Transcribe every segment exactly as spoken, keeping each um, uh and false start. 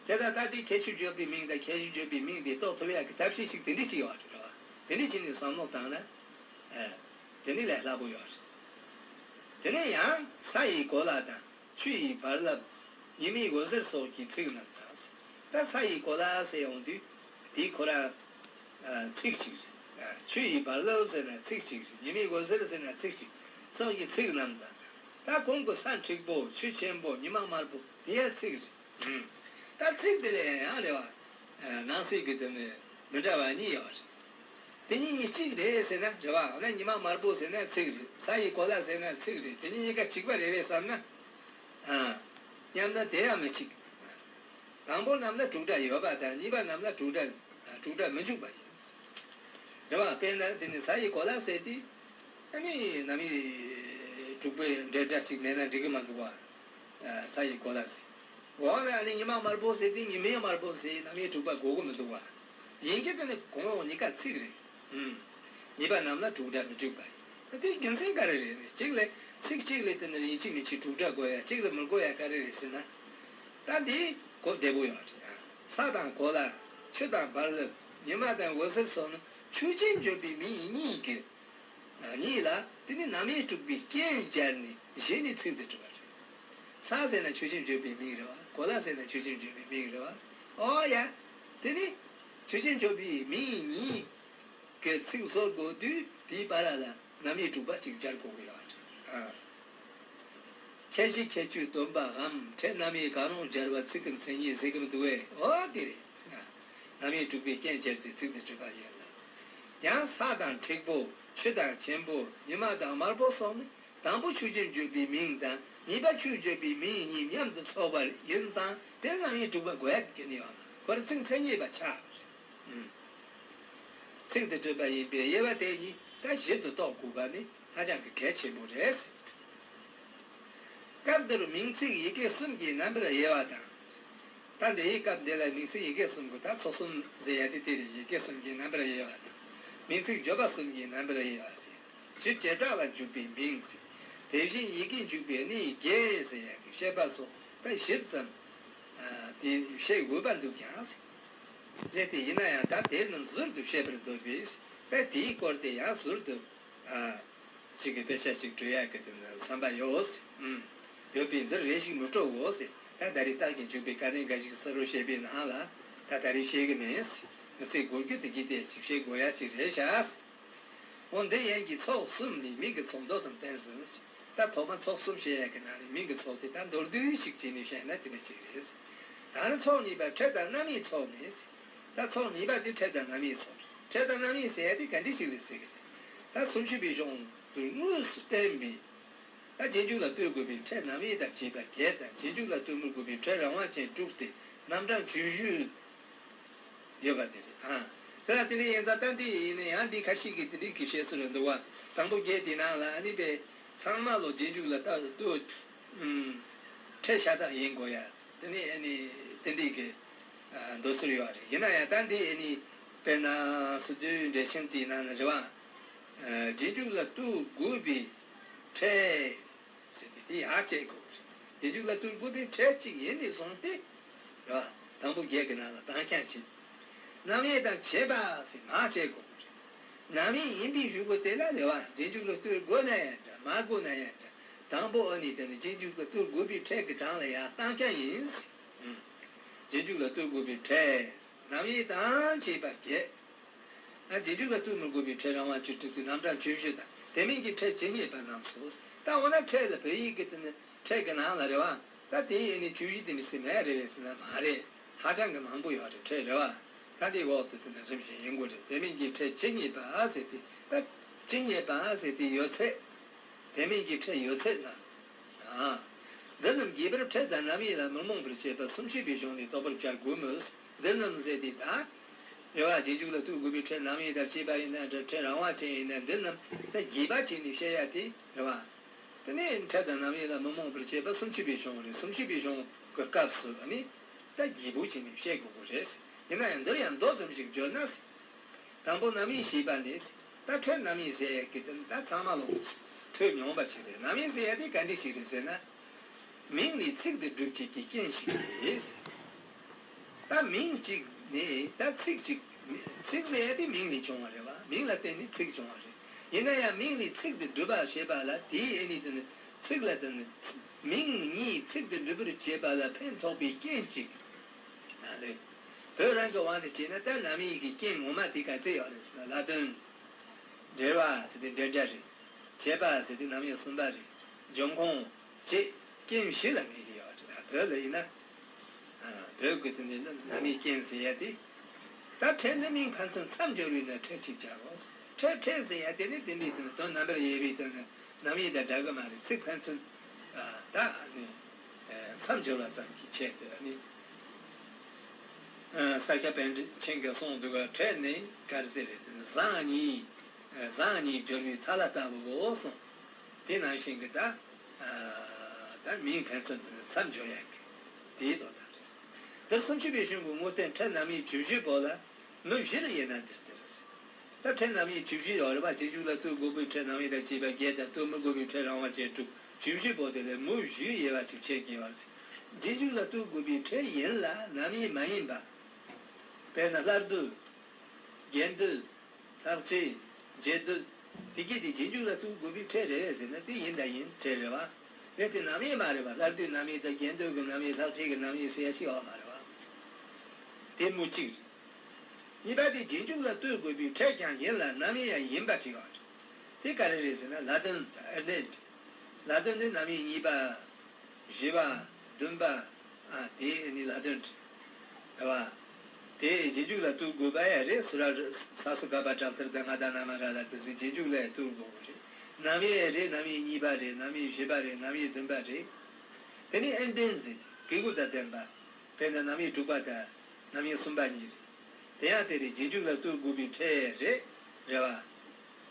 བྱས་ཙང་ད་དེ་ཁྱད་ཆོས་བརྗོད་པའི་མིང་དང་ཁྱད་གཞི་བརྗོད་པའི་མིང་དེ་རྟོགས་ཐུབ་ཡག་གི་ཐབས་ཤེས་ཤིག་དེ་འདྲ་ཞིག་ཡོད་རེད་བ། དེ་འདྲ་བྱས་ནས་བསམ་བློ་བཏང་ན། ཨ། དེ་ནི་ལས་སླ་པོ་ཡོད་རེད། དེ་ནས་ཡང་ས་ཡི་གོ་ལ་དང་ཆུ་ཡི་བར་རླབས། ཉི་མའི་འོད་ཟེར་སོགས་ཀྱི་ཚིག་རྣམས་དང་། ད་ས་ཡི་གོ་ལ་ཟེར་ཡོང་དུས་དེ་ཁོ་རང་ཚིག་ཅིག་རེད། ཆུ་ཡི་བར་རླབས་ཟེར་ན་ཚིག་ཅིག་རེད། ཉི་མའི་འོད་ཟེར་ཟེར་ན་ཚིག་ཅིག་སོགས་ཀྱི་ཚིག་རྣམས་དང་། ད་གོང་གི་ས་འཁྲིག་པོ་ཆུ་ཆེན་པོ་ཉི་མ་དམར་པོ་དེ་ཡང་ཚིག་རེད། ད་ཚིག་དེ་ལ་ཡང་རེད་བ། ནང་གསེས་ཀྱི་དེ་ནི་མི་འདྲ་བ་གཉིས་ཡོད་རེད། དེ་གཉིས་གཅིག་རེད་ཟེར་ན་རེད་བ། འོ་ན་ཉི་མ་དམར་པོ་ཟེར་ན་ཚིག་རེད། ས་ཡི་གོ་ལ་ཟེར་ན་ཚིག་རེད། དེ་གཉིས་གཉིས་ཀ་གཅིག་པ་རེད་པས་བསམ་ན། ཨ། སྙམ་ན་དེ་ཡང་མི་གཅིག་དང་པོ་རྣམས་ལ་དྲུག་སྒྲ་ཡོད་པ་དང་གཉིས་པ་རྣམས་ལ་དྲུག་སྒྲ་དྲུག་སྒྲ་མི་འཇུག་པ་ཡིན། རེད་བ། དཔེར་ན་དེ་ནི་ས་ཡི་གོ་ལ་ཟེར་དུས། ཨ་ནི་རྣམ་དབྱེ་དྲུག་པའི་འབྲེལ་སྒྲ་གཅིག་མེད་ན་འགྲིག་གི་མ་འདུག་བ། ས་ཡི་གོ་ལ་ཟེར། འོ་ན་ཨ་ནི་ཉི་མ་དམར་པོ་ཟེར་དུས་ཉི་མའི་དམར་པོ་ཟེར་རྣམ་དབྱེ་དྲུག་པ་དགོས་ཀྱི་མི་འདུག་བ། ཡིན་གྱི་དེ་ནི་གོང་འོག་གཉིས་ཀ་ཚིག་རེད། ཨུམ། གཉིས་པ་རྣམས་ལ་དྲུག་སྒྲ་མི་འཇུག་པ་ཡིན། དེའི་རྒྱུ་མཚན་ག་རེ་རེད་ནི། གཅིག་ལས་ཚིག་གཅིག་ལས་དེ་ནི་ཡིན་གཅིག་མིན་གཅིག་དྲུག་སྒྲ་དགོས་ཡ། གཅིག་ལ་མི་དགོས་ཡ་ག་རེ་རེད་ཟེར་ན། ད་འདི་གོ་བདེ་པོ་ཡོད་རེད། ས་དང་གོ་ལ། ཆུ་དང་བར་རླབས། ཉི་མ་དང་འོད་ཟེར་སོགས་ནི་ཆོས་ཅན་བརྗོད་པའི་མིང་གཉིས་ཀྱི། གཉིས་ལ་དེ་ནི་རྣམ་དབྱེ་དྲུག་པའི་རྐྱེན་སྦྱར་ནས་གཞི་ནས་ཚིག་དེ་གྲུབ་པ་རེད། ས་ཟེར་ན་ཆོས་ཅན་བརྗོད་པའི་མིང་རེད་བ། གོ་ལ་ཟེར་ན་ཆོས་ཅན་བརྗོད་པའི་མིང་རེད་བ། ཨོ་ཡ། དེ་ནི་ཆོས་ཅན་བརྗོད་པའི་མིང་གཉིས་ཀྱི་ཚིག་བཟོ་དགོས་དུས་དེའི་བར་ལ་རྣམ་དབྱེ་དྲུག་པ་ཅིག་སྦྱར་དགོས་ཀྱི་ཡོད་རེད། ཨ། ཁྱད་གཞི་ཁྱད་ཆོས་སྟོན་པའམ་ཕྲད་རྣམ་དབྱེ་གང་རུང་སྦྱར་བ་ཚིག་གི་མཚན་ཉིད་ཟེར་གྱི་མི་འདུག་བས། ཨོ་དེ་རེད། རྣམ་དབྱེ་དྲུག་པའི་རྐྱེན་སྦྱར་ཏེ་ཚིག་དེ་གྲུབ་པ་ཡིན་ལ། ཡང་ས་དང་འཁྲིག་པོ་ཆུ་དང་ཆེན་པོ་ཉི་མ་དང་དམར་པོ་སོགས་ནི་དང་པོ་ཆོས་ཅན་བརྗོད་པའི་མིང་དང་གཉིས་པ་ཆོས་བརྗོད་པའི་མིང་གཉིས་མཉམ་དུ་ཚོགས་པ་ཡིན་ཙང་དེར་རྣམ་དབྱེ་དྲུག་པ་དགོས་ཡ་གི་ནི་ཡོད་ན་ཁོ་ར་ཚིག་མཚན་ཉིད་པ་ཆགས་པ་རེད། ཚིག་དེ་གྲུབ་པ་ཡིན་པས་དབྱེ་བ་དེ་གཉིས་ད་ཞིབ་ཏུ་རྟོགས་དགོས་པ་ནི་ཧ་ཅང་གི་གལ་ཆེན་པོ་རེད། སྐབས་འདིར་མིང་ཚིག་ཡི་གེ་གསུམ་གྱི་རྣམ་པར་དབྱེ་བ་དང་། ད་འདིའི་སྐབས་འདི་ལ་མིང་ཚིག་ཡི་གེ་གསུམ་གྱི་ད་ཚོགས་གསུམ་ཟེར་ཡ་དེ་དེ་རེད། ཡི་གེ་གསུམ་གྱི་རྣམ་པར་དབྱེ་བ་དང་། མིང་ཚིག་བརྗོད་པ་གསུམ་གྱི་རྣམ་པར་དབྱེ་བ་ཟེར། སྤྱིར་བྱེ་བྲག་ལ་འཇུག་པའི་མིང་ཟེར། དེ་བཞིན་ཡི་གེ་འཇུག་པའི་གནས་བརྒྱད་ཟེར་ཡ་གི་བཤད་པ་སོགས་ད་ཞིབ་ཙམ་དེ་བཤད་འོས་པ་འདུག་ཀྱང་ཟེར། རེད་དེ་ཡིན་ན་ཡང་ད་དེ་རྣམས་ཟུར་དུ་བཤད་པར་འདོད་པས་ད་དེའི་སྐོར་དེ་ཡང་ཟུར་དུ། ཅིག་གི་དཔེ་ཆ་ཅིག་འབྲི་ཡག་གི་དེ་ནི་བསམ་པ་ཡོད། ཨུམ། ཡོད་པས་འདིར་རེ་ཞིག་མི་སྤྲོ་འོ་ཟེར། ད་ད་རེས་རྟགས་ཀྱི་འཇུག་པའི་དཀའ་གནད་འགའ་ཞིག་གསལ་བོ་བཤད་པའི་ནང་ལ་ད་ད་རེས་བཤད་གི་མེད། མི་ཚེ་འགོར་རྒྱུ་དེ་གྱིས་དེ་ཅིག་བཤད་དགོས་ཡ་ཅིག་རེད་ཤག་འོ་འདི་ཡན་གྱི་ཚོགས་གསུམ་ནི་མིང་གི་ཚོགས་མདོ་ཙམ་བསྟན་ཟིན། ད་ཐོག་མ་ཚོགས་གསུམ་བཤད་ཡ་གི་ནང་ནས་མིང་གི་ཚོགས་དེ་ད་མདོར་བསྡུས་ཤིག་བྱས་ནས་བཤད་ན་དེ་འདྲ་ཅིག་རེད། ད་ནི་ཚོགས་གཉིས་པ་ཕྲད་དང་རྣམ་དབྱེའི་ཚོགས་ནི། ད་ཚོགས་གཉིས་པ་དེ་ཕྲད་དང་རྣམ་དབྱེའི་ཚོགས་རེད། ཕྲད་དང་རྣམ་དབྱེ་ཟེར་ཡ་དེ་ག་འདྲ་ཞིག་རེད་ཟེར་གི་རེད། ད་སུམ་ཅུ་པའི་གཞུང་དུ་དངོས་སུ་བསྟན་པའི་ད་རྗེས་འཇུག་ལ་ལྟོས་དགོས་པའི་ཕྲད་རྣམ་དབྱེ་དང་བཅས་པ་བརྒྱད་དང་རྗེས་འཇུག་ལ་ལྟོས་མི་དགོས་པའི་ཕྲད་རང་དབང་ཅན་དྲུག་སྟེ་རྣམ་གྲངས་བཅུ་བཞི་ཡོད་པ་དེ་རེད། ཨ། དེ་ལ་དེ་འདྲ་ཡིན་ཙང་ད་འདི་ཡིན་ན་ཡང་འདི་ཁ་ཤས་ཀྱིས་དེ་འདྲའི་གི་བཤད་སྲོལ་རེ་འདུག་བ། དང་པོ་བརྒྱད་དེ་ནང་ལ་ཨ་ནི་པའི་ཚང་མ་ལོ་རྗེས་འཇུག་ལ་ལྟོས། ཕྲད་ཤ་སྟག་ཡིན་དགོས་ཡ། དེ་ནི་ཨ་ནི་དེ་འདྲའི་གི་མདོ་སྲོལ་ཡོད་རེད། ཡིན་ན་ཡང་ད་འདི་ཨ་ནི་དཔེར་ན་སི་ཏུ་འགྲེལ་ཆེན་དེའི་ནང་ན་རེད་བ། རྗེས་འཇུག་ལ་ལྟོས་དགོས་པའི་ཕྲད་ཟེར་ཏེ་དེ་ཡར་བཤད་དགོས་རེད། རྗེས་འཇུག་ལ་ལྟོས་དགོས་པའི་ཕྲད་གཅིག་ཡིན་ནས་བཟུང་སྟེ་རེད་བ། དང་པོ་བརྒྱད་ཀྱི་ནང་ལ་དྭངས་ཁྱང་བྱེད། རྣམ་དབྱེ་དང་བཅས་པ་ཟེར་མར་བཤད་དགོས་རེད། རྣམ་དབྱེ་ཡིན་པའི་གཞུག་གུ་དེ་ལ་རེད་བ། རྗེས་འཇུག་ལ་ལྟོས་དགོས་ན་ཡང་འདྲ་མ་དགོས་ན་ཡང་འདྲ། དང་པོ་ཨ་ནི་དེ་ནི་རྗེས་འཇུག་ལ་ལྟོས་དགོས་པའི་ཕྲད་ཀྱི་གྲངས་ལ་ཡང་དྭངས་ཁྱང་ཡིན། རྗེས་འཇུག་ལ་ལྟོས་དགོས་པའི་ཕྲད་རྣམ་དབྱེ་དང་བཅས་པ་བརྒྱད། ཨ། རྗེས་འཇུག་ལ་ལྟོས་མི་དགོས་པའི་ཕྲད་རང་དབང་ཅན་དྲུག་སྟེ་རྣམ་གྲངས་བཅུ་བཞི་དང་དེ་མིན་གྱི་ཕྲད་ཇི་སྙེད་པ་རྣམས་སོ། ད་འོ་ན་ཕྲད་ལ་བོད་ཡིག་གི་དེ་ནི་ཕྲད་ཀྱི་ནང་ལ་རེད་བ། ད་དེ་ཡི་ཨ་ནི་བཅུ་བཞི་དེ་མི་སྲིད་མེད་རེད་པས་ཟེར་ན་མ་རེད། ཧ་ཅང་གི་མང་པོ་ཡོད་རེད། ཕྲད་རེད་བ། ད་དེའི་འོག་ཏུ་དེ་ནི་རིམ་བཞིན་ཡིན་དགོས་རེད། དེ་མིན་གྱི་ཕྲད་ཇི་སྙེད་པ་ཟེར་ཏེ། ད་ཇི་སྙེད་པ་ཟེར་ཏེ་ཡོད་ཚད། དེ་མིན་གྱི་ཕྲད་ཡོད་ཚད་རྣམས། ཨ། འདི་རྣམས་རྒྱས་པར་ཕྲད་དང་རྣམ་དབྱེ་ལ་མི་རྨོངས་པར་བྱེད་པ་སུམ་ཅུ་པའི་གཞུང་ནས་རྟོགས་པར་བྱ་དགོས་མོད། འདི་རྣམས་ཟེར་ཏེ་ད། རེད་བ། རྗེས་འཇུག་ལ་ལྟོས་དགོས་པའི་ཕྲད་རྣམ་དབྱེ་དང་བཅས་པ་ཡིན་ན་འདྲ། ཕྲད་རང་དབང་ཅན་ཡིན་ན་འདི་རྣམས་ད་རྒྱས་པ་བྱས་ནས་བཤད་ཡ་དེ་རེད་བ། དེ་ནས་ཕྲད་དང་རྣམ་དབྱེ་ལ་མི་རྨོངས་པར་བྱེད་པ་སུམ་ཅུ་པའི་གཞུང་རེད། སུམ་ཅུ་པའི་གཞུང་གི་སྐབས་སུ་ཨ་ནི་ད་རྒྱས་པོ་བྱས་ནས་བཤད་དགོས་ཀྱི་རེད། ཡིན་ན་ཡང་འདིར་ཡང་མདོ་ཙམ་ཞིག་བརྗོད་ན། དང་པོ་རྣམ་དབྱེ་ཞེས་པ་ནི། ད་ཕྲད་རྣམ་དབྱེ་ཟེར་ཡག་གི་དོན་ད་ཚང་མ་ལོག་ཐོས་མྱོང་པ་ཞིག་རེད། རྣམ་དབྱེ་ཟེར་ཡག་དེ་ག་འདྲ་ཞིག་རེད་ཟེར་ན། མིང་ནི་ཚིག་དེ་སྒྲུབ་བྱེད་ཀྱི་རྐྱེན་ཞིག་རེད། ད་མིང་གཅིག་ནི་ད་ཚིག་གཅིག་ཚིག་ཟེར་ཡ་དེ་མིང་ལས་བྱུང་བ་རེད་བ། མིང་ལ་བརྟེན་ནས་ཚིག་བྱུང་བ་རེད། ཡིན་ན་ཡང་མིང་ལས་ཚིག་དེ་སྒྲུབ་པ་བྱེད་པ་ལ་དེའི་ཨེ་ནི་དེ་ནི་ཚིག་ལ་དེ་ནི་མིང་གཉིས་ཚིག་དེ་སྒྲུབ་པར་བྱེད་པ་ལ་ཕན་ཐོགས་པའི་རྐྱེན་གཅིག་ཨ་ལས། བོད་རང་གི་དབང་དུ་བྱས་ན་ད་རྣམ་དབྱེ་གི་རྐྱེན་ངོ་མ་དེ་ག་ཚད་ཡོད་རེད་ཟེར་ན། ལ་དོན། འབྲེལ་བ་ཟེར་དེ་འབྲེལ་སྒྲ་རེད། བྱེད་པ་ཟེར་དེ་རྣམ་དབྱེ་གསུམ་པ་རེད། འབྱུང་ཁུངས་བཅས་རྐྱེན་བཞི་ལ་ངེས་ཀྱི་ཡོད་རེད། བོད་ལ་ཡིན་ན། བོད་ཀྱི་དེ་ནས་རྣམ་དབྱེ་རྐྱེན་ཟེར་ཡ་དེ། ད་ཕྲད་ནི་མིང་ཕན་ཚུན་མཚམས་སྦྱོར་བས་ན་ཕྲད་ཅེས་བྱའོ། ཕྲད་ཕྲད་ཟེར་ཡ་དེ་ནི་དེ་འདྲའི་དེ་ནི་དོན་རྣམ་པར་དབྱེ་བའི་དོན་ནི་རྣམ་དབྱེ་དང་འདྲ་གི་མ་རེད། ཚིག་ཕན་ཚུན་ད་ནི་མཚམས་སྦྱོར་བ་ཙམ་གྱི་ཆེད་དུ་ནི། ས་སྐྱ་པཎ་ཆེན་གྱིས་གསུངས་འདུག་ག་ཕྲད་ནི་ག་རེ་ཟེར་རེད། དེ་ནི་བཟང་གཉིས་བཟང་གཉིས་སྦྱོར་བའི་ཚ་ལ་ལྟ་བུའོ་གསུངས། དེ་ནང་བཞིན་གྱི་ད་ད་མིང་ཕན་ཚུན་དུ་མཚམས་སྦྱོར་ཡག་གི་དེའི་དོན་དག་རེད། དེར་སུམ་ཅུ་པའི་གཞུང་གི་དངོས་བསྟན་ཕྲད་རྣམ་དབྱེ་བཅུ་བཞི་པོ་ལ་མུ་བཞིར་དབྱེ་ན་འདིར་སྟེར། ད་ཕྲད་རྣམ་དབྱེ་བཅུ་བཞི་ཡོད་རེད་པ། རྗེས་འཇུག་ལ་ལྟོས་དགོས་པའི་ཕྲད་རྣམ་དབྱེ་དང་བཅས་པ་བརྒྱད་དང་ལྟོས་མི་དགོས་པའི་ཕྲད་རང་དབང་ཅན་དྲུག་བཅུ་བཞི་པོ་དེ་ལས་མུ་བཞིའི་དབྱེ་བ་ཅིག་ཕྱེ་གི་ཡོད་རེད། རྗེས་འཇུག་ལ་ལྟོས་དགོས་པའི་ཕྲད་ཡིན་ལ་རྣམ་དབྱེ་མ་ཡིན་པ། དཔེར་ན་སླར་སྡུད། རྒྱས་སྡུད། ལྷག་བཅས། འབྱེད་སྡུད། དེ་གྱད་དེ་རྗེས་འཇུག་ལ་ལྟོས་དགོས་པའི་ཕྲད་རེད་ཟེར་ན་དེ་ཡིན་དང་ཡིན་ཕྲད་རེད་བ། རེད་དེ་རྣམ་དབྱེ་མ་རེད་བ། སླར་སྡུད་རྣམ་དབྱེ་དང་རྒྱས་སྡུད་ཀྱི་རྣམ་དབྱེ་ལྷག་བཅས་ཀྱི་རྣམ་དབྱེ་ཟེར་ཡ་ཞིག་ཡོད་མ་རེད་བ། དེ་མུ་གཅིག་རེད། གཉིས་པ་དེ་རྗེས་འཇུག་ལ་ལྟོས་དགོས་པའི་ཕྲད་ཀྱང་ཡིན་ལ་རྣམ་དབྱེ་ཡང་ཡིན་པ་ཞིག་ཡོད་རེད། དེ་ག་རེ་རེད་ཟེར་ན་ལ་དོན་དང་དབྱེར་ལྡན་རེད། ལ་དོན་དེ་རྣམ་དབྱེ་གཉིས་པ། བཞི་པ། བདུན་པ། ཨ་དེ་ནི་ལ་དོན་རེད་བ། དེ་རྗེས་འཇུག་ལ་ལྟོས་དགོས་པ་ཡང་རེད། སུ་ར་ས་སུ་ག་པ་དྲག་ཐར་དང་ང་དང་ན་མ་ར་ལ་དེ་ཚོ་རྗེས་འཇུག་ལ་ལྟོས་དགོས་པ་རེད། རྣམ་དབྱེ་རེད། རྣམ་དབྱེ་གཉིས་པ་རེད། རྣམ་དབྱེ་བཞི་པ་རེད། རྣམ་དབྱེ་བདུན་པ་རེད། དེ་ནི་དབྱེར་ལྡན་ཟེར་ཏེ་གི་གུ་དང་ལྡན་པ། དཔེར་ན་རྣམ་དབྱེ་དྲུག་པ་དང་རྣམ་དབྱེ་གསུམ་པ་གཉིས་རེད། དེ་ཡང་དེ་རེད། རྗེས་འཇུག་ལ་ལྟོས་དགོས་པའི་ཕྲད་རེད། རེད་བ།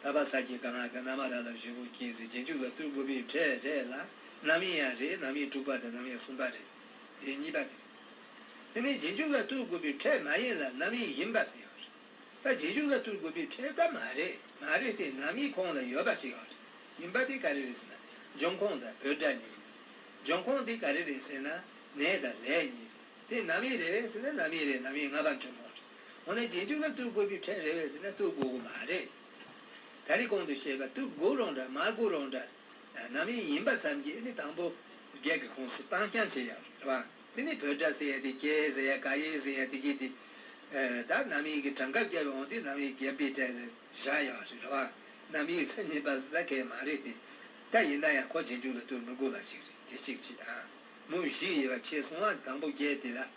ད་བ་ས་ཀྱི་ག་ང་ག་ན་མ་ར་ལ་བཞི་པོ་གྱིས་ཟེར་རྗེས་འཇུག་ལ་ལྟོས་དགོས་པའི་ཕྲད་རེད་ལ། རྣམ་དབྱེ་ཡང་རེད། རྣམ་དབྱེ་དྲུག་པ་དང་རྣམ་དབྱེ་གསུམ་པ་རེད། དེ་གཉིས་པ་དེ་རེད། དེ་ནས་རྗེས་འཇུག་ལ་ལྟོས་དགོས་པའི་ཕྲད་མ་ཡིན་ལ་རྣམ་དབྱེ་ཡིན་པ་ཟེར་ཡོད་རེད། ད་རྗེས་འཇུག་ལ་ལྟོས་དགོས་པའི་ཕྲད་ད་མ་རེད། མ་རེད་དེ་རྣམ་དབྱེ་ཁོངས་ལ་ཡོད་པ་ཞིག་ཡོད་རེད། ཡིན་པ་དེ་ག་རེ་རེད་ཟེར་ན་འབྱུང་ཁུངས་དང་བོད་སྒྲ་གཉིས་རེད། འབྱུང་ཁུངས་དེ་ག་རེ་རེད་ཟེར་ན་ནས་དང་ལས་གཉིས་རེད། དེ་རྣམ་དབྱེ་རེད་ཟེར་ན་རྣམ་དབྱེ་རེད། རྣམ་དབྱེ་ལྔ་པ་འབྱུང་ཁུངས་རེད། འོ་ན་རྗེས་འཇུག་ལ་ལྟོས་དགོས་པའི་ཕྲད་རེད་པས་ཟེར་ན་ལྟོས་དགོས་ཀྱི་མ་རེད། ད་རེས་གོང་དུ་བཤད་པ་ལྟོས་དགོས་རུང་འདྲ་མ་དགོས་རུང་འདྲ། རྣམ་དབྱེ་ཡིན་པ་ཙམ་གྱིས་ནི་དང་པོ་བརྒྱད་ཀྱི་ཁོངས་སུ་གཏོང་རྐྱང་བྱེད་ཡག་རེད་བ། དེ་ནི་བོད་སྒྲ་ཟེར་ཡ་དེ་སྐྱེ་ཟེར་ཡ་ག་ཡེ་ཟེར་ཡ་དེ་གྱད་དེ། ད་རྣམ་དབྱེ་གི་གྲངས་ཀ་བརྒྱབ་འོང་དུས་རྣམ་དབྱེ་བརྒྱད་པའི་གྲས་ལ་བཞག་ཡོད་རེད་བ། རྣམ་དབྱེ་མཚན་ཉིད་པ་ཟེར་མཁན་མ་རེད་དེ། ད་ཡིན་ན་ཡང་ཁོ་རྗེས་འཇུག་ལ་ལྟོས་མི་དགོས་པ་ཞིག་རེད། དེ་གཅིག་བྱས་ཨ། མུ་བཞིའི་དབྱེ་བ་ཕྱེ་སོང་བ་དང་པོ་བརྒྱད་དེ་ལ།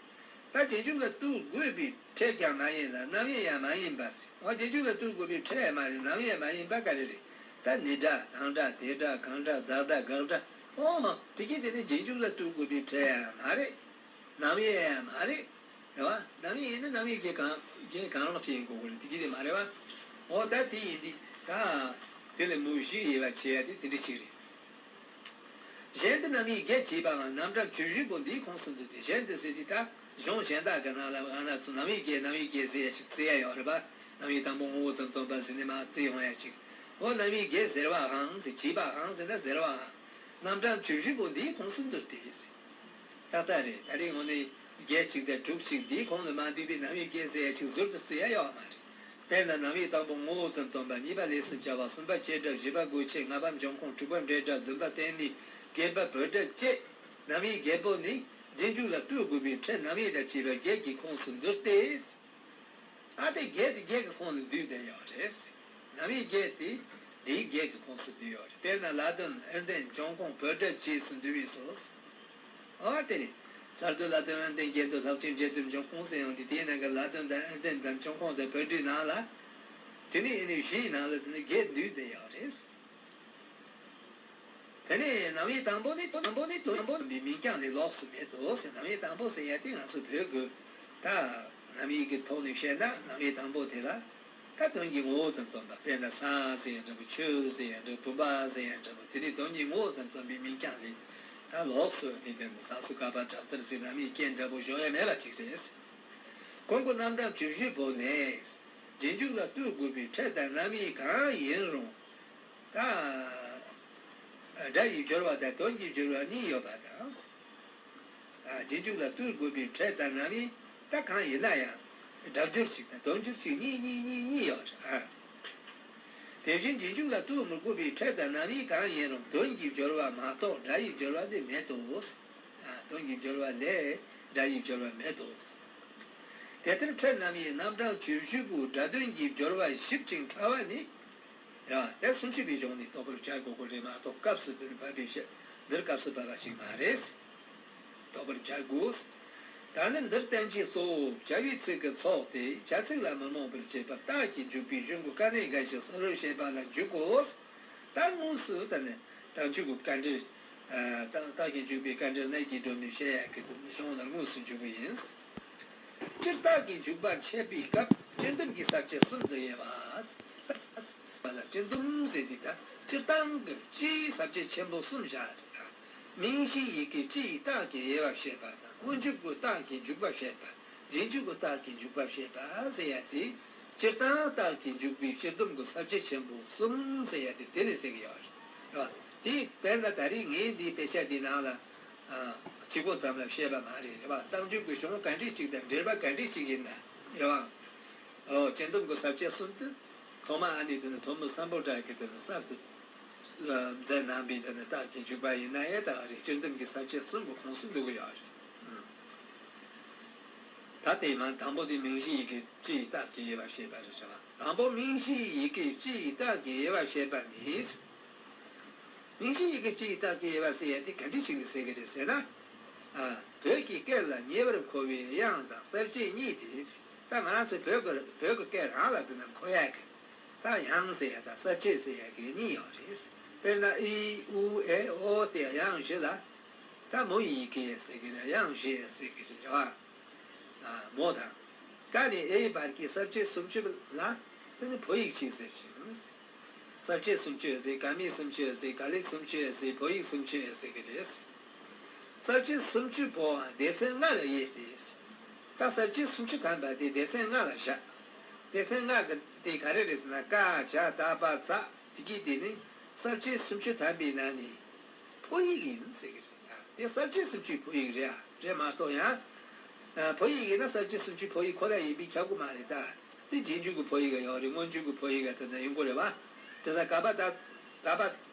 ད་རྗེས་འཇུག་ལ་ལྟོས་དགོས་པའི་ཕྲད་ཀྱང་མ་ཡིན་ལ་རྣམ་དབྱེ་ཡང་མ་ཡིན་པ་ཟེར། འོ་རྗེས་འཇུག་ལ་ལྟོས་དགོས་པའི་ཕྲད་ཡང་མ་རེད། རྣམ་དབྱེ་ཡང་མ་ཡིན་པ་ག་རེ་རེད། ད་ནི་སྒྲ་དང་སྒྲ་དེ་སྒྲ་གང་སྒྲ་བདག་སྒྲ་དགག་སྒྲ། འོ་དེ་གྱད་དེ་ནི་རྗེས་འཇུག་ལ་ལྟོས་དགོས་པའི་ཕྲད་ཡང་མ་རེད། རྣམ་དབྱེ་ཡང་མ་རེད། རེད་བ། རྣམ་དབྱེ་ཡིན་ན་རྣམ་དབྱེ་གྱད་གང་གྱད་གང་རུང་ཅིག་ཡིན་དགོས་ཀྱི་རེད། དེ་གྱད་དེ་མ་རེད་བ། འོ་ད་དེ་ཡིན་དུས་ད་དེ་ལ་མུ་བཞིའི་དབྱེ་བ་ཕྱེ་ཡ་དེ་དེ་འདྲ་ཞིག་རེད། གཞན་དུ་རྣམ་དབྱེ་བརྒྱད་བྱས་པའང་རྣམ་གྲངས་བཅུ་བཞི་པོ་འདིའི་ཁོངས་སུ་འདུ་སྟེ། གཞན་དུ་ཟེར་དུས་ད་གཞུང་གཞན་དག་གི་ནང་ལ་ང་རང་ཚོ་རྣམ་དབྱེ་བརྒྱད་རྣམ་དབྱེ་བརྒྱད་ཟེར་ཡ་ཞིག་བརྩི་ཡ་ཡོད་རེད་པ། རྣམ་དབྱེ་དང་པོ་ངོ་བོ་ཙམ་སྟོན་པ་ཟེར་ནས་མར་བརྩི་ཡོང་ཡ་ཞིག་འོ་རྣམ་དབྱེ་བརྒྱད་ཟེར་བའང་ཟེར་བྱས་པའང་ཟེར་ན་ཟེར་བའང་རྣམ་གྲངས་བཅུ་བཞི་པོ་འདིའི་ཁོངས་སུ་འདུ་སྟེ། ཏག་ཏག་རེད། ད་རེས་དངོས་གནས་བརྒྱད་གཅིག་དང་དྲུག་གཅིག་འདིའི་ཁོངས་ལ་མ་འདུས་པའི་རྣམ་དབྱེ་བརྒྱད་ཟེར་ཡ་ཞིག་ཟུར་དུ་བརྩི་ཡ་ཡོད་མ་རེད། དཔེར་ན་རྣམ་དབྱེ་དང་པོ་ངོ་བོ་ཙམ་སྟོན་པ། གཉིས་པ་ལས་སུ་བྱ་བ། གསུམ་པ་སྐྱེ་སྒྲ། བཞི་པ་དགོས་ཆེད། ལྔ་པ་འབྱུང་ཁུངས། དྲུག་པ་འབྲེལ་སྒྲ། བདུན་པ་བརྟེན་ནས། བརྒྱད་པ་བོད་སྒྲ་བཅས། རྣམ་དབྱེ་བརྒྱད་པོ་ནི་རྗེས་འཇུག་ལ་ལྟོས་དགོས་པའི་ཕྲད་རྣམ་དབྱེ་དང་བཅས་པ་བརྒྱད་ཀྱི་ཁོངས་སུ་འདུ་སྟེ། ཨ་དེ་བརྒྱད་དེ་བརྒྱད་ཀྱི་ཁོངས་ལ་འདུས་བསྡད་ཡོད་རེད། རྣམ་དབྱེ་བརྒྱད་དེ་དེའི་བརྒྱད་ཀྱི་ཁོངས་སུ་འདུས་ཡོད་རེད། དཔེར་ན་ལ་དོན། དབྱེར་ལྡན། འབྱུང་ཁུངས། བོད་སྒྲ་བཅས་སུ་འདུས་པས་སོ། ཨ་དེ་རེད། གསར་དུ་ལ་དོན། དབྱེར་ལྡན། རྒྱས་བསྡུས། ལྷག་བཅས། འབྱེད་སྡུད། འབྱུང་ཁུངས་ཟེར་ཡོང་དུས་དེའི་ནང་གི་ལ་དོན་དང་དབྱེར་ལྡན་དང་འབྱུང་ཁུངས་དང་བོད་སྒྲའི་ནང་ལ། དེ་ནི་ཨེ་ནི་བཞིའི་ནང་ལ་དེ་ནི་བརྒྱད་འདུས་བསྡད་ཡོད་རེད། དེ་ནས་རྣམ་དབྱེ་དང་པོ་ནི་དང་པོ་ནི་དང་པོ་ནི་དང་པོ་ནི་མིང་རྐྱང་ལས་ལོགས་སུ་མེད་དོ་ཟེར། རྣམ་དབྱེ་དང་པོ་ཟེར་ཡ་དེ་ང་ཚོ་བོད་ཀྱི་ད་རྣམ་དབྱེ་གི་ཐོག་ནས་བཤད་ན་རྣམ་དབྱེ་དང་པོ་དེ་ལ་ད་དོན་གྱི་ངོ་བོ་ཙམ་སྟོན་པ། དཔེར་ན་ས་ཟེར་ཡ་འདྲ་པོ། ཆུ་ཟེར་ཡ་འདྲ་པོ། བུམ་པ་ཟེར་ཡ་འདྲ་པོ། དེ་ནི་དོན་གྱི་ངོ་བོ་ཙམ་སྟོན་པའི་མིང་རྐྱང་ལས་ད་ལོགས་སུ་ནི་དེ་ནི་ས་སུ་ག་པ་དྲག་ཐར་ཟེར་རྣམ་དབྱེ་རྐྱང་འདྲ་པོ་བཞག་ཡ་མེད་པ་ཅིག་རེད། གོང་གི་རྣམ་གྲངས་བཅུ་བཞི་པོ་ནས་རྗེས་འཇུག་ལ་ལྟོས་དགོས་པའི་ཕྲད་དང་རྣམ་དབྱེ་གང་ཡིན་རུང་། ད། སྒྲ་ཡི་སྦྱོར་བ་དང་དོན་གྱི་སྦྱོར་བ་གཉིས་ཡོད་པ་དང་། རྗེས་འཇུག་ལ་ལྟོས་དགོས་པའི་ཕྲད་དང་རྣམ་དབྱེ་ ད་གང་ཡིན་ན་ཡང་སྒྲ་སྦྱོར་གཅིག་དང་དོན་སྦྱོར་གཅིག་གཉིས་གཉིས་གཉིས་གཉིས་ཡོད་རེད་ཨ། དེ་བཞིན་རྗེས་འཇུག་ལ་ལྟོས་མི་དགོས་པའི་ཕྲད་དང་རྣམ་དབྱེ་གང་ཡིན་རུང་དོན་གྱི་སྦྱོར་བ་མ་གཏོགས་སྒྲ་ཡི་སྦྱོར་བ་ནི་མེད་དོ། ཨ། དོན་གྱི་སྦྱོར་བ་ལས་སྒྲ་ཡི་སྦྱོར་བ་མེད་དོ། དེ་ལྟར་ཕྲད་རྣམ་དབྱེ་རྣམ་གྲངས་བཅུ་བཞི་པོའི་སྒྲ་དོན་གྱི་སྦྱོར་བ་ཞིབ་ཅིང་ཕྲ་བ་ནི། ར། དེ་སུམ་ཅུ་པའི་གཞུང་ནས་རྟོགས་པར་བྱ་དགོས་པ་རེད་མ་གཏོགས་སྐབས་སུ་དེར་བབས་པའི་ཕྱིར་འདིར་སྐབས་སུ་བབས་པ་ཞིག་མ་རེད། རྟོགས་པར་བྱ་དགོས། ད་ནི་འདིར་བསྟན་གྱི་གཙོ་བོ་བྱ་བའི་ཚིག་གི་ཚོགས་དེ་བྱ་ཚིག་ལ་མི་རྨོངས་པར་བྱེད་པ་རྟགས་ཀྱི་འཇུག་པའི་གཞུང་གི་དཀའ་གནད་འགའ་ཞིག་གསལ་བར་བྱེད་པ་ལ་འཇུག་གོ། ད་དངོས་སུ་ད་ནི་རྟགས་འཇུག་གི་བཀའ་འདྲིར། རྟགས་རྟགས་ཀྱི་འཇུག་པའི་བཀའ་འདྲིར་གནད་ཀྱིས་སྒྲུབ་ནས་བཤད་ཡག་གི་གཞུང་ལ་དངོས་སུ་འཇུག་གི་ཡིན། སྤྱིར་རྟགས་ཀྱི་འཇུག་པ་འཆད་པའི་སྐབས་སྤྱི་སྡོམ་གྱི་ས་བཅད་གསུམ་དུ་དབྱེ་བ། ལ་སྤྱི་སྡོམ་ཟེར་དེ་དང་སྤྱིར་བཏང་གི་སྤྱིའི་ས་བཅད་ཆེན་པོ་གསུམ་བཞག་རེད། མིང་གཞིའི་ཡི་གེ་སྤྱི་ཡི་རྟགས་ཀྱི་དབྱེ་བ་བཤད་པ་དང་སྔོན་འཇུག་གི་རྟགས་ཀྱི་འཇུག་པ་བཤད་པ། རྗེས་འཇུག་གི་རྟགས་ཀྱི་འཇུག་པ་བཤད་པ་ཟེར་ཡ་དེ། སྤྱིར་བཏང་རྟགས་ཀྱི་འཇུག་པའི་སྤྱི་སྡོམ་གྱི་ས་བཅད་ཆེན་པོ་གསུམ་ཟེར་ཡ་དེ་དེ་རེད་ཟེར་གྱི་ཡོད་རེད། དེ་དཔེར་ན་ད་རེས་ངས་འདིའི་དཔེ་ཆ་འདིའི་ནང་ལ། གཅིག་པོ་ཙམ་ལ་བཤད་པ་མ་རེད། རེད་པ། རྟགས་འཇུག་གི་གཞུང་ག་འདྲ་ཞིག་དང་འགྲེལ་པ་ག་འདྲ་ཞིག་ཡིན་ན། རེད་པ། ཨོ། སྤྱི་སྡོམ་གྱི་ས་བཅད་གསུམ་དུ། ཐོག་མ་ཨ་ནི་དེ་ནི་ཐོན་མི་སམ་བྷོ་ཊ་གིས་དེ་ནི་གསར་དུ་མཛད་གནང་བའི་དེ་ནི་རྟགས་ཀྱི་འཇུག་པ་ཡིན་ན་ཡང་ད་ག་རེད། སྤྱི་སྡོམ་གྱི་ས་བཅད་གསུམ་གྱི་ཁོངས་སུ་འདུ་གི་ཡོད་རེད། ད་དེ་མ་དང་པོ་དེ་མིང་གཞིའི་ཡི་གེ་སྤྱི་ཡི་རྟགས་ཀྱི་དབྱེ་བ་བཤད་པ་རེད། རེད་པ། དང་པོ་མིང་གཞིའི་ཡི་གེ་སྤྱི་ཡི་རྟགས་ཀྱི་དབྱེ་བ་བཤད་པ་ནི། མིང་གཞིའི་ཡི་གེ་སྤྱི་ཡི་རྟགས་ཀྱི་དབྱེ་བ་ཟེར་ཡ་དེ་ག་འདྲ་ཞིག་ལ་ཟེར་གི་རེད་ཟེར་ན། ཨ། བོད་ཀྱི་སྐད་ལ་ཉེ་བར་མཁོ་བའི་དབྱངས་དང་གསལ་བྱེད་གཉིས་ཏེ། ད་ང་རང་ཚོའི་བོད་ཀྱི་བོད་ཀྱི་སྐད་རང་ལ་དེ་ན་མཁོ་ཡ་གི། ད་དབྱངས་ཟེར་ཡ་དང་གསལ་བྱེད་ཟེར་ཡ་གི་གཉིས་ཡོད་རེད། དཔེར་ན་ཨི་ཨུ་ཨེ་ཨོ་དེ་དབྱངས་བཞི་ལ། ད་མོ་ཡི་གེ་ཟེར་གི་རེད། དབྱངས་བཞི་ཟེར་གི་རེད། རེད་པ། མོ་དང་། ཀ་ནས་ཨེ་བར་གྱི་གསལ་བྱེད་སུམ་ཅུ་ལ་དེ་ནི་བོད་ཡིག་གཅིག་ཟེར་ཞིང་། གསལ་བྱེད་སུམ་ཅུ་ཟེར། ཀ་མད་སུམ་ཅུ་ཟེར། ཀ་ལི་སུམ་ཅུ་ཟེར། བོད་ཡིག་སུམ་ཅུ་ཟེར་གྱི་རེད། གསལ་བྱེད་སུམ་ཅུ་པོའང་སྡེ་ཚན་ལྔ་ལ་དབྱེ་སྟེ། ད་གསལ་བྱེད་སུམ་ཅུ་ཐམ་པ་དེ་སྡེ་ཚན་ལྔ་ལ་བཞག་སྡེ་ཚན་ལྔ་གི་དེ་ག་རེ་རེད་ཟེར་ན། ཀ་ཁ་ཏ་པ་ཙ་དེ་གི་དེ་ནི་གསལ་བྱེད་སུམ་ཅུ་ཐམ་པའི་ནང་ནས་བོད་ཡིག་ཡིན་ཟེར་གྱི་རེད། དེ་གསལ་བྱེད་སུམ་ཅུའི་བོད་ཡིག་རེད། རེད་མ་གཏོགས་ཡང་། ཨ། བོད་ཡིག་ཡིན་ན་གསལ་བྱེད་སུམ་ཅུའི་བོད་ཡིག་ཁོ་རང་ཡིན་པས་ཁྱབ་ཀྱི་མ་རེད་ད། དེ་རྗེས་འཇུག་གི་བོད་ཡིག་ཡོད་རེད། སྔོན་འཇུག་གི་བོད་ཡིག་དེ་འདྲ་ཡོང་གི་རེད་པ། དེ་ཚོ་ཀ་པ་ཏ། ཀ་པ།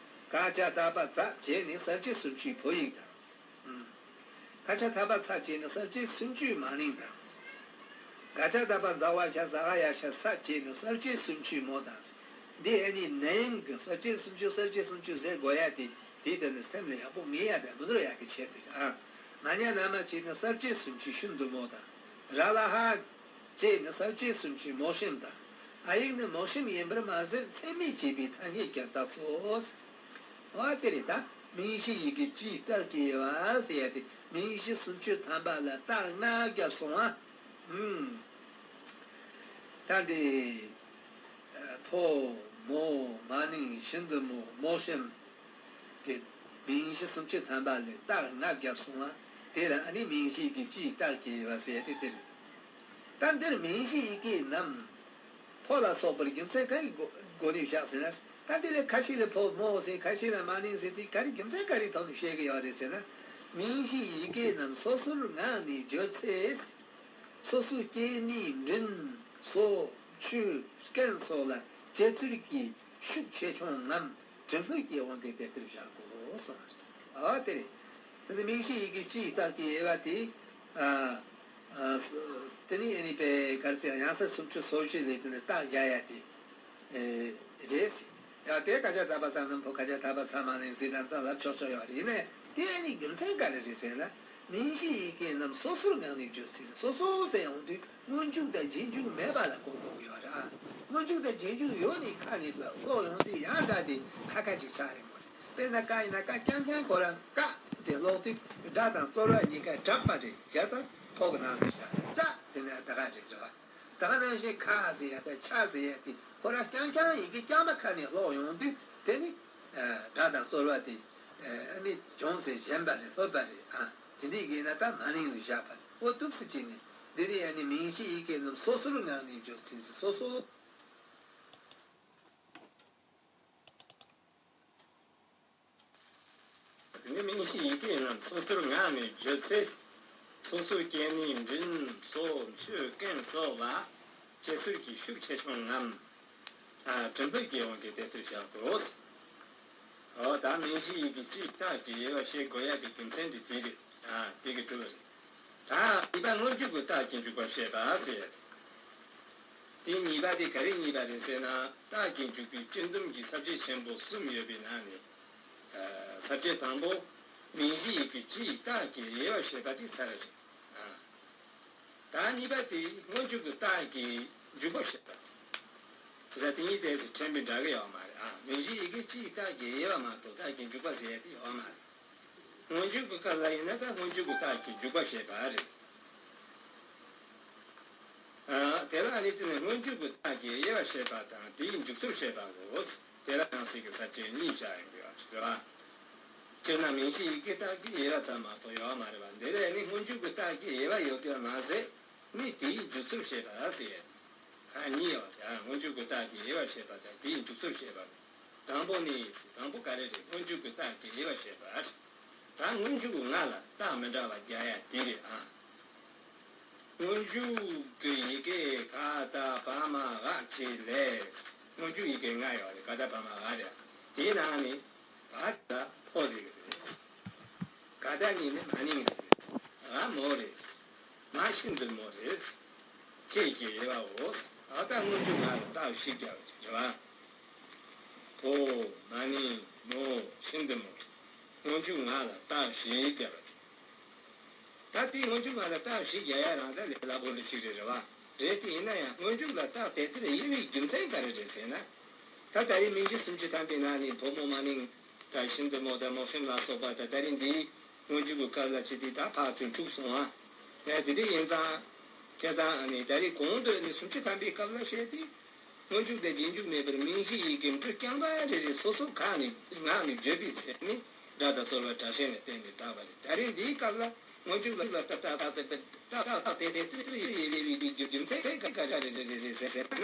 ཀ་ཁ་ཏ་པ་ཙ་བྱས་ནས་གསལ་བྱེད་སུམ་ཅུའི་བོད་ཡིག་དང་། ཨུམ། ཁ་ཆ་ཐ་པ་ཚ་བྱས་ནས་གསལ་བྱེད་སུམ་ཅུའི་མ་ནིང་དང་། ག་ཅ་ད་པ་ཛ་ཝ་ཞ་ཟ་ག་ཡ་ཤ་ས་བྱས་ནས་གསལ་བྱེད་སུམ་ཅུའི་མོ་དང་། འདི་ཨ་ནི་ནིང་གི་གསལ་བྱེད་སུམ་ཅུ་གསལ་བྱེད་སུམ་ཅུ་ཟེར་དགོས་ཡ་དེ། དེ་ལྟར་ནི་སེམས་ལ་ཡག་པོ་ངེས་ཡ་དང་མི་ནོར་ཡ་གི་ཆེད་དུ་རེད། ཨ། ང་ཉ་ན་མ་བྱས་ནས་གསལ་བྱེད་སུམ་ཅུའི་ཤུན་དུ་མོ་དང་། ར་ལ་ཧ་བྱས་ནས་གསལ་བྱེད་སུམ་ཅུའི་མོ་ཤེམ་དང་། ཨ་ཡིག་ནི་མོ་ཤེམ་ཡིན་པར་མ་ཟད་མཚན་མས་བྱས་པའི་ཐ་སྙད་ཀྱང་བཏགས་སོ། འོ་དེ་རེད་ད། མིང་གཞི་ཡི་གེ་སྤྱིའི་རྟགས་ཀྱི་དབྱེ་བ་ཟེར་ཡ་དེ། མིང་གཞི་སུམ་ཅུ་ཐམ་པ་ལ་རྟགས་ལྔ་བརྒྱབ་སོང་ང་། ཨུམ། ད་འདི། ཐོ། མོ། མ་ནིང་། ཤིན་ཏུ་མོ། མོ་ཤེམ། དེ། མིང་གཞི་སུམ་ཅུ་ཐམ་པ་ལ་རྟགས་ལྔ་བརྒྱབ་སོང་ང་། དེ་ལ་ཨ་ནི་མིང་གཞི་ཡི་གེ་སྤྱིའི་རྟགས་ཀྱི་དབྱེ་བ་ཟེར་ཡ་དེ་དེ་རེད། ད་འདིར་མིང་གཞི་ཡི་གེ་རྣམས། ཕོ་ལ་སོགས་པར་རྒྱུ་མཚན་གང་གི་སྒོ་སྒོ་ནས་བཞག་ཟེར་ན། ད་འདི་ལས་ཁ་ཤས་ལ་ཕོ་མོ་ཟེར། ཁ་ཤས་ལ་མ་ནིང་ཟེར། དེ་ག་རེ་རྒྱུ་མཚན་ག་རེ་ཐོག་ནས་བཤད་ཀྱི་ཡོད་རེད་ཟེར་ན། མིང་གཞིའི་ཡི་གེ་རྣམས་སོ་སོར་ངག་ནས་བརྗོད་ཚེ། སོ་སོའི་སྐྱེ་གནས་མགྲིན། སོ། མཆུ། རྐན་སོགས་ལ་བྱེད་ཚུལ་གྱི་ཤུགས་ཆེ་ཆུང་ངམ་གྲུབ་སྤེལ་གྱི་དབང་གིས་དེ་ལྟར་བཞག་གོ་གསུངས་པ་རེད། ཨ་དེ་རེད། དེ་ནི་མིང་གཞི་ཡི་གེ་སྤྱིའི་རྟགས་ཀྱི་དབྱེ་བ་དེ། ཨ། ཨ། སོ། དེ་ནི་ཨ་ནི་པའི་ག་རེ་ཟེར། དབྱངས་གསལ་སུམ་ཅུ་སོ་བཞི་ལས་དེ་ནི་རྟགས་རྒྱག་ཡ་དེ། ཨེ། རེད། ཡང་དེ་ཀ་ཅ་ད་པ་ཚ་རྣམས་ཕོ། ཀ་ཅ་ད་པ་ཚ་མ་ནིང་ཟེར་དང་ཙ་ལབ་ཆོག་ཆོག་ཡོད་རེད། ཡིན་ནའི་དེ་ཨ་ནི་རྒྱུ་མཚན་ག་རེ་རེད་ཟེར་ན། མིང་གཞི་ཡི་གེ་རྣམས་སོ་སོར་ངག་ནས་བརྗོད་ཚེ། སོ་སོ་ཟེར་ཡོང་དུས་སྔོན་འཇུག་དང་རྗེས་འཇུག་མེད་པ་ལ་གོ་དགོས་ཀྱི་ཡོད་རེད། སྔོན་འཇུག་དང་རྗེས་འཇུག་ཡོད་ནའི་ཁ་ནས་ཀློག་ཡོང་དུས་ཡང་སྒྲ་དེ་ཁ་ཁ་ཅིག་ཆགས་ཡོང་གི་རེད། དཔེར་ན་ཀ་ཡིན་ན་ཀ་རྐྱང་རྐྱང་ཁོ་རང་ཀ་ཟེར་ཀློག་དུས་སྒྲ་དང་ཚོར་བ་གཉིས་ཀ་གྲགས་པ་རེད། བྱས་ཙང་ཕོ་གི་ནང་དུ་བཞག་ཙ་ཟེར་ན་ད་ག་རེད་རེད་པ། ད་ག་ནང་བཞིན་ཁ་ཟེར་ཡ་དང་ཆ་ཟེར་ཡ་དེ་ཁོ་རང་རྐྱང་རྐྱང་ཡི་གེ་རྐྱང་པ་ཁ་ནས་ཀློག་ཡོང་དུས་དེ་ནི་སྒྲ་དང་ཚོར་བ་དེ་ཨ་ནི་ཅུང་ཟད་ཞན་པ་རེད། ལྷོད་པ་རེད། ཨ། དེ་འདྲའི་ཡི་གེ་ཡིན་ན་ད་མ་ནིང་ལ་བཞག་པ་རེད། འོ་འདུག་སེ་བྱས་ནས་འདི་ནི་ཨ་ནི་མིང་གཞི་ཡི་གེ་རྣམས་སོ་སོར་ངག་ནས་བརྗོད་ཚེ། སོ་སོ། དེ་ནི་མིང་གཞི་ཡི་གེ་རྣམས་སོ་སོར་ངག་ནས་བརྗོད་ཚེ། སོ་སོའི་སྐྱེ་གནས་མགྲིན་སོགས་མཆུ་རྐན་སོགས་ལ་བཅད་ཚུལ་གྱི་ཤུགས་ཆེ་ཆུང་ངམ། ཨ། གྲུབ་མཐའ་གི་དབང་གིས་དེ་ལྟར་བྱ་དགོས། འོ་ད་མིང་གཞིའི་ཡི་གེ་གཅིག་རྟགས་ཀྱི་དབྱེ་བ་བཤད་དགོས་ཡ་གི་རྒྱུ་མཚན་དེ་དེ་རེད། ཨ། དེ་གིས་གྲུབ་པ་རེད། ད་གཉིས་པ་སྔོན་འཇུག་གི་རྟགས་ཀྱི་འཇུག་པ་བཤད་པ་ཟེར་ཡ་དེ། དེ་གཉིས་པ་དེ་ག་རེ་གཉིས་པ་རེད་ཟེར་ན། རྟགས་ཀྱི་འཇུག་པའི་སྤྱི་སྡོམ་གྱི་ས་བཅད་ཆེན་པོ་གསུམ་ཡོད་པའི་ནང་ནས། ས་བཅད་དང་པོ། མིང་གཞིའི་ཡི་གེ་སྤྱིའི་རྟགས་ཀྱི་དབྱེ་བ་བཤད་པ་དེ་གསལ་རེད། ད་གཉིས་པ་དེ་སྔོན་འཇུག་གི་རྟགས་ཀྱི་འཇུག་པ་བཤད་པ། དེ་ས་དེ་གཉིས་དེ་ཕྲད་པའི་འདྲ་གི་ཡོད་མ་རེད། ཨ། མིང་གཞིའི་ཡི་གེ་སྤྱིའི་རྟགས་ཀྱི་དབྱེ་བ་མ་གཏོགས་རྟགས་ཀྱི་འཇུག་པ་ཟེར་ཡ་དེ་ཡོད་མ་རེད། སྔོན་འཇུག་གི་སྐབས་ལ་ཡིན་ན་ད་སྔོན་འཇུག་གི་རྟགས་ཀྱི་འཇུག་པ་བཤད་པ་རེད། ཨ། དེ་ལ་ཨ་ནི་དེ་ནི་སྔོན་འཇུག་གི་རྟགས་ཀྱི་དབྱེ་བ་བཤད་པ་དང་དེའི་འཇུག་ཚུལ་བཤད་པའོ། དེ་ལ་ཡང་སྲིད་ཀྱི་ས་བཅད་གཉིས་བཞག་ཡོང་གི་ཡོད་རེད་བ། སྤྱིར་ན་མིང་གཞིའི་ཡི་གེ་རྟགས་ཀྱི་དབྱེ་བ་ཙམ་མ་གཏོགས་ཡོད་མ་རེད་བ། འདི་ལ་ནི་སྔོན་འཇུག་གི་རྟགས་ཀྱི་དབྱེ་བ་ཡོད་པ་མ་ཟད་ནི་དེའི་འཇུག་ཚུལ་བཤད་པ་ཟེར་ཡ་དེ་གཉིས་ཡོད་རེད། ཨ། སྔོན་འཇུག་གི་རྟགས་ཀྱི་དབྱེ་བ་བཤད་པ་དང་དེའི་འཇུག་ཚུལ་བཤད་པ། དང་པོ་ནི། དང་པོ་ག་རེ་རེད། སྔོན་འཇུག་གི་རྟགས་ཀྱི་དབྱེ་བ་བཤད་པ། ད་སྔོན་འཇུག་ལྔ་ལ་རྟགས་མི་འདྲ་བ་བརྒྱབ་ཡ་དེ་རེད། ཨ། སྔོན་འཇུག་གི་ཡི་གེ་ག་ད་བ་མ་འ་བྱས་ལས། སྔོན་འཇུག་ཡི་གེ་ལྔ་ཡོད་རེད། ག་ད་བ་མ་འ་རེད། དེའི་ནང་ནས་བ་ད་ཕོ་ཟེར་གི་རེད། ག་ད་གཉིས་ནི་མ་ནིང་རེད། འ་མོ་རེད། མ་ཤིན་ཏུ་མོ་རེད། ཅེས་ཀྱི་དབྱེ་བའོ། ཨ། ད་སྔོན་འཇུག་ལྔ་ལ་རྟགས་བཞི་བརྒྱབ་པ་རེད་བ། ཕོ། མ་ནིང་། མོ། ཤིན་ཏུ་མོ། སྔོན་འཇུག་ལྔ་ལ་རྟགས་བཞི་བརྒྱབ་པ་རེད། ད་དེ་སྔོན་འཇུག་ལྔ་ལ་རྟགས་བཞི་བརྒྱབ་ཡ་རང་ད་ལས་སླ་པོ་འདྲ་ཅིག་རེད། རེད་བ། རེད་དེ་ཡིན་ན་ཡང་སྔོན་འཇུག་ལ་རྟགས་དེ་ལྟར་དབྱེ་བའི་རྒྱུ་མཚན་ག་རེ་རེད་ཟེར་ན། ད་ད་རེས་མིང་གཞི་སུམ་ཅུ་ཐམ་པའི་ནང་ནས་ཕོ་མོ་མ་ནིང་། ད་ཤིན་ཏུ་མོ་དང་མོ་ཧྥེམ་ལ་སོགས་པ་ད་ད་རིང་འདིའི་སྔོན་འཇུག་གི་སྐབས་ལ་བྱས་ཏེ་ད་ཕར་ཚུར་འཁྲུགས་སོང་བ། ཡ་དེ་འདྲ་ཡིན་ཙང་། བྱས་ཙང་ཨ་ནི་ད་རེས་གོང་དུ་ནི་སུམ་ཅུ་ཐམ་པའི་སྐབས་ལ་བཤད་དེ། སྔོན་འཇུག་དང་རྗེས་འཇུག་མེད་པར་མིང་གཞིའི་ཡི་གེ་འབྲུ་རྐྱང་པ་རེ་རེ་སོ་སོ་གང་ནས་ངག་ནས་བརྗོད་པའི་ཚེ་ནི་སྒྲ་དང་སོགས་པ་སྒྲ་གཞན་ལ་བརྟེན་ནས་བཏགས་པ་རེད། ད་རེས་འདིའི་སྐབས་ལ་སྔོན་འཇུག་ལ་ཏག་ཏག་ཏག་ཏག་ཏག་ཏག་དེ་དེ་དེ་དེ་ཡི་ལས་པའི་རྒྱུ་རྒྱུ་མཚན་ག་ག་རེ་རེ་རེ་རེ་ཟེར་ཟེར་ན།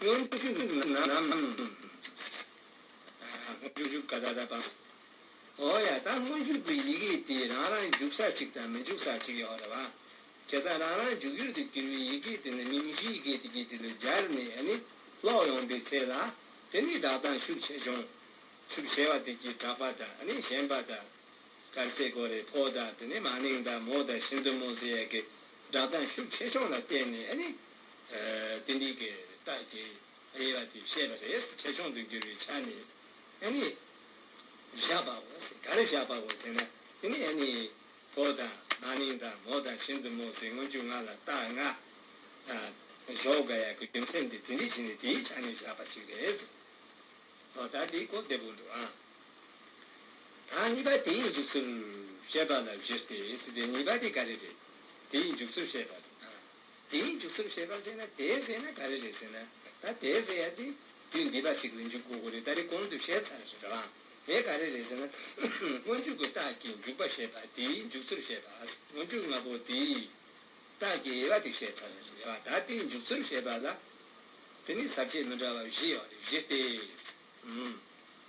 སྔོན་འཇུག་ནམ། སྔོན་འཇུག་ག་ད་ད་པ། འོ་ཡ། ད་སྔོན་འཇུག་གི་ཡི་གེ་དེ་རང་རང་འཇུག་ས་གཅིག་དང་མི་འཇུག་ས་གཅིག་ཡོད་རེད་བ། བྱས་ཙང་རང་རང་འཇུག་ཡུལ་དུ་གྱུར་བའི་ཡི་གེ་དེ་ནི་མིང་གཞིའི་ཡི་གེ་དེ་གྱིས་དེ་ལ་སྦྱར་ནས་ཨ་ནི་ཀློག་ཡོང་བའི་ཚེ་ལ། དེ་ནི་སྒྲ་གདངས་ཤུགས་ཆེ་ཆུང་། ཤུགས་ཆེ་བ་དེ་གྱིས་དྲག་པ་དང་ཨ་ནི་ཞན་པ་དང་། ག་རེ་ཟེར་དགོས་རེད། ཕོ་དང་དེ་ནི་མ་ནིང་དང་མོ་དང་ཤིན་ཏུ་མོ་ཟེར་ཡས་ཀྱི་སྒྲ་གདངས་ཤུགས་ཆེ་ཆུང་ལ་བརྟེན་ནས་ཨ་ནི། ཨ། དེ་འདྲའི་གི་རྟགས་ཀྱི་དབྱེ་བ་དེ་བཤད་པ་རེད། ཆེ་ཆུང་དུ་གྱུར་བའི་ཆ་ནས་ཨ་ནི་བཞག་པའོ་ཟེར། ག་རེ་བཞག་པའོ་ཟེར་ན། དེ་ནི་ཨ་ནི་ཕོ་དང་མ་ནིང་དང་མོ་དང་ཤིན་ཏུ་མོ་ཟེར་སྔོན་འཇུག་ལྔ་ལ་རྟགས་ལྔ། ཨ། འཇོག་དགོས་ཡ་གི་རྒྱུ་མཚན་དེ་དེ་འདྲ་བྱས་ནས་དེའི་ཆ་ནས་བཞག་པ་ཅིག་རེད། འོ་ད་འདི་གོ་བདེ་པོ་འདུག་ཨ། ད་གཉིས་པ་དེའི་འཇུག་ཚུལ་བཤད་པ་ལ་བཞི་སྟེ་ཟེར་ཏེ། གཉིས་པ་དེ་ག་རེ་རེད། དེའི་འཇུག་ཚུལ་བཤད་པ་རེད། ཨ། དེའི་འཇུག་ཚུལ་བཤད་པ་ཟེར་ན་དེ་ཟེར་ན་ག་རེ་རེད་ཟེར་ན། ད་དེ་ཟེར་ཡ་དེ་དུས་འདས་པ་ཞིག་ལ་འཇུག་དགོས་ཀྱི་རེད། ད་རེས་གོང་དུ་བཤད་ཚར་རེད་བ། དེ་ག་རེ་རེད་ཟེར་ན། སྔོན་འཇུག་གི་རྟགས་ཀྱི་འཇུག་པ་བཤད་པ། དེའི་འཇུག་ཚུལ་བཤད་པ། སྔོན་འཇུག་ལྔ་པོ་དེའི་རྟགས་ཀྱི་དབྱེ་བ་དེ་བཤད་ཚར་རེད་བ། ད་དེའི་འཇུག་ཚུལ་བཤད་པ་ལ། དེ་ནི་ས་བཅད་མི་འདྲ་བ་བཞི་ཡོད་རེད། བཞི་སྟེ། ཨུམ།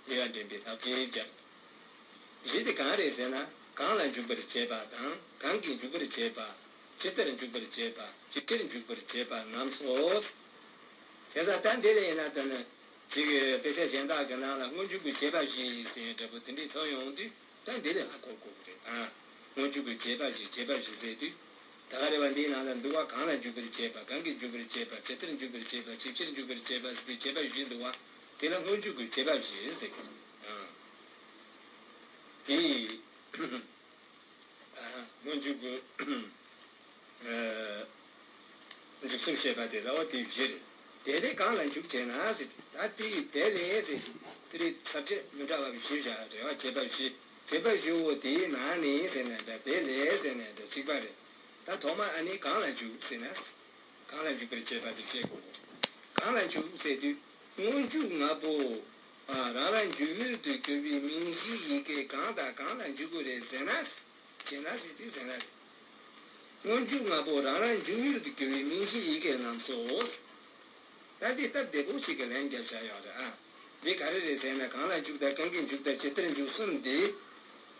དབྱེ་བ་འདྲེན་པའི་ལྷག་བཅས་སྦྱར། བཞི་དེ་གང་རེད་ཟེར་ན། གང་ལ་འཇུག་པར་བྱེད་པ་དང་། གང་གིས་འཇུག་པར་བྱེད་པ། ཇི་ལྟར་འཇུག་པར་བྱེད་པ། ཇི་ཕྱིར་འཇུག་པར་བྱེད་པ་རྣམས་སོ། དེ་ཙང་ད་འདི་ལ་ཡིན་ན་ད་ནི། ཅིག་དཔེ་ཆ་གཞན་དག་གི་ནང་ལ་སྔོན་འཇུག་གི་བྱེད་པ་བཞི་ཟེར་ཡག་འདྲ་པོ་དེ་འདྲའི་ཐོན་ཡོང་དུས། ད་འདི་ལས་ཧ་གོ་དགོས་ཀྱི་རེད། ཨ། སྔོན་འཇུག་གི་བྱེད་པ་བཞི། བྱེད་པ་བཞི་ཟེར་དུས། ད་ག་རེ་བ་འདིའི་ནང་ལ་འདུག་བ། གང་ལ་འཇུག་པར་བྱེད་པ། གང་གིས་འཇུག་པར་བྱེད་པ། ཇི་ལྟར་འཇུག་པར་བྱེད་པ། ཇི་ཕྱིར་འཇུག་པར་བྱེད་པ་ཟེར་དུས་བྱེད་པ་བཞི་འདུག་བ། དེ་ལ་སྔོན་འཇུག་གི་བྱེད་པ་བཞི་ཟེར་གྱི་རེད། ཨ། དེ། ཨ། སྔོན་འཇུག་གི། ཨ། འཇུག་ཚུལ་བཤད་པ་དེ་ལ་འོ་དེ་བཞི་རེད། དེ་ལས་གང་ལ་འཇུག་བྱེད་ན་ཟེར་དུས། ད་དེ་ཡི་དེ་ལས་ཟེར་དུས་དེ་རིང་ས་བཅད་མི་འདྲ་བ་བཞི་བཞག་རེད་བ། བྱེད་པ་བཞི། བྱེད་པ་བཞི་བོ་དེའི་ནང་ནས་ཟེར་ན་འདྲ། དེ་ལས་ཟེར་ན་འདྲ་གཅིག་པ་རེད། ད་ཐོག་མ་ཨ་ནི་གང་ལ་འཇུག་ཟེར་ན། གང་ལ་འཇུག་པར་བྱེད་པ་དེ་བཤད་དགོས་ཀྱི་རེད། གང་ལ་འཇུག་ཟེར་དུས་སྔོན་འཇུག་ལྔ་པོ། ཨ། རང་རང་འཇུག་ཡུལ་དུ་གྱུར་པའི་མིང་གཞིའི་ཡི་གེ་གང་དང་གང་ལ་འཇུག་དགོས་རེད་ཟེར་ན། ཟེར་ན་ཟེར་དུས་ཟེར་ན་རེད། སྔོན་འཇུག་ལྔ་པོ་རང་རང་འཇུག་ཡུལ་དུ་གྱུར་པའི་མིང་གཞིའི་ཡི་གེ་རྣམས་སོ། ད་འདི་སྟབས་བདེ་པོ་ཞིག་གི་ལན་བརྒྱབ་བཞག་ཡོད་རེད། ཨ། འདི་ག་རེ་རེད་ཟེར་ན། གང་ལ་འཇུག་དང་། གང་གིས་འཇུག་དང་། ཇི་ལྟར་འཇུག་གསུམ་འདི།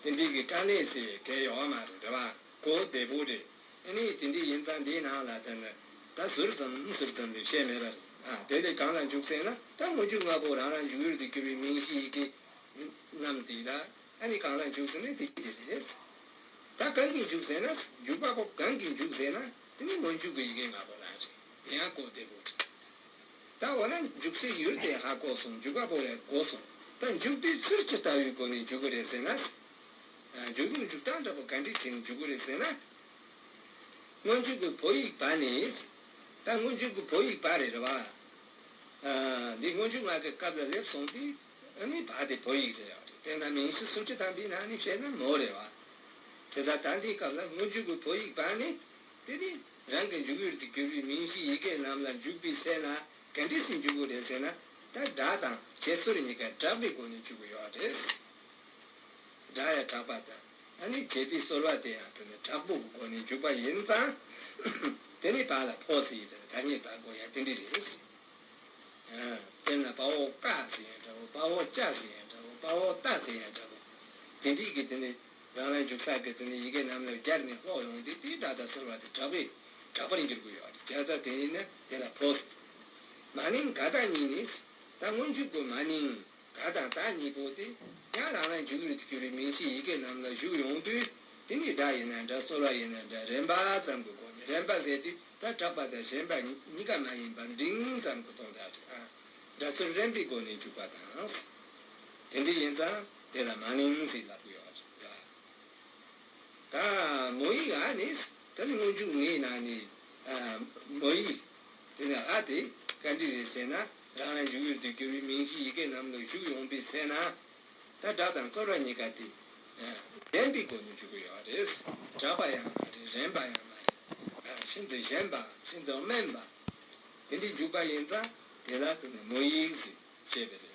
དེ་འདྲའི་གི་དཀའ་གནད་ཟེར་གལ་ཡོད་མ་རེད། རེད་བ། གོ་བདེ་པོ་རེད། ཨ་ནི་དེ་འདྲ་ཡིན་ཙང་འདིའི་ནང་ལ་ད་ནི་ད་ཟུར་ཙམ་ཟུར་ཙམ་ལས་བཤད་མེད་པ་རེད། ཨ་དེ་ལས་གང་ལ་འཇུག་ཟེར་ན། ད་སྔོན་འཇུག་ལྔ་པོ་རང་རང་འཇུག་ཡུལ་དུ་གྱུར་པའི་མིང་གཞི་ཡི་གེ་རྣམས་དེ་ལ་ཨ་ནི་གང་ལ་འཇུག་ཟེར་ན་དེ་གཅིག་དེ་རེད། ད་གང་གིས་འཇུག་ཟེར་ན། འཇུག་པ་པོ་གང་གིས་འཇུག་ཟེར་ན། དེ་ནི་སྔོན་འཇུག་གི་ཡི་གེ་ལྔ་པོ་རང་རེད། དེ་ཡང་གོ་བདེ་པོ་རེད། ད་འོ་ན་འཇུག་སའི་ཡུལ་དེ་ཧ་གོ་སོང་། འཇུག་པ་པོ་ཡང་གོ་སོང་། ད་འཇུག་དུས་ཚུལ་ཇི་ལྟ་བུའི་སྒོ་ནས་འཇུག་གི་རེད་ཟེར་ན། ཨ་འཇུག་ཡུལ་འཇུག་སྟངས་འདྲ་པོ་ག་འདྲ་བྱས་ནས་འཇུག་གི་རེད་ཟེར་ན། སྔོན་འཇུག་གི་བོད་ཡིག་བ་ནི། ད་སྔོན་འཇུག་གི་བོད་ཡིག་བ་རེད་རེད་བ། ཨ་འདི་སྔོན་འཇུག་ལྔ་གི་སྐབས་ལ་སླེབས་སོང་དུས། ཨ་ནི་བ་དེ་བོད་ཡིག་རེད་ཡོད་རེད། དེ་ན་མིང་གཞི་སུམ་ཅུ་ཐམ་པའི་ནང་ནས་བཤད་ན་མོ་རེད་བ། དེ་ཙང་ད་འདིའི་སྐབས་ལ་སྔོན་འཇུག་གི་བོད་ཡིག་བ་ནི། དེ་ནི་རང་གི་འཇུག་ཡུལ་དུ་གྱུར་པའི་མིང་གཞི་ཡི་གེ་རྣམས་ལ་འཇུག་པའི་ཚེ་ན་ག་འདྲ་སེ་འཇུག་གི་རེད་ཟེར་ན། ད་སྒྲ་དང་བྱེད་ཚུལ་གཉིས་ཀ་གྲགས་པའི་སྒོ་ནས་འཇུག་གི་ཡོད་རེད། སྒྲ་ཡང་གྲགས་པ་དང་། ཨ་ནི་བྱེད་པའི་ཚོར་བ་དེ་ཡང་དེ་ནི་གྲགས་པོ་གི་སྒོ་ནས་འཇུག་པ་ཡིན་ཙང་། དེ་ནི་བ་ལ་ཕོ་ཟེར་ཡི་དེ་ནི་ད་སྙེད་བ་གོ་ཡ་དེ་འདྲ་རེད། ཨ་དཔེར་ན་དཔའ་བོ་ཀ་ཟེར་ཡ་འདྲ་བོ། དཔའ་བོ་ཅ་ཟེར་ཡ་འདྲ་བོ། དཔའ་བོ་ཏ་ཟེར་ཡ་འདྲ་བོ། དེ་འདྲའི་གི་དེ་ནི་རང་རང་འཇུག་ས་གི་དེ་ནི་ཡི་གེ་རྣམས་ལ་སྦྱར་ནས་ཀློག་ཡོང་དུས་དེའི་སྒྲ་དང་ཚོར་བ་དེ་གྲགས་པའི་གྲགས་པར་འགྱུར་དགོས་ཡོད་རེད། བྱས་ཙང་དེ་ཡིན་ན་དེ་ལ་ཕོ་ཟེར། མ་ནིང་ག་ད་གཉིས་ནི། ད་སྔོན་འཇུག་གི་མ་ནིང་ག་དང་ད་གཉིས་པོ་དེ་ཡང་རང་རང་འཇུག་ཡུལ་དུ་གྱུར་པའི་མིང་གཞི་ཡི་གེ་རྣམས་ལ་ཞུགས་ཡོང་དུས། དེ་ནི་སྒྲ་ཡིན་ན་འདྲ། ཚོར་བ་ཡིན་ན་འདྲ། རན་པ་ཙམ་གྱི་སྒོ་ནས། རན་པ་ཟེར་དུས་ད་གྲགས་པ་དང་ཞན་པ་གཉིས་ཀ་མ་ཡིན་པ་འབྲིང་ཙམ་གྱི་དོན་དག་རེད། ཨ་སྒྲ་ཚུལ་རན་པའི་སྒོ་ནས་འཇུག་པ་དང་། དེ་འདྲ་ཡིན་ཙང་དེ་ལ་མ་ནིང་ཟེར་ལབ་ཀྱི་ཡོད་རེད། ད་མོ་ཡིག་ཨ་ནི། ད་ནི་སྔོན་འཇུག་ལྔའི་ནང་ནས། ཨ་མོ་ཡིག་དེ་ནི་ཨ་དེ་ག་འདྲ་རེད་ཟེར་ན། རང་རང་འཇུག་ཡུལ་དུ་གྱུར་པའི་མིང་གཞི་ཡི་གེ་རྣམས་ལ་ཞུགས་ཡོང་པའི་ཚེ་ན། ད་སྒྲ་དང་ཚོར་བ་གཉིས་ཀ་དེ་ལྡན་པའི་སྒོ་ནས་འཇུག་གི་ཡོད་རེད། གྲགས་པ་ཡང་མ་རེད། རན་པ་ཡང་མ་རེད། ཤིན་ཏུ་ཞན་པ། ཤིན་ཏུ་དམན་པ། དེ་འདྲའི་འཇུག་པ་ཡིན་ཙང་དེ་ལ་དེ་ནི་མོ་ཡིག་ཟེར་བྱས་པ་རེད།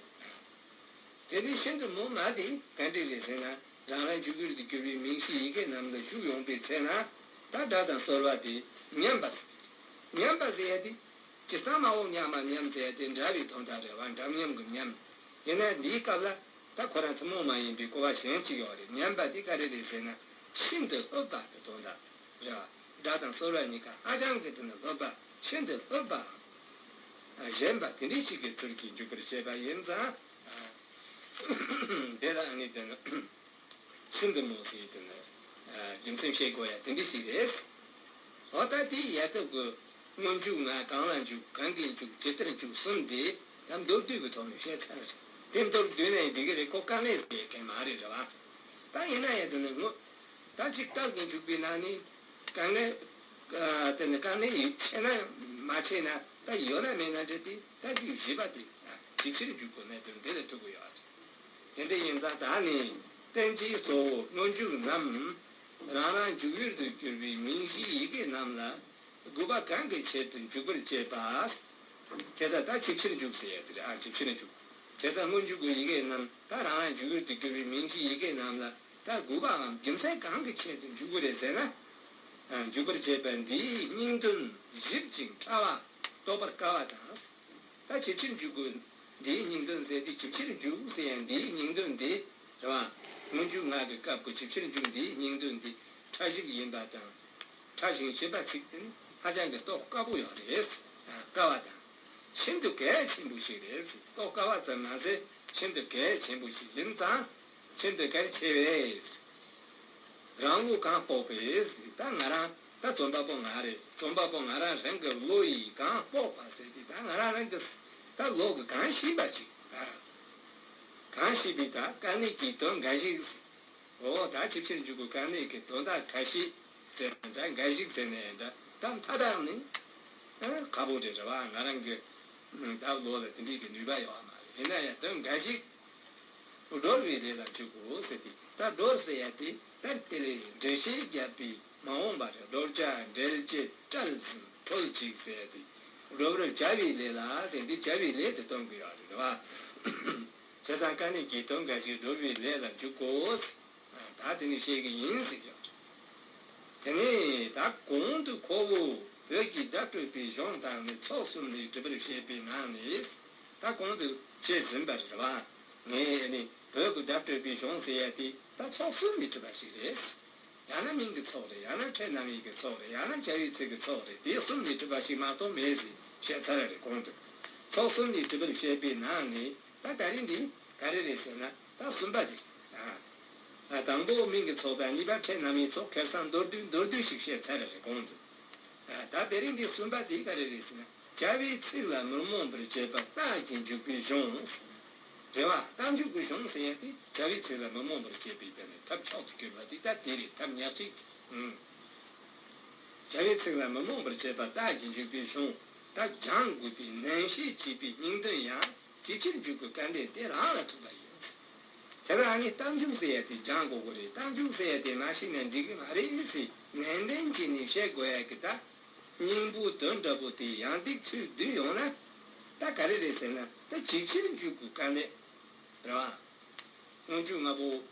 དེ་ནི་ཤིན་ཏུ་མོ་མ་དེ་ག་འདྲ་རེད་ཟེར་ན། རང་རང་འཇུག་ཡུལ་དུ་གྱུར་པའི་མིང་གཞི་ཡི་གེ་རྣམས་ལ་ཞུགས་ཡོང་པའི་ཚེ་ན། ད་སྒྲ་དང་ཚོར་བ་དེ་མཉམ་པ་ཟེར། མཉམ་པ་ཟེར་ཡ་དེ་སྤྱིར་བཏང་མ་འོངས་མཉམ་མ་མཉམ་ཟེར་ཡ་དེ་འདྲ་བའི་དོན་དག་རེད་བ། འདྲ་མཉམ་གྱི་མཉམ། ཡིན་ན་འདིའི་སྐབས་ལ་ད་ཁོ་རང་ཐུན་མོང་མ་ཡིན་པའི་གོ་བ་གཞན་ཞིག་ཡོད་རེད། མཉམ་པ་དེ་ག་རེ་རེད་ཟེར་ན། ཤིན་ཏུ་ལྷོད་པ་གི་དོན་དག་རེད་བ། སྒྲ་དང་ཚོར་བ་གཉིས་ཀ་ཧ་ཅང་གི་དེ་ནི་ལྷོད་པ། ཤིན་ཏུ་ལྷོད་པའམ་ཞན་པ་དེ་འདྲ་ཞིག་གི་ཚུལ་གྱིས་འཇུག་པར་བྱེད་པ་ཡིན་ཙང་། དེ་ལ་ཨ་ནི་དེ་ནི་ཤིན་ཏུ་མོ་ཟེར་དེ་ནི་རྒྱུ་མཚན་བཤད་དགོས་ཡ་དེ་འདྲ་ཞིག་རེད། འོ་ད་དེའི་ཡ་སྟབས་ཀྱིས་སྔོན་འཇུག་ལྔ་གང་ལ་འཇུག། གང་གིས་འཇུག། ཇི་ལྟར་འཇུག་གསུམ་དེ་ད་མདོར་བསྡུས་ཀྱི་ཐོག་ནས་བཤད་ཚར་རེད། དེ་མདོར་བསྡུས་ན་ཡང་འགྲིག་གི་རེད། ཁོ་དཀའ་ངལ་ཟེར་མཁན་མ་རེད། རེད་བ། ད་ཡིན་ན་ཡང་དེ་ནི་ངོ་། ད་གཅིག་སྐབས་ཀྱི་འཇུག་པའི་ནང་ནས་དཀའ་ངལ། ཨ་དེ་ནི་དཀའ་ངལ་ཡོད་ཆེ་ན་མ་ཆེ་ན། ད་ཡོད་ན་མེད་ན་འདྲ་སྟེ། ད་དེའི་བཞི་པ་དེ་ཇི་ཕྱིར་འཇུག་གོ་གནད་དོན་དེ་ལ་ཐུག་གི་ཡོད་རེད། དེ་འདྲ་ཡིན་ཙང་ད་ནི་བསྟན་བཅོས་གཙོ་བོ་སྔོན་འཇུག་རྣམས་རང་རང་འཇུག་ཡུལ་དུ་གྱུར་པའི་མིང་གཞིའི་ཡི་གེ་རྣམས་ལ་དགུ་པ་གང་གི་ཆེད་དུ་འཇུག་པར་བྱེད་པ། བྱས་ཙང་ད་ཇི་ཕྱིར་འཇུག་ཟེར་ཡ་དེ་རེད། ཨ་ཇི་ཕྱིར་འཇུག། བྱས་ཙང་སྔོན་འཇུག་གི་ཡི་གེ་རྣམས་ད་རང་རང་འཇུག་ཡུལ་དུ་གྱུར་པའི་མིང་གཞིའི་ཡི་གེ་རྣམས་ལ་ད་དགུ་པའམ་རྒྱུ་མཚན་གང་གི་ཆེད་དུ་འཇུག་གི་རེད་ཟེར་ན། ཨ་འཇུག་པར་བྱེད་པ་འདིའི་སྙིང་དོན་ཞིབ་ཅིང་ཕྲ་བ་རྟོགས་པར་དཀའ་བ་དང་། ད་ཇི་ཕྱིར་འཇུག་དགོས། འདིའི་སྙིང་དོན་ཟེར་དུས་ཇི་ཕྱིར་འཇུག་ཟེར་ཡང་འདིའི་སྙིང་དོན་འདི་རེད་བ། སྔོན་འཇུག་ལྔ་གི་སྐབས་ཀྱི་ཇི་ཕྱིར་འཇུག་འདིའི་སྙིང་དོན་འདི་ཕྲ་ཞིབ་ཡིན་པ་དང་། ཕྲ་ཞིང་ཞིབ་པ་ཞིག་དེ་ནི་ཧ་ཅང་གི་རྟོགས་དཀའ་པོ་ཡོད་རེད། དཀའ་བ་དང་། ཤིན་ཏུ་གལ་ཆེན་པོ་ཞིག་རེད། རྟོགས་དཀའ་བ་ཙམ་མ་ཟད་ཤིན་ཏུ་གལ་ཆེན་པོ་ཞིག་ཡིན་ཙང་། ཤིན་ཏུ་གལ་ཆེ་བས། རང་བློ་གང་དཔོག་པས། ད་ང་རང་ད་རྩོམ་པ་པོ་ང་རེད། རྩོམ་པ་པོ་ང་རང་རང་གི་བློ་ཡིས་གང་དཔོག་པ་ཟེར་དུས་ད་ང་རང་རང་གི་ད་བློ་གི་གང་ཤེས་པ་ཅིག། ཨ། གང་ཤེས་པའི་ད་དཀའ་གནད་ཀྱི་དོན་འགའ་ཞིག། འོ་ད་ཇི་ཕྱིར་འཇུག་གི་དཀའ་གནད་ཀྱི་དོན་དག་འགའ་ཞིག་ཟེར་ན་འདྲ། འགའ་ཞིག་ཟེར་ན་ཡང་འདྲ། ད་མཐའ་དག་ནི་ཨ་ཁག་པོ་རེད། རེད་བ། ང་རང་གི་ད་བློ་ལ་དེ་འདྲའི་གི་ནུས་པ་ཡོད་མ་རེད། ཡིན་ན་ཡང་དོན་འགའ་ཞིག་སྒྲོལ་བའི་ལས་ལ་འཇུག་གོ་ཟེར་ཏེ། ད་སྒྲོལ་ཟེར་ཡ་དེ་ད་དེ་ལས་འགྲེལ་བཤད་བརྒྱབ་པའི་མ་འོངས་པ་རེད། སྒྲོལ་བྱ་འགྲེལ་བྱེད་བཀྲལ་ཟིན་འཕྲོལ་ཅིག་ཟེར་ཡ་དེ། སྒྲོལ་བར་བྱ་བའི་ལས་ལ་ཟེར་དུས་བྱ་བའི་ལས་དེ་སྟོན་གྱི་ཡོད་རེད། རེད་བ། བྱས་ཙང་དཀའ་གནད་ཀྱི་དོན་འགའ་ཞིག་སྒྲོལ་བའི་ལས་ལ་འཇུག་གོ། ད་དེ་ནི་བཤད་ཀྱི་ཡིན་ཟེར་གྱི་ཡོད་རེད། དེ་ནས་ད་གོང་དུ་ཁོ་བོ་བོད་ཀྱི་བརྡ་སྤྲོད་པའི་གཞུང་དག་ནི་ཚོགས་གསུམ་ལས་གྲུབ་པར་བཤད་པའི་ནང་ནས། ད་གོང་དུ་བཤད་ཟིན་པ་རེད་བ། ངས་ནི་བོད་ཀྱི་བརྡ་སྤྲོད་པའི་གཞུང་ཟེར་ཡ་དེ་ད་ཚོགས་གསུམ་ལས་གྲུབ་པ་ཞིག་རེད། ཡང་ན་མིང་གི་ཚོགས་རེད། ཡང་ན་ཕྲད་རྣམ་དབྱེ་གི་ཚོགས་རེད། ཡང་ན་བྱ་བའི་ཚིག་གི་ཚོགས་རེད། དེ་གསུམ་ལས་གྲུབ་པ་ཞིག་མ་གཏོགས་མེད་ཟེར་བཤད་ཚར་རེད་གོང་དུ། ཚོགས་གསུམ་ལས་གྲུབ་པར་བཤད་པའི་ནང་ནས་ད་ད་རིང་འདི་ག་རེ་རེད་ཟེར་ན་ད་གསུམ་པ་འདི། ཨ། ཨ། དང་པོ་མིང་གི་ཚོགས་དང་གཉིས་པ་ཕྲད་རྣམ་དབྱེའི་ཚོགས། ཁ་སང་མདོར་བསྡུས་མདོར་བསྡུས་ཤིག་བཤད་ཚར་རེད་གོང་དུ། ཨ། ད་དེ་རིང་འདི་གསུམ་པ་འདི་ག་རེ་རེད་ཟེར་ན། བྱ་བའི་ཚིག་ལ་མི་རྨོངས་པར་བྱེད་པ་རྟགས་ཀྱི་འཇུག་པའི་གཞུང་ཟེར་ན། རེད་བ། རྟགས་འཇུག་གི་གཞུང་ཟེར་ཡ་དེ་བྱ་བའི་ཚིག་ལ་མི་རྨོངས་པར་བྱེད་པའི་དེ་ནི་ཐབས་མཆོག་ཏུ་གྱུར་པ་དེ་ད་དེ་རེད། ཐབས་ཉག་གཅིག་ཨང་། བྱ་བའི་ཚིག་ལ་མི་རྨོངས་པར་བྱེད་པ་རྟགས་ཀྱི་འཇུག་པའི་གཞུང་། ད་སྦྱང་དགོས་པའི་ནན་བཤད་བྱས་པའི་སྙིང་དོན་ཡང་ཇི་ཕྱིར་འཇུག་དགོས་སྐལ་ལྡན་དེ་རང་ལ་ཐུག་པ་ཡིན། དེ་ལ་ཨ་ནི་རྟགས་འཇུག་ཟེར་ཡ་དེ་སྦྱང་དགོས་ཀྱི་རེད། རྟགས་འཇུག་ཟེར་ཡ་དེ་མ་ཤེས་ན་འགྲིག་གི་མ་རེད་ཟེར་ནན་ཏན་བྱས་ནས་བཤད་དགོས་ཡ་གི་ད། སྙིང་པོ་དོན་འདྲ་པོ་དེ་ཡང་ཏིག་ཚུར་བསྡུས་ཡོང་ན། ད་ག་རེ་རེད་ཟེར་ན་ད་ཇི་ཕྱིར་འཇུག་དགོས་སྐལ་ལྡན། རེད་བ། སྔོན་འཇུག་ལྔ་པོ།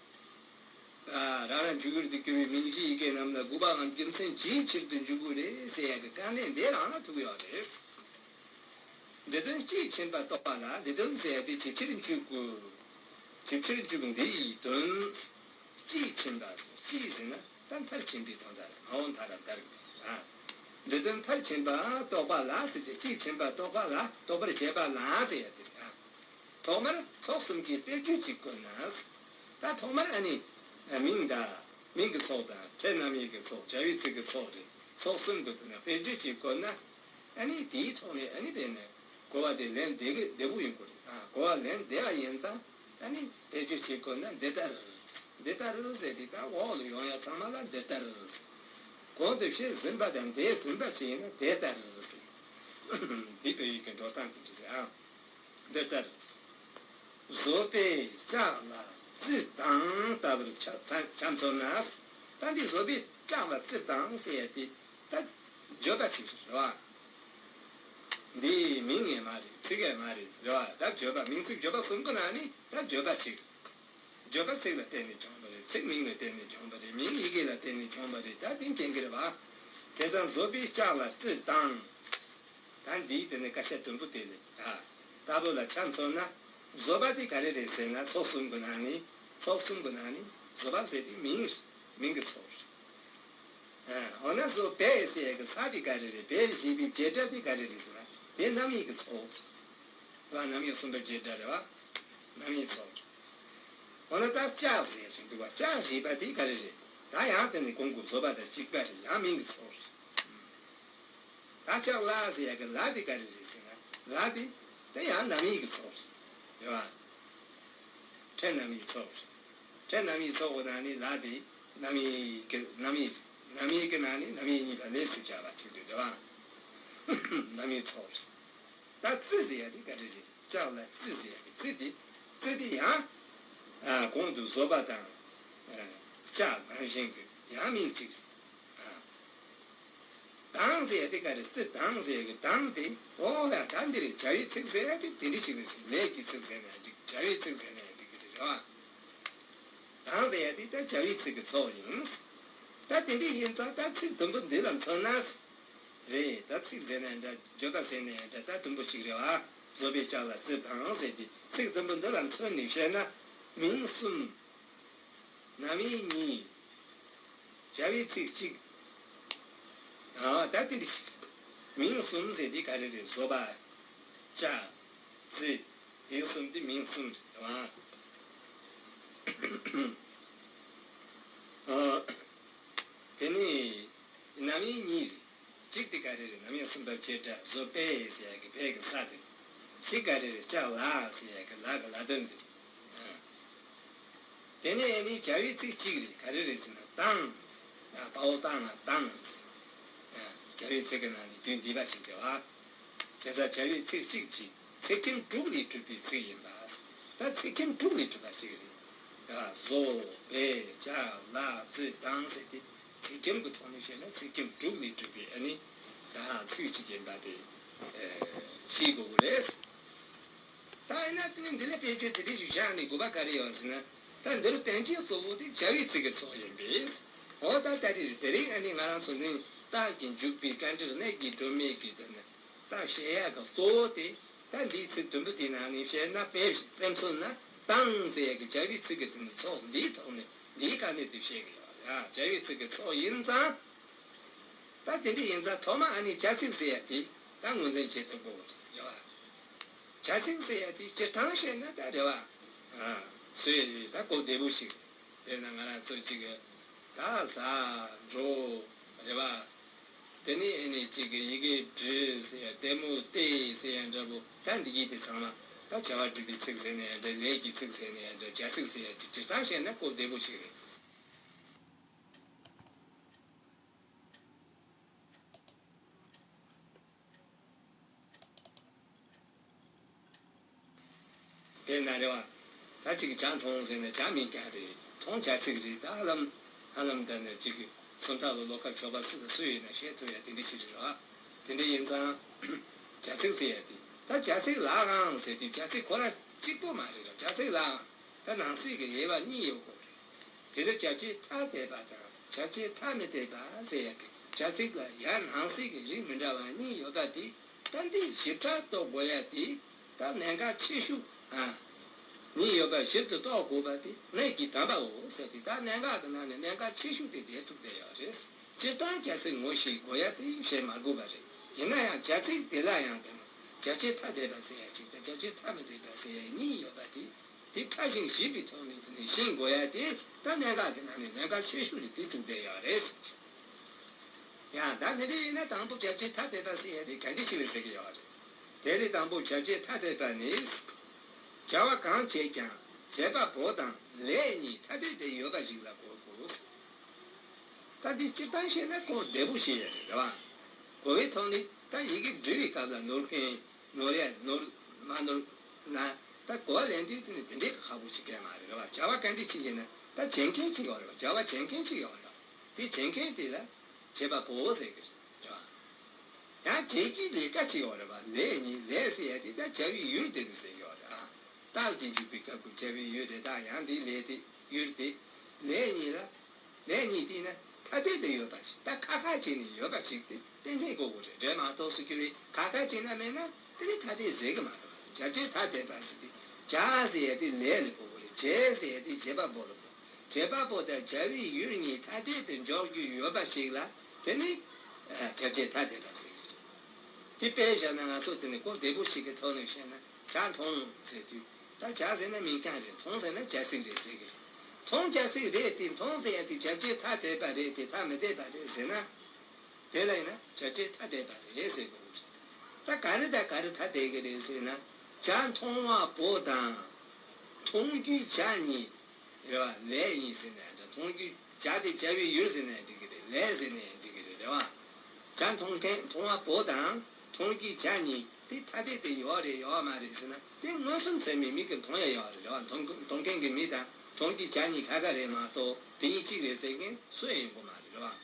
ཨ། རང་རང་འཇུག་ཡུལ་དུ་གྱུར་པའི་མིང་གཞིའི་ཡི་གེ་རྣམས་ལ་དགོས་པའམ་རྒྱུ་མཚན་ཇི་ཕྱིར་དུ་འཇུག་དགོས་རེད་ཟེར་ཡ་གི་སྐལ་ལྡན་འདི་རང་ལ་ཐུག་ཡོད་རེད། འདི་དོན་དཔྱིས་ཕྱིན་པ་རྟོགས་པ་ལ། འདི་དོན་ཟེར་ཡ་དེ་ཇི་ཕྱིར་འཇུག་དགོས། ཇི་ཕྱིར་འཇུག་འདི་ཡི་དོན། དཔྱིས་ཕྱིན་པ། དཔྱིས་ཟེར་ན་ད་མཐར་ཕྱིན་པའི་དོན་དག་རེད། ཨོ་མཐའ་ར་མཐར། ཨ། འདི་དོན་མཐར་ཕྱིན་པ་རྟོགས་པ་ལ་ཟེར་ཏེ། དཔྱིས་ཕྱིན་པ་རྟོགས་པ་ལ། རྟོགས་པར་བྱེད་པ་ལ་ཟེར་ཡ་དེ་རེད། ཨ། ཐོག་མར་ཚོགས་གསུམ་གྱི་དཔེ་བརྗོད་ཅིག་བཀོད་ན། ད་ཐོག་མར་ཨ་ནི་མིང་དང་། མིང་གི་ཚོགས་དང་ཕྲད་རྣམ་དབྱེ་གི་ཚོགས། བྱ་བའི་ཚིག་གི་ཚོགས་རེད། ཚོགས་གསུམ་གྱི་དོན་ལ་དཔེ་བརྗོད་ཅིག་བཀོད་ན། ཨ་ནི་དེའི་ཐོག་ནས་ཨ་ནི་དཔེར་ན་གོ་བ་དེ་ལེན་བདེ་གི་བདེ་པོ་ཡོང་གི་རེད། ཨ། གོ་བ་ལེན་བདེ་བ་ཡིན་ཙང་། ཨ་ནི་དཔེ་བརྗོད་བྱེད་དགོས་ན་འདི་ལྟར། འདི་ལྟར་ཟེར་དེ་ད་འོག་ལ་ཡོང་ཡ་ཚང་མ་ལ་འདི་ལྟར། གོང་དུ་བཤད་ཟིན་པ་དང་འདས་ཟིན་པ་ཞིག་ཡིན་ན་དེ་ལྟར་ཟེར། འདི་བོད་ཡིག་གི་འགྲོ་སྟངས་དེ་འདྲ་རེད། ཨ། འདི་ལྟར། བཟོད་པས་ལྕགས་ལ་རྩི་དང་ལྟ་བུར་ཆ་ཆ་མཚོན་ན། ད་འདི་བཟོད་པས་ལྕགས་ལ་རྩི་དང་ཟེར་ཡ་དེ་ད་བརྗོད་པ་ཞིག་རེད་བ། འདི་མིང་ཡང་མ་རེད། ཚིག་ཡང་མ་རེད། རེད་བ། ད་བརྗོད་པ། མིང་ཚིག་བརྗོད་པ་གསུམ་གི་ནང་ནས་ད་བརྗོད་པ་ཞིག་བརྗོད་པ་ཚིག་ལ་བརྟེན་ནས་བྱུང་བ་རེད། ཚིག་མིང་ལ་བརྟེན་ནས་བྱུང་བ་རེད། མིང་ཡི་གེ་ལ་བརྟེན་ནས་བྱུང་བ་རེད། ད་དེ་མཁྱེན་གྱི་རེད་བ། དེ་ཙང་བཟོད་པས་ལྕགས་ལ་རྩི་དང་། ད་འདིའི་དེ་ནས་སྐད་ཆ་དུམ་བུ་དེ་ལས། ཨ། ལྟ་བུ་ལ་ཆ་མཚོན་ན། བཟོད་པ་དེ་ག་རེ་རེད་ཟེར་ན། ཚོགས་གསུམ་གྱི་ནང་ནས། ཚོགས་གསུམ་གྱི་ནང་ནས་བཟོད་པ་ཟེར་དེ་མིང་རེད། མིང་གི་ཚོགས་རེད། ཨ། འོ་ན་བཟོད་པས་ཟེར་ཡ་གི་ས་དེ་ག་རེ་རེད། པས་ཞེས་པའི་བྱེད་སྒྲ་དེ་ག་རེ་རེད་ཟེར་ན། དེ་རྣམ་དབྱེ་གི་ཚོགས་རེད་བ། རྣམ་དབྱེ་གསུམ་པའི་བྱེད་སྒྲ་རེད་བ། རྣམ་དབྱེ་ཚོགས་རེད། འོ་ན་ད་ལྕགས་ཟེར་ཞིག་འདུག་བ། ལྕགས་ཞེས་པ་དེ་ག་རེ་རེད། ད་ཡང་དེ་ནི་གོང་གི་བཟོད་པ་དང་གཅིག་པ་རེད། ཡང་མིང་གི་ཚོགས་རེད། ད་ལྕགས་ལ་ཟེར་ཡ་གི་ལ་དེ་ག་རེ་རེད་ཟེར་ན། ལ་དེ་དེ་ཡང་རྣམ་དབྱེ་གི་ཚོགས་རེད། རེད་བ། ཕྲད་རྣམ་དབྱེ་ཚོགས་རེད། ཕྲད་རྣམ་དབྱེ་ཚོགས་ཀྱི་ནང་ནས་ལ་དེ་རྣམ་དབྱེ་གི་རྣམ་དབྱེ་རེད། རྣམ་དབྱེ་གི་ནང་ནས་རྣམ་དབྱེ་གཉིས་ལ་ལས་སུ་བྱ་བ་གཅིག་རེད། རེད་བ། རྣམ་དབྱེ་ཚོགས་རེད། ད་རྩི་ཟེར་ཡ་དེ་ག་རེ་རེད། ལྕགས་ལ་རྩི་ཟེར་ཡ་གི་རྩི་དེ། རྩི་དེ་ཡང་། ཨ། གོང་དུ་བཟོད་པ་དང་། ཨ། ལྕགས་ནང་བཞིན་གྱི་ཡང་མིང་གཅིག་རེད། ཨ། དང་ཟེར་ཡ་དེ་ག་རེ། རྩི་དང་ཟེར་ཡ་གི་དང་དེ། འོ་ཡ། ད་འདི་རེད། བྱ་བའི་ཚིག་ཟེར་ཡ་དེ་དེ་འདྲ་ཞིག་རེད་ཟེར། ལས་ཀྱི་ཚིག་ཟེར་ན་ཡང་འགྲིག་བྱ་བའི་ཚིག་ཟེར་ན་ཡང་འགྲིག་གི་རེད། རེད་བ། དང་ཟེར་ཡ་དེ་ད་བྱ་བའི་ཚིག་གི་ཚོགས་ཡིན། ད་དེ་འདྲ་ཡིན་ཙང་ད་ཚིག་དུམ་བུ་འདི་ལ་མཚོན་ན། རེད། ད་ཚིག་ཟེར་ན་འདྲ། བརྗོད་པ་ཟེར་ན་འདྲ། ད་དུམ་བུ་གཅིག་རེད་བ། བཟོད་པས་ལྕགས་ལ་རྩི་དང་ཟེར་དེ་ཚིག་དུམ་བུ་འདི་ལ་མཚོན་ནས་བཤད་ན། མིང་གསུམ། རྣམ་དབྱེ་གཉིས། བྱ་བའི་ཚིག་གཅིག་ཨ། ད་དེ་འདྲ་ཞིག་མིང་གསུམ་ཟེར་དེ་ག་རེ་རེད། བཟོད་པ། ལྕགས། རྩི། དེ་གསུམ་དེ་མིང་གསུམ་རེད་བ། ཨ། དེ་ནས་རྣམ་དབྱེ་གཉིས་རེད། གཅིག་དེ་ག་རེ་རེད། རྣམ་དབྱེ་གསུམ་པའི་བྱེད་སྒྲ་བཟོད་པས་ཟེར་ཡ་གི་པས་གི་ས་དེ། གཅིག་ག་རེ་རེད། ལྕགས་ལ་ཟེར་ཡ་གི་ལ་གི་ལ་དོན་དེ་རེད། ཨ། དེ་ནས་ཨ་ནི་བྱ་བའི་ཚིག་གཅིག་རེད། ག་རེ་རེད་ཟེར་ན་བཏང་། ཡ། དཔའ་བོ་བཏང་ང་བཏང་ཟེར། ཡ། བྱ་བའི་ཚིག་གི་ནང་ནས་དུས་འདས་པ་ཞིག་རེད་བ། དེ་ས་བྱ་བའི་ཚིག་གཅིག་གིས་ཚིག་ཁྱིམ་དྲུག་ལས་གྲུབ་པའི་ཚིག་ཡིན་པ། ད་ཚིག་ཁྱིམ་དྲུག་ལས་གྲུབ་པ་ཞིག་རེད། ཡ། བཟོད། པས། ལྕགས། ལ། རྩི། དང་ཟེར་ཏེ། ཚིག་ཁྱིམ་གྱི་ཐོག་ནས་བཤད་ན་ཚིག་ཁྱིམ་དྲུག་ལས་གྲུབ་པའི་ཨ་ནི་ད་ཚིག་གཅིག་ཡིན་པ་དེ་ཤེས་དགོས་ཀྱི་རེད། ད་ཡིན་ན་དེ་ནི་འདི་ལ་དཔེ་བརྗོད་དེ་འདྲ་ཞིག་བཞག་ནས་དགོས་པ་ག་རེ་ཡོད་ཟེར་ན། ད་འདིར་བསྟན་བྱའི་གཙོ་བོ་དེ་བྱ་བའི་ཚིག་གི་ཚོགས་ཡིན་པས། འོ་ད་ད་རེས་དེ་རིང་ཨ་ནི་ང་རང་ཚོ་ནི་རྟགས་ཀྱི་འཇུག་པའི་སྐད་འབྲུར་གནས་ཀྱི་སྒྲོན་མེ་གི་དེ་ནི་ད་བཤད་ཡག་གི་གཙོ་བོ་དེ། ད་འདིའི་ཚིག་དུམ་བུ་དེའི་ནང་ནས་བཤད་ན། དཔེ་དཔེ་མཚོན་ན་བཏང་ཟེར་ཡག་གི་བྱ་བའི་ཚིག་གི་དེ་ནི་ཚོགས་འདིའི་ཐོག་ནས་འདིའི་དཀའ་གནད་དེ་བཤད་གི་ཡོད་ ཨ། བྱ་བའི་ཚིག་གི་ཚོགས་ཡིན་ཙང་། ད་དེ་འདྲ་ཡིན་ཙང་ཐོག་མ་ཨ་ནི་བྱ་ཚིག་ཟེར་ཡ་དེ་ད་ངོས་འཛིན་བྱེད་ཐུབ་དགོས་པ་རེད། བྱ་ཚིག་ཟེར་ཡ་དེ་སྤྱིར་བཏང་བཤད་ན་ད་རེད་བ། ཨ། སུས་ད་གོ་བདེ་པོ་ཞིག་དཔེར་ན་ང་རང་ཚོ་གཅིག་གི་ད་ཟ་འགྲོ་རེད་བ། དེ་ནས་ཨ་ནི་གཅིག་གི་ཡི་གེ་འབྲི་ཟེར་ཡ། ལྟད་མོ་བལྟས་ཟེར་ཡ་འདྲ་པོ། ད་འདི་གི་དེ་ཚང་མ་ད་བྱ་བ་སྒྲུབ་པའི་ཚིག་ཟེར་ནའི་འདྲ། ལས་ཀྱི་ཚིག་ཟེར་ནའི་འདྲ། བྱ་ཚིག་ཟེར་ཡ་དེ་སྤྱིར་བཏང་བཤད་ན་གོ་བདེ་པོ་ཞིག་རེད། དཔེར་ན་རེད་བ། ད་ཅིག་བྱ་མཐོང་ཟེར་ནས་བྱ་མིང་རྐྱང་རེད། མཐོང་བྱ་ཚིག་རེད། ད་ཧ་ལམ་ཧ་ལམ་ད་ནི་ཅིག་སུམ་རྟགས་ལ་བློ་ཁ་ཕྱོགས་པ་སུ་དང་སུ་ཡིན་ན་བཤད་ཐུབ་ཡ་དེ་འདྲ་ཞིག་རེད་བ། དེ་འདྲ་ཡིན་ཙང་། བྱ་ཚིག་ཟེར་ཡ་དེ། ད་བྱ་ཚིག་ལའང་ཟེར་དུས་བྱ་ཚིག་ཁོ་རང་གཅིག་པོ་མ་རེད་ལ། བྱ་ཚིག་ལའང་ད་ནང་གསེས་ཀྱི་དབྱེ་བ་གཉིས་ཡོད་དགོས་རེད། དེ་ལ་བྱ་བྱེད་ཐ་དད་པ་དང་བྱ་བྱེད་ཐ་མི་དད་པ་ཟེར་ཡ་གི་བྱ་ཚིག་ལ་ཡང་ནང་གསེས་ཀྱི་རིགས་མི་འདྲ་བ་གཉིས་ཡོད་པ་དེ། ད་འདི་ཞིབ་ཕྲ་རྟོགས་དགོས་ཡ་དེ། ད་གནད་འགག་ཆེ་ཤོས། ཨ། གཉིས་ཡོད་པ་ཞིབ་ཏུ་རྟོགས་དགོས་པ་དེ་གནད་ཀྱི་དམ་པའོ་ཟེར་ཏེ། ད་གནད་འགག་གི་ནང་ནས་གནད་འགག་ཆེ་ཤོས་དེ་བསྡད་ཐུབ་བསྡད་ཡོད་རེད། སྤྱིར་བཏང་བྱ་ཚིག་ངོ་ཤེས་དགོས་ཡ་དེ་བཤད་མ་དགོས་པ་རེད། ཡིན་ན་ཡང་བྱ་ཚིག་དེ་ལ་ཡང་དེ་ནི་བྱ་བྱེད་ཐ་དད་པ་ཟེར་ཡ་གཅིག་དང་བྱ་བྱེད་ཐ་མི་དད་པ་ཟེར་ཡ་གཉིས་ཡོད་པ་དེ། དེ་ཕྲ་ཞིང་ཞིབ་པའི་ཐོག་ནས་དེ་ནས་ཤེས་དགོས་ཡ་དེ་ད་གནད་འགག་གི་ནང་ནས་གནད་འགག་ཆེ་ཤོས་རེད། དེ་གྲུབ་བསྡད་ཡོད་རེད། ཡང་ད་དེ་འདྲ་ཡིན་ན་དང་པོ་བྱ་བྱེད་ཐ་དད་པ་ཟེར་ཡ་དེ་ག་འདྲ་ཞིག་རེད་ཟེར་གྱི་ཡོད་རེད། དེ་ལས་དང་པོ་བྱ་བྱེད་ཐ་དད་པ་ནི། བྱ་བ་གང་བྱེད་ཀྱང་བྱེད་པ་པོ་དང་ལས་གཉིས་ཐ་དད་དུ་ཡོད་པ་ཞིག་ལ་གོ་དགོས། ད་འདི་སྤྱིར་བཏང་བཤད་ན་གོ་བདེ་པོ་ཞིག་རེད་བ། གོ་བའི་ཐོག་ནས་ད་ཡི་གེ་འབྲི་བའི་སྐབས་ལ་ནོར་མཁན། ནོར་ཡ་ནོར་མ་ནོར་ན། ད་གོ་བ་ལེན་དུས་དེ་ནི་དེ་འདྲའི་ཁག་པོ་ཞིག་གང་མ་རེད་བ། བྱ་བ་ག་འདྲ་ཞིག་ཡིན་ན་ད་བྱེད་མཁན་ཞིག་ཡོད་རེད་བ། བྱ་བ་བྱེད་མཁན་ཞིག་ཡོད་རེད་བ། དེ་བྱེད་མཁན་དེ་ལ་བྱེད་པ་པོ་ཟེར་གི་རེད་བ། ཡང་བྱེད་ཀྱི་ལས་ཀ་ཅིག་ཡོད་རེད་བ། ལས་གཉིས། ལས་ཟེར་ཡ་དེ་ད་བྱ་བའི་ཡུལ་དེ་ནི་ཟེར་གི་ཡོད་རེད་ཨ། རྟགས་ཀྱི་འཇུག་པའི་སྐབས་ཀྱི་བྱ་བའི་ཡུལ་རེད། ད་ཡང་འདི་ལས་དེ་ཡུལ་དེ། ལས་གཉིས་ལ། ལས་གཉིས་དེ་ནི་ཐ་དད་དུ་ཡོད་པ་ཞིག་ད་ཁ་ཁ་བྱས་ནས་ཡོད་པ་ཞིག་དེ་གཏན་འཁེལ་དགོས་དགོས་རེད། རེད་མ་གཏོགས་སུ་ཁྱེར་བའི་ཁ་ཁ་བྱས་ན་མེད་ན་དེ་ནི་ཐ་དད་ཟེར་གི་མ་རེད། བྱ་བྱེད་ཐ་དད་པ་ཟེར་དེ། བྱ་ཟེར་ཡ་དེ་ལས་ལ་གོ་དགོས་རེད། བྱེད་ཟེར་ཡ་དེ་བྱེད་པ་པོ་ལ་གོ། བྱེད་པ་པོ་དང་བྱ་བའི་ཡུལ་གཉིས་ཐ་དད་དུ་འཇོག་རྒྱུ་ཡོད་པ་ཞིག་ལ་དེ་ནི་ཨ་བྱ་བྱེད་ཐ་དད་པ་ཟེར་གི་རེད། དེ་དཔེ་བཞག་ན་ང་ཚོ་དེ་ནི་གོ་བདེ་པོ་ཞིག་གི་ཐོག་ནས་བཤད་ན། བྱ་མཐོང་ཟེར་དུས་ད་བྱ་ཟེར་ན་མིང་རྐྱང་རེད། མཐོང་ཟེར་ན་བྱ་ཚིག་རེད་ཟེར་གི་རེད། མཐོང་བྱ་ཚིག་རེད་དེ། མཐོང་ཟེར་ཡ་དེ་བྱ་བྱེད་ཐ་དད་པ་རེད་དེ་ཐ་མི་དད་པ་རེད་ཟེར་ན། དེ་ལ་ཡིན་ན་བྱ་བྱེད་ཐ་དད་པ་རེད་ཟེར་དགོས་ཀྱི་རེད། ད་ག་རེ་དང་ག་རེ་ཐ་དད་ཀྱི་རེད་ཟེར་ན། བྱ་མཐོང་བ་པོ་དང་། མཐོང་རྒྱུའི་བྱ་གཉིས། རེད་བ། ལས་གཉིས་ཟེར་ནའི་འདྲ། མཐོང་རྒྱུའི་བྱ་དེ་བྱ་བའི་ཡུལ་ཟེར་ནའི་འགྲིག་གི་རེད། ལས་ཟེར་ནའི་འགྲིག་གི་རེད། རེད་བ། བྱ་མཐོང་མཁན་མཐོང་བ་པོ་དང་མཐོང་རྒྱུའི་བྱ་གཉིས་དེ་ཐ་དད་དུ་ཡོད་རེད་ཡོད་མ་རེད་ཟེར་ན། དེ་མངོན་སུམ་ཚད་མའི་མིག་གིས་མཐོང་ཡ་ཡོད་རེད། རེད་བ། མཐོང་མཐོང་མཁན་གྱི་མིག་དང་མཐོང་རྒྱུའི་བྱ་གཉིས་ཁ་ཁ་རེད་མ་གཏོགས་དེ་གཉིས་གཅིག་རེད་ཟེར་མཁན་སུ་ཡང་ཡོང་གི་མ་རེད། རེད་བ།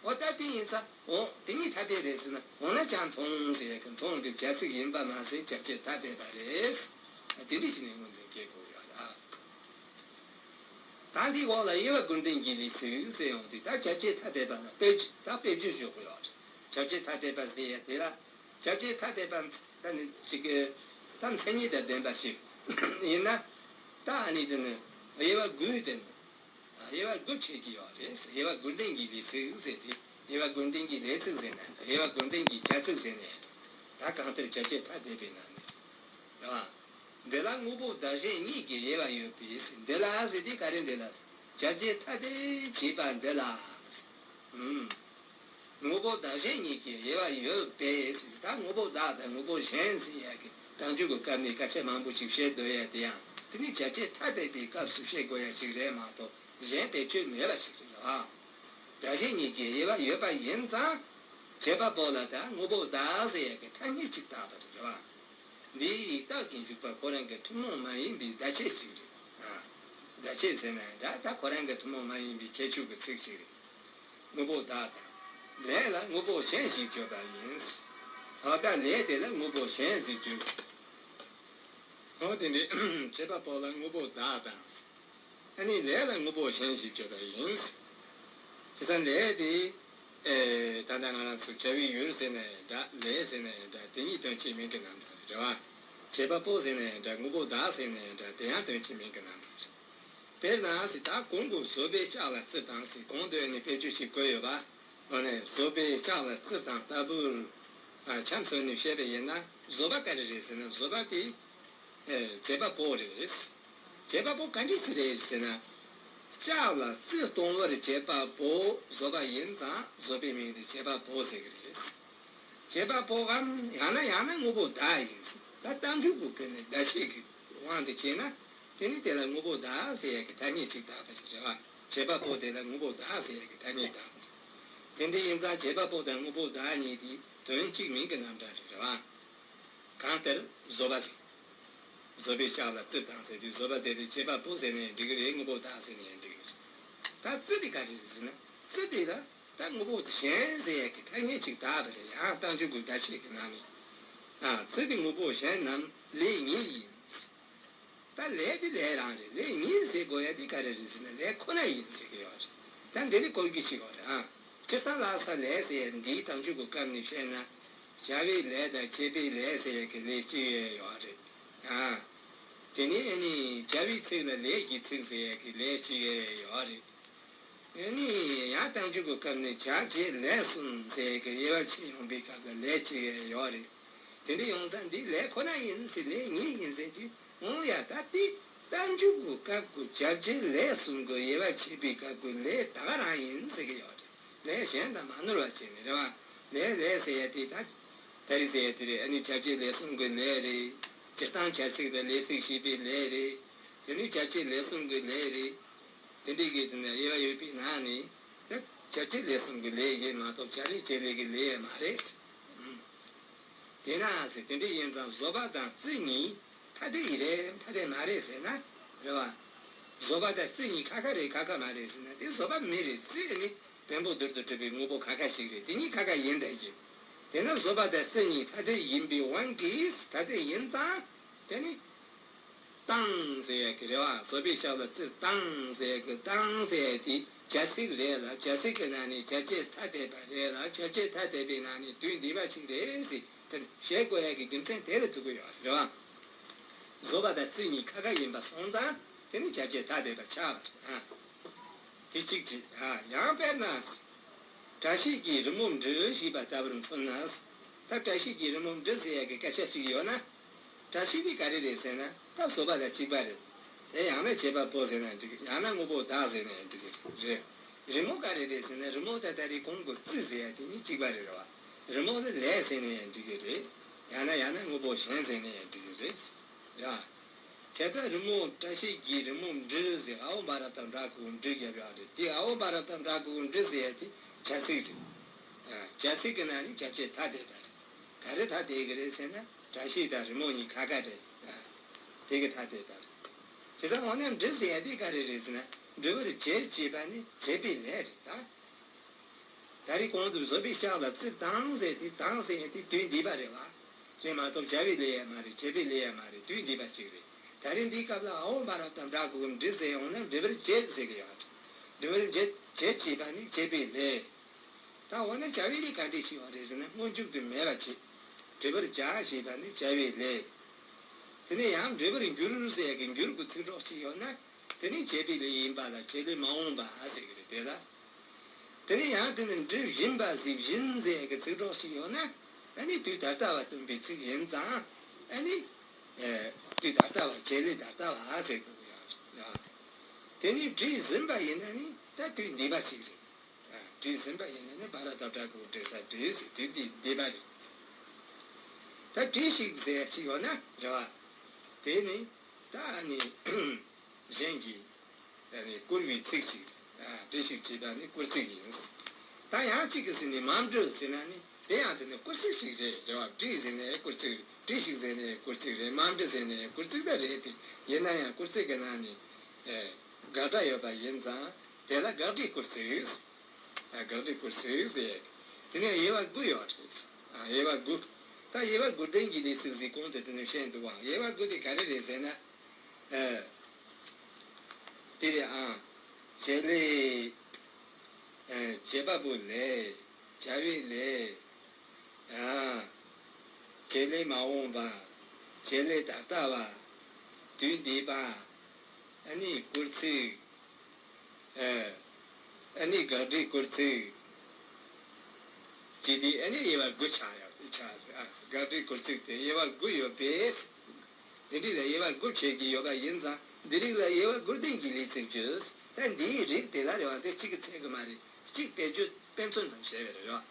འོ་ད་དེ་ཡིན་ཙང་འོ་དེ་གཉིས་ཐ་དད་རེད་ཟེར་ན། འོ་ན་བྱ་མཐོང་ཟེར་ཡ་གི་མཐོང་དེ་བྱ་ཚིག་ཡིན་པ་མ་ཟད་བྱ་བྱེད་ཐ་དད་པ་རེད། དེ་འདྲ་བྱས་ནས་ངོས་འཛིན་བྱེད་དགོས་ཡོད་རེད། ད་འདིའི་འོག་ལ་དབྱེ་བ་དགུར་ལྡན་གྱི་ལས་ཚིག་ཟེར་ཡོང་དུས། ད་བྱ་བྱེད་ཐ་དད་པ་ལ་དཔེ་ད་དཔེ་བརྗོད་ཞུ་དགོས་ཡོད་རེད། བྱ་བྱེད་ཐ་དད་པ་ཟེར་ཡ་དེ་ལ། བྱ་བྱེད་ཐ་དད་པ་ད་ནི་ཅིག་ད་མཚན་ཉིད་དང་ལྡན་པ་ཞིག་ཡིན་ན། ད་ཨ་ནི་དེ་ནི་དབྱེ་བ་དགུ་དེ་ནི། དབྱེ་བ་དགུ་ཕྱེ་གི་ཡོད་རེད། དབྱེ་བ་དགུར་ལྡན་གྱི་ལས་ཚིག་ཟེར་ཏེ། དབྱེ་བ་དགུར་ལྡན་གྱི་ལས་ཚིག་ཟེར་ན། དབྱེ་བ་དགུར་ལྡན་གྱི་བྱ་ཚིག་ཟེར་ནའི་འདྲ། ད་གང་ལྟར་བྱ་བྱེད་ཐ་དད་པའི་ནང་ནས་རེད་བ། འདི་ལ་དངོས་པོ་བདག་གཞན་གཉིས་ཀྱི་དབྱེ་བ་ཡོད་པས། འདི་ལ་ཟེར་དུས་ག་རེ་འདི་ལ། བྱ་བྱེད་ཐ་དད་བྱས་པ་འདི་ལ། ཨུམ། དངོས་པོ་བདག་གཞན་གཉིས་ཀྱི་དབྱེ་བ་ཡོད་པས། ད་དངོས་པོ་བདག་དང་དངོས་པོ་གཞན་ཟེར་ཡ་གི་བསྟན་བཅོས་ཀྱི་སྐབས་ནས་སྐད་ཆ་མང་པོ་ཞིག་བཤད་སྡོད་ཡ་དེ་ཡང་དེ་ནི་བྱ་བྱེད་ཐ་དད་པའི་སྐབས་སུ་བཤད་དགོས་ཡ་ཞིག་རེད་མ་གཏོགས་གཞན་བེད་སྤྱོད་མེད་པ་ཞིག་རེད་བ། བདག་གཞན་གཉིས་ཀྱི་དབྱེ་བ་ཡོད་པ་ཡིན་ཙང་། བྱེད་པ་པོ་ལ་ད་དངོས་པོ་བདག་ཟེར་ཡ་གི་ཐ་སྙད་ཅིག་བཏགས་པ་རེད་བ། འདི་ཡི་རྟགས་ཀྱི་འཇུག་པ་ཁོ་རང་གི་ཐུན་མོང་མ་ཡིན་པའི་བརྡ་ཆད་ཅིག་རེད། ཨ། བརྡ་ཆད་ཟེར་ན་འདྲ། ད་ཁོ་རང་གི་ཐུན་མོང་མ་ཡིན་པའི་ཁྱད་ཆོས་ཀྱི་ཚིག་ཅིག་རེད། དངོས་པོ་བདག་དང་། ལས་ལ་དངོས་པོ་གཞན་ཞིག་བརྗོད་པ་ཡིན། འོ་ད་ལས་དེ་ལ་དངོས་པོ་གཞན་ཞིག་བརྗོད། འོ་དེ་འདྲའི་བྱེད་པ་པོ་ལ་དངོས་པོ་བདག་དང་། ཨ་ནི་ལས་ལ་དངོས་པོ་གཞན་ཞིག་བརྗོད་པ་ཡིན། བྱས་ཙང་ལས་དེ། ཨེ། ད་ལྟ་ང་རང་ཚོ་བྱ་བའི་ཡུལ་ཟེར་ནའི་འདྲ། ལས་ཟེར་ནའི་འདྲ། དེ་གཉིས་དོན་གཅིག་མིང་གི་རྣམ་གྲངས་རེད་བ། བྱེད་པ་པོ་ཟེར་ནའི་འདྲ། དངོས་པོ་བདག་ཟེར་ནའི་འདྲ། དེ་ཡང་དོན་གཅིག་མིང་གི་རྣམ་གྲངས་རེད། དཔེར་ན་ཟེར། ད་གོང་གི་བཟོད་པས་ལྕགས་ལ་རྩིབས་དང་ཟེར། གོང་དུ་ནི་དཔེ་བརྗོད་ཅིག་བཀོད་ཡོད་པ། འོ་ནས་བཟོད་པས་ལྕགས་ལ་རྩིབས་དང་ལྟ་བུར། ཨ། ཆ་མཚོན་ནས་བཤད་པ་ཡིན་ན། བཟོད་པ་ག་རེ་རེད་ཟེར་ན། བཟོད་པ་དེ་ཨེ་བྱེད་པ་པོ་རེད། བྱེད་པ་པོ་ག་འདྲ་ཞིག་རེད་ཟེར་ན། ལྕགས་ལ་རྩི་གཏོང་བར་བྱེད་པ་པོ་བཟོད་པ་ཡིན་ཙང་བཟོད་པའི་མིང་དེ་བྱེད་པ་པོ་ཟེར་གི་རེད། བྱེད་པ་པོའམ་ཡང་ན་ཡང་ན་དངོས་པོ་བདག་ཡིན། ད་རྟགས་འཇུག་གི་སྐབས་ནས་བདག་བྱེད་ཀྱི་དབང་དུ་བྱས་ན། དེ་ནི་དེ་ལ་དངོས་པོ་བདག་ཟེར་ཡས་ཀྱི་ཐ་སྙད་ཅིག་བཏགས་པ་ཞིག་རེད་བ། བྱེད་པ་པོ་དེ་ལ་དངོས་པོ་བདག་ཟེར་ཡས་ཀྱི་ཐ་སྙད་བཏགས་པ་རེད། དེ་འདྲ་ཡིན་ཙང་བྱེད་པ་པོ་དང་དངོས་པོ་བདག་གཉིས་དེ་དོན་གཅིག་མིང་གི་རྣམ་གྲངས་རེད་བ། གང་ལྟར་བཟོད་པ་ཅིག་བཟོད་པས་ལྕགས་ལ་རྩིབས་དང་ཟེར་དུས། བཟོད་པ་དེ་ནི་བྱེད་པ་པོ་ཟེར་ནའི་འགྲིག་གི་རེད། དངོས་པོ་བདག་ཟེར་ནའི་འགྲིག་གི་རེད། ད་རྩི་དེ་ག་རེ་རེད་ཟེར་ན། རྩི་དེ་ལ་ད་དངོས་པོ་གཞན་ཟེར་ཡས་ཀྱི་ཐ་སྙད་ཅིག་བཏགས་པ་རེད། ཡང་རྟགས་འཇུག་གི་བརྡ་ཆད་ཀྱི་ནང་ནས། ཨ། རྩི་དེ་དངོས་པོ་གཞན་ནམ་ལས་ཉིད་ཡིན། ད་ལས་དེ་ལས་རང་རེད། ལས་ཉིད་ཟེར་དགོས་ཡ་དེ་ག་རེ་རེད་ཟེར་ན། ལས་ཁོ་ན་ཡིན་ཟེར་གི་ཡོད་རེད། ད་འདི་ནི་བཀོལ་རྒྱུ་ཅིག་ཡོད་རེད། ཨ། སྤྱིར་བཏང་ལ་སོགས་ལས་ཟེར་ཡ་འདིའི་རྟགས་འཇུག་གི་སྐབས་ནས་བཤད་ན། བྱ་བའི་ལས་དང་བྱེད་པའི་ལས་ཟེར་ཡ་གི་ལས་གཅིག་ཡོད་རེད། ཨ། དེ་ནས་ཨ་ནི་བྱ་བའི་ཚིག་ལ་ལས་ཀྱི་ཚིག་ཟེར་ཡ་གི་ལས་གཅིག་ཡོད་རེད། ཨ་ནི་ཡང་རྟགས་འཇུག་གི་སྐབས་ནས་བྱ་བྱེད་ལས་གསུམ་ཟེར་གི་དབྱེ་བ་ཕྱེ་ཡོང་པའི་སྐབས་ལ་ལས་གཅིག་ཡོད་རེད། དེ་འདྲ་ཡོང་ཙང་འདི་ལས་ཁོ་ན་ཡིན་ཟེར། ལས་ཉིད་ཡིན་ཟེར་དུས། འོང་ཡ། ད་དེ་རྟགས་འཇུག་གི་སྐབས་ཀྱི་བྱ་བྱེད་ལས་གསུམ་གྱི་དབྱེ་བ་ཕྱེ་བའི་སྐབས་ཀྱི་ལས་ད་ག་རང་ཡིན་ཟེར་གི་ཡོད་རེད། ལས་གཞན་དང་མ་ནོར་བ་བྱས་ནས་རེད་བ། ལས་ལས་ཟེར་ཡ་དེ་ད་ད་རེས་ཟེར་ཡ་དེ་རེད། ཨ་ནི་བྱ་བྱེད་ལས་གསུམ་གྱི་ལས་རེད། སྤྱིར་བཏང་བྱ་ཚིག་དང་ལས་ཚིག་ཞེས་པའི་ལས་རེད། དེ་ནི་བྱ་བྱེད་ལས་གསུམ་གྱི་ལས་རེད། དེ་འདྲའི་གི་དེ་ནས་དབྱེ་བ་ཡོད་པའི་ནང་ནས། ད་བྱ་བྱེད་ལས་གསུམ་གྱི་ལས་ཡིན་མ་གཏོགས་བྱ་ལས་བྱེད་ལས་ཀྱི་ལས་མ་རེད། ཨུམ། དེས་ན་ཟེར། དེ་འདྲ་ཡིན་ཙང་བཟོད་པ་དང་རྩི་གཉིས་ཐ་དད་ཡིན་རེད། ཐ་དད་མ་རེད་ཟེར་ན། རེད་བ། བཟོད་པ་དང་རྩི་གཉིས་ཁ་ཁ་རེད་ཁ་ཁ་མ་རེད་ཟེར་ན། དེ་བཟོད་པ་མི་རེད། རྩི་ནི་བེམ་པོ་རྡུལ་དུ་གྲུབ་པའི་དངོས་པོ་ཁ་ཁ་ཞིག་རེད། དེ་གཉིས་ཁ་ཁ་ཡིན་བསྡད་ཀྱི། དེས་ན་བཟོད་པ་དང་རྩི་གཉིས་ཐ་དད་ཡིན་པའི་དབང་གིས་ཐ་དད་ཡིན་ཙང་། དེ་ནི་དང་ཟེར་ཡ་གི་རེད་བ། བཟོད་པས་ལྕགས་ལ་རྩིབས་དང་ཟེར་ཡ་གི་དང་ཟེར་ཡ་དེ་བྱ་ཚིག་རེད་ལ། བྱ་ཚིག་གི་ནང་ནས་བྱ་བྱེད་ཐ་དད་པ་རེད་ལ། བྱ་བྱེད་ཐ་དད་པའི་ནང་ནས་དུས་འདས་པ་ཞིག་རེད་ཟེར། དེ་བཤད་དགོས་ཡ་གི་རྒྱུ་མཚན་དེ་ལ་ཐུག་གི་ཡོད་རེད་བ། བཟོད་པ་དང་རྩི་གཉིས་ཁ་ཁ་ཡིན་པ་སོང་ཙང་། དེ་ནི་བྱ་བྱེད་ཐ་དད་པ་ཆགས་པ་རེད། ཨ། དེ་གཅིག་བྱས། ཨ། ཡང་དཔེར་ན། བཀྲ་ཤིས་ཀྱིས་རི་མོ་འབྲི་ཞེས་པ་ལྟ་བུར་མཚོན་ན། ད་བཀྲ་ཤིས་ཀྱིས་རི་མོ་འབྲི་ཟེར་ཡ་གི་སྐད་ཆ་ཞིག་ཡོད་ན། བཀྲ་ཤིས་དེ་ག་རེ་རེད་ཟེར་ན། ད་བཟོད་པ་དང་གཅིག་པ་རེད། དེ་ཡང་ན་བྱེད་པ་པོ་ཟེར་ན་འགྲིག། ཡང་ན་དངོས་པོ་བདག་ཟེར་ན་ཡང་འགྲིག་གི་རེད། རི་མོ་ག་རེ་རེད་ཟེར་ན། རི་མོ་ད་ད་རེས་གོང་གི་རྩི་ཟེར་ཡ་དེ་གཉིས་གཅིག་པ་རེད་རེད་བ། རི་མོ་ལ་ལས་ཟེར་ན་ཡང་འགྲིག་གི་རེད། ཡང་ན་ཡང་ན་དངོས་པོ་གཞན་ཟེར་ན་ཡང་འགྲིག་གི་རེད། རེད་བ། བྱས་ཙང་རི་མོ། བཀྲ་ཤིས་ཀྱིས་རི་མོ་འབྲི་ཟེར། འ་འོག་བ་ར་བཏགས་འབྲ་གི་གུ་འབྲི་བརྒྱབ་ཡོད་རེད། དེ་འ་འོག་བ་ར་བཏགས་འབྲ་གི་གུ་འབྲི་ཟེར་ཡ་དེ་བྱ་ཚིག་རེད། ཨ། བྱ་ཚིག་གི་ནང་ནས་བྱ་བྱེད་ཐ་དད་པ་རེད། ག་རེ་ཐ་དད་ཀྱི་རེད་ཟེར་ན། བཀྲ་ཤིས་དང་རི་མོ་གཉིས་ཁ་ཁ་རེད། ཨ། དེ་གི་ཐ་དད་པ་རེད། བྱས་ཙང་འོ་ན་འབྲི་ཟེར་ཡ་དེ་ག་རེ་རེད་ཟེར་ན། འབྲི་བར་བྱེད་ཅེས་པ་ནི་བྱེད་པའི་ལས་རེད་ད། ད་རེས་གོང་དུ་བཟོད་པས་ལྕགས་ལ་རྩིབས་དང་ཟེར་དེ། དང་ཟེར་ཡ་དེ་དུས་འདས་པ་རེད་བ། དེ་མ་གཏོགས་བྱ་བའི་ལས་ཡང་མ་རེད། བྱེད་པའི་ལས་ཡང་མ་རེད། དུས་འདས་པ་ཅིག་རེད། ད་རེས་འདིའི་སྐབས་ལ་འ་འོག་བ་ར་བཏགས་འབྲ་གི་གུ་འབྲི་ཟེར་ཡོང་ན། འབྲི་བར་བྱེད་ཟེར་གི་ཡོད་རེད། འབྲི་བར་བྱེད། བྱེད་ཅེས་པ་ནི་བྱེད་པའི་ལས། ད་འོ་ན་བྱ་བའི་ལས་ག་འདྲ་ཞིག་ཡོད་རེད་ཟེར་ན། སྔོན་འཇུག་ཏུ་མེད་པ་བྱེད། འབྲི་བར་བྱ་ཞེས་པ་ནི་བྱ་བའི་ལས། དེ་ནས་ཡང་འབྲི་བར་འགྱུར་ཟེར་ཡ་གི་འགྱུར་གྱི་ཚིག་གྲོགས་ཅིག་ཡོད་ན། དེ་ནི་བྱེད་པའི་ལས་ཡིན་པ་ལ་བྱེད་ལས་མ་འོངས་པ་ཟེར་གི་རེད། དེ་ལ། དེ་ནས་ཡང་དེ་ནི་འབྲི་བཞིན་པ་ཟེར། བཞིན་ཟེར་གི་ཚིག་གྲོགས་ཤིག་ཡོད་ན། ཨ་ནི་དུས་ད་ལྟ་བ་སྟོན་པའི་ཚིག་ཡིན་ཙང་། ཨ་ནི་ཨེ་དུས་ད་ལྟ་བ། བྱེད་ལས་ད་ལྟ་བ་ཟེར་དགོས་ཀྱི་ཡོད་རེད། དེ་ནི་བྲིས་ཟིན་པ་ཡིན་ན་ནི་ད་དུས་འདས་པ་ཞིག་རེད། ཨ། བྲིས་ཟིན་པ་ཡིན་ན་ནི་བ་ར་བཏགས་བྲ་གི་གུ་བྲི་ས་བྲིས་ཟེར། དུས་འདས་འདས་པ་རེད། ད་བྲིས་ཤིག་ཟེར་ཞིག་ཡོད་ན་རེད་བ། དེ་ནི་ད་ནི་གཞན་གྱིས་ད་ནི་བསྐུར་བའི་ཚིག་ཅིག་རེད། ཨ། བྲིས་ཤིག་ཅེས་པ་ནི་བསྐུར་ཚིག་ཡིན། ད་ཡང་གཅིག་གིས་ཟེར་ནས་མ་འབྲི་ཟེར་ན་ནི། དེ་ཡང་དེ་ནི་བསྐུར་ཚིག་ཞིག་རེད། རེད་བ། བྲིས་ཟེར་ནས་བསྐུར་ཚིག་རེད། བྲིས་ཤིག་ཟེར་ནས་བསྐུར་ཚིག་རེད། མ་འབྲི་ཟེར་ནས་བསྐུར་ཚིག་ད་རེད་དེ། ཡིན་ན་ཡང་བསྐུར་ཚིག་གི་ནང་ནས། ཨེ། དགག་སྒྲ་ཡོད་པ་ཡིན་ཙང་། དེ་ལ་དགག་སྒྲའི་བསྐུར་ཚིག། ཨ། དགག་སྒྲའི་བསྐུར་ཚིག་ཟེར། དེ་ནས་དབྱེ་བ་དགུ་ཡོད་རེད། ཨ། དབྱེ་བ་དགུ། ད་དབྱེ་བ་དགུ་ལྡན་གྱི་ལས་ཚིག་ཟེར་གོང་དུ་དེ་ནས་བཤད་འདུག་བ། དབྱེ་བ་དགུ་དེ་ག་རེ་རེད་ཟེར་ན། ཨེ། དེ་རེད། ཨ། བྱེད་ལས། ཨེ། བྱེད་པ་པོའི་ལས། བྱ་བའི་ལས། ཨ། བྱེད་ལས་མ་འོངས་པ། བྱེད་ལས་ད་ལྟ་བ། དུས་འདས་པ། ཨ་ནི་སྐུལ་ཚིག་ཨ་ནི་དགག་སྒྲའི་སྐུལ་ཚིག་བྱས་ཏེ་ཨ་ནི་དབྱེ་བ་དགུ་ཆགས་ཡོད་ཆགས་རེད། ཨ་དགག་སྒྲའི་སྐུལ་ཚིག་དེ་དབྱེ་བ་དགུ་ཡོད་པས། དེ་འདྲ་ལ་དབྱེ་བ་དགུ་ཕྱེ་གི་ཡོད་པ་ཡིན་ཙང་འདི་རིགས་ལ་དབྱེ་བ་དགུ་ལྡན་གྱི་ལས་ཚིག་བརྗོད། ད་འདིའི་རིགས་དེ་ལ་རེ་བ་དེ་གཅིག་གིས་ཚད་ཀྱི་མ་རེད། གཅིག་དཔེ་བརྗོད་དཔེ་མཚོན་ཙམ་བྱས་པ་རེད་རེད་བ།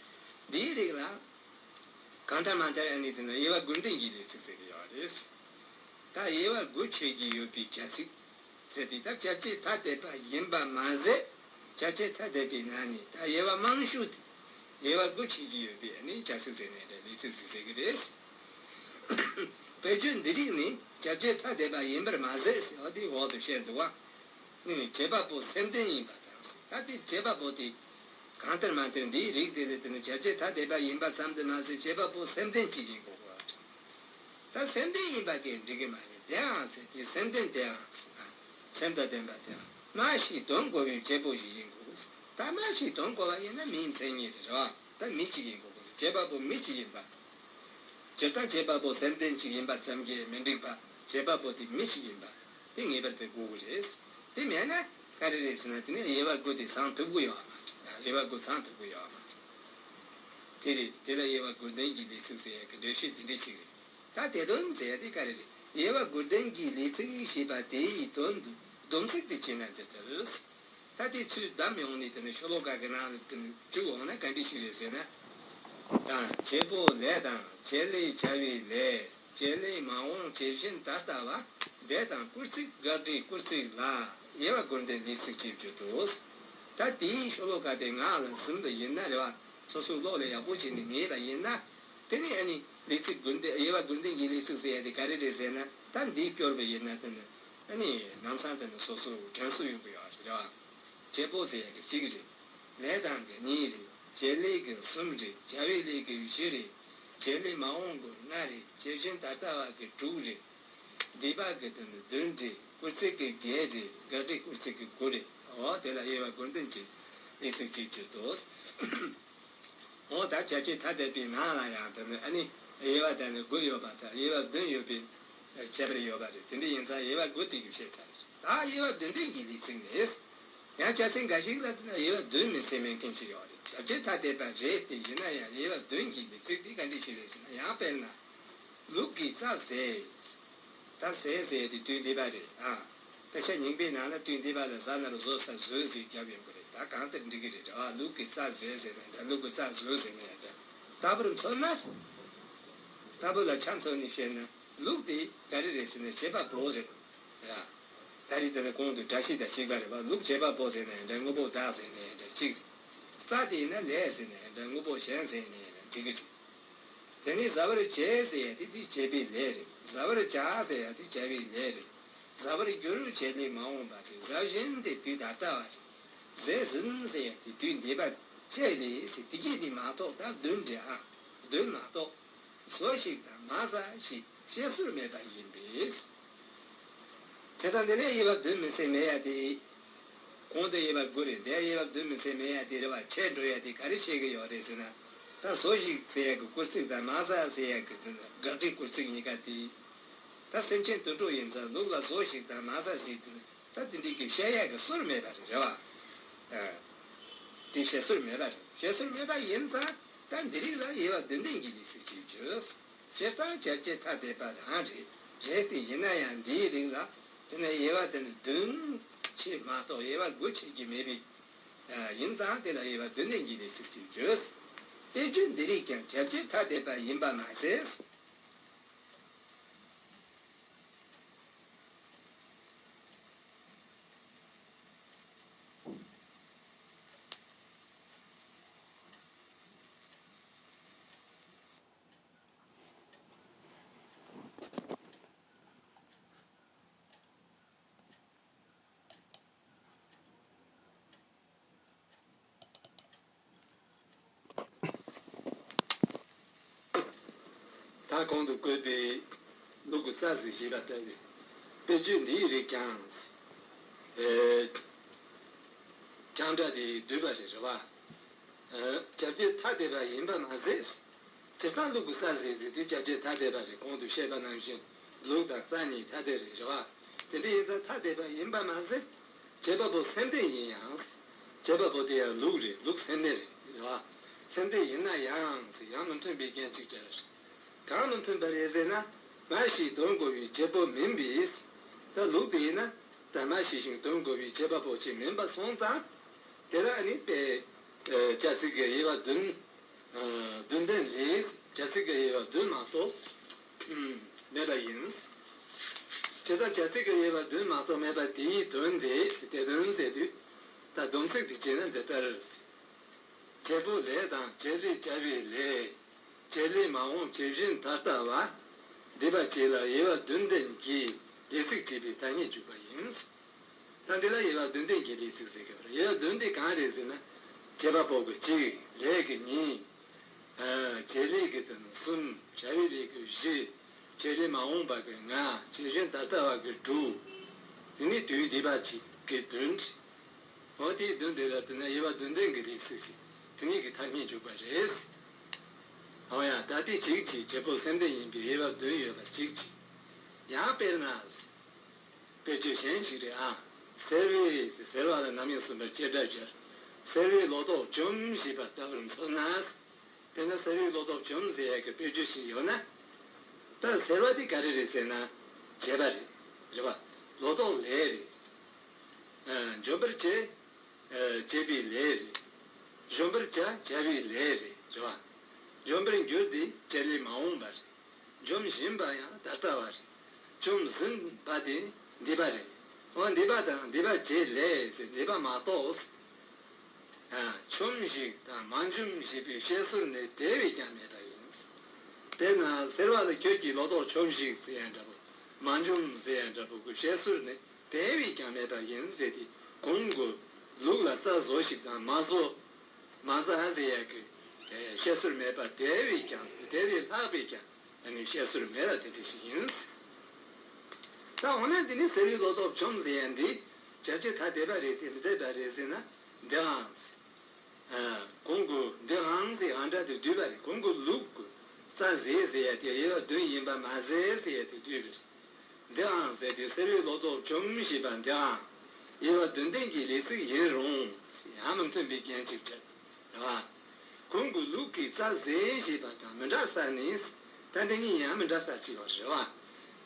འདིའི་རིགས་ལ། གང་ལྟར་མ་ལྟར་ཨ་ནི་དེ་ན་དབྱེ་བ་དགུ་ལྡན་གྱི་ལས་ཚིག་ཟེར་གྱི་ཡོད་རེད། ད་དབྱེ་བ་དགུ་ཕྱེ་གི་ཡོད་པའི་བྱ་ཚིག་ཟེར་དེ་ད་བྱ་བྱེད་ཐ་དད་པ་ཡིན་པ་མ་ཟད་བྱ་བྱེད་ཐ་དད་པའི་ནང་ནས་ད་དབྱེ་བ་མང་ཤོས་དེ་དབྱེ་བ་དགུ་ཕྱེ་གི་ཡོད་པའི་ཨ་ནི་བྱ་ཚིག་ཟེར་ནའི་འདྲ་ལས་ཚིག་ཟེར་ཟེར་གི་རེད། དཔེ་བརྗོད་འདི་རིགས་ནི་བྱ་བྱེད་ཐ་དད་པ་ཡིན་པར་མ་ཟད་ཟེར་བ་དེ་འོག་ཏུ་བཤད་འདུག་བ། ནི་བྱེད་པ་པོ་སེམས་ལྡན་ཡིན་པ་དང་ཟེར། ད་དེ་བྱེད་པ་པོ་དེ་གང་ལྟར་མ་ལྟར་འདིའི་རིགས་དེ་ལས་དེ་ནི་བྱ་བྱེད་ཐ་དད་པ་ཡིན་པ་ཙམ་དུ་མ་ཟད་བྱེད་པ་པོ་སེམས་ལྡན་ཅིག་ཡིན་དགོས་པ། ད་སེམས་ལྡན་ཡིན་པ་གིས་འགྲིག་གི་མ་རེད། དེའང་ཟེར་དེ་སེམས་ལྡན་དེའང་ཟེར་ན་སེམས་དང་ལྡན་པ་དེའང་སྨྲ་ཤེས་དོན་གོ་བའི་བྱེད་པོ་ཞིག་ཡིན་དགོས། ད་སྨྲ་ཤེས་དོན་གོ་བ་ཡིན་ན་མིའི་མཚན་ཉིད་རེད་རེད་བ། ད་མི་ཞིག་ཡིན་དགོས་པ་རེད། བྱེད་པ་པོ་མི་ཞིག་ཡིན་པ། སྤྱིར་བཏང་བྱེད་པ་པོ་སེམས་ལྡན་ཅིག་ཡིན་པ་ཙམ་གྱིས་མི་འགྲིག་པ། བྱེད་པ་པོ་དེ་མི་ཞིག་ཡིན་པ་དེ་ངེས་པར་དུ་དགོས་ཀྱི་རེད། དེ་མེད་ན་ག་རེ་རེད་ཟེར་ན་དེ་ནི་དབྱེ་བ་དགུ་དེ་ཚང་ཐུབ་ཀྱི་ཡོད་མ་རེད། དབྱེ་བ་དགུ་ཚང་ཐུབ་ཀྱི་ཡོད་མ་རེད། དེ་རེད། དེ་ལ་དབྱེ་བ་དགུ་ལྡན་གྱི་ལས་ཚིག་ཟེར་ཡག་གི་འགྲེལ་བཤད་དེ་འདྲ་ཞིག་རེད། ད་དེ་དོན་ཟེར་ཡག་དེ་ག་རེ་རེད། དབྱེ་བ་དགུ་ལྡན་གྱི་ལས་ཚིག་ཞེས་པ་དེ་ཡི་དོན་དུ་སྡོམ་ཚིག་དེ་བྱས་ན་འདི་ལྟར། ད་དེ་ཚུར་བདམས་ཡོང་ནས་དེ་ནི་ཤོ་ལོ་ཀ་གི་ནང་ལ་དེ་ནི་བཅུག་འོང་ན་ག་འདྲ་ཞིག་རེད་ཟེར་ན། དང་བྱེད་པོ་ལས་དང་བྱེད་ལས་བྱ་བའི་ལས། བྱེད་ལས་མ་འོངས་བྱེད་བཞིན་ད་ལྟ་བ། དེ་དང་སྐུལ་ཚིག་དགག་སྒྲའི་སྐུལ་ཚིག་ལ་དབྱེ་བ་དགུ་ལྡན་ལས་ཚིག་ཅེས་བརྗོད་དོ། ད་དེའི་ཤོ་ལོ་ཀ་དེ་ངག་ལ་ཟིན་པ་ཡིན་ན་རེད་བ། སོ་སོའི་བློ་ལ་ཡག་པོ་བྱས་ནས་ངེས་པ་ཡིན་ན། དེ་ནི་ཨ་ནི་ལས་ཚིག་དགུ་ལྡན་དབྱེ་བ་དགུ་ལྡན་གྱི་ལས་ཚིག་ཟེར་ཡ་དེ་ག་རེ་རེད་ཟེར་ན། ད་འདི་སྐྱོར་བ་ཡིན་ན་དེ་ནི་ཨ་ནི་ལམ་སང་དེ་ནི་སོ་སོ་དྲན་གསོ་ཡོང་གི་ཡོད་རེད་བ། བྱེད་པོ་ཟེར་ཡ་གི་གཅིག་རེད། ལས་དང་གི་གཉིས་རེད། བྱེད་ལས་ཀྱི་གསུམ་རེད། བྱ་བའི་ལས་ཀྱི་བཞི་རེད། བྱེད་ལས་མ་འོངས་ཀྱི་ལྔ་རེད། བྱེད་བཞིན་ད་ལྟ་བ་གི་དྲུག་རེད། འདས་པ་གི་དོན་ནི་བདུན་རེད། སྐུལ་ཚིག་གི་བརྒྱད་རེད། དགག་སྒྲའི་སྐུལ་ཚིག་གི་དགུ་རེད། འོ་དེ་ལ་དབྱེ་བ་དགུ་ལྡན་གྱི་ལས་ཚིག་ཅེས་བརྗོད་དོ། འོ་ད་བྱ་བྱེད་ཐ་དད་པའི་ནང་ལ་ཡང་དེ་ནི་ཨ་ནི་དབྱེ་བ་དེ་ནི་དགུ་ཡོད་པ་དང་དབྱེ་བ་བདུན་ཡོད་པའི་ཁྱད་པར་ཡོད་པ་རེད། དེ་འདྲ་ཡིན་ཙང་དབྱེ་བ་དགུ་དེ་གི་བཤད་ཚར་རེད། ད་དབྱེ་བ་བདུན་ལྡན་གྱི་ལས་ཚིག་ནི། ཡང་བྱ་ཚིག་འགའ་ཞིག་ལ་དེ་ན་དབྱེ་བ་བདུན་མི་ཚད་མེད་མཁན་ཞིག་ཡོད་རེད། བྱ་བྱེད་ཐ་དད་པ་རེད་དེ་ཡིན་ན་ཡང་དབྱེ་བ་བདུན་གྱི་ལས་ཚིག་དེ་ག་འདྲ་ཞིག་རེད་ཟེར་ན་ཡང་དཔེར་ན། ལུག་གིས་རྩྭ་བཟས། ད་བཟས་ཟེར་དེ་དུས་འདས་པ་རེད་ཨ། དཔེ་ཆ་རྙིང་པའི་ནང་ལ་དུས་འདས་པ་ལ་ཟ་ན་རུ་ཟོས་ས་ཟོས་ཟེར་རྒྱབ་ཡོང་གི་རེད། ད་གང་ལྟར་འགྲིག་གི་རེད་རེད་བ། ལུག་གིས་རྩྭ་བཟས་ཟེར་ན་འདྲ། ལུག་གིས་རྩྭ་ཟོས་ཟེར་ན་ཡང་འདྲ། ལྟ་བུར་མཚོན་ན། ལྟ་བུ་ལ་ཆ་མཚོན་ནས་བཤད་ན་ལུག་དེ་ག་རེ་རེད་ཟེར་ན་བྱེད་པ་པོ་རེད། ཡ། ད་རེས་དེ་ནི་གོང་དུ་སྒྲ་བཤད་དང་གཅིག་པ་རེད་བ། ལུག་བྱེད་པ་པོ་ཟེར་ན་ཡང་འདྲ། དངོས་པོ་བདག་ཟེར་ན་ཡང་འདྲ་གཅིག་རེད། རྩྭ་དེ་ཡིན་ན་ལས་ཟེར་ན་ཡང་འདྲ། དངོས་པོ་གཞན་ཟེར་ན་ཡང་འདྲ་འགྲིག་གི་རེད། དེ་ནས་བཟའ་བར་བྱེད་ཟེར་ཡ་དེ་དེ་བྱེད་པའི་ལས་རེད། བཟའ་བར་བྱ་ཟེར་ཡ་དེ་བྱ་བའི་ལས་རེད། བཟའ་བར་འགྱུར་བྱེད་ལས་མ་འོངས་པ་རེད། བཟའ་བཞིན་དེ་དུས་ད་ལྟ་བ་རེད། བཟས་ཟིན་ཟེར་ཡ་དེ་དུས་འདས་པ་བཅས་ལས་ཟེར་དེ་གྱད་དེ་མ་གཏོགས་ད་བདུན་རེད་ཨ། བདུན་མ་གཏོགས། ཟོ་ཞིག་དང་མ་ཟ་ཞིག་བཤད་སྲོལ་མེད་པ་ཡིན་པས། བྱས་ཙང་དེ་ལས་དབྱེ་བ་བདུན་མི་ཚད་མེད་ཡ་དེ། གོང་དུ་དབྱེ་བ་དགུ་རེད། དེ་དབྱེ་བ་བདུན་མི་ཚད་མེད་ཡ་དེ་རེད་བ། ཆད་འགྲོ་ཡ་དེ་ག་རེ་བཤད་ཀྱི་ཡོད་རེད་ཟེར་ན། ད་ཟོ་ཞིག་ཟེར་ཡ་གི་སྐུལ་ཚིག་དང་མ་ཟ་ཟེར་ཡ་གི་དེ་ནི་དགག་སྒྲའི་སྐུལ་ཚིག་གཉིས་ཀ་དེ། ད་སེམས་ཅན་དུད་འགྲོ་ཡིན་ཙང་ལུག་ལ་ཟོ་ཞིག་དང་མ་ཟ་ཟེར་དེ་ནི། ད་དེ་འདྲའི་གི་བཤད་ཡག་གི་སྲོལ་མེད་པ་རེད་རེད་བ། ཨ། དེ་བཤད་སྲོལ་མེད་པ་རེད། བཤད་སྲོལ་མེད་པ་ཡིན་ཙང་ད་འདི་རིགས་ལ་དབྱེ་བ་བདུན་ལྡན་གྱི་ལས་ཚིག་ཅེས་བརྗོད། སྤྱིར་བཏང་བྱ་བྱེད་ཐ་དད་པ་རང་རེད། རེད་དེ་ཡིན་ན་ཡང་འདིའི་རིགས་ལ་དེ་ནས་དབྱེ་བ་དེ་ནི་བདུན་ཕྱེ་མ་གཏོགས་དབྱེ་བ་དགུ་ཕྱེ་རྒྱུ་མེད་པས། ཨ། ཡིན་ཙང་དེ་ལ་དབྱེ་བ་བདུན་ལྡན་གྱི་ལས་ཚིག་ཅེས་བརྗོད། དཔེ་བརྗོད་འདི་རིགས་ཀྱང་བྱ་བྱེད་ཐ་དད་པ་ཡིན་པ་མ་ཟད། ད་གོང་དུ་བཀོད་པའི་ལུག་གི་རྩྭ་ཟེར་ཞེས་པ་ལྟ་བུའི་དཔེ་བརྗོད་འདིའི་རིགས་ཀྱང་། ཨེ། ཀྱང་སྒྲ་དེ་བསྡུས་པ་རེད་རེད་བ། ཨེ། བྱ་བྱེད་ཐ་དད་པ་ཡིན་པ་མ་ཟད། དེ་ལྟར་ལུག་གི་རྩྭ་ཟེར་ཟེར་དུས་བྱ་བྱེད་ཐ་དད་པ་རེད། གོང་དུ་བཤད་པ་ནང་བཞིན་ལུག་དང་རྩྭ་གཉིས་ཐ་དད་རེད་རེད་བ། དེ་འདྲ་ཡིན་ཙང་ཐ་དད་པ་ཡིན་པ་མ་ཟད། བྱེད་པ་པོ་སེམས་ལྡན་ཡིན་ཡང་། བྱེད་པ་པོ་དེ་ཡང་ལུགས་རེད། ལུགས་སེམས་ལྡན་རེད། རེད་བ། སེམས་ལྡན་ཡིན་ན་ཡང་ཡང་མི་མཐུན་པའི་རྐྱེན་གཅིག་ཀྱང་རེད། གང་མི་མཐུན་པ་རེད་ཟེར་ན། སྨྲ་ཤེས་དོན་གོ་བའི་བྱེད་པོ་མིན་པས། ད་ལུགས་དེ་ཡིན་ན། ད་སྨྲ་ཤེས་ཤིང་དོན་གོ་བའི་བྱེད་པ་པོ་གཅིག་མིན་པ་སོང་ཙང་། དེ་ལ་ནི་དཔེ། བྱ་ཚིག་གི་དབྱེ་བ་བདུན། བདུན་ལྡན་ལས་བྱ་ཚིག་གི་དབྱེ་བ་བདུན་མ་གཏོགས་མེད་པ་ཡིན། བྱས་ཙང་བྱ་ཚིག་གི་དབྱེ་བ་བདུན་མ་གཏོགས་མེད་པ་དེའི་དོན་དེ། དེ་དོན་ཟེར་དུས། ད་སྡོམ་ཚིག་དེ་བྱས་ན་འདི་ལྟར། བྱེད་པོ་ལས་དང་བྱེད་ལས་བྱ་བའི་ལས། བྱེད་ལས་མ་འོངས་བྱེད་བཞིན་ད་ལྟ་བ། འདས་པ་བཅས་ལ་དབྱེ་བ་བདུན་ལྡན་གྱི་ལས་ཚིག་བྱས་པའི་ཐ་སྙད་འཇུག་པ་ཡིན། ད་འདི་ལ་དབྱེ་བ་བདུན་ལྡན་གྱི་ལས་ཚིག་ཟེར་གྱི་ཡོད་རེད། དབྱེ་བ་བདུན་དེ་གང་རེད་ཟེར་ན། བྱེད་པ་པོ་གི་གཅིག་ལས་ཀྱི་གཉིས། བྱེད་ལས་ཀྱི་དེ་ནི་གསུམ། བྱ་བའི་ལས་ཀྱི་བཞི། བྱེད་ལས་མ་འོངས་པ་གི་ལྔ། བྱེད་བཞིན་ད་ལྟ་བ་གི་དྲུག་དེ་ནས་དུས་འདས་པ་གཅིག་གི་བདུན། འོ་དེའི་བདུན་དེ་ལ་བསྟུན་ན་དབྱེ་བ་བདུན་ལྡན་གྱི་ལས་ཚིག་ཟེར། དེ་གཉིས་ཀྱི་ཐ་སྙད་འཇུག་པ་རེད། འོ་ཡ། ད་དེ་གཅིག་གཅིག་བྱེད་པོ་སེམས་ལྡན་ཡིན་པའི་དབྱེ་བ་བདུན་ཡོད་པ་གཅིག་གཅིག་ཡང་དཔེར་ན། དཔེ་བརྗོད་གཞན་ཞིག་རེད་ཨ། སེར་བས་ཟེར། སེར་བ་ལ་རྣམ་དབྱེ་གསུམ་པར་བྱེད་སྒྲ་སྦྱར། སེར་བའི་ལོ་ཏོག་བཅོམ་ཞེས་པ་ལྟ་བུར་མཚོན་ན། དཔེར་ན་སེར་བའི་ལོ་ཏོག་བཅོམ་ཟེར་ཡག་གི་དཔེ་བརྗོད་ཞིག་ཡོད་ན། ད་སེར་བ་དེ་ག་རེ་རེད་ཟེར་ན། བྱེད་པ་རེད། རེད་བ། ལོ་ཏོག་ལས་རེད། ཨ། འཇོམས་པར་བྱེད། ཨ། བྱེད་པའི་ལས་རེད། གཞོམ་པར་བྱ། བྱ་བའི་ལས་རེད། རེད་བ། འཇོམས་པར་འགྱུར་དེ་བྱེད་ལས་མ་འོངས་པ་རེད། འཇོམས་བཞིན་པ་ཡང་ད་ལྟ་བ་རེད། བཅོམ་ཟིན་པ་དེ་འདས་པ་རེད། འོ་འདས་པ་དང་འདས་པ་བྱེད་ལས་ཟེར་འདས་པ་མ་གཏོགས། ཨ། བཅོམ་ཞིག་དང་མ་བཅོམ་ཞེས་པའི་བཤད་སྲོལ་ནི་དེ་བས་ཀྱང་མེད་པ་ཡིན། དཔེར་ན་སེར་བ་ལ་ཁྱོད་ཀྱིས་ལོ་ཏོག་བཅོམ་ཞིག་ཟེར་ཡ་འདྲ་པོ། མ་བཅོམ་ཟེར་ཡ་འདྲ་པོ་གི་བཤད་སྲོལ་ནི་དེ་བས་ཀྱང་མེད་པ་ཡིན་ཟེར་ཏེ། གོང་གི་ལུགས་ལ་ས་བཟོ་ཞིག་དང་མ་བཟོ། མ་ཟ་ཟེར་ཡ་གི་བཤད་སྲོལ་མེད་པ་དེ་བས་ཀྱང་དེ་ལས་ལྷག་པའི་ཀྱང་ཨ་ནི་བཤད་སྲོལ་མེད་པ་དེ་འདྲ་ཞིག་ཡིན། ད་འོ་ན་འདི་ནི་སེར་བའི་ལོ་ཏོག་བཅོམ་ཟེར་ཡ་འདི་བྱ་བྱེད་ཐ་དད་པ་རེད་དེ་མི་དད་པ་རེད་ཟེར་ན། འདིའང་། ཨ། གོང་གི་འདིའང་ཟེར་ཡ་འདྲ་དེ་བསྡུས་པ་རེད། གོང་གི་ལུགས་ཀྱི་རྩ་ཟེར་ཟེར་ཡ་དེ་དབྱེ་བ་བདུན་ཡིན་པ་མ་ཟད་ཟེར་ཡ་དེ་བསྡུས་པ་རེད། འདིའང་ཟེར་དེ་སེར་བའི་ལོ་ཏོག་བཅོམ་ཞེས་པ་འདིའང་དབྱེ་བ་བདུན་ལྡན་གྱི་ལས་ཚིག་ཡིན་རུང་ཡང་མི་མཐུན་པའི་རྐྱེན་གཅིག་གྱུར་རེད་བ། གོང་གི་ལུགས་ཀྱི་རྩ་ཟེར་ཞེས་པ་དང་མི་འདྲ་ས་ནི། ད་འདི་གཉིས་ཡང་མི་འདྲ་ས་གཅིག་པ་རེད་བ།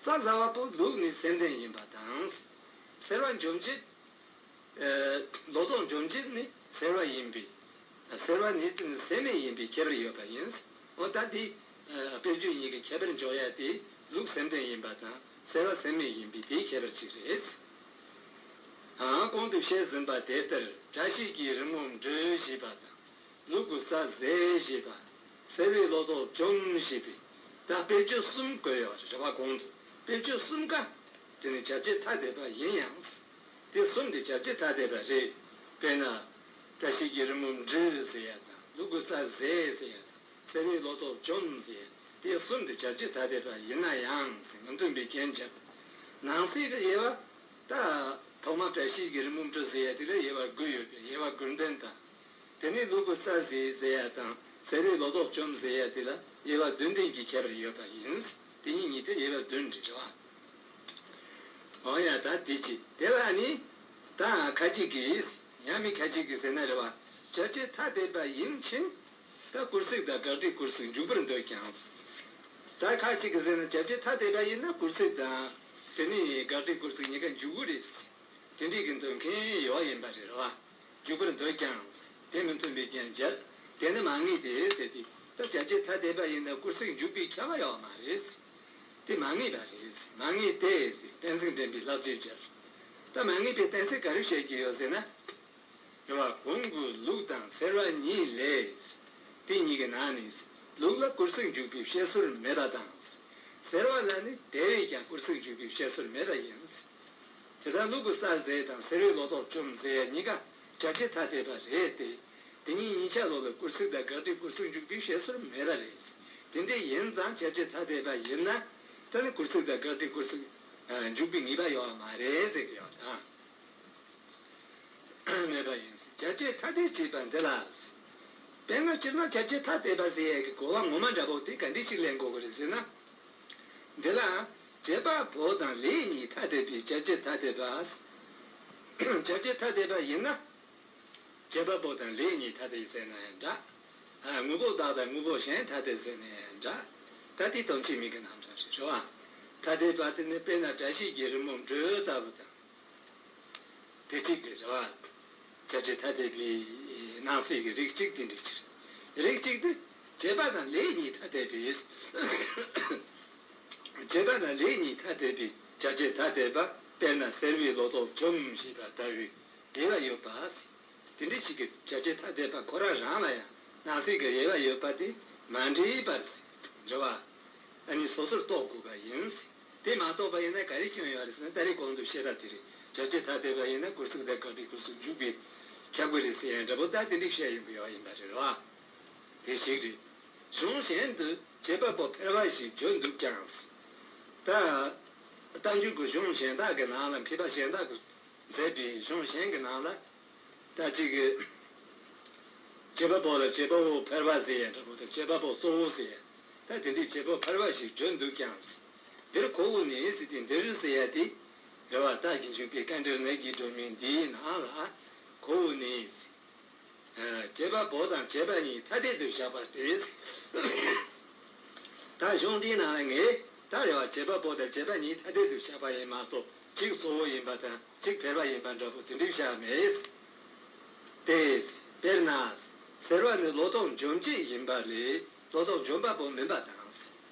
རྩ་ཟེར་བ་པོ་ལུགས་ནི་སེམས་ལྡན་ཡིན་པ་དང་། སེར་བ་འཇོམས་བྱེད། ཨ། ལོ་ཏོག་འཇོམས་བྱེད་ནི་སེར་བ་ཡིན་པས། སེར་བ་ནི་སེམས་མེད་ཡིན་པའི་ཁྱད་པར་ཡོད་པ་ཡིན། འོ་ད་འདི། ཨ། དཔེ་བརྗོད་གཉིས་ཀྱི་ཁྱད་པར་འཇོག་ཡ་དེ་ལུགས་སེམས་ལྡན་ཡིན་པ་དང་སེར་བ་སེམས་མེད་ཡིན་པའི་དེའི་ཁྱད་པར་གཅིག་རེད། ཨ། གོང་དུ་བཤད་ཟིན་པ་དེ་ལྟར་བཀྲ་ཤིས་ཀྱི་རི་མོ་འབྲི་ཞེས་པ་དང་། ལུག་གི་རྩ་ཟས་ཞེས་པ། སེར་བའི་ལོ་ཏོག་བཅོམ་ཞེས་པའི་ད་དཔེ་བརྗོད་གསུམ་བཀོད་ཡོད་རེད་བ། གོང་དུ་དཔེ་བརྗོད་གསུམ་ཀ་དེ་ནི་བྱ་བྱེད་ཐ་དད་པ་ཡིན་ཡང་། དེ་གསུམ་དེ་བྱ་བྱེད་ཐ་དད་པ་རེད། དཔེར་ན། བཀྲ་ཤིས་ཀྱི་རི་མོ་འབྲི་ཟེར་ཡ་དང་ལུག་གི་རྩ་ཟས་ཟེར་ཡ་དང་སེར་བའི་ལོ་ཏོག་བཅོམ་ཟེར་ཡ་དེ་གསུམ་དེ་བྱ་བྱེད་ཐ་དད་པ་ཡིན་ན་ཡང་ཟེར་མི་མཐུན་པའི་རྐྱེན་བརྒྱབ། ནང་གསེས་ཀྱི་དབྱེ་བ། ད་ཐོག་མ་བཀྲ་ཤིས་ཀྱི་རི་མོ་འབྲི་ཟེར་ཡ་དེ་ལ་དབྱེ་བ་དགུ་ཡོད་པས་དབྱེ་བ་དགུར་འདོན་དང་། དེ་ནས་ལུག་གི་རྩ་ཟས་ཟེར་ཡ་དང་སེར་བའི་ལོ་ཏོག་བཅོམ་ཟེར་ཡ་དེ་ལ་དབྱེ་བ་བདུན་ལྡན་གྱི་ཁྱད་པར་ཡོད་པ་ཡིན། དེ་གཉིས་གཉིས་དེ་དབྱེ་བ་བདུན་རེད་བ། འོ་ཡ། ད་དེ་ཅི་དེ་ལ་ནི། ད་ཁ་ཅིག་གིས་ཡང་མི་ཁ་ཅིག་གིས་ཟེར་ན་རེད་བ། བྱ་བྱེད་ཐ་དད་པ་ཡིན་ཕྱིན། ད་སྐུལ་ཚིག་དང་དགག་སྒྲའི་སྐུལ་ཚིག་འཇུག་པར་འདོད་ཀྱང་། ད་ཁ་ཅིག་གིས་ཟེར་ན་བྱ་བྱེད་ཐ་དད་པ་ཡིན་ན་སྐུལ་ཚིག་དང་། དེ་ནི་དགག་སྒྲའི་སྐུལ་ཚིག་གཉིས་ཀ་འཇུག་གི་རེད། དེ་འདྲའི་གི་འདོད་མཁན་ཡོད་ཡིན་པ་རེད་བ། འཇུག་པར་འདོད་ཀྱང་། དེ་མི་མཐུན་པའི་རྐྱེན་བརྒྱབ། དེ་ནི་མ་ངེས་ཏེ་ཟེར་ཏེ། ད་བྱ་བྱེད་ཐ་དད་པ་ཡིན་ན་སྐུལ་ཚིག་འཇུག་པའི་ཁྱབ་པ་ཡོད་མ་རེད། དེ་མ་ངེས་པ་རེད། མ་ངེས་ཏེ་ཟེར་གཏན་ཚིགས་འདྲེན་པའི་ལྷག་བཅས་སྦྱར། ད་མ་ངེས་པའི་གཏན་ཚིགས་ག་རེ་བཤད་ཀྱི་ཡོད་ཟེར་ན། རེད་བ། གོང་གི་ལུག་དང་སེར་བ་གཉིས་ལས། དེ་གཉིས་ཀྱི་ནང་ནས་ལུག་ལ་སྐུལ་ཚིག་འཇུག་པའི་བཤད་སྲོལ་མེད་པ་དང་། སེར་བ་ལ་ནི་དེ་བས་ཀྱང་སྐུལ་ཚིག་འཇུག་པའི་བཤད་སྲོལ་མེད་པ་ཡིན། དེ་ཙང་ལུག་གི་རྩ་ཟས་དང་སེར་བའི་ལོ་ཏོག་བཅོམ་ཟེར་ཡ་གཉིས་ཀ་བྱ་བྱེད་ཐ་དད་པ་རེད་དེ། དེ་གཉིས་གཉིས་ཆ་ལོ་ལ་སྐུལ་ཚིག་དང་དགག་སྒྲའི་སྐུལ་ཚིག་འཇུག་པའི་བཤད་སྲོལ་མེད་པ་རེད། དེ་འདྲ་ཡིན་ཙང་བྱ་བྱེད་ཐ་དད་པ་ཡིན་ན། ད་ནི་སྐུལ་ཚིག་དང་དགག་སྒྲའི་སྐུལ་ཚིག་འཇུག་པའི་ངེས་པ་ཡོད་པ་མ་རེད་ཟེར་གྱི་ཡོད་རེད། མེད་པ་ཡིན། བྱ་བྱེད་ཐ་དད་ཅེས་པ་འདི་ལ། དཔེར་ན་སྤྱིར་ན་བྱ་བྱེད་ཐ་དད་པ་ཟེར་ཡས་ཀྱི་གོ་བ་ངོ་མ་འདྲ་པོ་དེ་ག་འདྲ་ཞིག་ལེན་དགོས་ཀྱི་རེད་ཟེར་ན། འདི་ལ། བྱེད་པ་པོ་དང་ལས་གཉིས་ཐ་དད་པའི་བྱ་བྱེད་ཐ་དད་པ། བྱ་བྱེད་ཐ་དད་པ་ཡིན་ན། བྱེད་པ་པོ་དང་ལས་གཉིས་ཐ་དད་ཡིན་ཟེར་ན་ཡང་འདྲ། ཨ། དངོས་པོ་བདག་དང་དངོས་པོ་གཞན་ཐ་དད་ཟེར་ན་ཡང་འདྲ། ད་དེ་དོན་གཅིག་མིང་གི་རྣམ་གྲངས་རེད། རེད་བ། ཐ་དད་པ་དེ་ནི་དཔེར་ན་བཀྲ་ཤིས་ཀྱི་རི་མོ་འབྲུ་ལྟ་བུ་དང་། དེ་གཅིག་རེད། རེད་བ། བྱ་བྱེད་ཐ་དད་པའི་སྣང་སྲིད་ཀྱི་རིགས་གཅིག་དེ་འདྲ་ཅིག་རེད། རིགས་གཅིག་དེ་བྱེད་པ་དང་ལས་གཉིས་ཐ་དད་པའི། བྱེད་པ་དང་ལས་གཉིས་ཐ་དད་པའི་བྱ་བྱེད་ཐ་དད་པ། དཔེར་ན་སེར་བའི་ལོ་ཏོག་འཇོམས་ཞེས་པ་ལྟ་བུའི་དབྱེ་བ་ཡོད་པ། དེ་འདྲ་ཞིག་གི་བྱ་བྱེད་ཐ་དད་པ་ཁོ་རང་རང་ལ་ཡང་སྣང་སྲིད་ཀྱི་དབྱེ་བ་ཡོད་པ་དེ་མ་འདྲེས་པར་ཟེར། རེད་བ། ཨ་ནི་སོ་སོར་རྟོགས་དགོས་པ་ཡིན། དེ་མ་རྟོགས་པ་ཡིན་ན་ག་རེ་སྐྱོན་ཡོད་རེད་ཟེར་ན། ད་རེས་གོང་དུ་བཤད་པ་དེ་རེད། བྱ་བྱེད་ཐ་དད་པ་ཡིན་ན་སྐུལ་ཚིག་དང་བཀའ་འདྲི་སྐུལ་ཚིག་འཇུག་པའི་ཁྱབ་དགོས་རེད་ཟེར་ཡང་འདྲ་པོ། ད་དེ་འདྲ་བཤད་ཡོང་གི་ཡོད་ཡིན་པ་རེད། རེད་བ། དེ་ཞིག་རེད། གཞུང་གཞན་དུ་བྱེད་པ་པོ་ཕལ་བ་ཞིག་བརྗོད་འདུག་ཀྱང་། ད་རྟགས་འཇུག་གི་གཞུང་གཞན་དག་གི་ནང་ལ། མཁས་པ་གཞན་དག་གིས་མཛད་པའི་གཞུང་གཞན་གྱི་ནང་ལ། ད་ཅིག་གི་བྱེད་པ་པོ་ལ་བྱེད་པ་པོ་ཕལ་བ་ཟེར་ཡ་འདྲ་པོ་དང་། བྱེད་པ་པོ་གཙོ་བོ་ཟེར་ཡ། ད་དེ་འདྲའི་བྱེད་པ་ཕལ་བ་ཞིག་བརྗོད་འདུག་ཀྱང་། འདིར་གོ་བོ་ནི་ཟེར་ཏེ། འདིར་ཟེར་ཡ་དེ་རེད་བ། རྟགས་ཀྱི་འཇུག་པའི་བཀའ་འདིར་ནི་གི་སྒྲོན་མེ་འདིའི་ནང་ལ་གོ་བོ་ནི་ཟེར། བྱེད་པ་པོ་དང་བྱེད་པ་གཉིས་ཐ་དད་དུ་བཞག་པ་སྟེ། ད་གཞུང་འདིའི་ནང་ལ་ངས་ད་རེད་བ། བྱེད་པ་པོ་དང་བྱེད་པ་གཉིས་ཐ་དད་དུ་བཞག་པ་ཡིན་མ་གཏོགས། གཅིག་གཙོ་བོ་ཡིན་པ་དང་གཅིག་ཕལ་བ་ཡིན་པ་འདྲ་པོ་དེ་འདྲ་བཞག་མེད། ཏེ། དཔེར་ན། སེར་བ་ནི་ལོ་ཏོག་འཇོམས་བྱེད་ཡིན་པ་ལས་ལོ་ཏོག་འཇོམས་པ་པོ་མིན་པ་དང་།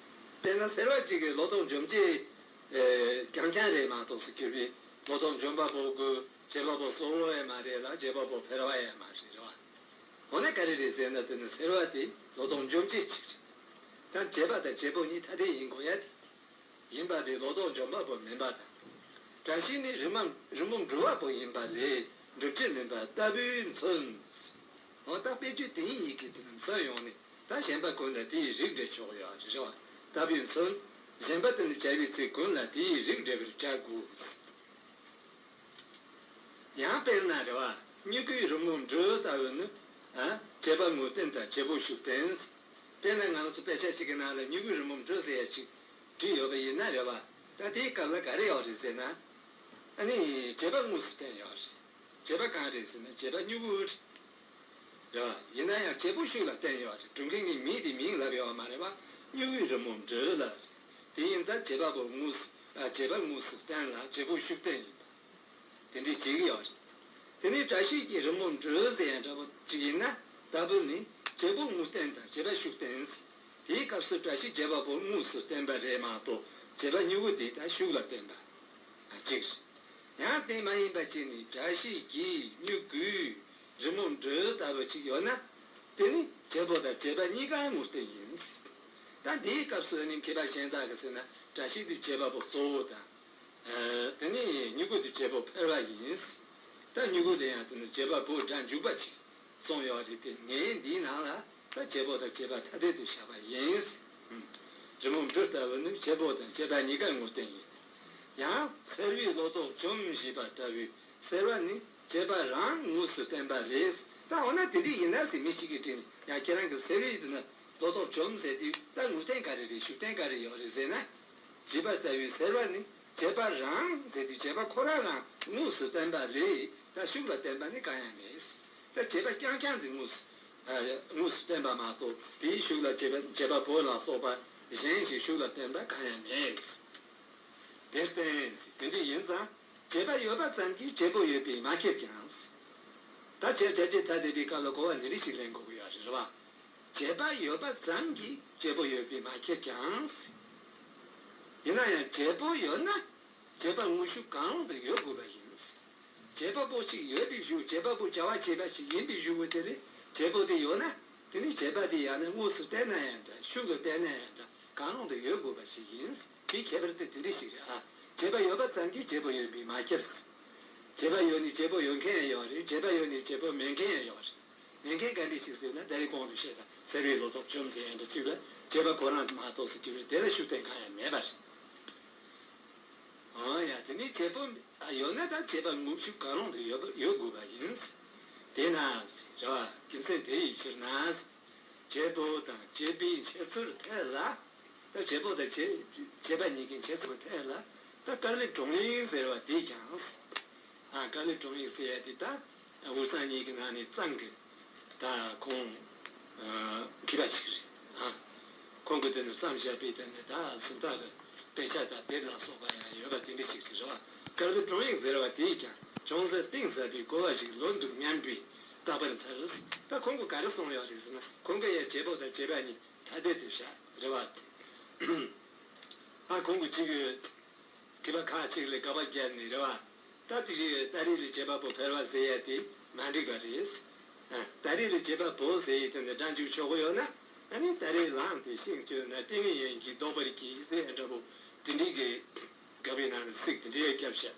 དཔེར་ན་སེར་བ་གཅིག་གིས་ལོ་ཏོག་འཇོམས་བྱེད་རྐྱང་རྐྱང་རེད་མ་གཏོགས་ཟེར་གྱི་རེད། ལོ་ཏོག་འཇོམས་པ་པོ་གི་བྱེད་པ་པོ་གཙོ་བོ་ཡང་མ་རེད་ལ། བྱེད་པ་པོ་ཕལ་བ་ཡང་མ་རེད། རེད་བ། འོ་ན་ག་རེ་རེད་ཟེར་ན། དེ་ནི་སེར་བ་དེ་ལོ་ཏོག་འཇོམས་བྱེད་ཅིག་རེད། ད་བྱེད་པ་དང་བྱེད་པོ་གཉིས་ཐ་དད་ཡིན་དགོས་ཡ་དེ། ཡིན་པ་དེ་ལོ་ཏོག་འཇོམས་པ་པོ་མིན་པ་དང་། བཀྲ་ཤིས་ནི་རི་མ་རི་མོ་འབྲུ་བ་པོ་ཡིན་པ་ལས་འགྲུབ་བྱེད་མིན་པ་ལྟ་བུས་མཚོན། འོ་ད་དཔེ་བརྗོད་དེ་ཡིན་ཡིན་གྱི་དེ་ནི་མཚོན་ཡོང་ནས། ད་གཞན་པ་ཀུན་ལ་དེའི་རིགས་འགྲེ་ཆོག་ཡོད་རེད། རེད་བ། ལྟ་བུས་མཚོན། གཞན་པ་དེ་ནི་བྱ་བའི་ཚིག་ཀུན་ལ་དེའི་རིགས་འགྲེ་བར་བྱ་དགོས། ཡང་དཔེར་ན་རེད་བ། སྨྱུ་གུའི་རི་མོ་འབྲུ་ལྟ་བུ་ནི། ཨ། བྱེད་པ་ངོས་བསྟན་དང་བྱེད་པོ་ཤུགས་བསྟན། དཔེར་ན་ང་རང་ཚོ་དཔེ་ཆ་གཅིག་གི་ནང་ལ་སྨྱུ་གུའི་རི་མོ་འབྲུ་ཟེར་ཡ་གཅིག་བྲིས་ཡོད་པ་ཡིན་ན་རེད་བ། ད་དེའི་སྐབས་ལ་ག་རེ་ཡོད་རེད་ཟེར་ན། ཨ་ནི་བྱེད་པ་དངོས་སུ་བསྟན་ཡོད་རེད། བྱེད་པ་གང་རེད་ཟེར་ན་བྱེད་པ་སྨྱུ་གུ་རེད། རེད་བ། ཡིན་ན་ཡང་བྱེད་པོ་ཤུགས་ལ་བསྟན་ཡོད་རེད། སྒྲུབ་མཁན་གྱི་མིང་དེ་མིང་ལབ་ཡོད་མ་རེད་བ། སྨྱུ་གུའི་རི་མོ་འབྲུ་ལ་རེད། དེ་ཡིན་ཙང་བྱེད་པ་པོ་དངོས་སུ། ཨ། བྱེད་པ་དངོས་སུ་བསྟན་ལ་བྱེད་པོ་ཤུགས་བསྟན་ཡིན་པ། དེ་འདྲའི་བྱེད་ཀྱི་ཡོད་རེད། དེ་ནས་བཀྲ་ཤིས་ཀྱི་རི་མོ་འབྲུ་ཟེར་ཡ་འདྲ་པོ་ཅིག་ཡིན་ན། ལྟ་བུ་ནི་བྱེད་པོ་ངོས་བསྟན་དང་བྱེད་པ་ཤུགས་བསྟན། དེའི་སྐབས་སུ་བཀྲ་ཤིས་བྱེད་པ་པོ་དངོས་སུ་བསྟན་པ་རེད་མ་གཏོགས། བྱེད་པ་སྨྱུ་གུ་དེ་དང་ཤུགས་ལ་བསྟན་པ་གཅིག་རེད། ཡང་དེ་མ་ཡིན་པ་ཅིག་ནི། བཀྲ་ཤིས་ཀྱི་སྨྱུ་གུའི་རི་མོ་འབྲུ་ལྟ་བུ་ཅིག་ཡོད་ན། དེ་ནི་བྱེད་པོ་དང་བྱེད་པ་གཉིས་ཀ་ངོས་བསྟན་ཡིན། ད་འདིའི་སྐབས་སུ་ནི་མཁས་པ་གཞན་དག་གིས་ཟེར་ན། བཀྲ་ཤིས་དེ་བྱེད་པ་པོ་གཙོ་བོ་དང་། ཨ། དེ་ནས་སྨྱུ་གུ་དེ་བྱེད་པོ་ཕལ་བ་ཡིན། ད་སྨྱུ་གུ་དེ་ཡང་དེ་ནི་བྱེད་པ་པོ་སྒྲ་འཇུག་པ་ཅིག་གསུངས་ཡོད་རེད་དེ། ངས་འདིའི་ནང་ལ་ད་བྱེད་པོ་དང་བྱེད་པ་ཐ་དད་དུ་བཞག་པ་ཡིན། རི་མོ་འབྲུ་ལྟ་བུ་ནི་བྱེད་པོ་དང་བྱེད་པ་གཉིས་ཀ་ངོས་བསྟན་ཡིན། ཡང་སེར་བའི་ལོ་ཏོག་འཇོམས་ཞེས་པ་ལྟ་བུའི་སེར་བ་ནི་བྱེད་པ་རང་དངོས་སུ་བསྟན་པ་ལས། ད་འོ་ན་དེ་འདྲ་ཡིན་ན་ཟེར་མི་ཞིག་གིས་དྲིས་ནས། ཡང་ཁྱེད་རང་གིས་སེར་བའི་དེ་ན་ལོ་ཏོག་འཇོམས་ཟེར་དུས་ད་ངོས་བསྟན་ག་རེ་རེད། ཤུགས་བསྟན་ག་རེ་ཡོད་རེད་ཟེར་ན། བྱེད་པ་ལྟ་བུའི་སེར་བ་ནི་བྱེད་པ་རང་ཟེར་དུས་བྱེད་པ་ཁོ་རང་རང་དངོས་སུ་བསྟན་པ་ལས། ད་ཤུགས་ལ་བསྟན་པ་ནི་གང་ཡང་མེད། ད་བྱེད་པ་རྐྱང་རྐྱང་དེ་དངོས་སུ། ཨ། དངོས་སུ་བསྟན་པ་མ་གཏོགས། དེའི་ཤུགས་ལ་བྱེད་པ་བྱེད་པ་པོ་ལ་སོགས་པ་གཞན་ཞིག་ཤུགས་ལ་བསྟན་པ་གང་ཡང་མེད། དེར་བརྟེན་ཟེར། དེ་འདྲ་ཡིན་ཙང་། བྱེད་པ་ཡོད་པ་ཙམ་གྱིས་བྱེད་པོ་ཡོད་པས་མ་ཁེབས་ཀྱང་ཟེར། ད་བྱ་བྱ་བྱེད་ཐ་དད་པའི་སྐབས་ལ་གོ་བ་འདི་འདྲ་ཞིག་ལེན་དགོས་ཀྱི་ཡོད་རེད། རེད་བ། བྱེད་པ་ཡོད་པ་ཙམ་གྱིས་བྱེད་པོ་ཡོད་པས་མ་ཁེབས་ཀྱང་ཟེར། ཡིན་ན་ཡང་བྱེད་པོ་ཡོད་ན་བྱེད་པ་དངོས་ཤུགས་གང་རུང་དུ་ཡོད་དགོས་པ་ཡིན་ཟེར། བྱེད་པ་པོ་ཞིག་ཡོད་པའི་གཞུག་བྱེད་པ་པོ་བྱ་བ་བྱེད་པ་ཞིག་ཡིན་པའི་གཞུག་གུ་དེ་ལས་བྱེད་པོ་དེ་ཡོད་ན། དེ་ནི་བྱེད་པ་དེ་ཡང་ན་དངོས་སུ་བསྟན་ན་ཡང་འདྲ། ཤུགས་ལ་བསྟན་ན་ཡང་འདྲ། གང་རུང་དུ་ཡོད་དགོས་པ་ཞིག་ཡིན། དེའི་ཁྱད་པར་དེ་དེ་འདྲ་ཞིག་རེད། ཨ། བྱེད་པ་ཡོད་པ་ཙམ་གྱིས་བྱེད་པོ་ཡོད་པས་མ་ཁེབས། བྱེད་པ་ཡོད་ནས་བྱེད་པོ་ཡོད་མཁན་ཡང་ཡོད་རེད། བྱེད་པ་ཡོད་ནས་བྱེད་པོ་མེད་མཁན་ཡང་ཡོད་རེད། མེད་མཁན་ག་འདྲ་ཞིག་ཟེར་ན། ད་རེས་གོང་དུ་བཤད་པ་སེར་བའི་ལོ་ཏོག་འཇོམས་ཟེར་ཡང་འདྲ་ཅིག་ལ་བྱེད་པ་ཁོ་རང་མ་གཏོགས་སུ་གྱུར་བས་དེ་ལ་ཤུགས་བསྟན་གང་ཡང་མེད་པ་རེད། འོ་ཡ། དེ་ནས་བྱེད་པོ་ཡོད་ན་ད་བྱེད་པ་དངོས་ཤུགས་གང་རུང་དུ་ཡོད་ཡོད་དགོས་པ་ཡིན། དེས་ན་ཟེར་བ། རྒྱུ་མཚན་དེ་ཡི་ཕྱིར་ན་ཟེར། བྱེད་པོ་དང་བྱེད་པའི་འཆད་ཚུལ་ཐད་ལ། བྱེད་པོ་དང་བྱེད་བྱེད་པ་གཉིས་ཀྱི་འཆད་ཚུལ་ཐད་ལ་ད་དཀའ་ལས་གྲོང་ཡིག་ཟེར་བ་དེས་ཀྱང་། ཨ། དཀའ་ལས་གྲོང་ཡིག་ཟེར་ཡ་དེ་ད་འུར་ཟངས་གཉིས་ཀྱི་ནང་ནས་གཙང་གི་ད་ཁོང་མཁས་པ་ཞིག་རེད། ཨ། ཁོང་གི་དེ་ནས་བརྩམས་བཞག་པའི་དེ་ནས་ད་སུམ་རྟགས་ཀྱི་དཔེ་ཆ་དང་དེབ་ལ་སོགས་པ་ཡང་ཡོད་པ་དེ་འདྲ་ཞིག་རེད་བ། དཀའ་ལས་གྲོང་ཡིག་ཟེར་བ་དེས་ཀྱང་ཅུང་ཟད་གཏིང་ཟབ་པའི་གོ་བ་ཞིག་ལོན་འདུག་སྙམ་པའི་རྟག་པར་འཚལ། ད་ཁོང་གིས་ག་རེ་གསུངས་ཡོད་རེད་ཟེར་ན། ཁོང་གིས་ཡ་བྱེད་པོ་དང་བྱེད་པ་གཉིས་ཐ་དད་དུ་བཞག་རེད་བ། ཨ། ཁོང་གིས་ཅིག་མཁས་པ་ཁག་ཅིག་ལ་དགག་པ་བརྒྱབ་ནས་རེད་བ། ད་དེ་རིང་སྟ་རེ་ལ་བྱེད་པ་པོ་ཕལ་བ་ཟེར་ཡ་དེ་མ་འགྲིག་པ་རེད། ཨ། སྟ་རེ་ལ་བྱེད་པ་པོ་ཟེར་ཡའི་དོན་དུ་སྒྲ་འཇུག་ཆོག་གི་ཡོད་ན། ཨ་ནི་སྟ་རེ་ལངས་ཏེ་ཤིང་བཅོས་ན་ཏིང་ངེ་འཛིན་གྱིས་བཟློག་པར་གྱིས་ཟེར་ཡ་འདྲ་པོ་དེ་འདྲའི་གི་དགག་པའི་ནང་ལ་ཚིག་དེ་འདྲའི་བརྒྱབ་ཤག་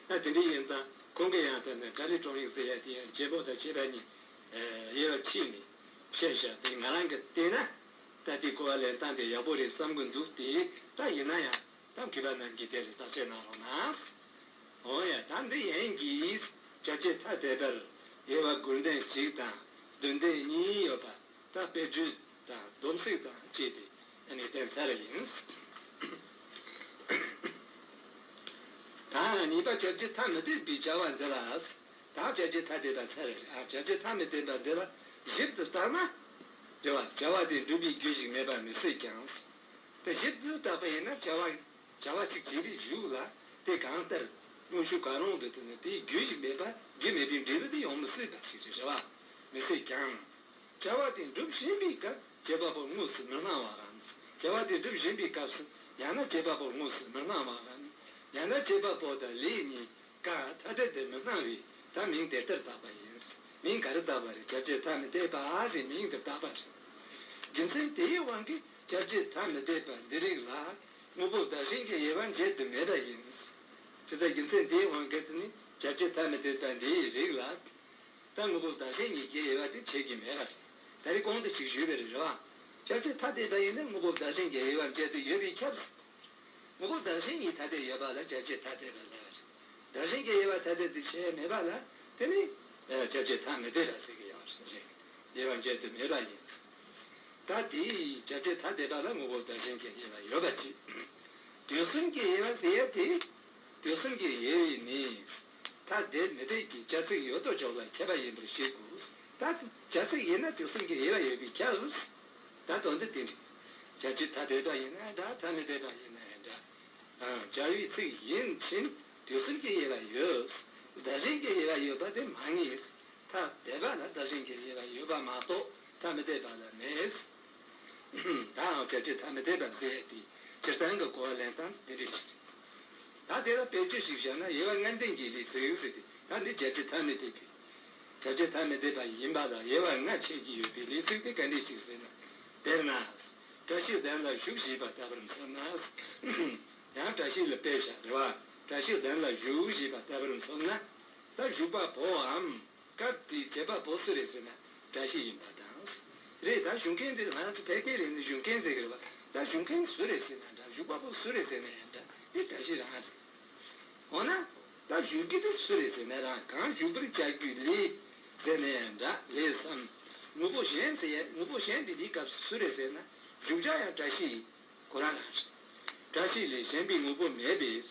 ཨ། དེ་འདྲ་ཡིན་ཙང་ཁོང་གིས་ཡང་དེ་ནི་དཀའ་ལས་གྲོང་ཡིག་ཟེར་ཡ་དེ་ཡང་བྱེད་པོ་དང་བྱེད་པ་གཉིས་དབྱེ་བ་ཕྱེ་ནས་བཤད་བཞག་དེ་ང་རང་གིས་བལྟས་ན། ད་དེ་གོ་བ་ལེན་སྟངས་དེ་ཡག་པོ་རེད་བསམ་གི་འདུག་དེ་ད་ཡིན་ན་ཡང་ད་མཁས་པ་རྣམས་ཀྱིས་དེ་ལ་བརྟག་དཔྱད་གནང་རོགས་གནང་། འོ་ཡ། ད་འདི་ཡན་གྱིས་སྐྱབས་རྗེ་ཐ་དད་པར་དབྱེ་བ་དགུར་ལྡན་ཞིག་དང་བདུན་ལྡན་གཉིས་ཡོད་པ། ད་དཔེ་བརྗོད་དང་སྡོམ་ཚིག་དང་བཅས་ཏེ་ཨ་ནི་བསྟན་ཚར་བ་ཡིན། ད་གཉིས་པ་སྐྱབས་རྗེ་ཐ་མི་དད་པའི་བྱ་བ་འདི་ལ། ད་སྐྱབས་རྗེ་ཐ་དད་པ་ཚར་བ་རེད། ཨ། སྐྱབས་རྗེ་ཐ་མི་དད་པ་འདི་ལ་ཞིབ་ཏུ་བརྟགས་ན། རེད་བ། བྱ་བ་དེ་འགྲུབ་པའི་རྒྱུ་ཞིག་མེད་པ་མི་སྲིད་ཀྱང་། དེ་ཞིབ་ཏུ་བརྟགས་པ་ཡིན་ན་བྱ་བ་བྱ་བ་ཞིག་བྱེད་པའི་གཞུག་ལ་དེ་གང་ལྟར་དངོས་ཤུགས་གང་རུང་དུ་བརྟེན་ནས་དེའི་རྒྱུ་ཞིག་མེད་པ། རྒྱུ་མེད་པའི་འབྲས་བུ་དེ་ཡོང་མི་སྲིད་པ་ཞིག་རེད། རེད་བ། མི་སྲིད་ཀྱང་། བྱ་བ་དེ་འགྲུབ་བཞིན་པའི་སྐབས་བྱེད་པ་པོར་དངོས་སུ་མི་སྣང་བའམ། བྱ་བ་དེ་འགྲུབ་བཞིན་པའི་སྐབས་སུ་ཡང་ན་བྱེད་པ་པོར་དངོས་སུ་མི་སྣང་བའམ། ཡང་ན་བྱེད་པ་པོ་དང་ལས་གཉིས་ཀ་ཐ་དད་དུ་མི་སྣང་བས་ད་མིང་དེ་ལྟར་བཏགས་པ་ཡིན། མིང་ག་རེ་བཏགས་པ་རེད། སྐྱབས་རྗེ་ཐ་མི་དད་པ་ཟེར་མིང་དེ་བཏགས་པ་རེད། རྒྱུ་མཚན་དེའི་དབང་གིས་སྐྱབས་རྗེ་ཐ་མི་དད་པ་འདི་རིགས་ལ་དངོས་པོ་བདག་གཞན་གྱི་དབྱེ་བ་འབྱེད་དུ་མེད་པ་ཡིན། ཇི་ལྟར་རྒྱུ་མཚན་དེའི་དབང་གིས་དེ་ནི་སྐྱབས་རྗེ་ཐ་མི་དད་པ་འདིའི་རིགས་ལ། ད་དངོས་པོ་བདག་གཞན་གཉིས་ཀྱི་དབྱེ་བ་དེ་འབྱེད་ཀྱི་མེད་པ་རེད། ད་རེས་གོང་དུ་ཅིག་ཞུས་པ་རེད། རེད་བ། སྐྱབས་རྗེ་ཐ་དད་པ་ཡིན་ན་དངོས་པོ་བདག་གཞན་གྱི་དབྱེ་བ་འབྱེད་དུ་ཡོད་པས་ཁྱབ། དངོས་པོ་བདག་གཞན་གཉིས་ཐ་དད་ཡོད་པ་ལ་སྐྱབས་རྗེ་ཐ་དད་པ་ལབ་པ་རེད། བདག་གཞན་གྱི་དབྱེ་བ་ཐ་དད་དུ་བྱས་མེད་པ་ལ་དེ་ནི་སྐྱབས་རྗེ་ཐ་མི་དད་པ་ཟེར་གྱི་ཡོད་རེད། དབྱེ་བ་འབྱེད་དུ་མེད་པ་ཡིན། ད་དེ་སྐྱབས་རྗེ་ཐ་དད་པ་ལ་དངོས་པོ་བདག་གཞན་གྱི་དབྱེ་བ་ཡོད་པ་གཅིག་དུས་གསུམ་གྱི་དབྱེ་བ་ཟེར་ཡ་དེ། དུས་གསུམ་གྱི་དབྱེ་བས་ནི། ཐ་དད་མི་དད་ཀྱི་བྱ་ཚིག་ཡོད་དོ་ཅོག་ལ་ཁྱད་པར་ཡིན་པར་བཞེད་དགོས། ད་བྱ་ཚིག་ཡིན་ན་དུས་གསུམ་གྱི་དབྱེ་བ་ཡོད་པས་ཁྱབ། ད་དོན་དེ་དེ་འདྲ། སྐྱབས་རྗེ་ཐ་དད་པ་ཡིན་ན་འདྲ། ཐ་མི་དད་པ་ཡིན་ན་ཡང་འདྲ། ཨ། བྱ་བའི་ཚིག་ཡིན་ཕྱིན་དུས་གསུམ་གྱི་དབྱེ་བ་ཡོད། བདག་གཞན་གྱི་དབྱེ་བ་ཡོད་པ་དེ་མ་ངེས། ཐ་དད་པ་ལ་བདག་གཞན་གྱི་དབྱེ་བ་ཡོད་པ་མ་གཏོགས་ཐ་མི་དད་པ་ལ་མེད། ད་ཡང་སྐྱབས་རྗེ་ཐ་མི་དད་པ་ཟེར་ཡས་དེ་སྤྱིར་བཏང་གི་གོ་བ་ལེན་སྟངས་འདི་འདྲ་ཞིག་རེད། ད་དེ་ལ་དཔེ་བརྗོད་ཞིག་བཞག་ན། དབྱེ་བ་ལྔ་ལྡན་གྱི་ལས་ཚིག་ཟེར་ཏེ། ད་འདི་སྐྱབས་རྗེ་ཐ་མི་དད་པའི། སྐྱབས་རྗེ་ཐ་མི་དད་པ་ཡིན་པ་ལ་དབྱེ་བ་ལྔ་ཕྱེ་གི་ཡོད་པའི་ལས་ཚིག་དེ་ག་འདྲ་ཞིག་ཟེར་ན། དཔེར་ན། བཀྲ་ཤིས་གདན་ལ་བཞུགས་ཞེས་པ་ལྟ་བུར་མཚོན་ན། ཡང་བཀྲ་ཤིས་ལ་དཔེ་བཞག་རེད་བ། བཀྲ་ཤིས་གདན་ལ་བཞུགས་ཞེས་པ་ལྟ་བུར་མཚོན་ན། ད་བཞུགས་པ་པོའམ། སྐབས་དེའི་བྱེད་པ་པོ་སུ་རེད་ཟེར་ན་བཀྲ་ཤིས་ཡིན་པ་དང་། རེད། ད་བཞུགས་མཁན་དེ་ང་རང་ཚོ་བོད་སྐད་ལ་ནི་བཞུགས་མཁན་ཟེར་གི་རེད་བ། ད་བཞུགས་མཁན་སུ་རེད་ཟེར་ན་འདྲ། བཞུགས་པ་པོ་སུ་རེད་ཟེར་ན་ཡང་འདྲ། དེ་བཀྲ་ཤིས་རང་རེད། འོ་ན། ད་བཞུགས་རྒྱུ་དེ་སུ་རེད་ཟེར་ན་རང་། གང་བཞུགས་པར་བྱ་རྒྱུའི་ལས་ཟེར་ན་ཡང་འདྲ། ལས་སམ། དངོས་པོ་གཞན་ཟེར་ཡ། དངོས་པོ་གཞན་དེ་འདིའི་སྐབས་སུ་སུ་རེད་ཟེར་ན། བཞུགས་བྱ་ཡང་བཀྲ་ཤིས་ཁོ་རང་རང་རེད། བཀྲ་ཤིས་ལས་གཞན་པའི་དངོས་པོ་མེད་པས། བྱས་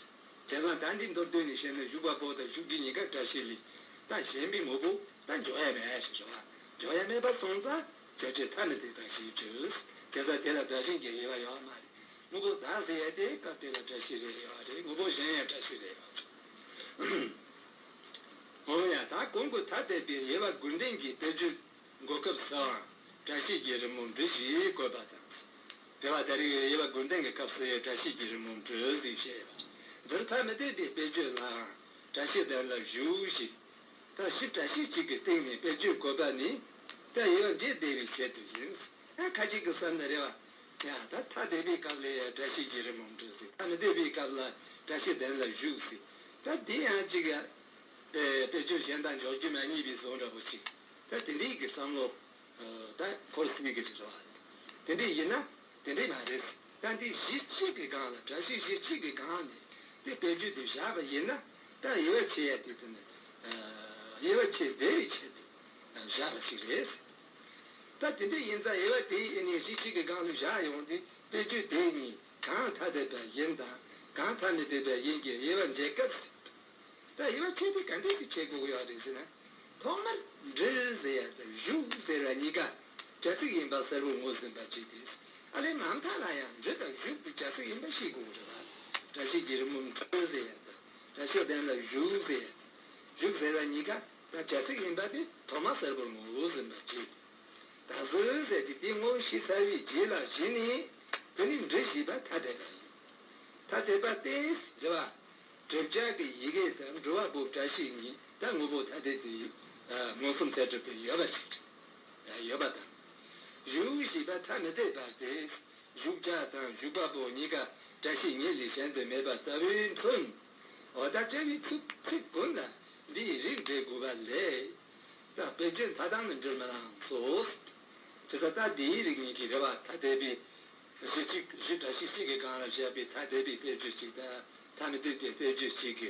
ཙང་ད་འདི་མདོར་བསྡུས་ནས་བཤད་ན་བཞུགས་པ་པོ་དང་བཞུགས་རྒྱུ་གཉིས་ཀ་བཀྲ་ཤིས་ལས། ད་གཞན་པའི་དངོས་པོ་ད་འཇོག་ཡ་མེད་ཞེས་རེད་བ། འཇོག་ཡ་མེད་པ་སོང་ཙང་སྐྱབས་རྗེ་ཐ་མི་དད་པ་ཞེས་བརྗོད། བྱས་ཙང་དེ་ལ་བདག་གཞན་གྱི་དབྱེ་བ་ཡོད་མ་རེད། དངོས་པོ་བདག་ཟེར་ཡ་དེ་སྐབས་དེ་ལ་བཀྲ་ཤིས་རེད་ཡོད་རེད། དངོས་པོ་གཞན་ཡང་བཀྲ་ཤིས་རེད་ཡོད་རེད། འོ་ཡ། ད་གོང་གི་ཐ་དད་པའི་དབྱེ་བ་དགུར་ལྡན་གྱི་དཔེ་བརྗོད་གོ་སྐབས་སུའང་བཀྲ་ཤིས་ཀྱི་རི་མོ་འབྲི་ཞེས་བཀོད་པ་དང་། དེ་བ་ད་རེས་དབྱེ་བ་དགུར་ལྡན་གྱི་སྐབས་སུ་བཀྲ་ཤིས་ཀྱི་རི་མོ་འབྲི་ཟེར་བཤད་ཡོད་པ་རེད། འདིར་ཐ་མི་དད་པའི་དཔེ་བརྗོད་ལའང་བཀྲ་ཤིས་གདན་ལ་བཞུགས་ཞེས། ད་ཞིབ་བཀྲ་ཤིས་གཅིག་གི་སྟེང་ནས་དཔེ་བརྗོད་བཀོད་པ་ནི། ད་དབྱེ་བ་འབྱེད་བདེ་བའི་ཆེད་དུ་ཡིན། ཡང་ཁ་ཅིག་གི་བསམ་ན་རེ་བ། ཡང་ད་ཐ་དད་པའི་སྐབས་ལ་བཀྲ་ཤིས་ཀྱི་རི་མོ་འབྲི་ཟེར། ཐ་མི་དད་པའི་སྐབས་ལ་བཀྲ་ཤིས་གདན་ལ་བཞུགས་ཟེར། ད་དེ་ཡང་གཅིག་ཡང་དཔེ་བརྗོད་གཞན་དང་འཇོག་རྒྱུ་མ་རྙེད་པའི་བཟོ་འདྲ་པོ་ཅིག་ད་དེ་འདྲའི་གི་བསམ་བློ་ད་འཁོར་སྲིད་ཀྱི་རེད་བ། དེ་འདྲ་ཡིན་ན་དེ་འདྲ་མ་རེད། ད་འདི་གཞི་གཅིག་གི་སྒང་ལ། བཀྲ་ཤིས་གཞི་གཅིག་གི་སྒང་ནས་དེ་དཔེ་བརྗོད་དེ་བཞག་པ་ཡིན་ན། ད་དབྱེ་བ་ཕྱེ་ཡ་དེ་དེ་ནི་དབྱེ་བ་ཕྱེ་བདེ་བའི་ཆེད་དུ་བཞག་པ་ཞིག་རེད། ད་དེ་འདྲ་ཡིན་ཙང་དབྱེ་བ་དེ་ཡིན་ནས་གཞི་གཅིག་གི་སྒང་ལ་བཞག་ཡོང་དུས་དཔེ་བརྗོད་དེ་གཉིས་གང་ཐ་དད་པ་ཡིན་དང་གང་ཐ་མི་དད་པ་ཡིན་གྱི་དབྱེ་བ་འབྱེད་སྐབས། ད་དབྱེ་བ་ཕྱེ་དུས་ག་འདྲ་ཞིག་ཕྱེ་དགོས་ཀྱི་ཡོད་རེད་ཟེར་ན། ཐོག་མར་འབྲུ་ཟེར་ཡ་དང་བཞུགས་ཟེར་བ་གཉིས་ཀ་སྒྲ་ཚིག་ཡིན་པ་གསལ་པོར་ངོས་ཟིན་པ་བྱས་ཏེ། ཨ་ལས་མ་མཐའ་ལ་ཡང་འབྲུ་དང་བཞུགས་དེ་སྒྲ་ཚིག་ཡིན་པ་ཤེས་དགོས་ཀྱི་རེད་པ། བཀྲ་ཤིས་ཀྱི་རི་མོ་འབྲུ་ཟེར་ཡ་དང་བཀྲ་ཤིས་གདན་ལ་བཞུགས་ཟེར་ཡ་དང་བཞུགས་ཟེར་བ་གཉིས་ཀ་ད་སྒྲ་ཚིག་ཡིན་པ་དེ་ཐོག་མར་གསལ་པོར་ངོས་ཟིན་པ་བྱས་ཏེ། ད་གཟོད་ཟེར་ཏེ་དེ་ངོ་བོ་ཤེས་ཚར་བའི་རྗེས་ལ་གཞི་ནས་དེ་ནི་འབྲུ་ཞེས་པ་ཐ་དད་པ་ཡིན། ཐ་དད་པ་སྟེ་རེད་བ། བསྒྲུབ་བྱ་གི་ཡི་གེ་དང་འབྲུ་བ་པོ་བཀྲ་ཤིས་གཉིས་ད་དངོས་པོ་ཐ་དད་དེ་མངོན་སུམ་གསལ་སྒྲུབ་དེ་ཡོད་པ་ཞིག་རེད། ཡོད་པ་དང་། བཞུགས་ཞེས་པ་ཐ་མི་དད་པ་སྟེ། བཞུགས་བྱ་དང་བཞུགས་པ་པོ་གཉིས་ཀ་བཀྲ་ཤིས་གཉིས་ལས་གཞན་དུ་མེད་པ་ལྟ་བུས་མཚོན། འོ་ད་བཀྲ་བའི་ཚིག་ཚིག་ཀུན་ལ་འདིའི་རིགས་འགྲེ་དགོས་པ་ལས། ད་དཔེ་བརྗོད་མཐའ་དག་ནི་འབྲུར་མི་ལང་སོ། བྱས་ཙང་ད་འདིའི་རིགས་གཉིས་ཀྱི་རེད་བ་ཐ་དད་པའི་གཞི་གཅིག་གཞི་བཀྲ་ཤིས་གཅིག་གི་སྒང་ལ་བཞག་པའི་ཐ་དད་པའི་དཔེ་བརྗོད་གཅིག་དང་ཐ་མི་དད་པའི་དཔེ་བརྗོད་གཅིག་གི་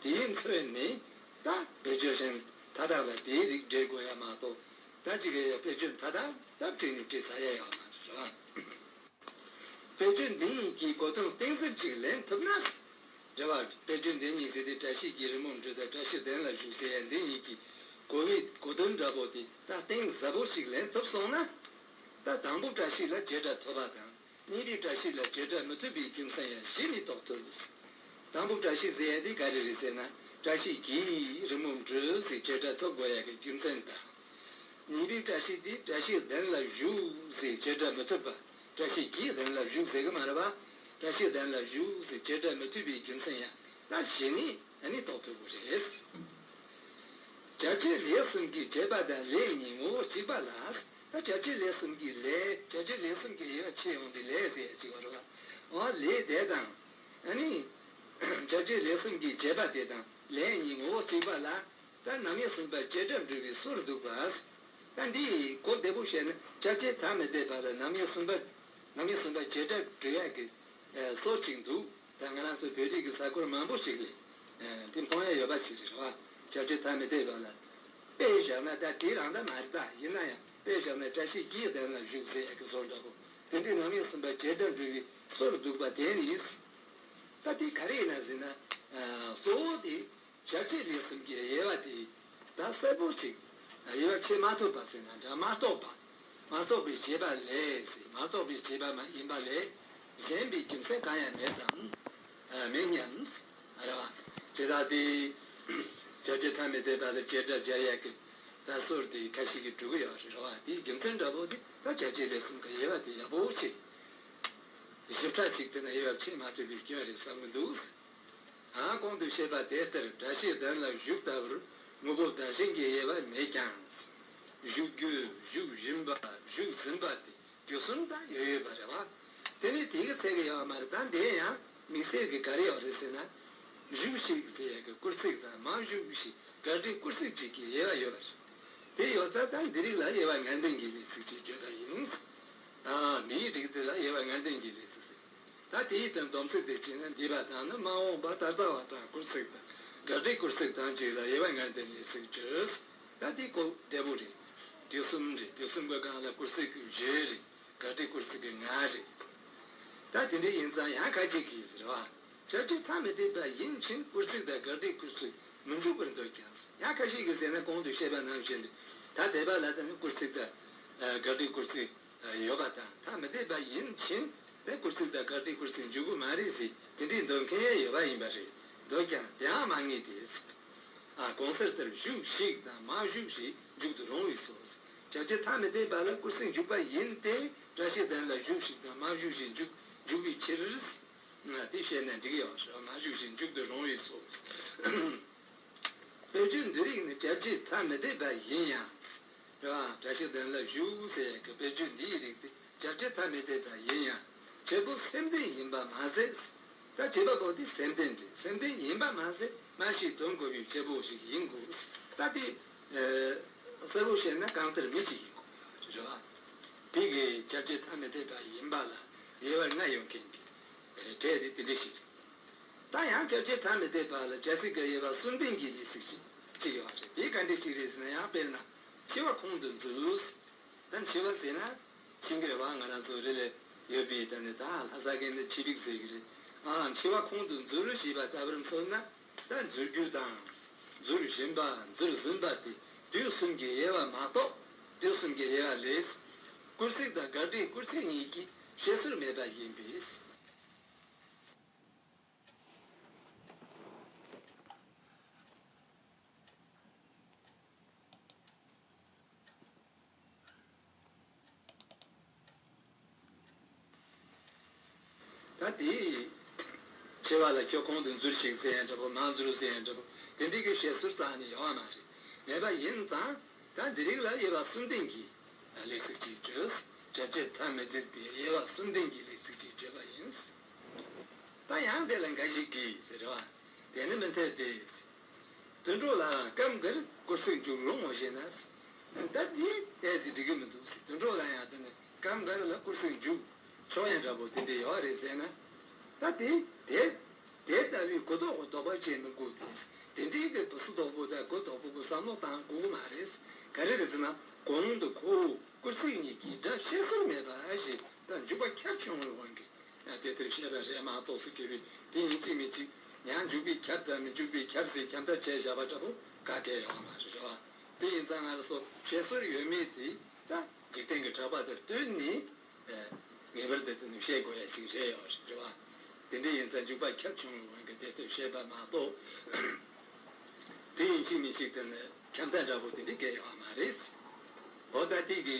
དེའི་མཚོན་ནི་ད་དཔེ་བརྗོད་གཞན་མཐའ་དག་ལ་དེའི་རིགས་འགྲེ་དགོས་ཡ་མ་གཏོགས་ད་གཅིག་གི་དཔེ་བརྗོད་མཐའ་དག་ད་བྲིས་ནས་བྲིས་ཚར་ཡ་ཡོད་མ་རེད། དཔེ་བརྗོད་འདི་ཉིད་ཀྱི་གོ་དོན་གཏིང་ཟབ་ཅིག་ལེན་ཐུབ་ན། རེད་བ། དཔེ་བརྗོད་འདི་ཉིད་ཟེར་ཏེ་བཀྲ་ཤིས་ཀྱི་རི་མོ་འབྲུ་དང་བཀྲ་ཤིས་གདན་ལ་བཞུགས་ཟེར་ཡ་འདི་ཉིད་ཀྱི་གོ་བའི་གོ་དོན་འདྲ་པོ་དེ་ད་གཏིང་ཟབ་པོ་ཞིག་ལེན་ཐུབ་སོང་ན། ད་དང་པོ་བཀྲ་ཤིས་ལ་བྱེད་སྒྲ་ཐོབ་པ་དང་གཉིས་པའི་བཀྲ་ཤིས་ལ་བྱེད་སྒྲ་མི་ཐོབ་པའི་རྒྱུ་མཚན་ཡང་གཞི་ནས་རྟོགས་ཐུབ། དང་པོ་བཀྲ་ཤིས་ཟེར་ཡ་འདི་ག་རེ་རེད་ཟེར་ན་བཀྲ་ཤིས་ཀྱི་རི་མོ་འབྲུ་ཟེར་བྱེད་སྒྲ་ཐོབ་དགོས་ཡ་གི་རྒྱུ་མཚན་དང་། གཉིས་པའི་བཀྲ་ཤིས་དེ་བཀྲ་ཤིས་གདན་ལ་བཞུགས་ཟེར་བྱེད་སྒྲ་མི་ཐོབ་པ། བཀྲ་ཤིས་ཀྱི་གདན་ལ་བཞུགས་ཟེར་གི་མ་རེད་པ། བཀྲ་ཤིས་གདན་ལ་བཞུགས་ཟེར་བྱེད་སྒྲ་མི་ཐོབ་པའི་རྒྱུ་མཚན་ཡང་ད་གཞི་ནས་ཨ་ནི་རྟོགས་ཐུབ་པ་རེད། བྱ་བྱེད་ལས་གསུམ་གྱི་བྱེད་པ་དང་ལས་གཉིས་ངོ་བོ་གཅིག་པ་ལ། ད་བྱ་བྱེད་ལས་གསུམ་གྱི་ལས་བྱ་བྱེད་ལས་གསུམ་གྱི་དབྱེ་བ་ཕྱེ་ཡོང་དུས་ལས་ཟེར་ཡ་གཅིག་པ་རེད་པ། འོ་ལས་དེ་དང་། ཨ་ནི། བྱ་བྱེད་ལས་གསུམ་གྱི་བྱེད་པ་དེ་དང་ལས་གཉིས་ངོ་བོ་གཅིག་པ་ལ། ད་རྣམ་དབྱེ་གསུམ་པ་བྱེད་སྒྲ་འབྲུ་བའི་སོར་འདུག་པ། ད་འདི་གོ་བདེ་པོ་བཤད་ན་བྱ་བྱེད་ཐ་མི་དད་པ་ལ་རྣམ་དབྱེ་གསུམ་པ། རྣམ་དབྱེ་གསུམ་པ་བྱེད་སྒྲ་འབྲུ་ཡག་གི་སོར་གཅིག་འདུག་ད་ང་རང་ཚོ་བོད་རིགས་ཀྱི་ས་ཁུལ་མང་པོ་ཞིག་ལས་དེ་མཐོང་ཡ་ཡོད་པ་ཞིག་རེད་བ། བྱ་བྱེད་ཐ་མི་དད་པ་ལ་དཔེ་བཞག་ན་ད་དེ་རང་ད་མ་རེད། ད་ཡིན་ན་ཡང་དཔེ་བཞག་ན་བཀྲ་ཤིས་ཀྱི་གདན་ལ་བཞུགས་ཟེར་ཡག་གི་སོར་འདྲ་པོ་དེ་འདྲའི་རྣམ་དབྱེ་གསུམ་པ་བྱེད་སྒྲ་འབྲུ་བའི་སོར་འདུག་པ་དེ་ནི། ད་དེ་ག་རེ་ཡིན་ན་ཟེར་ན། གཙོ་བོ་དེ། བྱ་བྱེད་ལས་གསུམ་གྱི་དབྱེ་བ་དེ་ད་གསལ་པོ་ཅིག་དབྱེ་བ་ཕྱེ་མ་ཐུབ་པ་ཟེར་ན་འདྲ་མ་རྟོགས་པ། མ་རྟོགས་པའི་བྱེད་པ་ལས་ཟེར་མ་རྟོགས་པའི་བྱེད་པ་མ་ཡིན་པ་ལས་གཞན་པའི་རྒྱུ་མཚན་གང་ཡང་མེད་དམ། མེད་སྙམ། རེད་བ། བྱེད་སྒྲ་དེ། བྱ་བྱེད་ཐ་མི་དད་པ་ལ་བྱེད་སྒྲ་སྦྱར་ཡག་གི་ད་སོར་དེ་ཁ་ཤས་ཀྱིས་སྒྲུབ་ཀྱི་ཡོད་རེད་བ། དེའི་རྒྱུ་མཚན་འདྲ་པོ་དེ་ད་བྱ་བྱེད་ལས་གསུམ་གྱི་དབྱེ་བ་དེ་ཡག་པོ་ཕྱེ། ཞིབ་ཕྲ་ཞིག་དེ་ན་དབྱེ་བ་ཕྱེ་མ་ཐུབ་པའི་སྐྱོན་རེད་བསམ་གྱི་འདུག་ཨ། གོང་དུ་བཤད་པ་དེ་ལྟར་བཀྲ་ཤིས་གདན་ལ་བཞུགས་ལྟ་བུར་དངོས་པོ་བདག་གཞན་གྱི་དབྱེ་བ་མེད་ཀྱང་། བཞུགས་རྒྱུ། བཞུགས་བཞིན་པ། བཞུགས་ཟིན་པ་སྟེ་རྒྱུ་གསུམ་དང་ཡོད་ཡོད་པ་རེད་བ། དེ་ནི་དེ་གི་ཚད་ཀྱི་དབྱེ་བ་མ་རེད། ད་འདི་ཡང་དམིགས་བསལ་གྱི་ག་རེ་ཡོད་རེད་ཟེར་ན། བཞུགས་ཤིག་ཟེར་ཡག་གི་སྐུལ་ཚིག་དང་མ་བཞུགས་ཤིག་དགག་སྒྲའི་སྐུལ་ཚིག་བཅས་ཀྱི་དབྱེ་བ་ཡོད་པ་རེད། དེ་ཡོད་ཙང་ད་འདི་རིགས་ལ་དབྱེ་བ་ངན་ལྡན་གྱི་ལས་ཚིག་ཅེས་བརྗོད་པ་ཡིན། ཨ། འདིའི་རིགས་དེ་ལ་དབྱེ་བ་ངན་ལྡན་གྱི་ལས་ཚིག་ཟེར། ད་དེའི་དོན་སྡོམ་ཚིག་དེ་བྱས་ན་འདས་པ་དང་ནི་མ་འོངས་པ་ད་ལྟ་བ་དང་སྐུལ་ཚིག་དང་དགག་སྒྲའི་སྐུལ་ཚིག་དང་བཅས་ལ་དབྱེ་བ་ངན་ལྡན་ལས་ཚིག་བརྗོད། ད་འདི་གོ་བདེ་པོ་རེད། རྒྱུ་གསུམ་རེད། རྒྱུ་གསུམ་གྱི་སྒང་ལ་སྐུལ་ཚིག་གི་བརྗོད་རེད། དགག་སྒྲའི་སྐུལ་ཚིག་གི་ང་རེད། ད་དེ་འདྲ་ཡིན་ཙང་ཡང་ཁ་ཅིག་གིས་ཟེར་བ། བྱ་བྱེད་ཐ་མི་དད་པ་ཡིན་ཕྱིན་སྐུལ་ཚིག་དང་དགག་སྒྲའི་སྐུལ་ཚིག་མི་འཇུག་པར་འདོད་ཀྱང་། ཡང་ཁ་ཤས་ཀྱིས་ཟེར་ན་གོང་དུ་བཤད་པ་ནང་བཞིན་ད་དད་པ་ལ་ད་ནི་སྐུལ་ཚིག་དང་དགག་སྒྲའི་སྐུལ་ཚིག་ཡོད་པ་དང་། ཐ་མི་དད་པ་ཡིན་ཕྱིན་དེ་སྐུལ་ཚིག་དང་དགག་སྒྲའི་སྐུལ་ཚིག་འཇུག་གི་མ་རེད་ཟེར་དེ་འདྲའི་འདོད་མཁན་ཡང་ཡོད་པ་ཡིན་པ་རེད། འདོད་ཀྱང་དེའང་མ་ངེས་ཏེ། ཨ། གོང་གསལ་ལྟར་བཞུགས་ཤིག་དང་མ་བཞུགས་ཤིག་འཇུག་ཏུ་རུང་བས་སོ། བྱ་བྱེད་ཐ་མི་དད་པ་ལ་སྐུལ་ཚིག་འཇུག་པ་ཡིན་ཏེ། བཀྲ་ཤིས་གདན་ལ་བཞུགས་ཤིག་དང་མ་བཞུགས་ཤིག་འཇུག་འཇུག་པའི་ཕྱིར། དེ་བཤད་ན་འགྲིག་ཡོད་རེད། མ་བཞུགས་ཤིག་འཇུག་ཏུ་རུང་བས་སོ། དཔེ་བརྗོད་འདི་རིགས་ནི་བྱ་བྱེད་ཐ་མི་དད་པ་ཡིན་ཡང་། རེད་བ། བཀྲ་ཤིས་གདན་ལ་བཞུགས་ཟེར་ཡག་གི་དཔེ་བརྗོད་འདིའི་རིགས་དེ་བྱ་བྱེད་ཐ་མི་དད་པ་ཡིན་ཡང་བྱེད་པོ་སེམས་ལྡན་ཡིན་པ་མ་ཟད། ད་བྱེད་པ་པོ་དེ་སེམས་ལྡན་རེད། སེམས་ལྡན་ཡིན་པ་མ་ཟད་སྨྲ་ཤེས་དོན་གོ་བའི་བྱེད་པོ་ཞིག་ཡིན་དགོས། ད་དེ་གསལ་པོ་བཤད་ན་གང་ལྟར་མི་ཞིག་ཡིན་དགོས་རེད་བ། དེ་གི་བྱ་བྱེད་ཐ་མི་དད་པ་ཡིན་པ་ལ་དབྱེ་བ་ལྔ་ཡོད་མཁན་གྱི་གྲས་དེ་དེ་འདྲ་ཞིག་རེད། ད་ཡང་བྱ་བྱེད་ཐ་མི་དད་པ་ལ་སྒྲ་ཚིག་གི་དབྱེ་བ་གསུམ་ལྡན་གྱི་ལས་ཚིག་ཅིག་ཅིག་ཡོད་རེད། དེ་ག་འདྲ་ཞིག་རེད་ཟེར་ན་ཡང་དཔེར་ན་འཆི་བ་ཁོང་དུ་འཛུལ། ད་འཆི་བ་ཟེར་ན་ཤིང་གི་རེད་བ། ང་རང་ཚོ་རི་ལ་ཡོད་པའི་ད་ནི་ད་ལྷ་ས་གན་ནི་ཆི་རིག་ཟེར་གི་རེད། ཨ་འཆི་བ་ཁོང་དུ་འཛུལ་ཞེས་པ་ལྟ་བུར་མཚོན་ན། ད་འཛུལ་རྒྱུ་དང་འཛུལ་བཞིན་པ་འཛུལ་ཟིན་པ་དེ་དུས་གསུམ་གྱི་དབྱེ་བ་མ་གཏོགས། དུས་གསུམ་གྱི་དབྱེ་བ་ལས་སྐུལ་ཚིག་དང་དགག་སྒྲའི་སྐུལ་ཚིག་གཉིས་ཀྱིས་བཤད་སྲོལ་མེད་པ་ཡིན་པས། ད་དེ་འཆི་བ་ལ་ཁྱོད་ཁོང་དུ་འཛུལ་ཞིག་ཟེར་ཡང་འདྲ་པོ། མ་འཛུལ་ཟེར་ཡང་འདྲ་པོ། དེ་འདྲའི་གི་བཤད་སྲོལ་རྩ་ནས་ཡོད་མ་རེད། མེད་པ་ཡིན་ཙང་། ད་འདི་རིགས་ལ་དབྱེ་བ་གསུམ་ལྡན་གྱི་ལེགས་ཚིག་ཅིག་བརྗོད། བྱ་བྱེད་ཐ་མི་དད་པའི་དབྱེ་བ་གསུམ་ལྡན་གྱི་ལེགས་ཚིག་ཅིག་བརྗོད་པ་ཡིན། ད་ཡང་དེ་ལ་འགའ་ཞིག་གིས་ཟེར་བ། དེ་ནི་མི་འཐད་དེ། དུད་འགྲོ་ལའང་སྐབས་འགར་སྐུལ་ཚིག་འཇུག་རུང་ངོ་ཞེ་ན། ད་འདི་ཏོག་ཙམ་འགྲིག་གི་མི་འདུག་ཟེར། དུད་འགྲོ་ལ་ཡང་དེ་ནི་སྐབས་འགར་ལ་སྐུལ་ཚིག་འཇུག་ཆོག་ཡང་འདྲ་པོ་དེ་འདྲ་ཡོད་རེད་ཟེར་ན། ད་དེ་དེ་དེ་ལྟ་བུའི་གུ་དོག་གི་དོགས་པ་བྱེད་མི་དགོས་ཏེ། དེ་འདྲའི་གི་བུ་སུ་དོག་པོ་དང་གུ་དོག་པོ་གི་བསམ་བློ་བཏང་དགོས་ཀྱི་མ་རེད། ག་རེ་རེད་ཟེར་ན། གོང་དུ་ཁོ་བོ་སྐུལ་ཚིག་གཉིས་ཀྱིས་སྒྲ་བཤད་སྲོལ་མེད་པ་ཞིག་དང་འཇུག་པ་ཁྱབ་ཆུང་བའི་དབང་གིས། དེ་ལྟར་བཤད་པ་རེད་མ་གཏོགས་སུ་གི་བའི་དེ་ཡིན་གཅིག་མིན་གཅིག་ཡང་འཇུག་པའི་ཁྱབ་དང་མི་འཇུག་པའི་ཁྱབ་ཟེར་ཁྱབ་མཐའ་བྱས་བཞག་པ་འདྲ་པོ་ག་གེ་ཡོད་མ་རེད་བ། དེ་ཡིན་ཙང་ང་རང་ཚོ་བཤད་སྲོལ་ཡོད་མེད་དེ་ད་འཇིག་རྟེན་གྱི་གྲགས་པ་དང་བསྟུན་ནས་ངེས་པར་དུ་དེ་ནི་བཤད་དགོས་ཡ་ཞིག་རེད་ཡོད་རེད་བ། དེ་འདྲ་ཡིན་ཙང་འཇུག་པ་ཁྱབ་ཆུང་བའི་དབང་གིས་དེ་ལྟར་བཤད་པ་མ་གཏོགས། དེ་ཡིན་གཅིག་མིན་གཅིག་དེ་ནི་ཁྱབ་མཐའ་འདྲ་པོ་དེ་འདྲ་གེ་ཡོད་མ་རེད། འོ་ད་དེ་གི་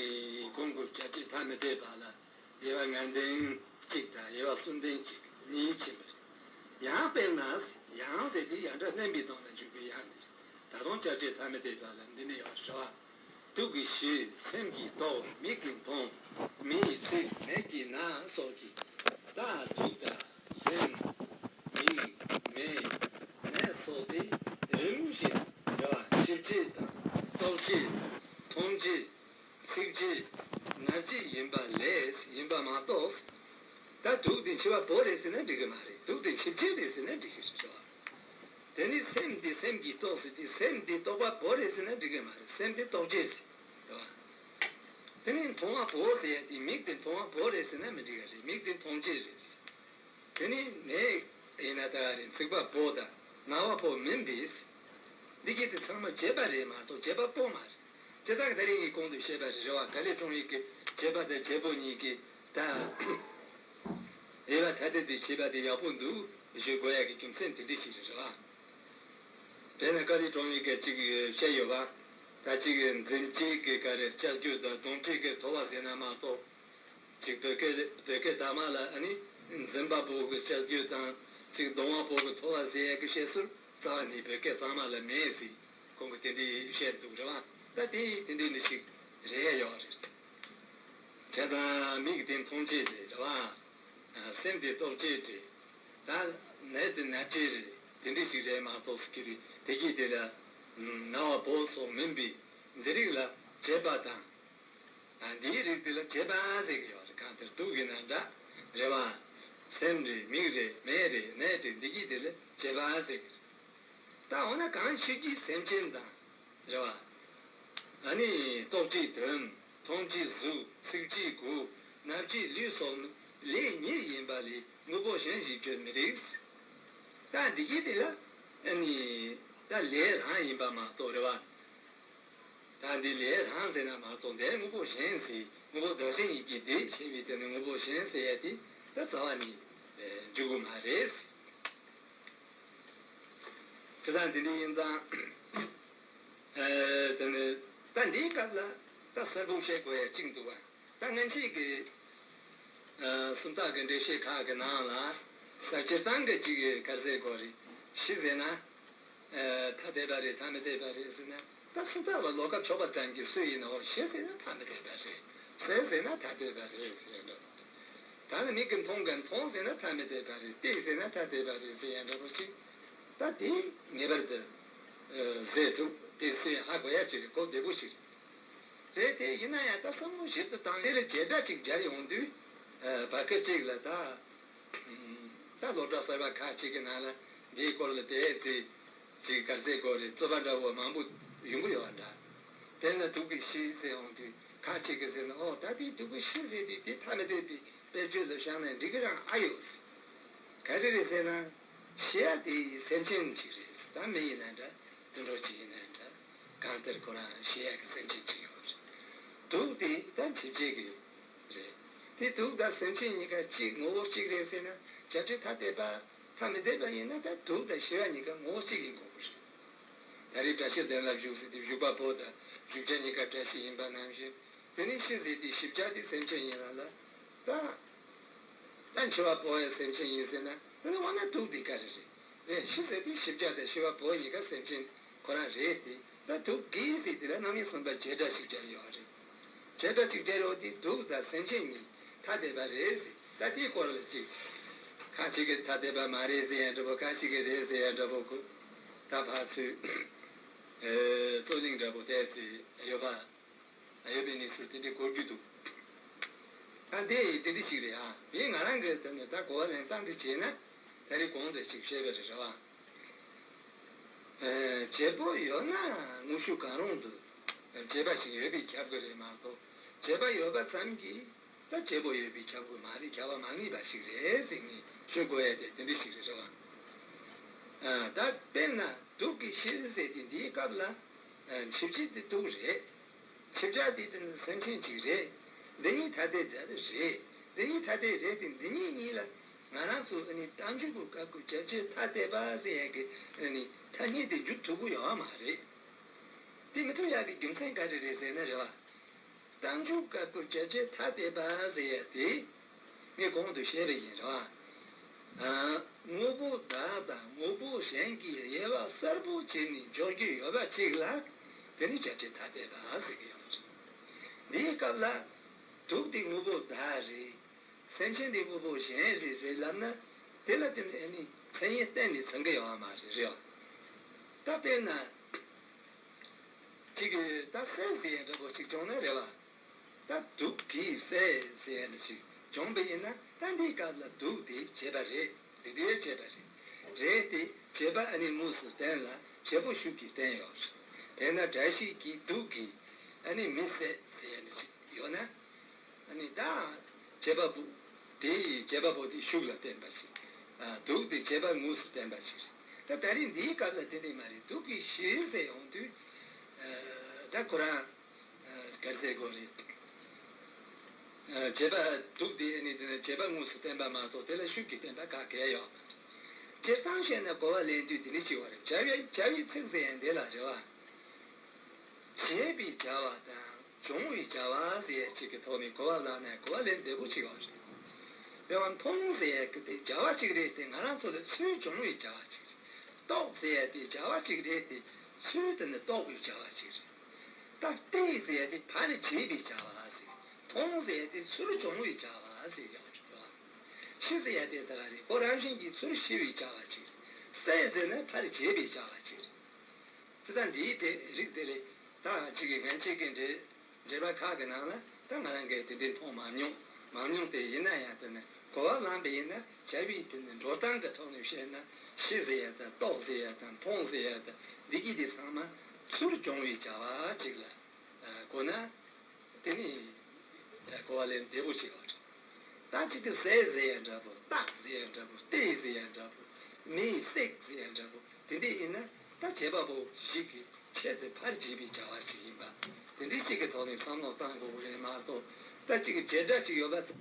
གོང་གི་བྱ་བྱེད་ཐ་མི་དད་པ་ལ། དབྱེ་བ་ལྔ་ལྡན་གཅིག་དང་དབྱེ་བ་གསུམ་ལྡན་གཅིག་གཉིས་ཕྱིན་པ་རེད། ཡང་དཔེར་ན། ཡང་ཟེར་དེ་ཡང་སྒྲ་བརྣན་པའི་དོན་ལ་འཇུག་པའི་ཡང་དེ་རེད། ད་དུང་བྱ་བྱེད་ཐ་མི་དད་པ་ལ་འདི་ནི་ཡོད་རེད་བ། དུག་གིས་ཞི། སེམས་ཀྱིས་རྟོགས། མིག་གིས་མཐོང་། མེ་ཡིས་ཚིག་མེད་ཀྱི་ན་སོགས་ཀྱིས། ད་དུག་དང་སེམས། མིག་མེ་ནད་སོགས་ཏེ་རིམ་བཞིན་རེད་བ། འཆི་བྱེད་དང་། རྟོག་བྱེད། མཐོང་བྱེད། ཚིག་བྱེད། རྣ་བྱེད་ཡིན་པ་ལས་ཡིན་པ་མ་གཏོགས། ད་དུག་དེ་འཆི་བ་པོ་རེད་ཟེར་ན་འགྲིག་གི་མ་རེད། དུག་དེ་འཆི་བྱེད་རེད་ཟེར་ན་འགྲིག་གི་རེད་བ། དེ་ནི་སེམས་དེ་སེམས་ཀྱིས་རྟོགས་ཟེར་དེ་སེམས་དེ་རྟོག་པ་པོ་རེད་ཟེར་ན་འགྲིག་གི་མ་རེད། སེམས་དེ་རྟོག་བྱེད་ཟེར་རེད་བ། དེ་ནི་མཐོང་བ་པོ་ཟེར་ཡ་དེ་མིག་དེ་མཐོང་བ་པོ་རེད་ཟེར་ན་མི་འགྲིག་གི་རེད། མིག་དེ་མཐོང་བྱེད་རེད། དེ་ནི་མེ་ཡིན་ན་ད་ག་རེད། ཚིག་པ་པོ་དང་རྣ་བ་པོ་མིན་པས། འདི་གྱད་དེ་ཚང་མ་བྱེད་པ་རེད་མ་གཏོགས་བྱེད་པ་པོ་མ་རེད། དེ་དག་ད་རིང་གི་གོང་དུ་བཤད་པ་རེད་བ། ག་ལེ་ཀྲོང་ཡིག་གི་བྱེད་པ་དང་བྱེད་པོ་གཉིས་ཀྱི་ད་དབྱེ་བ་ཐ་དད་དུ་བྱེད་པ་དེ་ཡག་པོ་འདུག་ཞུ་དགོས་ཡག་གི་རྒྱུ་མཚན་དེ་འདྲ་ཞིག་རེད་བ། དཔེར་ན་ཀ་ལེ་ཀྲོང་ཡིག་གི་གཅིག་བཤད་ཡོད་བ། ད་གཅིག་འཛིན་བྱེད་ཀྱི་ག་རེ་བྱ་རྒྱུ་དང་གདོན་བྱེད་ཀྱི་ཐོ་བ་ཟེར་ན་མ་གཏོགས། གཅིག་བོད་སྐད་བོད་སྐད་དག་མ་ལ་ཨ་ནི་འཛིན་པ་པོ་གི་བྱ་རྒྱུ་དང་གཅིག་གདོན་པ་པོ་གི་ཐོ་བ་ཟེར་ཡག་གི་བཤད་སྲོལ་རྩ་བ་ནས་བོད་སྐད་གཙང་མ་ལ་མེད་ཟེར་ཁོང་གིས་དེ་འདྲའི་བཤད་འདུག་རེད་བ། ད་དེ་དེ་འདྲའི་འདི་ཞིག་རེད་ཡོད་རེད། བྱས་ཙང་མིག་དེ་མཐོང་བྱེད་རེད་རེད་བ། སེམས་དེ་རྟོག་བྱེད་རེད། ད་ནད་དེ་ན་བྱེད་རེད། དེ་འདྲ་ཞིག་རེད་མ་གཏོགས་སུ་ཁྱེར་བའི་དེ་གྱད་དེ་ལ་རྣ་བ་པོ་སོགས་མིན་པའི་འདི་རིགས་ལ་བྱེད་པ་དང་། ཨ་འདིའི་རིགས་འདི་ལ་བྱེད་པ་ཟེར་གྱི་ཡོད་རེད། གང་ལྟར་དུག་གི་ན་འདྲ་རེད་བ། སེམས་རེད། མིག་རེད། མེ་རེད། ནད་རེད། འདི་གྱད་དེ་ལ་བྱེད་པ་ཟེར་གྱི་རེད། ད་འོ་ན་གང་ཤེས་ཀྱི་སེམས་ཅན་དང་། རེད་བ། ཨ་ནི་རྟོག་བྱེད་དོན། མཐོང་བྱེད་གཟུགས། ཚིག་བྱེད་གོ། སྣ་བྱེད་ལུས་སོགས་ལས་ཉིད་ཡིན་པ་ལས་དངོས་པོ་གཞན་ཞིག་བརྗོད་མི་རིགས། ད་འདི་གྱད་དེ་ལ་ཨ་ནི་ད་ལས་རང་ཡིན་པ་མ་གཏོགས་རེད་བ། ད་འདི་ལས་རང་ཟེར་ན་མ་གཏོགས་འདིར་དངོས་པོ་གཞན་ཟེར། དངོས་པོ་བདག་གཞན་ཡིན་གྱི་དེ་ཞེས་པའི་དེ་ནི་དངོས་པོ་གཞན་ཟེར་ཡ་དེ་ད་རྩ་བ་ནས་འཇུག་གི་མ་རེད། དེ་ཙང་དེ་འདྲ་ཡིན་ཙང་། ཨ་དེ་ནི་ད་འདིའི་སྐབས་ལ་ད་གསལ་པོ་བཤད་དགོས་ཡ་གཅིག་འདུག་བ། ད་སྔན་ཆད་ཀྱི་ཨ་སུམ་རྟགས་ཀྱི་འགྲེལ་བཤད་ཁག་གི་ནང་ལ་ད་སྤྱིར་བཏང་གི་གཅིག་གི་ག་རེ་ཟེར་དགོས་རེད། བཞི་ཟེར་ན། ཨ་ཐ་དད་པ་རེད། ཐ་མི་དད་པ་རེད་ཟེར་ན། ད་སུམ་རྟགས་ལ་ལོགས་ཀ་ཕྱོགས་པ་ཙམ་གྱིས་སུ་ཡིན་ནའང་བཞི་ཟེར་ན་ཐ་མི་དད་པ་རེད། ཟེར་ཟེར་ན་ཐ་དད་པ་རེད་ཟེར་ཡ་འདྲ་པོ། ད་ནི་མིག་གིས་མཐོང་གི་མཐོང་ཟེར་ན་ཐ་མི་དད་པ་རེད། བལྟས་ཟེར་ན་ཐ་དད་པ་རེད་ཟེར་ཡ་འདྲ་པོ་ཅིག་ད་དེ་ངེས་པར་དུ་ཟེར་ཐུབ། དེ་སུས་ཧ་གོ་ཡ་ཅིག་རེད། གོ་བདེ་པོ་ཞིག་རེད། རེད། དེ་ཡིན་ན་ཡང་ད་བསམ་བློ་ཞིབ་ཏུ་བཏང་། དེ་ལ་བྱེད་སྒྲ་ཅིག་སྦྱར་ཡོང་དུས་བར་སྐབས་ཅིག་ལ་ད། ད་སློབ་གྲྭ་གསར་པ་ཁག་ཅིག་གི་ནང་ལ་འདིའི་སྐོར་ལ་དེ་ཚེ་ཅིག་ག་རེ་ཟེར་དགོས་རེད། རྩོད་པ་འདྲ་བོ་མང་པོ་ཡོང་གི་ཡོད་པ་འདྲ། དཔེར་ན་དུག་གིས་ཞི་ཟེར་ཡོང་དུས་ ཁ་ཅིག་གིས་ཟེར་ན། ཨོ་ད་དེ་སྡུག་གི་ཤི་ཟེར་དུས་དེ་ཐ་མི་དད་པའི་དཔེར་བརྗོད་ལ་བཞག་ན་འགྲིག་གི་རང་ཨ་ཡོད། ག་རེ་རེད་ཟེར་ན། ཤི་ཡ་དེ་སེམས་ཅན་ཅིག་རེད། ད་མི་ཡིན་ན་འདྲ། དུད་འགྲོ་ཅིག་ཡིན་ན་འདྲ། གང་ལྟར་ཁོ་རང་ཤི་ཡ་གི་སེམས་ཅན་ཅིག་ཡོད་རེད། དུག་དེ་ད་འཇིབ་བྱེད་ཀྱི་རེད། དེ་དུག་དང་སེམས་ཅན་གཉིས་ཀ་གཅིག་ངོ་བོ་གཅིག་རེད་ཟེར་ན། བྱ་བྱེད་ཐ་དད་པ། ཐ་མི་དད་པ་ཡིན་ན་ད་དུག་དང་ཤི་བ་གཉིས་ཀ་ངོ་བོ་གཅིག་ཡིན་དགོས་ཀྱི་རེད། ད་རེས་བཀྲ་ཤིས་གདན་ལ་བཞུགས་ཟེར་དུས་བཞུགས་པ་པོ་དང་བཞུགས་བྱ་གཉིས་ཀ་བཀྲ་ཤིས་ཡིན་པ་ནང་བཞིན། དེ་ནས་ཤི་ཟེར་དུས་ཤི་བྱ་དེ་སེམས་ཅན་ཡིན་ལ་ལ། ད། ད་འཆི་བ་འཕོ་བའི་སེམས་ཅན་ཡིན་ཟེར་ན། དེ་ནི་འོ་ན་དུག་དེ་ག་རེ་རེད། རེད། ཤི་ཟེར་དུས་ཤི་བྱ་དང་ཤི་བ་འཕོ་བ་གཉིས་ཀ་སེམས་ཅན་ཁོ་རང་རེད་དེ། ད་དུག་གི་ཟེར་དེ་ལ་རྣམ་དབྱེ་གསུམ་པ་བྱེད་སྒྲ་ཞིག་སྦྱར་ཡོད་རེད། བྱེད་སྒྲ་ཞིག་སྦྱར་ཡོད་དེ་དུག་དང་སེམས་ཅན་གཉིས་ཐ་དད་པ་རེད་ཟེར། ད་དེའི་སྐོར་ལ་ཅིག་ཁ་ཅིག་གིས་ཐ་དད་པ་མ་རེད་ཟེར་ཡ་འདྲ་པོ། ཁ་ཅིག་གིས་རེད་ཟེར་ཡ་འདྲ་པོ་གོ། ད་ཕར་ཚུར་རྩོད་གླེང་འདྲ་པོ་བལྟས་ཚེ་ཡོད་པ། ཡོད་པའི་གནས་ཚུལ་དེ་འདྲའི་གོ་རྒྱུ་འདུག་ཨ་འདི་དེ་འདྲ་ཞིག་རེད་ཨ། ངས་ང་རང་གི་དེ་ནི་ད་གོ་བ་ལེན་སྟངས་འདི་བྱས་ན། ད་རེས་གོང་དུ་ཅིག་བཤད་པ་རེད། རེད་བ། ཨ། བྱེད་པོ་ཡོད་ན་དངོས་ཤུགས་གང་རུང་དུ་བྱེད་པ་ཞིག་ཡོད་པས་ཁྱབ་ཀྱི་རེད་མ་གཏོགས། བྱེད་པ་ཡོད་པ་ཙམ་གྱིས་ད་བྱེད་པོ་ཡོད་པས་ཁྱབ་ཀྱི་མ་རེད། ཁྱབ་པ་མ་ངེས་པ་ཞིག་རེད་ཟེར་ནས་ཤོད་དགོས་ཡ་དེ་དེ་འདྲ་ཞིག་རེད། རེད་བ། ཨ། ད་དཔེར་ན་དུག་གི་ཤི་ཟེར་དེ་འདིའི་སྐབས་ལ། ཨ། འཇིབ་བྱེད་དེ་དུག་རེད། འཇིབ་བྱ་དེ་དེ་ནི་སེམས་ཅན་ཅིག་རེད། འདི་གཉིས་ཐ་དད་རེད། འདི་གཉིས་ཐ་དད་རེད་དེ་འདི་གཉིས་གཉིས་ལ་ང་རང་ཚོ་ཨ་ནི་རྟགས་འཇུག་གི་སྐབས་ཀྱི་བྱ་བྱེད་ཐ་དད་པ་ཟེར་ཡ་གི་ཨ་ནི་ཐ་སྙད་དེ་འཇུག་ཐུབ་ཀྱི་ཡོད་མ་རེད། དེ་མི་ཐུབ་ཡ་གི་རྒྱུ་མཚན་ག་རེ་རེད་ཟེར་ན། རེད་བ། རྟགས་འཇུག་སྐབས་ཀྱི་བྱ་བྱེད་ཐ་དད་པ་ཟེར་ཡ་དེ། ངས་གོང་དུ་བཤད་པ་ཡིན། རེད་བ། ཨ། དངོས་པོ་བདག་དང་དངོས་པོ་གཞན་གྱི་དབྱེ་བ་གསལ་པོ་བྱས་ནས་འཇོག་རྒྱུ་ཡོད་པ་ཅིག་ལ། དེ་ནི་བྱ་བྱེད་ཐ་དད་པ་ཟེར་གྱི་ཡོད་རེད། འདིའི་སྐབས་ལ། དུག་དེ་དངོས་པོ་བདག་རེད། སེམས་ཅན་དེ་དངོས་པོ་གཞན་རེད་ཟེར་ལབ་ན། དེ་ལ་བརྟེན་ནས་ཨ་ནི་མཚན་ཉིད་གཏན་ནས་ཚང་གི་ཡོད་མ་རེད། རེད་བ། ད་དཔེར་ན། གཅིག་གིས་ད་བསད་ཟེར་ཡ་འདྲ་པོ་ཅིག་བྱུང་ན། རེད་བ། ད་དུག་གིས་བསད་ཟེར་ཡ་འདྲ་ཅིག་བྱུང་པ་ཡིན་ན། ད་འདིའི་སྐབས་ལ་དུག་དེ་བྱེད་པ་རེད། དེ་དུས་བྱེད་པ་རེད། རེད་དེ་བྱེད་པ་ཨ་ནི་དངོས་སུ་བསྟན་ལ་བྱེད་པོ་ཤུགས་ཀྱིས་བསྟན་ཡོད་རེད། དཔེར་ན་དགྲ་ཤེས་ཀྱིས་དུག་གིས་ཨ་ནི་མི་བསད་ཟེར་ཡ་འདྲ་ཅིག་ཡོད་ན། ཨ་ནི་ད་བྱེད་པ་པོ་དེ་ཡིས་བྱེད་པ་པོ་དེ་ཤུགས་ལ་བསྟན་པ་ཞིག་ཨ། དུག་དེ་བྱེད་པ་དངོས་སུ་བསྟན་པ་ཞིག་རེད། ད་ད་རེས་འདིའི་སྐབས་ལ་དེ་འདྲས་མ་རེད། དུག་གིས་ཤི་ཟེར་ཡོང་དུས། ཨ། ད་ཁོ་རང་། ཨ། ག་རེ་ཟེར་དགོས་རེད། ཨ། བྱེད་པ་དུག་དེ་ཨ་ནི་དེ་ནི་བྱེད་པ་དངོས་སུ་བསྟན་པ་མ་གཏོགས་དེ་ལ་ཤུགས་ཀྱིས་བསྟན་པ་ག་གེ་ཡོད་མ་རེད། སྤྱིར་བཏང་བཤད་ན་གོ་བ་ལེན་དུས་དེ་འདྲ་ཞིག་ཡོད་རེད། བྱ་བའི་བྱ་བའི་ཚིག་ཟེར་ཡ་འདི་ལ། རེད་བ། བྱས་པའི་བྱ་བ་དང་། བྱུང་བའི་བྱ་བ་ཟེར་ཡ་གཅིག་གི་ཐོག་ནས་གོ་བ་བླངས་ན་གོ་བ་ལེན་བདེ་པོ་ཅིག་ཡོད་རེད། དཔེར་ན་མཐོང་ཟེར་ཡ་གི་དེ་བྱ་བ་གཅིག་རེད་དེ། ང་རང་ཚོ་ལ་ཚུར་བྱུང་བའི་བྱ་བ་གཅིག་རེད། རྟོགས་ཟེར་ཡ་དེ་བྱ་བ་གཅིག་རེད་དེ། ཚུར་དེ་ནི་རྟོགས་པའི་བྱ་བ་གཅིག་རེད། ད་བལྟས་ཟེར་ཡ་དེ་ཕར་བྱས་པའི་བྱ་བ་ཟེར། མཐོང་ཟེར་ཡ་དེ་ཚུར་བྱུང་བའི་བྱ་བ་ཟེར་ཡོད་རེད། ཤི་ཟེར་ཡ་དེ་ད་ག་རེད། ཁོ་རང་བཞིན་གྱིས་ཚུར་ཤི་བའི་བྱ་བ་གཅིག་རེད། བསད་ཟེར་ན་ཕར་བྱས་པའི་བྱ་བ་གཅིག་རེད། དེ་ཙང་འདིའི་དེ་རིགས་དེ་ལས་ད་གཅིག་གི་ངན་བྱེད་ཀྱི་འགྲེལ་འགྲེལ་པ་ཁག་གི་ནང་ལ་ད་ང་རང་གིས་དེ་འདྲའི་མཐོང་མ་མྱོང་། མ་མྱོང་དེ་ཡིན་ན་ཡང་དེ་ནི་གོ་བ་བླངས་པ་ཡིན་ན། བྱ་བའི་དེ་ནི་འགྲོ་སྟངས་ཀྱི་ཐོག་ནས་བཤད་ན། ཤི་ཟེར་ཡ་དང་རྟོགས་ཟེར་ཡ་དང་མཐོང་ཟེར་ཡ་དང་འདི་གི་དེ་ཚང་མ་ཚུར་བྱུང་བའི་བྱ་བ་གཅིག་ལ་གོ་ན། དེ་ནི་གོ་བ་ལེན་བདེ་པོ་ཅིག་ཡོད་རེད། ད་གཅིག་གིས་བསད་ཟེར་ཡ་འདྲ་པོ། བཏགས་ཟེར་ཡ་འདྲ་པོ། བལྟས་ཟེར་ཡ་འདྲ་པོ། མིས་བསད་ཟེར་ཡ་འདྲ་པོ། དེ་འདྲ་ཡིན་ན་ད་བྱེད་པ་པོ་ཞིག་གིས་ཆེད་དུ་ཕར་བྱས་པའི་བྱ་བ་ཞིག་ཡིན་པ། དེ་འདྲ་ཞིག་གི་ཐོག་ནས་བསམ་བློ་བཏང་དགོས་ཀྱི་རེད་མ་གཏོགས། ད་གཅིག་གི་བྱེད་སྒྲ་ཞིག་ཡོད་པ་ཙམ།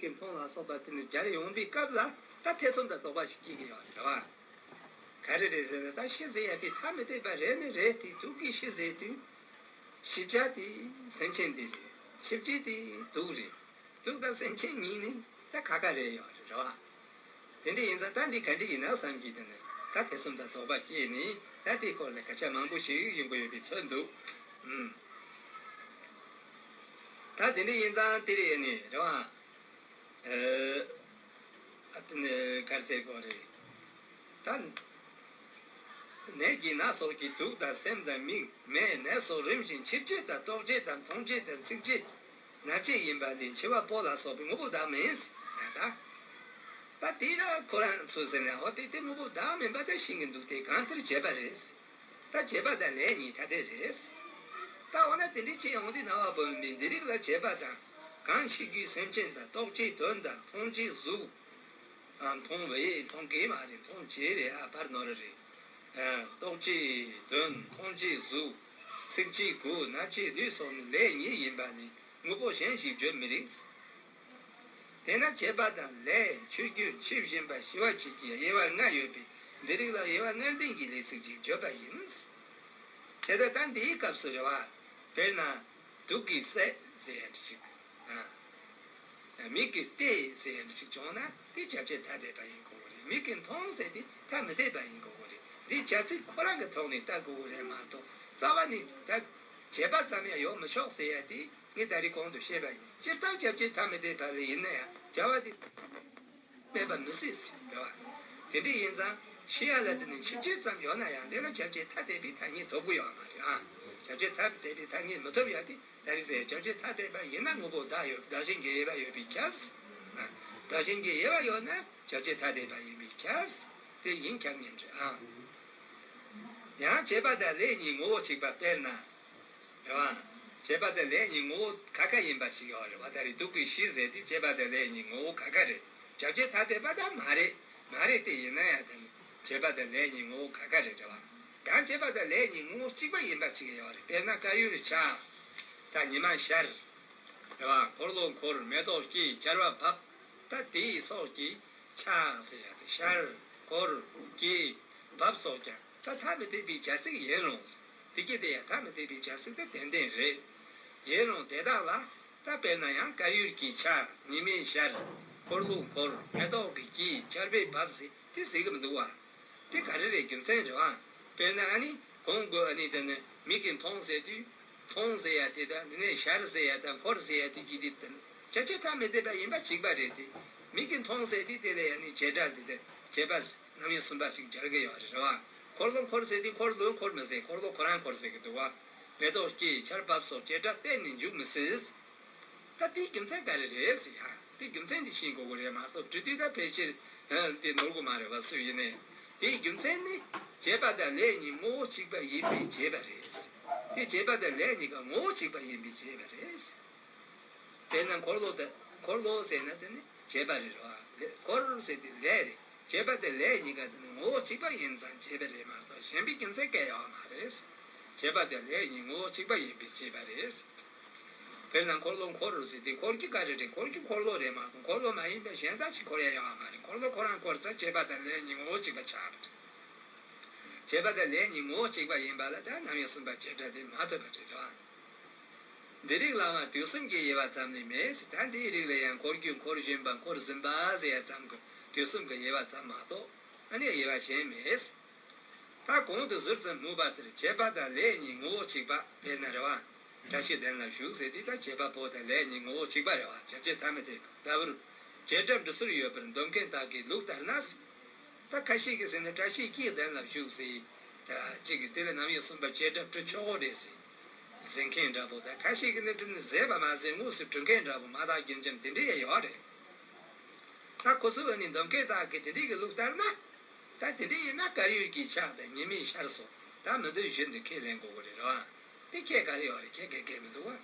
གི་མཐོང་ལ་སོགས་པ་དེ་ནི་སྦྱར་ཡོང་པའི་སྐབས་ལ་ད་ཐེ་ཚོམ་དང་དོགས་པ་ཞིག་སྐྱེ་གི་ཡོད་རེད་བ། ག་རེ་རེད་ཟེར་ན། ད་ཤི་ཟེར་ཡ་དེ་ཐ་མི་དད་པ་རེད་ནི་རེད་དེ། དུག་གིས་ཤི་ཟེར་དུས་ཤི་བྱ་དེ་སེམས་ཅན་དེ་རེད། འཆི་བྱེད་དེ་དུག་རེད། དུག་དང་སེམས་ཅན་གཉིས་ནི་ད་ཁ་ཁ་རེད་ཡོད་རེད་བ། དེ་འདྲ་ཡིན་ཙང་ད་འདི་ག་འདྲ་ཡིན་ན་བསམ་གྱི་དེ་ནི་ད་ཐེ་ཚོམ་དང་དོགས་པ་སྐྱེས་ནས་ད་དེའི་སྐོར་ལ་སྐད་ཆ་མང་པོ་ཞིག་ཡོང་གི་ཡོད་པའི་ཚོད་འདུག་ཨུམ། ད་དེ་འདྲ་ཡིན་ཙང་དེ་རེད་ནི་རེད་བ། ཨ་དེ་ནས་ག་རེ་ཟེར་དགོས་རེད། ད་ནད་ཀྱི་ན་སོགས་ཀྱི་དུག་དང་སེམས་དང་མིག་མེད་ནད་སོགས་རིམ་བཞིན་འཆི་བྱེད་དང་རྟོག་བྱེད་དང་མཐོང་བྱེད་དང་ཚིག་བྱེད་ནར་བྱེད་ཡིན་པ་ནི་འཆི་བ་པོ་ལ་སོགས་པའི་དངོས་པོ་བདག་མིན། ད་ད་དེ་ལ་ཁོ་རང་ཚོས་ཟེར་ནས། འོ་དེ་དེ་དངོས་པོ་བདག་མིན་པ་དེ་ཤེས་ཀྱི་འདུག་དེ་གང་ལྟར་བྱས་པ་རེད། ད་བྱས་པ་དང་ལས་གཉིས་ཐ་དད་རེད། ད་འོ་ན་དེ་འདྲའི་ཅི་ཡོང་དུས་ན་བ་བུ་མོ་འདི་འདི་རིགས་ལ་བྱས་པ་དང་གང་ཤེས་རྒྱུའི་སེམས་ཅན་དང་རྟོག་བཅས་དོན་དང་མཐོང་བཅས་གཟུགས། ཨ་མཐོང་བས་མཐོང་གི་མ་རེད། མཐོང་བྱེད་རེད། ཨ་བར་ནོར་རེད། ཨ་རྟོག་བཅས་དོན། མཐོང་བཅས་གཟུགས། ཚིག་བཅས་གོས། སྣ་བཅས་ལུས་སོགས་ནི་ལས་གཉིས་ཡིན་པ་ནི་དངོས་པོ་གཞན་ཞིག་བརྗོད་མི་རིགས། དེས་ན་བྱས་པ་དང་ལས་ཆོས་རྒྱུན་འཆི་བཞིན་པ་ཤི་བ་བྱེད་ཀྱི་དབྱེ་བ་ལྔ་ཡོད་པས། འདི་རིགས་ལ་དབྱེ་བ་ལྔ་ལྡན་གྱི་ལས་ཚིག་ཅིག་བརྗོད་པ་ཡིན། དེ་ལྟར་ད་འདིའི་སྐབས་སུ་རེད་བ། དཔེར་ན། དུག་གིས་བསད་ཟེར་ཡ་འདྲ་ཅིག་ཨ། མིག་གིས་བལྟས་ཟེར་ཡ་འདྲ་ཅིག་བྱུང་ན་དེ་བྱ་བྱེད་ཐ་དད་པ་ཡིན་དགོས་ཀྱི་རེད། མིག་གིས་མཐོང་ཟེར་དེ་ཐ་མི་དད་པ་ཡིན་དགོས་ཀྱི་རེད། འདི་བྱ་ཚིག་ཁོ་རང་གི་ཐོག་ནས་ལྟ་དགོས་ཀྱི་རེད་མ་གཏོགས། རྩ་བ་ནས་ད་བྱས་པ་ཙམ་ཡང་ཡོང་མི་ཆོག་ཟེར་ཡ་དེ། ངས་ད་རེས་གོང་དུ་བཤད་པ་ཡིན། སྤྱིར་བཏང་བྱ་བྱེད་ཐ་མི་དད་པ་ལ་ཡིན་ན་ཡང་བྱ་བ་དེ་མེད་པ་མི་སྲིད་ཟེར་བ། དེ་འདྲ་ཡིན་ཙང་ཤི་ཡ་ལ་དེ་ནི་འཆི་བྱེད་ཙམ་ཡོད་ན་ཡང་དེ་ལ་བྱ་བྱེད་ཐ་དད་པའི་ཐ་སྙད་ཐོབ་ཀྱི་ཡོད་མ་རེད་ཨ། བྱ་བྱེད་ཐ་དད་པའི་ཐ་སྙད་མི་ཐོབ་ཡ་དེ་ད་རེས་ཟེར། བྱ་བྱེད་ཐ་དད་པ་ཡིན་ན་དངོས་པོ་བདག་ཡོད། བདག་གཞན་གྱི་དབྱེ་བ་ཡོད་པས་ཁྱབ། བདག་གཞན་གྱི་དབྱེ་བ་ཡོད་ན་བྱ་བྱེད་ཐ་དད་པ་ཡིན་པས་ཁྱབ། དེ་ཡིན་ཁྱབ་ཉན་རེད་ཨ། ཡང་བྱས་པ་དང་ལས་གཉིས་ངོ་བོ་གཅིག་པ། དཔེར་ན། རེད་བ། བྱས་པ་དང་ལས་གཉིས་ངོ་བོ་ཁ་ཁ་ཡིན་པ་ཞིག་ཡོད་རེད་བ། ད་རེས་དུག་གིས་ཤི་ཟེར་དུས་བྱས་པ་དང་ལས་གཉིས་ངོ་བོ་ཁ་ཁ་རེད། བྱ་བྱེད་ཐ་དད་པ་དང་མ་རེད། མ་རེད་དེ་ཡིན་ན་ཡང་དེ་ནི་བྱས་པ་དང་ལས་གཉིས་ངོ་བོ་ཁ་ཁ་རེད། རེད་བ། ཡང་བྱས་པ་དང་ལས་གཉིས་ངོ་བོ་གཅིག་པ་ཡིན་པ་ཞིག་ཡོད་རེད། དཔེར་ན་དཀར་ཡོལ་ཆགས། ད་ཉི་མ་ཤར། རེད་བ། འཁོར་ལོ་འཁོར། མེ་ཏོག་སྐྱེས། ཆར་པ་བབས། ད་དེའི་སོགས་ཀྱིས་ཆགས་ཟེར་ཡ་དེ་ཤར། འཁོར། སྐྱེས། བབས་སོགས་ཀྱང་ད་ཐ་མི་དད་པའི་བྱ་ཚིག་ཡིན་རུང་། དེ་སྐད་དེ་ཡང་ཐ་མི་དད་པའི་བྱ་ཚིག་དེ་ཏན་ཏན་རེད། ཡིན་རུང་དེ་དག་ལ་ད་དཔེར་ན་ཡང་དཀར་ཡོལ་གྱིས་ཆགས། ཉི་མས་ཤར། འཁོར་ལོས་འཁོར། མེ་ཏོག་གིས་སྐྱེས། ཆར་པས་བབས་ཟེར་དེ་ཟེར་གི་མི་འདུག་བ། དེ་ག་རེ་རེད། རྒྱུ་མཚན་རེད་བ། དཔེར་ན་ཨ་ནི་གོང་དགོས་ཨ་ནི་དེ་ནི་མིག་གིས་མཐོང་ཟེར་དུས། མཐོང་ཟེར་ཡ་དེ་དང་དེ་ནས་ཤར་ཟེར་ཡ་དང་འཁོར་ཟེར་ཡ་དེ་གྱིས་དེ་དང་བྱ་བྱེད་ཐ་མི་དད་པ་ཡིན་པ་གཅིག་པ་རེད་དེ། མིག་གིས་མཐོང་ཟེར་དུས་དེ་ལ་ཡ་ནི་བྱེད་སྒྲ་འདི་དེ་བྱེད་པ་རྣམ་དབྱེ་གསུམ་པ་ཞིག་སྦྱར་གི་ཡོད་རེད་བ། འཁོར་ལོ་འཁོར་ཟེར་དུས་འཁོར་ལོས་འཁོར་མི་ཟེར། འཁོར་ལོ་ཁོ་རང་འཁོར་ཟེར་གི་འདུག་བ། མེ་ཏོག་སྐྱེས། ཆར་བབས་སོགས་བྱེད་སྒྲ་གཏན་ནས་འཇུག་མི་སྲིད། ད་དེའི་རྒྱུ་མཚན་ག་རེ་རེད་ཟེར་ཡ། དེའི་རྒྱུ་མཚན་འདི་ཤེས་དགོས་ཀྱི་རེད་མ་གཏོགས་འབྲི་དུས་ད་ཕལ་ཆེར་དེ་ནོར་གི་མ་རེད་བ། སུ་ཡིན་ནའི་དེའི་རྒྱུ་མཚན་ནི་བྱས་པ་དང་ལས་གཉིས་ངོ་བོ་གཅིག་པ་ཡིན་པས་བྱས་པ་རེད། དེ་བྱས་པ་དང་ལས་གཉིས་ཀ་ངོ་བོ་གཅིག་པ་ཡིན་པས་བྱས་པ་རེད། དེས་ན་འཁོར་ལོ་དང་། འཁོར་ལོ་ཟེར་ན་དེ་ནི་བྱས་པ་རེད་བ། ལས། འཁོར་ཟེར་དེ་ལས་རེད། བྱས་པ་དེ་ལས་གཉིས་ཀ་དེ་ནི་ངོ་བོ་གཅིག་པ་ཡིན་ཙང་བྱས་པ་རེད་མ་གཏོགས་གཞན་པའི་རྒྱུ་མཚན་གང་ཡང་ཡོད་མ་རེད། བྱས་པ་དེ་ལས་གཉིས་ངོ་བོ་གཅིག་པ་ཡིན་པས་བྱས་པ་རེད། དཔེར་ན་འཁོར་ལོ་འཁོར་ཟེར་དེ་འཁོར་གྱི་ག་རེ་རེད། འཁོར་གྱི་འཁོར་ལོ་རེད་མ་གཏོགས་འཁོར་ལོ་མ་ཡིན་པའི་གཞན་དག་ཅིག་འཁོར་ཡ་ཡོད་མ་རེད། འཁོར་ལོ་ཁོ་རང་འཁོར་ཙང་བྱས་པ་དང་ལས་གཉིས་ངོ་བོ་གཅིག་པ་ཆགས་པ་རེད། བྱས་པ་དང་ལས་གཉིས་ངོ་བོ་གཅིག་པ་ཡིན་པ་ལ་ད་རྣམ་དབྱེ་གསུམ་པ་བྱེད་སྒྲ་དེ་མ་ཐོབ་པ་རེད་བ། འདི་རིགས་ལའང་དུས་གསུམ་གྱི་དབྱེ་བ་ཙམ་ལས་མེད། ད་འདིའི་རིགས་ལ་ཡང་འཁོར་རྒྱུ་འཁོར་བཞིན་པ་འཁོར་ཟིན་པ་ཟེར་ཡ་ཙམ་གྱི་དུས་གསུམ་གྱི་དབྱེ་བ་ཙམ་མ་གཏོགས་ཨ་ནི་དབྱེ་བ་གཞན་མེད། ད་གོང་དུ་ཟུར་ཙམ་སྨོས་པ་ལྟར་བྱས་པ་དང་ལས་གཉིས་ངོ་བོ་གཅིག་པ་དཔེར་ན་རེད་བ། བཀྲ་ཤིས་གདན་ལ་བཞུགས་ཟེར་དུས་ད་བྱས་པ་པོ་དང་ལས་གཉིས་ངོ་བོ་གཅིག་པ་རེད་བ། བྱ་བྱེད་ཐ་མི་དད་པ་ལྟ་བུར། བྱེད་སྒྲ་འབྲི་སྲོལ་ཡོད་པར་འདོད་མཁན་དག་གི་ལུགས་ལྟར་ན། ད་ཁ་ཤས་ཀྱིས་ཟེར་ན་བཀྲ་ཤིས་ཀྱི་གདན་ལ་བཞུགས་ཟེར། ད་གཅིག་གིས་དེ་ལ་རྣམ་དབྱེ་གསུམ་པ་བྱེད་སྒྲ་འབྲི་ཆོག་གོ་རེད་ཟེར། ཟེར་མཁན་འདྲ་པོ་དང་། ཁ་ཤས་ཀྱིས་ནི་དེ་ནི་ཟེར་བ་མ་ཟེར་དངོས་སུ་འབྲི་མཁན་འདྲ་པོ་མ་དག་རྒྱུན་འབྱམས་དེ་འདྲ་ཡང་ཡོད་རེད། ད་ཁོ་ཚོ་ཨ་ནི་འདོད་མཁན་དག་གི་དེ་འདྲའི་གི་ལུགས་ལྟར་ན། ད་དེ་འདྲ་ཡིན་ན་དཀར་ཡོལ་གྱིས་ཆགས་དང་ཉི་མས་ཤར་སོགས་ད་མི་འདོད་བཞིན་དུ་ཁས་ལེན་དགོས་ཀྱི་རེད་རེད་བ། དེ་ཁྱད་ག་རེ་ཡོད་རེད། ཁྱད་ག་གེ་མི་འདུག་བ།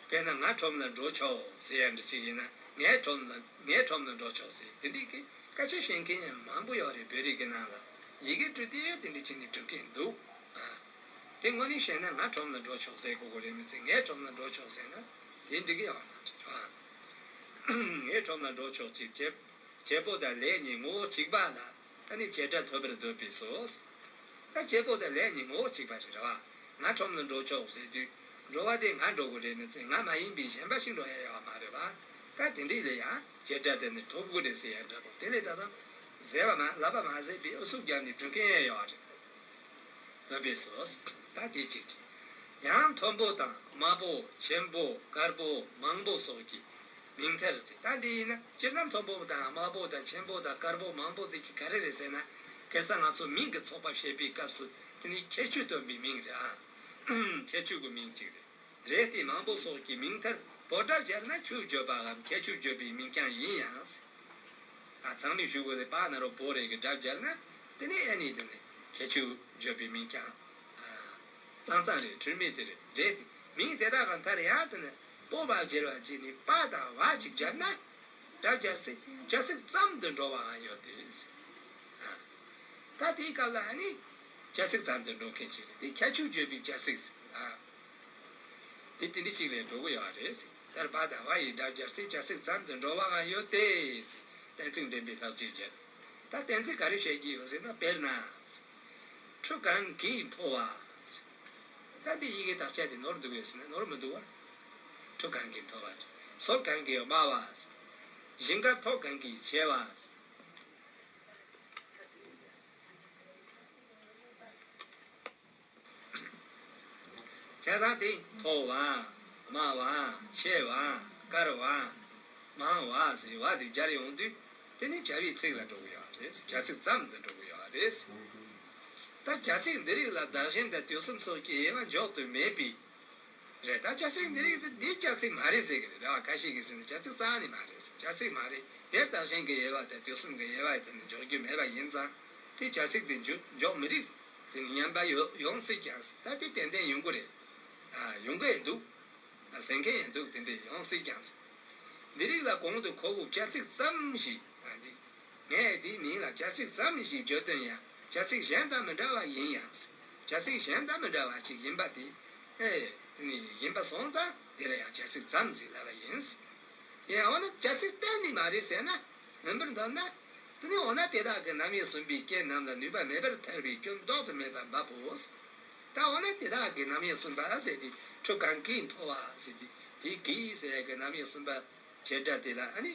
དཔེར་ན་ང་ཁྲོམ་ལ་འགྲོ་ཆོག་ཟེར་ཡ་འདྲ་ཅིག་ཡིན་ན། ངའི་ཁྲོམ་ལ། ངའི་ཁྲོམ་ལ་འགྲོ་ཆོག་ཟེར་དེ་འདྲའི་གི་སྐད་ཆ་བཤད་མཁན་ཡང་མང་པོ་ཡོད་རེད། བོད་རིགས་ཀྱི་ནང་ལ་ཡི་གེ་འབྲི་དུས་དེ་འདྲ་བྱས་ནས་འབྲི་མཁན་འདུག་ཨ། དེ་དངོས་གནས་བཤད་ན་ང་ཁྲོམ་ལ་འགྲོ་ཆོག་ཟེར་དགོས་ཀྱི་རེད་མི་ཚད། ངའི་ཁྲོམ་ལ་འགྲོ་ཆོག་ཟེར་ན་དེ་འགྲིག་གི་ཡོད་མ་རེད་བ། ངའི་ཁྲོམ་ལ་འགྲོ་ཆོག་ཅིག་བྱེད། བྱེད་པོ་དང་ལས་གཉིས་ངོ་བོ་གཅིག་པ་ལ་ཨ་ནི་བྱེད་སྒྲ་ཐོབ་པར་འདོད་པས་སོ། ད་བྱེད་པོ་དང་ལས་གཉིས་ངོ་བོ་གཅིག་པ་རེད་ར་བ། ང་ཁྲོམ་ལ་འགྲོ་ཆོག་ཟེར་དུས་འགྲོ་བ་དེ་ང་འགྲོ་དགོས་རེད་མི་ཚེ་ང་མ་ཡིན་པའི་གཞན་པ་ཞིག་འགྲོ་ཡ་ཡོད་མ་རེད་བ། ད་དེ་འདྲ་ལ་ཡང་བྱེད་སྒྲ་དེ་ནི་ཐོབ་དགོས་རེད་ཟེར་ཡ་འདྲ་པོ་དེ་ལས་ད་ལྟ་ཟེར་བ་མ་ལབ་པ་མ་ཟད་པའི་ཨུ་ཚུགས་བརྒྱབ་ནས་སྒྲུབ་མཁན་ཡང་ཡོད་རེད། འདོད་པས་སོ། ད་དེ་གཅིག་གིས། ཡང་མཐོན་པོ་དང་དམའ་པོ་ཆེན་པོ་དཀར་པོ་མང་པོ་སོགས་ཀྱི་མིང་མཐར་ཟེར། ད་འདི་ཡིན་ན་སྤྱིར་ན་མཐོན་པོ་དང་དམའ་པོ་དང་ཆེན་པོ་དང་དཀར་པོ་མང་པོ་དེ་གི་ག་རེ་རེད་ཟེར་ན། ཁ་སང་ང་ཚོ་མིང་གི་ཚོགས་པ་བཤད་པའི་སྐབས་སུ་དེ་ནི་ཁྱད་ཆོས་སྟོན་པའི་མིང་རེད་ཨ། ཁྱད་ཆོས་ཀྱི་མིང་གཅིག་རེད། རེད་དེ་མང་པོ་སོགས་ཀྱི་མིང་མཐར་བོད་སྒྲ་སྦྱར་ན་ཆོས་བརྗོད་པའམ་ཁྱད་ཆོས་བརྗོད་པའི་མིང་རྐྱང་ཡིན་ཡང་། ཨ། ཚང་མས་ཞུ་དགོས་ཏེ་པ་ན་རོ་བོ་རེ་གི་སྒྲ་སྦྱར་ན་དེ་ནི་ཨ་ནི་དེ་ནི་ཁྱད་ཆོས་བརྗོད་པའི་མིང་རྐྱང་། ཨ། གཙང་གཙང་རེད། འཁྲུལ་མེད་དེ་རེད། རེད་དེ་མིང་དེ་དག་གི་མཐར་ཡང་དེ་ནི་པོ་བ་སྦྱར་བ་བྱས་ནས་པ་དང་བ་ཅིག་སྦྱར་ན། སྒྲ་སྦྱར་སའི་བྱ་ཚིག་ཙམ་དུ་འགྲོ་བའང་ཡོད་དེ། ཨ། ད་དེའི་སྐབས་ལ་ཨ་ནི་བྱ་ཚིག་ཙམ་དུ་འགྲོ་མཁན་ཞིག་རེད་དེ་ཁྱད་ཆོས་བརྗོད་པའི་བྱ་ཚིག་ཟེར། ཨ། དེ་དེ་འདྲ་ཞིག་ལས་འགྲོ་གི་ཡོད་རེད་ཟེར། མཐར་པ་དང་བ་ཡི་སྒྲ་སྦྱར་སའི་བྱ་ཚིག་ཙམ་དུ་འགྲོ་བའང་ཡོད་དེ་ཟེར། གཏན་ཚིགས་འདྲེན་པའི་ལྷག་བཅས་བརྒྱད། ད་གཏན་ཚིགས་ག་རེ་བཤད་ཀྱི་ཡོད་ཟེར་ན་དཔེར་ན། ཁྲུ་གང་གིས་མཐོ་བ་ཟེར། ད་འདི་ཡི་གེ་དག་ཆ་དེ་ནོར་འདུག་གས་ཟེར་ན་ནོར་མི་འདུག་བ། ཁྲུ་གང་གིས་མཐོ་བ་རེད། ཟོར་གང་གིས་དམའ་བ་ཟེར། ཞིང་ཁ་མཐོ་གང་གིས་ཆེ་བ་ཟེར། བྱས་ཙང་དེ་མཐོ་བ། དམའ་བ། ཆེ་བ། དཀར་བ། མང་བ་ཟེར་བ་དེ་སྦྱར་ཡོང་དུས་དེ་ནི་བྱ་བའི་ཚིག་ལ་འགྲོ་གི་ཡོད་རེད། བྱ་ཚིག་ཙམ་དུ་འགྲོ་གི་ཡོད་རེད། ད་བྱ་ཚིག་འདི་རིགས་ལ་བདག་གཞན་དང་དུས་གསུམ་སོགས་ཀྱི་དབྱེ་བ་འཇོག་ཏུ་མེད་པས། རེད། ད་བྱ་ཚིག་འདི་རིགས་དེ་འདི་བྱ་ཚིག་མ་རེད་ཟེར་གི་རེད། རེད་བ། ཁ་ཤས་ཀྱིས་ཟེར་ན་བྱ་ཚིག་རྩ་ནས་མ་རེད་ཟེར། བྱ་ཚིག་མ་རེད། དེ་བདག་གཞན་གྱི་དབྱེ་བ་དང་དུས་གསུམ་གྱི་དབྱེ་བ་དེ་ནི་འཇོག་རྒྱུ་མེད་པ་ཡིན་ཙང་དེ་བྱ་ཚིག་དེ་འཇོག་འཇོག་མི་རིགས། དེ་ནི་ཉམས་པ་ཡོ་ཡོང་སྲིད་ཀྱང་ཟེར། ད་དེ་ཏན་ཏན་ཡོང་གི་རེད། ཨ། ཡོང་གི་འདུག་ཟེར་མཁན་ཡང་འདུག་དེ་འདྲ་ཡོང་སྲིད་ཀྱང་ཟེར། འདི་རིགས་ལ་གོང་དུ་ཁོ་བོ་བྱ་ཚིག་ཙམ་ཞིག་ཨ། འདི། ངས་འདིའི་མིང་ལ་བྱ་ཚིག་ཙམ་ཞིག་བརྗོད་དོན་ཡང་བྱ་ཚིག་གཞན་དང་མི་འདྲ་བ་ཡིན་ཡང་། བྱ་ཚིག་གཞན་དང་མི་འདྲ་བ་ཞིག་ཡིན་པ་དེ། ཨེ། ནི་ཡིན་པ་སོང་ཙང་དེ་ལ་ཡང་བྱ་ཚིག་ཙམ་ཞིག་ལབ་པ་ཡིན། ཡང་འོ་ན་བྱ་ཚིག་གཏན་ནས་མ་རེད་ཟེར་ན། མིན་པར་འདོད་ན། དེ་ནི་འོ་ན་དེ་དག་གི་རྣམ་དབྱེ་གསུམ་པའི་རྐྱེན་རྣམས་ལ་ནུས་པ་མེད་པར་ཐལ་བའི་སྐྱོན་ལྡོག་ཏུ་མེད་པ་འབབ་བོ། ད་འོ་ན་དེ་དག་གི་རྣམ་དབྱེ་གསུམ་པ་ཟེར་དེ་ཁྲུ་གང་གིས་མཐོ་བ་ཟེར་དེ་དེའི་གིས་ཟེར་ཡ་གི་རྣམ་དབྱེ་གསུམ་པ་བྱེད་སྒྲ་དེ་ལ་ཨ་ནི།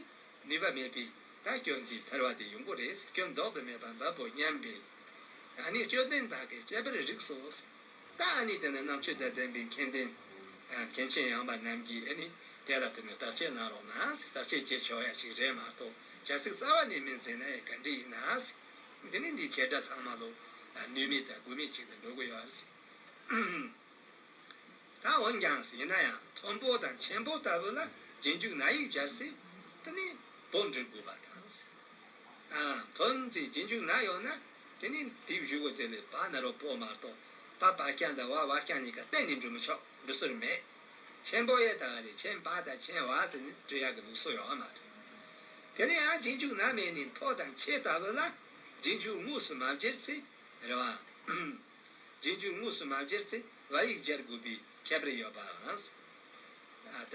ནུས་པ་མེད་པས་ད་སྐྱོན་འདི་ཐར་བ་དེ་ཡོང་གི་རེད། སྐྱོན་ལྡོག་ཏུ་མེད་པ་འབབ་བོ་སྙམ་པས། ཨ་ནི་དཔྱོད་ལྡན་དག་གིས་དཔྱད་པར་རིགས་སོ། ད་ཨ་ནི་དེ་ནི་རྣམ་དཔྱོད་དང་ལྡན་པའི་མཁྱེན་ལྡན། མཁན་ཆེན་ཡངས་པ་རྣམས་ཀྱིས་ཨ་ནི་དེ་ལ་དེ་ནི་བརྟག་དཔྱད་གནང་རོགས་གནང་ཟེར། བརྟག་དཔྱད་བྱེད་ཆོག་ཡ་ཞིག་རེད་མ་གཏོགས་བྱ་ཚིག་རྩ་བ་ནས་མིན་ཟེར་ན་ཡང་ག་འདྲ་ཡིན་ན་ཟེར། འདི་ནི་འདིའི་བྱེད་སྒྲ་ཚང་མ་ལོ་ནུས་མེད་དང་དགོས་མེད་ཅིག་ཏུ་འགྲོ་གི་ཡོད་རེད་ཟེར། ད་འོན་ཀྱང་ཡིན་ན་ཡང་མཐོན་པོ་དང་ཆེན་པོ་ལྟ་བུ་ལ་རྗེས་འཇུག་ན་ཡིག་སྦྱར་སའི་དེ་ནི་པོ་འབྲི་དགོས་པ་དང་། ཨ། མཐོན་ཟེར་རྗེས་འཇུག་ན་ཡོད་ན་དེ་ནི་དེའི་གཞུག་གུ་དེ་ལས་པ་ན་རོ་པོ་མ་གཏོགས་པ་བ་རྐྱང་དང་བ་བ་རྐྱང་གཉིས་ཀ་གཏན་ནས་འབྲི་མི་ཆོག་འབྲི་སྲོལ་མེད། ཆེན་པོ་ཡེ་ད་ག་རེ་ཆེན་པ་དང་ཆེན་བ་དེ་ནི་འབྲི་ཡག་གི་ལུགས་སྲོལ་ཡོད་མ་རེད། དེ་ནས་ཡང་རྗེས་འཇུག་ན་མེད་ནི་མཐོ་དང་ཆེ་ལྟ་བུ་ལ་རྗེས་འཇུག་དངོས་སུ་མ་སྦྱར་ཚེ་རེད་བ། རྗེས་འཇུག་དངོས་སུ་མ་སྦྱར་ཚེ་བ་ཡིག་སྦྱར་དགོས་པའི་ཁྱད་པར་ཡོད་པའང་། ད་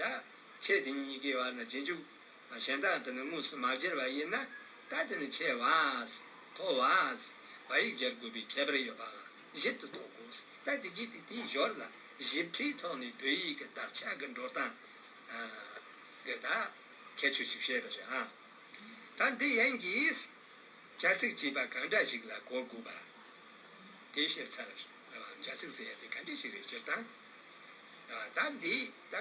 ཆེ་དེ་གཉིས་ཀའི་བར་ན་རྗེས་འཇུག་གཞན་དག་དེ་ནི་དངོས་སུ་མ་སྦྱར་བ་ཡིན་ན་ད་དེ་ནི་ཆེ་བ། མཐོ་བ། བ་ཡིག་སྦྱར་དགོས་པའི་ཁྱད་པར་ཡོད་པའང་གཞིར་དུ་གཏོགས་དགོས། ད་དེ་གྱིས་དེ་དེའི་ཞོར་ལ་ཞིབ་ཕྲའི་ཐོག་ནས་བོད་ཡིག་གི་དག་ཆ་གི་འགྲོ་སྟངས་དེ་དག་ཁྱད་ཆོས་ཤིག་བཤད་པ་རེད་ཨ། ད་འདི་ཡན་གྱིས། བྱ་ཚིག་ཅེས་པ་གང་འདྲ་ཞིག་ལ་གོ་དགོས་པ། དེ་བཤད་ཚར། བྱ་ཚིག་ཟེར་ཡ་དེ་ག་འདྲ་ཞིག་རེད་སྤྱིར་བཏང་། ད་འདི་ད་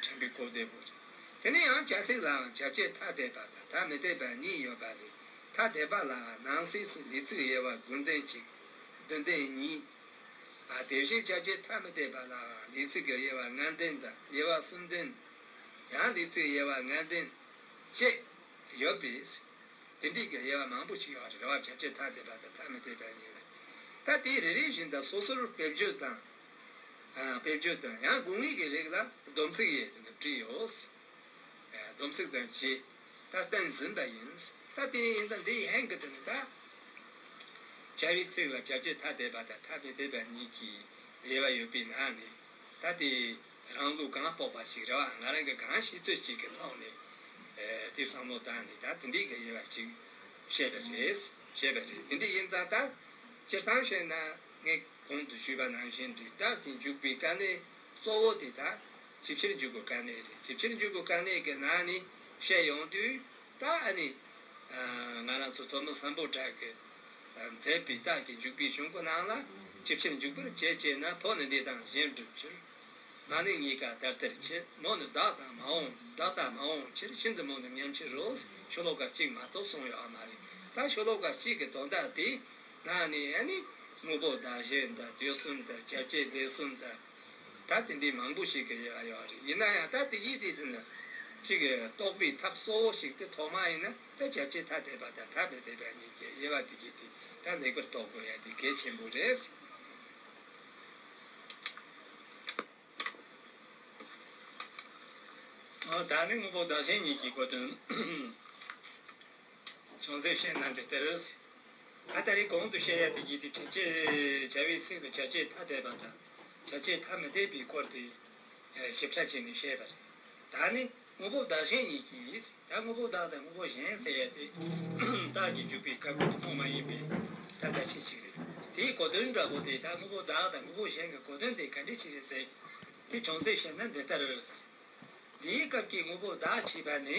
ཕྲན་བུའི་གོ་བདེ་པོ་རེད། དེ་ནས་ཡང་བྱ་ཚིག་ལའང་བྱ་བྱེད་ཐ་དད་པ་དང་ཐ་མི་དད་པ་གཉིས་ཡོད་པ་ལས་ཐ་དད་པ་ལའང་ནང་གསེས་སུ་ལས་ཚིག་དབྱེ་བ་དགུ་ལྡན་གཅིག་བདུན་ལྡན་གཉིས། དེ་བཞིན་བྱ་བྱེད་ཐ་མི་དད་པ་ལའང་ལས་ཚིག་གི་དབྱེ་བ་ལྔ་ལྡན་དང་དབྱེ་བ་གསུམ་ལྡན། ཡང་ལས་ཚིག་དབྱེ་བ་ལྔ་ལྡན་བཅས་ཡོད་པས། དེ་འདྲའི་གི་དབྱེ་བ་མང་པོ་ཅིག་ཡོད་རེད་བ། བྱ་བྱེད་ཐ་དད་པ་དང་ཐ་མི་དད་པ་གཉིས་ལ། ད་དེའི་རེ་རེ་བཞིན་དུ་སོ་སོར་དཔེ་བརྗོད་དང་། ཨ། དཔེ་བརྗོད་དང་ཡང་དགོས་ངེས་ཀྱི་རིགས་ལ་སྡོམ་ཚིག་ཡེ་དེ་ནི་བྲིས་ཡོད། ཨ། སྡོམ་ཚིག་དང་བཅས་ད་བསྟན་ཟིན་པ་ཡིན། ད་དེ་ཡིན་ཙང་འདི་ཡན་གྱི་དོན་ད་བྱ་བའི་ཚིག་ལ་བྱ་བྱེད་ཐ་དད་པ་དང་ཐ་མི་དད་པ་གཉིས་ཀྱི་དབྱེ་བ་ཡོད་པའི་ནང་ནས་ད་དེ། རང་ལུགས་གང་དཔོག་པ་ཞིག་རེད་བ། ང་རང་གི་གང་ཤེས་ཚོད་ཅིག་གི་ཐོག་ནས་ དེ་བསམ་བློ་བཏང་ནས་ད་དེ་འདྲའི་གི་དབྱེ་བ་གཅིག་བཤད་པ་རེད། བཤད་པ་རེད། དེ་འདྲ་ཡིན་ཙང་ད་སྤྱིར་བཏང་བཤད་ན་ངས་གོང་དུ་ཞུས་པ་ནང་བཞིན་འདི་རྟགས་ཀྱི་འཇུག་པའི་དཀའ་གནད་གཙོ་བོ་དེ་ད་ཇི་ཕྱིར་འཇུག་པའི་དཀའ་གནད་རེད། ཇི་ཕྱིར་འཇུག་པའི་དཀའ་གནད་ཀྱི་ནང་ནས་བཤད་ཡོང་དུས་ད་ཨ་ནི་ང་རང་ཚོ་ཐོན་མི་སམ་བྷོ་ཊ་གི་མཛད་པའི་རྟགས་ཀྱི་འཇུག་པའི་གཞུང་གི་ནང་ལ་ཇི་ཕྱིར་འཇུག་པར་བྱེད་ཅེ་ན། ཕོ་ནི་འདི་དང་གཞན་བསྒྲུབ་ཕྱིར། མ་ནི་གཉིས་ཀ་ད་ལྟར་བྱེད། མོ་ནི་བདག་དང་མ་འོངས། བདག་ལྟ་མ་འོངས་ཕྱིར། ཤིན་ཏུ་མོ་ནི་ཉམས་ཕྱིར་རོ། ཤོ་ལོ་ཀ་གཅིག་མ་གཏོགས་གསུངས་ཡོད་མ་རེད། ད་ཤོ་ལོ་ཀ་གཅིག་གི་དོན་དག་དེ་ནང་ནས་ཨ་ནི་དངོས་པོ་བདག་གཞན་དང་དུས་གསུམ་དང་བྱ་བྱེད་ལས་གསུམ་དང་། ད་དེ་འདྲའི་མང་པོ་ཞིག་གི་དབྱེ་བ་ཡོད་རེད། ཡིན་ན་ཡང་ད་དེ་གི་དེ་དེ་ནི་གཅིག་གི་རྟོགས་པའི་ཐབས་གཙོ་བོ་ཞིག་དེ་ཐོག་མ་ཡིན་ན་ད་བྱ་བྱེད་ཐ་དད་པ་དང་ཐ་མི་དད་པ་གཉིས་ཀྱི་དབྱེ་བ་དེ་གི་དེ་ད་ལེགས་པར་རྟོགས་དགོས་ཡ་དེ་གལ་ཆེན་པོ་རེད། ཨ། ད་ནི་དངོས་པོ་བདག་གཞན་གཉིས་ཀྱི་གོ་དོན་ཅུང་ཟད་བཤད་ན་འདི་ལྟར། ད་ལྟ་རེས་གོང་དུ་བཤད་ཡ་དེ་གྱིས་དེ་བྱ་བྱེད་བྱ་བའི་ཚིག་ཏུ་བྱ་བྱེད་ཐ་དད་པ་དང་བྱ་བྱེད་ཐ་མི་དད་པའི་སྐོར་དེ་ཞིབ་ཕྲ་བྱས་ནས་བཤད་པ་རེད། ད་ནི་དངོས་པོ་བདག་གཞན་གཉིས་ཀྱིས། ད་དངོས་པོ་བདག་དང་དངོས་པོ་གཞན་ཟེར་ཡ་དེ་རྟགས་ཀྱི་འཇུག་པའི་སྐབས་ཀྱི་ཐུན་མོང་མ་ཡིན་པའི་ཐ་དད་ཤེས་ཅིག་རེད། དེའི་གོ་དོན་འདྲ་པོ་དེ་ད་དངོས་པོ་བདག་དང་དངོས་པོ་གཞན་གྱི་གོ་དོན་དེ་ག་འདྲ་ཅིག་རེད་ཟེར། དེ་ཅུང་ཟད་བཤད་ན་འདི་ལྟར། འདིའི་སྐབས་ཀྱི་དངོས་པོ་བདག་ཅེས་པ་ནི་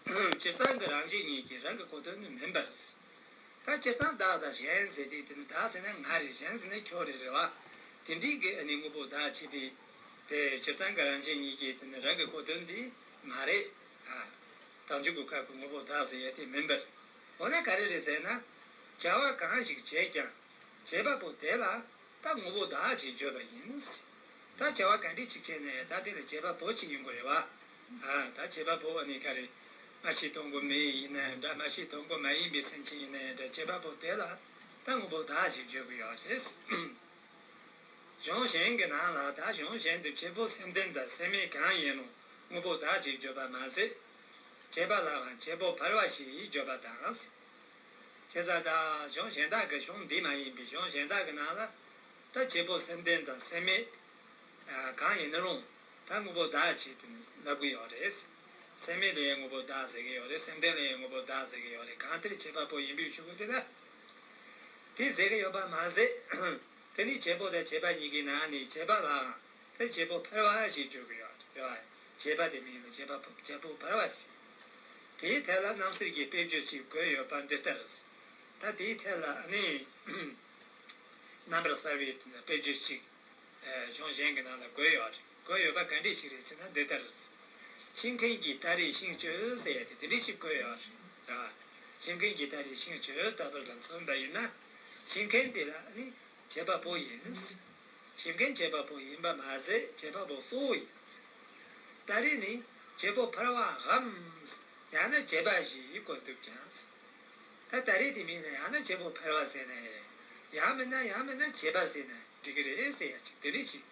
སྤྱིར་བཏང་གི་རང་བཞིན་ཉིད་ཀྱིས་རང་གི་གོ་དོན་ནི་མིན་པར། ད་སྤྱིར་བཏང་བདག་དང་གཞན་ཟེར་དུས་དེ་ནི་བདག་ཟེར་ན་ང་རེད། གཞན་ཟེར་ན་ཁྱོད་རེད། རེད་བ། དེ་འདྲའི་གི་ཨ་ནི་དངོས་པོ་བདག་ཅེས་པའི་དེ་སྤྱིར་བཏང་གི་རང་བཞིན་ཉིད་ཀྱིས་དེ་ནི་རང་གི་གོ་དོན་འདི་ང་རེད། ཨ། བདག་འཇུག་གི་སྐབས་ཀྱི་དངོས་པོ་བདག་ཟེར་ཡ་དེ་མིན་པར། འོ་ན་ག་རེ་རེད་ཟེར་ན། བྱ་བ་གང་ཞིག་བྱས་ཀྱང་བྱེད་པ་པོ་དེ་ལ་ད་དངོས་པོ་བདག་ཅེས་བརྗོད་པ་ཡིན། ད་བྱ་བ་ག་འདྲ་ཅིག་བྱས་ནས་ད་དེ་ལ་བྱེད་པ་པོ་ཅིག་ཡིན་དགོས་རེད་བ། ཨ། ད་བྱེད་པ་པོ་ནི་ག་རེ། སྨྲ་ཤེས་དང་པོ་མི་ཡིན་ན་ཡང་འདྲ། སྨྲ་ཤེས་དང་པོ་མ་ཡིན་པའི་སེམས་ཅན་ཡིན་ན་ཡང་འདྲ། བྱེད་པ་པོ་དེ་ལ་ད་དངོས་པོ་བདག་ཅེས་བརྗོད་ཀྱི་ཡོད་རེད། གཞུང་གཞན་གྱི་ནང་ལ་ད་གཞུང་གཞན་དུ་བྱེད་པོ་སེམས་ལྡན་དང་སེམས་མེད་གང་ཡིན་རུང་དངོས་པོ་བདག་ཅེས་བརྗོད་པ་མ་ཟད། བྱེད་པ་ལའང་བྱེད་པོ་ཕལ་བ་ཞེས་བརྗོད་པ་དང་། བྱས་ཙང་ད་གཞུང་གཞན་དག་གི། གཞུང་འདི་མ་ཡིན་པའི་གཞུང་གཞན་དག་གི་ནང་ལ་ད་བྱེད་པོ་སེམས་ལྡན་དང་སེམས་མེད་གང་ཡིན་རུང་ད་དངོས་པོ་བདག་ཅེས་དེ་ནི་ལབ་ཀྱི་ཡོད་རེད། སེམས་མེད་ལ་ཡང་དངོས་པོ་བདག་ཟེར་གྱི་ཡོད་རེད། སེམས་ལྡན་ལ་ཡང་དངོས་པོ་བདག་ཟེར་གྱི་ཡོད་རེད། གང་ལྟར་བྱེད་པ་པོ་ཡིན་པའི་ཕྱིར་དེ་ལ་དེ་ཟེར་གྱི་ཡོད་པ་མ་ཟད། དེ་ནི་བྱེད་པོ་དང་བྱེད་པ་གཉིས་ཀྱི་ནང་ནས་བྱེད་པ་ལའང་དེ་བྱེད་པོ་ཕལ་བ་ཞེས་བརྗོད་ཀྱི་ཡོད་རེད། བྱེད་པ་དེ་མིན་ལ་བྱེད་པ་བྱེད་པོ་ཕལ་བ་ཞེས། དེའི་ཐད་ལ་རྣམ་གསལ་གྱི་དཔེ་བརྗོད་ཅིག་བཀོད་ཡོད་པ་འདི་ལྟར། ད་དེའི་ཐད་ལ་ནི་རྣམ་པར་གསལ་བའི་དཔེ་བརྗོད་ཅིག་གཞུང་གཞན་གྱི་ནང་ལ་བཀོད་ཡོད་རེད། བཀོད་ཡོད་པ་ག་འདྲ་ཞིག་རེད་ཟེར་ན་འདི་ལྟར། ཤིང་མཁན་གྱི་སྟ་རེས་ཤིང་གཅོད་ཟེར་ཡ་དེ་དེ་འདྲ་ཞིག་བཀོད་ཡོད་རེད། ཤིང་མཁན་གྱི་སྟ་རེས་ཤིང་གཅོད་ལྟ་བུར་ལ་མཚོན་པ་ཡིན་ན། ཤིང་མཁན་དེ་ལ་ནི་བྱེད་པ་པོ་ཡིན། ཤིང་མཁན་བྱེད་པ་པོ་ཡིན་པ་མ་ཟད་བྱེད་པ་པོ་གཙོ་བོ་ཡིན། སྟ་རེ་ནི་བྱེད་པོ་ཕལ་བའམ་ཡང་ན་བྱེད་པ་ཞེས་བཀོད་འདུག་ཀྱང་། ད་སྟ་རེ་དེ་མིན་ན་ཡང་ན་བྱེད་པོ་ཕལ་བ་ཟེར་ནས། ཡང་མིན་ན་ཡང་མིན་ན་བྱེད་པ་ཟེར་ན་འགྲིག་གི་རེད་ཟེར་ཡ་ཅིག་དེ་འདྲ་ཅིག་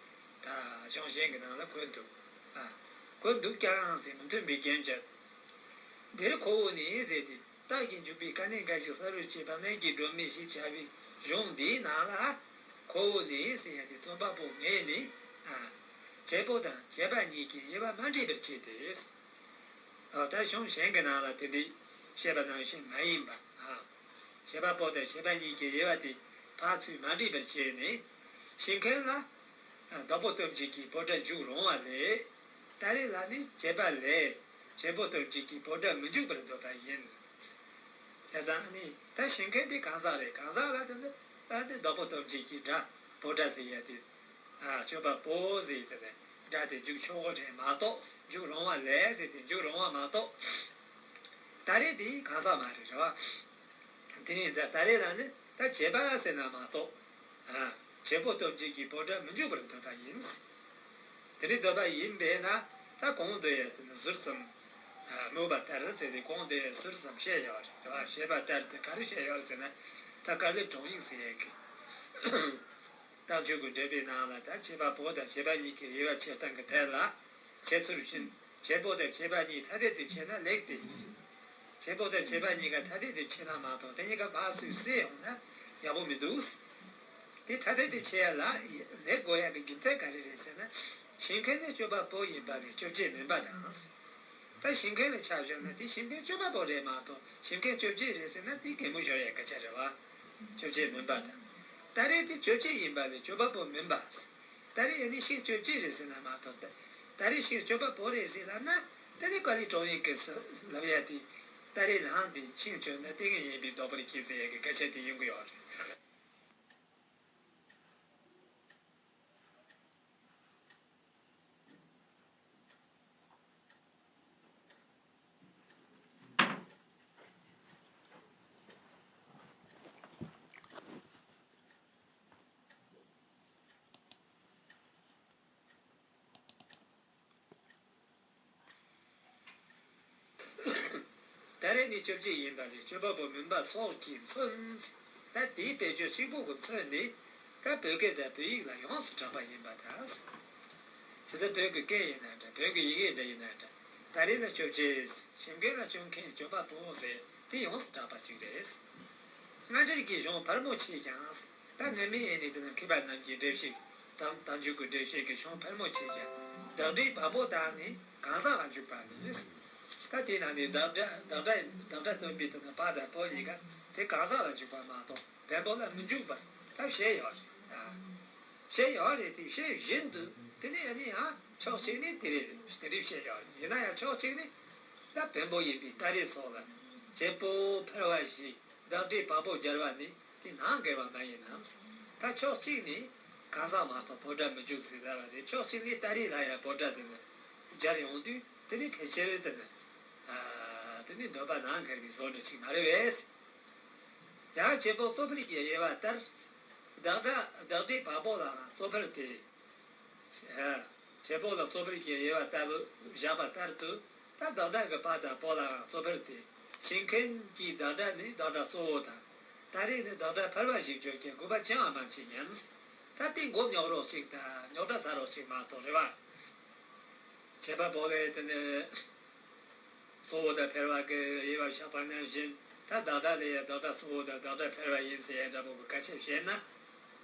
ད་གཞུང་གཞན་གྱི་ནང་ལ་བཀོད་འདུག་ཨ། བཀོད་འདུག་ཀྱང་ཟེར་མི་མཐུན་པའི་རྐྱེན་བྱས། འདིར་ཁོ་བོ་ནི་ཟེར་ཏེ། རྟགས་ཀྱི་འཇུག་པའི་དཀའ་གནད་འགའ་ཞིག་བསལ་བར་བྱེད་པ་གནད་ཀྱིས་སྒྲུབ་མེད་ཞེས་བྱ་བའི་གཞུང་འདིའི་ནང་ལ། ཁོ་བོ་ནི་ཟེར་ཡ་དེ་རྩོམ་པ་པོ་ངས་ནི། ཨ། བྱེད་པོ་དང་བྱེད་པ་གཉིས་ཀྱི་དབྱེ་བ་མ་འདྲེས་པར་བྱས་ཏེ། ཨ། ད་གཞུང་གཞན་གྱི་ནང་ལ་དེ་འདྲའི་བཤད་པ་ནང་བཞིན་མ་ཡིན་པ། ཨ། བྱེད་པ་པོ་དང་བྱེད་པ་གཉིས་ཀྱི་དབྱེ་བ་དེ་ཕར་ཚུར་མ་འདྲེས་པར་བྱས་ནས། ཤིང་མཁན་ལ། བདག་པོ་སྟོབས་བརྒྱད་ཀྱི་བོད་སྒྲ་འཇུག་རུང་བ་ལས། སྟ་རེ་ལ་ནི་བྱེད་པ་ལས་བྱེད་པོ་སྟོབས་བརྒྱད་ཀྱི་བོད་སྒྲ་མི་འཇུག་པར་འདོད་པ་ཡིན། བྱས་ཙང་ནི་ད་ཤིང་མཁན་དེ་གང་ཟག་རེད། གང་ཟག་ལ་དེ་ནི་ད་དེ་བདག་པོ་སྟོབས་བརྒྱད་ཀྱི་སྒྲ་བོད་སྒྲ་ཟེར་ཡ་དེ། ཨ། སྤྱོད་པ་པོ་ཟེར་དེ་ནི་སྒྲ་དེ་འཇུག་ཆོག་གི་རེད་མ་གཏོགས། འཇུག་རུང་བ་ལས་ཟེར་དེ་འཇུག་རུང་བ་མ་གཏོགས། སྟ་རེ་དེ་གང་ཟག་མ་རེད། རེད་བ། དེ་ནས་ད་སྟ་རེ་ལ་ནི་ད་བྱེད་པ་ཟེར་ན་མ་གཏོགས། ཨ། བྱེད་པོ་སྟོབས་བརྒྱད་ཀྱི་བོད་སྒྲ་མི་འཇུག་པར་འདོད་པ་ཡིན། དེ་འདྲ་འདོད་པ་ཡིན་པས་ན་ད་གོང་དུ་ཡང་དེ་ནི་ཟུར་ཙམ། ཨ། སྨོས་པ་ལྟར་ཟེར་ཏེ་གོང་དུ་ཡང་ཟུར་ཙམ་བཤད་ཡོད་རེད། བཤད་པ་ལྟར་དེ་ག་རེ་བཤད་ཡོད་ཟེར་ན། ད་དཀའ་ལས་དྲང་ཡིག་ཟེར་ཡས་ཀྱི། རྟགས་འཇུག་གི་འགྲེལ་པའི་ནང་ལ་ད་བྱེད་པ་པོ་དང་བྱེད་པ་གཉིས་ཀྱི་དབྱེ་བ་ཕྱེ་སྟངས་ཀྱི་ཐད་ལ། འཆད་ཚུལ་བཞིན་བྱེད་པོ་དང་བྱེད་པ་གཉིས་ཐ་དད་དུ་ཕྱེ་ན་ལེགས་ཏེ། བྱེད་པོ་དང་བྱེད་པ་གཉིས་ཀ་ཐ་དད་དུ་ཕྱེ་ན་མ་གཏོགས་དེ་གཉིས་ཀ་ཕར་ཚུར་བསྲེས་ཡོང་ན་ཡག་པོ་མི་འདུག་དེ་ཐ་དད་དུ་ཕྱེ་ཡ་ལ་ལེགས་དགོས་ཡ་གི་རྒྱུ་མཚན་ག་རེ་རེད་ཟེར་ན། ཤིང་མཁན་ནི་སྤྱོད་པ་པོ་ཡིན་པ་ལས་སྤྱོད་བྱེད་མིན་པ་དང་། ད་ཞེན་མཁན་ལ་ཆ་བཞག་ན་དེ་ཞེན་མཁན་སྤྱོད་པ་པོ་རེད་མ་གཏོགས་ཞེན་མཁན་སྤྱོད་བྱེད་རེད་ཟེར་ན་དེ་གད་མོ་ཤོར་ཡ་སྐད་ཆ་རེད་བ། སྤྱོད་བྱེད་མིན་པ་དང་། ད་རེས་དེ་སྤྱོད་བྱེད་ཡིན་པ་ལས་སྤྱོད་པ་པོ་མིན་པ། ད་རེས་ཡ་ནི་ཤིང་སྤྱོད་བྱེད་རེད་ཟེར་ན་མ་གཏོགས་ད་རེས་ཤིང་སྤྱོད་པ་པོ་རེད་ཟེར་ལབ་ན་དེ་ནི་ཀ་ལི་ཀྲོང་ཡིན་གི་ཟེར་ལབ་ཡ་དེ། ད་རེས་ལྷམ་དེ་ཤིང་གཅོད་ན་ལྟས་ངན་ཡིན་པའི་ལྡོག་པར་གྱིས་ཟེར་ཡ་གི་སྐད་ཆ་དེ་ཡོང་གི་ཡོད་རེད། ད་རེས་ནི་སྤྱོད་བྱེད་ཡིན་པ་ལས་སྤྱོད་པ་པོ་མིན་པ་སོགས་ཀྱིས་མཚོན། ད་དེའི་དཔེ་བརྗོད་གཅིག་པོ་གི་མཚོན་ནི། ད་བོད་སྐད་དང་བོད་ཡིག་ལ་ཡོངས་སུ་གྲགས་པ་ཡིན་པ་དང་། བྱས་ཙང་བོད་ཀྱི་སྐད་ཡིན་ན་འདྲ་བོད་ཀྱི་ཡི་གེ་འདྲ་ཡིན་ན་འདྲ། ད་རེས་ལ་སྤྱོད་བྱེད། ཞེན་མཁན་ལ་སྤྱོད་མཁན་སྤྱོད་པ་པོ་ཟེར་དེ་ཡོངས་སུ་གྲགས་པ་གཅིག་རེད། སྔ་འགྲེལ་གྱི་གཞུང་ཕལ་མོ་ཆེས་ཀྱང་། ད་སྔ་མའི་ཨེ་ནི་དེ་ནི་མཁས་པ་རྣམས་ཀྱི་འགྲེལ་བཤད། དང་དང་འཇུག་གི་འགྲེལ་བཤད་ཀྱི་གཞུང་ཕལ་མོ་ཆེས་ཀྱང་བདག་སྒྲའི་བ་པོ་དག་ནི་གང་ཟག་ལ་འཇུག་པ་ནི། ད་དེའི་ནང་ནས་བདག་སྒྲ་བདག་སྒྲ་བདག་སྒྲ་སྟོན་པའི་དོན་ནི་བ་དང་པོ་གཉིས་ཀ་དེ་གང་ཟག་ལ་འཇུག་པ་མ་གཏོགས་བེམ་པོ་ལ་མི་འཇུག་པར་ད་བཤད་ཡོད་རེད། བཤད་ཡོད་རེད་དེ་བཤད་བཞིན་དུ་དེ་ནས་ཨ་ནི་ཡང་ཕྱོགས་གཅིག་ནས་དེ་རེད་དེ་འདྲའི་བཤད་ཡོད་རེད། ཡིན་ན་ཡང་ཕྱོགས་གཅིག་ནས་ད་བེམ་པོ་ཡིན་པའི་སྟ་རེ་སོགས་ལ་བྱེད་པོ་ཕལ་བ་བཞི། བདག་སྒྲའི་བ་པོ་སྦྱར་བ་ནི་དེ་ནང་འགལ་བ་མ་ཡིན་ནམ། ད་ཕྱོགས་གཅིག་ནས་གང་ཟག་མ་གཏོགས་བོད་སྒྲ་མི་འཇུག་ཟེར་ལབ་པ་རེད། ཕྱོགས་གཅིག་ནས་སྟ་རེ་ལ་ཡང་བོད་སྒྲ་དེ་ནི་སྦྱར་ཡོང་དུས་དེ་ནི་ཕལ་ཆེར་དེ་ནི་དེ་ནི་འདོད་པ་ནང་འགལ་བའི་བཟོ་འདྲ་ཅིག་མ་རེད་པས། ཡང་བྱེད་པོ་གཙོ་ཕལ་གྱི་དབྱེ་བ་ལྟར། བདག་སྒྲ་བདག་སྒྲའི་བ་པོ་ལའང་གཙོ་ཕལ་ཏེ། བྱེད་པོ་ལ་གཙོ་ཕལ་གྱི་དབྱེ་བ་ལྟ་བུ་བཞག་པ་ལྟར་དུ་ད་བདག་སྒྲ་གི་བ་དང་པོ་ལའང་གཙོ་ཕལ་ཏེ། ཞེན་མཁན་གྱིས་བདག་སྒྲ་ནི་བདག་སྒྲ་གཙོ་བོ་དང་། སྟ་རེ་ནི་བདག་སྒྲ་ཕལ་བ་ཞིག་བརྗོད་ཀྱི་དགོས་པ་ཅང་མ་མཆིས་སྙམ། ད་དེ་མགོ་རྙོག་རོགས་གཅིག་དང་རྙོག་དྲ་ཟ་རོགས་གཅིག་མ་གཏོགས་རེད་བ། བྱེད་པ་པོ་ལས་དེ་ནི། གཙོ་བོ་དང་ཕལ་བ་གི་དབྱེ་བ་བཞག་པ་ནང་བཞིན་ད་བདག་སྒྲ་ལས་ཡང་བདག་སྒྲ་གཙོ་བོ་དང་བདག་སྒྲ་ཕལ་བ་ཡིན་ཟེར་ཡ་འདྲ་པོ་གི་སྐད་ཆ་བཤད་ན།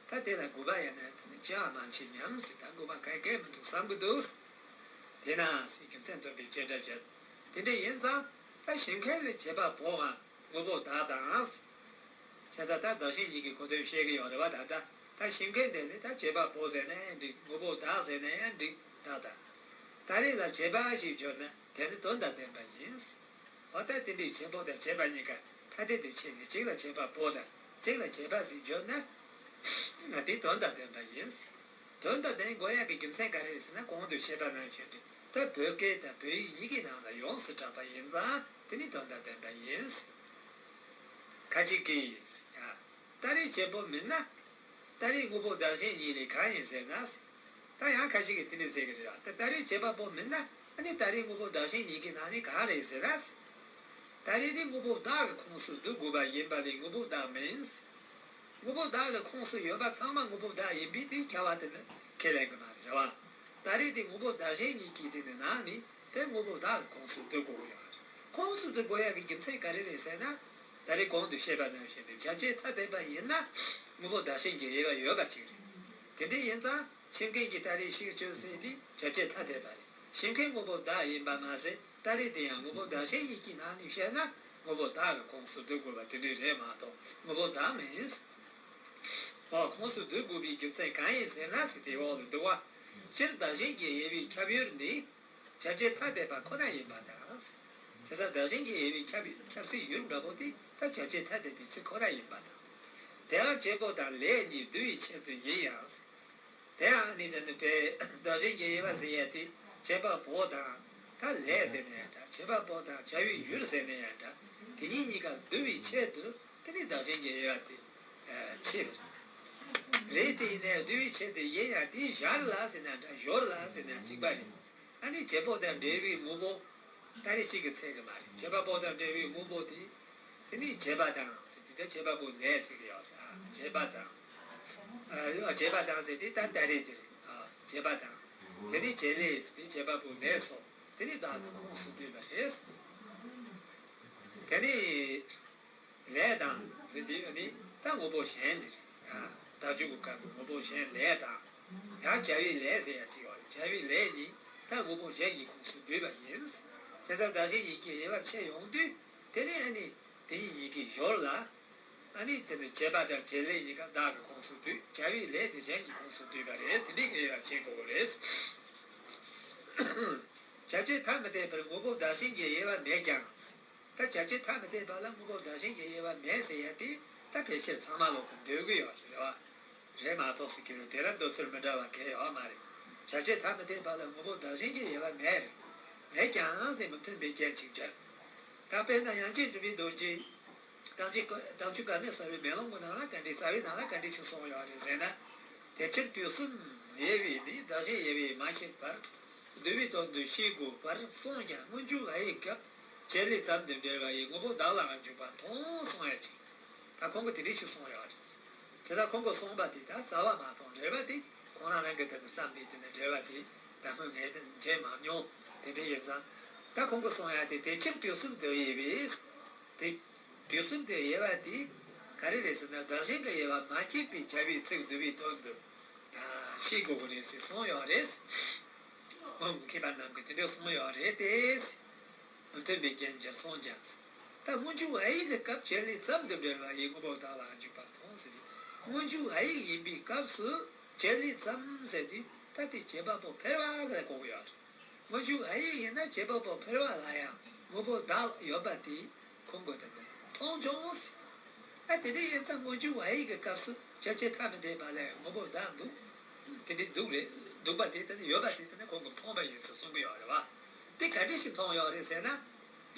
ད་དེ་ལ་དགོས་པ་ཡང་ན་དེ་ནི་ཅི་ཡང་མ་མཆིས་སྙམ་ཟེར། ད་དགོས་པ་གང་གང་མི་འདུག་བསམ་གི་འདུག་དེས་ན་ཟེར་རྒྱུ་མཚན་སྟོན་པའི་བྱེད་སྒྲ་བྱེད། དེ་འདྲ་ཡིན་ཙང་ད་ཞེན་མཁན་ལས་བྱེད་པ་པོའང་དངོས་པོ་བདག་དང་། བྱས་ཙང་ད་བདག་གཞན་གཉིས་ཀྱི་གོ་དོན་བཤད་གི་ཡོད་རེད་བ། ད་ད་ད་ཞེན་མཁན་དེ་ནི་ད་བྱེད་པ་པོ་ཟེར་ན་ཡང་འགྲིག་དངོས་པོ་བདག་ཟེར་ན་ཡང་འགྲིག་ད་ད། ད་རེས་ལ་བྱེད་པ་ཞེས་བརྗོད་ན་དེ་ནི་དོན་དང་ལྡན་པ་ཡིན། འོ་ད་དེ་འདྲའི་བྱེད་པོ་དང་བྱེད་པ་གཉིས་ཀ་ཐ་དད་དུ་ཕྱེ་ནས་གཅིག་ལ་བྱེད་པ་པོ་དང་གཅིག་ལ་བྱེད་པ་ཟེར་བརྗོད་ན། དེ་དོན་དང་ལྡན་པ་ཡིན། དོན་དང་ལྡན་དགོས་ཡག་གི་རྒྱུ་མཚན་ག་རེ་རེད་ཟེར་ན་གོང་དུ་བཤད་པ་ནང་བཞིན་ཏེ་ད་བོད་སྐད་དང་བོད་ཡིག་གཉིས་ཀའི་ནང་ལ་ཡོངས་སུ་གྲགས་པ་ཡིན་ཙང་དེ་ནི་དོན་དང་ལྡན་པ་ཡིན། ཁ་ཅིག་གིས་ཡ། སྟ་རེ་བྱེད་པོ་མིན་ན། སྟ་རེ་དངོས་པོ་བདག་གཞན་གཉིས་ལས་གང་ཡིན་ཟེར་ན། ད་ཡང་ཁ་ཅིག་གིས་དེ་འདྲ་ཟེར་གི་རེད་ལ། ད་སྟ་རེ་བྱེད་པ་པོ་མིན་ན་ཨ་ནི་སྟ་རེ་དངོས་པོ་བདག་གཞན་གཉིས་ཀྱི་ནང་ནས་གང་རེད་ཟེར་ན། སྟ་རེ་དེ་དངོས་པོ་བདག་གི་ཁོངས་སུ་བསྡུ་དགོས་པ་ཡིན་པ་ལས་དངོས་པོ་བདག་མིན། དངོས་པོ་བདག་གི་ཁོངས་སུ་ཡོད་པ་ཚང་མ་དངོས་པོ་བདག་ཡིན་པས་དེ་ཁྱབ་པ་དེ་ནི་ཁས་ལེན་གི་མ་རེད་བ། སྟ་རེ་དེ་དངོས་པོ་བདག་གཞན་གཉིས་ཀྱི་དེ་ནི་ནང་ནས་དེ་དངོས་པོ་བདག་གི་ཁོངས་སུ་བསྡུ་དགོས་ཀྱི་ཡོད་རེད། ཁོངས་སུ་བསྡུ་དགོས་ཡག་གི་རྒྱུ་མཚན་ག་རེ་རེད་ཟེར་ན། ད་རེས་གོང་དུ་བཤད་པ་ནང་བཞིན་དུ་བྱ་བྱེད་ཐ་དད་པ་ཡིན་ན་དངོས་པོ་བདག་གཞན་གྱི་དབྱེ་བ་ཡོད་པ་ཅིག་རེད། དེ་འདྲ་ཡིན་ཙང་ཤེས་མཁན་གྱི་སྟ་རེ་ཤིང་གཅོད་ཟེར་དེ་བྱ་བྱེད་ཐ་དད་པ་རེད། ཤེས་མཁན་དངོས་པོ་བདག་ཡིན་པ་མ་ཟད་སྟ་རེ་དེ་ཡང་དངོས་པོ་བདག་གཞན་གཉིས་ཀྱི་ནང་ནས་བཤད་ན་དངོས་པོ་བདག་གི་ཁོངས་སུ་བསྡུ་དགོས་པ་དེ་འདྲ་རེད་མ་གཏོགས་དངོས་པོ་བདག་མིན། འོ་ཁོངས་སུ་བསྡུ་དགོས་པའི་རྒྱུ་མཚན་གང་ཡིན་ཟེར་ན་ཟེར་དེའི་འོག་ལ་འདུག་བ། སྤྱིར་བདག་གཞན་གྱི་དབྱེ་བའི་ཁྱབ་ཡུལ་ནི། བྱ་བྱེད་ཐ་དད་པ་ཁོ་ན་ཡིན་པ་དང་། བྱས་ཙང་བདག་གཞན་གྱི་དབྱེ་བའི་ཁྱབ་ཁྱབ་སའི་ཡུལ་འདྲ་པོ་དེ་ད་བྱ་བྱེད་ཐ་དད་པའི་ཚིག་ཁོ་ན་ཡིན་པ་དང་། དེའང་བྱེད་པོ་དང་ལས་གཉིས་བསྡུ་བའི་ཆེད་དུ་ཡིན་ཡང་། དེའང་ནི་དེ་ནི་བས་བདག་གཞན་གྱི་དབྱེ་བ་ཟེར་ཡ་དེ་བྱེད་པ་པོ་དང་ད་ལས་ཟེར་ན་ཡང་འདྲ། བྱེད་པ་པོ་དང་བྱ་བའི་ཡུལ་ཟེར་ན་ཡང་འདྲ། དེ་གཉིས་གཉིས་ཀ་བསྡུ་བའི་ཆེད་དུ་དེ་ནི་བདག་གཞན་གྱི་དབྱེ་བ་དེ་ཕྱེ་བ་རེད། དེ་ཡིན་ནའི་བསྡུ་བའི་ཆེད་དུ་ཡིན་ཡང་དེ་ཞར་ལ་ཟེར་ན་འདྲ་ཞོར་ལ་ཟེར་ན་གཅིག་པ་རེད། ཨ་ནི་བྱེད་པོ་དང་འབྲེལ་བའི་དངོས་པོ། སྟ་རེ་གཅིག་གི་ཚད་གི་མ་རེད། བྱེད་པ་པོ་དང་འབྲེལ་བའི་དངོས་པོ་དེ། དེ་ནི་བྱེད་པ་དང་ཟེར་དེ་ད་བྱེད་པ་པོ་ལས་ཟེར་གི་ཡོད་རེད། ཨ་བྱེད་པ་དང་། ཨ་བྱེད་པ་དང་ཟེར་དེ་ད་སྟ་རེ་དེ་རེད། ཨ་བྱེད་པ་དང་། དེ་ནི་བྱེད་ལས་ཟེར་དེ་བྱེད་པ་པོ་ལས་སོ། དེ་ནི་བདག་གི་ཁོངས་སུ་འདུས་པ་རེད། དེ་ནི། ལས་དང་ཟེར་དེ་ནི་ད་དངོས་པོ་གཞན་དེ་རེད། ཨ་བདག་འཇུག་གི་སྐབས་ཀྱི་དངོས་པོ་གཞན་ལས་དང་། ཡང་བྱ་བའི་ལས་ཟེར་ཡ་ཅིག་ཡོད་རེད། བྱ་བའི་ལས་ནི་ད་དངོས་པོ་གཞན་གྱི་ཁོངས་སུ་འདུས་པ་ཡིན། བྱས་ དེ་ལྟར་བདག་གཞན་གཉིས་ཀྱི་དབྱེ་བ་ཕྱེ་ཡོང་དུས་དེ་ནས་ཨ་ནི་དེ་གཉིས་གཉིས་ཀྱི་ཞོར་ལ། ཨ་ནི་དེ་ནི་བྱེད་པ་དང་བྱེད་ལས་གཉིས་ཀ་བདག་གི་ཁོངས་སུ་འདུས། བྱ་བའི་ལས་དེ་གཞན་གྱི་ཁོངས་སུ་འདུས་པ་རེད། དེ་འདྲའི་དབྱེ་བ་ཕྱེ་དགོས་པ་རེད། བྱ་བྱེད་ཐ་མི་དད་པར་དངོས་པོ་བདག་གཞན་གྱི་དབྱེ་བ་མེད་ཀྱང་། ད་བྱ་བྱེད་ཐ་མི་དད་པ་ལ་དངོས་པོ་བདག་གཞན་གྱི་དབྱེ་བ་མེད་ཟེར་ཡ་དེ་ད་ཕལ་ཆེར་ཚང་མ་ལོག་གི་འདོད་ཀྱི་ཡོད་རེད་བ། རེད་མ་གཏོགས་ཟེར་གྱི་རེད། དེ་ལ་འདོད་ཚུལ་མི་འདྲ་བ་གང་ཡང་ཡོད་མ་རེད། བྱ་བྱེད་ཐ་མི་དད་པ་ལ་དངོས་པོ་བདག་གཞན་གྱི་དབྱེ་བ་མེད་རེད། མེད་ཀྱང་ཟེར་མི་མཐུན་པའི་རྐྱེན་ཅིག་སྦྱར། ད་དཔེར་ན་ཡང་ཅིན་གྲུབ་པའི་རྡོ་རྗེ། དྭངས་བཅུད་དྭངས་བཅུད་དཀར་ནག་གསལ་བའི་མེ་ལོང་གི་ནང་ལ་ག་འདྲའི་རྩ་བའི་ནང་ལ་ག་འདྲའི་ཅིག་གསུངས་ཡོད་རེད་ཟེར་ན། དེ་ཕྱིར་དུས་གསུམ་དབྱེ་བས་མེད། བདག་གཞན་དབྱེ་བས་མ་ཁྱབ་པར། བསྡུ་བའི་དོན་དུ་ཤེས་དགོས་པར་གསུངས་ཀྱང་སྔོན་འཇུག་ཨ་ཡིག་སྐབས་བྱེད་ལས་ཙམ་དུ་འབྲེལ་བ་ཡིས་དངོས་པོ་བདག་ལའང་འཇུག་པ་མཐོང་གསུང་ཡ་ཅིག་ད་ཁོང་གིས་དེ་འདྲ་ཞིག་གསུངས་ཡོད་རེད། དེ་ལྟར་ཁོང་གིས་གསུངས་པ་དེ་ད་རྩ་བ་མ་མཐོང་། འགྲེལ་པ་དེ་ཁོང་རང་རང་གིས་དེ་ལ་བརྩམས་པའི་དེ་ནས་འགྲེལ་པ་དེ་ད་སྔོན་ངས་དེ་མཇལ་མ་མྱོང་། དེ་འདྲ་ཡིན་ཙང་ད་ཁོང་གིས་གསུངས་ཡ་དེ་དེ་ཕྱིར་དུས་གསུམ་དུ་དབྱེ་བས། དེ་དུས་གསུམ་དུ་དབྱེ་བ་དེ་ག་རེ་རེད་ཟེར་ན། བདག་གཞན་གྱི་དབྱེ་བ་མ་ཁྱབ་པའི་བྱ་བའི་ཚིག་བསྡུ་བའི་དོན་དུ་ད་ཤེས་དགོས་ཀྱི་རེད་ཟེར་གསུངས་ཡོད་རེད། སྔོན་གྱི་མཁས་པ་རྣམས་ཀྱིས་དེ་འདྲ་གསུངས་ཡོད་རེད་དེ། མི་མཐུན་པའི་རྐྱེན་སྦྱར་གསུངས་ཀྱང་། ད་སྔོན་འཇུག་ཨ་ཡིག་གི་སྐབས་བྱེད་ལས་ཙམ་དུ་འབྲེལ་བ་ཡིས་དངོས་པོ་བདག་ལའང་འཇུག་པ་མཐོང་ཟེར་ཏེ། སྔོན་འཇུག་ཨ་ཡིག་ཡིན་པའི་སྐབས་སུ་བྱེད་ལས་ཙམ་ཟེར་དུས་ད་དེ་བྱེད་པ་པོ་ཕལ་བ་ལ་གོ་གི་ཡོད་རེད། སྔོན་འཇུག་ཨ་ཡིག་ཡིན་ན་བྱེད་པ་པོ་ཕལ་བ་ལ་ཡང་དངོས་པོ་བདག་ཡོད་པ་དེ་ཁོང་གིས་དེ་ནས་མཐོང་བྱུང་ཟེར། ད་དེ་འདྲ་ཡིན་ཙང་སྔོན་འཇུག་ཨ་ཡིག་གི་སྐབས་སུ་བྱ་བྱེད་ཐ་མི་དད་པ་ལ་ཡང་དངོས་པོ་བདག་འདུག་དེ་འདྲའི་འདུག་རེད། འདུག་པ་དེ་དེ་ནས་ཡོད་པ་དེ་དེ་ནས་ཁོང་གིས་མཐོང་བ་ཡིན་ཟེར་གསུང་གི་ཡོད་རེད་བ། དེ་ག་འདྲ་ཞིག་མཐོང་ཡོད་རེད་ཟེར་ན།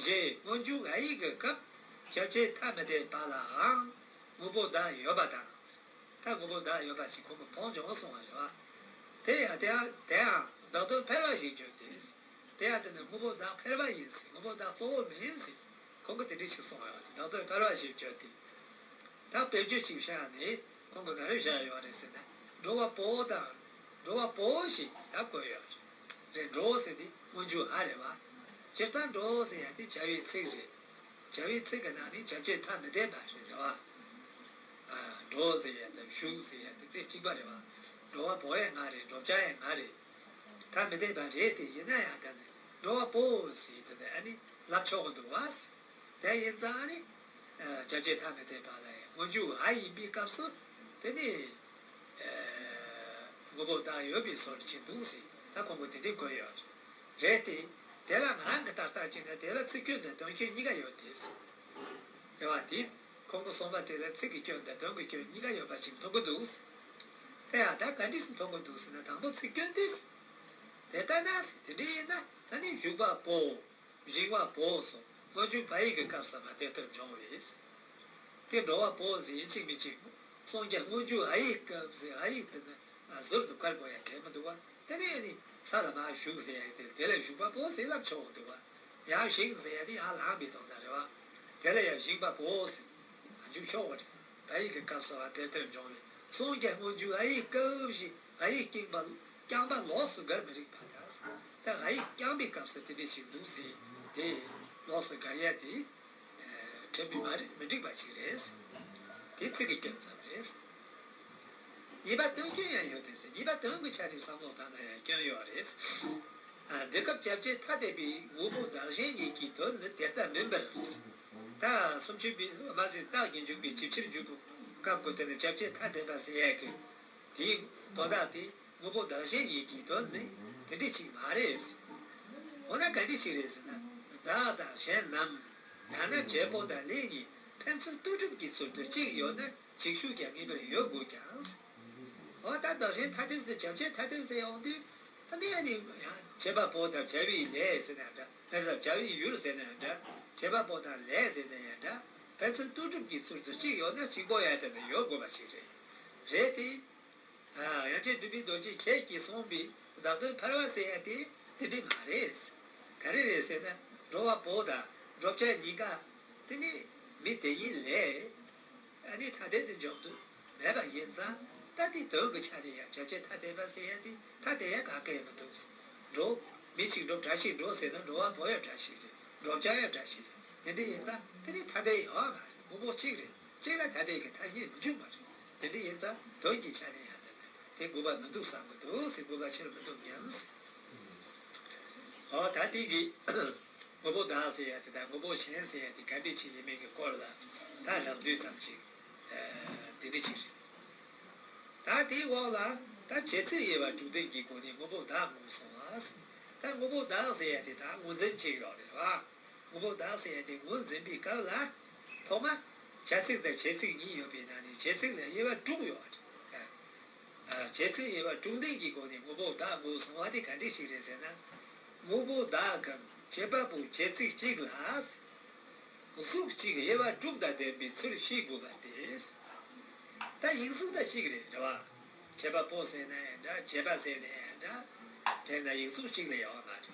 ཞེས་སྔོན་འཇུག་ཨ་ཡིག་གི་སྐབས་བྱ་བྱེད་ཐ་མི་དད་པ་ལའང་དངོས་པོ་བདག་ཡོད་པ་དང་། ད་དངོས་པོ་བདག་ཡོད་པ་ཞིག་ཁོང་གིས་མཐོང་བྱུང་གསུང་བ་རེད་བ། དེ་ཡང་དེ་ཡང་དེའང་བདག་དོན་ཕལ་བ་ཞིག་བརྗོད་དེ། དེ་ཡང་དེ་ནི་དངོས་པོ་བདག་ཕལ་བ་ཡིན་ཟེར། དངོས་པོ་བདག་གཙོ་བོ་མིན་ཟེར། ཁོང་གིས་དེ་འདྲ་ཞིག་གསུངས་ཡོད་རེད། བདག་དོན་ཕལ་བ་ཞིག་བརྗོད་དེ། ད་དཔེ་བརྗོད་ཅིག་བཞག་ནས་ཁོང་གིས་ག་རེ་བཞག་ཡོད་རེད་ཟེར་ན། འགྲོ་བ་པོ་དང་འགྲོ་བ་པོ་ཞེས་ཡང་བཀོད་ཡོད་རེད། འགྲོ་ཟེར་དེ་སྔོན་འཇུག་ཨ་རེད་བ། སྤྱིར་བཏང་འགྲོ་ཟེར་ཡ་དེ་བྱ་བའི་ཚིག་རེད། བྱ་བའི་ཚིག་གི་ནང་ནས་བྱ་བྱེད་ཐ་མི་དད་པ་རེད་བ། ཨ། འགྲོ་ཟེར་ཡ་དང་ཞུགས་ཟེར་ཡ་དེ་རྩེ་གཅིག་པ་རེད་བ། འགྲོ་བ་པོ་ཡང་ང་རེད། འགྲོ་བྱ་ཡང་ང་རེད། ཐ་མི་དད་པ་རེད་དེ། ཡིན་ན་ཡང་ད་ནི་འགྲོ་བ་པོ་ཟེར་དེ་ནི་ཨ་ནི་ལབ་ཆོག་གི་འདུག་བ། དེ་ཡིན་ཙང་ཨ་ནི་བྱ་བྱེད་ཐ་མི་དད་པ་ལ་ཡང་སྔོན་འཇུག་ཨ་ཡིན་པའི་སྐབས་སུ་དེ་ནི་དངོས་པོ་བདག་ཡོད་པའི་བཟོ་འདྲ་ཅིག་འདུག་ཟེར། ད་ཁོང་གིས་དེ་འདྲ་བཀོད་ཡོད་རེད་དེ། དེ་ལ་ང་རང་གིས་ལྟ་ལྟ་བྱས་ན་དེ་ལ་ཚིག་སྐྱོན་དང་དོན་སྐྱོན་གཉིས་ཀ་ཡོད་དེ། རེད་བ། དེ་ཁོང་གིས་གསུངས་པ་དེ་ལ་ཚིག་གི་སྐྱོན་དང་དོན་གྱི་སྐྱོན་གཉིས་ཀ་ཡོད་པ་ཞིག་མཐོང་གི་འདུག་དེ་ཡང་ད་ག་འདྲས་སེ་མཐོང་གི་འདུག་ཟེར་ན། དང་པོ་ཚིག་སྐྱོན་དེ། དེ་ལྟ་ན་ཟེར། དེ་འདྲ་ཡིན་ན་ད་ནི་ཞུགས་པ་པོ། བཞེངས་པ་པོ་སོགས་སྔོན་འཇུག་ཕ་ཡིག་གི་སྐབས་སུ་མ་དེ་ལྟར་འབྱུང་བས། དེ་འགྲོ་བ་པོ་ཟེར་ཡིན་གཅིག་མིན་གཅིག་གསུངས་ཀྱང་སྔོན་འཇུག་ཨ་ཡིག་སྐབས་ཟེར། ཨ་ཡིག་དེ་ནི་ཟུར་དུ་བཀར་དགོས་ཡ་གལ་མི་འདུག་བ། དེ་ནས་ནི་ས་ལ་མར་ཞུགས་ཟེར་ཡ་དེ། དེ་ལ་ཞུགས་པ་པོ་ཟེར་ལབ་ཆོག་འདུག་བ། ཡར་བཞེངས་ཟེར་ཡ་དེ་ཡར་ལངས་པའི་དོན་དག་རེད་བ། དེ་ལ་ཡང་བཞེངས་པ་པོ་ཟེར་འཇུག་ཆོག་པ་རེད། ཕ་ཡིག་གི་སྐབས་སུ་བ་དེ་ལྟར་འབྱུང་བས། གསུངས་ཀྱང་སྔོན་འཇུག་ཨ་ཡིག་སྐབས་ཞེས་ཨ་ཡིག་རྐྱང་པ་རྐྱང་པ་ལོགས་སུ་བཀར་མི་རིགས་པ་དང་། ད་ཨ་ཡིག་རྐྱང་པའི་སྐབས་སུ་དེ་འདྲ་ཞིག་འདུག་ཟེར་དེ་ལོགས་སུ་བཀར་ཡ་དེ་འགྲིག་པ་མ་རེད། མི་འགྲིག་པ་ཞིག་རེད། དེ་ཚིག་གི་སྐྱོན་ཙམ་རེད། གཉིས་པ་དོན་སྐྱོན་ཡང་ཡོད་དེ་ཟེར། གཉིས་པ་དོན་གྱི་ཆ་ནས་བསམ་བློ་བཏང་ན་ཡང་སྐྱོན་ཡོད་རེད། ཨ། འདི་སྐབས་བྱ་བྱེད་ཐ་དད་པའི་དངོས་པོ་བདག་གཞན་གཉིས་ཀྱི་དོན་ནི་དེ་ལྟ་མིན་པར། ད་སུམ་ཅུ་པའི་མ་ཟད་རྟགས་ཀྱི་འཇུག་པའི་ཇི་ཕྱིར་འཇུག་གི་སྐབས་ཀྱི་དོན་ནི་བྱ་བྱེད་ཐ་དད་པ་ཟེར་ཡས་ཀྱི་དེའི་དོན་དག་དེ་དངོས་པོ་བདག་གཞན་གཉིས་ཀྱི་དོན་ནི་དེ་འདྲ་ཞིག་མ་རེད། འོ་ན་ག་འདྲ་ཞིག་རེད་ཟེར་ན། བདག་དང་གཞན་ནམ། ཡང་ན་བྱེད་པོ་དང་ལས་གཉིས་ཕན་ཚུན་ལྟོས་གྲུབ་ཀྱི་ཚུལ་དུ་གཅིག་ཡོད་ན་ཅིག་ཤོས་ཀྱང་ངེས་པར་ཡོད་དགོས་ཀྱང་། འོ་ད་བདག་གཞན་ཐ་དད་ཟེར། བྱ་བྱེད་ཐ་དད་ཟེར་ཡོང་དུས། ད་ནི་ཨ་ནི་ཡང་བྱེད་པ་པོ་དང་བྱ་བའི་ལས་ཟེར་ན་འདྲ། ལྷ་ས་བྱ་བའི་ཡུལ་ཟེར་ན་ཡང་འདྲ། བྱེད་པ་པོ་དང་ལས་ཟེར་ན་ཡང་འདྲ། ཕན་ཚུན་ལྟོས་གྲུབ་ཀྱི་ཚུལ་དུ་གཅིག་ཡོད་ན་གཅིག་པོ་ཡང་དེ་ནི་ཡོད་དགོས་པ་ཞིག་རེད། རེད་དེ། ཨ། དབྱངས་ཅན་གྲུབ་པའི་རྡོ་རྗེ་ཁྱེད་ཀྱིས་གསུངས་པའི་བདག་དོན་ཕལ་བ་ཟེར་ཡ་དེ་དེ་འདྲ་མ་རེད། ག་རེ་རེད་ཟེར་ན། འགྲོ་བ་པོ་དང་འགྲོ་བྱ་གཉིས་ཀ་དེ་ནི་མི་དེ་ཉིད་ལས་ཨ་ནི་ཐ་དད་དུ་འཇོག་ཏུ་མེད་པ་ཡིན་ཙང་། ད་དེ་དོན་གྱི་ཆ་ནས་ཡང་བྱ་བྱེད་ཐ་དད་པ་ཟེར་ཡ་དེ་ཐ་དད་ཡ་ག་གེ་མི་འདུག་འགྲོ། མི་གཅིག་འགྲོ་བྲ་ཞིག་འགྲོ་ཟེར་ན་འགྲོ་བ་པོ་ཡང་བྲ་ཞིག་རེད། འགྲོ་བྱ་ཡང་བྲ་ཞིག་རེད། དེ་འདྲ་ཡིན་ཙང་དེ་ནི་ཐ་དད་ཡོད་མ་རེད། དངོས་པོ་གཅིག་རེད། གཅིག་ལ་ཐ་དད་ཀྱི་ཐ་སྙད་མི་འཇུག་པ་རེད། དེ་འདྲ་ཡིན་ཙང་དོན་གྱི་ཆ་ནས་ཡང་དེ་ནི་དེ་དགོས་པ་མི་འདུག་བསམ་གྱི་འདུག་ཟེར། དགོས་པ་ཆེར་མི་འདུག་སྙམ་ཟེར། འོ་ད་དེ་གི་ དངོས་པོ་བདག་ཟེར་ཡ་དེ་དང་དངོས་པོ་གཞན་ཟེར་ཡ་དེ་ག་འདྲ་ཅིག་ཡིན་མིན་གྱི་སྐོར་ལ་ད་རགས་བསྡུས་ཙམ་ཅིག་ཨ་དེ་འདྲ་ཅིག་རེད། ད་དེའི་འོག་ལ་ད་བྱེད་ཚིག་དབྱེ་བ་དྲུག་ལྡན་གྱི་སྒོ་ནས་དངོས་པོ་བདག་ངོས་བཟུང་བ། ད་དངོས་པོ་བདག་ཟེར་ཡ་དེ་ད་ངོས་འཛིན་བྱེད་ཡོད་རེད་བ། དངོས་པོ་བདག་ཟེར་ཡ་དེ་ངོས་འཛིན་པའི་སྐབས་ལ་ཐོག་མ་བྱ་ཚིག་དང་བྱེད་ཚིག་གཉིས་ཡོད་པའི་ནང་ནས་བྱེད་ཚིག་ལ་དབྱེ་བ་དྲུག་ཡོད་རེད། བྱེད་ཚིག་དབྱེ་བ་དྲུག་ལྡན་གྱི་སྒོ་ནས་དངོས་པོ་བདག་ངོས་བཟུང་བ་དེ་ག་འདྲ་ཞིག་རེད་ཟེར་ན། དངོས་པོ་བདག་གམ་བྱེད་པ་པོ་བྱེད་ཚིག་གཅིག་ལ་གཟུགས་གཅིག་དབྱེ་བ་དྲུག་དང་ལྡན་པའི་ཚུལ་ཤེས་དགོས་པ་སྟེ། ད་ཡིག་གཟུགས་དང་གཅིག་རེད་རེད་བ། བྱེད་པ་པོ་ཟེར་ན་ཡང་འདྲ། བྱེད་པ་ཟེར་ན་ཡང་འདྲ། དཔེར་ན་ཡིག་གཟུགས་གཅིག་ལས་ཡོད་མ་རེད།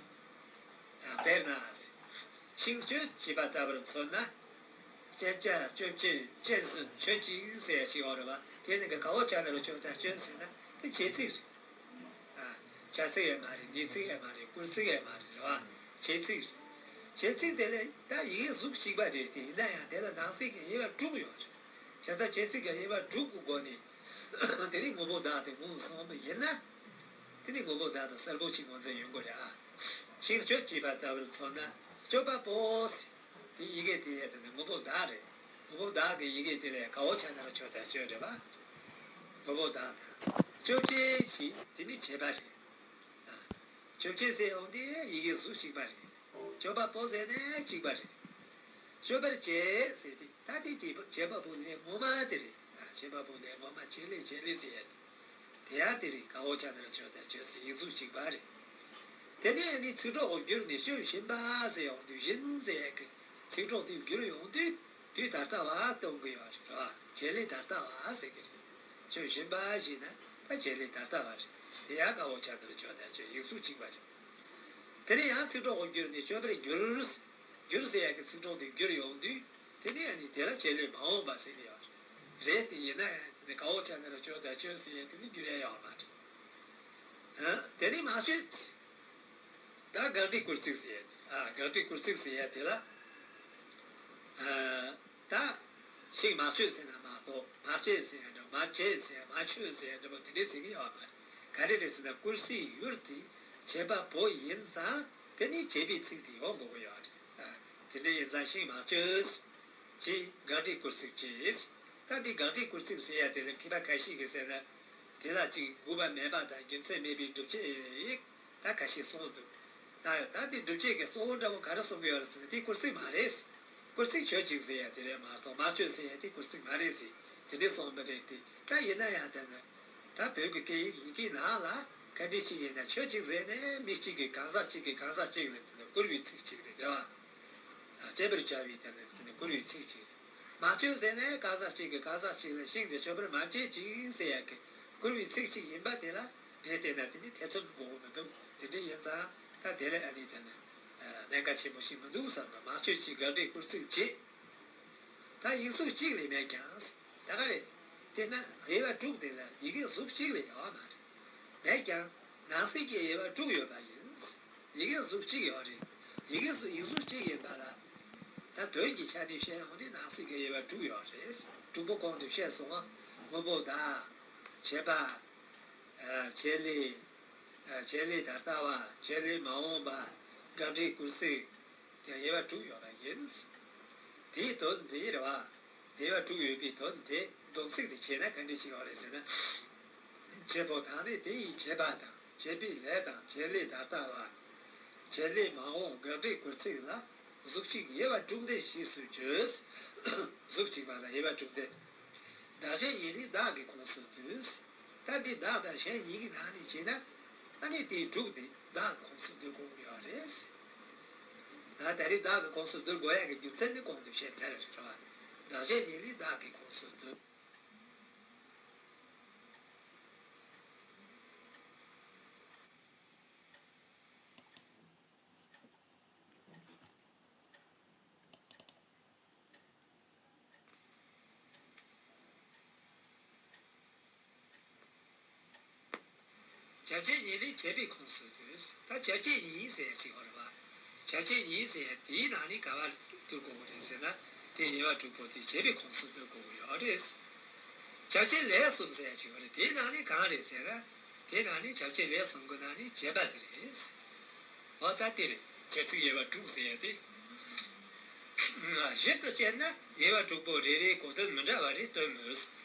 དཔེར་ན། ཤིང་གཅོད་བྱེད་པ་ལྟ་བུར་མཚོན་ན། གཅད་བྱ་གཅོད་བྱེད་གཅད་ཟིན་གཅོད་ཅིང་ཟེར་ཡ་ཞིག་ཡོད་རེད་བ། དེ་ནི་ག་ག་འོ་ཅ་ན་རོ་ཅོ་ད་གཅོད་ཟེར་ན་དེ་བྱེད་ཚིག་རེད། བྱ་ཚིག་ཡང་མ་རེད། འདས་ཚིག་ཡང་མ་རེད། བསྐུལ་ཚིག་ཡང་མ་རེད་རེད་བ། བྱེད་ཚིག་རེད། བྱེད་ཚིག་དེ་ལས་ད་ཡི་གེ་གཟུགས་གཅིག་པ་རེད་དེ། ཡིན་ན་ཡང་དེ་ལ་ནང་གསེས་ཀྱི་དབྱེ་བ་དྲུག་ཡོད་རེད། བྱས་ཙང་བྱེད་ཚིག་གི་དབྱེ་བ་དྲུག་གི་སྒོ་ནས་དེ་ནི་དངོས་པོ་བདག་དེ་ངོས་བཟུང་བ་ཡིན་ན། དེ་ནི་དངོས་པོ་བདག་དང་གསལ་པོ་ཅིག་ངོས་འཛིན་ཡོང་གི་རེད་ཨ། ཤིང་གཅོད་བྱེད་པ་ལྟ་བུར་མཚོན་ན་གཅོད་པ་པོ་ཟེར། དེ་ཡི་གེ་དེ་ཡས་དེ་ནི་དངོས་པོ་བདག་རེད། དངོས་པོ་བདག་གི་ཡི་གེ་དེ་ལས་ག་འོ་ཅ་ན་རོ་ཅོ་ད་གཅོད་རེད་བ། དངོས་པོ་བདག་དང་། གཅོད་བྱེད་ཅིག་དེ་ནི་བྱེད་པ་རེད། གཅོད་བྱེད་ཟེར་ཡོང་དུས་ཡི་གེ་གཟུགས་གཅིག་པ་རེད། གཅོད་པ་པོ་ཟེར་ནས་གཅིག་པ་རེད། གཅོད་པར་བྱེད་ཟེར་དུས་ད་དེ་བྱེད་པ་བྱེད་པ་པོ་ལས་ངོ་མ་དེ་རེད། བྱེད་པ་པོ་ལས་ངོ་མ་བྱེད་ལས་བྱེད་ལས་ཟེར་ཡ་དེ། དེ་ཡང་དེ་རེད། ག་འོ་ཅ་ན་རོ་ཅོ་ད་གཅོད་ཟེར་ཡིག་གཟུགས་གཅིག་པ་རེད། དེ་ནས་ནི་ཚིག་གྲོགས་བསྒྱུར་ནས་གཅོད་བཞིན་པ་ཟེར་ཡོང་དུས་བཞིན་ཟེར་ཡ་གི་ཚིག་གྲོགས་དེ་བསྒྱུར་ཡོང་དུས་དུས་ད་ལྟ་བ་སྟོན་གི་ཡོད་རེད་བ། བྱེད་ལས་ད་ལྟ་བ་ཟེར་གི་རེད། གཅོད་བཞིན་པ་ཞེས་ན་ད་བྱེད་ལས་ད་ལྟ་བ་རེད། དེ་ཡང་ག་འོ་ཅ་ན་རོ་ཅོ་ད་གཅོད་ཡིག་གཟུགས་གཅིག་པ་རེད། དེ་ནས་ཡང་ཚིག་གྲོགས་བསྒྱུར་ནས་གཅོད་པར་འགྱུར། འགྱུར་ཟེར་ཡ་གི་ཚིག་གྲོགས་དེ་བསྒྱུར་ཡོང་དུས་དེ་ནས་ཡང་ནི་དེ་ལ་བྱེད་ལས་མ་འོངས་པ་ཟེར་གི་ཡོད་རེད། དེ་ཡིན་ན་ཡང་དེ་ནི་ག་འོ་ཅ་ན་རོ་ཅོ་ད་གཅོད་ཟེར་ཡ་དེ་ནི་འགྱུར་ཡ་ཡོད་མ་རེད། དེ་ནི་མ་གཅོད། ད་དགག་སྒྲའི་སྐུལ་ཚིག་ཟེར་ཡ་དེ། ཨ། དགག་སྒྲའི་སྐུལ་ཚིག་ཟེར་ཡ་དེ་ལ། ཨ། ད་ཤིང་མ་གཅོད་ཟེར་ན་མ་གཏོགས་མ་གཅད་ཟེར་ཡ་འདྲ། མ་བྱེད་ཟེར་ཡ་མ་གཅོད་ཟེར་ཡ་འདྲ་པོ་དེ་འདྲའི་ཟེར་གི་ཡོད་མ་རེད། ག་རེ་རེད་ཟེར་ན་སྐུལ་ཚིག་ཡུལ་དེ་བྱེད་པ་པོ་ཡིན་ཙང་དེ་ནི་བྱེད་པའི་ཚིག་དེ་ཡོང་དགོས་ཀྱི་ཡོད་རེད། ཨ། དེ་འདྲ་ཡིན་ཙང་ཤིང་མ་གཅོད། ཅེས་དགག་སྒྲའི་སྐུལ་ཚིག་བྱས། ད་འདི་དགག་སྒྲའི་སྐུལ་ཚིག་ཟེར་ཡ་དེ་ལ་མཁས་པ་ཁ་ཤས་ཀྱིས་ཟེར་ན། དེ་ལ་ཅིག་དགོས་པ་མེད་པ་དང་རྒྱུ་མཚན་མེད་པའི་སྒྲུབ་བྱེད་ད་ཁ་ཤས་གསུངས་འདུག་ད་ད་འདི་སྒྲུབ་བྱེད་ཀྱི་གཙོ་བོ་འདྲ་བོ་ག་རེ་གསུང་གི་ཡོད་རེད་ཟེར་ན་དེ་སྐུལ་ཚིག་མ་རེད། སྐུལ་ཚིག་ཆོས་ཅན་ཟེར་ཡ་དེ་རེད་མ་གཏོགས་མ་གཅོད་ཟེར་ཡ་དེ་སྐུལ་ཚིག་མ་རེད་ཟེར། དེ་འདྲའི་གསུངས་པ་རེད་དེ། ད་ཡིན་ན་ཡང་དེ་ནི་ད་བོད་ཀྱི་སྐད་ཡིག་ཡི་གེའི་ནང་ལ་ག་འདྲ་ཞིག་ཡིན་ན་ཆོས་ཅན་ཟེར་ནས་མི་གཅིག་གིས་གང་ཟག་གཅིག་གིས་གང་ཟག་གཅིག་ལ་དེ་ནི་བསྐུལ་བའི་ཚིག་ཅིག་རེད་རེད་བ། བྱེད་པར་བྱ་བའི་དོན་ལ་བསྐུལ་བའི་ཚིག་ཅིག་མ་གཅོད་ཟེར་ནས་གང་ཟག་གཅིག་གིས་གང་ཟག་གཅིག་ལ་ཤིང་དེ་གཅོད་པར་མ་བྱེད་ཅིག་ཟེར་ཡག་གི་བསྐུལ་བའི་ཚིག་ཅིག་ཡིན་པ་དེ་ལ་ངས་བལྟས་ན་དེ་ནི་ཐེ་ཚོམ་དགོས་མི་འདུག་དེ་འདྲ་ཡིན་ཙང་ད་དེ་ལས་ཨ་ནི་དེ་ནི་གནད་འགག་ཆེན་པོ་ཞིག་མི་འདུག་བསམ་པ། མ་གཅོད་ཅིག་དགག་སྒྲའི་སྐུལ་ཚིག་བྱེད། ད་ཡིག་གཟུགས་གཅིག་ལས་མེད་ཀྱང་། ད་ག་རེ། དེས་ན་དབྱེ་བ་དྲུག་དེ་ལ་ཡི་གེ་གཟུགས་གཅིག་ལས་ཡོད་མ་རེད། མེད་ཀྱང་ནང་གསེས་ཀྱི་དབྱེ་བ་དྲུག་ཡོད་པ་ཡིན། ཡི་གེ་གཟུགས་གཅིག་ཡོད་རེད། ཡི་གེ་གཟུགས་ཡིག་གཟུགས་གཅིག་ཡིན་པ་ལ། ད་དོན་གྱི་ཆ་ནས་བཤད་ཡོང་དུས་ནང་གསེས་ཀྱི་དབྱེ་བ་དྲུག་ཡོད་རེད། དྲུག་པོ་གོང་དུ་བཤད་སོང་བ། དངོས་པོ་བདག་བྱེད་པ། ཨ། བྱེད་ལས། ཨ། བྱེད་ལས་ད་ལྟ་བ། བྱེད་ལས་མ་འོངས་པ། དགག་སྒྲའི་སྐུལ་ཚིག་དེ་དབྱེ་བ་དྲུག་ཡོད་པ་ཡིན། དེའི་དོན་འདི་རེད་བ། དབྱེ་བ་དྲུག་ཡོད་པའི་དོན་དེ་སྡོམ་ཚིག་དེ་བྱས་ན་ག་འདྲ་ཞིག་ཡོད་རེད་ཟེར་ན། བྱེད་པོ་དང་ནི་དེ་ཡི་བྱེད་པ་དང་བྱེད་པའི་ལས་དང་བྱེད་ལས་ད་ལྟ་བ། བྱེད་ལས་མ་འོངས་དགག་སྒྲའི་སྐུལ་ཚིག་ལ་གཟུགས་གཅིག་དབྱེ་བ་དྲུག་ལྡན་ཞེས་སུ་བརྗོད། གཟུགས་གཅིག་པ་ལ་དབྱེ་བ་དྲུག་ལྡན། བདག་གཞན་གཉིས་ལས་བདག་གི་ཁོངས་སུ་འདུས། ད་འདི་བདག་དང་གཞན་གཉིས་ཀྱི་ནང་ནས་བྱས་ན། ཨ་ནི་དེའི་དྲུག་དེ་བདག་གི་ཁོངས་སུ་བསྡུ་དགོས་ཀྱི་ཡོད་རེད། ད་ད་རེས་བདག་གི་ཁོངས་སུ་བསྡུ་དགོས་ཡག་གི་རྒྱུ་མཚན་ནི་གོང་དུ་བཤད་ཚར་རེད་བ། བདག་གཞན་གཉིས་ལས་བདག་གི་ཁོངས་སུ་བསྡུ། བྱ་བྱེད་གཉིས་ལས་བྱེད་པའི་ཁོངས་སུ་འདུས། ད་བྱ་བྱེད་གཉིས་ཟེར་ཡ་ཞིག་ཡོད་རེད་བ། བྱ་བྱེད་གཉིས་ཟེར་ཡ་དེའི་ནང་ནས་ག་བ་བསྡུ་དགོས་ཀྱི་རེད་ཟེར་ན། དེ་དབྱེ་བ་དྲུག་པོ་དེ་བྱེད་པའི་ཁོངས་སུ་བསྡུ་དགོས་ཀྱི་ཡོད་རེད། བྱ་བྱེད་ལས་གསུམ་ཟེར་ཡ་ཞིག་ཡོད་རེད། དེའི་ནང་ནས་གང་རེད་ཟེར་ན། དེའི་ནང་ནས་བྱ་བྱེད་ལས་གསུམ་གྱི་ནང་ནས་བྱེད་པ་དེ་རེད། འོ་ད་དེ་རེད། བྱེད་ཚིག་དབྱེ་བ་དྲུག་ཟེར་ཡ་དེ། ཞིབ་ཏུ་དཔྱད་ན་དབྱེ་བ་དྲུག་པོ་རེ་རེའི་གོ་དོན་མི་འདྲ་བ་རེ་སྟོན་མོད།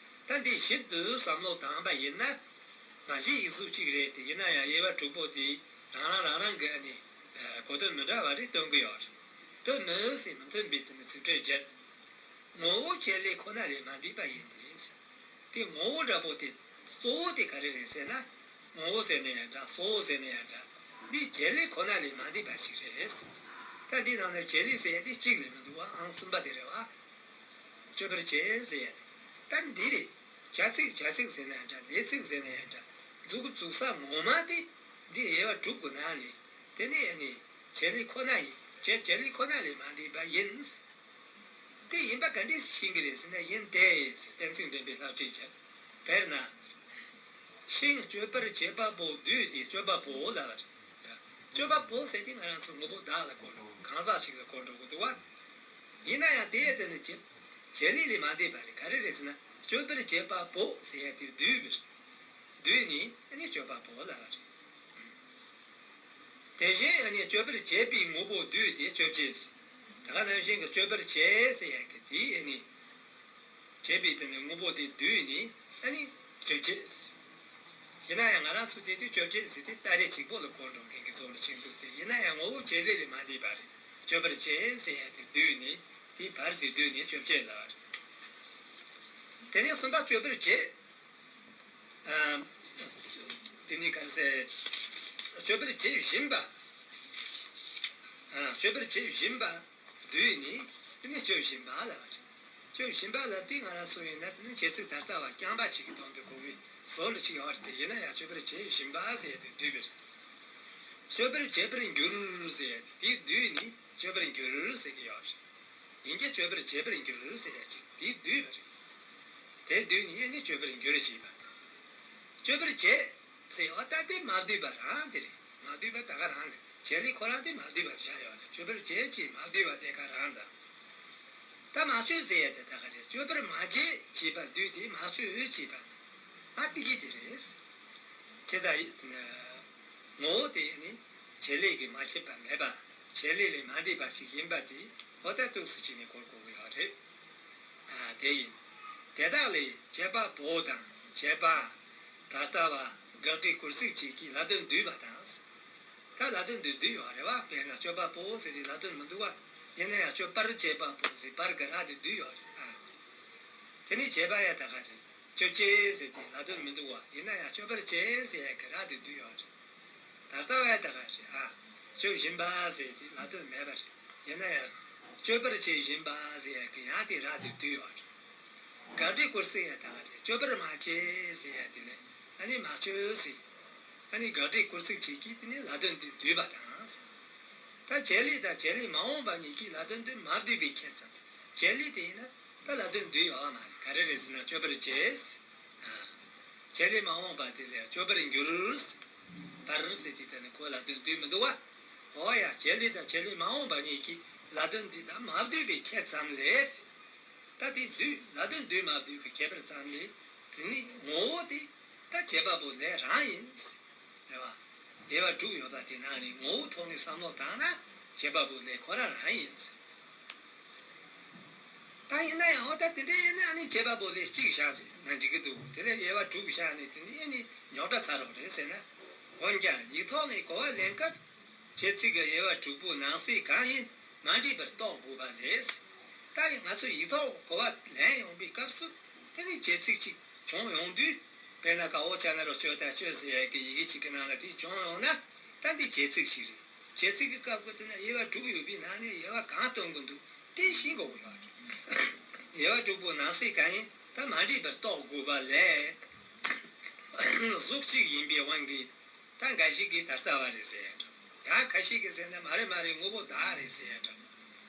ད་འདི་ཞིབ་ཏུ་བསམ་བློ་བཏང་པ་ཡིན་ན། མ་གཞི་ཡིག་གཟུགས་གཅིག་རེད་དེ། ཡིན་ན་ཡང་དབྱེ་བ་དྲུག་པོ་དེ་རང་རང་རང་རང་གི་ཨ་ནི་གོ་དོན་མི་འདྲ་བ་རེ་སྟོན་གི་ཡོད་རེད། སྟོན་མོད་ཟེར་མི་མཐུན་པའི་དེ་ནི་ཚིག་ཕྲད་བརྒྱད། ངོ་བོ་བྱེད་ལས་ཁོ་ན་ལས་མ་འདས་པ་ཡིན་ཏེ། དེ་ངོ་བོ་འདྲ་པོ་དེ་གཙོ་བོ་དེ་ག་རེ་རེད་ཟེར་ན། ངོ་བོ་ཟེར་ན་ཡང་འདྲ། གཙོ་བོ་ཟེར་ན་ཡང་འདྲ། འདི་བྱེད་ལས་ཁོ་ན་ལས་མ་འདས་པ་ཞིག་རེད། ད་འདི་ནང་ནས་བྱེད་ལས་ཟེར་ཡ་དེ་གཅིག་ལས་མི་འདུག་བ། ཨང་གསུམ་པ་དེ་རེད་བ། སྤྱོད་པར་བྱེད་ཟེར་ཡ་དེ། ད་འདི་རེད། བྱ་ཚིག་བྱ་ཚིག་ཟེར་ན་ཡང་འདྲ། ལས་ཚིག་ཟེར་ན་ཡང་འདྲ། འཛུགས་འཛུགས་ས་ངོ་མ་དེ་འདི་དབྱེ་བ་དྲུག་གི་ནང་ནས། དེ་ནས་ཨ་ནི་བྱེད་ལས་ཁོ་ན་ཡིན། བྱེད་བྱེད་ལས་ཁོ་ན་ལས་མ་འདས་པ་ཡིན། དེ་ཡིན་པ་ག་འདྲས་ཤེས་ཀྱི་རེད་ཟེར་ན། ཡིན་ཏེ་ཟེར་གཏན་ཚིགས་འདྲེན་པའི་བསླབ་བྱའི་རྒྱན། དཔེར་ན། ཤིང་སྤྱོད་པར་བྱེད་པ་པོ་བསྡུས་ཏེ་སྤྱོད་པ་པོ་ལབ་པ་རེད། སྤྱོད་པ་པོ་ཟེར་དེ་ང་རང་ཚོ་ངོ་བོ་བདག་ལ་གོ་འགྲོ། གང་ཟག་ཞིག་ལ་གོ་འགྲོ་གི་འདུག་བ། ཡིན་ན་ཡང་དེ་ཡང་དེ་ནི་བྱེད་བྱེད་ལས་ལས་མ་འདས་པ་རེད། ག་རེ་རེད་ཟེར་ན། སྤྱོད་པར་བྱེད་པ་པོ་ཟེར་ཡ་དེ་བསྡུས་པ་རེད། བསྡུས་ནས་ཨ་ནི་སྤྱོད་པ་པོ་ལབ་པ་རེད། དེ་བཞིན་ཨ་ནི་སྤྱོད་པར་བྱེད་པའི་དངོས་པོ་བསྡུས་ཏེ་སྤྱོད་བྱེད། ད་ག་ནང་བཞིན་གྱི་སྤྱོད་པར་བྱེད་ཟེར་ཡ་གི་དེའི་ཨ་ནི་བྱེད་པའི་དེ་ནི་དངོས་པོ་དེ་བསྡུས་ནས་ཨ་ནི་སྤྱོད་བྱེད། ཡིན་ན་ཡང་ང་རང་ཚོ་དེ་དུས་སྤྱོད་བྱེད་ཟེར་དེ་ད་རེས་གཅིག་པོ་ལ་གོ་འགྲོ་མཁན་གྱི་བཟོ་འདྲ་ཆགས་འདུག་སྟེ། ཡིན་ན་ཡང་ངོ་བོ་བྱེད་ལས་ལས་མ་འདས་པ་རེད། སྤྱོད་པར་བྱེད་ཟེར་ཡ་དེ་བསྡུས་ནས་དེའི་བར་དེ་བསྡུས་ནས་སྤྱོད་བྱེད་ལབ་པ་རེད། དེ་ནས་གསུམ་པ་སྤྱོད་པར་བྱེད། ཨ། དེ་ནི་ག་རེ་ཟེར། སྤྱོད་པར་བྱེད་བཞིན་པ། ཨ། སྤྱོད་པར་བྱེད་བཞིན་པ་བསྡུས་ནས་དེ་ནི་སྤྱོད་བཞིན་པ་ལབ་པ་རེད། སྤྱོད་བཞིན་པ་ལབ་དུས་ང་རང་ཚོ་ཡིན་ན་དེ་ནི་བྱེད་ཚིག་ད་ལྟ་བ་རྐྱང་པ་ཅིག་གི་དོན་དུ་གོ་བའི་བཟོ་འདྲ་ཅིག་ཡོད་རེད་དེ། ཡིན་ན་ཡང་སྤྱོད་པར་བྱེད་བཞིན་པ་ཟེར་ཡ་དེ་བསྡུས་པ་རེད། སྤྱོད་པར་བྱེད་པར་འགྱུར་ཟེར་ཡ་དེ་དེ་བསྡུས་ནས་སྤྱོད་པར་འགྱུར་ཟེར་གྱི་ཡོད་རེད། ཡིན་གྱི་སྤྱོད་པར་བྱེད་པར་འགྱུར་ཟེར་ཡ་ཅིག་དེ་བསྡུས་པ་རེད། དེ་བསྡུས་ནས་ཨ་ནི་སྤྱོད་པར་འགྱུར་ཞེས་པ་དང་། སྤྱོད་པར་བྱེད་ཟེར་བ་ད་དེ་མ་བསྡུས་པ་རང་དེ་རེད། མ་བསྡུས་པ་ད་ག་རང་རེད། བྱེད་ལས་ཁོ་རང་དེ་མ་བསྡུས་པ་བཞག་ཡོད་རེད། སྤྱོད་པར་བྱེད་ཅེས་མ་བསྡུས་པ་དེ་ག་རང་དང་། ད་མ་སྤྱོད་ཟེར་ཡ་དེ་ད་ག་རེད། སྤྱོད་པར་མ་བྱེད་ཅེས་པ་བསྡུས་ཏེ་མ་སྤྱོད་ཅེས་པ། ཨ་དེ་གི་དེ་རེད། བྱས་ཙང་ངོ་བོ་དེ་ནི་བྱེད་ལས་ཀྱིས་མ་ཁྱབ་པ་མེད་པ། བྱེད་ལས་ལས་མ་འདས་པ་ཞིག་ཡིན་པ་དེ་འོ་ད་ཏོག་ཙམ་ཅིག་ནས་གོ་དགོས་ཀྱི་ཡོད་རེད། ཨ་དེ་ཡིན། དེ་དག་ལས་བྱེད་པ་པོ་དང་བྱེད་པ། ད་ལྟ་བ། དགག་སྒྲའི་གུར་གཟིགས་བཅས་ཀྱིས་ལ་དོན་བསྡུས་པ་དང་། ད་ལ་དོན་འདི་བསྡུས་ཡོད་རེད་བ། དཔེར་ན་སྤྱོད་པ་པོ་ཟེར་དུས་ལ་དོན་མི་འདུག་བ། ཡིན་ན་ཡང་སྤྱོད་པར་བྱེད་པ་པོ་ཟེར་པར་གྱི་ར་དེ་བསྡུས་ཡོད་རེད་ཨ། དེ་ནས་བྱེད་པ་ཡ་ད་ག་རེད། སྤྱོད་བྱེད་ཟེར་དུས་ལ་དོན་མི་འདུག་བ། ཡིན་ན་ཡང་སྤྱོད་པར་བྱེད་ཟེར་ཡ་གི་ར་དེ་བསྡུས་ཡོད་རེད། ད་ལྟ་བ་ཡ་ད་ག་རེད་ཨ། སྤྱོད་བཞིན་པ་ཟེར་དུས་ལ་དོན་མེད་པ་རེད། ཡིན་ན་ཡང་སྤྱོད་པར་བྱེད་བཞིན་པ་ཟེར་ཡ་གི་ཡང་དེ་ར་དེ་བསྡུས་ཡོད་རེད། དགག་སྒྲའི་སྐུར་གཟིགས་ཡ་ད་ག་རེད། སྤྱོད་པར་མ་བྱེད་ཟེར་ཡ་དེ་ལས་ཨ་ནི་མ་སྤྱོད་ཟེར། ཨ་ནི་དགག་སྒྲའི་སྐུར་གཟིགས་བཅས་ཀྱིས་དེ་ནི་ལ་དོན་དེ་བསྡུས་པ་དང་། ད་བྱེད་ལས་དང་བྱེད་ལས་མ་འོངས་པ་གཉིས་ཀྱིས་ལ་དོན་དེ་མ་བསྡུས་པའི་ཁྱད་ཙམ། བྱེད་ལས་དེ་ཡིན་ན་ད་ལ་དོན་བསྡུས་ཡོད་མ་རེད། ག་རེ་རེད་ཟེར་ན་སྤྱོད་པར་བྱེད། ཨ། བྱེད་ལས་མ་འོངས་པ་དེ་ལས་སྤྱོད་པར་འགྱུར། པར་ཟེར་དུས་དེ་ནི་ཁོ་ལ་དོན་བསྡུས་མི་འདུག་བ། འོ་ཡ། བྱེད་ལས་དང་བྱེད་ལས་མ་འོངས་པ་གཉིས་ཀྱིས་ལ་དོན་འདི་དག་མ་བསྡུས་པའི་ཁྱད་ཙམ་ལས། ད་དེ་བསྡུས། ལ་དོན་བསྡུས་མ་བསྡུས་ཀྱི་ཁྱད་པར་ཙམ་ལས། དེ་ནི་ངོ་བོ་དེ་ད་བྱེད་པ་པོ་ལས་རང་ཡིན། རེད་བ། དབྱེ་བ་དྲུག་ཡོད་པ་དེ་ནང་ནས་ངོ་བོའི་ཐོག་ནས་བསམ་བློ་བཏང་ན་བྱེད་པ་པོ་ལས་ཁོ་རང་རང་ཡིན། ད་ཡིན་ན་ཡང་འོ་ད་དེ་འདྲ་ཡིན་ན་ཨ་ནི་བྱེད་པ་པོ་ལས་གཅིག་བཞག་ཟེར་ན་འགྲིག་གི་འདུག་དེ་ལས་དབྱེ་བ་དྲུག་བཞག་ནས་དེ་ནི་ཨ་ནི་རྙོག་དྲ་ཚ་རོགས་རེད་ཟེར་ན། འོན་ཀྱང་ཡིག་ཐོག་ནས་གོ་བ་ལེན་སྐབས། བྱེད་ཚིག་གི་དབྱེ་བ་དྲུག་པོ་ནང་གསེས་གང་ཡིན་མ་འདྲེས་པར་རྟོགས་དགོས་པ་ལས། ད་ཡིན་ང་ཚོ་ཡིག་ཐོག་གོ་བ་ལེན་ཡོང་པའི་སྐབས་སུ་དེ་ནི་བྱེད་ཚིག་ཅིག་བྱུང་ཡོང་དུས། དཔེར་ན་ཀ་འོ་ཅ་ན་རོ་ཅོ་ད་སྤྱོད་ཟེར་ཡ་གི་ཡི་གེ་གཅིག་གི་ནང་ལ་དེ་བྱུང་ཡོང་ན། ད་འདི་བྱེད་ཚིག་ཅིག་རེད། བྱེད་ཚིག་གི་སྐབས་ཀྱི་དེ་ན་དབྱེ་བ་དྲུག་ཡོད་པའི་ནང་ནས་དབྱེ་བ་གང་སྟོན་དགོས་འདུག་དེ་ཤེས་དགོས་ཀྱི་ཡོད་རེད། དབྱེ་བ་དྲུག་པོ་ནང་གསེས་གང་ཡིན་ད་མ་འདྲེས་པར་རྟོགས་དགོས་པ་ལས། གཟུགས་གཅིག་ཡིན་པའི་དབང་གིས། ད་འགའ་ཞིག་གིས་ད་ལྟ་བ་རེད་ཟེར་ཡ་འདྲ། ཡང་ཁ་ཤས་ཀྱིས་ཟེར་ན་མ་རེད་མ་རེད་དངོས་པོ་བདག་རེད་ཟེར་ཡ་འདྲ།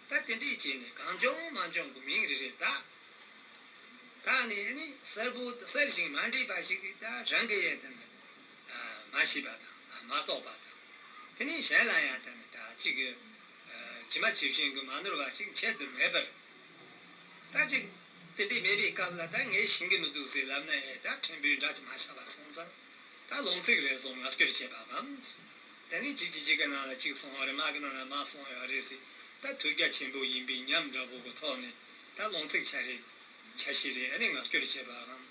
ད་དེ་འདྲས་བྱས་ནས་གང་བྱུང་མང་བྱུང་གི་མིང་རེ་རེ་བཏགས། ད་ནི་ནི་གསལ་པོ་གསལ་ཞིང་མ་འདྲེས་པ་ཞིག་རེད། ད་རང་གི་ཡས་དེ་ནི་མ་ཤེས་པ་དང་མ་རྟོགས་པ་དང་། དེ་ནི་གཞན་ལ་ཡང་ད་ནི་ད་གཅིག་གི་ཇི་མ་ཇི་བཞིན་གྱི་མ་ནོར་བ་ཞིག་འཆད་དུ་མེད་པར། ད་ཅིག་དེ་འདྲས་མེད་པའི་སྐབས་ལ་ད་ངས་ཤེས་ཀྱི་མི་འདུག་ཟེར་ལབ་ན་ཡང་ད་ཕྲན་བུའི་འདྲ་ཅིག་མ་ཆགས་པ་སོང་ཙང་ད་ལུང་ཚིག་རེ་ཟུང་ངག་སྐྱོར་བྱེད་པ་མམ། དེ་ནས་གཅིག་གིས་གཅིག་གི་ནང་ལ་གཅིག་གསུངས་པ་རེད། མ་གི་ནང་ལ་མ་གསུངས་ཡོད་རེད་ཟེར། ད་ཐོས་རྒྱ་ཆེན་པོ་ཡིན་པའི་ཉམས་འདྲ་པོ་གི་ཐོག་ནས་ད་ལུང་ཚིག་ཆ་རེ་ཆ་ཤས་རེ་ཨ་ནི་ངག་སྐྱོར་བྱེད་པའམ།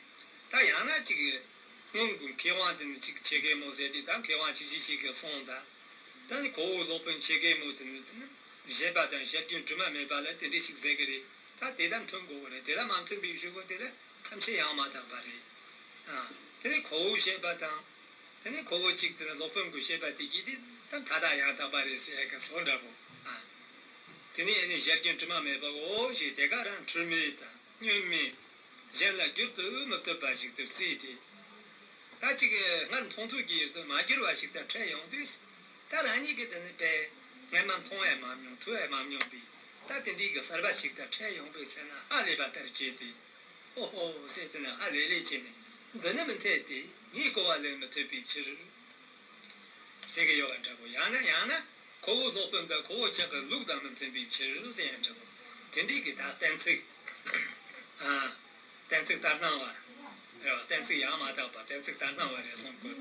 ད་ཡང་ན་གཅིག་སྔོན་གྱི་མཁས་དབང་དེ་ནི་གཅིག་ཆེ་གེ་མོ་ཟེར་དུས། ད་མཁས་དབང་ཆེ་ཆེ་ཞིག་གིས་གསུངས། ད་ད་ནི་ཁོ་བོ་སློབ་དཔོན་ཆེ་གེ་མོ་དེ་ནི་དེ་ནི་བཞེད་པ་དང་བཞེད་དོན་དྲི་མ་མེད་པ་ལ་དེ་འདྲ་ཞིག་ཟེར་གི་རེད། ད་དེ་དང་མཐུན་དགོས་པ་རེད། དེ་ལ་མ་མཐུན་པའི་གཞུག་གུ་དེ་ལ་ཐམས་ཅད་ཡང་མ་དག་པ་རེད། ཨ། དེ་ནི་ཁོ་བོ་བཤད་པ་དང་། དེ་ནི་ཁོ་བོ་གཅིག་དེ་ནི་སློབ་དཔོན་གྱི་བཤད་པ་དེ་གྱིས་དེ་ད་མཐའ་དག་ཡང་དག་པ་རེད་ཟེར་ཡག་གི་བཟོ་འདྲ་པོ། ཨ། དེ་ནི་ཨ་ནི་བཞེད་དོན་དྲི་མ་མེད་པའོ་ཞེས་དེ་ག་རང་འཁྲུལ་མེད་དང་བསྙོན་མེད། གཞན་ལ་བསྒྱུར་དུ་མི་བཏུབ་པ་ཞིག་ཏུ་བརྩིས་ཏེ། ད་ཅིག་སྔར་མཐོང་ཐོས་ཀྱི་ཡུལ་དུ་མ་གྱུར་བ་ཞིག་ཏུ་འཕྲད་ཡོང་དུས། ད་རང་ཉིད་ཀྱིས་དེ་ནི་དཔེ་སྔ་མ་མཐོང་ཡང་མ་མྱོང་ཐོས་ཡང་མ་མྱོང་པའི་ད་དེ་འདྲའི་གི་གསར་པ་ཞིག་ཏུ་འཕྲད་ཡོང་པའི་ཚེ་ན་ཧ་ལས་པ་ལྟར་བྱས་ཏེ། ཨོ་ཧོ་ཟེར་དེ་ནི་ཧ་ལས་ལས་བྱས་ནས། འདི་ནི་མི་འཐད་དེ། ངས་གོ་བ་ལེན་མི་ཐུབ་པའི་ཕྱིར། ཟེར་གི་ཡོད་པ་འདྲ་པོ། ཡང་ན་ཡང་ན་ཁོ་བོ་སློབ་དཔོན་དང་ཁོ་བོ་ཅག་གི་ལུགས་དང་མི་མཐུན་པའི་ཕྱིར་ཟེར་ཡང་འདྲ་པོ། དེ་འདྲའི་གི་ད་གཏན་ཚིགས། ཨ། གཏན་ཚིགས་ལྟར་སྣང་བ་རེད་བ། གཏན་ཚིགས་ཡང་མ་དག་པ། གཏན་ཚིགས་ལྟར་སྣང་བ་རེད་གསུང་དགོས་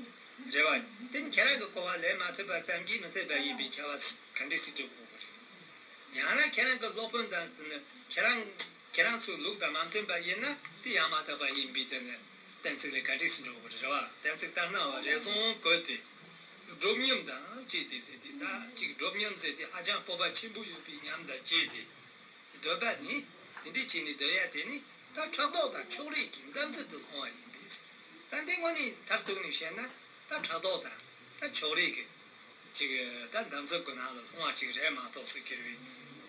རེད་བ། དེ་ནི་ཁྱེད་རང་གི་གོ་བ་ལེན་མ་ཐུབ་པ་ཙམ་གྱིས་མི་འཐད་པ་ཡིན་པའི་ཁྱབ་པ་ག་འདྲ་སེ་སྒྲུབ་དགོས་པ་རེད། ཡང་ན་ཁྱེད་རང་གི་སློབ་དཔོན་དང་། ཁྱེད་རང་ཁྱེད་རང་ཚོའི་ལུགས་དང་མ་མཐུན་པ་ཡིན་ན་དེ་ཡང་མ་དག་པ་ཡིན་པའི་དོན་ནི་གཏན་ཚིགས་ལས་ག་འདྲ་སེ་འགྲོ་དགོས་རེད་བ། གཏན་ཚིགས་ལྟར་སྣང་བ་རེད་གསུང་དགོས་ཏེ། སྒྲུབ་ཉམས་དང་བཅས་ཏེ་ཟེར་ཏེ། ད་ཅིག་སྒྲུབ་ཉམས་ཟེར་ཏེ་ཧ་ཅང་སྤོབས་པ་ཆེན་པོ་ཡོད་པའི་ཉམས་དང་བཅས་ཏེ། འདོད་པ་ནི་དེ་འདྲ་བྱས་ནས་འདོད་ཡ་དེ་ནི་ད་ཕྲག་དོག་དང་ཕྱོགས་རིས་ཀྱི་འདམ་རྫབ་ཏུ་ལྷུང་བ་ཡིན་པས། ད་འདི་དངོས་གནས་མཐར་གཏུགས་ནས་བཤད་ན་ད་ཕྲག་དོག་དང་ད་ཕྱོགས་རིས་ཀྱི་ཅིག་ད་འདམ་རྫབ་ཀྱི་ནང་ལ་ལྷུང་བ་ཅིག་རེད་མ་གཏོགས་ཟེར་གྱི་རེད།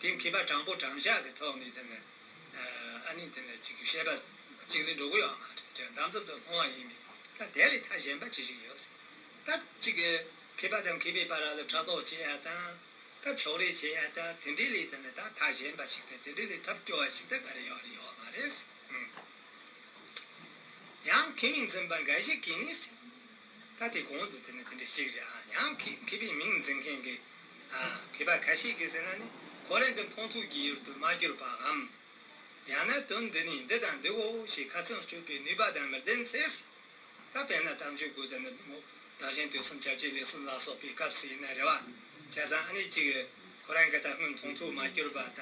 དེ་མཁས་པ་དྲང་པོ་དྲང་བཞག་གི་ཐོག་ནས་དེ་ནི་ཨ་ནི་དེ་ནི་ཅིག་བཤད་པ་ཅིག་ལས་འགྲོ་གི་ཡོད་མ་རེད། འདམ་རྫབ་ཏུ་ལྷུང་བ་ཡིན་པས། ད་དེ་ལས་མཐའ་གཞན་པ་ཅི་ཞིག་ཡོད་ཟེར། ད་ཅིག་མཁས་པ་དང་མཁས་པའི་བར་ལ་ཕྲག་དོག་བྱེད་ཡ་དང་། ད་ཕྱོགས་རིས་བྱེད་ཡ་ད་དེ་འདྲའི་ལས་དེ་ནི་ད་མཐའ་གཞན་པ་ཞིག་དང་དེ་འདྲའི་ལས་ཐབས་སྐྱོ་བ་ཞིག་ད་ག་རེ་ཡོད་རེད། ཡོད་མ་རེད། ཨང་། ཡང་མཁས་མིང་འཛིན་པ་འགའ་ཞིག་གིས་ནི་ཟེར། ད་དེ་གོང་དུ་དེ་ནི་དེ་འདྲ་ཞིག་རེད། ཨ། ཡང་མཁས་མཁས་པའི་མིང་འཛིན་མཁན་གྱི། ཨ། མཁས་པ་ཁ་ཤས་ཀྱིས་ཟེར་ན་ནི་ཁོ་རང་གི་མཐོང་ཐོས་ཀྱི་ཡུལ་དུ་མ་གྱུར་པའམ། ཡང་ན་དོན་འདི་ནི་འདི་དང་འདིའོ་ཞེས་ཁ་ཚོན་གཅོད་པའི་ནུས་པ་དང་མི་ལྡན་ཚེ། ད་དཔེར་ན་བསྟན་བཅོས་དགོས་དེ་ནི་མོ་བདག་གཞན་དུས་གསུམ་ཁྱབ་བྱེད་ལས་གསུམ་ལ་སོགས་པའི་སྐབས་སུ་ཡིན་ན་རེད་བ། བྱས་ཙང་ཨ་ནི་གཅིག་ཁོ་རང་གི་ད་སྔོན་མཐོང་ཐོས་མ་གྱུར་པ་ད།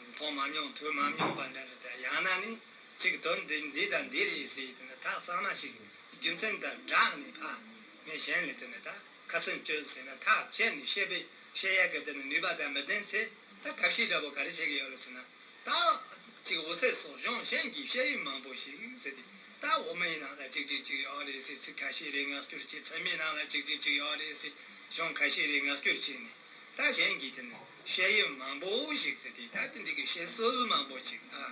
མཐོང་མ་མྱོང་ཐོས་མ་མྱོང་བ་འདྲ་རེད། ད་ཡང་ན་ནི་གཅིག་དོན་འདི་འདི་དང་འདི་རེད་ཟེར་དེ་ནི་ད་གཙང་མ་ཞིག་རྒྱུ་མཚན་དང་སྦྲགས་ནས་ཕ་མེད་གཞན་ལས་དེ་ནི་ད་ཁ་ཚོན་གཅོད་ཟེར་ན་ཐག་བཅད་ནས་བཤད་པའི་བཤད་ཡག་གི་དེ་ནི་ནུས་པ་དང་མི་ལྡན་ཚེ། ད་ཐབས་ཤེས་འདྲ་པོ་ག་རེ་བྱེད་ཀྱི་ཡོད་རེད་ཟེར་ན། ད་ཅིག་འོད་ཚད་སོགས་གཞུང་གཞན་གྱི་བཤད་ཡུལ་མང་པོ་ཞིག་ཟེར་ཏེ། ད་འོག་མའི་ནང་ལ་ཅིག་ཅིག་ཅིག་ཡོད་རེད་ཟེར་ཚིག་ཁ་ཤས་རེ་ངག་སྐྱོར་བྱེད། ཚད་མའི་ནང་ལ་ཅིག་ཅིག་ཅིག་ཡོད་རེད་ཟེར་གཞུང་ཁ་ཤས་རེ་ངག་སྐྱོར་བྱས་ནས། ད་གཞན་གྱི་དེ་ནི་བཤད་ཡུལ་མང་པོ་ཞིག་ཟེར་ཏེ། ད་དེ་འདྲ་གི་བཤད་སྲོལ་མང་པོ་ཞིག་ཨ།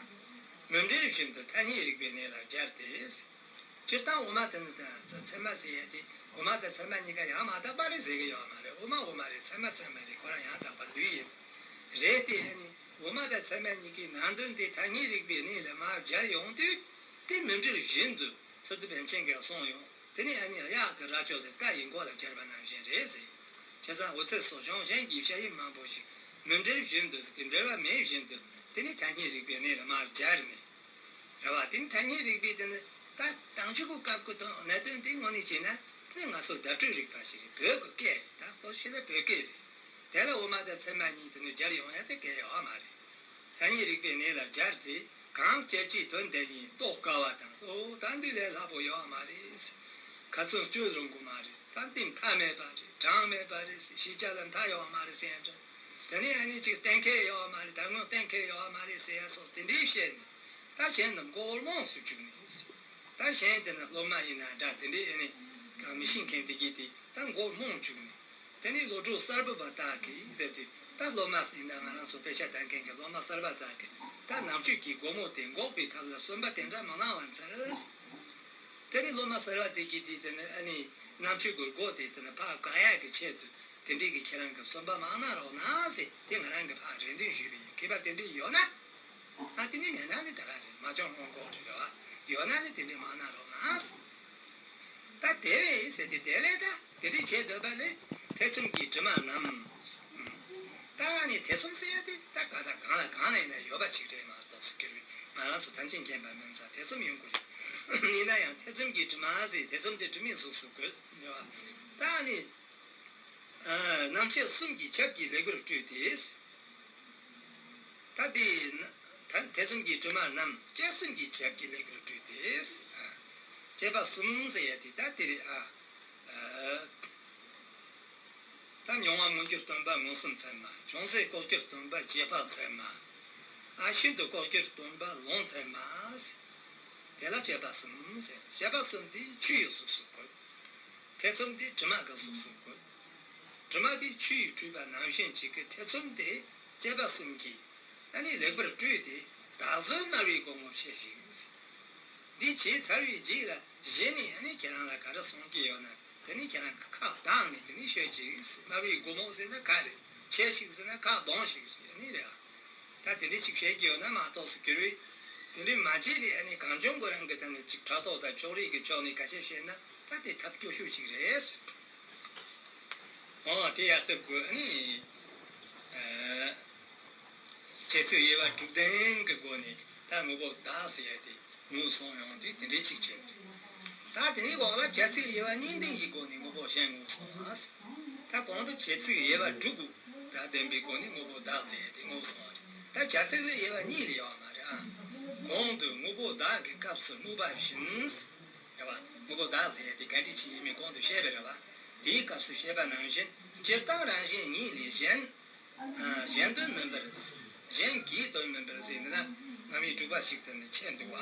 མུ་འབྲེལ་བཞིན་དུ་ཐ་སྙད་རིག་པའི་གནས་ལ་སྦྱར་ཏེ། སྤྱིར་བཏང་དབུ་མ་དེ་ནི་ད་ཚད་མ་ཟེར་ཡ་དེ་དབུ་མ་དང་ཚད་མ་གཉིས་ཀ་ཡང་མ་དག་པ་རེད་ཟེར་གི་ཡོད་མ་རེད། དབུ་མ་དབུ་མ་རེད། ཚད་མ་ཚད་མ་རེད། ཁོ་རང་ཡང་དག་པ་ལོས་ཡིན། རེད་དེ་ཨ་ནི་དབུ་མ་དང་ཚད་མ་གཉིས་ཀའི་ནང་དོན་དེ་ཐ་སྙད་རིག་པའི་གནས་ལ་མར་སྦྱར་ཡོང་དུས། དེ་མུ་འབྲེལ་བཞིན་དུ་ཚུལ་དུ་པཎ་ཆེན་གྱིས་གསུངས་ཡོང་། དེ་ནི་ཨ་ནི་གཡག་གི་རྭ་ཅོ་ལ་རྟ་ཡི་མགོ་ལ་སྦྱར་བ་ནང་བཞིན་རེད་ཟེར། བྱས་ཙང་འོད་ཚད་སོགས་གཞུང་གཞན་གྱི་བཤད་ཡུལ་མང་པོ་ཞིག་མུ་འབྲེལ་བཞིན་དུ་ཟེར་ཏེ་འབྲེལ་བ་མེད་བཞིན་དུ་དེ་ནི་ཐ་སྙད་རིག་པའི་གནས་ལ་མར་སྦྱར་ནས། རེད་བ། དེ་ནི་ཐ་སྙད་རིག་པའི་དེ་ནི་ད་བསྟན་བཅོས་ཀྱི་སྐབས་ཀྱི་དོན་གནད་དོན་དེ་དངོས་གནས་བྱས་ན་དེ་ནི་ང་ཚོ་བརྡ་སྤྲོད་རིག་པ་ཞིག་རེད། བོད་ཀྱི་སྐད་རེད། ད་གཙོ་ཆེ་ལ་བོད་སྐད་རེད། དེ་ལ་དབུ་མ་དང་ཚད་མ་གཉིས་དེ་ནི་སྦྱར་ཡོང་ཡ་དེ་གལ་ཡོད་མ་རེད། ཐ་སྙད་རིག་པའི་གནས་ལ་སྦྱར་ཏེ་གང་སྤྱད་ཀྱི་དོན་དེ་ཉིད་རྟོགས་དཀའ་བ་དང་། ཨོ་ད་འདི་ལས་སླ་པོ་ཡོད་མ་རེད། ཁ་ཚོན་གཅོད་རུང་གི་མ་རེད། ད་འདི་མཐའ་མེད་པ་རེད། གྲངས་མེད་པ་རེད། ཤེས་བྱ་ལ་མཐའ་ཡོད་མ་རེད་ཟེར་ཡ་འདྲ། དེ་ནས་ཨ་ནི་ཅིག་གཏན་འཁེལ་ཡོད་མ་རེད། ད་དངོས་གཏན་འཁེལ་ཡོད་མ་རེད་ཟེར་ཡ་སོགས་དེ་འདྲའི་བཤད་ནས། ད་གཞན་རྣམས་མགོ་བོར་རྨོངས་སུ་བཅུག་ནས། ད་གཞན་དེ་ན་སློབ་མ་ཡིན་ན་འདྲ། དེ་འདྲའི་ཨ་ནི་གང་མི་ཤེས་མཁན་དེ་གྱིས་དེ་ད་མགོ་རྨོངས་བཅུག་ནས། དེ་ནས་བློ་གྲོས་གསར་བུད་པ་དག་གིས་ཟེར་ཏེ། ད་སློབ་མ་ཟེར་ན་ང་རང་ཚོ་དཔེ་ཆ་ལྟ་མཁན་གྱི་སློབ་མ་གསར་བ་དག་གིས་ད་ནང་ཆོས་ཀྱི་སྒོ་མོ་དེ་འགོག་པའི་ཐབས་ལ་བརྩོན་པ་དེ་འདྲ་མ་གནང་བར་འཚལ། དེ་ནས་སློབ་མ་གསར་བ་དེ་གྱིས་དེ་དེ་ནི་ཨ་ནི་ནང་ཆོས་ཀྱི་སྒོ་དེ་དེ་ནི་ཕར་བཀག་ཡག་གི་ཆེད་དུ་དེ་འདྲའི་གི་ཁྱེད་རང་གི་བརྩོན་པ་མ་གནང་རོགས་གནང་ཟེར། དེ་ང་རང་གིས་ཕར་རེ་འདུན་ཞུས་པ་ཡིན། མཁས་པ་དེ་འདྲའི་ཡོད་ན། ཨ། དེ་ནི་མེད་ན་ནི་ད་ག་རེད། མ་བྱུང་སྔོན་འགོག་རེད། རེད་བ། ཡོད་ན་ནི་དེ་འདྲའི་མ་གནང་རོགས་གནང་། ད་དེ་བས་ཟེར་ཏེ། དེ་ལས་ད་དེ་འདྲའི་བྱེད་འདོད་པ་ལས་ཐེ་ཚོམ་གྱི་དྲི་མ་རྣམས། ད་ནི་ཐེ་ཚོམ་ཟེར་ཡ་དེ་ད་ག་ད་གང་ལ་གང་ལ་ཡིན་ན་ཡོད་པ་ཅིག་རེད་མ་གཏོགས་སུ་གྱུར་པའི་ང་རང་ཚོ་ཐམས་ཅད་མཁྱེན་པ་མིན་ཙང་ཐེ་ཚོམ་ཡོང་གི་རེད། ཡིན་ན་ཡང་ཐེ་ཚོམ་གྱི་དྲི་མ་ཟེར། ཐེ་ཚོམ་དེ་དྲི་མའི་གཟུགས་སུ་དགོས། རེད་བ། ད་ནི། རྣམ་བཅད་གསུམ་གྱིས་ཁྱབ་ཀྱི་ལེགས་པར་སྤྲུལ་ཏེ། ད་དེ་ཐ་ཐེ་ཚོམ་གྱི་དྲི་མ་རྣམས་བཅད་གསུམ་གྱིས་ཁྱབ་ཀྱི་ལེགས་པར་སྤྲུལ་ཏེ། བཅད་པ་གསུམ་ཟེར་ཡ་དེ་ད་དེ་རེད་ཨ། ད་མྱོང་བ་མངོན་གྱུར་སྟོན་པ་མངོན་སུམ་ཚད་མ། ཅུང་ཟད་ལྐོག་གྱུར་སྟོན་པ་རྗེས་དཔག་ཚད་མ། ཨ་ཤིན་ཏུ་ལྐོག་གྱུར་སྟོན་པ་ལོངས་ཚད་མ། དེ་ལ་བཅད་པ་གསུམ་ཟེར། བཅད་པ་གསུམ་དེ་ཆོས་ཡོད་སོ་སོར་བཀོད། ཐེ་ཚོམ་དེ་དྲི་མ་གི་སོ་སོར་བཀོད། དྲི་མ་དེ་ཆོས་ཡིས་སྤྲུལ་པ་ནང་བཞིན་གཅིག་གི་ཐེ་ཚོམ་དེ་བཅད་པ་གསུམ་གྱིས་ཨ་ནི་ལེགས་པར་སྤྲུལ་ཏེ། བདག་བཟོད་སྨྲ་བའི་སྒོ་མོ་ཕྱེ་ཞིང་། འདི་བྱས་ཚར་བའི་རྗེས་ལ་གཞི་ནས་ཨ་ནི་ཁྱེད་རང་ལ་ག་རེ་གསུང་གི་ཡོད་ན། དེ་ནི་ཁྱེད་རང་གི་ཁ་གདངས་ནས་དེ་ནི་ཤོད་ཅིག། སྨྲ་བའི་སྒོ་མོ་ཟེར་ན་ག་རེ། ཕྱེ་ཞིག་ཟེར་ན་ཁ་གདངས་ཤིག་རེད་ནི་རེད། ད་དེ་འདྲ་ཅིག་བཤད་ཀྱི་ཡོད་ན་མ་གཏོགས་སུ་གྱུར་བས། དེ་འདྲའི་མ་བྱས་ཏེ་ཨ་ནི་གངས་ལྗོངས་ཀྱི་རང་གི་ད་ནི་ཅིག་ཕྲག་དོག་དང་ཕྱོགས་རིས་ཀྱི་ཕྱོགས་ནས་ཁ་ཤས་བཤད་ན་ད་དེ་ཐབས་སྐྱོ་ཤོས་ཅིག་རེད། འོ་དེ་ཡར་སེ་དགོས་ཨ་ནི། བྱེད་ཚིག་དབྱེ་བ་དྲུག་ལྡན་གྱི་སྒོ་ནས་ད་དངོས་པོ་བདག་ཟེར་ཡ་དེ་ངོས་བཟུང་ཡོང་དུས་དེ་འདྲའི་ཅིག་བྱས་ནས། ད་དེ་ནས་འོག་ལ་བྱ་ཚིག་དབྱེ་བ་གཉིས་ལྡན་གྱི་སྒོ་ནས་དངོས་པོ་གཞན་ངོས་བཟུང་བ། ད་གོང་དུ་བྱེད་ཚིག་དབྱེ་བ་དྲུག་གི་བདག་ལྡན་པའི་སྒོ་ནས་དངོས་པོ་བདག་ཟེར་ཡ་དེ་ངོས་བཟུང་བ་རེད། ད་བྱ་ཚིག་ལ་དབྱེ་བ་གཉིས་ལས་ཡོད་མ་རེད་ཨ། གོང་དུ་དངོས་པོ་བདག་གི་སྐབས་སུ་སྨོས་པ་བཞིན། རེད་བ། དངོས་པོ་བདག་ཟེར་ཡ་དེ་ག་འདྲ་ཅིག་ཡིན་མིན་གོང་དུ་བཤད་པ་རེད་བ། དེའི་སྐབས་སུ་བཤད་པ་ནང་བཞིན་སྤྱིར་བཏང་རང་བཞིན་ཉིད་ལས་གཞན། གཞན་དོན་མིན་པར། གཞན་གྱི་དོན་མིན་པར་ཟེར་ནས་ན་རྣམ་དབྱེ་དྲུག་པ་ཞིག་ཏུ་ནི་ཕྱེ་འདུག་བ།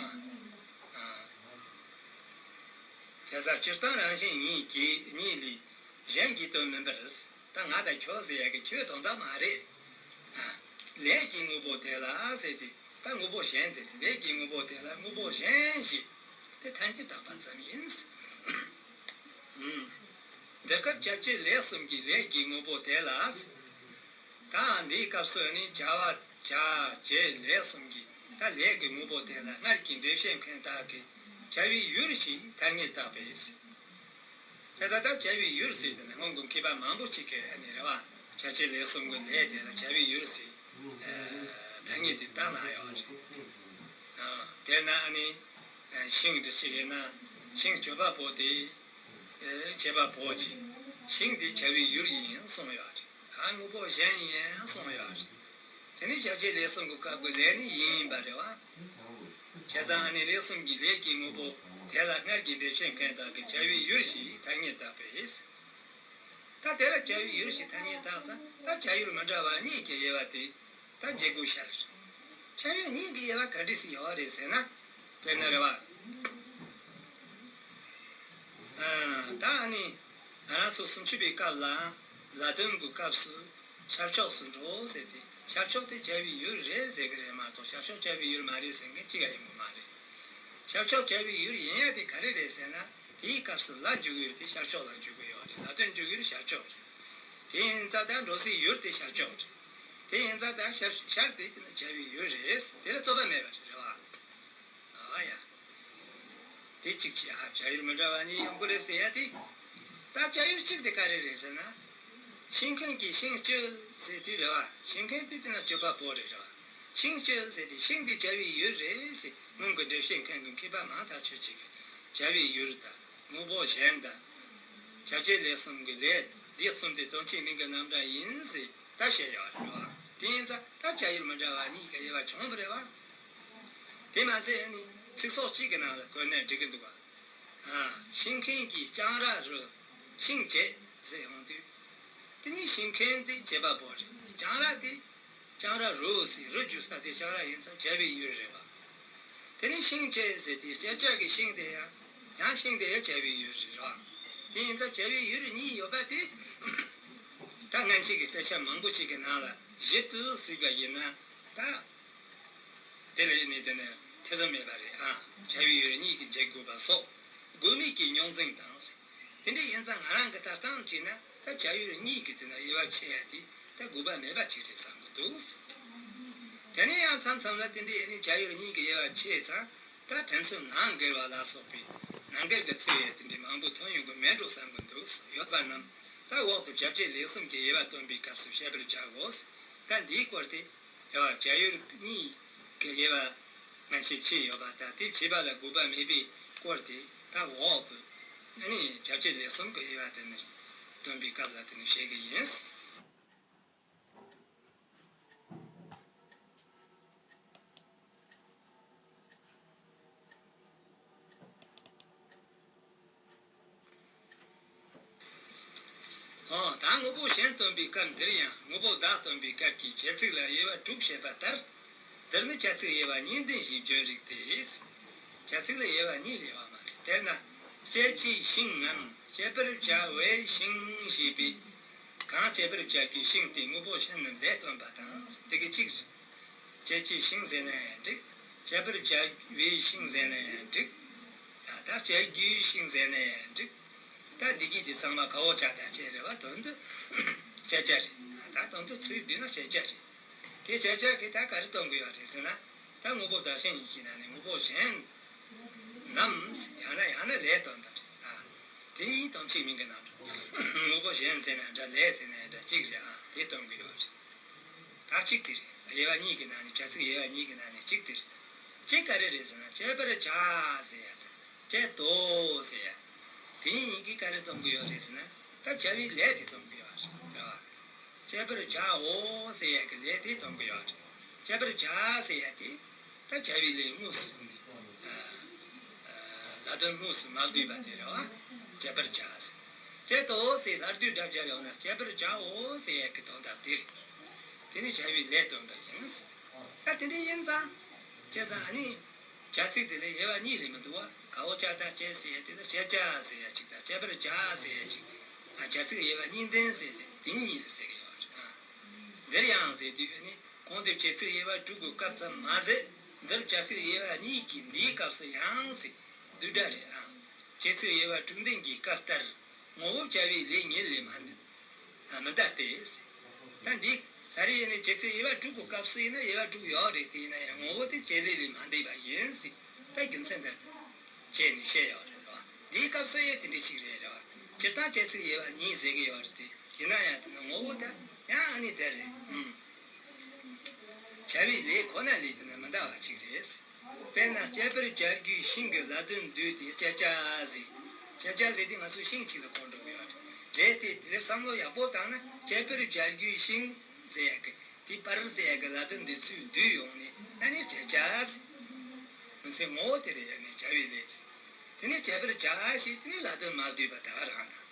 བྱས་ཙང་སྤྱིར་བཏང་རང་བཞིན་ཉིད་ཀྱི་ཉིད་ལས་གཞན་གྱི་དོན་མིན་པར། ད་ང་དང་ཁྱོད་ཟེར་ཡ་གི་ཁྱོད་དོན་དག་མ་རེད། ལས་ཀྱི་དངོས་པོ་དེ་ལ་ཟེར་ཏེ་ད་དངོས་པོ་གཞན་དེ་རེད། ལས་ཀྱི་དངོས་པོ་དེ་ལ་དངོས་པོ་གཞན་ཞེས་དེ་ཐ་སྙད་བཏགས་པ་ཙམ་ཡིན། འདི་སྐབས་བྱ་བྱེད་ལས་གསུམ་གྱི་ལས་ཀྱི་དངོས་པོ་དེ་ལ། ད་འདིའི་སྐབས་སུ་ནི་བྱ་བ་བྱ་བྱེད་ལས་གསུམ་གྱི་ད་ལས་ཀྱི་དངོས་པོ་དེ་ལ་སྔར་གྱི་འགྲེལ་བཤད་མཁན་དག་གིས་བྱ་བའི་ཡུལ་ཞེས་ཐ་སྙད་བཏགས་པས། བྱས་ཙང་ད་བྱ་བའི་ཡུལ་ཟེར་དེ་ནི་སྔོན་གྱི་མཁས་པ་མང་པོ་ཅིག་གིས་ཨ་ནི་རེད་བ། བྱ་བྱེད་ལས་གསུམ་གྱི་ལས་དེ་ལ་བྱ་བའི་ཡུལ་ཟེར་ཐ་སྙད་དེ་བཏགས་གནང་ཡོད་རེད། དེས་ན་ཨ་ནི་ཤིང་འདི་ཞིག་ཡིན་ན་ཤིང་གཅོད་པ་པོ་དེ་བྱེད་པ་པོ་ཅིག། ཤིང་དེ་བྱ་བའི་ཡུལ་ཡིན་གསུངས་ཡོད་རེད། ཨ་དངོས་པོ་གཞན་ཡིན་གསུངས་ཡོད་རེད། དེ་ནི་བྱ་བྱེད་ལས་གསུམ་གྱི་སྐབས་ཀྱི་ལས་ནི་ཡིན་པ་རེད་བ། བྱས་ཙང་ཨ་ནི་ལས་གསུམ་གྱི་ལས་ཀྱི་དངོས་པོ་དེ་ལ་སྔར་གྱི་འགྲེལ་བཤད་མཁན་དག་གིས་བྱ་བའི་ཡུལ་ཞེས་ཐ་སྙད་བཏགས་པས། ད་དེ་ལ་བྱ་བའི་ཡུལ་ཞེས་ཐ་སྙད་བཏགས་ཙང་ད་བྱ་ཡུལ་མི་འདྲ་བ་གཉིས་ཀྱི་དབྱེ་བ་དེ་ད་འབྱེད་དགོས་ཤར། བྱ་ཡུལ་གཉིས་ཀྱི་དབྱེ་བ་ག་འདྲ་ཞིག་ཡོད་རེད་ཟེར་ན། དཔེར་ན་རེད་བ། ད་ཨ་ནི་ང་རང་ཚོ་སུམ་ཅུ་པའི་སྐབས་ལ་ལ་དོན་གྱི་སྐབས་སུ་ཤར་ཕྱོགས་སུ་འགྲོ་ཟེར་ཏེ་ཤར་ཕྱོགས་དེ་བྱ་བའི་ཡུལ་རེད་ཟེར་གི་རེད་མ་གཏོགས་ཤར་ཕྱོགས་བྱ་བའི་ཡུལ་མ་རེད་ཟེར་མཁན་གཅིག་ཡང་ཡོང་གི་མ་རེད། ཤར་ཕྱོགས་བྱ་བའི་ཡུལ་ཡིན་ཡ་དེ་ག་རེ་རེད་ཟེར་ན། དེའི་སྐབས་སུ་ལ་འཇུག་ཡུལ་དེ་ཤར་ཕྱོགས་ལ་འཇུག་གི་ཡོད་རེད། ལ་དོན་འཇུག་ཡུལ་ཤར་ཕྱོགས་རེད། དེ་ཡིན་ཙང་ད་འགྲོ་སའི་ཡུལ་དེ་ཤར་ཕྱོགས་རེད། དེ་ཡིན་ཙང་ད་ཤར་ཤར་དེ་དེ་ནི་བྱ་བའི་ཡུལ་རེད། དེ་ལ་རྩོད་པ་མེད་པ་རེད་བ། ཨ་ཡ། དེ་གཅིག་བྱས་ཨ་བྱ་ཡུལ་མི་འདྲ་བ་གཉིས་ཡོང་གི་རེད་ཟེར་ཡ་དེ། ད་བྱ་ཡུལ་གཅིག་དེ་ག་རེ་རེད་ཟེར་ན། ཤིང་མཁན་གྱིས་ཤིང་གཅོད་ཟེར་དུས་རེད་བ། ཤིང་མཁན་དེ་དེ་ན་གཅོད་པ་པོ་རེད་རེད་བ། ཤིང་གཅོད་ཟེར་དུས་ཤིང་དེ་བྱ་བའི་ཡུལ་རེད་ཟེར་སྔོན་གྱི་འགྲེལ་བཤད་མཁན་གྱི་མཁས་པ་མང་ཐག་ཆོད་ཅིག་གིས་བྱ་བའི་ཡུལ་དང་དངོས་པོ་གཞན་དང་། བྱ་བྱེད་ལས་གསུམ་གྱི་ལས་ལས་གསུམ་དེ་དོན་གཅིག་མིང་གི་རྣམ་གྲངས་ཡིན་ཟེར་ད་བཤད་ཡོད་རེད་བ། དེ་ཡིན་ཙང་ད་བྱ་ཡུལ་མི་འདྲ་བ་གཉིས་ཀྱི་དབྱེ་བ་བྱུང་བ་རེད་བ། དེ་མ་ཟད་ནི་ཚིག་ཚོགས་གཅིག་གི་ནང་ལ་བཀོད་ནས་འགྲིག་གི་འདུག་བ། ཤིང་མཁན་གྱིས་ལྕང་ར་རུ་ཤིང་བྱས་ཟེར་ཡོང་དུས། དེ་ནི་ཤིང་མཁན་དེ་བྱེད་པ་པོ་རེད། ལྕང་ར་དེ་ལྕང་ར་རུ་ཟེར་རུ་རྒྱུ་ས་དེ་ལྕང་ར་ཡིན་ཙང་བྱ་བའི་ཡུལ་རེད་བ། དེ་ནི་ཤིང་བྱས་ཟེར་དེ་བྱ་བྱ་གི་ཤིང་དེ་ཡང་ཡང་ཤིང་དེ་ཡང་བྱ་བའི་ཡུལ་རེད་བ། དེ་ཡིན་ཙང་བྱ་བའི་ཡུལ་གཉིས་ཡོད་པ་དེ་ད་སྔན་ཆད་ཀྱི་དཔེ་ཆ་མང་པོ་ཞིག་གི་ནང་ལ་ཞིབ་ཏུ་གཟིགས་པ་ཡིན་ན་ད། དེ་ལ་ནི་དེ་ནི་ཐེ་ཚོམ་མེད་པ་རེད་ཨ། བྱ་བའི་ཡུལ་གཉིས་ཀྱི་འབྱེད་དགོས་པ་སོགས་དགོས་མེད་ཀྱི་རྙོག་འཛིང་དང་། དེ་འདྲ་ཡིན་ཙང་ང་རང་གི་ལྟ་སྟངས་བྱས་ན་ད་བྱ་ཡུལ་གཉིས་ཀྱི་དེ་ན་དབྱེ་བ་ཕྱེ་ཡ་དེ་ད་དགོས་པ་མེད་པ་ཅིག་རེད་བསམ་གྱི་འདུག། དེ་ནས་ཡང་མཚམས་མཚམས་ལ་དེ་འདྲའི་ཨ་ནི་བྱ་ཡུལ་གཉིས་ཀྱི་དབྱེ་བ་ཕྱེ་ཙང་ད་ཕན་ཚུན་ནང་འགལ་བ་ལ་སོགས་པའི་ནང་འགལ་གྱི་ཚིག་ཡང་དེ་འདྲའི་མང་པོ་ཐོན་ཡོང་གི་མེད་འགྲོ་བསམ་གྱི་འདུག། ཡོད་པ་རྣམས་ད་འོག་ཏུ་བྱ་བྱེད་ལས་གསུམ་གྱི་དབྱེ་བ་སྟོན་པའི་སྐབས་སུ་བཤད་པར་བྱའོ། ད་འདིའི་སྐོར་དེ། རེད་བ། བྱ་ཡུལ་གཉིས་ཀྱི་དབྱེ་བ་སྔ་ཕྱི་ཕྱེ་ཡོད་པ་དང་དེ་ཕྱེ་བ་ལ་དགོས་པ་མེད་པའི་སྐོར་དེ་ད་འོག་ཏུ་ཨ་ནི་བྱ་བྱེད་ལས་གསུམ་གྱི་དབྱེ་བ་དེ་ནི་ སྟོན་པའི་སྐབས་ལ་དེ་ནི་བཤད་གི་ཡིན། ཨོ། ད་དངོས་པོ་གཞན་སྟོན་པའི་སྐབས་འདིར་ཡང་དངོས་པོ་བདག་སྟོན་པའི་སྐབས་ཀྱི་བྱེད་ཚིག་ལ་དབྱེ་བ་དྲུག་བཤད་པ་ལྟར། འདིར་ནི་བྱ་ཚིག་དབྱེ་བ་གཉིས་ལྡན་ཞེས་བརྗོད་རིགས་ཏེ། བྱ་ཚིག་ལ་དབྱེ་བ་གཉིས་ལས་བ་མ་རེད། དཔེར་ན། སྤྱད་པའི་ཤིང་ངམ་སྤྱད་པར་བྱ་བའི་ཤིང་ཞེས་པའི། གང་སྤྱད་པར་བྱ་རྒྱུའི་ཤིང་དེ་དངོས་པོ་གཞན་ནི་ལས་སྟོན་པ་དང་དེ་གི་གཅིག་རེད། སྤྱད་པའི་ཤིང་ཟེར་ན་ཡང་འགྲིག་སྤྱད་པར་བྱ་བའི་ཤིང་ཟེར་ན་ཡང་འགྲིག་ད་ལྟ་སྤྱད་རྒྱུའི་ཤིང་ཟེར་ན་ཡང་འགྲིག་ད་འདི་གི་འདི་ཚང་མ་ག་འོག་ཅ་དང་བཅས་རེད་བ། དོན་དུ་སྤྱད་བྱ་རེད། ད་དོན་དུ་ཚིག་བསྡུས་ན་སྤྱད་བྱ་རེད། དེ་སྤྱད་བྱ་གི་ད་ག་རེ་སྟོན་གི་ཡོད་རེད་ཟེར་ན། ད་དངོས་པོ་བདག་གཞན་གཉིས་ཀྱི་ནང་ནས་དངོས་པོ་གཞན་ནམ་ཡང་ན་ཡང་ན་ལས་སྟོན་པ་རེད། ཨ། དེ་ཡིན་དོན་གཅིག་མིང་གི་ནང་དུ་དངོས་པོ་གཞན་ཟེར་ན་འདྲ་ལས་ཟེར་ན་འདྲ་གཅིག་རེད། ཨ། དེ་སྟོན་གི་ཡོད་རེད། ད་གཅིག་དེ་རེད། དབྱེ་བ་གཉིས་ཀྱི་ནང་ནས་བྱ་ཚིག་དབྱེ་བ་གཉིས་ཀྱི་ནང་ནས་གཅིག་དེ་རེད། གཅིག་ག་རེ་རེད་ཟེར་ན་སྤྱད་པར་བྱ་ཟེར་ཡ་དང་སྤྱད་དོ་ཟེར་ཡ། དེ་གཉིས་ཀྱིས་ག་རེ་སྟོན་གི་ཡོད་རེད་ཟེར་ན་ད་བྱ་བའི་ལས་དེ་སྟོན་གི་ཡོད་རེད། རེད་བ། སྤྱད་པར་བྱའོ་ཟེར་ཡ་གི་ལས་དེ་སྟོན་གི་ཡོད་རེད། སྤྱད་པར་བྱ་ཟེར་ཡ་དེ། ད་བྱ་བའི་ལས་དངོས་སུ་ནི། ལ་དོན་དངོས་སུ་མ་བསྡུས་པ་དེ་རེད་བ། སྤྱད་པར་བྱ་ཟེར། སྤྱད་དོ་ཟེར་སླར་བསྡུའི་སྒྲ་སྦྱར་ཡོང་ན་སྤྱད་པར་བྱའོ་ཟེར་ཡ་གི་དོན་དག་དེ་རེད། དེ་ནི་བྱ་བའི་ལས་སྟོན་པ་ཡིན། ད་དེ་འདྲ་ཡིན་ཙང་། བྱས་ཙང་ཨ་ནི། བྱ་ཚིག་དེ་ལས་དབྱེ་བ་གཉིས་ལས་མི་འདུག་བ། ག་འོག་ཅ་དང་བཅས་ཟེར་ཡ་དེ་དང་སྤྱད་བྱ་ཟེར་ཡ་གཅིག་དང་སྤྱད་པར་བྱ་ཟེར་ཡ་གཅིག་ཨ། བྱ་ཚིག་དབྱེ་བ་གཉིས་ལྡན་ཟེར་ཏེ་དེ་གཉིས་ལ་ཟེར་གི་ཡོད་རེད། ཨ། འདིར་ཡང་ཟེར་དུས་ཨ་ནི། གོང་དུ་བྱེད་ཚིག་དབྱེ་བ་དྲུག་གི་སྐབས་ཙམ་མ་ཟད། འདིར་བྱ་ཚིག་དབྱེ་བ་གཉིས་ཀྱི་འདིའི་སྐབས་སུ་ཡང་ཟེར། བསྡུས་སྒྲ་རེད་ཨང་། བྱེད་ཚིག་དབྱེ་བ་དྲུག་ལྡན་གྱི་སྐབས་ལྟར། ངོ་བོ་བྱ་བའི་ལས་ཉིད་ལས་མ་འདས། མི་འདའ་སྟེ། ད་འདི། ད་རེས་ཡིན་ནའི་བྱེད་ཚིག་དབྱེ་བ་དྲུག་གི་སྐབས་སུ་ཡིན་ན་དབྱེ་བ་དྲུག་ཡོད་རེད་དེ་ཡིན་ན་ཡང་ངོ་བོ་དེ་བྱེད་ལས་ལས་མ་འདས་པ་ཡིན་ཟེར། ད་རྒྱུ་མཚན་དེ། བྱས་ནས་བཤད་ཡོད་རེད་བ། འདིའི་སྐབས་སུ་ཡང་དེ་འདྲ་ཞིག་རེད་རེད་བ། སྤྱིར་བཏང་བྱེད་ཚིག་དབྱེ་བ་གཉིས་ཟེར་གི་ཡོད་རེད་དེ། ཡིན་ན་ཡང་དེ་ནི་ངོ་བོ་ད་ཡང་ཨ་ནི་དེ་རེད། ཨུམ། བྱ་བའི་ལས་ཁོ་ན་ལས་དེ་ནི་མི་འདའ་བ་ཅིག་རེད། དཔེར་ན་སྤྱད་པར་བྱ་རྒྱུའི་ཤིང་གི་ལ་དོན་བསྡུས་ཏེ་སྤྱད་བྱ་ཟེར། སྤྱད་བྱ་ཟེར་དུས་ང་ཚོ་ཤིང་གཅིག་ལ་གོ་འགྲོ་གི་ཡོད་རེད། རེད་དེ་དེ་ལས་བསམ་བློ་ཡག་པོ་བཏང་ན་སྤྱད་པར་བྱ་རྒྱུའི་ཤིང་ཟེར་ཡག་གི་དེ་པར་ཟེར་ཡག་གི་ལ་དོན་འདི་ཚུར་བསྡུས་ཡོང་ནས་ཨ་ནི་སྤྱད་བྱ་ཟེར། མི་ཚེ་ངོ་བོ་དེ་རེད་ཡག་གི་བྱ་བའི་ལས་རེད། དེ་ནས་སྤྱད་པར་བྱ་ཞེས་དེ་ནས་ལ་དོན་མ་བསྡུས་པ་ད་ག་རང་དང་།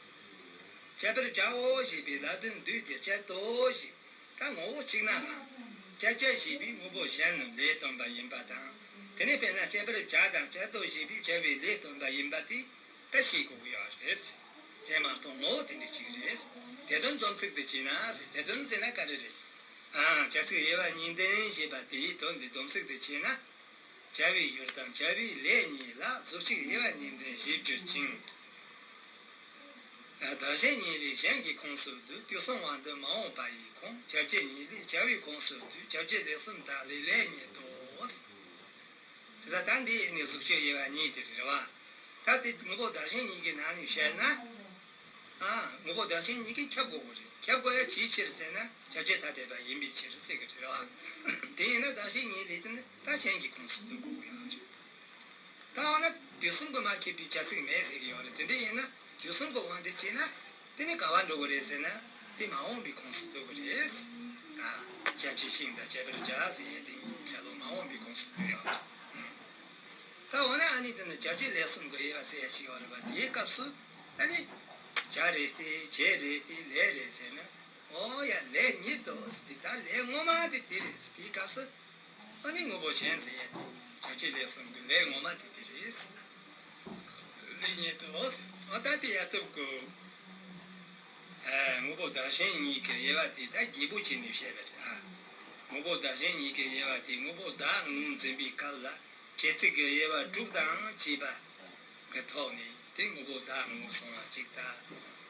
སྤྱད་པར་བྱའོ་ཞེས་པའི་ལ་དོན་བསྡུས་ཏེ་སྤྱད་དོ་ཞེས། ད་ངོ་བོ་གཅིག་ན་ལ། སྤྱད་བྱ་ཞེས་པའི་དངོས་པོ་གཞན་ནི་ལས་སྟོན་པ་ཡིན་པ་དང་། དེ་ནས་དཔེར་ན་སྤྱད་པར་བྱ་དང་སྤྱད་དོ་ཞེས་པའི་བྱ་བའི་ལས་སྟོན་པ་ཡིན་པ་དེ་ད་ཤེས་དགོས་ཀྱི་ཡོད་རེད། དེ་མ་གཏོགས་ངོ་བོ་དེ་འདྲ་གཅིག་རེད། དེ་དོན་སྡོམ་ཚིག་ཏུ་བྱས་ན་ཟེར། དེ་དོན་ཟེར་ན་ག་རེ་རེད། ཨ། བྱ་ཚིག་དབྱེ་བ་གཉིས་ལྡན་ཞེས་པ་དེའི་དོན་དེ་སྡོམ་ཚིག་ཏུ་བྱས་ན། བྱ་བའི་ཡུལ་དང་བྱ་བའི་ལས་གཉིས་ལ་གཟུགས་གཅིག་དབྱེ་བ་གཉིས་ལྡན་ཞེས་བརྗོད་ཅིང་། བདག་གཞན་གཉིས་ལས་གཞན་གྱི་ཁོངས་སུ་བསྡུ། དུས་གསུམ་དབང་དུ་མ་འོངས་པ་ཡི་ཁོངས། བྱ་བྱེད་གཉིས་ལས་བྱ་བའི་ཁོངས་སུ་བསྡུ། བྱ་བྱེད་ལས་གསུམ་དག་ལས་ལས་ཉིད་དོ། དེ་ཚ་ད་འདི་ཡིན་ནི་གཟུགས་ཅན་དབྱེ་བ་གཉིས་དེ་རེད་བ། ད་དེ་དངོས་པོ་བདག་གཞན་གཉིས་ཀྱི་ནང་ནས་བཤད་ན། ཨ། དངོས་པོ་བདག་གཞན་གཉིས་ཀྱིས་ཁྱབ་དགོས་པ་རེད། ཁྱབ་དགོས་ཡ་ཅིའི་ཕྱིར་ཟེར་ན་བྱ་བྱེད་ཐ་དད་པ་ཡིན་པའི་ཕྱིར་ཟེར་གི་རེད་བ། དེ་ཡིན་ན་བདག་གཞན་གཉིས་ལས་དེ་ནི་ད་གཞན་གྱི་ཁོངས་སུ་བསྡུ་དགོས་ཀྱི་ཡོད་རེད། ད་འོ་ན་དུས་གསུམ་གྱིས་མ་ཁྱབ་པའི་བྱ་ཚིག་མེད་ཟེར་གྱི་ཡོད་རེད། དེ་འདྲ་ཡིན་ན་དུས་གསུམ་གྱི་དབང་དུ་བྱས་ན་དེ་ནི་ག་བར་འགྲོ་གི་རེད་ཟེར་ན་དེ་མ་འོངས་པའི་ཁོངས་སུ་འགྲོ་གི་རེད། ཨ། བྱ་བྱེད་ཤིང་དང་བྱ་བར་བྱ་ཟེར་ཡས་དེ་གཉིས་བྱ་ལོ་མ་འོངས་པའི་ཁོངས་སུ་འགྲོ་ཡོད་རེད། ད་འོ་ན་ཨ་ནི་དེ་ནི་བྱ་བྱེད་ལས་གསུམ་གྱི་དབྱེ་བ་ཟེར་ཡ་ཞིག་ཡོད་རེད་པ། དེའི་སྐབས་སུ་ཨ་ནི་བྱ་རེད་དེ་བྱེད་རེད་དེ་ལས་རེད་ཟེར་ན། ཨོ་ཡ་ལས་ཉིད་དོ་ཟེར་དེ་ད་ལས་ངོ་མ་དེ་དེ་རེད་ཟེར། དེའི་སྐབས་སུ། ཨ་ནི་དངོས་པོ་གཞན་ཟེར་ཡ་དེ། བྱ་བྱེད་ལས་གསུམ་གྱི་ལས་ངོ་མ་དེ་དེ་རེད། ལས་ཉིད་དོ་ཟེར། ཨ་ད་དེ་ཡ་སྟོབས་གོ། ཨ། དངོས་པོ་བདག་གཞན་གཉིས་ཀྱི་དབྱེ་བ་དེ་ད་རྒྱས་པོ་བྱས་ནས་བཤད་པ་རེད། ཨ། དངོས་པོ་བདག་གཞན་གཉིས་ཀྱི་དབྱེ་བ་དེ་དངོས་པོ་བདག་ངོས་འཛིན་པའི་སྐབས་ལ་བྱེད་ཚིག་གི་དབྱེ་བ་དྲུག་དང་བཅས་པ་གི་ཐོག་ནས་དེ་དངོས་པོ་བདག་ངོས་བཟུང་བ་གཅིག་དང་།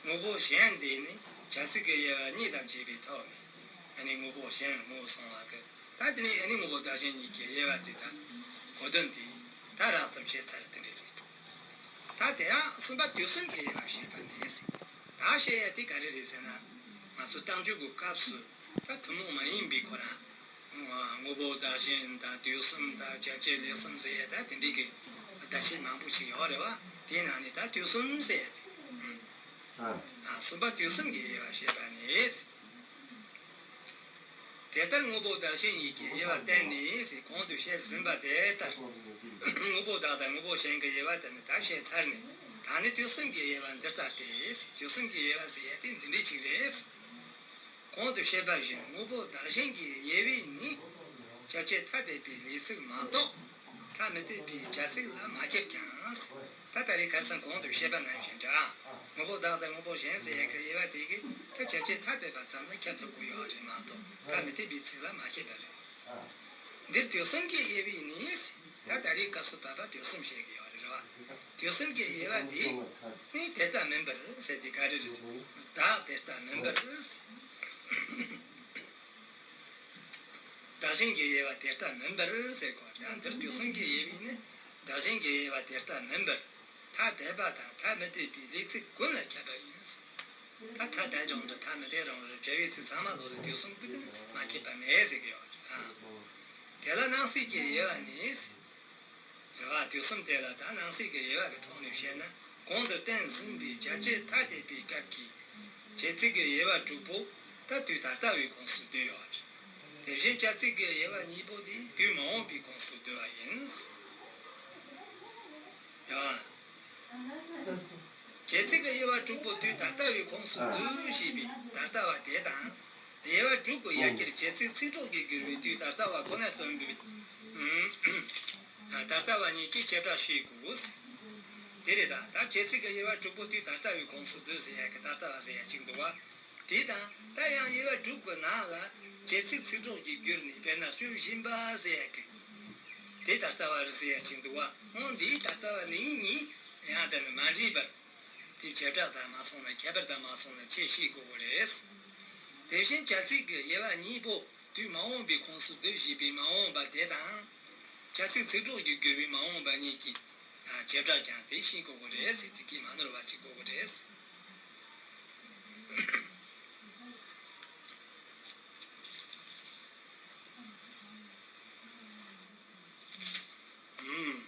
དངོས་པོ་གཞན་དེ་ནི་བྱ་ཚིག་གི་དབྱེ་བ་གཉིས་དང་བཅས་པའི་ཐོག་ནས་ཨ་ནི་དངོས་པོ་གཞན་ངོས་བཟུང་བ་གི། ད་དེ་ནས་ཨ་ནི་དངོས་པོ་བདག་གཞན་གཉིས་ཀྱི་དབྱེ་བ་དེ་དང་གོ་དོན་དེ་ད་རགས་ཙམ་བཤད་ཚར་དེ་འདྲ་རེད། ད་དེ་ཡང་གསུམ་པ་དུས་གསུམ་གྱི་དབྱེ་བ་བཤད་པ་ནས། ད་བཤད་ཡ་དེ་ག་རེ་རེད་ཟེར་ན། ང་ཚོ་རྟགས་འཇུག་གི་སྐབས་སུ་ད་ཐུན་མོང་མ་ཡིན་པའི་ཁོ་རང་། དངོས་པོ་བདག་གཞན་དང་དུས་གསུམ་དང་བྱ་བྱེད་ལས་གསུམ་ཟེར་ཡ་ད་དེ་འདྲའི་གི་བརྡ་ཆད་མང་པོ་ཞིག་ཡོད་རེད་བ། དེའི་ནང་ནས་ད་དུས་གསུམ་ཟེར་ཡ་དེ། ཨུམ། གསུམ་པ་དུས་གསུམ་གྱི་དབྱེ་བ་བཤད་པ་ནི། དེ་ལྟར་དངོས་པོ་བདག་གཞན་གཉིས་ཀྱི་དབྱེ་བ་བསྟན་ནས་གོང་དུ་བཤད་ཟིན་པ་དེ་ལྟར། དངོས་པོ་བདག་དང་དངོས་པོ་གཞན་གྱི་དབྱེ་བ་དེ་ནི་ད་བཤད་ཚར་ནས། ད་ནི་དུས་གསུམ་གྱི་དབྱེ་བ་འདི་ལྟ་སྟེ། དུས་གསུམ་གྱི་དབྱེ་བ་ཟེར་ཡ་དེ་འདི་འདྲའི་ཅིག་རེད། གོང་དུ་བཤད་པ་བཞིན་དངོས་པོ་བདག་གཞན་གྱི་དབྱེ་བས་ནི། བྱ་བྱེད་ཐ་དད་པའི་ལས་ཚིག་མ་གཏོགས། ཐ་མི་དད་པའི་བྱ་ཚིག་ལ་མ་ཁྱབ་ཀྱང་། ད་ད་རེས་ཁ་སང་གོང་དུ་བཤད་པ་ནང་བཞིན་འདྲ། དངོས་པོ་བདག་དང་དངོས་པོ་གཞན་ཟེར་ཡག་གི་དབྱེ་བ་དེ་གིས་ད་བྱ་བྱེད་ཐ་དད་པ་ཙམ་ལ་ཁྱབ་ཐུབ་ཀྱི་ཡོད་རེད་མ་གཏོགས། ཐ་མི་དད་པའི་ཚིག་ལ་མ་ཁྱབ་པ་རེད། འདིར་དུས་གསུམ་གྱི་དབྱེ་བས་ནི། ད་ད་རེས་སྐབས་སུ་བབ་པ་དུས་གསུམ་བཤད་ཀྱི་ཡོད་རེད་བ། དུས་གསུམ་གྱི་དབྱེ་བ་འདི་ནི་དེ་ལྟ་མིན་པར་ཟེར་དེ་ག་རེ་རེད་ཟེར། བདག་དེ་ལྟ་མིན་པར། བདག་གཞན་གྱི་དབྱེ་བ་དེ་ལྟ་མིན་པར་ཟེར་གོ། ཡང་འདིར་དུས་གསུམ་གྱི་དབྱེ་བས་ནི་བདག་གཞན་གྱི་དབྱེ་བ་དེ་ལྟ་མིན་པར། ཐ་དད་པ་དང་ཐ་མི་དད་པའི་ལས་ཚིག་ཀུན་ལ་ཁྱབ་པ་ཡིན། ད་ཐ་དད་རུང་རེད། ཐ་མི་དད་རུང་རེད། བྱ་བའི་ཚིག་ཚང་མ་ལོག་ལ་དུས་གསུམ་པོ་དེ་ནི་མ་ཁྱབ་པ་མེད་ཟེར་གི་ཡོད་རེད། དེ་ལ་སྣང་སྲིད་ཀྱི་དབྱེ་བ་ནི། རེད་བ། དུས་གསུམ་དེ་ལ་ད་སྣང་སྲིད་ཀྱི་དབྱེ་བ་གི་ཐོག་ནས་བཤད་ན། གོང་དུ་བསྟན་ཟིན་པའི་བྱ་བྱེད་ཐ་དད་པའི་སྐབས་ཀྱི་བྱེད་ཚིག་གི་དབྱེ་བ་དྲུག་པོ་ད་དུས་ད་ལྟ་བའི་ཁོངས་སུ་འདུས་ཡོད་རེད། དེ་བཞིན་བྱ་ཚིག་གི་དབྱེ་བ་གཉིས་པོ་དེ་དུས་མ་འོངས་པའི་ཁོངས་སུ་འདུས་པ་ཡིན། རེད་བ། བྱེད་ཚིག་གི་དབྱེ་བ་དྲུག་པོ་དུས་ད་ལྟ་བའི་ཁོངས་སུ་འདུས་ཞེས་པའི་ད་ལྟ་བ་དེ་དང་། དབྱེ་བ་དྲུག་གི་ཡ་གྱལ་བྱེད་ཚིག་ཚིག་གྲོགས་ཀྱིས་བསྒྱུར་བའི་དུས་ད་ལྟ་བ་ཁོ་ན་སྟོན་པའི་ད་ལྟ་བ་གཉིས་ཀྱི་བྱེ་བྲག་ཤེས་དགོས། དེ་རེད། ད་ད་བྱེད་ཚིག་གི་དབྱེ་བ་དྲུག་པོ་དུས་ད་ལྟ་བའི་ཁོངས་སུ་འདུས་ཟེར་ཡ་གི་ད་ལྟ་བ་ཟེར་ཡ་གཅིག་འདུག་བ། དེ་དང་ད་ཡང་དབྱེ་བ་དྲུག་གི་ནང་ལ་བྱེད་ཚིག་ཚིག་གྲོགས་ཀྱིས་བསྒྱུར་ནས། དཔེར་ན་སྤྱོད་བཞིན་པ་ཟེར་ཡ་གི་དེ་ད་ལྟ་བ་རེད་ཟེར་ཡ་གཅིག་འདུག་བ། འོ་འདིའི་ད་ལྟ་བ་འདི་གཉིས་ཡང་དེ་ནི་མ་འདྲེས་པར། དེ་བྱེ་བྲག་དང་མ་སོང་ན། ཁྱད་པར་དང་མ་སོང་ན་ཁྱད་ཤེས་དགོས་པ་རེད། དེ་བཞིན་བྱ་ཚིག་གི་དབྱེ་བ་གཉིས་པོ་དུས་མ་འོངས་པའི་ཁོངས་སུ་འདུས་ཞེས་པའི་མ་འོངས་པ་དེ་དང་། བྱ་ཚིག་ཚིག་གྲོགས་ཀྱིས་བསྒྱུར་བའི་མ་འོངས་པ་གཉིས་ཀྱི་བྱེ་བྲག་ཀྱང་དེ་ཤེས་དགོས་པ་རེད་ཟེར། དེ་གིས་མ་ནོར་བ་ཅིག་དགོས་པ་རེད། ཨུམ།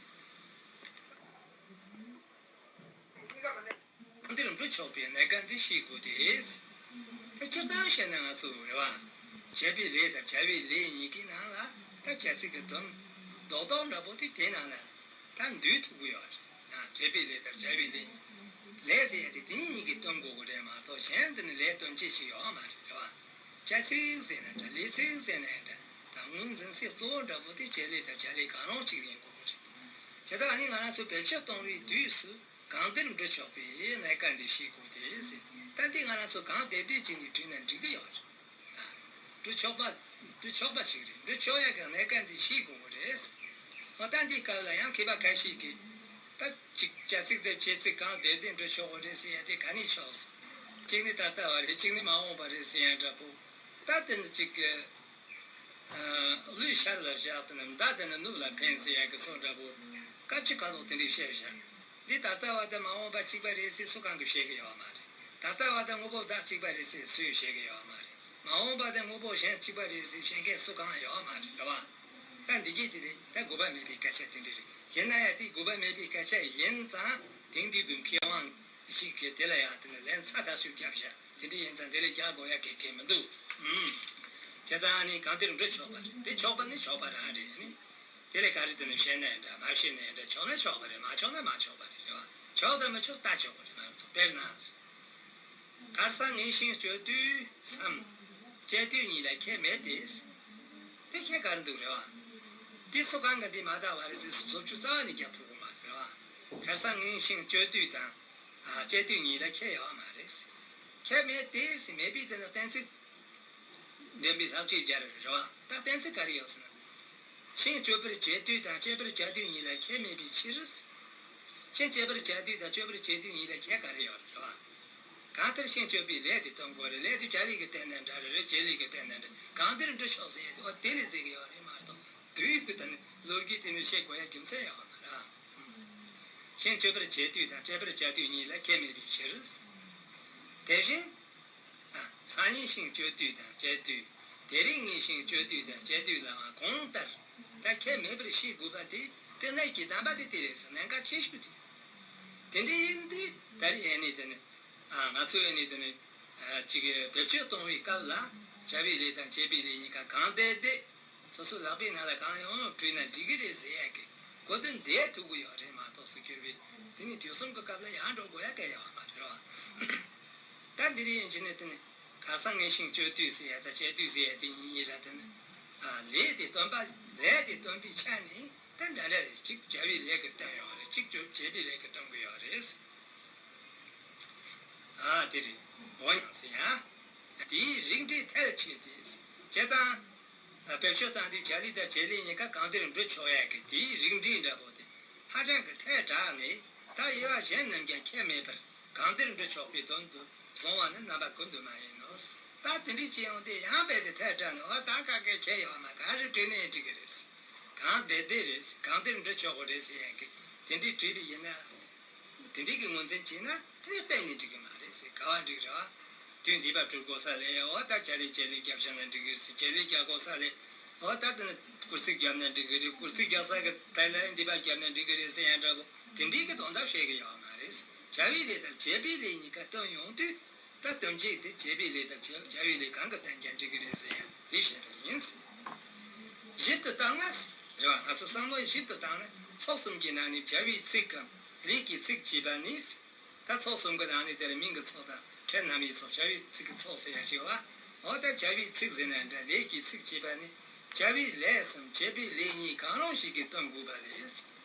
གང་འདིར་འགྲོ་ཆོག་པའི་གནད་ཀ་འདི་ཤེས་དགོས་ཏེ། ད་སྤྱིར་བཏང་བཤད་ན་ང་ཚོ་རེད་བ། བྱེད་པའི་ལས་དང་བྱ་བའི་ལས་གཉིས་ཀའི་ནང་ལ་ད་བྱ་ཚིག་གི་དོན་རྡོག་རྡོག་འདྲ་པོ་དེ་དེའི་ནང་ལ་ད་འདུས་ཐུབ་ཀྱི་ཡོད་རེད། ཡང་བྱེད་པའི་ལས་དང་བྱ་བའི་ལས། ལས་ཟེར་ཡ་དེ་དེ་གཉིས་གཉིས་ཀྱིས་སྟོན་དགོས་ཀྱི་རེད་མ་གཏོགས། གཞན་དེ་ནི་ལས་སྟོན་བྱེད་ཅིག་ཡོད་མ་རེད། རེད་བ། བྱ་ཚིག་ཟེར་ན་འདྲ། ལས་ཚིག་ཟེར་ན་འདྲ། ད་ངོས་འཛིན་སའི་གཙོ་བོ་འདྲ་པོ་དེ་བྱེད་ལས་དང་བྱ་ལས་གང་རུང་གཅིག་ཡིན་དགོས་ཀྱི་རེད། བྱས་ཙང་ཨ་ནི་ང་རང་ཚོ་བེད་སྤྱོད་གཏོང་བའི་དུས་སུ། གང་འདིར་འགྲོ་ཆོག་པའི་གནད་ཀ་འདི་ཤེས་དགོས་ཏེ་ཟེར། ད་འདི་ང་རང་ཚོ་གང་བདེ་བདེ་ཅིག་ནས་བྲིས་ན་འགྲིག་གི་ཡོད་རེད། འགྲོ་ཆོག་པ། འགྲོ་ཆོག་པ་ཞིག་རེད། འགྲོ་ཆོག་ཡ་གི་གནད་ཀ་འདི་ཤེས་དགོས་པ་རེད། འོ་ད་འདི་སྐབས་ལ་ཡང་མཁས་པ་ཁ་ཤས་ཀྱིས་ད་ཅིག་བྱ་ཚིག་དེ་བྱེད་ཚིག་གང་བདེ་བདེ་འགྲོ་ཆོག་པ་རེད་ཟེར་ཡ་དེ་ག་ནས་ཆོག་ཟེར། གཅིག་ནི་ད་ལྟ་བ་རེད། གཅིག་ནི་མ་འོངས་པ་རེད་ཟེར་ཡ་འདྲ་པོ། ད་དེ་ནི་ཅིག་གི་ལུས་ཤར་ལ་བཞག་སྟེ་ནི། མདའ་དེ་ནི་ནུབ་ལ་འཕེན་ཟེར་ཡ་གི་བཟོ་འདྲ་པོ། སྐབས་ཅིག་ཁ་ཐོག་དེ་འདྲས་བཤད་བཞག་འདི་ད་ལྟ་བ་དང་མ་འོངས་པ་གཅིག་པ་རེད་ཟེར་སུ་གང་གིས་བཤད་ཀྱི་ཡོད་མ་རེད། ད་ལྟ་བ་དང་དངོས་པོ་བདག་གཅིག་པ་རེད་ཟེར་སུས་བཤད་ཀྱི་ཡོད་མ་རེད། མ་འོངས་པ་དང་དངོས་པོ་གཞན་གཅིག་པ་རེད་ཟེར་བཤད་མཁན་སུ་གང་ཡོད་མ་རེད། རེད་བ། ད་འདི་གྱིས་དེ་རེད། ད་དགོས་པ་མེད་པའི་སྐད་ཆ་དེ་འདྲས་རེད། ཡིན་ན་ཡང་དེ་དགོས་པ་མེད་པའི་སྐད་ཆ་ཡིན་ཙང་། དེང་དུས་ཀྱི་མཁས་དབང་ཞིག་གིས་དེ་ལ་ཡང་དེ་ནི་ལན་ཚ་ཐག་ཆོད་བརྒྱབ་བཞག་དེ་འདྲ་ཡིན་ཙང་དེ་ལས་རྒྱག་དགོས་ཡ་གི་གེ་མི་འདུག་ཨུམ། བྱས་ཙང་ཨ་ནི་གང་འདིར་འགྲོ་ཆོག་པ་རེད། དེ་ཆོག་པ་ནི་ཆོག་པ་རང་རེད། ཨ་ནི་དེ་ལས་ག་རེ་དེ་ནི་བཤད་ན་ཡང་འདྲ། མ་བཤད་ན་ཡང་འདྲ། ཆོག་ན་ཆོག་པ་རེད། མ་ཆོག་ན་མ་ཆོག་པ་རེད། རེད་བ། ཆོག་དང་མི་ཆོག་ལྟ་ཆོག་པ་རེད། ང་ཚོ་དཔེར་ན། ཁར་སང་ངས་ཤིང་གཅོད་དུས་སམ། བཅད་དུས་གཉིས་ལ་ཁྱད་མེད་དེ། དེ་ཁྱད་ག་རེ་འདུག་རེད་བ། དེ་སུ་གང་གིས་འདི་མ་བཏགས་པ་རེད་ཟེར་བཟོ་བཅོས་རྩ་བ་ནས་རྒྱག་ཐུབ་ཀྱི་མ་རེད་བ། ཁར་སང་ངས་ཤིང་གཅོད་དུས་དང་། ཨ། བཅད་དུས་གཉིས་ལ་ཁྱད་ཡོད་མ་རེད། ཁྱད་མེད་དེ་ཟེར་མེད་པའི་དེ་ནི་གཏན་ཚིགས་འདོན་པའི་ལྷག་བཅས་སྦྱར་རེད་བ། ད་གཏན་ཚིགས་ག་རེ་ཡོད་ཟེར་ན། ཤིང་གཅོད་པར་བྱེད་དུས་དང་བཅད་པར་བྱ་དུས་གཉིས་ལ་ཁྱད་མེད་པའི་ཕྱིར། ཤིང་གཅོད་པར་བྱ་དུས་དང་གཅོད་པར་བྱེད་དུས་གཉིས་ལ་ཁྱད་ག་རེ་ཡོད་རེད་བ། གང་ལྟར་ཤིང་གཅོད་པའི་ལས་དེ་སྟོན་དགོས་རེད། ལས་དེ་བྱ་ལས་ཀྱི་སྟེང་ནས་འདྲ་རེད། བྱེད་ལས་ཀྱི་སྟེང་ནས་འདྲ། གང་འདིར་འགྲོ་ཆོག་ཟེར་ཡས་དེ་འོ་དེ་ལས་ཟེར་གྱི་ཡོད་རེད་མ་གཏོགས། དུས་ཀྱི་དེ་ནི་ལོ་རྒྱུས་དེ་ནི་བཤད་དགོས་ཡ་རྒྱུ་མཚན་ཡོད་མ་རེད། ཤིང་གཅོད་པར་བྱེད་དུས་དང་བཅད་པར་བྱ་དུས་གཉིས་ལ་ཁྱད་མེད་པའི་ཕྱིར། དེ་བཞིན། སང་ཉིན་ཤིང་གཅོད་དུས་དང་བཅད་དུས། དེ་རིང་ངས་ཤིང་གཅོད་དུས་དང་བཅད་དུས་ལའང་གོང་ལྟར་ད་ཁྱད་མེད་པར་ཤེས་དགོས་པ་དེ་སྤྲེལ་ནད་ཀྱི་དམ་པ་དེ་དེ་རེད་ཟེར་གནད་འགག་ཆེ་ཤོས་དེ། དེ་འདྲ་ཡིན་དུས་ད་རེས་ཨེ་ནས་དེ་ནི། ཨ། ང་ཚོས་ནི་དེ་ནི་ཨ་ཅིག་བེད་སྤྱོད་གཏོང་བའི་སྐབས་ལ་བྱ་བའི་ལས་དང་བྱེད་པའི་ལས་གཉིས་ཀ་གང་བདེ་བདེ་སོ་སོའི་ལག་པའི་ནང་ལ་གང་ཡོང་ཡོང་བྲིས་ན་འགྲིག་གི་རེད་ཟེར་ཡ་གི་གོ་དོན་འདི་ཐུག་གི་ཡོད་རེད་མ་གཏོགས་སུ་གྱུར་པའི་དེ་ནི་དུས་གསུམ་གྱི་སྐབས་ལ་ཡང་འགྲོ་དགོས་ཡ་ག་ཡོད་མ་རེད་བ། ད་འདི་རིགས་ཡིན་གྱི་ནི་དེ་ནི་ཁར་སང་ངས་ཤིང་གཅོད་དུས་ཟེར་ཡ་དང་བྱེད་དུས་ཟེར་ཡ་དེ་གཉིས་ལ་དེ་ནི་ཨ་ལས་དེ་སྟོན་པ་ལས་དེ་སྟོན་པའི་ཆ་ནས་ད་འདྲ་འདྲ་རེད། གཅིག་བྱ་བའི་ལས་ཀྱི་སྟོན་ཡོད་རེད། གཅིག་བྱེད་པའི་ལས་ཀྱི་སྟོན་གི་ཡོད་རེད། ཨ་དེ་རེད། འོ་ཡང་ཟེར་ཡ། དེའི་རིགས་འགྲེ་ཐལ་ཆེ་སྟེ། བྱས་ཙང་། བེད་སྤྱོད་བཏང་དུས་བྱ་ལས་དང་བྱེད་ལས་གཉིས་ཀ་གང་བདེར་འགྲོ་ཆོག་ཡ་གི་དེའི་རིགས་འགྲེ་འདྲ་པོ་དེ་ཧ་ཅང་གི་ཐལ་དྲགས་ནས་ད་དབྱེ་བ་གཞན་རྣམས་ཀྱང་ཁྱད་མེད་པར་གང་བདེར་འགྲོ་ཆོག་པའི་དོན་དུ་བཟུང་བ་ནི་རྣམ་པ་ཀུན་ཏུ་མ་ཡིན་ནོ། ད་དེ་འདྲའི་ཅི་ཡང་དེ་ཡང་རྦད་དེ་ཐལ་དྲགས་ནས་འོ་ད་ཀ་ཀའི་ཁྱད་ཡོད་མ་ག་རེ་བྲིས་ནས་འགྲིག་གི་རེད། གང་བདེ་བདེ་རེད། གང་བདེར་འགྲོ་ཆོག་གི་རེད་ཟེར་ཡ་གི་དེ་འདྲའི་བྲིས་པ་ཡིན་ན། དེ་འདྲའི་གི་ངོས་འཛིན་བྱས་ན་དེ་ནི་གཏན་ནས་འགྲིག་གི་མ་རེད་ཟེར། ག་བ་འགྲིག་རེད་བ། དུས་འདས་པ་སྤྲོད་དགོས་ས་ལས་འོ་ད་བྱ་ལས་བྱེད་ལས་རྒྱབ་བཞག་ན་འགྲིག་གི་རེད་ཟེར། བྱེད་ལས་རྒྱག་དགོས་ས་ལས་འོ་ད་དེ་ནི་སྐུལ་ཚིག་རྒྱབ་ན་འགྲིག་གི་རེད། སྐུལ་ཚིག་རྒྱག་ས་གི་དེ་ལ་འདས་པ་རྒྱབ་ན་འགྲིག་གི་རེད་ཟེར་ཡ་འདྲ་པོ་དེ་འདྲའི་གི་དོན་དག་བཤད་གི་ཡོད་མ་རེད། བྱ་བའི་ལས་དང་བྱེད་པའི་ལས་གཉིས་ཀ་སྟོན་ཡོང་དུས། ད་སྟོན་བྱེད་དེ་བྱེད་པའི་ལས་དང་བྱ་བྱ་བའི་ལས་གང་གི་སྟོན་ཀྱང་འགྲིག་གི་རེད་ཟེར་ཡ་དེ་བཤད་པ་ཡིན། ཞིབ་ཏུ་བཏང་ན། རེད་བ། ང་ཚོ་བསམ་བློ་ཞིབ་ཏུ་བཏང་ན་ཚོགས་གསུམ་གྱི་ནང་ནས་བྱ་བའི་ཚིག་གམ་ལས་ཀྱི་ཚིག་ཅེས་པ་ནི། ད་ཚོགས་གསུམ་གྱི་ནང་ནས་དེར་མིང་གི་ཚོགས་དང་ཕྲད་རྣམ་དབྱེའི་ཚོགས་བྱ་བའི་ཚིག་གི་ཚོགས་ཟེར་ཡ་ཞིག་བ། འོ་ད་བྱ་བའི་ཚིག་ཟེར་ན་འདྲ་ལས་ཀྱི་ཚིག་ཅེས་པ་ནི་བྱ་བའི་ལས་སམ་བྱེད་པའི་ལས་གཉིས་གང་རུང་ཞིག་གིས་སྟོན་དགོས་པ་རེད།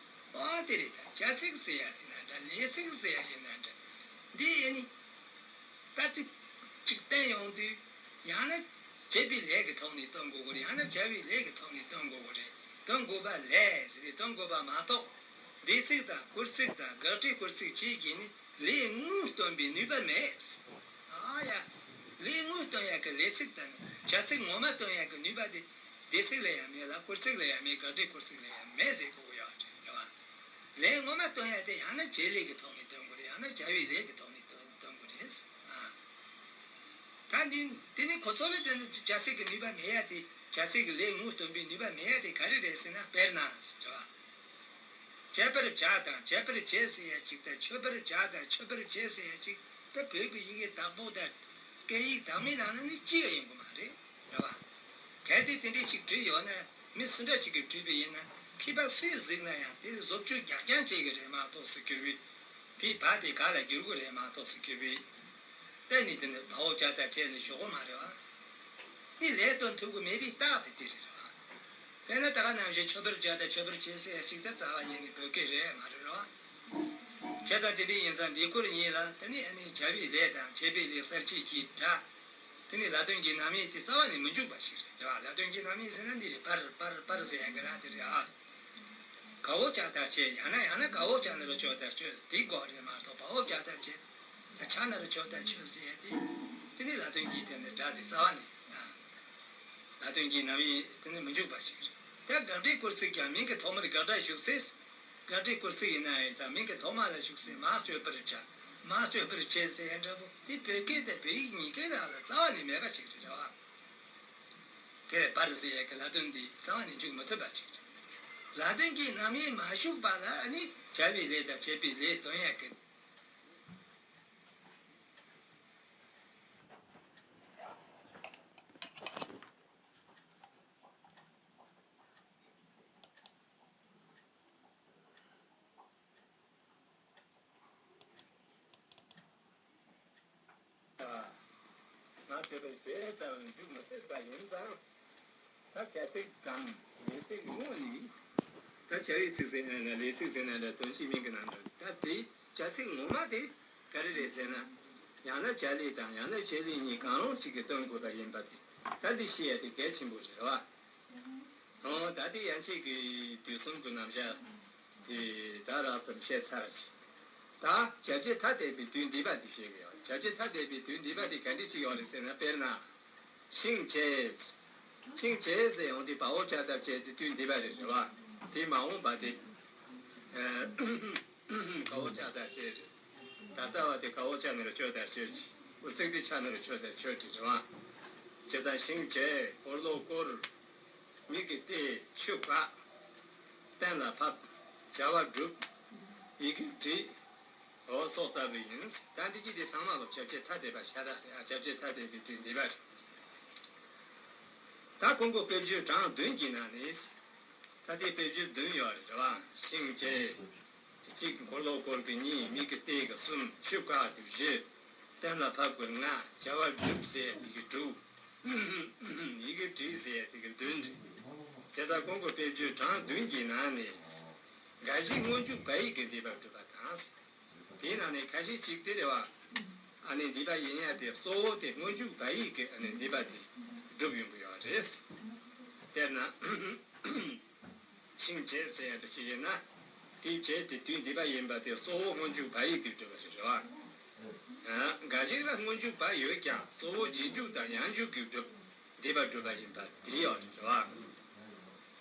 འོ་དེ་རེད། ད་བྱ་ཚིག་ཟེར་ཡ་དེ་ན་འདྲ་ལས་ཚིག་ཟེར་ཡ་ཡིན་ན་འདྲ། འདི་ཨེ་ནི། ད་ཅིག་ཅིག་བསྟན་ཡོང་དུས་ཡང་ན་བྱེད་པའི་ལས་ཀྱི་ཐོག་ནས་སྟོན་དགོས་ཀྱི་རེད། ཡང་ན་བྱ་བའི་ལས་ཀྱི་ཐོག་ནས་སྟོན་དགོས་ཀྱི་རེད། སྟོན་དགོས་པ་ལས་ཟེར་ཏེ་སྟོན་དགོས་པ་མ་གཏོགས། འདས་ཚིག་དང་སྐུལ་ཚིག་དང་དགག་སྒྲའི་སྐུལ་ཚིག་བཅས་ཀྱིས་ནི་ལས་དངོས་སྟོན་པའི་ནུས་པ་མེད། ཨ་ཡ། ལས་དངོས་སྟོན་ཡག་གི་ལས་ཚིག་དང་བྱ་ཚིག་ངོ་མ་སྟོན་ཡག་གི་ནུས་པ་དེ་འདས་ཚིག་ལ་ཡང་མེད་ལ་སྐུལ་ཚིག་ལ་ཡང་མེད། དགག་སྒྲའི་སྐུལ་ཚིག་ལ་ཡང་མེད་ཟེར་དགོས་ཀྱི་ཡོད་རེད་བ། ལས་ངོ་མ་སྟོན་ཡ་དེ་ཡང་ན་བྱེད་ལས་ཀྱི་ཐོག་ནས་སྟོན་དགོས་རེད། ཡང་ན་བྱ་བའི་ལས་ཀྱི་ཐོག་ནས་སྟོན་སྟོན་དགོས་རེད། ཨ། ད་འདི་དེ་ནི་ཁོ་ཚོ་ལ་དེ་ནི་བྱ་ཚིག་གི་ནུས་པ་མེད་ཡ་དེ། བྱ་ཚིག་གི་ལས་དངོས་སྟོན་པའི་ནུས་པ་མེད་ཡ་དེ་ག་རེ་རེད་ཟེར་ན་དཔེར་ན་ཟེར་བ། བྱེད་པར་བྱ་དང་བྱེད་པར་བྱེད་ཟེར་ཡ་གཅིག་དང་མཆོད་པར་བྱ་དང་མཆོད་པར་བྱེད་ཟེར་ཡ་གཅིག་ད་བོད་ཀྱི་ཡི་གེ་བདག་པོ་དང་སྐད་ཡིག་བདག་མེད་ནང་ན་ནི་གཅིག་ཡང་ཡོང་གི་མ་རེད། རེད་བ། གལ་ཏེ་དེ་འདྲ་ཞིག་བྲིས་ཡོད་ན་མི་སུ་འདྲ་ཞིག་གིས་བྲིས་པ་ཡིན་ན་མཁས་པ་སུས་གཟིགས་ན་ཡང་དེ་ནི་བཟོ་བཅོས་རྒྱག་རྐྱང་བྱེད་ཀྱི་རེད་མ་གཏོགས་སུ་གྱུར་པའི། དེའི་བ་དེ་ག་ལ་བསྒྱུར་དགོས་རེད་མ་གཏོགས་སུ་གྱུར་པའི། ད་ནི་དེ་ནི་བའོ་ཅ་ད་བྱས་ནས་ཞོག་གོ་མ་རེད་བ། དེ་ལས་སྟོན་ཐུབ་ཀྱི་མེད་པའི་རྟགས་དེ་དེ་རེད་བ། དཔེར་ན་ད་ག་ནང་བཞིན་མཆོད་པར་བྱ་དང་མཆོད་པར་བྱེད་ཟེར་ཡ་ཞིག་ད་རྩ་བ་ཉིད་ནས་བོད་སྐད་རེད་མ་རེད་བ། བྱས་ཙང་དེ་འདྲ་ཡིན་ཙང་འདི་སྐོར་གཉིས་ལ་དེ་ནི་ཨ་ནི་བྱ་བའི་ལས་དང་བྱེད་པའི་ལས་གསལ་བྱེད་ཀྱི་སྒྲ། དེ་ནི་ལ་དོན་གྱི་རྣམ་དབྱེ་དེ་རྩ་བ་ནས་མི་འཇུག་པ་ཞིག་རེད་བ། ལ་དོན་གྱི་རྣམ་དབྱེ་ཟེར་ན་འདི་རེད། པར་པར་པར་ཟེར་ཡ་གི་ར་དེ་རེད་ཨ། ག་འོ་ཅ་ད་བྱས། ཡང་ན་ཡང་ན་ག་འོ་ཅ་ན་རོ་ཅོ་ད་ཅོ་དེ་དགོས་རེད་མ་གཏོགས་བ་འོ་ཅ་ད་བྱས། ད་ཆ་ན་རོ་ཅོ་ད་ཆོ་ཟེར་ཡ་དེ། དེ་ནི་ལ་དོན་གྱི་དེ་ནི་སྒྲ་དེ་རྩ་བ་ནས། ལ་དོན་གྱི་རྣམ་དབྱེ་དེ་ནི་མི་འཇུག་པ་ཞིག་རེད། ད་དགག་སྒྲའི་སྐུལ་ཚིག་ཀྱང་མིང་གི་ཐོག་མར་དགག་སྒྲ་ཞུགས་ཚེ། དགག་སྒྲའི་སྐུལ་ཚིག་ཡིན་ན་ཡང་ད་མིང་གི་ཐོག་མ་ལ་ཞུགས་ཚེ་མ་སྤྱོད་པར་བྱ། མ་སྤྱོད་པར་བྱེད་ཟེར་ཡ་འདྲ་པོ་དེ་བོད་སྐད་དང་བོད་ཡིག་གཉིས་ཀའི་ནང་ལ་རྩ་བ་ནས་མེད་པ་ཞིག་རེད་བ། དེར་པར་ཟེར་ཡས་ཀྱི་ལ་དོན་འདི་རྩ་བ་ནས་འཇུག་མི་ཐུབ་པ་ཅིག་རེད། ལ་དོན་གྱི་རྣམ་དབྱེ་མ་ཞུགས་པ་ལ་ནི་བྱ་བའི་ལས་དང་བྱེད་པའི་ལས་སྟོན་ཡས་ཀྱི། ང་བྱས་པའི་དེ་ལྟར་འཇུག་མི་སྲིད་པ་ཡིན་ཙང་། ད་བྱ་ཚིག་དང་ལས་ཚིག་དངོས་ནི། ད་བྱ་བའི་ཚིག་ཟེར་ན་འདྲ་ལས་ཚིག་ཟེར་ན་འདྲ་དོན་གཅིག་མིང་གི་ནང་དུ་ད་དེ་བྱ་ཚིག་ངོ་མ་དེ་ག་རེ་རེད་ཟེར་ན། ཡང་ན་བྱ་ལས་དང་ཡང་ན་བྱེད་ལས་གཉིས་གང་རུང་གཅིག་གིས་སྟོན་དགོས་པ་ཡིན་པ་དེ་ད་འདི་ཤེས་ཡ་དེ་གལ་ཆེན་པོ་རེད་བ། ཨོ་ད་དེ་ཡན་ཆད་ཀྱི་དུས་གསུམ་གྱི་རྣམ་གཞག་དེ་ད་རགས་ཙམ་བཤད་ཚར་ཅིག་ད་བྱ་བྱེད་ཐ་དད་པའི་དུས་འདས་པ་དེ་བཤད་ཀྱི་ཡོད། བྱ་བྱེད་ཐ་དད་པའི་དུས་འདས་པ་དེ་ག་འདྲ་ཅིག་ཡོད་རེད་ཟེར་ན་དཔེར་ན། ཤིང་བྱས། ཤིང་བྱས་ཟེར་ཡོང་དུས་བ་འོ་ཅ་ད་བྱས་དེ་དུས་འདས་པ་རེད་རེད་བ། དེ་མ་འོངས་པ་དེ། ཨ། ག་འོ་ཅ་ད་བྱས་རེད། ད་ལྟ་བ་དེ་ག་འོ་ཅ་ན་རོ་ཅོ་ད་ཅོ་ཅིག་འོ་ཚིག་དེ་ཆ་ན་རོ་ཅོ་ད་ཅོ་དེ་རེད་བ། བྱས་ཙང་ཤིང་བྱས་འཁོར་ལོ་བསྐོར། མིག་གིས་བལྟས་ཆུ་བཀག་གཏན་ལ་ཕབ། བྱ་བ་བསྒྲུབ། ཡི་གེ་བྲིས། འོ་སོགས་ལྟ་བུ་ཡིན། ད་འདི་གི་དེ་ཚང་མ་ལོ་སྐྱབས་རྗེ་ཐ་དད་པ་ཤ་སྟག་རེད། ཨ། སྐྱབས་རྗེ་ཐ་དད་པའི་དུས་འདི་པ་རེད། ད་ཀུན་དགའ་དཔལ་འབྱོར་གྲངས་བདུན་གྱི་ནང་ནས། ད་དེ་དཔལ་འབྱོར་བདུན་ཡོད་རེད་བ། ཤིང་བཅད་གཅིག་འཁོར་ལོ་བསྐོར་གྱི་གཉིས། མི་གི་རྟེན་གྱི་གསུམ། ཆོས་བཀའ་གྱི་བཞི། གཏན་ལ་ཕབ་ཀྱི་ལྔ། བྱ་བ་སྒྲུབ་ཟེར་ཡ་དེ་གི་དྲུག་ཡི་གེ་བྲིས་ཟེར་ཡ་དེ་གི་བདུན་རེད། དེ་ལྟར་ཀུན་དགའ་དཔལ་འབྱོར་གྲངས་བདུན་གྱི་ནང་ནས། འགའ་ཞིག་སྔོན་འཇུག་བ་ཡིག་གི་འདུས་པ་སྒྲུབ་པ་དང་། དེའི་ནང་ནས་ཁ་ཤས་ཅིག་དེ་རེད་བ། ཨ་ནི་འདུས་པ་ཡིན་ཡ་དེ་གཙོ་བོ་དེ་སྔོན་འཇུག་བ་ཡིག་གི་ཨ་ནི་འདུས་པ་དེ་སྒྲུབ་ཡོང་གི་ཡོད་རེད། དཔེར་ན། ཤིང་བཅད་ཟེར་ཡ་དེ་ཅིག་ཡིན་ན། དེའི་བཅད་དེ་དུས་འདུས་པ་ཡིན་པ་དེ་གཙོ་བོ་སྔོན་འཇུག་བ་ཡིག་དེ་སྒྲུབ་པ་རེད་བ། ཨ། འགའ་ཞིག་ལ་སྔོན་འཇུག་བ་ཡོད་ཀྱང་གཙོ་བོ་རྗེས་འཇུག་དང་ཡང་འཇུག་གིས་སྒྲུབ། འདུས་པ་སྒྲུབ་པ་ཡིན་པ་དེ་ཡོད་རེད་བ།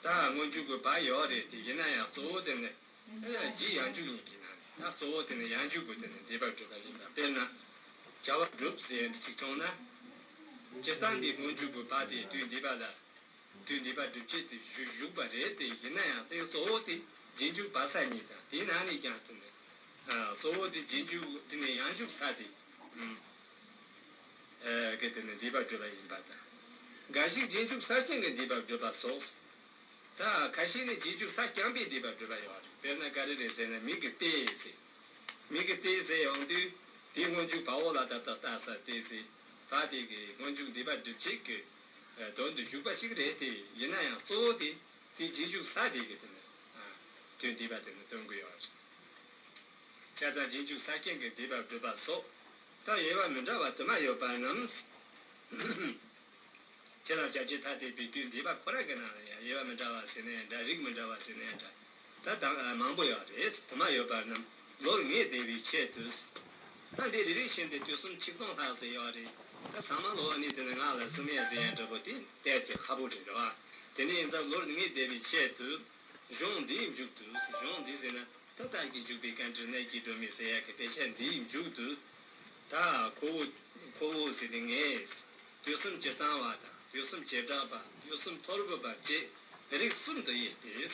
ད་སྔོན་འཇུག་གི་བ་ཡོད་རེད་དེ། ཡིན་ན་ཡང་གཙོ་བོ་དེ་ནི། ཨ། རྗེས་ཡང་འཇུག་གཉིས་ཀྱི་ནང་ནས། ད་གཙོ་བོ་དེ་ནི་ཡང་འཇུག་གི་དེ་ནི་འདུས་པ་སྒྲུབ་པ་ཡིན་པ། དཔེར་ན། བྱ་བ་སྒྲུབ་ཟེར་ཡ་འདི་ཅིག་བྱུང་ན། སྤྱིར་བཏང་འདི་སྔོན་འཇུག་གི་བ་དེ་དུས་འདུས་པ་ལ། དུས་འདུས་པ་སྒྲུབ་བྱེད་དེ་བཞུ་བཞུགས་པ་རེད་དེ། ཡིན་ན་ཡང་དེ་གཙོ་བོ་དེ་རྗེས་འཇུག་བ་ས་གཉིས་དང་། དེའི་ནང་ནས་ཀྱང་དེ་ནི། ཨ། གཙོ་བོ་དེ་རྗེས་འཇུག་དེ་ནི་ཡང་འཇུག་ས་དེ། ཨ། གི་དེ་ནི་འདུས་པ་སྒྲུབ་པ་ཡིན་པ་དང་། འགའ་ཞིག་རྗེས་འཇུག་ས་རྐྱང་གི་འདུས་པ་སྒྲུབ་པ་སོགས། ད་ཁ་ཤས་ནི་རྗེས་འཇུག་ས་རྐྱང་པའི་འདུས་པ་སྒྲུབ་པ་ཡོད་རེད། དཔེར་ན་ག་རེ་རེད་ཟེར་ན། མི་གི་རྟེན་ཟེར། མི་གི་རྟེན་ཟེར་ཡོང་དུས། དེ་སྔོན་འཇུག་བའོ་ལ་ད་ལྟ་རྟ་ས་རྟེན་ཟེར། ད་དེ་གི་སྔོན་འཇུག་འདུས་པ་སྒྲུབ་བྱེད་ཀྱི་དོན་དུ་ཞུགས་པ་ཞིག་རེད་དེ། ཡིན་ན་ཡང་གཙོ་བོ་དེ་དེ་རྗེས་འཇུག་ས་དེ་གི་དེ་ནི། ཨ། དུས་འདུས་པ་དེ་ནི་སྟོན་གི་ཡོད་རེད། བྱས་ཙང་རྗེས་འཇུག་ས་རྐྱང་གི་འདུས་པ་སྒྲུབ་པ་སོགས། ད་དབྱེ་བ་མི་འདྲ་བ་དུ་མ་ཡོད་པ་རྣམས། ཁྱེད་རང་སྐྱབས་རྗེ་ཐ་དད་པའི་དུས་འདུས་པ་ཁོ་རང་གི་ནང་ལ་ཡང་དབྱེ་བ་མི་འདྲ་བ་ཟེར་ན་ཡང་འདྲ། རིགས་མི་འདྲ་བ་ཟེར་ན་ཡང་འདྲ། ད་དང་མང་པོ་ཡོད་རེད། དུ་མ་ཡོད་པ་རྣམས་ལོར་ངེས་བསྡད་པའི་ཆེད་དུ། ད་འདི་རེ་རེ་བཞིན་དུ་དུས་གསུམ་ཆིག་སྟོང་ལྷག་ཟེར་ཡོད་རེད། ད་ཚང་མ་ལོ་ཨ་ནི་དེ་ནི་ངག་ལ་ཟིན་ཡ་ཟེར་ཡ་འདྲ་པོ་དེ་བལྟས་ཚེ་ཁག་པོ་རེད་རེད་བ། དེ་ནས་ཡིན་ཙང་ལོར་ངེས་བསྡད་པའི་ཆེད་དུ། གཞུང་འདིའི་མཇུག་ཏུ། གཞུང་འདི་ཟེར་ན། ད་ལྟ་གི་འཇུག་པའི་བཀའ་དྲིན་གནད་ཀྱིས་སྒྲོལ་མའི་ཟེར་ཡག་གི་དཔེ་ཆ་འདིའི་མཇུག་ཏུ། ད་ཁོ་བོ། ཁོ་བོ་ཟེར་ཏེ་ངས། དུས་གསུམ་སྤྱིར་བཏང་བ་དང་། དུས་གསུམ་བྱེ་བྲག་པ། དུས་གསུམ་ཐོར་བུ་པ་བཅས་རིགས་གསུམ་དུ་དབྱེ་སྟེ། ད་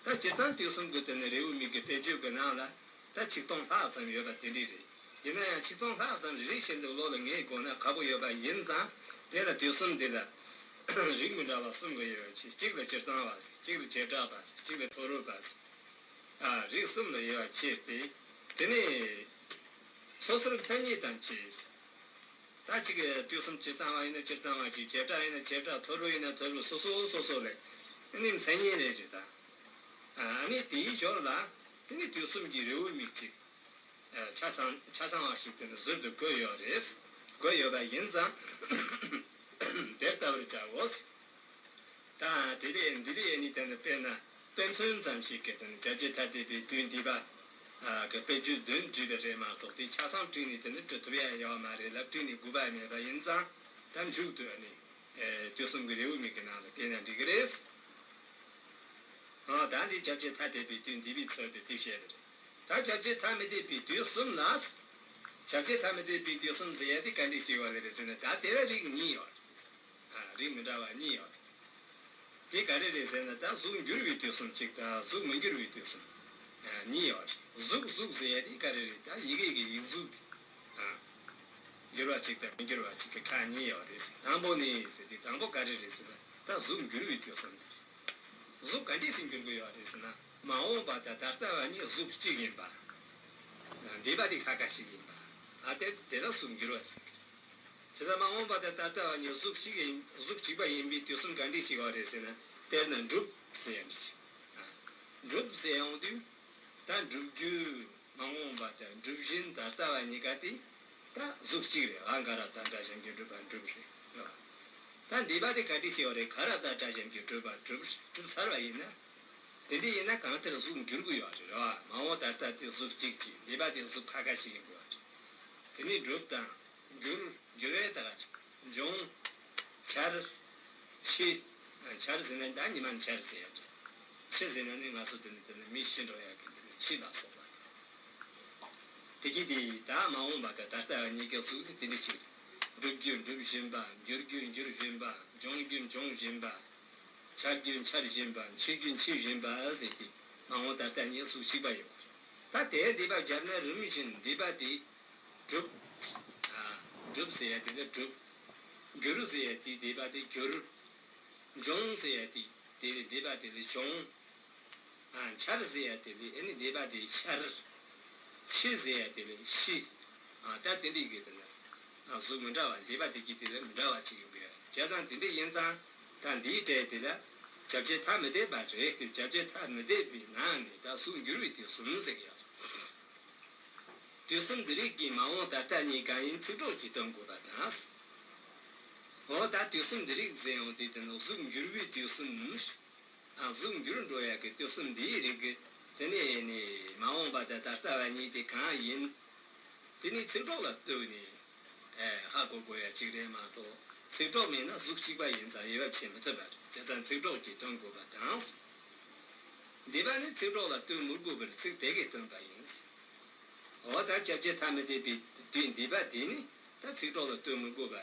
སྤྱིར་བཏང་དུས་གསུམ་གྱི་དེ་ནི་རེའུ་མིག་གི་དཔེར་བརྗོད་ཀྱི་ནང་ལ་ད་ཆིག་སྟོང་ལྷག་ཙམ་ཡོད་པ་དེ་འདྲ་རེད། ཡིན་ན་ཡང་ཆིག་སྟོང་ལྷག་ཙམ་རེ་རེ་བཞིན་དུ་བློ་ལ་ངེས་དགོས་ན་ཁག་པོ་ཡོད་པ་ཡིན་ཙང་། དེ་ལ་དུས་གསུམ་འདི་ལ་རིགས་མི་འདྲ་བ་གསུམ་གྱི་དབྱེ་བ་ཕྱེ། གཅིག་ལ་སྤྱིར་བཏང་བ་ཟེར། གཅིག་ལ་བྱེ་བྲག་པ་ཟེར། གཅིག་ལ་ཐོར་བུ་པ་ཟེར། ཨ། རིགས་གསུམ་ལ་དབྱེ་བ་ཕྱེ་སྟེ། དེ་ནས་སོ་སོར་མཚན་ཉིད་དང་བཅས། ད་གཅིག་གི་དུས་གསུམ་སྤྱིར་བཏང་བ་ཡིན་ན་སྤྱིར་བཏང་བ་ཅིག་བྱེ་བྲག་ཡིན་ན་བྱེ་བྲག་ཐོར་བུ་ཡིན་ན་ཐོར་བུ། སོ་སོ་སོ་སོ་ལ་ཨ་ནི་མཚན་ཉིད་རེ་རེ་དང་། ཨ་ནི་དེའི་ཞོར་ལ་དེ་ནི་དུས་གསུམ་གྱི་རེའུ་མིག་ཅིག་ཆ་ཚང་། ཆ་ཚང་བ་ཞིག་དེ་ནི་ཟུར་དུ་བཀོད་ཡོད་རེད། བཀོད་ཡོད་པ་ཡིན་ཙང་དེ་ལྟ་བུར་བྱའོ། ད་དེ་ལས་འདི་ལས་ནི་དེ་ནི་དཔེར་ན་དཔེ་མཚོན་ཙམ་ཞིག་གིས་དེ་ནི་སྐྱབས་རྗེ་ཐ་དད་པའི་དུས་འདུས་པ་གི་དཔེར་བརྗོད་བདུན་བྲིས་པ་རེད་མ་གཏོགས། དེ་ཆ་ཚང་བྲིས་ནས་དེ་ནི་འབྲི་ཐུབ་ཡ་ཡོད་མ་རེད་ལ། བྲིས་ནས་དགོས་པ་མེད་པ་ཡིན་ཙང་། ད་མཇུག་ཏུ་ནི་དུས་གསུམ་གྱི་རེའུ་མིག་གི་ནང་ལ་བལྟས་ན་འགྲིག་གི་རེད། ཨ། ད་འདི་སྐྱབས་རྗེ་ཐ་དད་པའི་དུས་འདུས་པའི་ཚུལ་དུ་དེ་བཤད་པ་རེད། ད་སྐྱབས་རྗེ་ཐ་མི་དད་པའི་དུས་གསུམ་ལ། སྐྱབས་རྗེ་ཐ་མི་དད་པའི་དུས་གསུམ་ཟེར་ཡ་དེ་ག་འདྲ་ཞིག་ཡོད་རེད་ཟེར་ན། ད་དེ་ལ་རིགས་གཉིས་ཡོད་རེད། ཨ། རིགས་མི་འདྲ་བ་གཉིས་ཡོད་རེད། དེ་ག་རེ་རེད་ཟེར་ན། ད་གཟུགས་འགྱུར་བའི་དུས་གསུམ་གཅིག་དང་གཟུགས་མི་འགྱུར་བའི་དུས་གསུམ་གཉིས་ཡོད་རེད། གཟུགས། གཟུགས་ཟེར་ཡ་དེ་ག་རེ་རེད། ད་ཡི་གེ་གི་ཡིག་གཟུགས་དེ། ཨ། འགྱུར་བ་གཅིག་དང་མི་འགྱུར་བ་གཅིག་གི་ཁག་གཉིས་ཡོད་རེད། དང་པོ་ནི་ཟེར་དུས་དང་པོ་ག་རེ་རེད་ཟེར་ན། ད་གཟུགས་འགྱུར་བའི་དུས་གསུམ་དེ་རེད། གཟུགས་ག་འདྲས་སེ་འགྱུར་གི་ཡོད་རེད་ཟེར་ན། མ་འོངས་པ་དང་ད་ལྟ་བ་གཉིས་གཟུགས་གཅིག་ཡིན་པ། འདས་པ་དེ་ཁ་ཁ་ཞིག་ཡིན་པ། ཨ། དེ་དེ་ལ་གཟུགས་འགྱུར་བ་ཟེར་གི་རེད། བྱས་ཙང་མ་འོངས་པ་དང་ད་ལྟ་བ་གཉིས་གཟུགས་གཅིག་ཡིན། གཟུགས་གཅིག་པ་ཡིན་པའི་དུས་གསུམ་ག་འདྲས་ཤིག་ཡོད་རེད་ཟེར་ན། དཔེར་ན་འགྲུབ་ཟེར་ཡ་འདྲ་ཞིག། ཨ། འགྲུབ་ཟེར་ཡོང་དུས། ད་འགྲུབ་རྒྱུ་མ་འོངས་པ་དང་འགྲུབ་བཞིན་ད་ལྟ་བ་གཉིས་ཀ་དེ་ད་གཟུགས་གཅིག་རེད། ཨ། འགའ་ར་ད་སྒྲ་གཞན་སྒྱུར་འགྲུབ་པ་འགྲུབ་རེད། ད་འདས་པ་དེ་ག་འདྲ་ཞིག་ཡོད་རེད། ག་ར་ད་སྒྲ་གཞན་སྒྱུར་འགྲུབ་པ་གྲུབ་གྲུབ་ཚར་བ་ཡིན་ན། དེ་འདྲ་ཡིན་ན་གང་ལྟར་གཟུགས་འགྱུར་གི་ཡོད་རེད་བ། མ་འོངས་ད་ལྟ་དེ་གཟུགས་གཅིག་གཅིག་འདས་པ་དེ་གཟུགས་ཁ་ཁ་ཞིག་ཡིན་དགོས་པ་རེད། དེ་ནས་འགྲུབ་དང་འགྱུར། འགྱུར་བའི་ད་ག་འབྱུང་། འཆར། འཆི། འཆར་ཟེར་ན་ད་ཉི་མ་འཆར་ཟེར་ཡ་རེད། འཆི་ཟེར་ན་ནི་ང་ཚོ་དེ་ནི་དེ་ནི་མི་ཤི་འགྲོ་ཡ་གི་དེ་ནི་འཆི་ལ་སོགས་པ་དང་། དེ་གི་དེ་ད་མ་འོངས་པ་དང་ད་ལྟ་བ་གཉིས་ཀའི་གཟུགས་དེ་དེ་འདྲ་ཞིག་རེད། འགྲུབ་རྒྱུ་འགྲུབ་བཞིན་པ། འགྱུར་རྒྱུ་འགྱུར་བཞིན་པ། འབྱུང་རྒྱུ་འབྱུང་བཞིན་པ། འཆར་རྒྱུ་འཆར་བཞིན་པ། འཆི་རྒྱུ་འཆི་བཞིན་པ་ཟེར་ཏེ་མ་འོངས་ད་ལྟ་གཉིས་གཟུགས་གཅིག་པ་ཡོད། ད་དེའི་འདས་པ་སྦྱར་ན་རིམ་བཞིན་འདས་པ་དེ་གྲུབ། ཨ། གྲུབ་ཟེར་ཡ་དེ་ལ་གྲུབ། འགྱུར་ཟེར་ཡ་དེའི་འདས་པ་དེ་འགྱུར། འབྱུང་ཟེར་ཡ་དེ་དེ་ལས་འདས་པ་དེ་ལ་འབྱུང་། ཨ། འཆར་ཟེར་ཡ་དེ་ལས་ཨ་ནི་འདས་པ་དེ་འཆར། ཤི་ཟེར་ཡ་དེ་ལས་ཤི། ཨ། ད་དེ་འདྲའི་གི་དེ་ལ། ཨ། གཟུགས་མི་འདྲ་བ་འདས་པ་དེ་གི་དེ་ལ་མི་འདྲ་བ་ཅིག་ཡོང་གི་ཡོད། བྱས་ཙང་དེ་འདྲ་ཡིན་ཙང་ད་འདིའི་གྲས་དེ་ལ་བྱ་བྱེད་ཐ་མི་དད་པ་རེད་དེ། བྱ་བྱེད་ཐ་མི་དད་པའི་ནང་ནས་ད་གཟུགས་འགྱུར་བའི་དུས་གསུམ་ཟེར་གི་ཡོད། དུས་གསུམ་འདི་རིགས་ཀྱི་མ་འོངས་ད་ལྟ་གཉིས་གང་ཡིན་ཚིག་གྲོགས་ཀྱིས་སྟོན་དགོས་པ་དང་། འོ་ད་དུས་གསུམ་འདི་རིགས་ཟེར་ཡོང་དུས་དེ་ནི་གཟུགས་འགྱུར་བའི་དུས་གསུམ། ཨ། གཟུགས་འགྱུར་འགྲོ་ཡག་གི་དུས་གསུམ་འདིའི་རིགས་ཀྱི་དེ་ནས་ནི་མ་འོངས་པ་དང་ད་ལྟ་བ་གཉིས་དེ་གང་ཡིན། དེ་ནི་ཚིག་གྲོགས་ལ་ལྟོས་ནས། ཨེ། ཧ་གོ་དགོས་ཡ་གཅིག་རེད་མ་གཏོགས། ཚིག་གྲོགས་མེད་ན་གཟུགས་གཅིག་པ་ཡིན་ཙང་དབྱེ་བ་ཕྱེ་མི་ཐུབ་པ་རེད། དེ་ཙང་ཚིག་གྲོགས་ཀྱིས་སྟོན་དགོས་པ་དང་། འདས་པ་ནི་ཚིག་གྲོགས་ལ་ལྟོས་མི་དགོས་པར་ཚིག་དེ་གིས་སྟོན་པ་ཡིན། འོ་ད་བྱ་བྱེད་ཐ་མི་དད་པའི་དུས་འདས་པ་དེ་ནི་ད་ཚིག་གྲོགས་ལ་ལྟོས་མི་དགོས་པ།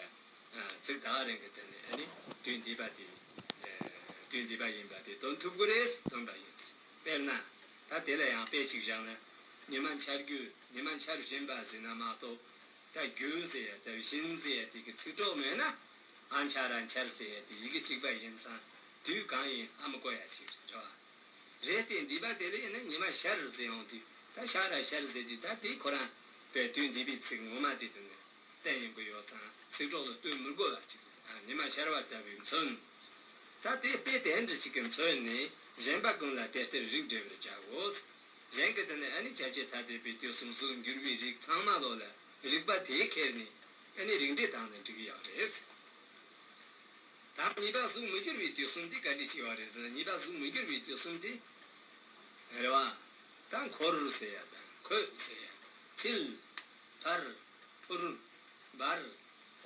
ཨ། ཚིག་ད་ག་རང་གི་དེ་ནི་ཨ་ནི་དུས་འདས་པ་དེ། ཨ། དུས་འདས་པ་ཡིན་པ་དེ་སྟོན་ཐུབ་ཀྱི་རེད་སྟོན་པ་ཡིན། དཔེར་ན། ད་དེ་ལ་ཡང་དཔེ་ཞིག་བཞག་ན། ཉི་མ་འཆར་རྒྱུ། ཉི་མ་འཆར་བཞིན་པ་ཟེར་ན་མ་གཏོགས། ད་རྒྱུ་ཟེར་ཡ་ད་བཞིན་ཟེར་ཡ་དེ་གི་ཚིག་གྲོགས་མེད་ན། ཨ། འཆར་ར་འཆར་ཟེར་ཡ་དེ་ཡི་གེ་གཅིག་པ་ཡིན་ཙང་དུས་གང་ཡིན་ཧ་མི་གོ་ཡ་ཞིག་རེད་བ། རེད་དེ་འདས་པ་དེ་ལ་ཡིན་ན་ཉི་མ་ཤར་ཟེར་ཡོང་དུས་ད་ཤར་ར་ཤར་ཟེར་དུས་ད་དེ་ཁོ་རང་དཔེ་དུས་འདས་པའི་ཚིག་ངོ་མ་དེ་དུ་ནས་བསྟན་ཡོང་གི་ཡོད་ཙང་ཚིག་གྲོགས་ལ་ལྟོས་མི་དགོས་པ་ཅིག་ཨ། ཉི་མ་ཤར་བ་ལྟ་བུའི་མཚོན། ད་དེ་དཔེ་དེ་འདྲ་ཅིག་གིས་མཚོན་ནས་གཞན་པ་ཀུན་ལ་དེ་ལྟར་རིགས་འགྲེ་བར་བྱའོ། གཞན་གྱི་དེ་ནི་ཨ་ནི་བྱ་བྱེད་ཐ་དད་པའི་དུས་གསུམ་གཟུགས་འགྱུར་བའི་རིགས་ཚང་མ་ལོ་ལ་རིགས་པ་དེས་ཁྱེར་ནས་ཨ་ནི་རིགས་འགྲེ་བཏང་ནས་འགྲིག་གི་ཡོད་རེད། ད་གཉིས་པ་གཟུགས་མི་འགྱུར་བའི་དུས་གསུམ་དེ་ག་འདྲ་ཞིག་ཡོད་རེད་ཟེར་ན། གཉིས་པ་གཟུགས་མི་འགྱུར་བའི་དུས་གསུམ་དེ། རེད་བ། ད་འཁོར་ཟེར་ཡ་དང་འཁོད་ཟེར་ཡ། འཕེལ། འཕར། འཕུར། འབར།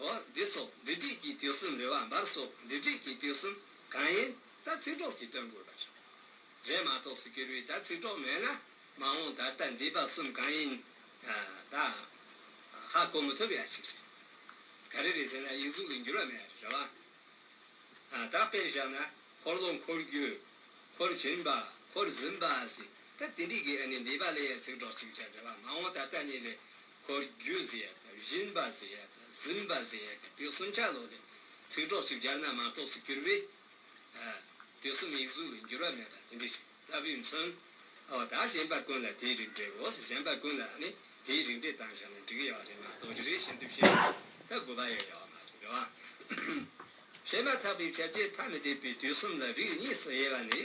འོ་འདི་སོགས་འདི་སྒྲས་ཀྱི་དུས་གསུམ་རེད་བ། འབར་སོགས་འདི་སྒྲས་ཀྱི་དུས་གསུམ་གང་ཡིན་ད་ཚིག་གྲོགས་ཀྱིས་སྟོན་དགོས་པ་རེད། རེད་མ་གཏོགས་སུ་གྱུར་པའི་ད་ཚིག་གྲོགས་མེད་ན་མ་འོངས་ད་ལྟ་འདས་པ་གསུམ་གང་ཡིན། ཨ། ད་ཧ་གོ་མི་ཐུབ་ཡ་ཞིག་རེད། ག་རེ་རེད་ཟེར་ན་ཡིག་གཟུགས་ལ་འགྱུར་བ་མེད་པ་རེད་བ། ཨ། ད་དཔེར་བཞག་ན་འཁོར་ལོ་འཁོར་རྒྱུ། འཁོར་བཞིན་པ། འཁོར་ཟིན་པ་ཟེར། ད་དེ་འདྲའི་གི་ཨ་ནི་འདས་པ་ལ་ཡང་ཚིག་གྲོགས་གཅིག་སྦྱར་རེད་བ། མ་འོངས་ད་ལྟ་གཉིས་ལས་འཁོར་རྒྱུ་ཟེར་ཡ་དང་བཞིན་པ་ཟེར་ཡ་དང་ཟིན་པ་ཟེར་ཡ་དང་དེ་གསུམ་ཆ་ལོ་ལས་ཚིག་གྲོགས་གཅིག་སྦྱར་ན་མ་གཏོགས་སུ་གྱུར་པས། ཨ། དུས་གསུམ་ཡིག་གཟུགས་ལ་འགྱུར་བ་མེད་པ་དེ་འདྲ་ཞིག་ལྟ་བུའི་མཚོན། འོ་ད་གཞན་པ་ཀུན་ལ་དེའི་རིགས་འགྲེའོ། གཞན་པ་ཀུན་ལ་ནི་དེའི་རིགས་འགྲེ་བཏང་བཞག་ན་འགྲིག་གི་ཡོད་རེད་མ་གཏོགས་རེ་རེ་བཞིན་དུ་བཤད་ད་དགོས་པ་ཡང་ཡོད་མ་རེད་བ། བཤད་མ་ཐག་པའི་བྱ་བྱེད་ཐ་མི་དད་པའི་དུས་གསུམ་ལ་རིགས་གཉིས་སུ་དབྱེ་བ་ནི།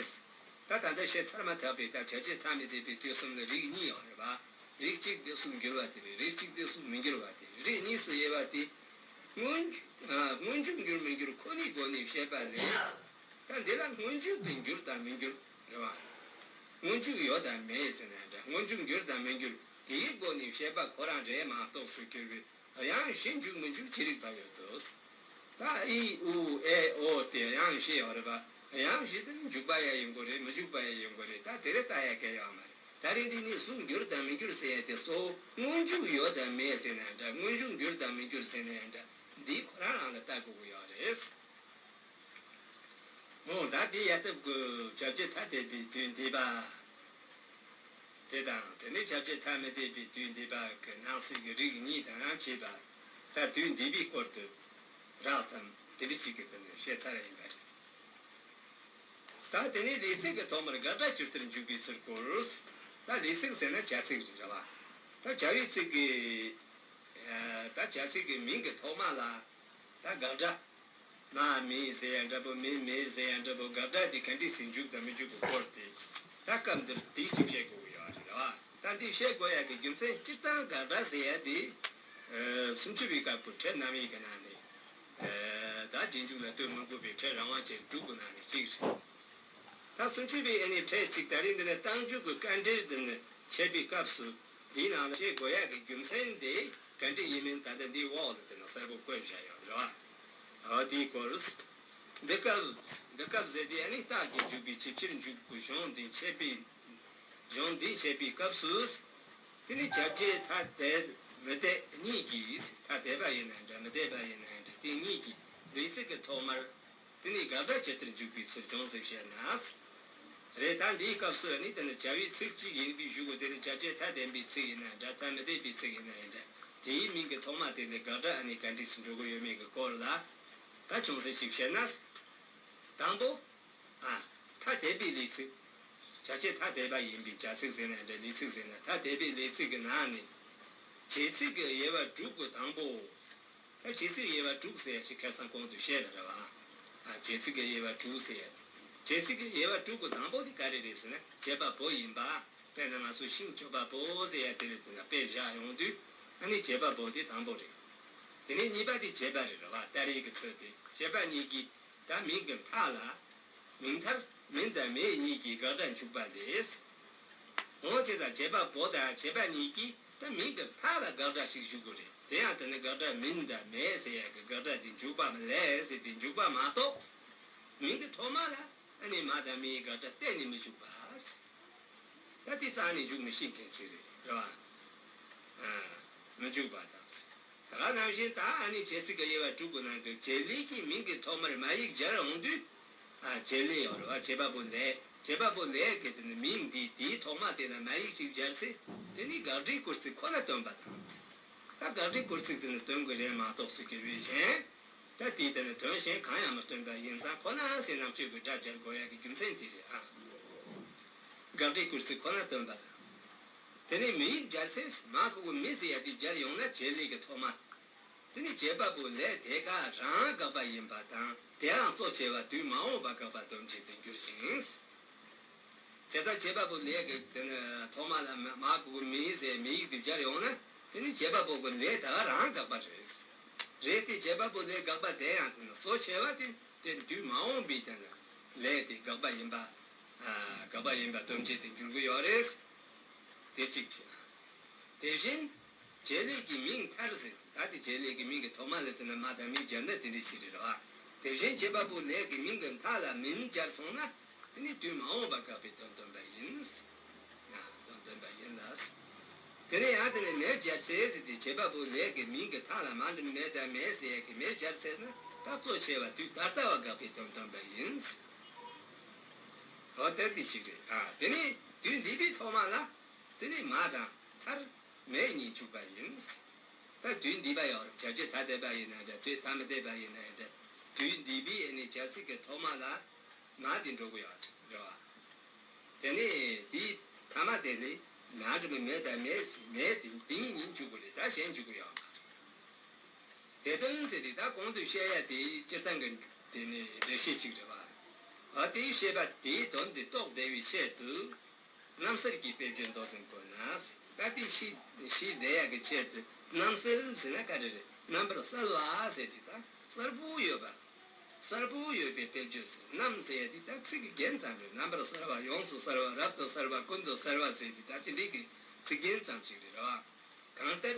ད་ད་ལྟ་བཤད་ཚར་མ་ཐག་པའི་ད་བྱ་བྱེད་ཐ་མི་དད་པའི་དུས་གསུམ་ལ་རིགས་གཉིས་ཡོད་རེད་བ། རིགས་གཅིག་དེ་གཟུགས་འགྱུར་བ་དེ་རེད། རིགས་གཅིག་དེ་གཟུགས་མི་འགྱུར་བ་དེ་རེད། རིགས་གཉིས་སུ་དབྱེ་བ་དེ། སྔོན་འཇུག་ཨ། སྔོན་འཇུག་འགྱུར་མི་འགྱུར་ཁོ་ནའི་སྒོ་ནས་བཤད་པ་ལས། ད་འདི་ལ་སྔོན་འཇུག་གི་འགྱུར་དང་མི་འགྱུར་རེད་བ། སྔོན་འཇུག་ཡོད་དང་མེད་ཟེར་ན་འདྲ། སྔོན་འཇུག་འགྱུར་དང་མི་འགྱུར་དེའི་སྒོ་ནས་བཤད་པ་ཁོ་རང་རེད་མ་གཏོགས་སུ་གྱུར་པའི་ཡང་གཞི་འཇུག་མི་འཇུག་ཅི་རིགས་པ་ཡོད་དོ། ད་ཨི་ཨུ་ཨེ་ཨོ་དེ་ཡང་གཞི་ཡོད་རེད་པ། ཡང་གཞི་དེ་ནི་འཇུག་པ་ཡང་ཡིན་དགོས་རེད། མི་འཇུག་པ་ཡང་ཡིན་དགོས་རེད། ད་དེ་རེད་ལྟ་ཡ་གལ་ཡོད་མ་རེད། ད་རེས་འདི་ནི་གཟུགས་འགྱུར་དང་མི་འགྱུར་ཟེར་ཡ་དེ་གཙོ་བོ་སྔོན་འཇུག་ཡོད་དང་མེད་ཟེར་ན་འདྲ། སྔོན་འཇུག་འགྱུར་དང་མི་འགྱུར་ཟེར་ན་ཡང་འདྲ། འདི་ཁོ་རང་རང་ལ་ལྟ་དགོས་ཀྱི་ཡོད་རེད། འོ་ད་དེ་ཡ་སྟབས་ཀྱིས་བྱ་བྱེད་ཐ་དད་པའི་དུས་འདས་པ་དེ་དང་། དེ་ནས་བྱ་བྱེད་ཐ་མི་དད་པའི་དུས་འདས་པ་གི་ནང་གསེས་ཀྱི་རིགས་གཉིས་དང་ཡང་བཅས་པ། ད་དུས་འདས་པའི་སྐོར་དུ་རགས་ཙམ་དེ་འདྲ་ཞིག་གི་དོན་ནས་བཤད་ཚར་ཡིན་པ་རེད། ད་དེ་ནས་ལས་ཚིག་གི་ཐོག་མར་དགག་སྒྲ་ཇི་ལྟར་འཇུག་པའི་ཚུལ་སྐོར། ད་ལས་ཚིག་ཟེར་ན་བྱ་ཚིག་རེད་བ། ད་བྱ་བའི་ཚིག་གི། ཨ། ད་བྱ་ཚིག་གི་མིང་གི་ཐོག་མ་ལ་ད་དགག་སྒྲ། མ་མེད་ཟེར་ཡ་འདྲ་པོ། མེ་མེད་ཟེར་ཡ་འདྲ་པོ། དགག་སྒྲ་དེ་ག་འདྲས་སེ་འཇུག་དང་མི་འཇུག་གི་སྐོར་དེ་ད་སྐབས་འདིར་དེ་ཞིག་བཤད་དགོས་ཀྱི་ཡོད་རེད་བ། ད་འདི་བཤད་དགོས་ཡ་གི་རྒྱུ་མཚན་སྤྱིར་བཏང་དགག་སྒྲ་ཟེར་ཡ་དེ། ཨ། སུམ་ཅུ་པའི་སྐབས་ཀྱི་ཕྲད་རྣམ་དབྱེ་གི་ནང་ནས། ཨ། ད་རྗེས་འཇུག་ལ་ལྟོས་མི་དགོས་པའི་ཕྲད་རང་དབང་ཅན་དྲུག་གི་ནང་ནས་གཅིག་རེད། ད་སུམ་ཅུ་པའི་ཨ་ནི་ཕྲད་གཅིག་ད་རེས་འདི་ནས་རྟགས་འཇུག་གི་དཀའ་འགྲེལ་འདི་ནས་འཆད་པའི་སྐབས་སུ་འདིའི་ནང་ལ་བཤད་དགོས་ཡ་གི་རྒྱུ་མཚན་དེ་ག་འདྲ་ཡིན་མིན་ད་ལྟ་འདིའི་འོག་ལ་འདི་ན་གསལ་པོ་བཀོད་བཞག་ཡོད་རེད་བ། འོ་དེའི་སྐོར། འདི་སྐབས། འདི་སྐབས་ཟེར་དེ་ཨ་ནི་རྟགས་ཀྱི་འཇུག་པའི་ཇི་ཕྱིར་འཇུག་གི་གཞུང་འདི་འཆད་པའི། གཞུང་འདི་འཆད་པའི་སྐབས་སུ། དེ་ནི་བྱ་བྱེད་ཐ་དད་མི་དད་གཉིས་ཀྱིས། ཐ་དད་པ་ཡིན་ནའང་འདྲ། མི་དད་པ་ཡིན་ནའང་འདྲ། དེ་གཉིས་ཀྱིས་ལས་ཚིག་གི་ཐོག་མར། དེ་ནས་དགག་སྒྲ་ཇི་ལྟར་འཇུག་པའི་ཚུལ་ཅུང་ཟད་བཤད་ན། རེད། ད་འདིའི་སྐབས་སུ་ནི་དེ་ནི་བྱ་བའི་ཚིག་གཅིག་ཡིན་པའི་གཞུག་གུ་དེ་ནི་བྱ་བྱེད་ཐ་དད་པའི་ཚིག་ཡིན་ན་འདྲ། ཐ་མི་དད་པའི་ཚིག་ཡིན་ན་ཡང་འདྲ། དེའི་མིང་གི་ཐོག་མ་དེ་ནི་དགག་སྒྲ་ཨ་ནི་ག་འདྲས་སུ་འགྲོ་གི་ཡོད་མེད་ཀྱི་སྐོར་ལ་ད་ཅུང་ཟད་ཅིག་བཤད་ན། དང་པོ། ཨ། ཐ་དད་པའི་ལས་ཚིག་བྱ་བྱེད་ཐ་དད་པ་ཡིན་པའི་བྱ་ཚིག་ཟེར་ན་འདྲ། ལས་ཚིག་ཟེར་ན། ཐ་དད་པའི་ལས་ཚིག་གི་ནང་ནས་བྱེད་ཚིག་གི་དབྱེ་བ་དྲུག་གི་དང་པོ། ད་བྱེད་ཚིག་དབྱེ་བ་དྲུག་ཟེར་ཡ་ཞིག་ཁ་སང་གོང་དུ་བཤད་ལ་རེད་བ། ཨ། བྱེད་ཚིག་གི་དབྱེ་བ་དྲུག་ཟེར་ཡ། བྱེད་ཚིག་གི་དབྱེ་བ་དྲུག་གི་དང་པོ་དེ་ག་རེ་རེད་ཟེར་ན་བྱེད་པ་པོ་ཡིན་པ། དཔེར་ན་ང་ཚོ་ཤིང་གཅོད་པ་པོ་ཟེར་ཡ་དེ་ལས་དེ་ན་དཔེ་བཞག་ཡོང་དུས་ཨ་ནི་བྱེད་པ་པོ་དེ་དང་པོ་རེད། དེ་ནས་གཉིས་པ་དེ་བྱེད་པ་རེད་རེད་བ། ད་རེས་ཀྱི་ཚོད་དེ་བྱེད་པ་གཉིས་ཀྱིས་ད་མིང་གི་མཐའ་ལ། མིང་མཐར་མིན་དང་མེད་གཉིས་ཀྱིས་དགག་སྒྲ་འཇུག་པ་ལས། འོ་བྱས་ཙང་བྱེད་པ་པོ་དང་བྱེད་པ་གཉིས་ཀྱིས་ད་མིང་གི་མཐའ་ལ་དགག་སྒྲ་ཞིག་འཇུག་དགོས་རེད། དེ་ཡང་དེ་ནི་དགག་སྒྲ་མིན་དང་མེད་ཟེར་ཡ་གི་དགག་སྒྲ་དེ་འཇུག་པ་ལས་ཟེར་དེ་འཇུག་པ་མ་གཏོགས། མིང་གི་ཐོག་མ་ལ་ཨ་ནི་མ་དང་མེའི་དགག་སྒྲ་གཏན་ནས་མི་འཇུག་པ། ད་དེ་རྩ་ནས་འཇུག་མི་ཤེས་མཁན་ཞིག་རེད། རེད་བ། ཨ། མི་འཇུག་པ་དང་། ད་ག་ནང་བཞིན་ད་ཨ་ནི་བྱེད་ཚིག་གི་དབྱེ་བ་དྲུག་གི་ནང་གི་བྱེད་ལས་ཀྱི་མིང་གི་ཐོག་མར་མ་ཡིག་སྦྱར་འོང་དུས། ཨ། བྱེད་ལས་ཡོད་རེད་བ། བྱེད་པ་པོ་ལས། བྱེད་པ་པོ་ལས་ཀྱི་དེ་ནི་མིང་འདི་དེའི་ཐོག་མ་དེ་ལ་མ་ཡིག་ཅིག་སྦྱར་ཚེ་དེ་ནི་དགག་སྒྲའི་སྐུལ་ཚིག་ཁོ་ན་སྟོན་པ་དང་། ད་དགག་སྒྲའི་སྐུལ་ཚིག་དེ་ནི་སྟོན་དགོས་རེད་མ་གཏོགས་སུ་གི་བའི་གཞན། ད་དེའི་དེ་ནི་དོན་གཞན་གང་ཡང་མི་སྟོན་པ་ཡིན་ཙང་ཁོ་ན་ཟེར་རྣམ་དཔྱོད་ཀྱི་སྒྲ་སྦྱར་དགོས་ཡ་གི་རྒྱུ་མཚན་དེ་རེད་ཨ། དགག་སྒྲའི་སྐུལ་ཚིག་ཁོ་ན་སྟོན་པ་དང་། དེ་ནས་མི་ཡིག་སྦྱར་ཚེ་མ་གི་གུ་མི་ཟེར་ཡ་དེ་སྦྱར་ཡོང་ན་བྱེད་ལས་ཀྱི་ཐོག་མ། དེ་ནས་བྱེད་པ་པོ་ལས་དེ་ག་རང་དགག་པ་ཡིན་པ་དང་དེའང་གཙོ་ཆེ་བ་དུས་མ་འོངས་པ་དགག་པ་སྟོན་བྱེད་དུ་འགྱུར་ཞིང་། དེ་ལྟར་བྱེད་པ་པོ་ལས་ཀྱི་དེ་ནི་ཐོག་མ་ལ་མ་མ་གི་གུ་མི་ཟེར་མི་ཡིག་དེ་སྦྱར་ཡོང་ན་དེ་ནི་བྱེད་པ་པོ་གི་ལས་ད་ག་རང་དགག་པ་རེད། རེད་དེ་བྱེད་པ་པོ་ལས་དགག་པ་དེ་ཡང་དེ་ནི་གཙོ་ཆེ་བ་དེ་དེ་དུས་མ་འོངས་པའི་དེ་ནི་ལས་དེ་དགག་པ་ཡིན་པ། ཨ། དགག་པ་ཡིན་པ་སྟོན་བྱེད་དུ་འགྱུར་གྱི་ཡོད་རེད། དེ་གཅིག་བྱས། དེ་བཞིན་བྱེད་ལས་ཀྱི་མིང་མཐར་ཟེར། ད་དེ་བྱེད་ལས་ཀྱི་མིང་གི་ཐོག་མ་ལ་དེ་ན་མ་དང་མི་སྦྱར་ན་དེ་འདྲ་ཞིག་རེད་བ། དེ་བཞིན་བྱེད་པ་པོ་ལས་ཀྱི་མིང་གི་མཐའ་ལ་མིན་སྦྱར་སོང་ན་དེ་ནི་དུས་མ་འོངས་པ་དགག་པའི་དོན་སྟོན་པ་ཡིན། ཡང་དོན་སྟོན་པ་ཡིན་ལ། དེ་ནས་ཡང་དེ་ནས་མེད་སྦྱར་ཚེ་ཟེར་ཏེ་བྱེད་པ་པོ་ལས་ཀྱི་མིང་གི་མཐའ་ལ་མ་འདྲ་མེད་དང་མེད་ཟེར་ཡས་ཀྱི་མེད་སྦྱར་ཚེ་ན་ད་གཙོ་ཆེ་བ་དུས་ད་ལྟ་བ་དགག་པའི་དོན་སྟོན་པ་ཡིན། འོ་དེ་དེ་ཞིག་རེད། ཨ། དེ་ནས་དུས་འདས་པའི་ཐོག་མ་ལ་དེ་ནས་མ་དང་མཐར་མེད་གཉིས་འཇུག་པ་ཡིན། ད་དུས་འདས་པ་ཡོད་རེད། བྱ་བྱེད་ཐ་དད་པ་ཡིན་ན་འདྲ། བྱེད་ཐ་མི་དད་པ་ཡིན་ན་འདྲ། དུས་འདས་པའི་ཨ་ནི་བྱ་ཚིག་གི་ཐོག་མ་ལ་མ་དེ་འགྲོ་གི་ཡོད་རེད་བ། དེ་ནས་དེའི་ཐ་མ་དེ་ལས་མ་འདྲ་མི་མེད་དང་མེད་མེད་དེ་དེ་གཉིས་གཉིས་འཇུག་གི་རེད། ད་གཞན་འཇུག་གི་ཡོད་མ་རེད། དེ་དོན་ཟེར་དེ་ད་གོང་དུ་བཤད་ཡ་དེའི་སྤྱིར་བཏང་གི་དེ་ནི་འགྲེལ་བཤད་ཅིག་རེད་བ། ཨ། དེའི་བཤད་པ་དེའི་དོན་དེ་རྟོགས་བདེ་བའི་ཆེད་དུ། རྣམ་གསལ་གྱི་དཔེ་བརྗོད་མདོར་ཙམ་བཀོད་ན། ད་དེ་ཤེས་ཤེས་བདེ་ཡག་གི་ཆེད་དུ་རྣམ་གསལ་ཟེར་ན་ག་རེ་རེད། རྣམ་པར་གསལ་བ་ཟེར་དེ་ད་གསལ་པོ་ཡོད་པ། གསལ་པོ་ཡོད་པའི་དཔེ་བརྗོད་ཟེར། རྣམ་ཟེར་ཡ་དེ་ད་ཚིག་གི་རྒྱན་ཙམ་རེད། རྣམ་པར་གསལ་བ། ཡོངས་སུ་གསལ་བ། རབ་ཏུ་གསལ་བ། ཀུན་ཏུ་གསལ་བ་ཟེར་དེ་ད་དེ་འདྲའི་གི་ཚིག་རྒྱན་ཙམ་ཞིག་རེད་བ། གང་ལྟར་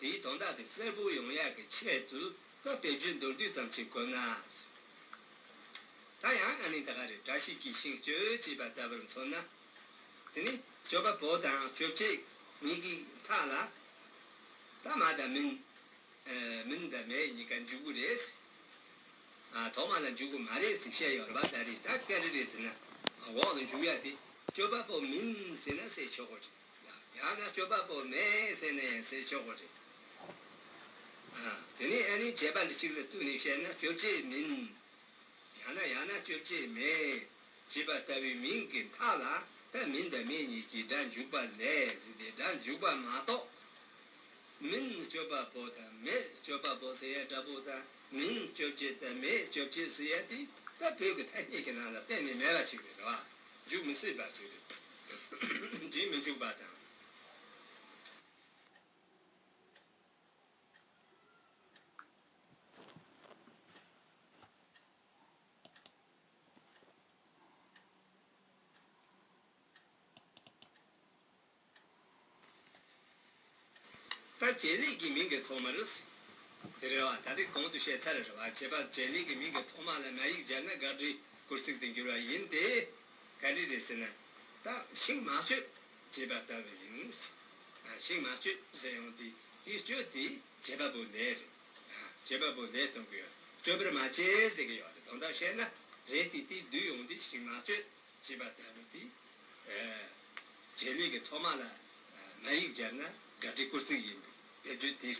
དེའི་དོན་དག་དེ་གསལ་པོ་ཡོང་ཡག་གི་ཆེད་དུ་ད་དཔེ་བརྗོད་མདོར་བསྡུས་ཙམ་ཞིག་བཀོད་ན། ད་ཡང་ཨ་ནི་ད་ག་རེ། བཀྲ་ཤིས་ཀྱིས་ཤིང་གཅོད་ཅེས་པ་ལྟ་བུར་མཚོན་ན། དེ་ནི་གཅོད་པ་པོ་དང་གཅོད་བྱེད་གཉིས་ཀྱི་མཐའ་ལ་ད་མ་དང་མིན། ཨ། མིན་དང་མེད་གཉིས་ཀ་འཇུག་གི་རེད། ཨ། ཐོག་མ་ལ་འཇུག་གི་མ་རེད་ཟེར་བཤད་ཡོད་རེད་པ། ད་རེད། ད་ག་རེ་རེད་ཟེར་ན། འོག་ལ་འཇུག་ཡ་དེ་གཅོད་པ་པོ་མིན་ཟེར་ན་ཟེར་ཆོག་གི་རེད། ཡང་ན་གཅོད་པ་པོ་མེད་ཟེར་ནས་ཟེར་ཆོག་གི་རེད། ཨ། དེ་ནས་ཨ་ནི་བྱེད་པ་འདི་གཅིག་ལ་བསྟུན་ནས་བཤད་ན་གཅོད་བྱེད་མིན། ཡང་ན་ཡང་ན་གཅོད་བྱེད་མེད། ཅེས་པ་ལྟ་བུའི་མིང་གི་མཐའ་ལ་ད་མིན་དང་མེད་གཉིས་ཀྱི་སྒྲ་འཇུག་པ་ལས་ཟེར་ཏེ་སྒྲ་འཇུག་པ་མ་གཏོགས། མིན་གཅོད་པ་པོ་དང་མེད་གཅོད་པ་པོ་ཟེར་ཡ་འདྲ་པོ་དང་མིན་གཅོད་བྱེད་དང་མེད་གཅོད་བྱེད་ཟེར་ཡ་དེ་ད་བོད་ཀྱི་ཐ་སྙད་ཀྱི་ནང་ལ་གཏན་ནས་མེད་པ་ཞིག་རེད་བ། འཇུག་མི་སྲིད་པ་ཞིག་རེད། འདྲེན་མི་འཇུག་པ་དང་། ད་བྱེད་ལས་ཀྱི་མིང་གི་ཐོག་མར། དེ་རེད་བ། ད་རེས་གོང་དུ་བཤད་ཚར་རེད་བ། བྱེད་པ་བྱེད་ལས་ཀྱི་མིང་གི་ཐོག་མ་ལ་མ་ཡིག་སྦྱར་ན་དགག་སྒྲའི་སྐུལ་ཚིག་ཏུ་འགྱུར་བ་ཡིན་ཏེ། ག་འདྲ་རེད་ཟེར་ན། ད་ཤིང་མ་གཅོད་ཅེས་པ་ལྟ་བུ་ཡིན། ཨ། ཤིང་མ་གཅོད་ཟེར་ཡོང་དུས་དེའི་གཅོད་དེ་བྱེད་པ་པོ་ལས་རེད། ཨ། བྱེད་པ་པོ་ལས་སྟོན་གྱི་ཡོད། གཅོད་པར་མ་བྱེད་ཟེར་གྱི་ཡོད་རེད། དོན་དག་བཤད་ན་རེད་དེ། དེ་བསྡུས་ཡོང་དུས་ཤིང་མ་གཅོད། ཅེས་པ་ལྟ་བུ་དེ། ཨ། བྱེད་ལས་ཀྱི་ཐོག་མ་ལ། ཨ། མ་ཡིག་སྦྱར་ན་དགག་སྒྲའི་སྐུལ་ཚིག་ཡིན་པའི་དཔེ་བརྗོད་དེ།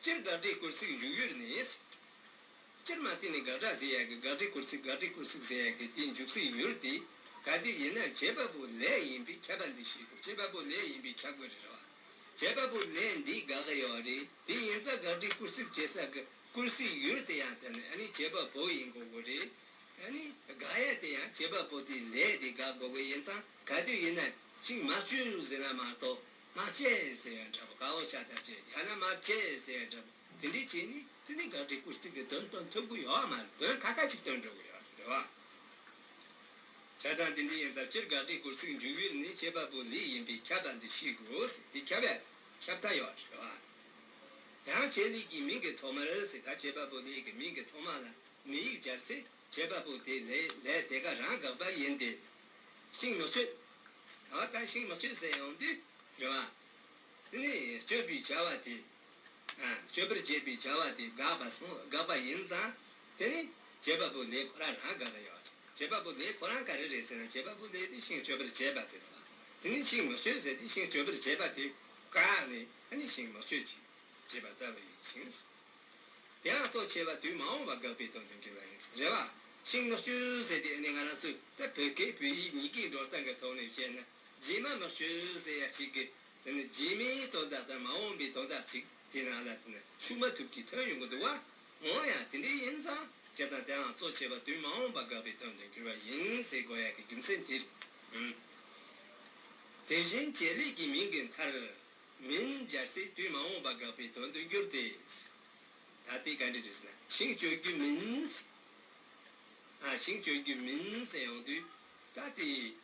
སྤྱིར་དགག་སྒྲའི་སྐུལ་ཚིག་འཇུག་ཡུལ་ནི། སྤྱིར་མ་བསྟན་ནས་དགག་སྒྲ་ཟེར་ཡག་གི་དགག་སྒྲའི་སྐུལ་ཚིག་དགག་སྒྲའི་སྐུལ་ཚིག་ཟེར་ཡག་གི་དེའི་འཇུག་སའི་ཡུལ་དེ་ག་དུས་ཡིན་ན་བྱེད་པ་པོ་ལས་ཡིན་པས་ཁྱབ་པ་འདི་ཤེས་དགོས། བྱེད་པ་པོ་ལས་ཡིན་པས་ཁྱབ་དགོས་རེད་བ། བྱེད་པ་པོ་ལས་འདི་དགག་གི་ཡོད་རེད། དེ་ཡིན་ཙང་དགག་སྒྲའི་སྐུལ་ཚིག་བྱེད་ས་གི་སྐུལ་སའི་ཡུལ་དེ་ཡང་དེ་ནི་ཨ་ནི་བྱེད་པ་པོ་ཡིན་དགོས་དགོས་རེད། ཨ་ནི་དགག་ཡ་དེ་ཡང་བྱེད་པ་པོ་དེའི་ལས་དེ་དགག་དགོས་ཀྱི་ཡིན་ཙང་ག་དུས་ཡིན་ན་ཤིང་མ་བཅོས་ཟེར་ན་མ་གཏོགས་མ་བཅད་ཟེར་ཡ་འདྲ་པོ་དགག་པ་བྱ་ད་བཅད་ཡང་ན་མ་བཅད་ཟེར་ཡ་འདྲ་པོ་དེ་འདྲའི་བྱས་ནས་དེ་ནི་དགག་སྒྲའི་སྐུལ་ཚིག་གི་དོན་སྟོན་ཐུབ་ཀྱི་ཡོད་མ་རེད། དོན་ཁ་ཁ་ཅིག་སྟོན་འགྲོ་གི་ཡོད་རེད་བ། བྱས་ཙང་དེ་འདྲའི་ཡིན་ཙང་སྤྱིར་དགག་སྒྲའི་སྐུལ་ཚིག་འཇུག་ཡུལ་ནི་བྱེད་པ་པོ་ལས་ཡིན་པས་ཁྱབ་པ་འདི་ཤེས་དགོས། དེ་ཁྱབ་པའི་ཁྱབ་མཐའ་ཡོད་རེད་བ། ཡང་བྱེད་ལས་ཀྱི་མིང་གི་ཐོག་མར་ཟེར་ད་བྱེད་པ་པོ་ལས་ཀྱི་མིང་གི་ཐོག་མ་ལ། མི་ཡིག་སྦྱར་ཚེ་བྱེད་པ་པོ་དེ་ལས་ལས་དེ་ག་རང་དགག་པ་ཡིན་ཏེ། ཤིང་མི་གཅོད། འོ་ད་ཤིང་མི་གཅོད་ཟེར་ཡོང་དུས་རེད་བ། དེ་ནི་གཅོད་པའི་བྱ་བ་དེ། ཨ། གཅོད་པར་བྱེད་པའི་བྱ་བ་དེ་དགག་པ་སོང་དགག་པ་ཡིན་ཙང་། དེ་ནི་བྱེད་པ་པོ་ལས་ཁོ་རང་རང་དགག་གི་ཡོད་རེད། བྱེད་པ་པོ་ལས་ཁོ་རང་ག་རེ་རེད་ཟེར་ན་བྱེད་པ་པོ་ལས་དེ་ཤིང་གཅོད་པར་བྱེད་པ་དེ་རེད་བ། དེ་ནི་ཤིང་མི་གཅོད་ཟེར་དེ་ཤིང་གཅོད་པར་བྱེད་པ་དེ་བཀག་ནས་ཨ་ནི་ཤིང་མི་གཅོད་ཅིག་བྱེད་པ་ལྟ་བུ་ཡིན་ཞིང་། དེའང་གཙོ་ཆེ་བ་དུས་མ་འོངས་པ་དགག་པའི་དོན་དུ་འགྱུར་བ་ཡིན། རེད་བ། ཤིང་མི་གཅོད་ཟེར་དེ་ནི་ང་རང་ཚོས་ད་བོད་སྐད་བོད་ཡིག་གཉིས་ཀའི་འགྲོ་སྟངས་ཀྱི་ཐོག་ནས་བཤད་ན་རྗེས་མ་མི་གཅོད་ཟེར་ཡ་ཞིག་གི་དེ་ནི་རྗེས་མའི་དོན་དག་དང་མ་འོངས་པའི་དོན་དག་ཅིག་དེ་ནང་ལ་དེ་ནི་ཤུགས་མ་ཐུབ་ཀྱིས་ཐོན་ཡོང་གི་འདུག་བ། འོན་ཡང་དེ་འདྲ་ཡིན་ཙང་བྱས་ཙང་དེའང་གཙོ་ཆེ་བ་དུས་མ་འོངས་པ་དགག་པའི་དོན་དུ་འགྱུར་བ་ཡིན་ཟེར་དགོས་ཡ་གི་རྒྱུ་མཚན་དེ་རེད། དེ་བཞིན་བྱེད་ལས་ཀྱི་མིང་གི་མཐར། མིན་སྦྱར་ཚེ་དུས་མ་འོངས་པ་དགག་པའི་དོན་དུ་འགྱུར་ཏེ། ད་ལྟའི་བཀའ་འདྲི་དྲིས་ན་ཤིང་གཅོད་རྒྱུ་མིན། ཨ། ཤིང་གཅོད་རྒྱུ་མིན་ཟེར་ཡོང་དུས་ད་ལྟའི།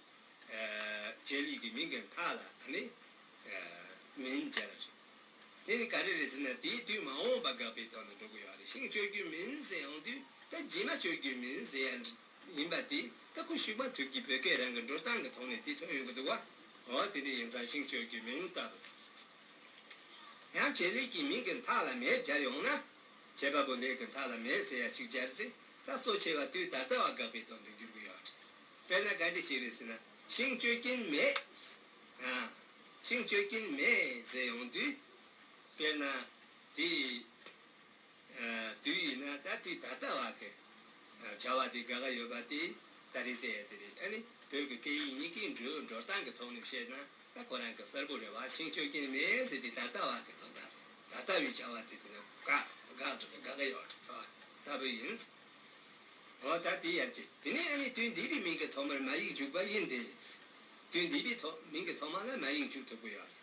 ཨ། བྱེད་ལས་ཀྱི་མིང་གི་མཐའ་ལ་ཨ་ནི། ཨ། མིན་སྦྱར། དེ་ནི་ག་རེ་རེད་ཟེར་ན་དེའི་དུས་མ་འོངས་པ་དགག་པའི་དོན་དུ་འགྲོ་གི་ཡོད་རེད། ཤིང་གཅོད་རྒྱུ་མིན་ཟེར་ཡོང་དུས་ད་རྗེས་མ་གཅོད་རྒྱུ་མིན་ཟེར་ཡ་ཡིན་པ་དེ་ད་ཁོ་ཤུགས་མ་ཐུབ་ཀྱིས་བོད་སྐད་རང་གི་འགྲོ་སྟངས་ཀྱི་ཐོག་ནས་དེ་ཐོན་ཡོང་གི་འདུག་བ། འོ་དེ་འདྲ་ཡིན་ཙང་ཤིང་གཅོད་རྒྱུ་མིན་ལྟ་བུ། ཡང་བྱེད་ལས་ཀྱི་མིང་གི་མཐའ་ལ་མེད་སྦྱར་ཡོང་ན། བྱེད་པ་པོ་ལས་ཀྱི་མཐའ་ལ་མེད་ཟེར་ཡ་ཅིག་སྦྱར་ཚེ་ད་གཙོ་ཆེ་བ་དུས་ད་ལྟ་བ་དགག་པའི་དོན་དུ་འགྱུར་གྱི་ཡོད་རེད། དཔེར་ན་ག་འདྲ་ཞིག་རེད་ཟེར་ན་ཤིང་གཅོད་ཀྱིན་མེད། ཨ། ཤིང་གཅོད་ཀྱིན་མེད་ཟེར་ཡོང་དུས། དཔེར་ན་དེ། ཨ། དུས་ཡིན་ན་ད་དུས་ད་ལྟ་བ་གི། ཨ། བྱ་བ་དེ་དགག་ག་ཡོད་པ་དེ་ད་རེས་ཟེར་ཡ་དེ་རེད། ཨ་ནི་བོད་ཀྱི་སྐད་ཡིག་གཉིས་ཀའི་འགྲོས་འགྲོ་སྟངས་ཀྱི་ཐོག་ནས་བཤད་ན་ད་ཁོ་རང་གི་གསལ་པོ་རེད་བ། ཤིང་གཅོད་ཀྱིན་མེད་ཟེར་དེ་ད་ལྟ་བ་གི་དོན་དག་རེད། ད་ལྟ་བའི་བྱ་བ་དེ་དེ་ལ་དགག་དགག་དགག་གི་ཡོད་རེད་བ། ལྟ་བུ་ཡིན། འོ་ད་དེ་ཡང་ཅི། དེ་ནས་ཨ་ནི་དུས་འདས་པའི་མིང་གི་ཐོག་མར་མ་ཡིག་འཇུག་པ་ཡིན་ཏེ། དུས་འདས་པའི་ཐོག་མིང་གི་ཐོག་མ་ལ་མ་ཡིག་འཇུག་ཐུབ་ཀྱི་ཡོད་རེད།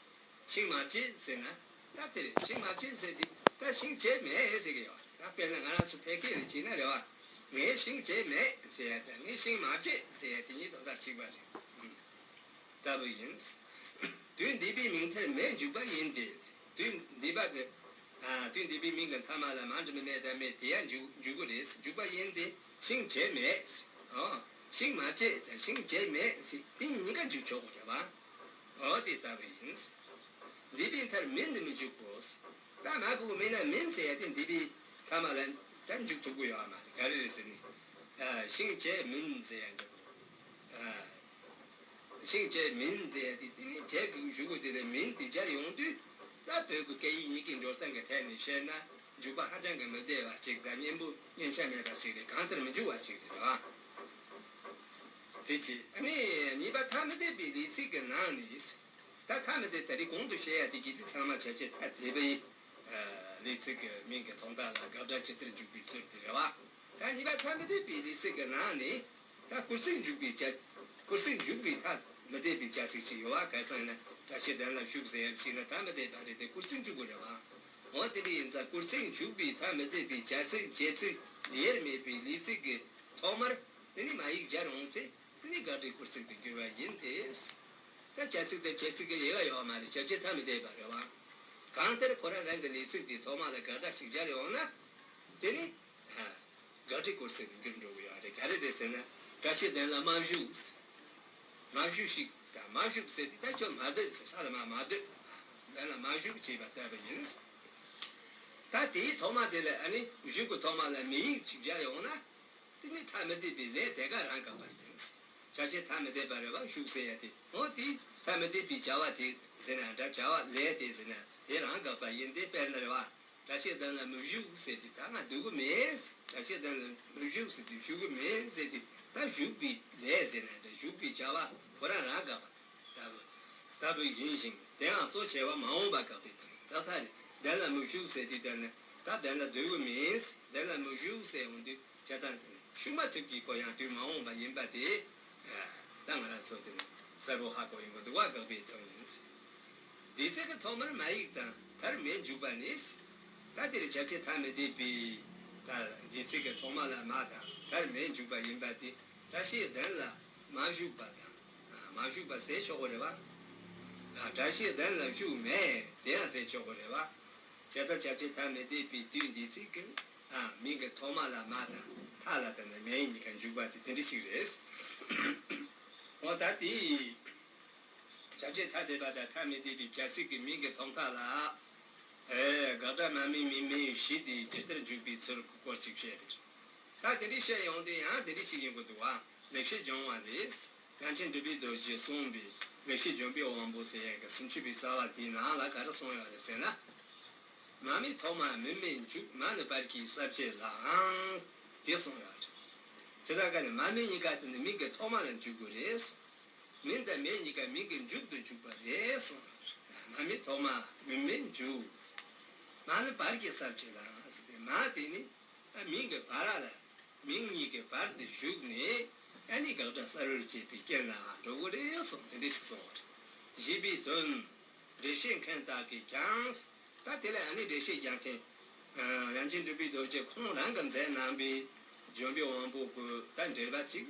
ཤིང་མ་བཅད་ཟེར་ན། ད་དེ་རེད། ཤིང་མ་བཅད་ཟེར་དེ་ད་ཤིང་བཅད་མེད་ཟེར་གྱི་ཡོད་རེད། ད་དཔེར་ན་ང་རང་ཚོ་ཕལ་སྐད་ལ་བྱས་ན་རེད་བ། ངས་ཤིང་བཅད་མེད་ཟེར་ཡ་དང་ངས་ཤིང་མ་བཅད་ཟེར་ཡ་དེ་གཉིས་དོན་དག་གཅིག་པ་རེད། ལྟ་བུ་ཡིན། དུས་འདས་པའི་མིང་མཐར་མེད་འཇུག་པ་ཡིན་ཏེ། དུས་འདས་པ་གི། ཨ། དུས་འདས་པའི་མིང་གི་མཐའ་མ་ལ་མ་འགྲིམ་མེད་དང་མེད་དེ་ཡང་འཇུག་འཇུག་གི་རེད། འཇུག་པ་ཡིན་ཏེ། ཤིང་བཅད་མེད། ཨོ། ཤིང་མ་བཅད་དང་ཤིང་བཅད་མེད་ཟེར་དེ་གཉིས་ཀ་འཇུག་ཆོག་གི་རེད་བ། ཨོ་དེ་ལྟ་བུ་ཡིན། འདས་པའི་མཐར་མིན་དུ་མི་འཇུག་གོ། ད་མ་གོ་མིན་ན་མིན་ཟེར་ཡ་དེ་འདས་པའི་མཐའ་མ་ལ་ད་འཇུག་ཐུབ་ཀྱི་ཡོད་མ་རེད། ག་རེ་རེད་ཟེར་ན། ཨ། ཤིང་བཅད་མིན་ཟེར་ཡ་འདྲ་པོ། ཨ། ཤིང་བཅད་མིན་ཟེར་ཡ་དེ་དེ་ནི་བཅད་དགོས་ཞུ་དགོས་དེ་ལས་མིན་དེ་སྦྱར་ཡོང་དུས་ད་བོད་ཀྱི་སྐད་ཡིག་གཉིས་ཀའི་འགྲོ་སྟངས་ཀྱི་ཐད་ནས་བཤད་ན་འཇུག་པ་ཧ་ཅང་གི་མི་བདེ་བ་ཞིག་དང་སྙན་པོ་སྙན་ཆ་མེད་པ་ཞིག་རེད། གང་ལྟར་མི་འཇུག་པ་ཞིག་རེད་བ། དེ་གཅིག་ཨ་ནི་གཉིས་པ་ཐ་མི་དད་པའི་ལས་ཚིག་གི་ནང་ནས། ད་ཐ་མི་དད་ད་རེས་གོང་དུ་བཤད་ཡ་དེ་གི་དེ་ཚང་མ་བྱ་བྱེད་ཐ་དད་པའི་ལས་ཚིག་གི་མིང་གི་ཐོག་མཐའ་ལ་དགག་སྒྲ་ཇི་ལྟར་འཇུག་པའི་ཚུལ་དེ་རེད་བ། ད་གཉིས་པ་ཐ་མི་དད་པའི་ལས་ཚིག་གི་ནང་ནས་ད་སྐུལ་ཚིག་འཇུག་པའི་བྱ། སྐུལ་ཚིག་འཇུག་པའི་ཐ་མི་དད་པའི་བྱ་ཚིག་ཅིག་ཡོད་བ། ག་རེ་ཟེར་ན་བཀྲ་ཤིས་གདན་ལ་བཞུགས་ཟེར་ཡ་ཞིག་ན་ཐ་མི་དད་པ་རེད་དེ་སྐུལ་ཚིག་འཇུག་དགོས་རེད་བ། འོ་དེ་འདྲ་ཡིན་ཙང་སྐུལ་ཚིག་འཇུག་པའི་ཐ་མི་དད་པའི་བྱ་ཚིག་བྱེད་ཚིག་དབྱེར་མེད་པའི་ལས་ཚིག་གི་ཐོག་མར་དེ་ནི་མ་ཡིག་སྦྱར་འོང་ཚེ་དེ་ནི་དགག་སྒྲའི་སྐུལ་ཚིག་ཏུ་འགྱུར་བ་ཡིན་ཏེ། ད་བྱ་ཚིག་དང་བྱེད་ཚིག་གི་དབྱེ་བ་ཡོད་མ་རེད། བྱ་བྱེད་ཐ་མི་དད་པ་རེད་བ། གང་ལྟར་ཁོ་རང་རང་གི་ལས་ཚིག་དེའི་ཐོག་མ་ལ་དགག་སྒྲ་ཞིག་སྦྱར་ཡོང་ན། དེ་ནི། ཨ། དགག་སྒྲའི་སྐུལ་ཚིག་ཏུ་འགྱུར་འགྲོ་གི་ཡོད་རེད། ག་རེ་རེད་ཟེར་ན། བཀྲ་ཤིས་གདན་ལ་མ་བཞུགས། མ་བཞུགས་ཤིག་དང་མ་བཞུགས་ཟེར་དེ་ད་ཁྱོད་མ་སྡོད་ཟེར་ས་ལ་མ་མ་སྡོད། གདན་ལ་མ་བཞུགས་ཅེས་པ་ལྟ་བུ་ཡིན། ད་དེའི་ཐོག་མ་དེ་ལ་ཨ་ནི་བཞུགས་ཀྱི་ཐོག་མ་ལ་མི་ཡིག་ཅིག་སྦྱར་ཡོང་ན། དེ་ནི་ཐ་མི་དད་པའི་ལས་དེ་ག་རང་དགག་པ་ཡིན། བྱ་བྱེད་ཐ་མི་དད་པ་རེད་བ། ཞུགས་ཟེར་ཡ་དེ། འོ་དེ་ཐ་མི་དད་པའི་བྱ་བ་དེ་ཟེར་ན་འདྲ། བྱ་བ་ལས་དེ་ཟེར་ན་དེ་རང་དགག་པ་ཡིན་ཏེ། དཔེར་ན་རེད་བ། སྒྲ་ཤེས་ལྡན་ལ་མི་ཞུགས་ཟེར་དུས། ད་ང་སྡོད་གི་མེད། སྒྲ་ཤེས་ལྡན་ལ་མི་ཞུགས་ཟེར་དུས་ཞུགས་གི་མེད་ཟེར་དུས། ད་ཞུགས་པའི་ལས་ཟེར་ན་འདྲ། ཞུགས་པའི་བྱ་བ་ཁོ་རང་རང་དགག་པ་ལྟ་བུ་ལྟ་བུ་ཡིན་ཞིང་། དེའང་གཙོ་ཆེ་བ་མ་འོངས་པ་དགག་པའི་དོན། ད་ལྟ་ལྡན་ལ་མི་ཞུགས་ཟེར་དུས། ད་ནི་ད་ལྡན་ལ་སྡོད་གི་མེད། ལྡན་ལ་མི་ཞུགས་ཟེར་འོང་དུས། བྱས་ཙང་དེ་ནི་ཞུགས་མ་ཐུབ་ཀྱི་ཁོ་ཡང་དུས་མ་འོངས་པ་ཡིན་པ་དེ། ད་ང་རང་ཚོ་དེ་ནི་གསལ་པོ་ཧ་གོ་ཡོང་གི་འདུག་བ། དགག་པའི་དོན་ཡིན། འདས་ཚིག་གི་ཐོག་མར་མ་ཡིག་དང་མཐར་མེ་འཇུག་པ་ནི། ད་དེར་བྱ་བྱེད་ཐ་མི་དད་པའི། ད་འདས་ཚིག་གི་ཐོག་མ་ལ་མ་དང་མཐར་མེ་འཇུག་པ་ཡིན་པ་དེ། སྒྲ་ཤེས་ལྡན་ལ་མ་ཞུགས་པ་དང་། མ་ཞུགས་པ་ཟེར་ཆོག་གི་རེད་བ། སྒྲ་ཤེས་ལྡན་ལ་ཞུགས་མེད། དེ་ཡང་ཟེར་ཆོག་གི་རེད་བ། བྱས་ཙང་བྱ་བྱེད་ཐ་མི་དད་པའི་དུས་འདས་ཚིག་གི་མིང་གི་ཐོག་མ་ལ་མ་དང་མཐའ་ལ་དེ་ནི་མེ་གཉིས་ཀ་འཇུག་པ་དེ་དེ་འདྲ་ཞིག་རེད། འོ་ད་དེ། བྱ་བྱེད་ཐ་དད་པ་དང་ཐ་མི་དད་པའི་བྱ་ཚིག་གི་མིང་གི་ཐོག་མཐའ་ལ། ཨེ། དགག་སྒྲ་མ་སྨིན་མིང་མིན་བཞི་དེ་ཇི་ལྟར་འཇུག་པའི་ཚུལ་སྐོར་ཅིག་བཤད་པས། ད་དེ་འདྲའི་བཤད་ཡོང་དུས་ཡང་དེ་འདྲ་ཞིག་ཡིན་དགོས་འདུག་བ། ལེགས་བཤད་ལྗོན་དབང་ལས། ཡང་ཆེན་འབྲུག་པའི་རྡོ་རྗེས་གསུངས་པའི་ལེགས་བཤད་ལྗོན་པའི་དབང་པོ་ཟེར་ཡག་གི་སུམ་ཅུ་པའི་རྩ་བ་དེའི་ནང་ལ་ག་རེ་གསུངས་ཡོད་རེད་ཟེར་ན། མ་སྨིན་ཐོག་མ་མིན་མིན་འཇུག་མ་ནི་བར་གྱི་ས་བཅད་ལའང་། དེ་གསུངས་ཡོད་རེད། དེ་ལྟར་ག་ནས་མ་སྨིན་གཉིས་ཀ་དེ་ནི་མིང་གི་ཐོག་མ་ལ་འཇུག་དགོས་རེད། མིན་དང་མེད་གཉིས་ཀ་མིང་གི་མཇུག་ཏུ་འཇུག་པ་རེད་གསུངས་ཡོད་རེད། མ་སྨིན་ཐོག་མ་མིན་མིན་འཇུག་མ་ནི་བར་གྱི་ས་བཅད་ལའང་ཟེར་ཏེ། མ་དེ་ནི་མིང་གི་བར་ལ། མིང་གཉིས་ཀྱི་བར་དུ་ཞུགས་ནས། ཨ་ནི་དགག་སྒྲ་གསལ་བར་བྱེད་པའི་རྐྱེན་ལའང་འགྲོ་གི་རེད་གསུངས། དེ་འདྲ་ཞིག་གསུངས་པ་རེད། ཞེས་པའི་དོན། འགྲེལ་བཤད་མཁན་དག་གིས་ཀྱང་། ད་དེ་ལ་ཨ་ནི་འགྲེལ་བཤད་རྒྱག་མཁན། ཡང་ཆེན་འབྲུག་པའི་རྡོ་རྗེ་ཁོང་རང་གིས་མཛད་གནང་པའི་ལྗོན་པའི་དབང་པོ་གི་ད་འགྲེལ་པ་ཅིག་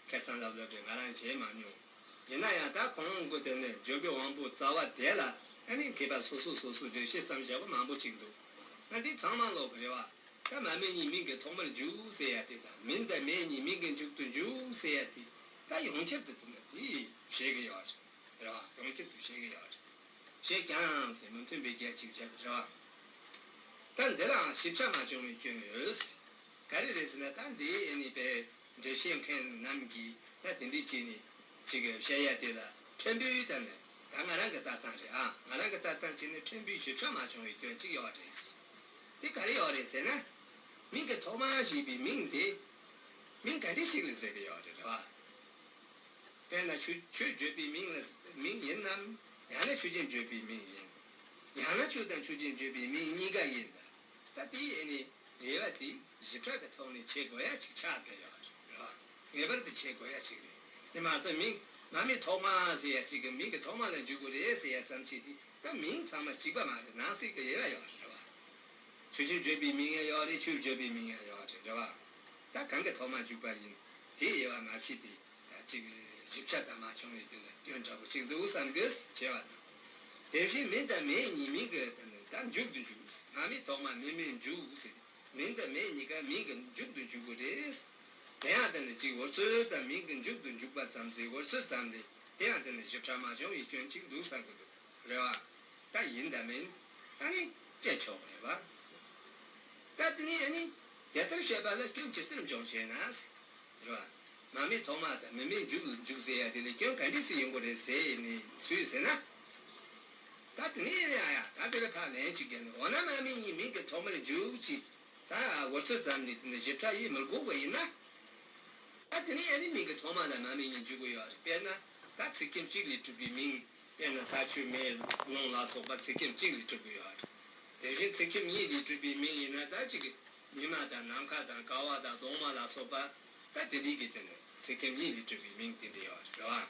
ཁ་སང་ལབ་ལབ་རེད། ང་རང་མཇལ་མ་མྱོང་། ཡིན་ན་ཡང་ད་ཁོང་གི་དེ་ནས་ལྗོན་པའི་དབང་པོ་རྩ་བ་དེ་ལ་ཨ་ནི་མཁས་པ་སོ་སོ་སོ་སོའི་འགྲེལ་བཤད་བརྩམས་བཞག་པ་མང་པོ་ཅིག་འདུག་ཨ་འདི་ཚང་མ་ཀློག་གི་རེད་བ། ད་མ་སྨིན་གཉིས་མིང་གི་ཐོག་མར་འཇུག་ཟེར་ཡ་དེ་དང་། མིན་དང་མེད་གཉིས་མིང་གི་མཇུག་ཏུ་འཇུག་ཟེར་ཡ་དེ། ད་ཡོངས་ཁྱབ་ཏུ་དེ་ནི་དེ་བཤད་གི་ཡོད་རེད། རེད་བ། ཡོངས་ཁྱབ་ཏུ་བཤད་གི་ཡོད་རེད། བཤད་ཀྱང་ཟེར་མི་མཐུན་པའི་རྒྱན་ཅིག་བརྒྱབ་པ་རེད་བ། ད་འདི་ལའང་ཞིབ་ཆ་མ་བྱུང་བའི་སྐྱོན་ཡོད། ག་རེ་རེད་ཟེར་ན། ད་འདི་ཨེ་ནི་པའི་འགྲེལ་བཤད་མཁན་རྣམས་ཀྱིས་ད་དེ་འདྲའི་བྱས་ནས་ཅིག་བཤད་ཡ་དེ་ལ་ཕྲན་བུའི་ད་ནི། ད་ང་རང་གི་ལྟ་སྟངས་རེད་ཨ། ང་རང་གི་ལྟ་སྟངས་བྱས་ནས་ཕྲན་བུའི་ཞིབ་ཆ་མ་བྱུང་བའི་སྐྱོན་ཅིག་ཡོད་རེད། དེ་ག་རེ་ཡོད་རེད་ཟེར་ན། མིང་གི་ཐོག་མ་ཞེས་པའི་མིང་དེ་མིང་ག་འདྲ་ཞིག་ལ་ཟེར་གི་ཡོད་རེད། རེད་བ། དཔེར་ན་ཆོས་ཆོས་བརྗོད་པའི་མིང་ལ་མིང་ཡིན་ནམ། ཡང་ན་ཆོས་ཅན་བརྗོད་པའི་མིང་ཡིན། ཡང་ན་ཆོས་དང་ཆོས་ཅན་བརྗོད་པའི་མིང་གཉིས་ཀ་ཡིན་ད། ད་དེ་ཨེ་ནི་དབྱེ་བ་དེ་བཞི་ཕྲ་གི་ཐོག་ནས་ཕྱེ་དགོས་ཡ་ཅིག་ཆགས་བསྡད་ཡོད་རེད། རེད་བ། ངེས་པར་དུ་ཕྱེ་དགོས་ཡ་ཅིག་རེད། དེ་མ་གཏོགས་མིང་མ་སྨིན་ཐོག་མ་ཟེར་ཡ་ཅིག་གི་མིང་གི་ཐོག་མ་ལ་འཇུག་དགོས་རེད་ཟེར་ཡ་ཙམ་ཅིག་དེ། ད་མིང་ཚང་མ་གཅིག་པ་མ་རེད། ནང་གསེས་ཀྱི་དབྱེ་བ་ཡོད་རེད། རེད་བ། ཆོས་ཅན་བརྗོད་པའི་མིང་ཡང་ཡོད་རེད། ཆོས་བརྗོད་པའི་མིང་ཡང་ཡོད་རེད། རེད་བ། ད་གང་གི་ཐོག་མ་འཇུག་པ་ཡིན། དེའི་དབྱེ་བ་མ་ཕྱེ་སྟེ། ད་ཅིག་ཞིབ་ཆ་དང་མ་བྱུང་བའི་དོན་ལ་སྐྱོན་འདྲ་པོ་ཅིག་འདུག་བསམ་གི་བྱས་པ་དང་། དེ་བཞིན་མིན་དང་མེད་གཉིས་མིང་གི་དེ་ནི་ད་མཇུག་ཏུ་འཇུག་མ་སྨིན་ཐོག་མ་མིན་མིན་འཇུག་ཟེར། མིན་དང་མེད་གཉིས་ཀ་མིང་གི་མཇུག་ཏུ་འཇུག་དགོས་རེད། དེ་ཡང་དེ་ནི་ཅིག་འུ་ཚོས་ཙམ་མིང་གི་མཇུག་ཏུ་འཇུག་པ་ཙམ་ཟེར། འུ་ཚོས་ཙམ་ལས་དེ་ཡང་དེ་ནི་ཞིབ་ཕྲ་མ་བྱུང་བའི་སྐྱོན་ཅིག་འདུག་བསམ་གི་འདུག་རེད་བ། ད་ཡིན་དང་མིན་ཨ་ནི་དཔྱད་ཆོག་རེད་བ། ད་དེ་ནི་ཨ་ནི་དེ་ལྟར་བཤད་པ་ལ་སྐྱོན་ཇི་ལྟར་འཇོག་བྱས་ན། རེད་བ། མ་སྨིན་ཐོག་མ་དང་མིན་མིན་མཇུག་མཇུག་ཟེར་ཡ་དེ་ལ་སྐྱོན་ག་འདྲ་ཞིག་ཡོང་གི་རེད་ཟེར་ནས་སུས་ཟེར་ན། ད་དེ་ནི་ཡ་ཡ་ད་དེ་ལ་ཕར་ལན་ཅིག་བརྒྱབ་ནས། འོ་ན་མ་སྨིན་གཉིས་མིང་གི་ཐོག་མར་འཇུག་ཅིག་ད་འུ་ཚོ་ཙམ་ནས་དེ་འདྲ་ཞིབ་ཕྲ་ཡེ་མི་དགོས་པ་ཡིན་ན། ད་དེ་ནི་ཨ་ནི་མིང་གི་ཐོག་མ་ལ་མ་སྨིན་གཉིས་འཇུག་གི་ཡོད་རེད། དཔེར་ན་ད་ཚིག་ཁྱིམ་གཅིག་ལས་གྲུབ་པའི་མིང་། དཔེར་ན་ས་ཆུ་མེ་རླུང་ལ་སོགས་པ་ཚིག་ཁྱིམ་གཅིག་ལས་གྲུབ་ཀྱི་ཡོད་རེད། དེ་བཞིན་ཚིག་ཁྱིམ་གཉིས་ལས་གྲུབ་པའི་མིང་ཡིན་ན། ད་གཅིག་གི་ཉི་མ་དང་ནམ་མཁའ་དང་ཀ་བ་དང་གདོང་མ་ལ་སོགས་པ། ད་དེ་འདྲའི་གི་དེ་ནི་ཚིག་ཁྱིམ་གཉིས་ལས་གྲུབ་པའི་མིང་དེ་འདྲ་ཡོད་རེད་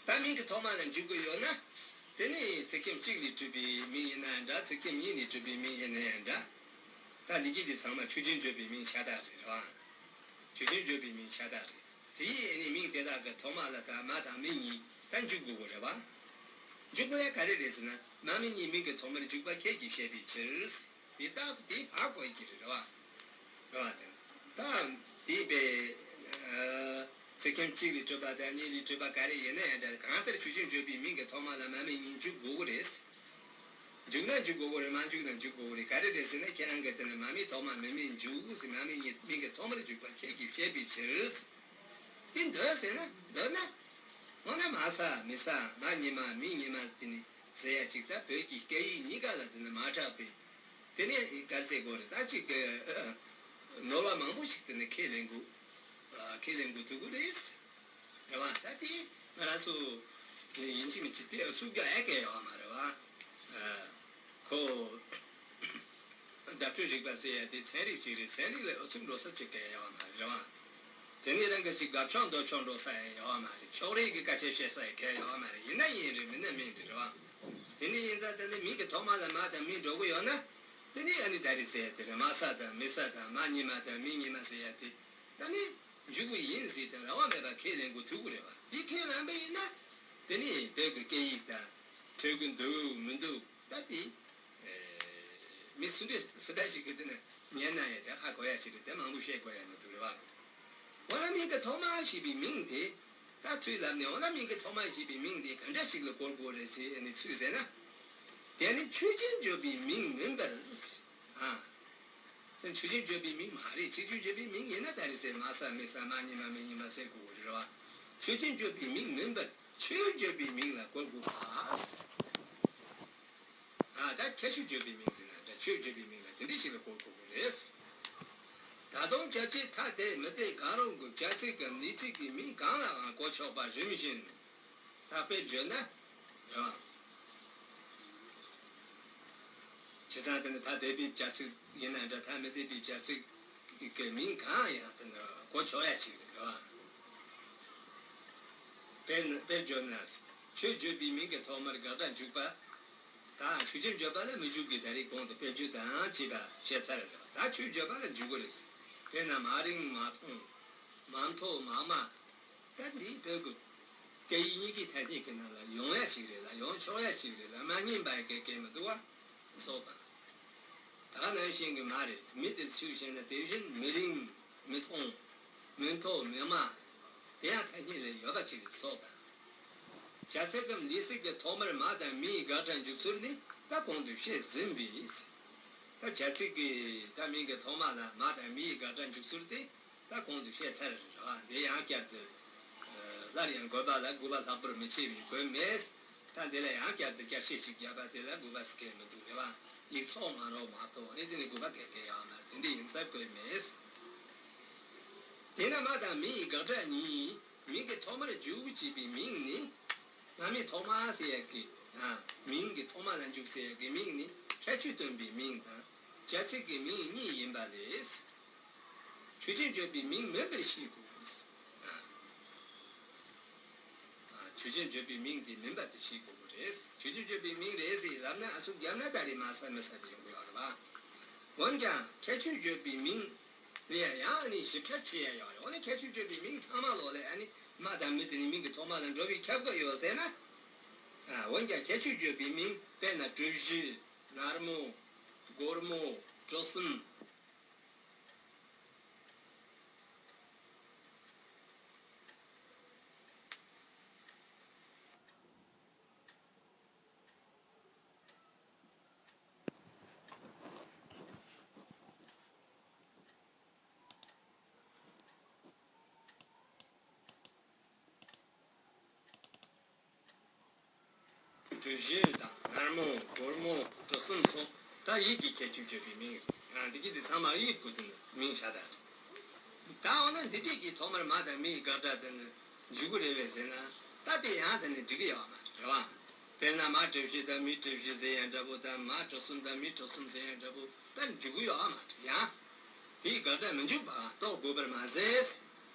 བ། ད་མིང་གི་ཐོག་མ་ལ་འཇུག་གི་ཡོད་ན། དེ་ནི་ཚིག་ཁྱིམ་གཅིག་ལས་གྲུབ་པའི་མིང་ཡིན་ན་ཡང་འདྲ། ཚིག་ཁྱིམ་གཉིས་ལས་གྲུབ་པའི་མིང་ཡིན་ན་ཡང་འདྲ། ད་འདི་གི་དེ་ཚང་མ་ཆོས་ཅན་བརྗོད་པའི་མིང་ཤ་སྟག་རེད་བ། ཆོས་ཅན་བརྗོད་པའི་མིང་ཤ་སྟག་རེད། དེའི་ཨེ་ནི་མིང་དེ་དག་གི་ཐོག་མ་ལ་ད་མ་དང་མིན་གཉིས་ད་འཇུག་དགོས་པ་རེད་བ། འཇུག་དགོས་ཡ་ག་རེ་རེད་ཟེར་ན། མ་སྨིན་གཉིས་མིང་གི་ཐོག་མར་འཇུག་པ་ཁྱེད་ཀྱིས་བཤད་པའི་ཕྱིར། དེ་རྟག་ཏུ་དེ་ཕར་བཀོད་ཀྱི་རེད་བ། རེད་བ། དེ་ད་དེ་པའི་ཚིག་ཁྱིམ་གཅིག་ལས་གྲུབ་པ་དང་གཉིས་ལས་གྲུབ་པ་ག་རེ་ཡིན་ན་ཡང་འདྲ། གང་ལྟར་ཆོས་ཅན་བརྗོད་པའི་མིང་གི་ཐོག་མ་ལ་མ་སྨིན་གཉིས་འཇུག་དགོས་ཀྱི་རེད། འཇུག་ན་འཇུག་དགོས་ཀྱི་རེད། མ་འཇུག་ན་འཇུག་དགོས་ཀྱི་རེད། ག་རེ་རེད་ཟེར་ན། ཁྱེད་རང་གིས་དེ་ནི་མ་སྨིན་ཐོག་མ་མིན་མིན་འཇུག་ཟེར། མ་སྨིན་གཉིས་མིང་གི་ཐོག་མར་འཇུག་པ་ཁྱེད་ཀྱིས་བཤད་པའི་ཕྱིར། དེ་འདོད་ཟེར་ན་འདོད་ན། འོ་ན་མ་ས་མི་ས་མ་ཉི་མ་མི་ཉི་མ་དེ་ནི་ཟེར་ཡ་ཅིག་ད་བོད་ཀྱི་སྐད་ཡིག་གཉིས་ཀ་ལ་དེ་ནི་མ་གྲགས་པའི། དེ་ནས་ག་རེ་ཟེར་དགོས་རེད། ད་ཅིག་ནོར་བ་མང་པོ་ཞིག་དེ་ནི་ཁས་ལེན་དགོས། ཁས་ལེན་དགོས་ཐུག་གི་རེད། རེད་བ། ད་དེ་ང་རང་ཚོ་ཡིན་གཅིག་མིན་གཅིག་དེ་ཨ་ཚུགས་རྒྱག་ཡ་གལ་ཡོད་མ་རེད་བ། ཁོ། བརྡ་སྤྲོད་རིག་པ་ཟེར་ཡ་དེ་ཚན་རིག་ཅིག་རེད། ཚན་རིག་ལ་ཨ་ཚུགས་འགྲོ་ས་ཅིག་གལ་ཡོད་མ་རེད་བ། དེ་ནས་རང་གི་ཅིག་དགའ་ཕྱོགས་འདོད་ཕྱོགས་འགྲོ་ས་ཡང་ཡོད་མ་རེད། ཕྱོགས་རིས་ཀྱི་སྐད་ཆ་བཤད་ས་ཡང་གལ་ཡོད་མ་རེད། ཡིན་ན་ཡིན་རེད། མིན་ན་མིན་རེད། རེད་བ། དེ་ནས་ཡིན་ཙང་དེ་ནས་མིང་གི་ཐོག་མ་ལ་མ་དང་མི་འགྲོ་གི་ཡོད་ན། དེ་ནས་ཨ་ནི་ད་རེས་ཟེར་ཡ་དེ་རེད། མ་ས་དང་མི་ས་དང་མ་ཉི་མ་དང་མི་ཉི་མ་ཟེར་ཡ་དེ་ད་ནི་འཇུག་གི་ཡིན་ཟེར་དང་རང་དབང་མེད་པ་ཁས་ལེན་དགོས་ཐུག་གི་རེད་བ། འདི་ཁས་ལེན་པ་ཡིན་ན། དེ་ནི་བོད་ཀྱི་སྐད་ཡིག་དང་འཕྲོད་ཀྱི་འདུག་མི་འདུག་ད་དེ། མི་སུ་འདྲ་སུ་འདྲ་ཞིག་གིས་དེ་ནི་ཉན་ན་ཡང་དེ་ཧ་གོ་ཡ་ཞིག་རེད། དེ་མང་པོ་བཤད་དགོས་ཡ་མི་འདུག་རེད་བ། འོ་ན་མིང་གི་ཐོག་མ་ཞེས་པའི་མིང་དེ། ད་ཚུལ་ལབ་ནས་འོ་ན་མིང་གི་ཐོག་མ་ཞེས་པའི་མིང་དེ་ག་འདྲ་ཞིག་ལ་གོ་དགོས་རེད་ཟེར་ནས་ཚུལ་ཟེར་ན། དེ་ནི་ཆོས་ཅན་བརྗོད་པའི་མིང་མིན་པར། ཨ། དེ་ཆོས་ཅན་བརྗོད་པའི་མིང་མ་རེད། ཆོས་ཅན་བརྗོད་པའི་མིང་ཡིན་ན་ད་རེས་ཟེར་མ་ས་མི་ས་མ་ཉི་མ་མི་ཉི་མ་ཟེར་དགོས་རེད་བ། ཆོས་ཅན་བརྗོད་པའི་མིང་མིན་པར་ཆོས་བརྗོད་པའི་མིང་ལ་གོ་དགོས་པ། ཨ། ད་ཁྱད་ཆོས་བརྗོད་པའི་མིང་ཟེར་ན་འདྲ། ཆོས་བརྗོད་པའི་མིང་ལ་དེ་འདྲ་ཞིག་ལ་གོ་དགོས་པ་རེད། ད་དུང་བྱ་བྱེད་ཐ་དད་མི་དད་གང་རུང་གི་བྱ་ཚིག་གམ་ལས་ཚིག་གི་མིང་གང་ལའང་གོ་ཆོག་པ་རིམ་བཞིན་ད་དཔེར་བརྗོད་ན། རེད་བ། བྱས་ཙང་དེ་ནི་ཐ་དད་པའི་བྱ་ཚིག་ཡིན་ན་འདྲ། ཐ་མི་དད་པའི་བྱ་ཚིག་གི་མིང་གང་ཡང་དེ་ནི་གོ་ཆོག་ཡ་ཅིག་རེད་བ། དཔེར་ན། དཔེར་བརྗོད་ན། ཆོས་བརྗོད་པའི་མིང་གི་ཐོག་མར་དགག་སྒྲ་འཇུག་པ་དང་ཆོས་ཅན་བརྗོད་པ་ལ་མི་འཇུག་གི་ད་རེས་གོང་དུ་དཔེར་བརྗོད་དང་བཅས་པ་བཤད་ཚར་རེད་བ། ད་ཆོས་བརྗོད་པ་ལ་འཇུག་གི་རེད། དཔེར་ན་མ་རིང་མ་ཐུང་། མ་མཐོ་མ་དམའ། ད་འདི་བོད་ཀྱི་སྐད་ཡིག་གཉིས་ཀའི་ཐ་སྙད་ཀྱི་ནང་ལ་ཡོང་ཡ་ཞིག་རེད་ལ། ཡོང་ཆོག་ཡ་ཞིག་རེད་ལ། མ་ཉན་པ་ཡི་གེ་གེ་མི་འདུག་བ། སོགས་དང་། ད་ག་ནང་བཞིན་གྱི་མ་རེད། མི་དེ་ཚུལ་བཞིན་ན་དེ་བཞིན་མི་རིང་མི་ཐུང་། མི་མཐོ་མི་དམའ། དེ་ཡང་ཐ་སྙད་ལ་ཡོད་པ་ཅིག་རེད་སོགས་དང་། བྱ་ཚིག་གམ་ལས་ཚིག་གི་ཐོག་མར་མ་དང་མི་ཡི་དགག་སྒྲ་འཇུག་ཚུལ་ནི་ད་གོང་དུ་བཤད་ཟིན་པས། ད་བྱ་ཚིག་གི་ད་མིང་གི་ཐོག་མ་ལ་མ་དང་མི་ཡི་དགག་སྒྲ་འཇུག་ཚུལ་དེ། ད་གོང་དུ་བཤད་ཚར་རེད་བ། འདི་ཡང་བསྐྱར་དུ། ཨ། སླར་ཡང་དགོས་པ་ལ་དགོས་པ་ལྷག་པར་མི་བྱེད་པའི་དགོས་མེད། ད་འདི་ལ་ཡང་བསྐྱར་དུ་བསྐྱར་བཤད་ཞིག་བརྒྱབ་པ་དེ་ལ་དགོས་པ་ཟེར་མཁན་མི་འདུག་རེད་བ། ཡིག་ཚོགས་མ་རོགས་མ་གཏོགས་ཨ་ནི་དེ་ནི་དགོས་པ་གལ་གལ་ཡོད་མ་རེད། དེ་འདྲ་ཡིན་ཙང་དགོས་མེད། དེས་ན་མ་དང་མི་ཡི་དགག་སྒྲ་གཉིས། མིང་གི་ཐོག་མར་འཇུག་ཅེས་པའི་མིང་ནི། མ་མི་ཐོག་མ་ཟེར་ཡག་གི། ཨ། མིང་གི་ཐོག་མ་ལ་འཇུག་ཟེར་ཡག་གི་མིང་ནི་ཁྱད་ཆོས་སྟོན་པའི་མིང་དང་བྱ་ཚིག་གི་མིང་གཉིས་ཡིན་པ་ལས། ཆོས་ཅན་བརྗོད་པའི་མིང་མིན་པར་ཤེས་དགོས། ཨ། ཆོས་ཅན་བརྗོད་པའི་མིང་དེ་མིན་པ་དེ་ཤེས་དགོས་པ་རེད། ཆོས་ཅན་བརྗོད་པའི་མིང་རེད་ཟེར་ལབ་ན་ཨ་ཚུགས་བརྒྱབ་ན་ད་རེས་མ་ས་མི་ས་དེ་ཡོང་གི་ཡོད་རེད་པ། འོན་ཀྱང་ཁྱད་ཆོས་བརྗོད་པའི་མིང་ལ་ཡང་ཨ་ནི་ཞིབ་ཕྲ་བྱེད་ཡ་ཡོད་རེད། འོ་ན་ཁྱད་ཆོས་བརྗོད་པའི་མིང་ཚང་མ་ལོག་ལ་ཨ་ནི་མ་དང་མི་དེ་ནི་མིང་གི་ཐོག་མ་ལ་འགྲོ་བའི་ཁྱབ་ཀ་ཡོད་ཟེར་ན། ཨ། འོན་ཀྱང་ཁྱད་ཆོས་བརྗོད་པའི་མིང་དཔེར་ན་གྲུ་བཞི། ནར་མོ། སྒོར་མོ། གྲུ་གསུམ། གྲུ་བཞི་དང་ནར་མོ། སྒོར་མོ། གྲུ་གསུམ་སོགས་ད་ཡིད་ཀྱི་ཁྱད་ཆོས་བརྗོད་པའི་མིང་རེད། ཡང་འདི་གི་འདི་ཚང་མ་ཡིད་དགུ་དེ་ནི་མིང་བྱ་དང་། ད་འོ་ན་འདི་འདྲས་ཀྱི་ཐོག་མར་མ་དང་མི་ཡི་དགག་སྒྲ་དེ་ནི་འཇུག་གི་རེད་པས་ཟེར་ན། ད་དེ་ཡང་དེ་ནི་འགྲིག་གི་ཡོད་མ་རེད་བ། དཔེར་ན་མ་གྲུ་བཞི་དང་མི་གྲུ་བཞི་ཟེར་ཡང་འདྲ་པོ་དང་། མ་གྲུ་གསུམ་དང་མི་གྲུ་གསུམ་ཟེར་ཡང་འདྲ་པོ་ད་འཇུག་གི་ཡོད་མ་རེད། ཡང་དེའི་དགག་སྒྲ་མི་འཇུག་པ་རྟོགས་དགོས་པར་མ་ཟད། རེད་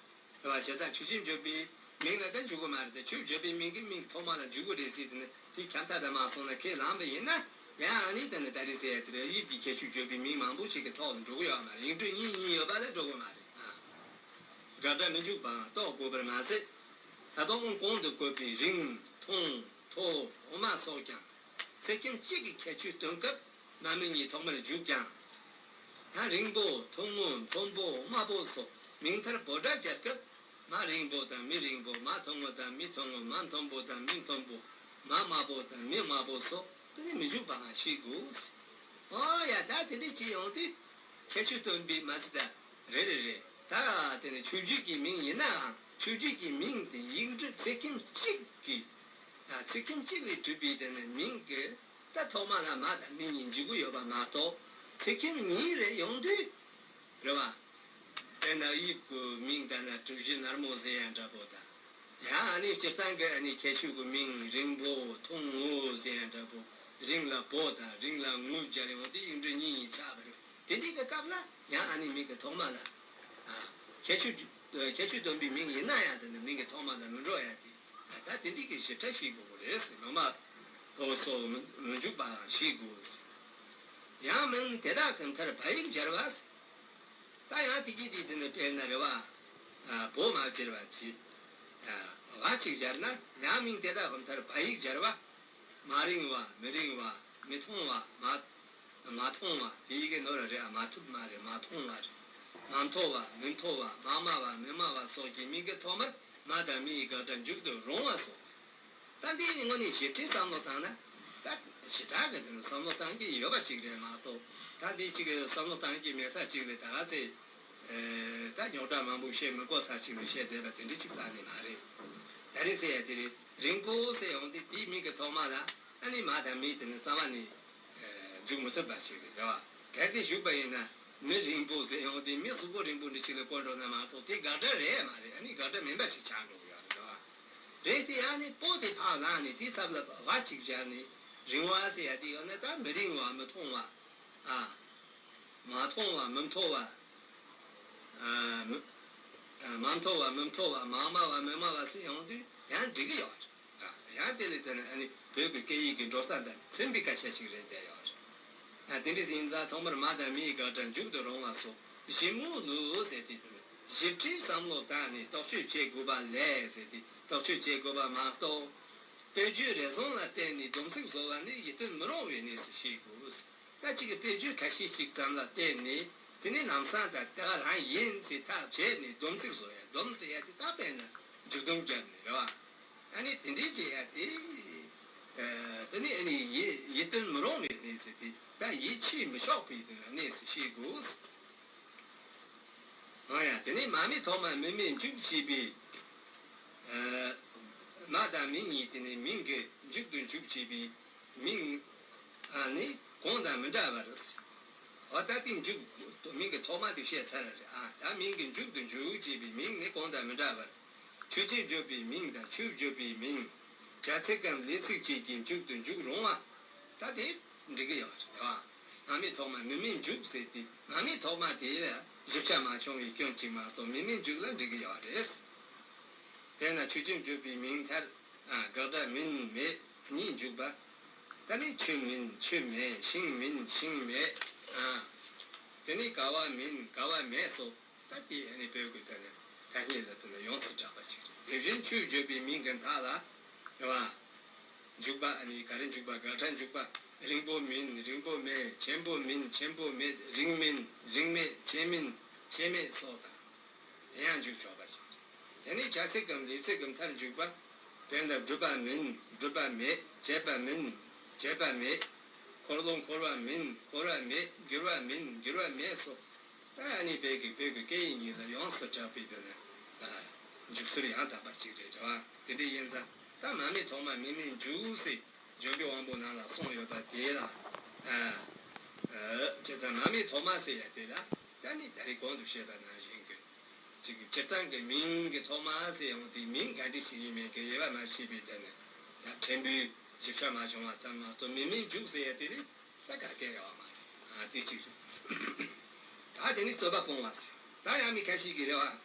བ། བྱས་ཙང་ཆོས་ཅན་བརྗོད་པའི་མིང་ལ་ད་འཇུག་གི་མ་རེད་དེ། ཆོས་བརྗོད་པའི་མིང་གི་མིང་ཐོག་མ་ལ་འཇུག་གི་རེད་ཟེར་དེ་ནི་དེ་ཁྱབ་མཐའ་དང་མ་སོང་ན་ཁས་བླངས་པ་ཡིན་ན། ཡང་ཨ་ནི་དེ་ནི་ད་རེས་ཟེར་ཡ་དེ་རེད། དབྱིབས་ཀྱི་ཁྱད་ཆོས་བརྗོད་པའི་མིང་མང་པོ་ཞིག་གི་ཐོག་ལ་འགྲོ་གི་ཡོད་མ་རེད། ཡིག་འབྲུ་གཉིས་གཉིས་ཡོད་པ་ལ་འགྲོ་གི་མ་རེད། ཨ། དགག་སྒྲ་མི་འཇུག་པའང་རྟོགས་དགོས་པར་མ་ཟད། ད་དུང་གོང་དུ་བཀོད་པའི་རིང་། ཐུང་། མཐོ། དམའ་སོགས་ཀྱང་ཚིག་རྐྱེན་གཅིག་གི་ཁྱད་ཆོས་སྟོན་སྐབས་མ་མི་གཉིས་ཐོག་མར་འཇུག་ཀྱང་། ཡང་རིང་པོ། ཐུང་ངུ། མཐོན་པོ། དམའ་པོ་སོགས་མིང་མཐར་འབོད་སྒྲ་སྦྱར་སྐབས་མ་རིང་པོ་དང་མི་རིང་པོ། མ་ཐུང་ངུ་དང་མི་ཐུང་ངུ། མ་མཐོན་པོ་དང་མི་མཐོན་པོ། མ་དམའ་པོ་དང་མི་དམའ་པོ་སོགས་དེ་ནི་མི་འཇུག་པའང་ཤེས་དགོས། ཨོ་ཡ། ད་དེ་འདྲ་བྱས་ཡོང་དུས་ཁྱད་ཆོས་སྟོན་པའི་མ་ཟད། ད་རེད་རེད་རེད། ད་དེ་ནི་ཆུང་བརྗོད་ཀྱི་མིང་ཡིན་ནའང་ ཆོས་བརྒྱུད་ཀྱི་མིང་དེ་ཡིག་འབྲུ་ཚིག་ཁྱིམ་གཅིག་གི། ཨ། ཚིག་ཁྱིམ་གཅིག་ལས་གྲུབ་པའི་དེ་ནི་མིང་གི། ད་ཐོག་མ་ལ་མ་དང་མི་གཉིས་འཇུག་གི་ཡོད་པ་མ་གཏོགས། ཚིག་ཁྱིམ་གཉིས་རེ་ཡོང་དུས། རེད་བ། དཔེར་ན་དབྱིབས་ཀྱི་མིང་ལྟར་ན་གྲུ་བཞི་ནར་མོ་ཟེར་ཡ་འདྲ་པོ་དང་། ཡང་ཨ་ནི་སྤྱིར་བཏང་གི་ཨ་ནི་ཁྱད་ཆོས་ཀྱི་མིང་རིང་པོ་ཐུང་ངུ་ཟེར་ཡ་འདྲ་པོ། རིང་ལ་པོ་དང་རིང་ལ་ངུ་སྦྱར་ཡོང་དུས་ཡིག་འབྲུ་གཉིས་གཉིས་ཆགས་པ་རེད། དེ་འདྲའི་གི་སྐབས་ལ་ཡང་ཨ་ནི་མིང་གི་ཐོག་མ་ལ། ཨ། ཁྱད་ཆོས། ཁྱད་ཆོས་སྟོན་པའི་མིང་ཡིན་ན་ཡང་དེ་ནི་མིང་གི་ཐོག་མ་ལ་མི་འགྲོ་ཡ་དེ། ད་དེ་འདྲའི་གི་ཞིབ་ཕྲ་ཤེས་དགོས་པ་རེད་ཟེར། ངོ་མ་ཨོ་སོ་མི་མི་འཇུག་པའང་ཤེས་དགོས་ཟེར། ཡང་མིང་དེ་དག་གི་མཐར་བ་ཡིག་སྦྱར་བ་ཟེར། ད་ཡང་དེ་གི་དེ་དེ་ནི་དཔེར་ན་རེད་བ། ཨ། བོ་མ་སྦྱར་བ་ཅི། ཨ། བ་གཅིག་སྦྱར་ན་ཡང་མིང་དེ་དག་གི་མཐར་བ་ཡིག་སྦྱར་བ། མ་རིང་བ། མི་རིང་བ། མི་མཐོང་བ། མ། མ་མཐོང་བ། དེ་ཡི་གེ་ནོར་རེད། ཨ། མ་ཐུབ་མ་རེད། མ་མཐོང་བ་རེད། མ་མཐོ་བ། མི་མཐོ་བ། མ་དམའ་བ། མི་དམའ་བ་སོགས་ཀྱི་མིང་གི་ཐོག་མར་མ་དང་མི་ཡི་དགག་སྒྲ་འཇུག་ཏུ་རུང་བ་སོགས། ད་འདིའི་ངོས་ནས་ཞིབ་ཕྲའི་བསམ་བློ་བཏང་ན། ད་ཞེ་དྲག་གི་དེ་ནི་བསམ་བློ་བཏང་གི་ཡོད་པ་ཅིག་རེད་མ་གཏོགས། ད་འདི་ཅིག་གི་བསམ་བློ་བཏང་གི་མེད་ས་ཅིག་རེད། ད་ག་ཚེ། ཨེ། ད་རྙོག་དྲ་མང་པོ་བཤད་མི་དགོས་ས་ཅིག་ལ་བཤད་བསྡད་པ་དེ་འདྲ་ཅིག་རྩ་ནས་མ་རེད། ད་རེས་ཟེར་ཡ་དེ་རེད། རིང་པོ་ཟེར་ཡོང་དུས་དེའི་མིང་གི་ཐོག་མ་ལ་ཨ་ནི་མ་དང་མི་དེ་ནི་རྩ་བ་ནས་འཇུག་མི་ཐུབ་པ་ཞིག་རེད། རེད་བ། གལ་ཏེ་ཞུགས་པ་ཡིན་ན་མི་རིང་པོ་ཟེར་ཡོང་དུས་མི་གཟུགས་པོ་རིང་པོ་འདྲ་ཞིག་ལ་གོ་འགྲོ་ན་མ་གཏོགས་དེ་དགག་སྒྲ་རེད་མ་རེད། ཨ་ནི་དགག་སྒྲ་མིན་པ་ཞིག་ཆགས་འགྲོ་གི་ཡོད་རེད། རེད་དེ། ཨ་ནི་པོ་དེ་ཕར་བླངས་ནས་དེའི་ཚབ་ལ་བ་གཅིག་སྦྱར་ནས་རིང་བ་ཟེར་ཡ་དེ་ཡོད་ན་ད་མི་རིང་བ། མི་ཐུང་བ། ཨ། མ་མཐོང་བ། མི་མཐོ་བ། ཨ། མི། ཨ། མ་མཐོ་བ། མི་མཐོ་བ། མ་དམའ་བ། མི་དམའ་བ་ཟེར་ཡོང་དུས་ཡང་འགྲིག་གི་ཡོད་རེད། ཨ། ཡང་དེ་ལས་དེ་ནི་ཨ་ནི་བོད་ཀྱི་སྐད་ཡིག་གི་འགྲོ་སྟངས་དང་མཐུན་པའི་སྐད་ཆ་ཞིག་རེད་བསྡད་ཡོད་རེད། ཨ། དེ་འདྲ་ཡིན་ཙང་ཐོག་མར་མ་དང་མི་ཡི་དགག་སྒྲ་འཇུག་ཏུ་རུང་བ་སོགས་ཞིབ་མོ་ལུགས་ཟེར་དེ་དེ་ནི་ཞིབ་ཕྲའི་བསམ་བློ་བཏང་ནས་རྟོག་དཔྱོད་བྱེད་དགོས་པ་ལས་ཟེར་དེ་རྟོག་དཔྱོད་བྱེད་དགོས་པ་མ་གཏོགས། དཔེ་བརྗོད་རེ་ཟུང་ལ་བརྟེན་ནས་སྡོམ་ཚིག་བཟོ་བ་ནི་ཡིད་རྟོན་མི་རུང་བའི་གནས་སུ་ཤེས་དགོས། ད་གཅིག་གི་དཔེ་བརྗོད་ཁ་ཤས་ཤིག་ཙམ་ལ་བརྟེན་ནས་དེ་ནི་ལམ་སང་ད་ལྟ་ག་རང་ཡིན་ཟེར་ཐག་བཅད་ནས་སྡོམ་ཚིག་བཟོ་ཡ། སྡོམ་ཟེར་ཡ་དེ་ད་དཔེར་ན་འཇུག་སྡོམ་བརྒྱབ་ནས་རེད་བ། ཨ་ནི་དེ་འདྲའི་བྱེད་ཡ་དེ། ཨ། དེ་ནི་ཨ་ནི་ཡིད་ཡིད་རྟོན་མི་རུང་བའི་གནས་ཟེར་དེ། ད་ཡིད་ཆེས་མི་ཆོག་པའི་དེ་ལ་གནས་སུ་ཤེས་དགོས། འོ་ཡ། དེ་ནས་མ་སྨད་ཐོག་མ་མི་སྨད་མཇུག་ཅེས་པའི། ཨ། མ་དང་མི་གཉིས་དེ་ནི་མིང་གི་མཇུག་ཏུ་འཇུག་ཅེས་པའི་མིང་། ཨ། ནི་གོང་དང་མི་འདྲ་བར། འོ་ད་དེ་མཇུག་མིང་གི་ཐོག་མ་དེ་བཤད་ཚར་རེད། ཨ། ད་མིང་གི་མཇུག་ཏུ་འཇུག་ཅེས་པའི་མིང་ནི་གོང་དང་མི་འདྲ་བར། ཆོས་ཅན་བརྗོད་པའི་མིང་དང་ཆོས་བརྗོད་པའི་མིང་། བྱ་ཚིག་གམ་ལས་ཚིག་བཅས་ཀྱི་མཇུག་ཏུ་འཇུག་རུང་བ། ད་དེ་འགྲིག་གི་ཡོད་རེད། མ་སྨད་ཐོག་མ་མི་སྨད་མཇུག་ཟེར་དུས་མ་སྨད་ཐོག་མ་དེ་ལ་བཞི་ཆ་མ་བྱུང་བའི་སྐྱོན་གཅིག་མ་གཏོགས་མི་སྨད་མཇུག་ལ་འགྲིག་གི་ཡོད་རེད། དེས་ན་ཆོས་ཅན་བརྗོད་པའི་མིང་མཐར། ཨ། དགག་སྒྲ་མིན་མེད་གཉིས་འཇུག་པ། ད་ནི་ཆོས་མིན་ཆོས་མེད། ཤིང་མིན་ཤིང་མེད། ཨ། དེ་ནི་ཀ་བ་མིན་ཀ་བ་མེད་སོགས། ད་དེ་ཨ་ནི་བོད་ཀྱི་ཐ་སྙད་ཐ་སྙད་ལ་དེ་ལ་ཡོངས་སུ་གྲགས་པ་ཅིག་རེད། དེ་བཞིན་ཆོས་བརྗོད་པའི་མིང་གི་མཐའ་ལ། རེད་བ། འཇུག་པ། ཨ་ནི་ག་རེ་འཇུག་པ། དགག་སྒྲ་འཇུག་པ། རིང་པོ་མིན། རིང་པོ་མེད། ཆེན་པོ་མིན། ཆེན་པོ་མེད། རིང་མིན། རིང་མེད། ཆེ་མིན། ཆེ་མེད་སོགས་དང་། དེ་ཡང་འཇུག་ཆོག་པ་ཅིག་རེད། དེ་ནི་བྱ་ཚིག་གམ་ལས་ཚིག་གི་མཐར་འཇུག་པ། དོན་དང་སྒྲུབ་པ་མིན། སྒྲུབ་པ་མེད། བྱེད་པ་མིན། བྱེད་པ་མེད། འཁོར་ལོ་འཁོར་བ་མིན། འཁོར་བ་མེད། འགྱུར་བ་མིན། འགྱུར་བ་མེད་སོགས། ད་ཨ་ནི་བོད་ཀྱི་བོད་ཀྱི་སྐད་ཡིག་གཉིས་ལ་ཡོངས་སུ་གྲགས་པའི་དོན་ནི། ཨ། འཇུག་ཚུལ་ཡང་དག་པ་ཅིག་རེད། རེད་བ། དེ་འདྲ་ཡིན་ཙང་ད་མ་སྨད་ཐོག་མ་མི་སྨད་མཇུག་ཟེར་འཇམ་པའི་དབང་པོ་ནང་ལ་གསུངས་ཡོད་པ་དེ་ལ། ཨ། ཨ། བྱས་ཙང་མ་སྨད་ཐོག་མ་ཟེར་ཡ་དེ་ལ་ད་ནི་ད་རེས་གོང་དུ་བཤད་པ་ནང་བཞིན་གྱི། ཅིག་སྤྱིར་བཏང་གི་མིང་གི་ཐོག་མ་ཟེར་ཡོང་དུས་མིང་ག་འདྲ་ཞིག་ཡིན་མིན་གྱི་དབྱེ་བ་མ་ཕྱེ་བའི་ཐད་ནས་ད་ཕྲན་བུའི་ཞིབ་ཆ་མ་བྱུང་བ་ཙམ་མ་གཏོགས་མི་སྨད་མཇུག་ཟེར་ཡ་དེ་ནི་ད་ག་གེ་ཡོད་མ་རེད། ཨ། དེ་གཅིག་རེད། ད་དེ་ནི་རྩོད་པ་སྤོང་བ་ཟེར། ད་ཡང་མི་ཁ་ཤས་ཀྱིས་རེད་བ།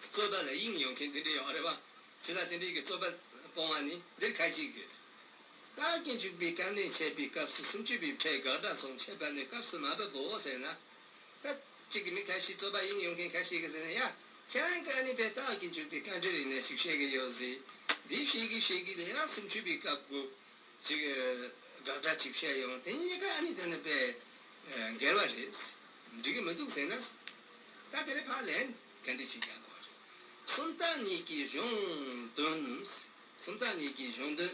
རྩོད་པ་ལ་དབྱིངས་ཡོད་མཁན་དེ་འདྲ་ཡོད་རེད་བ། ཇི་ལྟར་དེ་འདྲའི་གི་རྩོད་པ་སྤོང་བ་ནི་འདིར་ཁ་ཤས་ཀྱིས། རྟགས་ཀྱི་འཇུག་པའི་སྐབས་ནས་འཆད་པའི་སྐབས་སུ་སུམ་ཅུ་པའི་ཕྲད་དགག་སྒྲ་སོགས་འཆད་པ་ནི་སྐབས་སུ་མ་བབ་བོ་ཟེར་ན། ད་གཅིག་གི་མི་ཁ་ཤས་རྩོད་པ་དབྱིངས་ཡོད་མཁན་ཁ་ཤས་ཀྱིས་ཟེར་ན། ཡ། ཁྱེད་རང་གིས་ཨ་ནི་བས་རྟགས་ཀྱི་འཇུག་པའི་དཀའ་འགྲེལ་ཡིན་ན་ཞིག་བཤད་ཀྱི་ཡོད་ཟེར། འདི་བཤད་ཀྱི་བཤད་ཀྱི་ལ་ཡང་སུམ་ཅུ་པའི་སྐབས་ཀྱི་ཅིག་དགག་སྒྲ་ཅིག་བཤད་ཡོང་། དེ་གཉིས་ཀ་ཨ་ནི་དེ་ནི་དཔེ་འགལ་བ་རེད། འགྲིག་གི་མི་འདུག་ཟེར་ན། ད་དེ་ལས་ཕར་ལན་ག་འདྲ་ཞིག་རྒྱག་དགོས་རེད། སུམ་རྟགས་གཉིས་ཀྱི་གཞུང་དོན། སུམ་རྟགས་གཉིས་ཀྱི་གཞུང་དོན།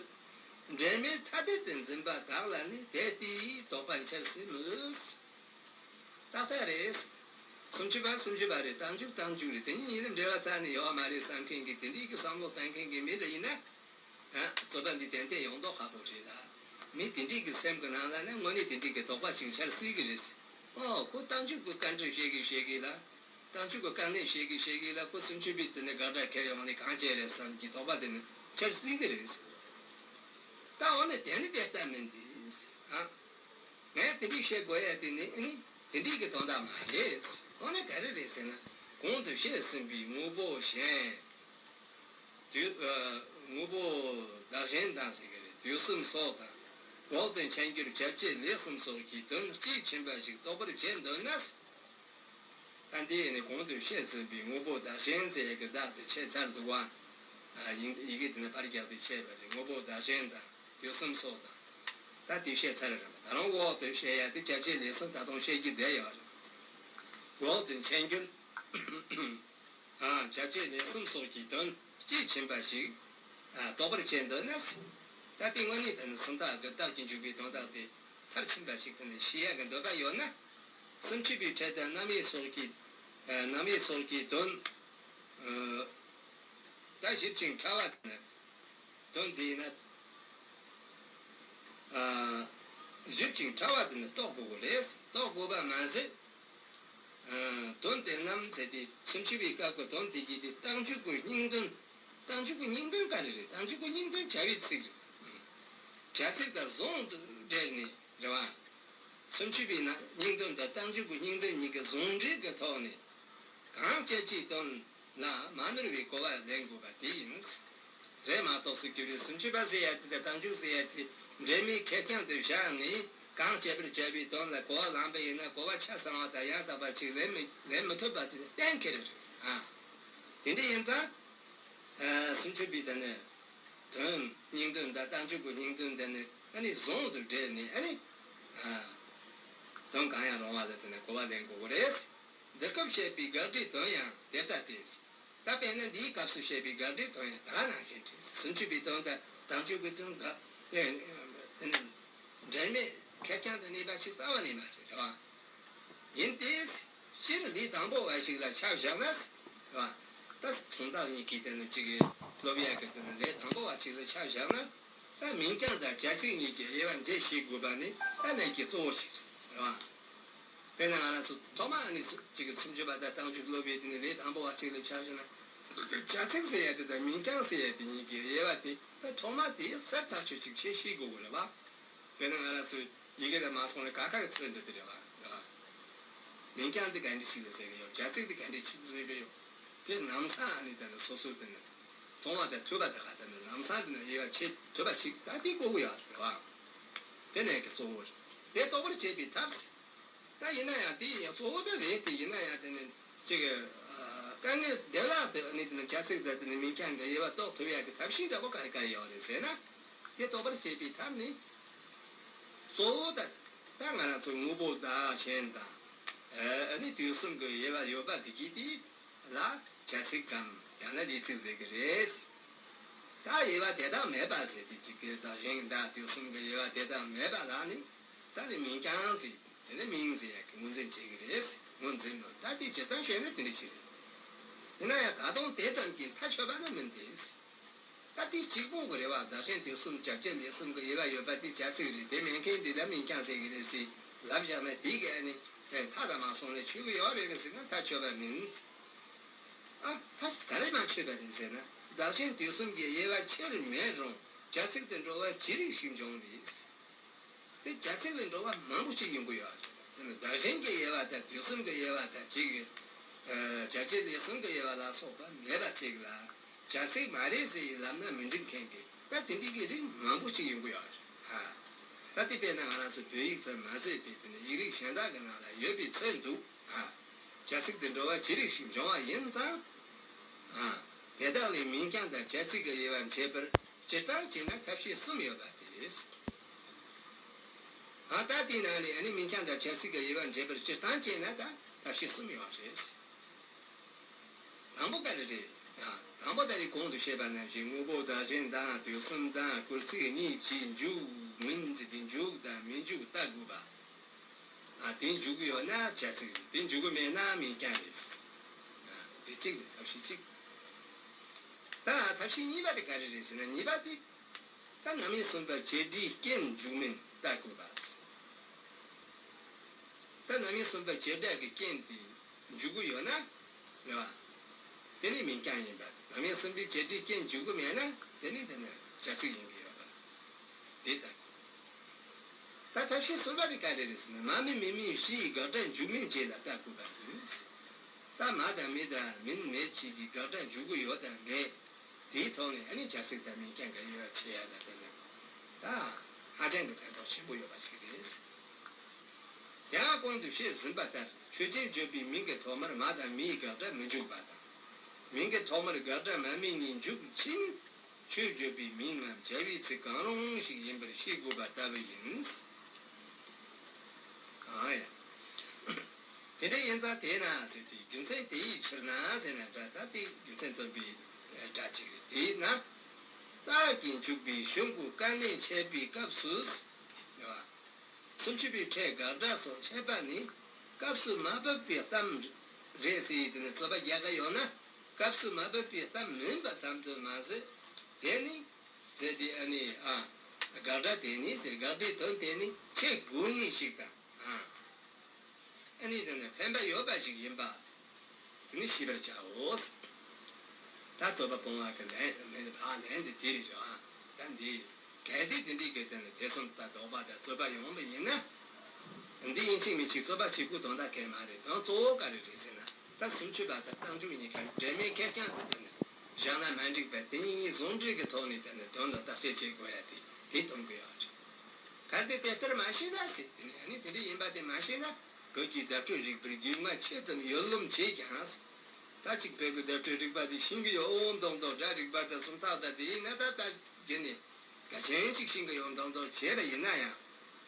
འབྲེལ་མེད་ཐ་དད་དུ་འཛིན་པ་དག་ལ་ནི་དེ་ལྟའི་དོགས་པ་འཆར་སྲིད་མོད། ཏག་ཏག་རེད། སུམ་ཅུ་པ་སུམ་ཅུ་པ་རེད། རྟགས་འཇུག་རྟགས་འཇུག་རེད། དེ་གཉིས་གཉིས་ལ་འབྲེལ་བ་རྩ་ནས་ཡོད་མ་རེད་བསམ་མཁན་གྱི་དེ་འདྲའི་གི་བསམ་བློ་གཏོང་མཁན་གྱི་མི་ལ་ཡིན་ན། ཨ། རྩོད་པ་འདི་ཏན་ཏན་ཡོང་མདོག་ཁ་པོ་རེད་ལ། མི་དེ་འདྲའི་གི་སེམས་ཀྱི་ནང་ལ་ནི་དངོས་གནས་དེ་འདྲའི་གི་དོགས་པ་ཅིག་འཆར་སྲིད་ཀྱི་རེད། ཨོ། ཁོ་རྟགས་འཇུག་གི་བཀའ་འདྲི་བཤད་གི་བཤད་གི་ལ། རྟགས་འཇུག་གི་དཀའ་གནད་བཤད་གི་བཤད་གི་ལ། ཁོ་སུམ་ཅུ་པའི་དེ་ནས་དགག་སྒྲ་ཁྱེར་ཡོང་ནས་གང་བྱས་རེད་བསམ་གྱི་དོགས་པ་དེ་ནི་འཆར་སྲིད་ཀྱི་རེད། ད་འོ་ན་དེ་ནི་དེ་ལྟ་མིན་ཏེ། ཨ། ངས་དེ་འདྲའི་བཤད་དགོས་ཡ་དེ་ནི་ཨ་ནི་དེ་འདྲའི་གི་དོན་དག་མ་རེད། འོ་ན་ག་རེ་རེད་ཟེར་ན། གོང་དུ་བཤད་ཟིན་པའི་དངོས་པོ་གཞན། དུས། ཨ། དངོས་པོ་བདག་གཞན་དང་ཟེར་གི་རེད། དུས་གསུམ་སོགས་དང་། འོག་ཏུ་འཆད་འགྱུར་ཁྱབ་བྱེད་ལས་གསུམ་སོགས་ཀྱི་དོན་དཔྱིས་ཕྱིན་པ་ཞིག་རྟོགས་པར་བྱེད་འདོད་ན། ད་འདི་ནི་གོང་དུ་བཤད་ཟིན་པའི་དངོས་པོ་བདག་གཞན་ཟེར་གི་བདག་དེ་ཆད་ཚར་འདུག་བ། ཨ། ཡིན། ཡི་གེ་དེ་ནི་ཕར་རྒྱག་སྟེ་ཆད་པ་རེད། དངོས་པོ་བདག་གཞན་དང་དུས་གསུམ་སོགས་དང་། ད་དེ་བཤད་ཚར་རེད་པ། ད་རུང་འོག་ཏུ་བཤད་ཡ་དེ་ཁྱབ་བྱེད་ལས་གསུམ་ད་དུང་བཤད་རྒྱུ་བསྡད་ཡོད་རེད། འོག་ཏུ་འཆད་འགྱུར། ཨ། ཁྱབ་བྱེད་ལས་གསུམ་སོགས་ཀྱི་དོན་དཔྱིས་ཕྱིན་པ་ཞིག་ཨ། རྟོགས་པར་བྱེད་འདོད་ན། ད་ལྟའི་དངོས་གནས་དེ་ནི་སུམ་རྟགས་ཀྱི་རྟགས་ཀྱི་འཇུག་པའི་དོན་དག་དེ་མཐར་ཕྱིན་པ་ཞིག་ཏུ་ནི་ཤེས་ཡ་གི་འདོད་པ་ཡོད་ན། སུམ་ཅུ་པའི་ཕྲད་དང་རྣམ་དབྱེ་སོགས་ཀྱི། ཨ། རྣམ་དབྱེ་སོགས་ཀྱི་དོན། ཨ། ད་ཞིབ་ཅིང་ཕྲ་བ་དེ་ནི། དོན་དེ་ཡིན་ན། ཨ། ཞིབ་ཅིང་ཕྲ་བ་དེ་ནི་རྟོགས་དགོས་པ་རེད། རྟོགས་དགོས་པ་མ་ཟད། ཨ། དོན་དེ་རྣམས་ཟེར་ཏེ་སུམ་ཅུ་པའི་སྐབས་ཀྱི་དོན་དེ་གྱིས་ཏེ་རྟགས་འཇུག་གི་སྙིང་དོན། རྟགས་འཇུག་གི་སྙིང་དོན་ག་རེ་རེད། རྟགས་འཇུག་གི་སྙིང་དོན་བྱ་བའི་ཚིག་རེད། བྱ་ཚིག་དང་ཟུང་དུ་འབྲེལ་ནས་རེད་བ། སུམ་ཅུ་པའི་ནང་སྙིང་དོན་དང་རྟགས་འཇུག་གི་སྙིང་དོན་གཉིས་ཀྱི་ཟུང་འབྲེལ་གྱི་ཐོག་ནས་གང་སྤྱད་ཅིའི་དོན་ལ་མ་ནོར་བའི་གོ་བ་ལེན་དགོས་པ་དེ་ཡིན། རེད་མ་གཏོགས་སུ་གྱུར་པའི་སུམ་ཅུ་པ་ཟེར་ཡ་དེ་དང་རྟགས་འཇུག་ཟེར་ཡ་དེ་འབྲེལ་མེད་ཁེར་རྐྱང་དུ་བཞག་ནས་གང་སྤྱད་པར་བྱ་བའི་དོན་ལ་གོ་བ་བླངས་པ་ཡིན་ན་གོ་བ་ཆ་ཚང་བ་དང་ཡང་དག་པ་ཅིག་ལེན་མི་ལེན་མི་ཐུབ་པ་དེ་ནི་གཏན་འཁེལ་རེད། ཨ། དེ་འདྲ་ཡིན་ཙང་། ཨ། སུམ་ཅུ་པའི་དེ་ནི་དོན་སྙིང་དོན་དང་རྟགས་འཇུག་གི་སྙིང་དོན་དེ་ནི་ཨ་ནི་ཟུང་དུ་འབྲེལ་ནས་ཨ་ནི། ཨ། དོན་གང་ཡང་རུང་བ་ལ་དེ་ནི་གོ་བ་ལེན་དགོས་ཀྱི་རེད། འདི་སྐབས་བཤད་པའི་དགག་སྒྲའི་དོན་ཡང་དེ་ལྟ་སྟེ། ད་དཔེར་ན་འདིའི་སྐབས་སུ་བཤད་པའི་དགག་སྒྲའི་དོན་ཡང་ད་ག་ནང་བཞིན་རེད། སུམ་ཅུ་པའི་དོན་དང་རྟགས་འཇུག་གི་དོན་དགག་དེ་ནི་འབྲེལ་མེད་ཁེར་རྐྱང་དུ་གནས་པ་ཞིག་རྩ་བ་ནས་མ་རེད། རེད་བ། ཡིན་ཏེ། སྤྱིར་ལས་དང་པོ་བ་ཞིག་ལ་ཆ་བཞག་ན། རེད་བ། ད་སུམ་རྟགས་གཉིས་ཀྱི་དེ་ནི་གཅིག་གི་སློབ་ཡ་གི་དེ་ནི་ལས་དང་པོ་བ་ཞིག་ལ་ཆ་བཞག་ན། ད་མིང་རྐྱང་དང་བྱ་ཚིག་གཉིས་ཀྱི་དབྱེ་བ་འབྱེད་ཤེས་དགོས་པ་ནི་ད་ལས་ཀྱི་གཙོ་བོ་ཞིག་རེད། རེད་བ། དཔེར་ན་ང་རང་ཚོ་ཐོག་མ་ནི་སུ་གཅིག་གི་སུམ་ཅུ་པ་དང་རྟགས་འཇུག་སློབ་ཡས་དེ་ནི་ལས་དང་པོ་བ་གཅིག་ལ་ཆ་བཞག་ན། བྱ་ཚིག་ཟེར་ཡ་དེ་དང་མིང་རྐྱང་ཟེར་ཡ་དེ་གཉིས་ཀྱི་དབྱེ་བ་དེ་ད་ཐོག་མ་དེ་གསལ་ཐག་ཆོད་ཅིག་ཕྱེ་ཤེས་དགོས་ཀྱི་རེད་བ། དཔེར་ན་ང་རང་ཚོས་ཡི་གེ་ལ་མ་སོང་ན་ཀ་ཁ་གི་ཚོད་འདི་དེ་རེད་བ། རེད་བ། མིང་རྐྱང་དེ་ག་འདྲ་ཞིག་ལ་ཟེར་གི་ཡོད། བྱ་ཚིག་དེ་ག་འདྲ་ཞིག་ཟེར་གི་ཡོད། དེ་ལམ་སང་ཨ་ནི་དེ་ནི་སོ་སོར་དེ་ནི་མཐོང་བ་དང་ཐོས་པ་དང་ག་དེ་ནི་ལམ་སང་དེ་ནི་དབྱེ་བ་ཕྱེ་ཐུབ་པ་ཞིག་ད་དེ་དགོས་ཀྱི་ཡོད་རེད་བ། དེ་ནས་ཀྱི་གཙོ་བོ་རེད། དེ་རྟོགས་པར་བྱེད་པའི་ཐབས། ད་ཡིན་ན་ཡང་དེ་ཡང་གཙོ་བོ་ད་རེད་དེ། ཡིན་ན་ཡང་དེ་ནི་གཅིག་གི་དཀའ་ངལ་བདེ་བླག་ཏུ་ནི་དེ་ནི་བྱ་ཚིག་དང་དེ་ནི་མིང་རྐྱང་གི་དབྱེ་བ་རྟོགས་ཐུབ་ཡག་གི་ཐབས་ཤེས་འདྲ་པོ་ག་རེ་ག་རེ་ཡོད་རེད་ཟེར་ན། དེ་རྟོགས་པར་བྱེད་པའི་ཐབས་ནི། གཙོ་བོ་ད་ད་ང་རང་ཚོ་དངོས་པོ་བདག་གཞན་དང་། ཨ་ནི་དུས་གསུམ་གྱི་དབྱེ་བ་ཡོད་པ་དེ་གྱིས་དེ་ལ་བྱ་ཚིག་གམ་ཡང་ན་ལས་ཚིག་ཟེར་གི་རེད། ད་དབྱེ་བ་དེ་དག་མེད་པ་ཟེར་དེ་གཅིག་གི་བདག་གཞན་དང་དུས་གསུམ་གྱི་དབྱེ་བ་དེ་དག་མེད་པ་ལ་ནི། ད་ནི་མིང་རྐྱང་ཟེར། དེ་ནི་མིང་ཟེར་ཡག་གི་ངོས་འཛིན་བྱེད་ཀྱི་རེད། ངོས་འཛིན་ནོ། ད་དེ་སྤྱིར་བཏང་བཤད་ན་དེ་འདྲ་ཞིག་རེད། ཡིན་ན་ཡང་ད་དུང་དེ་ཙམ་གྱིས་མཐའ་ཆོད་པ་ནི་མིན་ཏེ། ད་དེ་གཅིག་པོ་གི་རེད་བ། བདག་གཞན་དུས་གསུམ་བྱ་བྱེད་ལས་གསུམ་གྱི་དབྱེ་བ་ཡོད་པ་དེ་བྱ་ཚིག་རེད། དེ་མེད་མཁན་འདི་ལ་མིང་རྐྱང་ཟེར་གི་རེད་ཟེར་ལབ་བཞག་ན་དེ་གི་ཨ་ནི་མཐའ་དང་མ་སོང་ནས་ཆོད་གི་ཡོད་རེད་གི་ཟེར་ན་མཐའ་ཆོད་པ་མིན། ཨ། མཐའ་ག་རེ་མ་ཆོད་པ་རེད་ཟེར་ན། བདག་གཞན་དུས་གསུམ་གྱི་དབྱེ་བ་ཆེར་མེད་རུང་བྱ་ཚིག་ཏུ་འགྲོ་བ་ཇི་རིགས་ཤིག་འབྱུང་བས། དེ་བྱ་ཚིག་ལས་འགྲོ་བ་མང་པོ་ཅིག་ཡོང་གི་ཡོད་རེད། བདག་གཞན་གྱི་དབྱེ་བ་དང་དུས་གསུམ་གྱི་དབྱེ་བ་དང་གཅིག་གི། ཨ། བྱ་བྱེད་ལས་གསུམ་གྱི་དབྱེ་བ་ལ་སོགས་པ་མེད་པ་ཅིག་ལ་བྱ་ཚིག་མ་རེད་ཟེར་ལབ་ན་མི་འགྲིག་མཁན་གྱི་ད་དེ་འདྲའི་གི་རིགས་མང་པོ་ཅིག་ཡོང་གི་ཡོད་རེད། ཨ། ད་དེ་དཔེར་ན་ང་རང་ཚོ་བོད་ཡིག་ཙམ་མ་ཟད་པའི་དེ་ནི་ཡིག་རིགས་གཞན་དག་གི་ནང་ལ་ཡོད་པའི་ཚུལ་འདུག། ཨ། བྱ་ཚིག་ཏུ་འགྲོ་བ་ཇི་རིགས་ཤིག་འབྱུང་བ་ཡིན་ཙང་། ཨ། དེ་དག་ལས་མིང་རྐྱང་དང་བྱ་ཚིག་གི་དབྱེ་བ་འབྱེད་པར། སྤྱིར་བཏང་བྱས་ན་ཐབས་ཤེས་གསུམ་ཡོད་པ་སྟེ། ཨ། ད་དེའི་ནང་ནས་ཨ་ནི་མིང་རྐྱང་དང་བྱ་ཚིག་གི་དབྱེ་བ་འབྱེད་པར་སྤྱིར་བཏང་བྱས་ན་ད་ཐབས་ཤེས་གསུམ་ཡོད་རེད། དང་པོ་ག་རེ་རེད། ཨ། དང་པོ་ད་རེས་གོང་དུ་བཤད་པ་ནང་བཞིན་དངོས་པོ་བདག་གཞན་དང་དུས་གསུམ་དང་སྐུལ་ཚིག་གཉིས་ཀྱིས་འཇུག་མིན་ཟེར་ཏེ་འཇུག་དང་མི་འཇུག་བལྟ་དགོས་པ། ཨ། དེ་འཇུག་གི་ཡོད་ན་བྱ་ཚིག་རེད། དེ་འཇུག་གི་མེད་ན་མིང་རྐྱང་རེད། ཨ། དེ་གཅིག་རེད། ཐབས་ཤེས་གཅིག་ད་ཐབས་ཤེས་གཉིས་པ་དེ་ག་རེ་རེད་ཟེར་ན། གཉིས་པ་དེ། ད་རྣམ་དབྱེ་གསུམ་པ་བྱེད་སྒྲའི་རྐྱེན་འཇུག་མིན་བལྟ་དགོས་པ། ད་རྣམ་དབྱེ་གསུམ་པ་བྱེད་སྒྲ་གི་རྐྱེན་དེ་འཇུག་གི་ཡོད་ན། རེད་བ། དེ་ནི་མིང་རྐྱང་ཡིན་པ། རྣམ་དབྱེ་གསུམ་པའི་བྱེད་སྒྲའི་རྐྱེན་འཇུག་གི་མེད་ན། དེ་ནི་དེ་ནི་བྱ་ཚིག་ཡིན་གྱི་ཡོད་པ། དེ་ལྟ། ད་ཐབས་ཤེས་གསུམ་པ་དེ་ག་རེ་རེད་ཟེར་ན། མ་མི་མི་མིན་བཞི་ཡི་དགག་སྒྲ་འཇུག་མིན་བཅས་ལ་བལྟ་དགོས་པ་ཡིན། ད་མ་དང་མི་དང་མིན་མེད་བཅས་ཀྱི་དགག་སྒྲ་འཇུག་གི་ཡོད་དང་མེད། དེའི་ཐོག་ནས་ཨ་ནི་བྱ་ཚིག་དང་མིང་རྐྱང་ག་དབྱེ་བ་ཕྱེ་ཡ་ལ་བརྟེན་ནས། ད་ཧ་ཅང་གི་ཕན་ཐོགས་ཆེན་པོ་ཡོད་པ་ཞིག་རེད། ཡང་གོང་དུ་བཤད་ཟིན་པ་ལྟར་ཆོས་ཅན་བརྗོད་པའི་མིང་གི་ཐོག་མར་མ་དང་མིའི་དགག་སྒྲ་མི་འཇུག་པ་དང་། མིང་གི་ཐོག་མར་དགག་སྒྲ་མ་མི་གཉིས་འཇུག་ཕྱིན། ཆོས་བརྗོད་པའི་མིང་ངམ་བྱ་བའི་ཚིག་གང་རུང་ཞིག་ཡིན་པར་ཤེས་དགོས་པ་ལྟ་བུ་ཡིན། གང་ཡང་། དེ་འདྲ་ཡིན་ཙང་དེས་ན་ཟེར་ཏེ། རྒྱུ་མཚན་དེའི་ཕྱིར་ན་ཟེར་ན་འདྲ། ད་དེ་རྒྱུ་མཚན་སྟོན་པའི་སྒྲ་ཅིག་རེད། དེས་ན། རྟགས་ཀྱིས་འཇུག་པའི་གཞུང་གི་དཀའ་གནད་འཆད་པའི་སྐབས་སུ། རེད་བ། སུམ་ཅུ་པའི་ཕྲད་དགག་སྒྲ་སོགས་འཆད་པ་ནི་སྐབས་སུ་མ་བབ་པའི་གཏམ་རེད་ཟེར་ཡི། དེ་ནི་རྩོད་པ་རྒྱག་གི་ཡོད་ན། སྐབས་སུ་མ་བབ་པའི་གཏམ་མིན་པ་ཙམ་དུ་མ་ཟད། དེ་ནི་ཟེར་ཏེ། ཨ་ནི། ཨ། དགག་སྒྲ་དེ་ནི་ཟེར། དགག་སྒྲའི་དོན་དེ་ནི་འཆད་དགོས་ངེས་ཤིག་དང་། ཨ། ཨ་ནི་དེ་ནི་ཕན་པ་ཡོད་པ་ཞིག་ཡིན་པ། དེ་ནི་ཤེས་པར་བྱའོ། ད་རྩོད་པ་སྤོང་བ་གི་ལན་མེད་ན་ཕར་ལན་དེ་དེ་རེད་བ། ད་འདི་གལ་ཏེ་དེ་འདྲའི་གི་དེ་ནི་དེ་གསུམ་ད་དོགས་པ་དང་རྩོད་པ་ཡོང་བ་ཡིན་ན། འདི་ཡིན་གཅིག་མིན་གཅིག་རྩོད་པ་བྱེད་དགོས་དོན་དག་གང་ཡང་མ་རེད། དོན་གཙོ་བོ་ག་རེ་རེད་ཟེར་ན། ད་སུམ་ཅུ་པ་དང་རྟགས་འཇུག་གཉིས་ཀ་འབྲེལ་མེད་ཁེར་རྐྱང་དུ་དེ་ནི་བཞག་ན་མ་འགྲིག་པ། དེ་གཉིས་ཟུང་འབྲེལ་གྱི་ཐོག་ནས་དེ་ནི་དོན་ལ་བརྟག་དཔྱད་བྱེད་དགོས་ཡ་དེ་དེ་སྟོན་དགོས་ཡོད་རེད། གལ་ཏེ་དེ་ལྟར་མ་ཤེས་ན་ཟེར། དེ་ནི་ཨ་ནི་དེ་འདྲ་ཡིན་པ་དེ་མ་ཤེས་ན། བོད་ཀྱི་བརྡ་སྤྲོད་རིག་པར་རྒྱུས་མངའ་ཆེ་ཙམ་ཡོད་ལུམ་བྱས་ཀྱང་། ད་ཅིག་བོད་ཀྱི་བརྡ་སྤྲོད་རིག་པ་དེ་ཤེས་ཀྱི་ཡོད་མདོག་མདོག་འདྲ། རིག་པ་དང་སུམ་རྟགས་དང་དེ་ཡིན་ན། ད་ལྟ་རྒྱུན་ནས་གལ་ཆེན་ཅིག་ཤེས་ཀྱི་ཡོད་མདོག་མདོག་བྱས་པ་ཡིན་ན་ཡང་།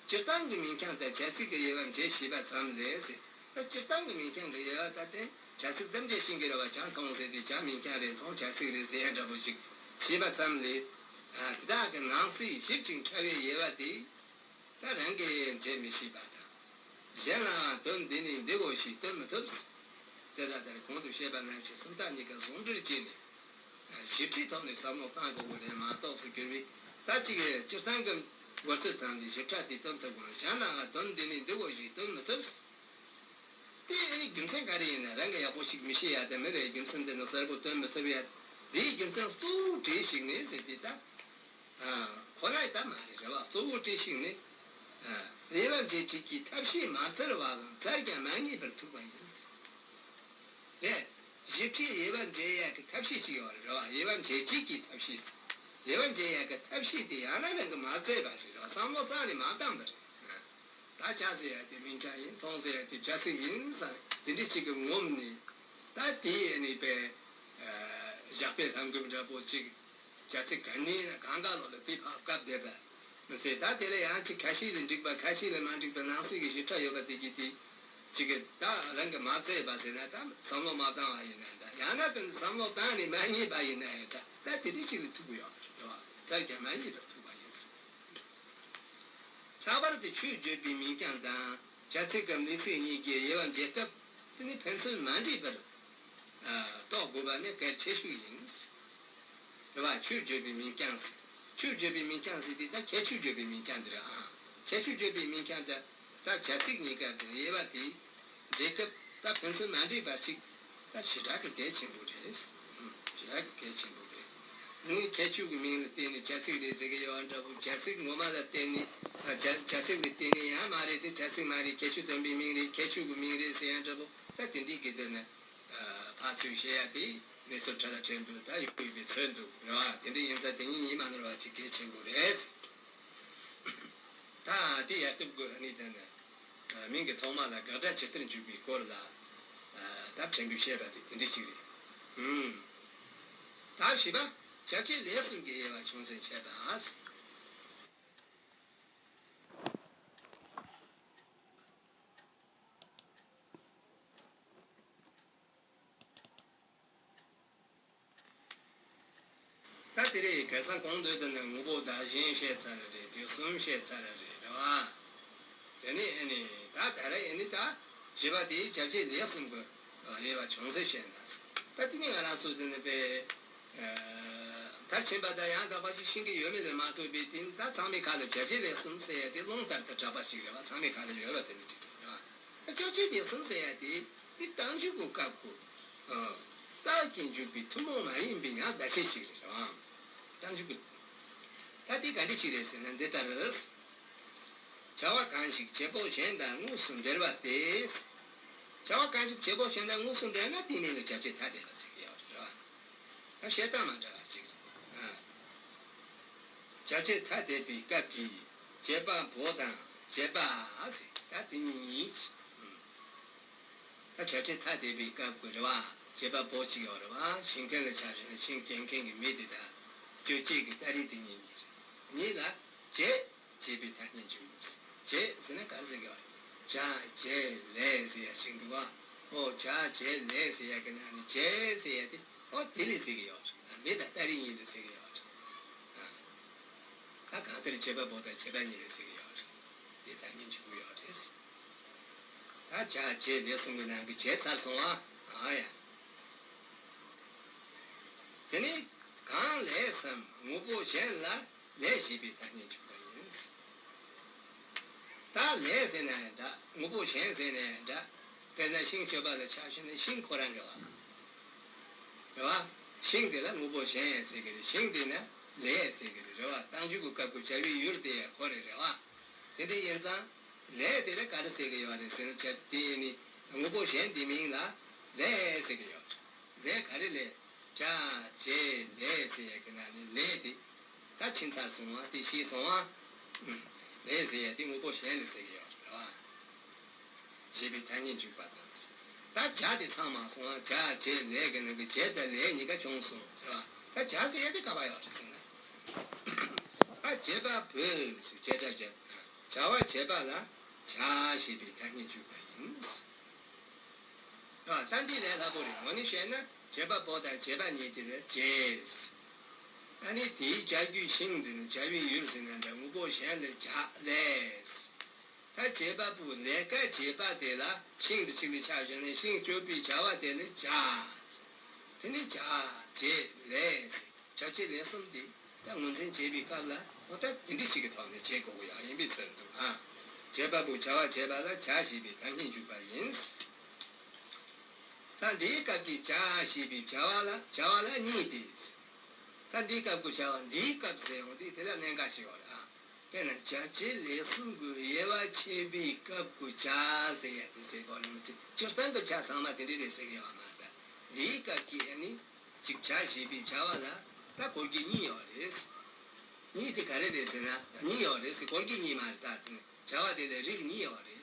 སྤྱིར་བཏང་གི་མིང་རྐྱང་དང་བྱ་ཚིག་གི་དབྱེ་བ་འབྱེད་ཤེས་པ་ཙམ་ལས་ཟེར། ད་སྤྱིར་བཏང་གི་མིང་རྐྱང་གི་དབྱེ་བ་ད་དེ་བྱ་ཚིག་ཙམ་གྱིས་ཤེས་ཀྱི་རེད་བ། བྱ་མཐོང་ཟེར་དུས་བྱ་མིང་རྐྱང་རེད། མཐོང་བྱ་ཚིག་རེད་ཟེར་ཡ་འདྲ་པོ་ཅིག་ཤེས་པ་ཙམ་ལས། ཨ། དེ་དག་གི་ནང་གསེས་ཞིབ་ཅིང་ཕྲ་བའི་དབྱེ་བ་དེ། ད་རང་གིས་འབྱེད་མི་ཤེས་པ་དང་། གཞན་ལའང་དོན་འདི་ནི་འདི་འོ་ཞེས་སྟོན་མི་ཐུབ། དེ་ལྟ་ལྟར་གོང་དུ་བཤད་པ་ནང་བཞིན་སུམ་རྟགས་གཉིས་ཀ་ཟུང་འབྲེལ་བྱས་ནས། ཞིབ་ཕྲའི་ཐོག་ནས་བསམ་བློ་གཏང་དགོས་པ་རེད་མ་གཏོགས་སུ་གྱུར་པའི། ད་ཅིག་སྤྱིར་བཏང་གི་འགོད་ཚུལ་ཙམ་གྱིས་ཞིབ་ཕྲ་དེ་སྟོན་ཐུབ་ཀྱང་། གཞན་ལའང་དོན་འདི་ནི་འདི་འོ་ཞེས་སྟོན་མི་ཐུབ། དེ་ཨེ་རྒྱུ་མཚན་ག་རེ་ཡིན་ན། རང་གིས་ཡག་པོ་ཞིག་མི་ཤེས་ཡ་དེ་མི་རེད། རྒྱུ་མཚན་དེ་ནི་གསལ་པོ་སྟོན་མི་ཐུབ་ཡ། དེའི་རྒྱུ་མཚན་གཙོ་བོ་བྲིས་ཤིག་ནས་ཟེར་དུས་ད། ཨ། ཁོ་ན་ཡི་ད་མ་རེད། རེད་བ། གཙོ་བོ་བྲིས་ཤིག་ནས། ཨ། དབྱེ་བ་འབྱེད་བྱེད་ཀྱི་ཐབས་ཤེས་མ་བཙལ་བའམ་བཙལ་ཀྱང་མ་རྙེད་པར་ཐུག་པ་ཡིན། དེ་ཞིབ་ཕྲའི་དབྱེ་བ་འབྱེད་ཡ་གི་ཐབས་ཤེས་ཤིག་ཡོད་རེད་བ། དབྱེ་བ་འབྱེད་བྱེད་ཀྱི་ཐབས་ཤེས། དབྱེ་བ་འབྱེད་ཡ་གི་ཐབས་ཤེས་དེ་ཡང་ན་རང་གིས་མ་བཙལ་བ་རེད་བ། བསམ་བློ་བཏང་ནས་མ་བཏང་བ་རེད། ད་བྱ་ཟེར་ཡ་དེ་མིང་རྐྱང་ཡིན། མཐོང་ཟེར་ཡ་དེ་བྱ་ཚིག་ཡིན་བསམ། དེ་འདྲ་ཅིག་གི་ངོམ་ནས། ད་དེ་ཨ་ནི་པའི་ཨ་ཞགས་པའི་ལྷམ་གོག་འདྲ་པོ་ཅིག་བྱ་ཚིག་ག་ནས་ན་གང་ག་ལོག་ལ་དེ་ཕར་བཀབ་བསྡད་པ་མི་ཚད། ད་དེ་ལ་ཡང་ཅིག་ཁ་ཤས་ལ་འགྲིག་པ། ཁ་ཤས་ལ་མ་འགྲིག་པ། ནང་གསེས་ཀྱི་ཞིབ་ཕྲ་ཡོད་པ་དེ་གིས་དེ་ཅིག་གི་ད་རང་གིས་མ་བཙལ་བ་ཟེར་ན། ད་བསམ་བློ་མ་བཏང་བ་ཡིན་ན་འདྲ། ཡང་ན་དེ་བསམ་བློ་བཏང་ནས་མ་རྙེད་པ་ཡིན་ན་ཡང་འདྲ། ད་དེ་འདྲ་ཅིག་ལ་ཐུག་གི་ཡོད་རེད་བ། བཙལ་ཀྱང་མ་རྙེད་པར་ཐུག་པ་ཡིན། ལྷག་པར་དུ་ཆོས་བརྗོད་པའི་མིང་རྐྱང་དང་བྱ་ཚིག་གམ་ལས་ཚིག་གཉིས་ཀྱི་དབྱེ་བ་འབྱེད་སྐབས། དེ་ནི་ཕན་ཚུན་མ་འདྲེས་པར། ཨ། རྟོགས་དགོས་པ་ནི་གལ་ཆེ་ཤོས་ཡིན། རེད་བ། ཆོས་བརྗོད་པའི་མིང་རྐྱང་ཟེར། ཆོས་བརྗོད་པའི་མིང་རྐྱང་ཟེར་དུས་ད་ཁྱད་ཆོས་བརྗོད་པའི་མིང་རྐྱང་དེ་རེད། ཨ། ཁྱད་ཆོས་བརྗོད་པའི་མིང་རྐྱང་དེ། ད་བྱ་ཚིག་གཉིས་ཀ་གི་དབྱེ་བ་དེ་འབྱེད་སྐབས་ད་ཕན་ཚུན་མ་འདྲེས་པ་ཞིག་ད་ཞེ་དྲག་གི་གལ་ཆེན་པོ་རེད། ཞེ་དྲག་གི་གལ་ཆེན་པོ་རེད། ངས་ཁྱད་ཆོས་ཀྱི་མིང་ལ་བརྟེན་ནས་བྱ་ཚིག་རེད་ཟེར་གི་ཡོད་འདྲ་པོ། བྱ་ཚིག་ངོ་མ་ལ་བརྟེན་ནས། ཨ། བྱ་བྱ་ཚིག་ལ་བརྟེན་ནས་ཡང་མ་རེད། དེ་བྱ་ཚིག་མ་རེད། ཁྱད་ཆོས་སྟོན་པའི་མིང་རེད། ཁྱད་ཆོས་ཀྱི་མིང་རེད་ཟེར་ཡང་འདྲ་པོ། ད་དེ་འདྲའི་གི་དེ་ནི། ཨ། ཕར་ཚུར་བཤད་ཡ་དེ་གནས་ཚུལ་ཕྲ་ལ་ཕྲན་དུ་ད་ཡོད་པའི་ཚོད་འདུག་རེད་བ། དེ་འདྲ་ཡིན་ཙང་དེ་གཉིས་ཡིན་མ་ནོར་བ་ཅིག་གལ་ཆེན་པོ་རེད། ད་དེ་ཡར་སྟབས་དགོས་ནི་དེ་ནི། མིང་གི་ཐོག་མ་ལ་དགག་སྒྲ་ཇི་ལྟར་འཇུག་པའི་སྐོར་ལ། ད་ཕྲན་བུ་བཤད་པ་དེ་དེ་འདྲ་ཅིག་རེད། ཨུམ། ད་བཞི་པ། བྱ་བྱེད་ལས་གསུམ་གྱི་དབྱེ་བ་ཅུང་ཟད་འཆད་པ། ད་དེ་རེད། ཁ་སང་གོང་དུ་དེ་ནས་དངོས་པོ་བདག་གཞན་བཤད་ཚར་རེད། དུས་གསུམ་བཤད་ཚར་རེད། རེད་བ། དེ་ནས་ཨ་ནི་ ད་ད་རེས་ཨ་ནི་ད་བཞི་པ་དེ་བྱ་བྱེད་ལས་གསུམ་གྱི་དབྱེ་བ་ཅུང་ཟད་བཤད་ན། ད་དེ་ནི་ང་རང་ཚོ་དེ་ནི་པས་མཐར་ཕྱིན་པ་དང་ཡང་དག་པ་ཞིག་ཤེས་ཀྱི་ཡོད་མེད་ལ་མ་ལྟོས་པའི་དེ་ནི་ད་ཚང་མའི་ཁ་ལ་བྱ་བྱེད་ལས་གསུམ་ཟེར་ཡ་དེ་རླུང་ལྟར་དུ་གྲགས་པ་ཞིག་རེད་བ། ཚང་མའི་ཁ་ལ་ཡོད་པ་དེ་ནི་གཅིག་རེད་བ། ད་བྱ་བྱེད་ལས་གསུམ་ཟེར་ཡ་དེ་དེ་རྟགས་འཇུག་གི་སྐབས་ཀྱི་རྟགས་ཀྱིས་འཇུག་པའི་ཐུན་མོང་མ་ཡིན་པའི་ཡང་བརྡ་ཆད་ཞིག་རེད་བ། རྟགས་འཇུག་གི་ད་དེ་ག་འདྲ་ཞིག་རེད་ཟེར་ན་འདི་ལྟར། བྱ་བ་གང་ཞིག་བྱེད་པོ་གཞན་དང་དངོས་སུ་འབྲེལ་བ་སྟེ། བྱ་བ་གང་ཞིག་བྱེད་པོ་གཞན་དང་དངོས་སུ་འབྲེལ་ན་དེའི་མིང་ལ་བྱ་བྱེད་ཐ་དད་པ་ཟེར་གྱི་ཡོད་རེད་བ། ད་བཤད་སྟངས་མ་འདྲ་བ་ཞིག་རེད། བྱ་བྱེད་ཐ་དད་པའི་སྐབས་ཀྱི་བྱེད་པ་པོ་དང་བྱེད་པ་ཟེར་ད་དེ་གཉིས་ཡིན། ད་བྱ་བྱེད་ཐ་དད་པའི་སྐབས་ཀྱི་རེད་བ། བྱེད་པ་པོ་གཅིག་ཡོད་རེད་བ། ཤིང་མཁན་ལ་ཆ་བཞག་ན་ཤིང་སྐྱེལ་མཁན་གྱི་མི་དེ་དང་། སྤྱོད་བྱེད་ཀྱི་སྟ་རེ་དེ་གཉིས་གཉིས་རེད། གཉིས་ལ་བྱེད། བྱེད་པའི་ཐ་སྙད་འཇུག་བྱེད་ཟེར་ན་ག་རེ་ཟེར་གྱི་ཡོད་རེད། བྱ་བྱེད་ལས་ཟེར་ཡ་ཞིག་འདུག་བ། ཨོ་བྱ་བྱེད་ལས་ཟེར་ཡ་གི་ནང་ནས་བྱེད་ཟེར་ཡ་དེ་ཨོ་དེ་ལས་ཟེར་གྱི་ཡོད་རེད། མི་དང་སྟ་རེ་གཉིས་ལས་ཟེར་གྱི་ཡོད་རེད། ད་གང་ལྟར་བྱེད་པ་པོ་དང་བྱེད་པ་གཉིས་ལས་ཟེར་གྱི་ཡོད་རེད། དེ་ཐ་སྙད་འཇུག་གི་ཡོད་རེད། ད་བྱ་བྱེད་ལས་གསུམ་གྱི་ནང་གི་བྱས་ཚར་སོང་ཨ། ཨ་ཡ། དེ་ནི་གང་ལས་སམ་དངོས་པོ་གཞན་ལ་ལས་ཞེས་པའི་ཐ་སྙད་འཇུག་པ་ཡིན། ད་ལས་ཟེར་ན་ཡང་འདྲ། དངོས་པོ་གཞན་ཟེར་ན་ཡང་འདྲ། དཔེར་ན་ཤིང་གཅོད་པ་ལ་ཆ་བཞག་ན་ཤིང་ཁོ་རང་རེད་བ། རེད་བ། ཤིང་དེ་ལ་དངོས་པོ་གཞན་ཟེར་གི་རེད། ཤིང་དེ་ན་ལས་ཟེར་གི་རེད། རེད་བ། རྟགས་འཇུག་གི་སྐབས་ཀྱི་བྱ་བའི་ཡུལ་དེ་ཡང་ཁོ་རེད། རེད་བ། དེ་འདྲ་ཡིན་ཙང་ལས་དེ་ལ་ག་རེ་ཟེར་གི་ཡོད་རེད་ཟེར་ན་བྱ་དེ་ནི་དངོས་པོ་གཞན་དེ་མིང་ལ་ལས་ཟེར་གི་ཡོད་རེད། ལས་ག་རེ་ལས། བྱ་བྱེད་ལས་ཟེར་ཡ་གི་ནང་ནས་ལས་དེ་ད་ཕྱིན་ཚར་སོང་བ། དེ་ཤེས་སོང་བ། ལས་ཟེར་ཡ་དེ་དངོས་པོ་གཞན་ལ་ཟེར་གི་ཡོད་རེད་བ། ཞེས་པའི་ཐ་སྙད་འཇུག་པ་དང་། ད་བྱ་དེ་ཚང་མ་སོང་བ། བྱ་བྱེད་ལས་ཀྱི་ནང་གི་བྱེད་དང་ལས་གཉིས་ཀ་བྱུང་སོང་རེད་བ། ད་བྱ་ཟེར་ཡ་དེ་ག་པར་ཡོད་རེད་ཟེར་ན། ད་བྱེད་པ་པོས་ཟེར་བྱེད་སྒྲ་བྱེད། བྱ་བ་བྱེད་པ་ལ་བྱ་ཞེས་པའི་ཐ་སྙད་འཇུག་པ་ཡིན། ཨ། ད་འདི་ལས་སླ་པོ་རེད། ངོ་ནས་བཤད་ན་བྱེད་པ་པོ་དང་བྱེད་པ་གཉིས་དེ་ལ་བྱེད། ཨ་ནི་དེའི་བྱ་རྒྱུ་ཤིང་དེ་ནི་བྱ་བའི་ཡུལ་ཟེར་ན་འདྲ། དངོས་པོ་གཞན་ལ་བྱ་ལས། ད་བྱེད་པ་པོ་ལས་ཀ་བྱེད་པ་དེ་ལ་ཤིང་དེ་གཅིག་ལ་ཆ་བཞག་ན་ཤིང་གཅོད་པའི་བྱ་བ་དེ་ལ་བྱ། དེ་ནི་བྱ་བྱེད་ལས། བྱ་བྱེད་ལས་གསུམ་དེ་ད་ངོས་འཛིན་བྱེད་པའི་སྐབས་ལ་འོ་ད་དེ་འདྲ་ཞིག་གི་ཐོག་ནས་བྱེད་དགོས་ཀྱི་ཡང་ཡིན་པའི་ཚོད་འདུག་ཨ། བྱེད་པ་པོ་བྱ་བ་བྱེད་པ་ལ་བྱ་ཞེས་པའི་ཐ་སྙད་འཇུག་པ་ཡིན། ད་འདིའི་སྐབས་ཀྱི་བྱ་ཞེས་པའི་བྱ་བ་ལ་བྱ་བ་ལ་གཉིས་ཏེ། ད་འདིའི་སྐབས་ཀྱི་བྱ་བ་འདིའི་སྐབས་ཟེར་ཡོང་དུས་དེ་ལ་གནད་འགག་ཞིག་ཡོད་རེད་ཨ། དཔེར་ན་བྱ་བྱེད་ལས་གསུམ་གྱི་དབྱེ་བ་ཕྱེ་བའི་སྐབས་ཀྱི་བྱ་ཟེར་ཡ་དེ་ཟེར་དགོས་རེད་མ་ཟད། སྤྱིར་བཏང་གི་བྱ་ཚང་མ་དེ་འདྲ་རེད་ཟེར་གི་ཡོད་མ་རེད། ད་འདིའི་སྐབས་ཀྱི་ཨ་ནི། གཅིག་བྱ་ཞེས་པའི་བྱ་བ་ལ་ད་སྐོར་གྱི་གཉིས་ཡོད་རེད། གཉིས་དེ་ག་རེ་རེད་ཟེར་ན། གཉིས་ཡོད་རེད་ཟེར། སྐོར་གྱི་གཉིས་མ་རེད། ད་དེ་ནི་བྱ་བ་དེ་ལ་རིགས་གཉིས་ཡོད་རེད།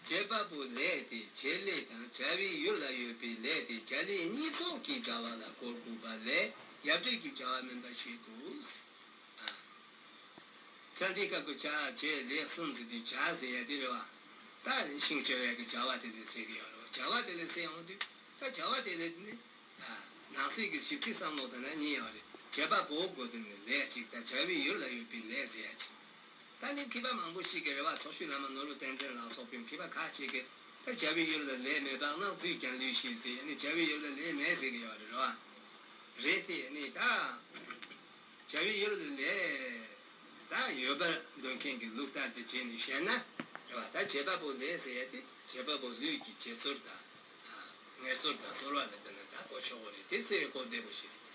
བྱེད་པ་པོའི་ལས་དེ་བྱེད་ལས་དང་བྱ་བའི་ཡུལ་ལ་ཡོད་པའི་ལས་དེ་བྱ་ལས་གཉིས་ཚོགས་ཀྱི་བྱ་བ་ལ་སྐོར་དགོས་པ་ལས་ཡབ་བྲལ་གྱི་བྱ་བ་མིན་པ་ཤེས་དགོས། ཨ། ད་འདིའི་སྐབས་ཀྱི་བྱ་བྱེད་ལས་གསུམ་ཟེར་དུས་བྱ་ཟེར་ཡ་དེ་རེད་བ། ད་ཤིང་གཅོད་ཡ་གི་བྱ་བ་དེ་ལས་ཟེར་གི་ཡོད་རེད་བ། བྱ་བ་དེ་ལས་ཟེར་ཡོང་དུས་ད་བྱ་བ་དེ་ལས་དེ་ནི། ཨ། ནང་གསེས་ཀྱི་ཞིབ་ཕྲའི་བསམ་བློ་དང་ན་གཉིས་ཡོད་རེད། བྱེད་པ་པོ་དགོས་དེ་ནི་ལས་གཅིག་དང་བྱ་བའི་ཡུལ་ལ་ཡོད་པའི་ལས་ཟེར་ཡ་གཅིག་ད་ནི་མཁས་པ་མང་པོ་ཞིག་གིས་རེད་བ། ཚོགས་ཞུགས་བླ་མ་ནོར་བུ་བསྟན་འཛིན་ལ་སོགས་པའི་མཁས་པ་ཁག་ཅིག་གིས་ད་བྱ་བའི་ཡུལ་ལ་ལས་མེད་པ་ན་རྫས་ཀྱང་ལུས་ཤེས་ཟེར། ཨ་ནི་བྱ་བའི་ཡུལ་ལ་ལས་མེད་ཟེར་གི་ཡོད་རེད་བ། རེད་དེ་ནི་ད། བྱ་བའི་ཡུལ་ལ་ལས་ད་ཡོད་པར་འདོད་མཁན་གྱི་ལུགས་ལྟར་དུ་བྱས་ནས་བཤད་ན། རེད་བ། ད་བྱེད་པ་པོ་ལས་ཟེར་ཡ་དེ་བྱེད་པ་པོ་ལུས་ཀྱི་བྱེད་ཚུལ་དང་། ངལ་གསོ་དང་གསོལ་བ་ལ་བསྟུན་ནས་ད་གོ་ཆོག་གི་རེད། དེ་ཚེ་གོ་བདེ་པོ་ཞིག་རེད།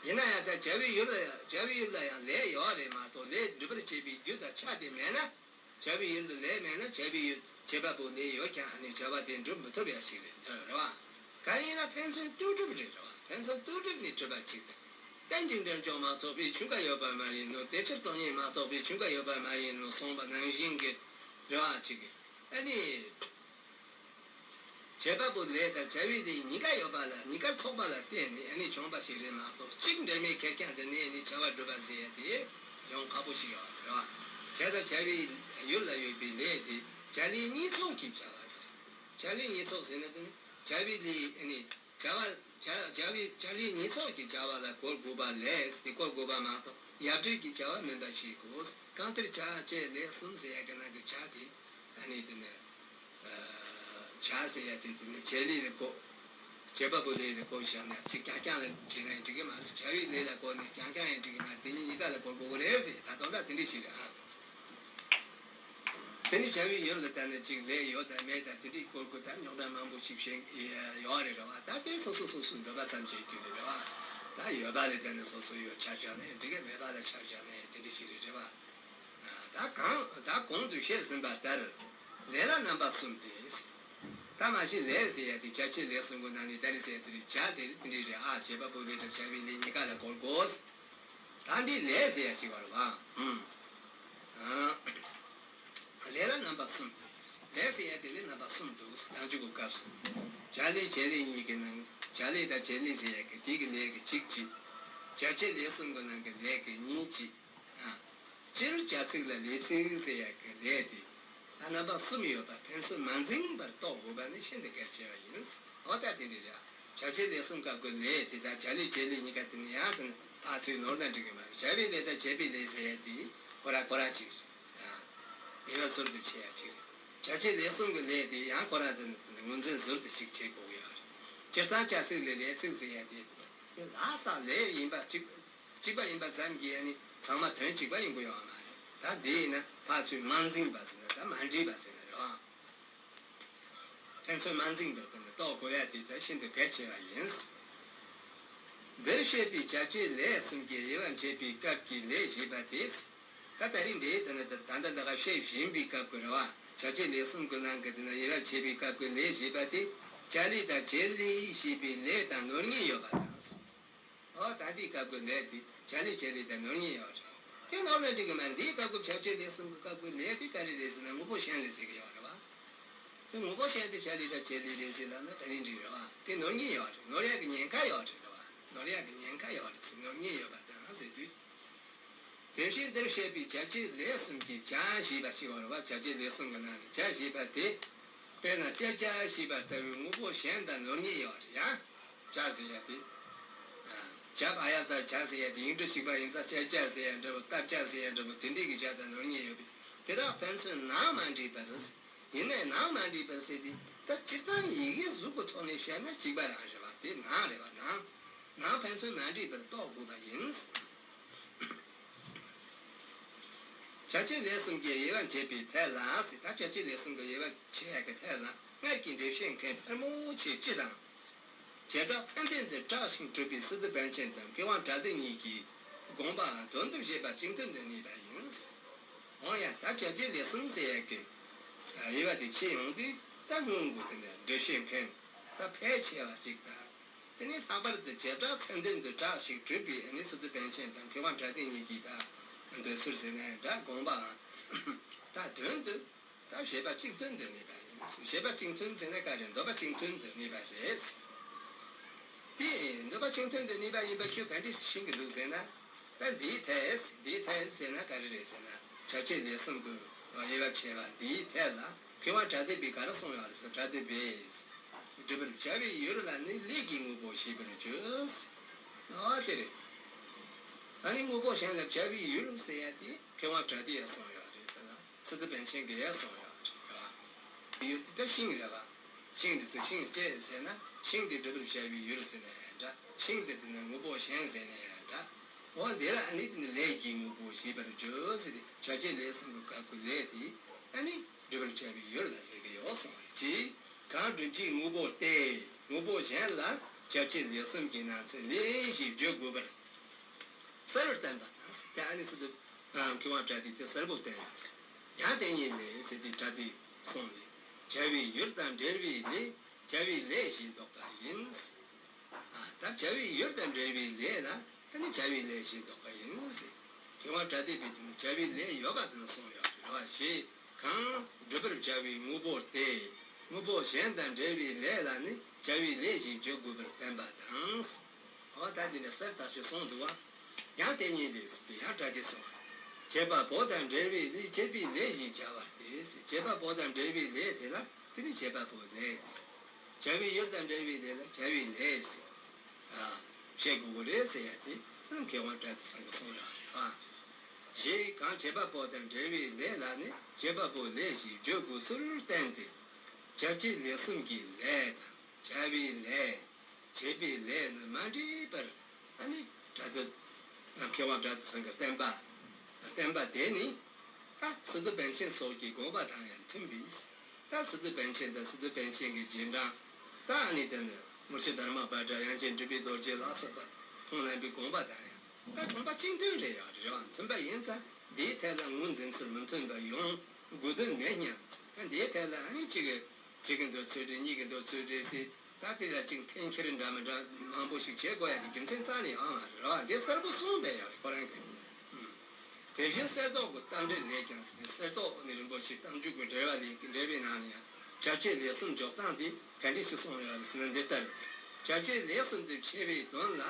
ཡིན་ན་ཡང་ད་བྱ་བའི་ཡུལ་ལ་ཡང་བྱ་བའི་ཡུལ་ལ་ཡང་ལས་ཡོད་རེད་མ་གཏོགས་ལས་སྒྲུབ་པར་བྱེད་པའི་རྒྱུ་དང་ཆ་དེ་མེད་ན། བྱ་བའི་ཡུལ་དུ་ལས་མེད་ན་བྱ་བའི་ཡུལ་བྱེད་པ་པོ་ལས་ཡོད་ཀྱང་ཨ་ནི་བྱ་བ་དེ་འགྲུབ་མི་ཐུབ་ཡ་ཞིག་རེད། རེད་བ། གང་ཡིན་ན་ཕན་ཚུན་ལྟོས་གྲུབ་རེད། རེད་བ། ཕན་ཚུན་ལྟོས་གྲུབ་ནི་གྲུབ་པ་གཅིག་དང་། རྟེན་ཅིང་འབྲེལ་འབྱུང་མ་གཏོགས་པའི་ཆོས་འགའ་ཡོད་པ་མ་ཡིན་ནོ། དེ་ཕྱིར་སྟོང་ཉིད་མ་གཏོགས་པའི་ཆོས་འགའ་ཡོད་པ་མ་ཡིན་ནོ་གསུངས་པ་ནང་བཞིན་གྱི་རེད་བ། གཅིག་གི་ཨ་ནི། བྱེད་པ་པོ་ལས་དང་བྱ་བའི་ལས་གཉིས་ཀ་ཡོད་པ་ལ་གཉིས་ཀ་ཚོགས་པ་ལ་བརྟེན་ནས་ཨ་ནི་བྱུང་བ་ཞིག་རེད་མ་གཏོགས་གཅིག་འབྲེལ་མེད་ཁེར་རྐྱང་དུ་གནས་ནས་བྱ་བ་སྒྲུབ་པ་ཟེར་ཡ་དེ་ཡོང་ཁག་པོ་ཞིག་ཡོད་རེད་བ། བྱ་དང་བྱ་བའི་ཡུལ་ལ་ཡོད་པའི་ལས་དེ་བྱ་ལས་གཉིས་ཚོགས་ཀྱི་བྱ་བ་ཟེར། བྱ་ལས་གཉིས་ཚོགས་ཟེར་ན་དེ་ནི་བྱ་བའི་ལས་ཨ་ནི་བྱ་བ་བྱ་བྱ་བའི་བྱ་ལས་གཉིས་ཚོགས་ཀྱི་བྱ་བ་ལ་གོ་དགོས་པ་ལས་དེ་གོ་དགོས་པ་མ་གཏོགས་ཡབ་བྲལ་གྱི་བྱ་བ་མིན་པ་ཤེས་དགོས། གང་ལྟར་བྱ་བྱེད་ལས་གསུམ་ཟེར་ཡ་གི་ནང་གི་བྱ་དེ་ཨ་ནི་དེ་ནི། བྱ་ཟེར་ཡ་དེ་དེ་ནི་བྱེད་ལས་ལ་གོ། བྱེད་པ་པོ་ལས་ལ་གོ་བཞག་ན་གཅིག་རྐྱང་རྐྱང་ལ་བྱས་ན་ཡང་འགྲིག་གི་མ་རེད། བྱ་བའི་ལས་ལ་གོ་ནས་རྐྱང་རྐྱང་ཡང་འགྲིག་གི་མ་རེད། དེ་གཉིས་གཉིས་ཀ་ལ་གོ་དགོས་ཀྱི་རེད་ཟེར། ད་དོན་དག་དེ་འདྲ་ཞིག་རེད་ཨ། དེ་ནི་བྱ་བའི་ཡུལ་ལ་ལྟ་ན་གཅིག་ལས་ཡོད་དང་མེད་དང་དེ་འདྲའི་སྐོར་གོ་ད་རྙོག་དྲ་མང་པོ་ཞིག་བཤད་ཡོད་རེད་རེད་བ། ད་དེ་སོ་སོ་སོ་སོའི་འདོད་པ་ཙམ་བྱེད་རྒྱུ་རེད་རེད་བ། ད་ཡོད་པ་ལ་ལྟ་ན་སོ་སོའི་ཡོད་ཆ་བཞག་ན་ཡང་འགྲིག་གི། མེད་པ་ལ་ཆ་བཞག་ན་ཡང་དེ་འདྲ་ཞིག་རེད་རེད་བ། ད་གང་ད་གོང་དུ་བཤད་ཟིན་པ་ལྟར་ལས་ལ་རྣམ་པ་གསུམ་སྟེ། ད་མ་གཞི་ལས་ཟེར་ཡ་དེ་བྱ་བྱེད་ལས་གསུམ་གྱི་ནང་ནས་ད་ནི་ཟེར་ཡ་དེ་རེད། བྱ་དེ་དེ་འདྲ་རེད་ཨ། བྱེད་པ་པོ་ལས་དང་བྱ་བའི་ལས་གཉིས་ཀ་ལ་གོ་དགོས། ད་འདི་ལས་ཟེར་ཡ་ཞིག་བར་བ། ཨུམ། ལས་ལ་རྣམ་པ་གསུམ་སྟེ། ལས་ཟེར་ཡ་དེ་ལས་རྣམ་པ་གསུམ་འདུག་ཟེར། དང་ཆོས་ཀྱི་སྐབས་སུ། བྱ་ལས་བྱེད་ལས་གཉིས་ཀྱི་ནང་བྱ་ལས་དང་བྱེད་ལས་ཟེར་ཡ་གི་དེ་གི་ལས་ཀྱི་གཅིག་གཅིག་བྱ་བྱེད་ལས་གསུམ་གྱི་ནང་གི་ལས་ཀྱི་གཉིས་གཅིག་ཨ། སྤྱིར་བྱ་ཚིག་ལ་ལས་ཚིག་ཟེར་ཡ་གི་ལས་དེ། ད་རྣམ་པ་གསུམ་ཡོད་པ་ཕན་ཚུན་མ་འཛིངས་པར་རྟོགས་དགོས་པ་ནི་ཤིན་ཏུ་གལ་ཆེ་བ་ཡིན། འོ་ད་དེ་འདྲ་རེད། བྱ་བྱེད་ལས་གསུམ་སྐབས་ཀྱི་ལས་དེ་དང་བྱ་ལས་བྱེད་ལས་གཉིས་ཀ་དེ་ནི་ཡང་དེ་ནི་ཕར་ཚུར་ནོར་ན་འགྲིག་གི་མ་རེད། བྱ་བའི་ལས་དང་བྱེད་པའི་ལས་ཟེར་ཡ་དེ་ཁོ་ར་ཁོ་ར་ཅིག་རེད། ཡང་དབྱེ་བ་ཟུར་དུ་ཕྱེ་ཡ་ཅིག་རེད། བྱ་བྱེད་ལས་གསུམ་གྱི་ལས་དེ་ཡང་ཁོ་ར་དེ་ནི་དེ་ནི་ངོས་འཛིན་ཟུར་དུ་ཅིག་བྱེད་དགོས་ཀྱི་ཡོད་རེད། སྤྱིར་བཏང་བྱ་ཚིག་ལས་ལས་ཚིག་ཟེར་ཡ་དེ་དེ་ལྷག་བསམ་ལས་ཡིན་པ་གཅིག་གཅིག་པ་ཡིན་པ་ཙམ་གྱིས་ནི་ཚང་མ་དོན་གཅིག་པ་ཡིན་དགོས་ཡོད་མ་རེད། ད་འདི་ཡིན་ན་ཕར་ཚུར་མ་འཛིངས་པ་ཟེར་ན་ད་མ་འདྲེས་པ་ཟེར་ན་རེད་བ། ཕན་ཚུན་མ་འཛིངས་པར་དེ་ནི་རྟོགས་དགོས་ཡ་དེ་ད་ཤིན་ཏུ་གལ་ཆེ་བ་ཡིན། འདིར་བཤད་པའི་བྱ་བྱེད་ལས་གསུམ་གྱི་དབྱེ་བ་འབྱེད་པའི་སྐབས་ཀྱི་ལས་ཞེས་པ་དེ། ད་ད་རིང་འདིའི་དེ་ནི་ད་ལྟ་འདི་ག་བཤད་བཞིན་པའི་སྐབས་ཀྱི་རེད་བ། བྱ་བྱེད་ལས་གསུམ་གྱི་ནང་གི་དེ་ནི་དབྱེ་བ་འབྱེད་པའི་སྐབས་ཀྱི་ལས་ཞེས་པ་དེ། བྱ་ལས་དང་བྱེད་ལས་ཞེས་པའི་ལས་དང་ནོར་ངེས་ཡོད་པ་དང་། ཨོ་ད་ལྟའི་སྐབས་ཀྱི་ལས་དེ་བྱ་ལས་བྱེད་ལས་དང་ནོར་ངེས་ཡོད་རེད། དེ་ནོར་ན་འགྲིག་གི་མ་རེད། འདིའི་སྐབས་ཀྱི་བྱ་བྱེད་ལས་གསུམ་གྱི་སྐབས་ཀྱི་ལས་དེ་ག་རེ་རེད་ཟེར་ན་དངོས་པོ་གཞན་ལས་ཟེར་གྱི་ཡོད་རེད་བ། དེ་དངོས་པོ་གཞན་དེ་བྱ་ལས་དང་བྱེད་ལས་རེད་ཟེར་ལབ་ན་ག་རེ་འགྲིག་རེད་བ། དེ་ནོར་ངེས་ཡོད་རེད། ནོར་ཡག་གི་ཉེན་ཁ་ཡོད་རེད་བ། ནོར་ཡག་གི་ཉེན་ཁ་ཡོད་རེད་ཟེར། ནོར་ངེས་ཡོད་པ་དང་ཟེར་དུས། དེ་བཞིན་འདིར་བཤད་པའི་བྱ་བྱེད་ལས་གསུམ་གྱི་བྱ་ཞེས་པ་ཞིག་ཡོད་རེད་བ། བྱ་བྱེད་ལས་གསུམ་གྱི་ནང་ནས་བྱ་ཞེས་པ་དེ། དཔེར་ན་ཅ་ཅ་ཞེས་པ་ལྟ་བུའི་དངོས་པོ་གཞན་དང་ནོར་ངེས་ཡོད་རེད་ཡ། ཅ་ཟེར་ཡ་དེ། ཇ་བ་ཡ་བཏགས་ཇ་ཟེར་ཡ་དེ་ཡིག་འབྲུ་གཅིག་པ་ཡིན་ཙང་ཅ་ཅ་ཟེར་ཡ་འདྲ་པོ་སྟབས་ཅ་ཟེར་ཡ་འདྲ་པོ་དེ་འདྲས་ཀྱི་ཇ་དང་ནོར་ངེས་ཡོད་པས་དེ་དག་ཕན་ཚུན་ནང་མ་འདྲེས་པར། ཡིན་ནའི་ནང་མ་འདྲེས་པར་ཟེར་དུས་ད་སྤྱིར་བཏང་ཡི་གེ་གཟུགས་ཀྱི་ཐོག་ནས་བཤད་ན་གཅིག་པ་རང་རེད་བ། དེ་ནང་རེད་བ། ནང་ནང་ཕན་ཚུན་མ་འདྲེས་པར་རྟོགས་དགོས་པ་ཡིན། བྱ་བྱེད་ལས་གསུམ་གྱི་དབྱེ་བ་འབྱེད་པའི་ཐད་ལ་ཟེར། ད་བྱ་བྱེད་ལས་གསུམ་གྱི་དབྱེ་བ་འབྱེད་ཡག་གི་ཐད་ལ་སྔར་གྱི་འགྲེལ་བཤད་མཁན་ཕལ་མོ་ཆེ་སྤྱི་དང་། བྱེ་བྲག་ཚད་ལྡན་དུ་གྲགས་ཤིང་གྲུབ་པའི་སི་ཏུ་པཎ་ཆེན་དང་མཁས་དབང་བྲ་ཏི་གཉིས་ཀྱི་དགོངས་པའང་དོན་དུ་བཞེད་པ་གཅིག་མཐུན་དུ་གནས་པ་ཡིན། འོ་ཡ། ད་བྱ་བྱེད་ལས་གསུམ་ཟེར་ཡག་གི་དབྱེ་བ་དེ་ཕྱེ་ཡོང་དུས་ད་སྔོན་གྱི་དེ་ནས་འགྲེལ་བཤད་མཁན་ད་ཕལ་ཆེ་བ་ཞིག་དང་། དེ་ནས་ལྷག་པར་དུ་བྱེ་བྲག་ཚད་ལྡན་དུ་གྲགས་ཤིང་གྲུབ་པའི་ཨ་ནི་སི་ཏུ་པཎ་ཆེན་དང་མཁས་དབང་བྲ་ཏི་གཉིས་ཀྱི་ད་འདོད་ཚུལ་ཟེར་ན་ཡང་འདྲ། དགོངས་པའང་ད་དོན་དུ་ད་བཞེད་པ་གཅིག་མཐུན་དུ་གནས་པ་ཡིན། བཞེད་པ་གཅིག་མཐུན་ཟེར་ན་ག་རེ། འདོད་པ་གཅིག་མཐུན་དུ་གནས་པ་རེད། དེ་འདོད་པ་གཅིག་མཐུན་དུ་གནས་པ་ཡིན་པ་ཁྱོད་ག་འདྲས་ཤེས་ཀྱི་འདུག་ཟེར་ན། ད་འདིའི་ཐད་འདིའི་ཐད་ཟེར་ན་ག་རེ་རེད་ཟེར་ན། བྱ་བྱེད་ལས་གསུམ་གྱི་དབྱེ་བ་ཕྱེ་བ་འདིའི་ཐད་ལ་མཁས་དབང་བྲ་ཏི་པས་ག་རེ་གསུངས་ཡོད་རེད་ཟེར། བྲ་ཏི་པས། སྒྲུབ་པར་བྱ་བའི་ཡུལ་ལ་ནི་ལས་ཀྱི་དངོས་པོ་ཞེས་པར་བརྗོད། ཨ་དེ་རེད། ད་ནི་དངོས་པོ་གཞན་ལ་བྱ་བའི་ཡུལ་ཟེར་ཡ་དེ་མཁས་དབང་བྲ་ཏི་ཡས་གསུངས་ཡོད་རེད། དེ་ལ་སི་ཏུ་པཎ་ཆེན་གྱིས་ཡས་གསུངས་ཡོད་རེད། ཡུལ་དེ་ད་ཤིང་རེད་བ། ཤིང་དེ་ཚོ་ཤིང་སྐྱེས་ཟེར་ན་ཤིང་དེ་སྒྲུབ་པར་བྱ་བའི་ཡུལ་ཟེར་ན་ཡང་འདྲ། ཤིང་དེ་དེ་ནི་དངོས་པོ་གཞན་ཟེར་ན་ཡང་འདྲ། འོ་དེ་ལ་ཨ་ནི་དེ་ནི་ལས་ཀྱི་དངོས་པོ་ཞེས་པར་བརྗོད་ཟེར་ཏེ་བྱ་བྱེད་ལས་གསུམ་གྱི་སྐབས་ཀྱི་ལས་དེ་ཨ་ནི་སྒྲུབ་པར་བྱ་བའི་ཡུལ་ལ་ཟེར་གྱི་ཡོད་གསུངས་པ་རེད། ཅེས་གང་སྒྲུབ་བྱེད་དངོས་པོ་སྟེ་དངོས་པོ་གཞན་ལ་བྱ་བྱེད་ལས་གསུམ་གྱི་ནང་ཚན་ལས་ཞེས་བརྗོད་དགོས་པར་གསལ་བར་བསྟན་པ་དང་། དེ་ཨ་ནི་སི་ཏུ་མཁས་དབང་བྲ་ཏི་དེ་གསལ་པོ་བསྟན་ཡོད། ཡང་དེ་ཉིད་ལས་ཟེར་ཏེ་བྲ་ཏི་གསུངས་ནས་བྱ་བའི་ཡུལ་དང་འབྲེལ་བའི་ལས་བྱ་བའི་ལས་ཞེས་འདོགས་པ་ཡིན། ཨ་ད་བྱ་བའི་ཡུལ་དང་འབྲེལ་བའི་ལས་ལ་ད་ནི་བྱ་བའི་ལས་ཞེས་འདོགས་པ་ཡིན་ཟེར། མཁས་དབང་བྲ་ཏི་པས་དེ་ནི་བྱ་བའི་ལས་ཡོད་པ་དེ་ནི་གསུངས་ཡོད་རེད་བ། ཞེས་གང་སྒྲུབ་པར་བྱ་བའི་དངོས་པོ་སྟེ་དངོས་པོ་གཞན་དང་འབྲེལ་བའི་ལས་ལ་ནི་བྱ་བའི་ལས་ཞེས་བརྗོད་དགོས་པར་བསྟན་པ་དང་། འོ་ད་འདི་ནས་གསལ་ཐག་ཆོད་གསུངས་འདུག་བ། ཡང་དེ་ཉིད་ལས་ཟེར་ཏེ་ཡང་བྲ་ཏི་གསུངས། བྱེད་པ་པོ་དང་འབྲེལ་བའི་ལས་བྱེད་པའི་ལས་ཞེས་བྱ་བ་སྟེ། བྱེད་པ་པོ་དང་འབྲེལ་བའི་ལས་དེ་ལ་དེ་ནི་བྱེད་པ་པོའི་ལས། བྱ་བའི་ཡུལ་དང་འབྲེལ་བའི་ལས་ལ་བྱ་བའི་ལས་ཟེར། ཨ་བཤད་དགོས་ཀྱི་རེད་ཟེར་ཡ་དེ་དེ་ནི་མཁས་དབང་བྲ་ཏི་ཚང་གིས་གསུངས་ཡོད་རེད། ཨ་ཞེས་གང་བྱེད་པ་པོ་དང་འབྲེལ་བའི་ལས་ལ་ནི་བྱེད་པ་པོའི་ལས་ཞེས་བརྗོད་དགོས་ཚུལ་བསྟན་ཏེ། བྱ་བྱེད་ལས་གསུམ་གྱི་ལས་དང་བྱ་བའི་ལས། བྱེད་པའི་ལས་ནི་མ་འདྲེས་པར། ཨ་ནི་སྒྲ་དུ། མཁས་དབང་སྒྲ་དུ་སེང་གེ་བསྟན་པ། བསྟན་པ་དེ་ནི། ད་སི་ཏུ་པཎ་ཆེན་སོགས་ཀྱི་དགོངས་པ་དང་ཡང་མཐུན་པས། ད་སི་ཏུ་པཎ་ཆེན་དང་སི་ཏུ་པཎ་ཆེན་གྱི་རྗེས་འབྲང་། ད་ཨ་ནི་དེ་ནི་མུར་ཤི་དྷརྨ་བྷ་དྲ། དབྱངས་ཅན་སྒྲུབ་པའི་རྡོ་རྗེ་ལ་སོགས་པ་མཐོང་ལམ་པའི་དགོངས་པ་དང་ཡང་། ད་དགོངས་པ་གཅིག་མཐུན་རེད། ཡང་རེད་བ། མཐུན་པ་ཡིན་ཙང་འདིའི་ཐད་ལ་ངོས་འཛིན་ཚུལ་མི་མཐུན་པ་ཡོང་དགོས་དོན་མེད་སྙམ། ད་འདིའི་ཐད་ལ་ཨ་ནི་གཅིག་གི་གཅིག་གི་འདོད་ཚུལ་རེད། གཉིས་ཀྱི་འདོད་ཚུལ་རེད་ཟེར། ད་དེ་ལ་གཅིག་འཐེན་འཁྱེར་འདྲ་མི་འདྲ་མང་པོ་ཞིག་བྱེད་དགོས་ཡ་གི་རྒྱུ་མཚན་རྩ་ནས་ཡོད་མ་རེད་བ། འདི་གསལ་པོ་གསུངས་བསྡད་ཡོད་རེད་ཁོ་རང་གིས། དེ་བཞིན་གསེར་མདོག་གི་རྟ་མགྲིན་ལས་ཀྱང་ཟེར། གསེར་མདོག་ནི་རིན་པོ་ཆེ་རྟ་མགྲིན་གྱི་འགྲེལ་པ་ལས། འགྲེལ་པའི་ནང་ནས་ཡང་བྱ་བྱེད་ལས་གསུམ་འཇོག་སྟངས་དེ་ག་འདྲ་ཞིག་གསུངས་ཡོད་རེད་ཟེར་ན་འདི་ལྟར་རེད། བྱ་བྱེད་ལས་གསུམ་དུ་ཕྱེ་བའི་དོན་ལ།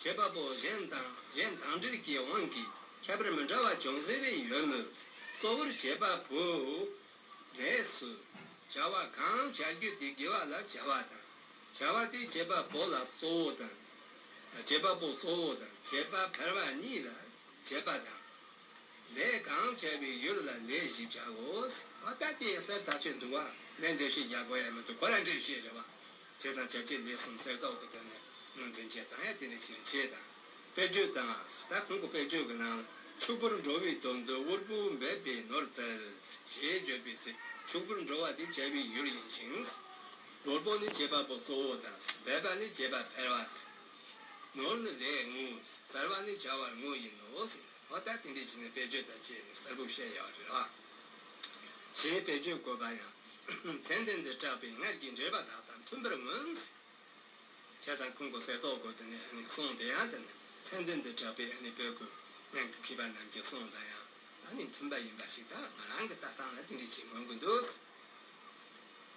བྱེད་པ་པོ་གཞན་དང་གཞན་དང་འབྲེལ་གྱི་དབང་གིས་ཁྱད་པར་མི་འདྲ་བ་ཅུང་ཟད་རེ་ཡོད་མོད། གཙོ་བོར་བྱེད་པ་པོ། ལས་སུ། བྱ་བ་གང་བྱ་རྒྱུ་དེ་དགེ་བ་ལ་བྱ་བ་དང་། བྱ་བ་དེ་བྱེད་པ་པོ་ལ་གཙོ་བོ་དང་། བྱེད་པ་པོ་གཙོ་བོ་དང་བྱེད་པ་ཕལ་བ་གཉིས་ལ་བྱེད་པ་དང་། ལས་གང་བྱ་བའི་ཡུལ་ལ་ལས་ཞེས་བྱའོ། འོ་ད་དེ་གསལ་ཐག་ཆོད་འདུག་བ། ལན་འགྲེལ་བཤད་རྒྱག་དགོས་ཡ་མི་འདུག་ཁོ་རང་འགྲེལ་བཤད་རེད་བ། བྱས་ཙང་བྱ་བྱེད་ལས་གསུམ་གསེར་མདོག་གི་དོན་ནས་ངོས་འཛིན་བྱེད་སྟངས་ཡང་དེ་འདྲ་ཞིག་རེད། བྱས་ཙང་དཔེར་བརྗོད་དང་། ད་ཁོང་གི་དཔེར་བརྗོད་ཀྱི་ནང་ལ། ཕྱུག་པོར་འགྲོ་བའི་དོན་དུ་དབུལ་པོ་འབད་པས་ནོར་བཙལ་ཞེས་བརྗོད་པའི་ཚེ། ཕྱུག་པོར་འགྲོ་བ་དེ་བྱ་བའི་ཡུལ་ཡིན་ཞིང་། དབུལ་པོ་ནི་བྱེད་པ་པོ་གཙོ་བོ་དང་། འབད་པ་ནི་བྱེད་པ་ཕལ་བ། ནོར་ནི་ལས་དངོས། བཙལ་བ་ནི་བྱ་བ་དངོས་ཡིན་ནོ། འོ་ད་དེ་འདྲ་བྱས་ནས་དཔེར་བརྗོད་དང་བཅས་ནས་གསལ་པོ་བཤད་ཡོད་རེད་ལ། ཞེས་དཔེར་བརྗོད་བཀོད་པ་ཡང་མཚན་ལྡན་དུ་གྲགས་པའི་སྔར་གྱི་འགྲེལ་པ་དག་དང་མཐུན་པར་མངོན། བྱས་ཙང་ཁོང་གི་གསེར་མདོག་གོ་དེ་ནས་ཨ་ནི་གསུངས་དེ་ཡང་དེ་ནི་མཚན་ལྡན་དུ་གྲགས་པའི་ཨ་ནི་བོད་ཀྱི་སྔོན་གྱི་མཁས་པ་རྣམས་ཀྱིས་གསུངས་དང་ཡང་ཨ་ནི་མཐུན་པ་ཡིན་པ་ཞིག་ད་ང་རང་གི་ལྟ་སྟངས་ལ་དེ་འདྲ་ཞིག་མངོན་གྱི་འདུག་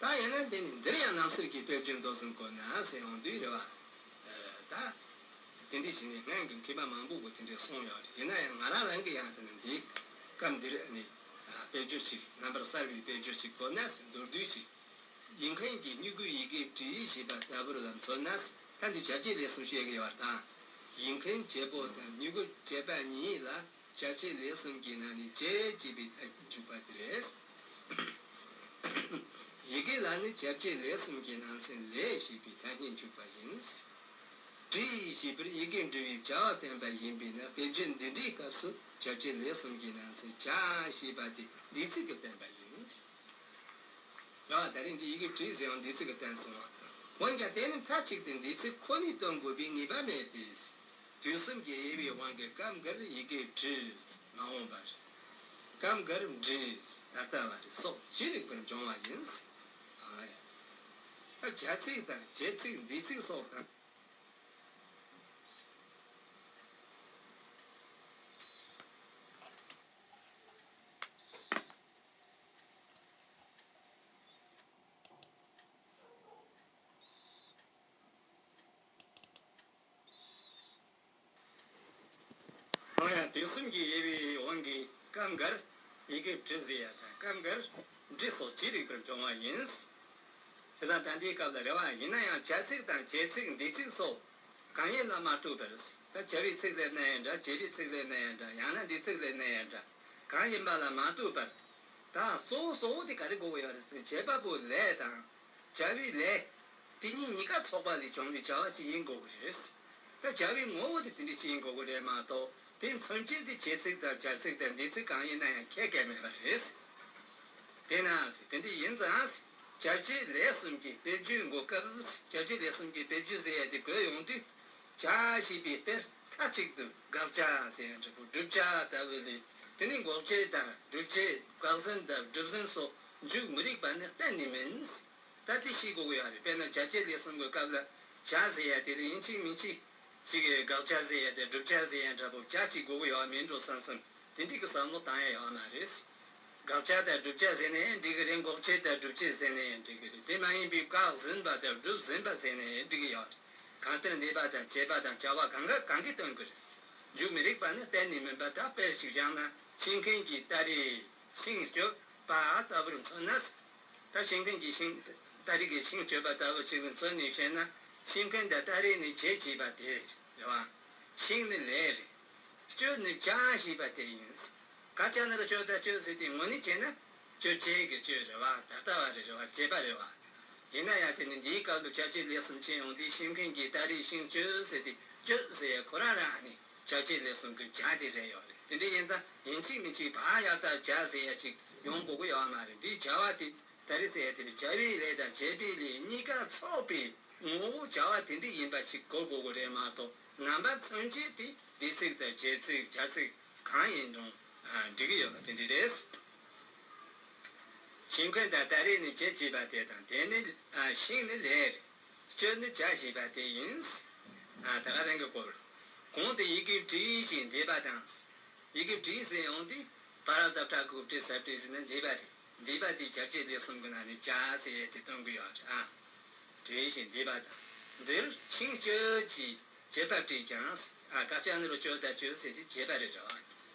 ད་ཡང་ན་དེ་ནི་འདིར་ཡང་རྣམ་གསལ་གྱི་དཔེར་བརྗོད་མདོ་གསུམ་བཀོད་ན་ཟེར་ཡོང་དུས་རེད་བ། ད་དེ་འདྲ་ཞིག་ནི་སྔོན་གྱི་མཁས་པ་མང་པོ་གིས་དེ་འདྲ་གསུངས་ཡོད་རེད། ཡིན་ན་ཡང་ང་རང་རང་གིས་ཡང་དེ་ནི་འདི་སྐབས་འདིར་ཨ་ནི་དཔེར་བརྗོད་ཅིག་རྣམ་པར་གསལ་བའི་དཔེར་བརྗོད་ཅིག་བཀོད་ན་ཟེར། མདོར་བསྡུས་ཤིག་ཡིག་མཁན་གྱིས་སྨྱུ་གུའི་ཡི་གེ་བྲིས་ཞེས་པ་ལྟ་བུར་ལ་མཚོན་ན། ད་འདི་བྱ་བྱེད་ལས་གསུམ་བཤད་ཀྱི་ཡོད་པ་དང་། ཡིག་མཁན་བྱེད་པོ་དང་སྨྱུ་གུ་བྱེད་པ་གཉིས་ལ་བྱ་བྱེད་ལས་གསུམ་གྱི་ནང་ནས་བྱེད་ཅེས་པའི་ཐ་སྙད་འཇུག་པ་དེ་རེད། ཡི་གེ་ལ་ནི་བྱ་བྱེད་ལས་གསུམ་གྱི་ནང་ཚན་ལས་ཞེས་པའི་ཐ་སྙད་འཇུག་པ་ཡིན། བྲིས་ཞེས་པར་ཡི་གེ་འབྲི་བའི་བྱ་བ་བསྟན་པ་ཡིན་པས་ན། དཔེར་བརྗོད་འདི་འདྲའི་སྐབས་སུ་བྱ་བྱེད་ལས་གསུམ་གྱི་ནང་ཚན་བྱ་ཞེས་པ་དེ་འདས་ཚིག་གི་བསྟན་པ་ཡིན། རེད་བ། ད་རེས་འདི་ཡི་གེ་བྲིས་ཟེར་ཡང་འདས་ཚིག་གི་བསྟན་སོང་བ། འོན་ཀྱང་དེ་ནི་མཐའ་གཅིག་ཏུ་འདས་ཚིག་ཁོ་ནས་སྟོན་དགོས་པའི་ངེས་པ་མེད་དེ། དུས་གསུམ་གྱི་དབྱེ་བའི་དབང་གིས་སྐབས་འགར་ཡི་གེ་བྲིས་མ་འོངས་པར། སྐབས་འགར་འབྲིས་ད་ལྟ་བ་རེ་སོགས་ཅི་རིགས་པར་འབྱུང་བ་ཡིན། ཨ་ཡ། བྱ་ཚིག་དང་བྱེད་ཚིག་འདས་ཚིག་སོགས་དང་། འོ་ཡང་དུས་གསུམ་གྱི་དབྱེ་བའི་དབང་གིས་སྐབས་འགར་ཡི་གེ་བྲིས་ཟེར་ཡ་དང་སྐབས་འགར་འབྲིས་སོགས་ཅི་རིགས་པར་འབྱུང་བ་ཡིན། བྱས་ཙང་ད་ལྟའི་སྐབས་ལ་རེ་བ་ཡིན་ན་ཡང་བྱ་ཚིག་དང་བྱེད་ཚིག་འདས་ཚིག་སོགས་གང་ཡིན་ལ་མ་ལྟོས་པར། ད་བྱ་བའི་ཚིག་སླེབས་ན་ཡང་འདྲ། བྱེད་པའི་ཚིག་སླེབས་ན་ཡང་འདྲ། ཡང་ན་འདས་ཚིག་སླེབས་ན་ཡང་འདྲ། གང་ཡིན་པ་ལ་མ་ལྟོས་པར། ད་གཙོ་བོ་གཙོ་བོ་དེ་ག་རེ་དགོས་ཀྱི་ཡོད་རེད་ཟེར་ན་བྱེད་པ་པོའི་ལས་དང་། བྱ་བའི་ལས། དེ་གཉིས་གཉིས་ཀ་ཚོགས་པ་ལས་བྱུང་བའི་བྱ་བ་ཞིག་ཡིན་དགོས་ཀྱི་རེད། ད་བྱ་བའི་ངོ་བོ་དེ་དེ་འདྲ་ཞིག་ཡིན་དགོས་ཀྱི་རེད་མ་གཏོགས་དེ་མཚོན་བྱེད་དེ་བྱེད་ཚིག་དང་བྱ་ཚིག་དང་འདས་ཚིག་གང་ཡིན་ན་ཡང་ཁྱད་གས་མེད་པ་རེད། དེས་ན་དེ་འདྲ་ཡིན་ཙང་བྱ་བྱེད་ལས་གསུམ་གྱི་དཔེར་བརྗོད་འགོད་སྐབས་བྱ་བྱེད་ལས་གསུམ་གྱི་དཔེར་བརྗོད་ཟེར་ཡ་དེ་དགོས་ཡོང་དུས། བྱ་ཞེས་པའི་དཔེར་མཐའ་གཅིག་ཏུ་དགག་བྱ་ཟེར་ཡང་འགྲིག་གོ། བསྒྲུབ་བྱ་ལྟ་བུ་ལས། དེ་ནི་འགོག་བྱེད་དང་སྒྲུབ་བྱེད། དགག་ཟིན་དང་སྒྲུབ་ཟིན་སོགས་འཇུག་མི་རིགས་པ་ནི་གཏན་ནས་མིན། ད་དེ་ཤེས་དགོས་ཀྱི་ཡོད་རེད། དཔེར་ན་བྱ་བྱེད་ལས་གསུམ་གྱི་སྐབས་ལ་བྱ་ཟེར་ཡ་དེ་ལ་ཡིན་གཅིག་མིན་གཅིག་ཅིག་གི་དགག་བྱ་ཟེར་ཡ་དེ་སྒྲུབ་བྱ་ཟེར་ཡ་འདྲ་པོ་བྱ་གཅིག་དགོས་ཀྱི་ཡོད་མིན་འགྲོ་བསམ་བསམ་དེ་འདྲའི་གི་བསམ་བློ་བཏང་ཡ་ཡོད་མ་རེད། དགག་བྱ་དང་སྒྲུབ་བྱ་ཟེར་ནའི་འགྲིག་གི་རེད། འགོག་བྱེད་དང་སྒྲུབ་བྱེད་ཟེར་ནའི་འགྲིག་གི་རེད། དེ་མ་ཡིན་པའི་བཀག་ཟིན་པ་དང་སྒྲུབ་ཟིན་པ་ཟེར་ནའི་འགྲིག་གི་ཡོད་རེད། གང་ལྟར་འདས་པ་དང་བྱས་པ་དང་བྱ་བ་གང་ག་གང་གིས་སྟོན་གྱི་རེད། འཇུག་མི་རིགས་པ་ནི་གཏན་ནས་མིན་པ་དག་དཔེར་ཞིག་བཞག་ན་ཤིང་མཁན་གྱིས་སྟ་རེས་ཤིང་གཅོད་པ་ལྟ་བུར་མཚོན་ན། ད་ཤིང་མཁན་གྱིས་ཤིང་སྟ་རེ་གིས་ཤིང་གཅོད་པ་ལྟ་བུ་ཞིག་ལ་མཚོན་ནས་བཤད་ན། ཤིང་མཁན་དང་སྟ་རེ་ནི་བྱེད་ཅེས་པ་དེ་རེད་བ། ཤིང་ནི་ལས་རེད། གཅོད་ནི་བྱ་ཞེས་པ་དེ་ཡིན། ག་བྱ་ན་ར་གཅོད་ད་གཅོད་ཟེར་ཏེ་དངོས་གནས་བྱས་ན། གཅོད་བྱེད་ཀྱི་གཅོད་རེད་བ། ད་ལྟ་བ་རེད་རེད་བ། བྱེད་པ་རེད་བ། ཡིན་ན་ཡང་དེ་ནི་འདིའི་སྐབས་ལ་བྱ་བྱེད་ལས་གསུམ་ཅན་ཡོང་དུས་ཤིང་མཁན་གྱིས་ད་རེས་ཤིང་གཅོད་ཟེར་ཏེ་གཅོད་ཟེར་ཡ་ཁོ་རང་རང་ནི་བྱ་བྱེད་ལས་གསུམ་གྱི་བྱ་དེ་རེད་ཡོད་རེད། དེ་འདྲ་ཡིན་ཙང་ཡིན་གཅིག་མིན་གཅིག་ཕར་ཡག་ད་བྱ་ཟེར་ཡ་ཅིག་ཡོང་དགོས་ཀྱི་ཡོད་མ་རེད། འདིའི་བྱ་བ་དེ་ད་རེས་ཟེར་ཡ་དེ་ནི་བྱ་བའི་ལས་དང་བྱེད་པའི་ལས་གཉིས་ཀ་ཚོགས་པའི་ངོ་བོ་བྱ་བ་དེ་འདྲ་ཡིན་པ་ཞིག་གོ་དགོས་ཀྱི་རེད་མ་གཏོགས། རྣམ་པ་མཚོན་བྱེད་དེ་འདས་ཚིག་དང་རྗེས་ཚིག་བྱ་ཚིག་གང་ཡིན་རུང་འགྲིག་གི་ཡོད་པ་དེ་འདྲ་རེད། ཤིང་མཁན་དང་ད་རེས་ནི་བྱེད་ཅེས་པ་དེ་དང་། དེ་ནི་ཤིང་ནི་ལས་རེད། གཅོད་ནི་བྱ་ཞེས་པ་དེ་ཡིན། ད་ག་རང་གི་སྐོར། གོང་དུ་ཡི་གེ་བྲིས་ཤིང་འདས་པ་དང་། ཡི་གེ་བྲིས་ཟེར་ཡོང་དུས་པ་ར་བཏགས་པྲ་གུ་བྲིས་ས་བྲིས་ཟེར་ན་འདས་པ་རེད། འདས་པ་དེ་བྱ་བྱེད་ལས་གསུམ་གྱི་ནང་ནས་བྱ་ཟེར་ཡས་དེ་སྟོན་གྱི་ཡོད་རེད་ཨ། བྲིས་ཤིང་འདས་པ་དང་། འདིར་ཤིང་གཅོད་ཅེས་བྱེད་པ་བྲིས་ཀྱང་། ཨ་ཀ་ཅག་ནི་རུ་གཅོད་དང་གཅོད་ཟེར་དུས་བྱེད་པ་རེད་རེད་བ།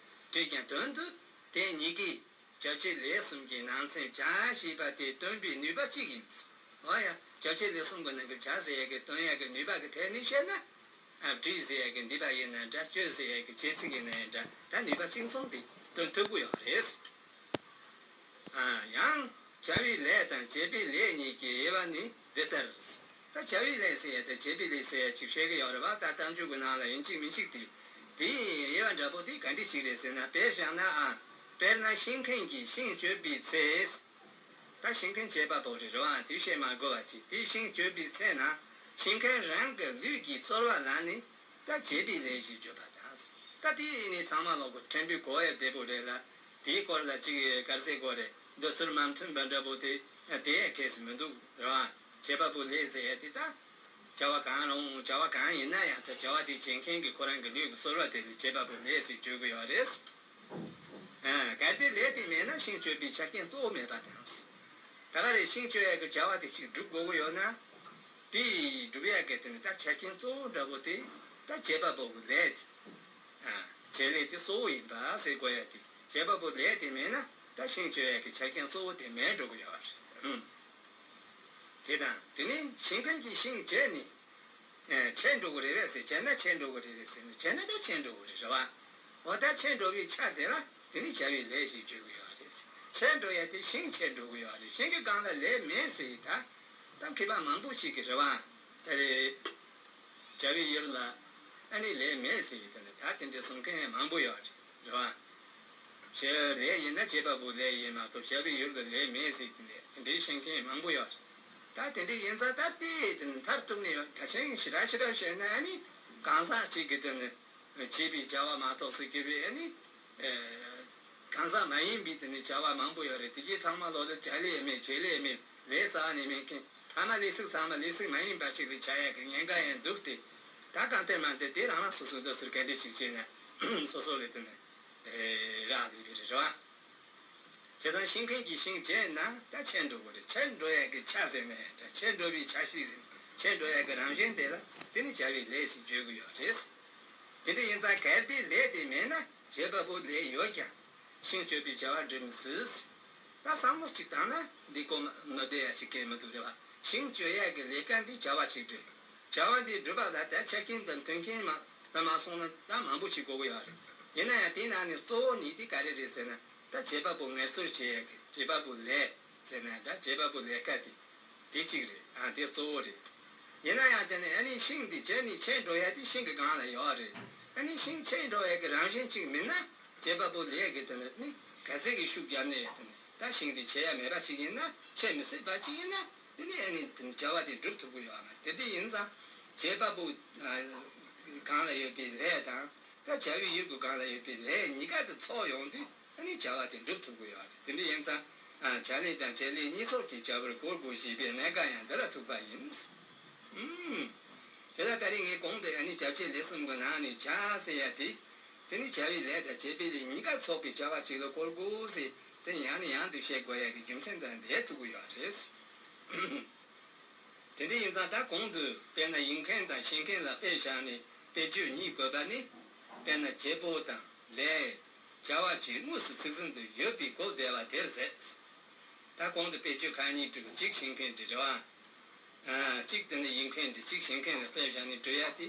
བྲིས་ཀྱང་དོན་དུ་དེ་གཉིས་ཀའི་བྱ་བྱེད་ལས་གསུམ་གྱི་ནང་ཚན་བྱ་ཞེས་པ་དེ་སྟོན་པའི་ནུས་པ་གཅིག་ཡིན། འོ་ཡ། བྱ་བྱེད་ལས་གསུམ་གྱི་ནང་གི་བྱ་ཟེར་ཡས་ཀྱི་སྟོན་ཡས་ཀྱི་ནུས་པ་གི་ཐད་ནས་བཤད་ན། ཨ་བྲིས་ཟེར་ཡས་ཀྱི་འདས་པ་ཡིན་ན་འདྲ། གཅོད་ཟེར་ཡས་ཀྱི་རྗེས་ཚིག་ཡིན་ན་ཡང་འདྲ། ད་ནུས་པ་གཅིག་མཚུངས་དེ་སྟོན་ཐུབ་ཀྱི་ཡོད་རེད། ཨ་ཡང་བྱ་བའི་ལས་དང་བྱེད་པའི་ལས་གཉིས་ཀྱི་དབྱེ་བ་ནི་འདི་ལྟར། ད་བྱ་བའི་ལས་ཟེར་ཡས་དང་བྱེད་པའི་ལས་ཟེར་ཡས་ཅིག་བཤད་ཀྱི་ཡོད་རེད་བ། ད་གཏམ་རྒྱུད་ཀྱི་ནང་ལ་ཡིན་གཅིག་མིན་གཅིག་དེ། དེའི་དབྱེ་བ་འདྲ་པོ་དེ་ག་འདྲ་ཞིག་རེད་ཟེར་ན། དཔེར་བཞག་ན་ཨ། དཔེར་ན་ཤིང་མཁན་གྱིས་ཤིང་གཅོད་པའི་ཚེ། ད་ཤིང་མཁན་བྱེད་པ་པོ་རེད་རེད་བ། དེ་བཤད་མ་དགོས་པ་ཅིག་དེ་ཤིང་གཅོད་པའི་ཚེ་ན་ཤིང་མཁན་རང་གི་ལུས་ཀྱི་གསོལ་བ་ལ་ནི་ད་བྱེད་པའི་ལས་ཞེས་བརྗོད་པ་དང་། ད་དེ་ནི་ཚང་མ་ལོག་གི་ཕྲན་བུའི་གོ་ཡ་བདེ་པོ་རེད་ལ། དེའི་སྐོར་ལ་ཅིག་ག་རེ་ཟེར་དགོས་རེད། འདོད་ཚུལ་མ་མཐུན་པ་འདྲ་པོ་དེ་དེ་ཡ་གལ་སྲིད་མི་འདུག་རེད་བ། བྱེད་པ་པོ་ལས་ཟེར་ཡ་དེ་ད་བྱ་བ་གང་རུང་། བྱ་བ་གང་ཡིན་ན་ཡང་ད་བྱ་བ་དེ་བྱེད་མཁན་གྱི་ཁོ་རང་གི་ལུས་ཀྱི་གསོལ་བ་དེ་ལ་བྱེད་པ་པོ་ལས་ཟེར་བརྗོད་ཀྱི་ཡོད་རེད། ཨ། གལ་ཏེ་ལས་དེ་མེད་ན་ཤིང་གཅོད་པའི་ཆ་རྐྱེན་གཙོ་བོ་མེད་པ་དང་། ད་ག་རེ་ཤིང་གཅོད་ཡས་ཀྱི་བྱ་བ་དེ་ཅིག་སྒྲུབ་དགོས་ཀྱི་ཡོད་ན། དེ་སྒྲུབ་ཡས་ཀྱི་དེ་ནི་ད་ཆ་རྐྱེན་གཙོ་བོ་འདྲ་པོ་དེ་ད་བྱེད་པ་པོ་གི་ལས་དེ། ཨ། བྱེད་ལས་དེ་གཙོ་བོ་ཡིན་པ་ཟེར་དགོས་ཡ་དེ། བྱེད་པ་པོ་ལས་དེ་མེད་ན་ད་ཤིང་གཅོད་ཡས་ཀྱི་ཆ་རྐྱེན་གཙོ་བོ་དེ་མེད་འགྲོ་གི་ཡོད་རེད། ཨུམ། དེ་དང་དེ་ནི་ཤིང་མཁན་གྱིས་ཤིང་བྱས་ནས། ཨེ། ཆད་འགྲོ་གི་རེད་པས་ཟེར། བྱས་ན་ཆད་འགྲོ་གི་རེད་པས་ཟེར་ན། བྱས་ན་ད་ཆད་འགྲོ་གི་རེད་རེད་བ། འོ་ད་ཆད་འགྲོ་བའི་ཆ་དེ་ལ་དེ་ནི་བྱ་བའི་ལས་ཞེས་བརྗོད་ཀྱི་ཡོད་རེད། ཆད་འགྲོ་ཡ་དེ་ཤིང་ཆད་འགྲོ་གི་ཡོད་རེད། ཤིང་གི་སྒང་ལ་ལས་མེད་ཟེར་ཡི་ད། ད་མཁས་པ་མང་པོ་ཞིག་གིས་རེད་བ། ད་རེད། བྱ་བའི་ཡུལ་ལ་ཨ་ནི་ལས་མེད་ཟེར་ཡི་ད་ནི། ད་དེ་འདྲ་གསུང་མཁན་མང་པོ་ཡོད་རེད་རེད་བ། བྱ་ལས་ཡིན་ན་བྱེད་པ་པོ་ལས་ཡིན་མ་གཏོགས་བྱ་བའི་ཡུལ་དུ་ལས་མེད་ཟེར་ནས་དེ་འདྲའི་བཤད་མཁན་མང་པོ་ཡོད་རེད། ད་དེ་འདྲ་ཡིན་ཙང་ད་དེ་དེ་མཐར་གཏུགས་ནས་ད་ཆེན་ཞེ་དྲག་ཞེ་དྲག་བཤད་ན་ཨ་ནི་གང་ཟག་གཅིག་གི་དེ་ནི་བྱས་པའི་བྱ་བ་མ་གཏོགས་སུ་གྱུར་པའི་ཨ་ནི་གང་ཟག་མ་ཡིན་པའི་དེ་ནི་བྱ་བ་མང་པོ་ཡོད་རེད། དེ་གའི་ཚང་མ་ལོག་ལ་བྱ་ལས་མེད་བྱེད་ལས་མེད་ལས་རྩ་ནས་མེད་མཁན། ཐ་མ་ལས་ཞུགས་ཚང་མ་ལས་ཞུགས་མ་ཡིན་པ་ཞིག་ལ་བྱ་ཡག་གི་ཉེན་ཁ་ཡང་འདུག་སྟེ། ད་གང་ལྟར་མ་ལྟར་དེ་རང་རང་སོ་སོའི་འདོད་ཚུལ་ག་འདྲ་ཞིག་བྱས་ན་སོ་སོ་ལས་དེ་ནི་རག་ལས་པའི་རེད་བ། བྱས་ཙང་ཤིང་མཁན་གྱིས་ཤིང་བྱས་ན་ད་ཆད་འགྲོ་གི་རེད། ཆད་འགྲོ་ཡག་གི་ཆ་ཟེར་ན་ཡང་འདྲ། ཆད་འགྲོ་བའི་ཆ་ཤས་ཟེར་ན། ཆད་འགྲོ་ཡག་གི་རང་བཞིན་དེ་ལ་དེ་ནི་བྱ་བའི་ལས་ཞེས་བརྗོད་ཀྱི་ཡོད་རེད། དེ་འདྲ་ཡིན་ཙང་གལ་ཏེ་ལས་དེ་མེད་ན་བྱེད་པ་པོ་ལས་ཡོད་ཀྱང་ཤིང་གཅོད་པའི་བྱ་བ་འགྲུབ་མི་སྲིད། ད་བསམ་བློ་གཅིག་བཏང་ན་འདི་གོ་མ་མི་བདེ་ཡ་ཞིག་གང་མི་འདུག་རེད་བ། ཤིང་གཅོད་ཡ་གི་ལས་ཀ་འདི་བྱ་བ་ཞིག་རེད། བྱ་བ་འདི་སྒྲུབ་པ་ལ་ད་ཆ་རྐྱེན་དང་མཐུན་རྐྱེན་མ་ལ་མ་སོང་ན་ད་མང་པོ་ཞིག་དགོས་ཀྱི་ཡོད་རེད། ཡིན་ན་ཡང་དེའི་ནང་ནས་གཙོ་བོ་གཉིས་དེ་ག་རེ་རེད་ཟེར་ན། ད་བྱེད་པ་པོ་ངལ་རྩོལ་བྱེད་ཡ་གི་བྱེད་པ་པོ་ལས་ཟེར་ན་ད་བྱེད་པ་པོ་ལས་ཀ་དེ། དེ་གཅིག་རེད། ཨ་དེ་གཙོ་བོ་རེད། ཡིན་ན་ཡང་དེ་ནི་ཨ་ནི་ཤིང་འདི་བྱས་ནས་ཆད་འགྲོ་ཡ་དེ་ཤིང་གི་སྒང་ལ་ཡོད་རེད། ཨ་ནི་ཤིང་ཆད་འགྲོ་ཡ་གི་རང་བཞིན་གཅིག་མིན་ན་བྱེད་པ་པོ་ལས་ཀྱི་དེ་ནི་ནི་ག་ཚད་ཀྱི་ཤུགས་རྒྱབ་ནས་དེ་ནི་ད་ཤིང་འདི་ཆད་ཡ་མེད་པ་ཞིག་ཡིན་ན། ཆད་མི་སྲིད་པ་ཞིག་ཡིན་ན་དེ་ནི་ཨ་ནི་དེ་ནི་བྱ་བ་དེ་འགྲུབ་ཐུབ་ཀྱི་ཡོད་མ་རེད། དེ་འདྲ་ཡིན་ཙང་བྱེད་པ་པོ་སྒང་ལ་ཡོད་པའི་ལས་དང་། ད་བྱ་བའི་ཡུལ་གྱི་སྒང་ལ་ཡོད་པའི་ལས་གཉིས་ཀ་དེ་ཚོགས་ཡོང་དུས་ཨ་ནི་བྱ་བ་དེ་འགྲུབ་ཐུབ་ཀྱི་ཡོད་རེད། དེ་འདྲ་ཡིན་ཙང་། ཨ་བྱ་ལས་དང་བྱེད་ལས་གཉིས་ཚོགས་ཀྱི་བྱ་བར་གོ་དགོས་ཞེས་པའི་གནད་འགག་ཡང་འདི་ལ་ཐུག་པ་ཡིན། ཨུམ། དེ་ལ་ད་རེས་ངས་གོང་དུ་ཨ་ནི་བྱ་བྱེད་ལས་གསུམ་གྱི་ནང་ནས་བྱ་ཟེར་ཡ་དེ། དེ་ནི་བྱ་བའི་ལས་དང་བྱེད་པའི་ལས་གཉིས་ཀ་ཚོགས་པའི་བྱ་བ་ཞིག་ལ་གོ་དགོས་ཟེར། དེ་ཡང་ནས་ཡང་དུ་བཤད་དགོས་ཡ་གི་རྒྱུ་མཚན་དང་འདི་ཐུག་གི་ཡོད་རེད། དེ་འདྲ་ཡིན་ཙང་ད་གོང་དུ་དཔེར་ན་ཡིག་མཁན་དང་ཤེས་མཁན་ལ་དཔེ་བཞག་ནས་དཔེ་བརྗོད་གཉིས་བཀོད་པ་ནི། དཔེར་ན་བྱེད་པོ་དང་ལས། བྱ་བ་བཅས་དངོས་སུ་ཚིག་ཟིན་དུ་ཡོད་པའི་གོ་བདེ་བ་དེར་ཟེར། ད་གོང་དུ་དཔེ་བརྗོད་ཁག་གཉིས་བྲིས། གཅིག་ཤེས་མཁན་བྲིས་རེད་བ། ཨ་གཅིག་དེ་ནི་ཡིག་མཁན་བྲིས། གཅིག་ཤེས་མཁན་ལ་དཔེ་བཞག་ནས་བྲིས་ཡ་དེ།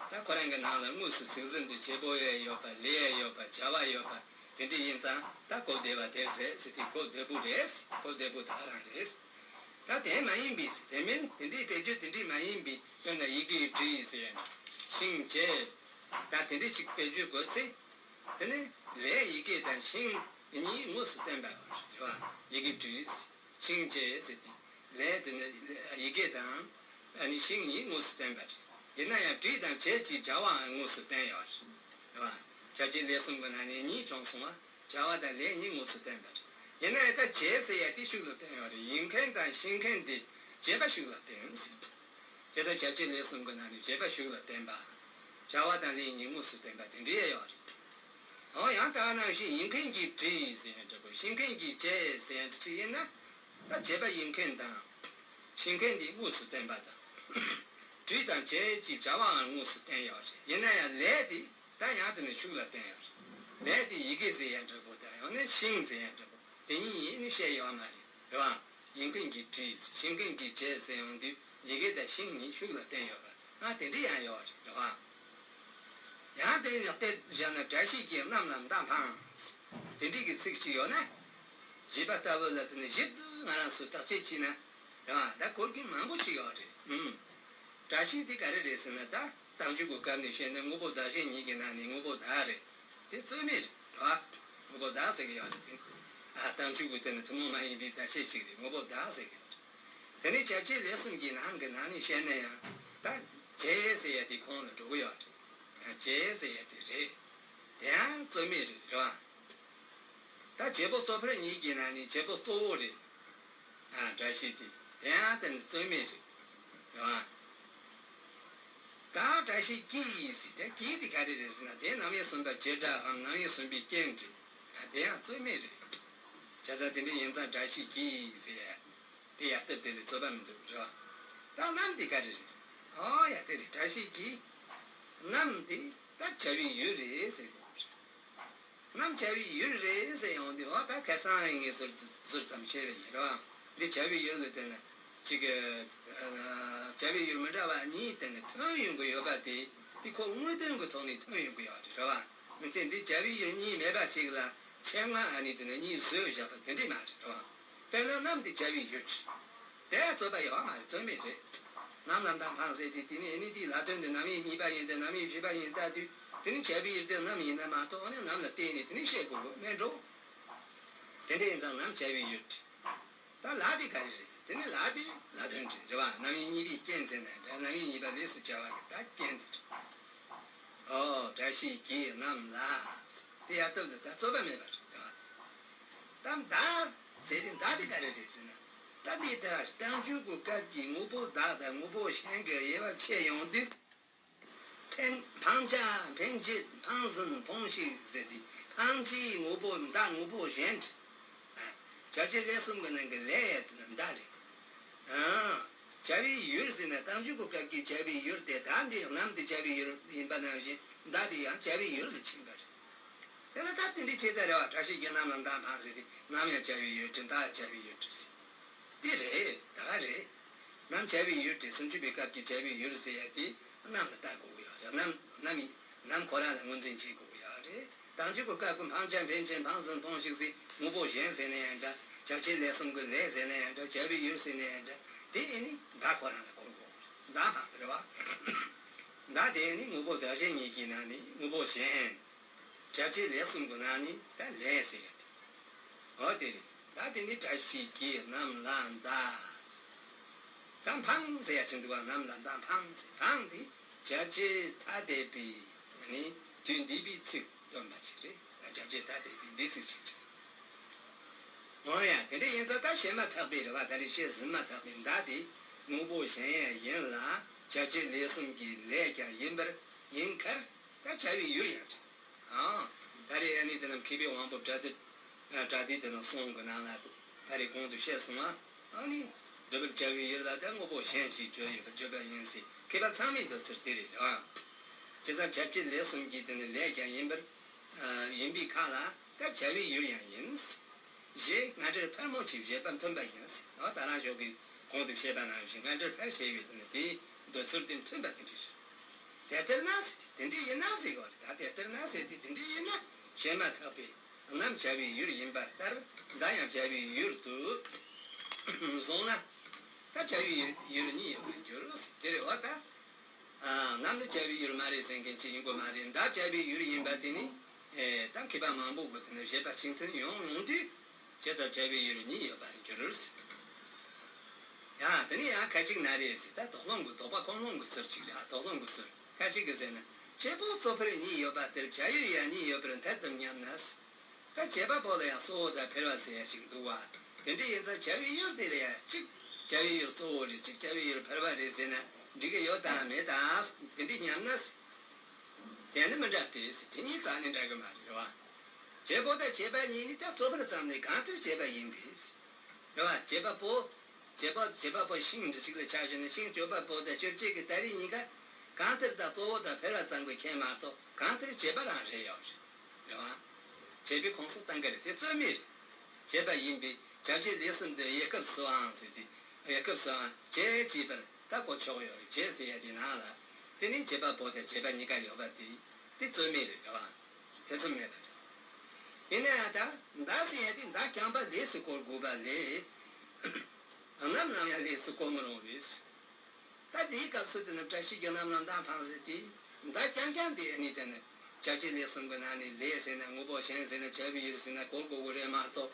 ད་ཁོ་རང་གི་ནང་ལ་དངོས་སུ་ཚིག་ཟིན་དུ་བྱེད་པོ་ཡང་ཡོད་པ། ལས་ཡང་ཡོད་པ། བྱ་བ་ཡོད་པ། དེ་འདྲ་ཡིན་ཙང་ད་གོ་བདེ་བ་དེར་ཟེར་ཟེར་དེ་གོ་བདེ་པོ་རེད། གོ་བདེ་པོ་ད་ག་རང་རེད། ད་དེ་མ་ཡིན་པའི་དེ་མིན་དེ་འདྲའི་དཔེ་བརྗོད་དེ་འདྲའི་མ་ཡིན་པའི་དཔེར་ན་ཡི་གེ་བྲིས་ཟེར་ཤིང་བྱས་ད་དེ་འདྲའི་ཅིག་དཔེ་བརྗོད་དགོས་ཚེ། དེ་ནི་ལས་ཡི་གེ་དང་ཤིང་གཉིས་དངོས་སུ་བསྟན་པ་རེད་བ། ཡི་གེ་བྲིས་ཤིང་བྱས་ཟེར་ཏེ་ལས་དེ་ནི་ཡི་གེ་དང་ཨ་ནི་ཤིང་གཉིས་དངོས་སུ་བསྟན་པ་རེད། ཡིན་ན་ཡང་བྲིས་དང་བྱས་ཀྱི་བྱ་བའང་དངོས་སུ་བསྟན་ཡོད་རེད་བ། བྱ་བྱེད་ལས་གསུམ་གྱི་ནང་ནས་གཉིས་བྱུང་སོང་བ། བྱ་བ་དང་ལས་གཉིས་དངོས་སུ་བསྟན་པ་རེད། ཡིན་ན་ཡང་ད་བྱས་ཟེར་ཡ་དེ་ཤུགས་ལ་བསྟན་ཡོད་རེད། ཡིན་མཁན་དང་ཤེས་མཁན་དེ་བྱས་པ་ཤུགས་ལ་བསྟན་ཟེར། བྱས་ཙང་བྱ་བྱེད་ལས་གསུམ་གྱི་ནང་ནས་བྱས་པ་ཤུགས་ལ་བསྟན་པ། བྱ་བ་དང་ལས་གཉིས་དངོས་སུ་བསྟན་པ་དེ་འདྲ་ཡོད་རེད། འོ་ཡང་ད་ག་ནང་བཞིན་ཡིན་མཁན་གྱིས་བྲིས་ཟེར་ཡ་འདྲ་པོ་ཤེས་མཁན་གྱིས་བྱས་ཟེར་ཡ་འདྲ་ཅིག་ཡིན་ན། ད་བྱས་པ་ཡིན་མཁན་དང་ཤེས་མཁན་དེ་དངོས་སུ་བསྟན་པ་དང་། བྲིས་དང་བྱས་ཀྱི་བྱ་བའང་དངོས་སུ་བསྟན་ཡོད་རེད། ཡིན་ན་ཡང་ལས་དེ། ད་ཡང་དེ་ནི་ཤུགས་ལ་བསྟན་ཡོད་རེད། ལས་དེ་ཡི་གེ་ཟེར་ཡ་འདྲ་པོ་དང་ཡང་ན་ཤིང་ཟེར་ཡ་འདྲ་པོ་དེ་གཉིས་ཡིན་ནི་བཤད་ཡོད་མ་རེད། རེད་བ། ཡིན་མཁན་གྱིས་བྲིས་ཤེས་མཁན་གྱིས་བྱས་ཟེར་ཡོང་དུས་ཡི་གེ་དང་ཤིང་གཉིས་ཤུགས་ལ་བསྟན་ཡོད་པ་ང་དེ་འདྲ་ཡང་ཡོད་རེད། རེད་བ། ཡང་དེ་ཡང་དཔེ་བཞག་ན་བཀྲ་ཤིས་ཀྱིས་གནམ་ལ་མདའ་འཕངས། དེ་འདྲའི་གི་ཚིག་ཅིག་ཡོད་ན། བྱས་པ་ལྟ་བུ་ལ་དེ་ནི་ཞིབ་ཏུ་ང་རང་ཚོས་བརྟག་དཔྱད་བྱས་ན། རེད་བ། ད་གོ་རྒྱུ་མང་པོ་ཞིག་ཡོད་རེད། ཨུམ། བཀྲ་ཤིས་དེ་ག་རེ་རེད་ཟེར་ན་ད་རྟགས་འཇུག་གི་སྐབས་ནས་བཤད་ན་དངོས་པོ་བདག་གཞན་གཉིས་ཀྱི་ནང་ནས་དངོས་པོ་བདག་རེད། དེ་རྩོད་མེད་རེད། རེད་བ། དངོས་པོ་བདག་ཟེར་གི་ཡོད་རེད་དེ། ཨ་རྟགས་འཇུག་གི་དེ་ནི་ཐུན་མོང་མ་ཡིན་པའི་བརྡ་ཆད་ཅིག་རེད། དངོས་པོ་བདག་ཟེར་གི་ཡོད་རེད། དེ་ནས་བྱ་བྱེད་ལས་གསུམ་གྱི་ནང་གི་ནང་ནས་བཤད་ན་ཡང་ད་བྱས་ཟེར་ཡ་དེ་ཁོང་ལ་འགྲོ་གི་ཡོད་རེད། བྱས་ཟེར་ཡ་དེ་རེད། དེ་ཡང་རྩོད་མེད་རེད། རེད་བ། ད་བྱེད་པོ་གཙོ་ཕལ་གཉིས་ཀྱི་ནང་ནས་བྱེད་པོ་གཙོ་བོ་རེད། ཨ་བཀྲ་ཤིས་དེ་དེ་ཡང་དེ་ནི་རྩོད་མེད་རེད། རེད་བ། ད་བཀྲ་ཤིས་ཀྱིས་ཟེར་ཏེ་ཀྱིས་དེ་ག་རེ་རེད་ཟེར་ན་དེ་རྣམ་དབྱེ་གསུམ་པ་བྱེད་སྒྲའམ་རྣམ་དབྱེ་གསུམ་པའི་རྐྱེན་རེད། ཨ་དེ་ཡང་རྩོད་མེད་རེད། བྱས་ཙང་དེ་འདྲ་ཡིན་ཙང་བཀྲ་ཤིས་ཀྱིས་ཟེར་ཡ་དེ་ཡར་སྟབས་དེ་ལས་རྩོད་པ་མི་འདུག་རེད་བ། ད་རྣམ་དེ་ག་རེ་རེད། ཨོ་ཡ་དེ་རེད། བཀྲ་ཤིས་ཀྱིས་རྣམ་དེ་ད་བྱ་བའི་ཡུལ་རེད་ཟེར་དགོས་རེད། རྣམ་བྱ་བའི་ཡུལ་རེད་ཟེར་ཡོང་དུས་འོ་ད་ཁ་སང་ངས་ཟུར་ཟུར་ཙམ་བཤད་པ་ཡིན་རེད་བ། འདི་བྱ་བའི་ཡུལ་ལ་བལྟས་ན་ཅིག་བྱ་བའི་ཡུལ་མི་འདྲ་བ་གཉིས་བལྟས་ན་ཐོན་ཡོང་གི་ཡོད་པ་དེ་དེ་ཁོ་དངོས་དོན་གྱི་ཐོག་ནས་ཐོན་ཡོང་གི་ཡོད་རེད་བ། མི་ཚེ་འདི་བྱ་བའི་ཡུལ་གཉིས་མེད་པ་ཞིག་ལ་ཆེད་མངགས་ཨ་ནི་དེ་ནི་གཉིས་བཟོས་བཞག་པ་དེ་འདྲས་མ་རེད་བ། དཔེར་ན་རྣམ་དེ་བྱ་བའི་ཡུལ་རེད། དེ་རྩོད་པ་ཡོད་མ་རེད། རྩོད་མེད་རེད། རྣམ་ལ་མདའ་འཕངས་ཟེར་དེ་དེ་ནི་ཨ་ནི་དེའི་ལ་དོན་དེ་རྣམ་དབྱེ་གཉིས་པ་ཡིན་ཏེ་རྣམ་དབྱེ་བཞི་པ་ཡིན་ལྟ་དུས་དེ་ནི་བྱ་བའི་ཡུལ་དེ་རྣམ་ཡིན་ན་མ་གཏོགས་ཨ་ནི་རྣམ་ལ་བརྟེན་ནས་དེ་ནི་བཤད་དགོས་དགོས་མེད་འགྲོ། དེ་འདྲ་ཡིན་ཙང་རྣམ་བྱ་བའི་ཡུལ་རེད། ད་ལ་དེ་ག་རེ་རེད། དེ་ནི་ལ་དེ་ལ་དོན་རེད། རེད་བ། རྣམ་དབྱེ་གཉིས་པའི་རྐྱེན་ཟེར་ན་འདྲ། རྣམ་དབྱེ་གཉིས་པ་ལས་སུ་བྱ་བ་གི་ད་རྐྱེན་དེ་རེད། ཨོ་བཀྲ་ཤིས་ཀྱིས་རྣམ་ལ། དེ་ཡར་སྟབས་ལ་ད་རྩོད་པ་མེད་པ་རེད། རེད་བ། ད་མདའ་ཟེར་དེ་མདའ་དེ་ག་རེ་རེད་ཟེར་ན། ད་འདི་ལྟར་རྟགས་འཇུག་གི་སྐབས་ཀྱི་དངོས་པོ་བདག་དང་དངོས་པོ་གཞན་གྱི་དབྱེ་བ་ཕྱེ་ཡོང་དུས། འཕེན་འཕངས་བྱ་འཕེན་བྱེད་འཕངས་ཟིན་འཕངས་ཤིང་ཟེར་ཏེ་འཕངས་བྱའི་དངོས་པོ་མདའ་དངོས་པོ་གཞན། བྱ་བྱེད་ལས་གསུམ་གྱི་ནང་གི་ལས་ཡ་དེ་ནི་མདའ་རེད། ཨང་། བྱ་བའི་ཡུལ་ཟེར་ན་རྟགས་འཇུག་གི་སྐབས་ཀྱི་བྱ་བའི་ཡུལ་དེ་ད་འདི་རྣམ་དེ་བྱ་བའི་ཡུལ་ཡིན་པ་ནང་བཞིན་མདའ་དེ་ཡང་བྱ་བའི་ཡུལ་ལ་ཕྱིན་པ་རེད། དེ་ལ་ད་དེ་འདྲའི་བྱས་ཙང་རེད་བ། བཀྲ་ཤིས་ཀྱིས་རྣམ་ལ་མདའ་འཕངས་ཟེར་ཏེ་རྣམ་ཡང་བྱ་བའི་ཡུལ་ཏེ་མདའ་ཡང་བྱ་བའི་ཡུལ་ཏེ་ཟེར། དེ་རེད། ད་ག་རེད། རྣམ་བྱ་བའི་ཡུལ་ཏེ་སུམ་ཅུ་པའི་སྐབས་ཀྱི་བྱ་བའི་ཡུལ་ཟེར་ཡ་དེ་རྣམ་ལ་ལྟ་དགོས་ཀྱི་ཡོད་རེད། རྣམ་རྣམ་ཡིན་རྣམ་ཁོ་རང་ལ་ངོས་འཛིན་བྱེད་དགོས་ཀྱི་ཡོད་རེད། རྟགས་འཇུག་གི་སྐབས་ཀྱི་འཕངས་བྱ་འཕེན་བྱེད་འཕངས་ཟིན་འཕངས་ཤིང་ཟེར་དངོས་པོ་གཞན་ཟེར་ན་ཡང་འདྲ། བྱ་བྱེད་ལས་གསུམ་གྱི་ལས་ཟེར་ན་ཡང་འདྲ། བྱ་བའི་ཡུལ་ཟེར་ན་ཡང་འདྲ། དེ་ཨེ་ནི་མདའ་ཁོ་རང་ལ་གོ་དགོས་རེད། མདའ་འཕངས་པ་རེད་བ། མདའ་དེ་ནི་དངོས་པོ་བདག་གཞན་གཉིས་ཀྱི་ནང་ནས་དངོས་པོ་གཞན། བྱ་བྱེད་ལས་གསུམ་གྱི་ནང་ནས་ད་ལས་ཟེར་ཡ་དེ། འོ་དེ་རེད། ད་དེ་ནི་བཀྲ་ཤིས་ཀྱིས་རྣམ་ལ་མདའ། ད་འཕངས་ཟེར་ཡ་ཞིག་འདུག་བ། རྣམ་ལ་མདའ་འཕངས་ཟེར། འཕངས་དེ་བྱ་བྱེད་ཐ་དད་པའི་ནི་དུས་འདས་པའི་ཚིག་སྟོན་པ་ཞིག་རེད། ད་བྱ་བྱེད་ཐ་དད་པའི་འདས་ཚིག་ཅིག་རེད། འོ་ཡ་དེ་འདྲ་ཡིན་ཙང་ད་བཤད་མ་ཐག་པའི་རེད་བ། ད་རེས་བཤད་ཟིན་མ་ཐག་པའི་མདའ་དེ་དངོས་པོ་གཞན་ཡང་ཡིན་ལ་བྱ་བྱེད་ལས་གསུམ་གྱི་ལས་ཀྱང་ཡིན་པར་ཡིན་ཁར། ད་བྱ་བའི་ཡུལ་ཡང་རེད། ཨང་། ད་རེས་ཨ་ནི་དེ་རྣམས་མཁས་པའི་དབང་པོ་པྲ་ཏི། པྲ་ཏི་དེ་རྣམས་གསུང་གི་ནང་ལ་ད་རེས་གོང་དུ་བཤད་སོང་ང་། ཨ་ནི་སྒྲུབ་པར་བྱ་བའི་ཡུལ་ལ་ད་དངོས་པོ་གཞན་ཞིག་བརྗོད་ཡོད་པ་བརྗོད་པ་ཡིན་ཟེར། མཁས་པ་ཚང་མའི་འདོད་ཚུལ་དེ་རེད། ཨང་། བྱས་ཙང་བྱ་བྱེད་ལས་གསུམ་གྱི་དེ་ནི་ལས་ཀྱང་ཡིན་པར། ཡིན་པའི་ཁ་ལ་ད་བྱ་བའི་ཡུལ་ཡང་ཡིན། ཞེས་སྔ་འགྲེལ་ཕལ་མོ་ཆེའི་བཞེད་པ་མཐུན་པ་ཡིན། འོ་ད་རང་ཕྱོགས་ཀྱི་གོང་དུ་བཤད་པ་ནང་བཞིན་སྔ་འགྲེལ་ཕལ་ཆེ་བས་དེ་ནི་དེའི་འདོད་ཚུལ་དེ་མཐུན་པ་དེ་འདྲ་རེད། དེ་ལྟར་ན་ཟེར་ཏེ་དེ་འདྲ་ཡིན་ན་ཟེར་གི་བ་རེད། ད་དེ་ལྟར་ན་ཟེར་ཏེ་དེ་འདྲ་ཡིན་ན་བཤད་མ་ཐག་པའི་ རྣམ་བྱ་བའི་ཡུལ་ཡིན་པ་ལྟར་མདའ་ཡང་བྱ་བའི་ཡུལ་དུ་བཟུང་ན། ད་བྱ་བའི་ཡུལ་གཉིས་ཡོད་པར་འགྱུར། དེ་རེད་བ་ད། ཨ། རྣམ་ནི་བྱ་བའི་ཡུལ་མ་རེད་ཟེར་མཁན་ཅིག་ཡིན་དགོས་མ་རེད། མདའ་བྱ་བའི་ཡུལ་ཡིན་པ་དེ་ནི། ཨེ། ད་མཁས་པ་མང་པོ་གིས་དེ་ནི་བཞེད་པ་གཅིག་མཐུན་ཡོང་ཡོང་དུས། བྱས་ཙང་བྱ་བའི་ཡུལ་གཉིས་ཡོད་པར་འགྱུར། ཡང་དེ་ནི་ཡང་ཁ་ཅིག་ན་རེ་ཟེར། ད་དོགས་སློང་གི་དོགས་པ་ཁུངས་ལུང་གི་ཟུར་ཅིག་རེད། ཨ། དོགས་སློང་གི་ཟུར། ཁ་ཅིག་གིས་ཟེར་ན། བྱེད་པོ་གཙོ་ཕལ་གཉིས་ཡོད་པ་དེར་བྱ་ཡུལ་ཡང་གཉིས་ཡོད་པར་འཐད་དམ་སྙམ་ན། ད་བྱེད་པ་པོ་ལ་ཡང་གཙོ་བོ་དང་ཕལ་པ་ཟེར་ཡ་ཞིག་འདུག་བ། དེ་འདྲ་ཡིན་ཙང་བྱ་བའི་ཡུལ་དེ་ལ་ཡང་གཅིག་བྱ་བའི་ཡུལ་གཙོ་བོ་རེད། གཅིག་བྱ་བའི་ཡུལ་ཕལ་པ་རེད་ཟེར་ན་འགྲིག་གི་ཡོད་དམ་མེད་དམ། དེ་འདྲ་སྙམ་ན། དེ་ནི་མི་འདྲ་སྟེ། དེ་གཉིས་རྩ་ནས་འདྲ་གི་མ་རེད། རེད་བ། བྱེད་པོ་དང་བྱེད་པ་གཉིས་ནི་ད་གཙོ་ཕལ་ཙམ་ནས་གང་ལྟར་བྱེད་པ་ཡིན་པས། རེད་བ། བྱེད་པ་པོ། བྱེད་པ། བྱེད་པ་པོ་ཤིང་འདི་གཅིག་ལ་ཆ་བཞག་ན། ཤིང་གཅོད་པ་པོ་དང་གཅོད་བྱེད་ཀྱི་སྟ་རེ་གཉིས་ཀ་གང་ལྟར་ད་གཙོ་བོ་དང་ཕལ་པ་ཙམ་གྱིས་ཁྱད་མ་གཏོགས་གང་ལྟར་བྱེད་པ་རང་རེད་ཡོད་རེད། རེད་བ། བྱེད་པའི་ཁོངས་སུ་གཏོང་གི་རེད། དེ་རྩོད་མེད་རེད། བྱེད་པ་ཡིན་པས་བྱ་བྱེད་ལས་གསུམ་དུ་དབྱེ་སྐབས་སུའང་ཟེར་ཏེ། དབྱེ་སྐབས་སུའང་བྱེད་ཅེས་པར་ད་གོ་ཆོག་ཡོད་རེད། བྱེད་ཟེར་ཡ་དེ་ནང་ལ། དེ་ནི་བྱེད་པ་པོ་དང་བྱེད་པ་གཉིས་ཀ་ཡོད་པ་དེ། དེ་རྩོད་མེད་རེད། རེད་བ། ཐེ་ཚོམ་མེད་པ་རེད། ཡིན་ན་ཡང་ད་མདའ་ཟེར་ཡ་དེ་མདའ་རྐྱང་པ་ལས་སུ་བཀོལ་དགོས་པ་ལས། རྣམ་རྣམ་ཡང་ལས་སུ་བཀོལ་མི་རུང་བས། ད་དེའི་སྐབས་སུ་དེ་ནི་བཀྲ་ཤིས་ཀྱི་རྣམ་རྣམ་མདའ་འཕངས་ཟེར་ཏེ། མདའ་རྐྱང་རྐྱང་དེ་ནི་དེ་ནི་བྱ་བྱེད་ལས་གསུམ་གྱི་ནང་ནས་ལས་ཟེར་ན་དངོས་པོ་གཞན་ཟེར་ན་བྱ་བའི་ཡུལ་ཟེར་ན་བཀོལ་དགོས་ཀྱི་རེད་མ་གཏོགས།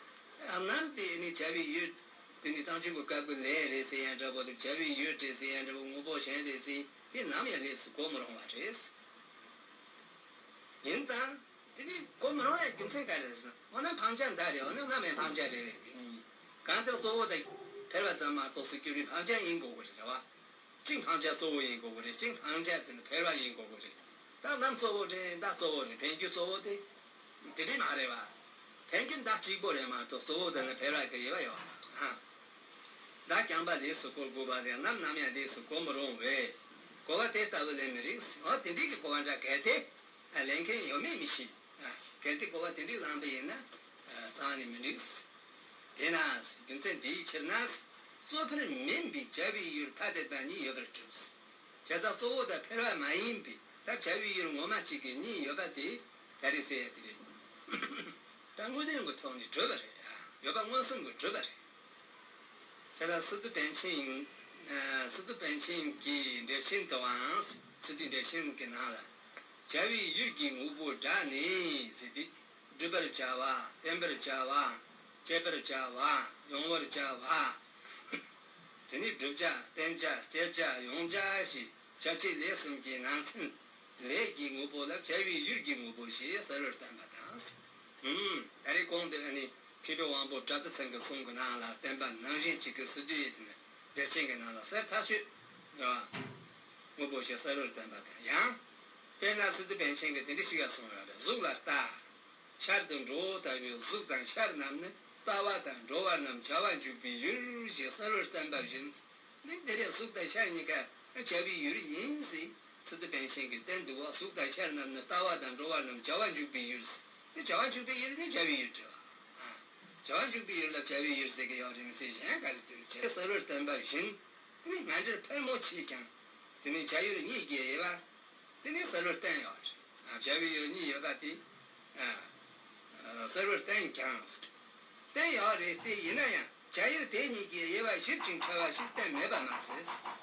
རྣམ་དེ་ནི་བྱ་བའི་ཡུལ། དེ་ནི་བསྟན་བཅོས་ཀྱི་སྐབས་ཀྱི་ལས་རེད་ཟེར་ཡ་འདྲ་པོ་དང་། བྱ་བའི་ཡུལ་རེད་ཟེར་ཡ་འདྲ་པོ། དངོས་པོ་གཞན་རེད་ཟེར་དེ་རྣམ་ཡང་ལས་སུ་བཀོལ་མི་རུང་བ་རེད། ཡིན་ཙང་། དེ་ནི་བཀོལ་མི་རུང་བའི་རྒྱུ་མཚན་ག་རེ་རེད་ཟེར་ན། འོ་ན་འཕངས་བྱ་མདའ་རེད། འོ་ན་རྣམ་ཡང་འཕངས་བྱ་རེད་པས། དེ་ནི་གང་ལྟར་གཙོ་བོ་དང་ཕལ་པ་ཙམ་མ་གཏོགས་སུ་གྱུར་པའི་འཕངས་བྱ་ཡིན་དགོས་ཀྱི་རེད། རེད་བ། གཅིག་འཕངས་བྱ་གཙོ་བོ་ཡིན་དགོས་ཀྱི་རེད། གཅིག་འཕངས་བྱ་དེ་ནི་ཕལ་པ་ཡིན་དགོས་ཀྱི་རེད། ད་རྣམ་གཙོ་བོ་རེད། མདའ་གཙོ་བོ་རེད། འཕེན་རྒྱུ་གཙོ་བོ་དེ་དེ་འདྲ་མ་རེད་བ། འཕེན་རྒྱུ་མདའ་གཅིག་པོ་རེད་མ་གཏོགས་གཙོ་བོ་དེ་ནི་ཕལ་པ་གི་དབྱེ་བ་ཡོད་མ་རེད། ཨ། མདའ་རྐྱང་པ་ལས་སུ་བཀོལ་དགོས་པ་དེ་རྣམ་རྣམ་ཡང་ལས་སུ་བཀོལ་མི་རུང་བས། གོ་བ་དེ་ལྟ་བུ་ལེན་མི་རིགས། འོ་དེ་འདྲའི་གི་གོ་བ་འདྲ་གལ་ཏེ་ལེན་མཁན་ཡོད་མེད་མི་ཤེས། གལ་ཏེ་གོ་བ་དེ་འདྲའི་བླངས་པ་ཡིན་ན་རྩ་བ་ནས་མི་འགྲིག། དེས་ན་རྒྱུ་མཚན་འདིའི་ཕྱིར་ན། གཙོ་ཕལ་མིན་པའི་བྱ་བའི་ཡུལ་ཐ་དད་པ་གཉིས་ཡོད་པར་གྲུབ། བྱས་ཙང་གཙོ་བོ་དང་ཕལ་པ་མ་ཡིན་པའི་ད་བྱ་བའི་ཡུལ་ངོ་མ་གཅིག་གི་གཉིས་ཡོད་པ་དེ་ད་རེས་ཟེར་ཡ་དེ་རེད། ད་དངོས་བསྟན་གྱི་ཐོག་ནས་གྲུབ་པ་རེད། ཡོད་པ་མངོན་སུམ་གྱིས་གྲུབ་པ་རེད། དེ་ལ་སི་ཏུ་པཎ་ཆེན། ཨ། སི་ཏུ་པཎ་ཆེན་གྱི་འགྲེལ་ཆེན་དུའང་། སི་ཏུ་འགྲེལ་ཆེན་གྱི་ནང་ལ། བྱ་བའི་ཡུལ་གྱི་དངོས་པོ་སྒྲ་ནི་ཟེར་ཏེ། བསྒྲུབ་པར་བྱ་བ། བསྟན་པར་བྱ་བ། བྱེད་པར་བྱ་བ། ཡོང་བར་བྱ་བ། དེ་ནི་བསྒྲུབ་བྱ། བསྟན་བྱ། བྱེད་བྱ། ཡོང་བྱ་ཞེས་བྱ་བྱེད་ལས་གསུམ་གྱི་ནང་ཚན། ལས་ཀྱི་དངོས་པོ་ལ་བྱ་བའི་ཡུལ་གྱི་དངོས་པོ་ཞེས་གསལ་བར་བསྟན་པ་དང་། ཨུམ། ད་རེས་གོང་དུ་ཨ་ནི་མཁས་པའི་དབང་པོ་བྲ་ཏི་ཚང་གི་གསུང་གི་ནང་ལ་བསྟན་པ་ནང་བཞིན་གཅིག་གི་སི་ཏུ་ཡི་དེ་ནི་འགྲེལ་ཆེན་གྱི་ནང་ལ་གསལ་ཐག་ཆོད། རེད་བ། དངོས་པོ་ཞེས་གསལ་བར་བསྟན་པ་དང་། ཡང་། དཔེར་ན་སི་ཏུ་པཎ་ཆེན་གྱིས་དེ་འདྲ་ཞིག་ཡང་གསུངས་ཡོད་རེད། གཟུགས་ལ་ལྟ། ཤར་དུ་འགྲོ་བོ་ལྟ་བུའི་གཟུགས་དང་ཤར་རྣམས་ནི་ལྟ་བ་དང་འགྲོ་བ་རྣམས་བྱ་བ་འཇུག་པའི་ཡུལ་ཞེས་གསལ་བར་བསྟན་པ་བཞིན། ནི་འདི་རེད། གཟུགས་དང་ཤར་གཉིས་ཀ་བྱ་བའི་ཡུལ་ཡིན་ཟེར། སི་ཏུ་པཎ་ཆེན་གྱིས་བསྟན་འདུག་བ། གཟུགས་དང་ཤར་རྣམས་ནི་ལྟ་བ་དང་འགྲོ་བ་རྣམས་བྱ་བ་འཇུག་པའི་ཡུལ་ཟེར། དེ་བྱ་བ་འཇུག་པའི་ཡུལ་ནི་བྱ་བའི་ཡུལ་རེད་བ། ཨ། བྱ་བ་འཇུག་པའི་ཡུལ་ལ་བྱ་བའི་ཡུལ་ཟེར་གྱི་ཡོད་རེད། མི་ཟེར། གཞན་ག་རེ་དེ་ནི་བྱ་གསལ་བར་བསྟན་པ་བཞིན། དེ་ནི་ངན་འགྲེལ་ཕལ་མོ་ཆེས་ཀྱང་། དེ་ནི་བྱ་ཡུལ་གཉིས་ཀྱི་དབྱེ་བ། དེ་ནི་གསལ་བར་བསྟན་ཡོད་རེད། ཨ། བྱ་བའི་ཡུལ་གཉིས་ཡོད་པ་དེ། ཨ། གསལ་བར་བསྟན་ཀྱང་། བསྟན་ཡོད་རེད་དེ། ཡིན་ན་ཡང་བྱ་ཡུལ་དེ་གཉིས་ཀྱི་དབྱེ་བ་ཞིབ་ཅིང་ཕྲ་བ་ཞིག་བསྟན་མེད་པ་མ་ཟད།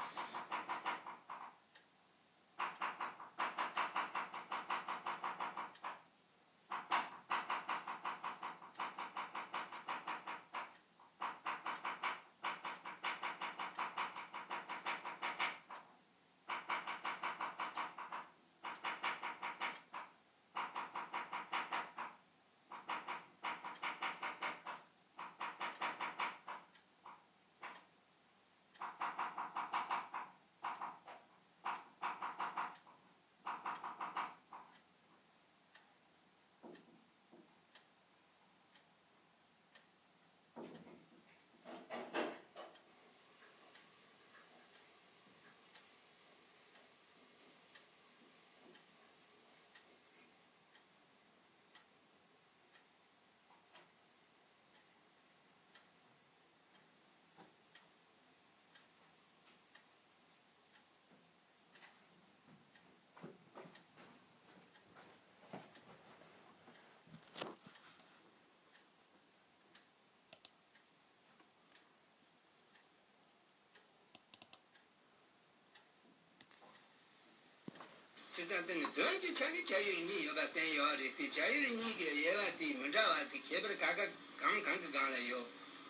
དང་བསྟན་ནས་དོན་གྱི་ཆ་ནས་བྱ་ཡུལ་གཉིས་ཡོད་པ་བསྟན་ཡོད་རེད་དེ། བྱ་ཡུལ་གཉིས་ཀྱི་དབྱེ་བ་དེ་མི་འདྲ་བ་གི་ཁྱད་པར་ག་ག་གང་གང་གི་སྒང་ལ་ཡོད།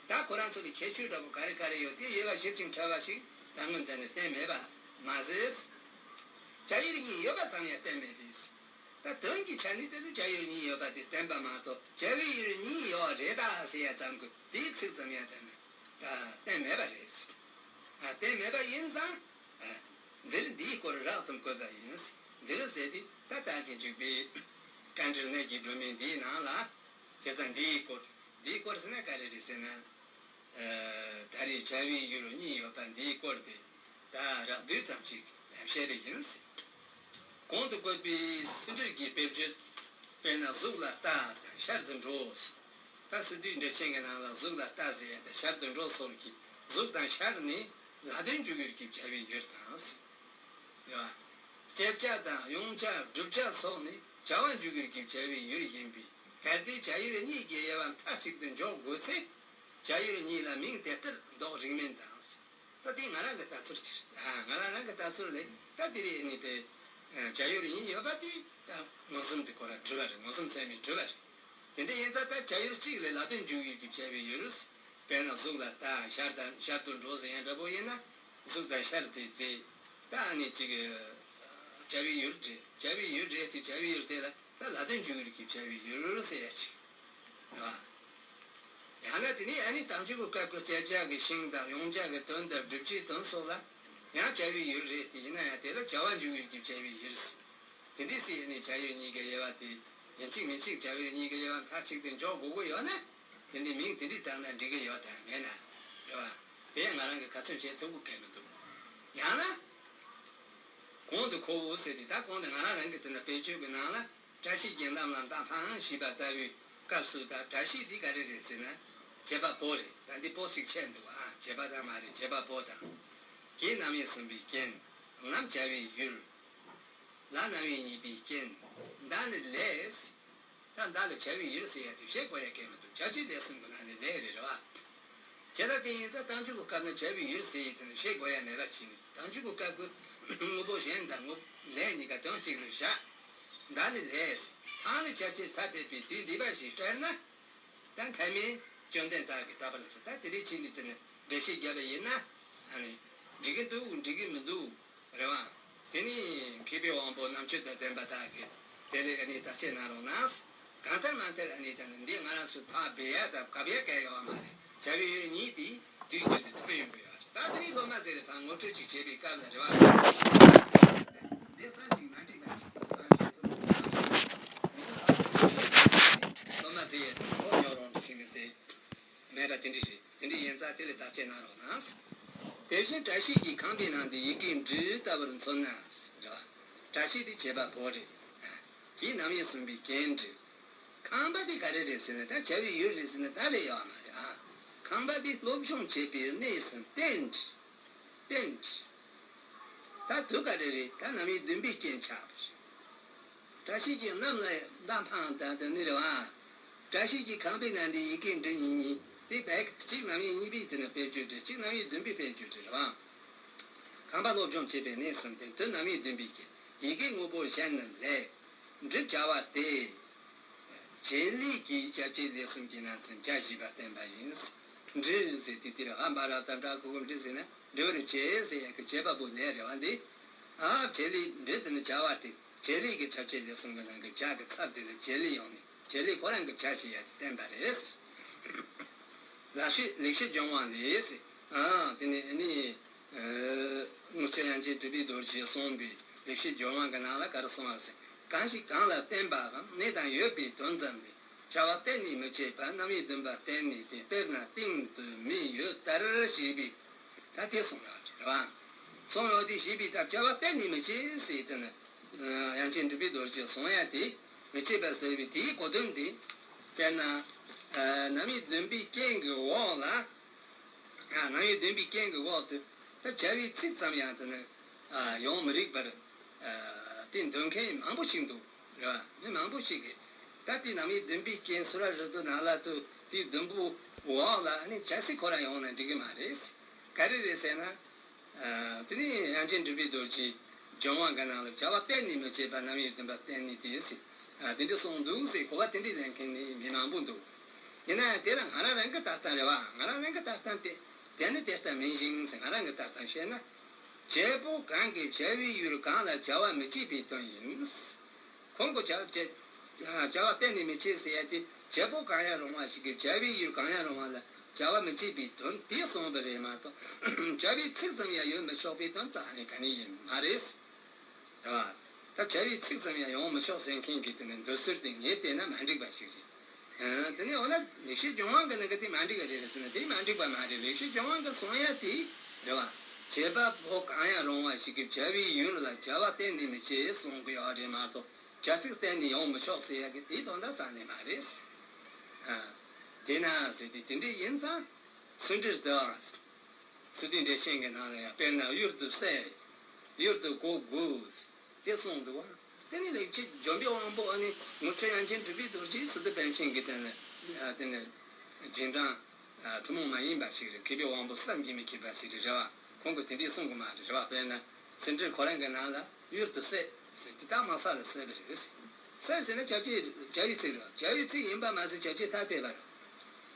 ད་ཁོ་རང་ཚོ་གི་ཁྱད་ཆོས་འདྲ་པོ་ག་རེ་ག་རེ་ཡོད་དེ། དབྱེ་བ་ཞིབ་ཅིང་ཕྲ་བ་ཞིག་ད་སྔོན་བསྟན་ནས་བསྟན་མེད་པ་མ་ཟད། བྱ་ཡུལ་གཉིས་ཡོད་པ་ཙམ་ཡང་བསྟན་མེད་པས། ད་དོན་གྱི་ཆ་ནས་དེ་ཚོ་བྱ་ཡུལ་གཉིས་ཡོད་པ་དེ་བསྟན་པ་མ་གཏོགས། བྱ་བའི་ཡུལ་གཉིས་ཡོད་རེད་ད་ཟེར་ཡ་ཙམ་གྱི་དེའི་ཚིག་ཙམ་ཡང་བསྟན་ན་ད་བསྟན་མེད་པ་རེད། ཨ། བསྟན་མེད་པ་ཡིན་ཙང་། ཨ། འདིར་འདིའི་སྐོར་རགས་ཙམ་བཀོད་པ་ཡིན། འདིར་ཟེར་དེ་ད་ལྟ་གི་འཇུག་པའི་བཀའ་འགྲེལ་གནད་ཀྱི་སྒྲོན་མེ་འདིའི་ནང་ལ། བྱས་ཙང་འདིའི་སྐོར། འདིའི་སྐོར་ཟེར་ན་ག་རེ་རེད་ཟེར་ན། ཨ། ད་རེས་བྱ་བའི་ཡུལ་གཉིས་ཡོད་པ་འདིའི་སྐོར་དེ་ད་རགས་བསྡུས་ཙམ་ཅིག་བཤད་པ་ཡིན། གོང་དུ་བཀོད་པའི་སེ་འབྲས་ཀྱི་དཔེར་བརྗོད། དཔེར་ན་གཟུགས་ལ་ལྟ་དང་ཤར་དུ་འགྲོ། ད་སི་ཏུའི་འགྲེལ་ཆེན་གྱི་ནང་ལ་གཟུགས་ལ་ལྟ་ཟེར་ཡ་དང་ཤར་དུ་འགྲོ་སོགས་ཀྱི་གཟུགས་དང་ཤར་ནི་ལ་དོན་འཇུག་ཡུལ་གྱི་བྱ་བའི་ཡུལ་དང་། རེད་བ། བཅད་བྱ་དང་ཡོང་བྱ་བསྒྲུབ་བྱ་སོགས་ནི་བྱ་བ་འཇུག་ཡུལ་གྱི་བྱ་བའི་ཡུལ་ཡིན་པས། གལ་ཏེ་བྱ་ཡུལ་གཉིས་ཀྱི་དབྱེ་བ་མཐའ་གཅིག་ཏུ་འཇོག་དགོས་ཚེ། བྱ་ཡུལ་གཉིས་ལ་མིང་དེ་ལྟར་འདོགས་རིགས་མིན་དང་། ད་དེ་ང་རང་གི་ལྟ་ཚུལ་གྱིས། ཨ། ང་རང་རང་གི་ལྟ་ཚུལ་ལས་ད་དེ་རེད་ནི་དེ། ཨ། བྱ་ཡུལ་གཉིས་ཡོད་པ་དེ་ད་མངོན་སུམ་དེ་ཁོ་ར་གྲུབ་པ་རེད། མངོན་སུམ་ཚད་མས་གྲུབ་པ་རེད། དེ་འདྲ་ཡིན་ཙང་ད་བྱ་ཡུལ་གཅིག་ལས་ལ་དོན་འཇུག་ཡུལ་གྱི་བྱ་བའི་ཡུལ། དཔེར་ན་གཟུགས་ལ་ལྟ། ཤར་དང་ཤར་དུ་འགྲོ་ཟེར་ཡ་འདྲ་པོ་ཡིན་ན། གཟུགས་དང་ཤར་དེ་རྫས། ད་ཨ་ནི་གཅིག་བྱ་བའི་ཡུལ་རེད། བྱ་བའི་ཡུལ་རེད་དེ། བྱ་བའི་ཡུལ་དེ་ལ་ད་ལ་དོན་འཇུག་ཡུལ་གྱི་བྱ་བའི་ཡུལ་ཟེར་ཡ་ཅིག། རེད་བ། ཡང་ན་དེ་ནི་ཨ་ནི་དང་ཆོས་ཀྱི་སྐབས་ཀྱི་བཅད་བྱ་གི་ཤིང་དང་ཡོང་བྱ་གི་དོན་དང་བསྒྲུབ་བྱའི་དོན་སོགས་ལ་ཡང་བྱ་བའི་ཡུལ་རེད་དེ། ཡིན་ན་ཡང་དེ་ལ་བྱ་བ་འཇུག་ཡུལ་གྱི་བྱ་བའི་ཡུལ། དེ་འདྲ་སེ་ནི་བྱ་ཡུལ་གཉིས་ཀྱི་དབྱེ་བ་དེ་ཡིན་གཅིག་མིན་གཅིག་བྱ་ཡུལ་གཉིས་ཀྱི་དབྱེ་བ་མཐའ་གཅིག་ཏུ་འཇོག་དགོས་ཀྱི་ཡོད་ན། དེ་འདྲའི་མིང་དེ་འདྲའི་བཏགས་ན་འགྲིག་གི་ཡོད་དམ་མེད་ན། རེད་བ། དེ་ཡང་ང་རང་གིས་ག་ཚོད་བྱེད་ཐུབ་ཀྱི་མི་འདུག། ཡང་ན། གོང་དུ་ཁོ་བོ་ཟེར་དེ། ད་གོང་དུ་ང་རང་རང་གི་དེ་ན་དཔེར་བརྗོད་ཀྱི་ནང་ལ། བཀྲ་ཤིས་ཀྱི་མདའ་ལ་མདའ་འཕངས་ཞེས་པ་ལྟ་བུའི་སྐབས་སུ། ད་བཀྲ་ཤིས་འདི་ག་རེ་རེད་ཟེར་ན། བྱེད་པ་པོ་རེད། ད་འདི་པོ་ཞིག་ཆད་འདུག། ཨ། བྱེད་པ་ད་མ་རེད། བྱེད་པ་པོ་དང་། ཀྱི་རྣམ་དབྱེ་གསུམ་པའི་རྐྱེན། ལ་བྱ་བའི་ཡུལ། ལ་རྣམ་དབྱེ་གཉིས་པའི་རྐྱེན། མདའ་ནི་ལས། ད་མདའ་ལ་བྱ་བའི་ཡུལ་ཟེར་ཡ་དེ་བཤད་དགོས་ཡ་གལ་མི་འདུག། བྱ་བྱེད་ལས་གསུམ་གྱི་ནང་ནས་ལས་རེད། རེད་བ། བྱས་ཙང་དེ་ཡིན་ཙང་རྟགས་འཇུག་གི་སྐབས་ན་བྱ་བའི་ཡུལ་ཟེར་ཡ་དེ་ནི་བཤད་དགོས་ཡ་མེད་པ་ཞིག་ནི། རྟགས་འཇུག་གི་སྐབས་ཀྱི་དངོས་པོ་གཞན་དང་དངོས་ལས་གཉིས་ཀ་དོན་གཅིག་ལ་བཞག། མདའ་ནི་ལས། འཕངས་ནི་བྱ་བྱེད་ཐ་དད་པའི་དུས་འདས་པ་ཞིག་སྤྲད་ན། ད་མཐའ་མའི་བཅོམ་ལྡན་འདས་ཀྱིས་ད་བར་ཚོ་ད་དེ་རིང་ཕྱིན་ནས་དེ་ནས་འགྲེལ་བཤད་བརྒྱབ་པ་ཡིན་ན། ཨ་ནི་འགྲིག་གི་འདུག། འགྲིག་གི་མི་འདུག། རེད་བ། དེ་ནི་མཁས་པའི་དབང་པོ་རྣམ་དཔྱོད་དང་ལྡན་པ་དག་གིས་དེ་ལས་ཨ་ནི་བརྟག་དཔྱད་གནང་རོགས་གནང་། གང་ལྟར་མ་ལྟར་ཨ་ནི་དེ་ནི་འདི་ང་རང་ཚོས་ཕར་སྦས་ཡ་དང་གབ་ཡ་གལ་ཡོད་མ་རེད། བྱ་བའི་ཡུལ་གཉིས་དེ་དུས་རྒྱུན་དུ་ཐོན་ཡོང་གི་ཡོད་རེད། ད་དེ་ནི་སློབ་མ་ཚོས་ཕར་ངོ་སྤྲོད་ཅིག་བྱེད་པའི་སྐབས་ལ། རེད་བ། འདི་བསམ་ཞིག་མ་འགྲིག་ན་ཞིག་གང་ཞིག་ཐུབ་ཐུབ་ཐབས་ཤེས་ཐུབ། མི་ཐུབ་ཐབས་ཤེས་ཐུབ། སློབ་མ་ཚོས་ཡ་དེ་ནི་འོ་ཡོང་རོགས་ཞིག་མི་ཟེར། མེད་པ་དེ་འདྲ་རེད། དེ་འདྲ་ཡིན་ཙང་དེ་ལ་བརྟག་དཔྱད་གནང་རོགས་གནང་། དེ་བཞིན་བཀྲ་ཤིས་ཀྱི་ཁང་པའི་ནང་དུ་ཡི་གེ་འབྲུ་ལྟ་བུར་མཚོན་ན། རེད་བ། བཀྲ་ཤིས་དེ་བྱེད་པ་པོ་རེད། ཀྱི་རྣམ་དབྱེ་གསུམ་པའི་རྐྱེན་འབྲུ། ཁང་པ་དེ་ག་རེ་རེད་ཟེར་ན། ད་བྱ་བའི་ཡུལ་རེད་ཟེར་ན་ད་རེད་ཡོད་མ་རེད། ཨ། ཁང་པ་དེ་སློབ་སྦྱོང་བྱེད་པའི་གནས་སུ་རྟེན་འབྲེལ། རྟེན་འབྲེལ། ད་དུ་ག་རེ་རེད། ད་རྣམ་དབྱེ་བདུན་པའི་རྐྱེན་ཆགས་པ་རེད། བཀྲ་ཤིས་ཀྱིས་གནམ་ལ་མདའ་འཕངས་དང་དེ་ནི་རེད་བ། བཀྲ་ཤིས་ཀྱི་ཁང་པའི་ནང་དུ་ཡི་གེ་འབྲུ་གཉིས་གཉིས་དེ་བས། གཅིག་རྣམ་དབྱེ་གཉིས་པའི་དེ་ནི་དཔེར་བརྗོད་རེད། གཅིག་རྣམ་དབྱེ་བདུན་པའི་དཔེར་བརྗོད་རེད་བ། ཁང་པ་སློབ་སྦྱོང་བྱེད་པའི་གནས་སུ་རྟེན། དུ་རྣམ་དབྱེ་བདུན་པའི་རྐྱེན། ཡི་གེ་དངོས་པོ་གཞན་ནི་ལས། འབྲུ་བྱ་བ་སྟེ། བྱེད་ལས་ཀྱི་བྱ་བྱེད་ལས་གསུམ་གྱི་ནང་ཚན་བྱ་ཞེས་པ་བསྟན་པ་ཡིན། འབྲུ་ཟེར་དུས་དེར་ཨ་འབའ་ར་བཏགས་འབྲ་གི་གུ་འབྲུ་ཟེར་ན། འབྲུ་བར་བྱེད་ཟེར་ཡ་གི་བྱེད་པ་པོ་ལས་རེད་བ། འདི་ཨ་བྱེད་ལས་འབྲུ་དེ་ནི་བྱ་བ་སྟེ། བྱེད་ལས་ཀྱི་བྱ་བྱེད་ལས་གསུམ་གྱི་ནང་གི་བྱ་གི་ཚབ་དེ་ལ་བྱེད་ལས་ཡོང་ནས་བྱེད་ལས་ཁོ་རང་གི་བྱ་ཞེས་ཡ་དེ་བསྟན་པ་རེད། ལེགས་བཤད་ལེགས་བཤད་ལྗོན་དབང་ལས་ཟེར། ཨ་དེ་ནི་ཨ་ནི། ཨ་དངུལ་ཆུ་དབྱངས་ཅན་གྲུབ་པའི་རྡོ་རྗེས་གསུངས་པའི་ལེགས་བཤད་ལྗོན་དབང་གི་ནང་ལ་ག་རེ་གསུངས་པ་ཟེར། གང་ཞིག་གང་ལ་བརྟེན་པའམ་གནས་དང་ཡོད་པའི་དོན་ཙམ་ལས། བྱ་བ་གཏན་ནས་མི་བྱེད་པར་རྣམ་དབྱེ་བདུན་པ་བསྟན་ནས་ཏེ། དཔེར་ན་སྟེང་དུ་མེ་ཡོད་ལྟར་ཞེས་པའི། ད་དེ་གསུངས་ཡོད་རེད་བ། གསུངས་ཡོད་དེ་ཞེས་པའི་ལྟར་བྱ་བ་གཏན་ནས་མི་བྱེད་ཟེར་དེ་ནི། ཨ་དབྱངས་ཅན་གྲུབ་པའི་རྡོ་རྗེས་གསུངས་ཡ་དེ་མི་བྱེད་པ་ཟེར་བའི་དེའི་གོ་དོན་དེ། དཔེར་ན། ཨ་རྣམ་དབྱེ་བདུན་པའི་རྐྱེན་གྱི་འོག་ལ། ཨ་རྣམ་དབྱེ་བདུན་པའི་རྐྱེན་གྱི་འོག་ཏུ་ད་བྱ་བའི་ཚིག་ཙམ་ཡང་དེ་ནི་ཨ་ཡོང་མི་རིགས་པར། ཨ་དེ་འདོད་མཁན་མང་པོ་ཞིག་འདུག། རེད་བ། མི་མང་པོ་ཞིག་གིས་ད་དེ་རྣམ་དབྱེ་བདུན་པའི་རྐྱེན་སུ་ར་རི་དུ་ན་ལ་དུ་དེ་བདུན་པོ་འོག་ལ་ནི་བྱ་ཚིག་ཁོ་རང་ཡོང་ན་འགྲིག་གི་མ་རེད། ག་རེ་རེད་ཟེར་ན། ཨ་དེ་ནི་དབྱངས་ཅན་གྲུབ་པའི་རྡོ་རྗེས་ སྦྱོར་དབང་གི་ནང་ལ་བྱ་བ་གཏན་ནས་མི་བྱེད་པ་རྣམ་དབྱེ་བདུན་པ་བསྟན་ནས་དེ་ཟེར། ཨ། དེ་འདྲ་གསུངས་འདུག་ཟེར། གོ་བ་དེ་འདྲ་ལེན་མཁན་ནི་མི་མང་པོ་འདུག་ཡིན་ན་ཡང་དེ་ལ་ང་རང་རང་གི་ལྟ་སྟངས་རེད་བ། ང་རང་རང་གི་ལྟ་སྟངས་དེ། དེ་ནི་དེ་ལྟ་མིན་ཞིང་ཟེར། ང་རང་གི་ལྟ་སྟངས་བཤད་ན། བྱེད་པོ་གང་གིས་བྱ་བའི་ཡུལ་གང་ལ་བྱ་བ་མི་བྱེད་པའི་དོན་ཡིན། གོང་གི་བྱ་བྱ་བྱ་བ་གཏན་ནས་མི་བྱེད་ཟེར་ཡ་དེ། བྱེད་པོ་གང་ཡང་རུང་བ་ཞིག་གིས་བྱ་བའི་ཡུལ་གང་ཡང་རུང་བ་ལ་བྱ་བ་མི་བྱེད་པའི་དོན་དེ་གསུངས་པ་རེད་མ་གཏོགས། བྱ་བའི་ཚིག་ཙམ་ཡང་ཡོད་མི་ཆོག་པའི་དོན་རྩ་ནས་ག་ནས་ཡིན་མ་རེད། རེད་བ། ད་བྱ་བའི་ཚིག་ཙམ་ཡང་ཡོང་མི་ཆོག་ཟེར་མཁན་གྱི་དེ་ནི་འདོད་ཚུལ་དེ་ངས་བལྟས་ན་མ་འགྲིག་པ་ཞིག་རེད། ཨ། དེ་ནས་འོ་ན་ལེགས་བཤད་ལྗོན་དབང་གི་ནང་གི་དེ་མ་འགྲིག་པ་རེད་ཟེར་ན་དེ་མ་འགྲིག་པ་མ་རེད། ལེགས་བཤད་ལྗོན་དབང་གི་གསུང་ཡ་དེ་རེད་བ། བྱེད་པ་པོ་གང་ཡང་རུང་བ་ཞིག་གིས་བྱ་བའི་ཡུལ་ལ་བྱ་བ་གཏན་ནས་མི་བྱེད་གསུང་གི་ཡོད་རེད་མ་གཏོགས། བྱ་ཚིག་གཏན་ནས་ཡོང་མི་ཆོག་ཟེར་ཡ་གི་དེའི་དོན་དག་རྩ་ནས་མ་རེད། ཨ། དེས་ན་ཟེར་དུས་དེ་འདྲ་ཡིན་ཙང་། སུ་འདྲིར་དུའང་། སི་ཏུ་འགྲེལ་ཆེན་གྱི་ནང་ལ་ཡང་དཔེར་ན་གཡུལ་དུ་བསད། གཡུལ་དུ་གོ་དགོས། དེ་གསུངས་འདུག་བ། དེ་ནི་ལེགས་བཤད་ལྗོན་པའི་དབང་པོ་ཨ་ནི་ངོར་ཆེ་དབྱངས་ཅན་གྲུབ་པའི་རྡོ་རྗེས་སི་ཏུ་པཎ་ཆེན་གྱི་དོན་ལ། ཨ། དེ་ནི་རྗེས་འབྲང་། ཨ། ཐུན་མོང་མ་ཡིན་པ་ཞིག་རེད། མཁས་པའི་དབང་པོ་བསམ་གྱིས་མི་ཁྱབ་པ་ཞིག་རེད། རེད་བ། ཁོང་གིས་དེ་འདྲས་གསུང་གི་མ་རེད། རེད་བ། དཔེར་ན་སེ་འབྲས་ཁོ་རང་གི་ནང་ལ་གཡུལ་དུ་བསད་ཟེར་དེ་དག་མ་བསད་ལ་བསད་པ་རེད་ཟེར། བསད་ཟེར་ན་བྱ་བྱེད་བྱ་བའི་ཚིག་རེད་བ། བྱ་བའི་ཚིག་ཡིན་པ་མ་ཟད་བྱ་བྱེད་ཐ་དད་པ་རེད།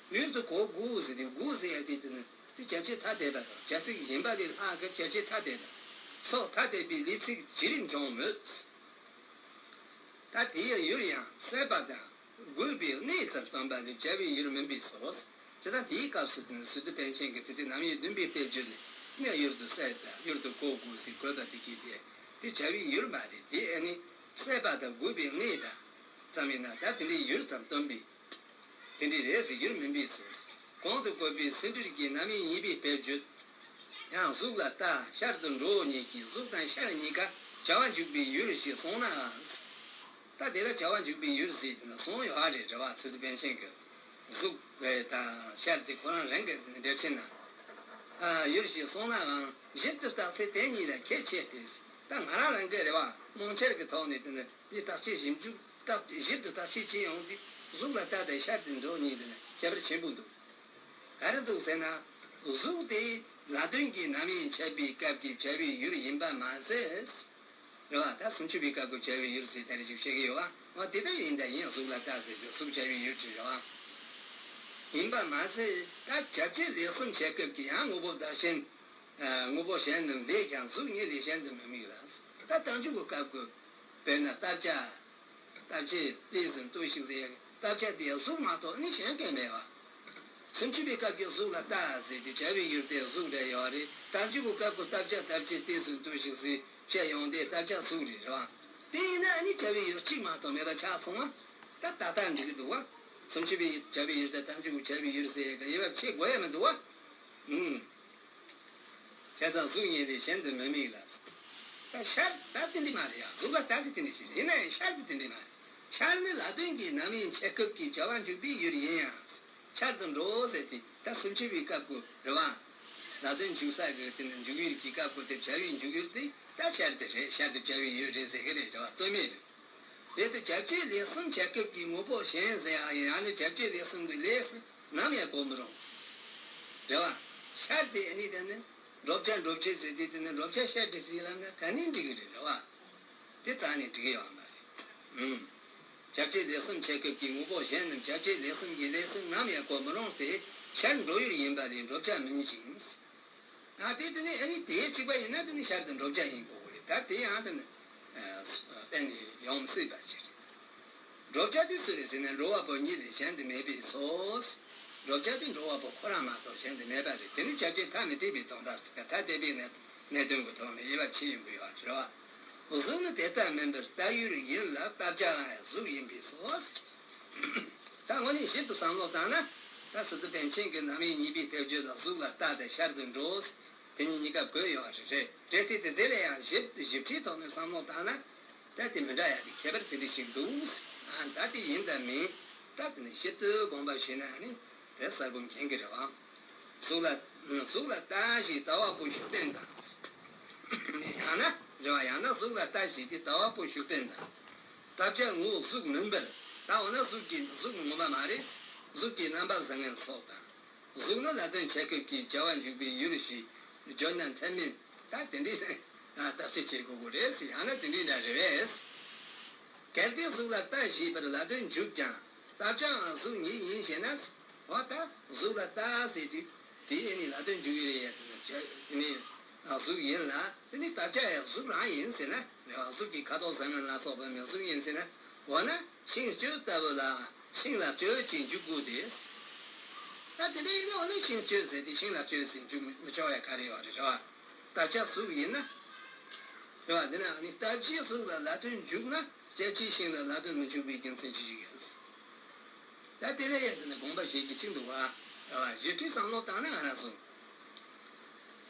གཡུལ་དུ་གོ་དགོས་ཟེར་དུས་གོ་ཟེར་ཡ་དེ་དེ་ནི་དེ་བྱ་བྱེད་ཐ་དད་པ་དང་བྱ་ཚིག་ཡིན་པ་ལས་ལྷག་གི་བྱ་བྱེད་ཐ་དད་པ། སོགས་ཐ་དད་པའི་ལས་ཚིག་ཇི་རིགས་འབྱུང་མོད། ད་དེའི་ཡུལ་ཡང་བསད་པ་དང་། དགོས་པའི་གནས་ཙམ་སྟོན་པ་ནི་བྱ་བའི་ཡུལ་མིན་པས་སོ། བྱས་ཙང་དེའི་སྐབས་སུ་དེ་ནི་སི་ཏུ་པཎ་ཆེན་གྱིས་དེ་ཚེ་རྣམ་དབྱེ་བདུན་པའི་དཔེར་བརྗོད་ལས་ནི་གཡུལ་དུ་བསད་དང་གཡུལ་དུ་གོ་དགོས་ཟེར་དགོས་པ་དེ་གྱིས་ཏེ། དེ་བྱ་བའི་ཡུལ་མ་རེད། དེ་ཨ་ནི་བསད་པ་དང་དགོས་པའི་གནས་དང་ཙམ་ཡིན་ན་ད་དེ་འདྲའི་ཡུལ་ཙམ་སྟོན་པའི་དེ་འདྲའི་རེད་ཟེར་ཡུལ་མིན་པས་སོ། གོང་དུ་བཀོད་པའི་སེ་འབྲས་ཀྱི་རྣམ་དབྱེ་གཉིས་པའི་དཔེར་བརྗོད། ཡང་གཟུགས་ལ་ལྟ་ཤར་དུ་འགྲོ་གཉིས་ཀྱིས་གཟུགས་དང་ཤར་གཉིས་ཀ་བྱ་བ་འཇུག་པའི་ཡུལ་ཞེས་གསུངས་ནའང་། ད་དེ་ལ་བྱ་བ་འཇུག་པའི་ཡུལ་ཟེར་དེ་ན་གསུངས་ཡོད་རེད། རེད་བ། སི་ཏུ་པཎ་ཆེན་གྱིས་གཟུགས་དང་ཤར་དེ་ཁོ་རང་རང་གི་འགྲེལ་ཆེན་ན། ཨ། ཡུལ་ཞེས་གསུངས་ནའང་ཞིབ་ཏུ་བརྟགས་ཚེ་དེ་གཉིས་ལ་ཁྱད་ཆེ་སྟེ། ད་ང་རང་རང་གི་རེད་བ། རྨོངས་འཆར་གྱི་ཐོག་ནས་དེ་ནི་དེ་བརྟག་དཔྱད་ཞིབ་འཇུག་བརྟག་ཞིབ་ཏུ་བརྟག་དཔྱད་བྱེད་ཡོང་དུས་གཟུགས་ལ་ལྟ་དང་ཤར་དུ་འགྲོ་གཉིས་དེ་ལ་ཁྱད་པར་ཆེན་པོ་འདུག་ག་རེ་འདུག་ཟེར་ན། གཟུགས་དེ་ལ་དོན་གྱི་རྣམ་དབྱེ་འཆད་པའི་སྐབས་ཀྱི་བྱ་བའི་ཡུལ་ཡིན་པ་མ་ཟད། རེད་བ། ད་སུམ་ཅུ་པའི་སྐབས་ཀྱི་བྱ་བའི་ཡུལ་ཟེར་ད་རེ་ཞིག་བཤད་ཀྱི་ཡོད་བ། འོ་དེ་ལྟ་ཡིན་ད་ཡིན། གཟུགས་ལ་ལྟ་ཟེར་དུས་གཟུགས་བྱ་བའི་ཡུལ་དེ་རེད་བ། ཡིན་པ་མ་ཟད་ད་བྱ་བྱེད་ལས་གསུམ་འཆད་སྐབས་ཀྱི་ཡང་དངོས་པོ་བདག་གཞན། ཨ། དངོས་པོ་གཞན་རྣམས་ལས་ཀྱང་གཟུགས་ཉིད་ལས་གཞན་དུ་མི་དམིགས་ལ། ད་རྟགས་འཇུག་གི་སྐབས་ཀྱི་དཔེར་ན་ལྟ་བྱ། ལྟ་བྱེད་དེ་ཟིན་ལྟོས་ཤིག་ཟེར་ཡ་གི་ལྟ་བྱ་དེ་གཟུགས་མ་གཏོགས་ནི་གཞན་གང་མེད་པ། སུམ་ཅུ་པའི་སྐབས་ཀྱི་གཟུགས་ལ་ལྟ་ཟེར་དུས་བྱ་བའི་ཡུལ་དེ་གཟུགས་རེད་ཡོད་རེད། རྟགས་འཇུག་གི་སྐབས་ཀྱི་ལྟ་བྱ་ལྟ་བྱེད་དེ་ཟིན་ལྟོས་ཤིག་ཟེར་བཤད་ཡོང་དུས་ལྟ་བྱ་གཟུགས་རེད། རེད་བ། དེ་ཡིན་ན་ཨ་ནི་བྱ་བའི་ཡུལ་གཅིག་མ་གཏོགས་མེད་པ་ཆགས་སོང་བ། ད་ད་ལྟ་འགྲིག་གི་འདུག་བ། སུམ་ཅུ་པའི་བྱ་བའི་ཡུལ་དང་རྟགས་འཇུག་གི་བྱ་བའི་ཡུལ་ཟེར་ཡ་གི་དབྱེ་བ་ཕྱེ་དགོས་ཡ་མི་འདུག་བ། ཨུམ། བྱས་ཙང་གཟུགས་ཉིད་ལས་གཞན་དུ་མི་དམིགས་ལ། ད་ཤར་ད་དེ་འདྲ་མ་རེད་ཡ། གཟུགས་ལ་ལྟ་དེ་དེ་འདྲ་ཞིག་རེད། ཡིན་ན་ཡང་ཤར་དེ་དེ་འདྲ་མ་རེད། ཤར་ནི་ལ་དོན་གྱི་རྣམ་དབྱེ་འཆད་སྐབས་ཀྱི་བྱ་བ་འཇུག་པའི་ཡུལ་ཡིན་ཡང་། ཤར་དུ་འགྲོ་ཟེར་ཏེ་ད་སུམ་ཅུ་པའི་སྐབས་ཀྱི་རེད་བ། ལ་དོན་འཇུག་ས་གི་དེ་ནི་འཇུག་ཡུལ་གྱི་སྐབས་ཀྱི་དེ་བྱ་བའི་འཇུག་ཡུལ་དེ་ད་ཤར་དེ་རེད། ཤར་དེ་བྱ་བའི་ཡུལ་རེད་ཟེར་གི་རེད། རེད་བ། རྩོད་མེད་རེད། རེད་དེ་བྱ་བྱེད་ལས་གསུམ་འཆད་སྐབས་ཀྱི་དངོས་པོ་གཞན་ཟེར་ཡང་ཡང་ནི་བྱ་བྱེད་ལས་གསུམ་གྱི་ལས་སུ་ནམ་ཡང་གོ་མི་རུང་། རེད་བ། ཤར་དེ་ཨ་ནི་དེ་ནི་བསྒྲུབ་བྱ་བསྒྲུབ་བྱེད་ཟེར་དུས་དེ་ནི་བསྒྲུབ་བྱ་ཤར་དེ་ཟེར་ལབ་ན་ག་ནས་འགྲིག་གི་རེད། རེད་བ། དེ་རྩ་ནས་འགྲིག་གི་ཡོད་མ་རེད། ཨུམ། བྱ་བྱེད་ལས་གསུམ་འཆད་སྐབས་ཀྱི་དངོས་པོ་གཞན་རྣམས་བྱ་བྱེད་ལས་གསུམ་གྱི་ལས་སུ་ནམ་ཡང་གོ་མི་རུང་སྟེ་ཤར་འགྲོ་ཡུལ་ཡིན་པ་ལས་བསྒྲུབ་བྱ་མིན་ཞིང་། ཨ། དེ་དེ་ནི་ཨ་ནི་དེ་གཅིག་པ་ཡིན་ན་དེ་ནི་ཤར་དུ་བསྒྲུབ་བྱ་ཡིན་དགོས་རེད། ད་དེ་ཡང་དེ་ནི་ཨ་གཏན་ནས་ཡོང་མི་སྲིད་པ་ཅིག་རེད། བསྒྲུབ་བྱ་དེ་སུ་རེད་ཟེར་ན་འགྲོ་བ་པོ་ཉིད་ལས་གཞན་དུ་མེད་པས་སོ། བསྒྲུབ་བྱ་དེ་འགྲོ་བ་པོ་ཁོ་རང་མ་གཏོགས་གཞན་དུ་མེད་པ་རེད། དེ་ནི་བྱ་བྱེད་ཐ་མི་དད་པའི་དོན་དག་ཐ་དད་པའི་གནད་གནད་དོན་གྱི་ཐོག་ནས་དབྱེ་བ་ཕྱེ་ཡོང་གི་ཡོད་རེད་བ། གཟུགས་ནི་དེ་ལྟ་མིན་པར་ལྟ་ཡུལ་ཡིན་ལ་ལྟ་བྱ་ཡང་གཟུགས་ཡིན་པས་སོ། ད་དངོས་གནས་ཞིབ་ཏུ་བསམ་བློ་བཏང་ན། ད་སི་ཏུ་པཎ་ཆེན་གྱི་རྣམ་དབྱེ་གཉིས་པའི་དཔེར་བརྗོད་ལ་གཟུགས་ལ་ལྟ་སྟེ་ཤར་དུ་འགྲོ། དེ་གཉིས་གཉིས་ཀ་བཀོད་ཡོད་རེད། རེད་དེ་དེ་ཚེ་ལ་ཡང་ཞིབ་ཞིབ་ཕྲའི་ཐོག་ནས་བསམ་བློ་བཏང་ན། ད་དེ་མི་འདྲ་ཡ་དེ་ཁྱད་པར་དེ་འདྲ་ཞིག་འདུག་ཨ། ད་དེ་ཡིན་དང་མིན། ད་དེ་ནི་ཞིབ་ཏུ་དགོངས་པ་བཞེས་ན་ནི་དེ་གསལ་པོ་མཁྱེན་གྱི་རེད་བ། གཟུགས་ལ་གཟུགས་ལ་ལྟ་ཞེས་ལྟ་བ་པོ་ཤུགས་བསྟན་དང་། ཡང་ན་རེད་བ། ཡང་ན་གཟུགས་ལ་ལྟ་ཞེས་ཏེ་ལྟ་བ་པོ་ཤུགས་བསྟན་དང་། ལྟ་བྱ་ངོ་བོ་གཟུགས་མིན་པར། ད་འོ་ན་གཟུགས་ཀྱི་གཟུགས་ངོ་མ་མ་རེད། གཟུགས་ཀྱི་རྣམ་པ་བཟང་ངན་སོགས་དང་། གཟུགས་ནི་ལ་དོན་འཆད་སྐབས་ཀྱི་བྱ་བ་འཇུག་པའི་ཡུལ་ཞེས་བརྗོད་ན་འཐད་མིན། ད་དེ་འདྲའི་ བརྟག་དཔྱད་བྱེད་དགོས་ཀྱི་རེད་ཟེར། ཡང་ན་དེ་འདྲའི་འདྲ་རེད་པས། གལ་ཏེ་གཟུགས་ལ་ལྟ་ཞེས་པར་ལ་དོན་འཇུག་ཀྱང་ལྟ་བྱའང་གཟུགས་ཉིད་ཡིན་ཞེ་ན། འོ་ད་གཟུགས་ལ་ལྟ་ཟེར་དུས་དེ་ཡིན་ནི་ལ་དོན་འཇུག་ཡོད་རེད་ཡ། དེ་ནི་དེ་ནི་གཟུགས་ཡིན་ལ་དེ་ནི་ལྟ་བྱ་ཡང་གཟུགས་རང་ཡིན་ཟེར་ན་རེད་བ། གཟུགས་ཀྱི་ཁ་དོག་བཟང་ངན་ལ་སོགས་པ་མི་གཟུགས་ཡིན་ཟེར་ན། འོ་ན་ཤིང་གཅོད་ལྟ་བུ་ལ་ཤིང་ལ་གཅོད་ཅེས་འཇུག་དགོས་ཏེ། ད་དེ་འདྲ་ཡིན་ན་འོ་ན་ཤིང་གཅོད་ཟེར་ཏེ་ཤིང་ལ་གཅོད་ཟེར་འཇུག་མི་མི་ཆོག་ཡ་ག་རེ་ཡོད་རེད་རེད་བ། ལྟ་བྱ་གཟུགས་ཡིན་ན། རེད་བ། འདི་ན་ནི་ལྟ་བྱའི་གཟུགས་ལ་ལ་དོན་འཇུག་ན་སྐྱེད་བྱེད་ཤིང་ལ་ལ་དོན་མི་འཇུག་པའི་རྒྱུ་མཚན་ཅི་ཞིག་ཡིན། ད་དེ་ལས་ཡང་དེ་ནི་དགོངས་པ་བཞེས་རྒྱུ་ཅི་འདུག་བ། རེད་བ། བཞི་ཁྲིའི་བསམ་བློ་བཏང་ན་ང་རང་ཚོ།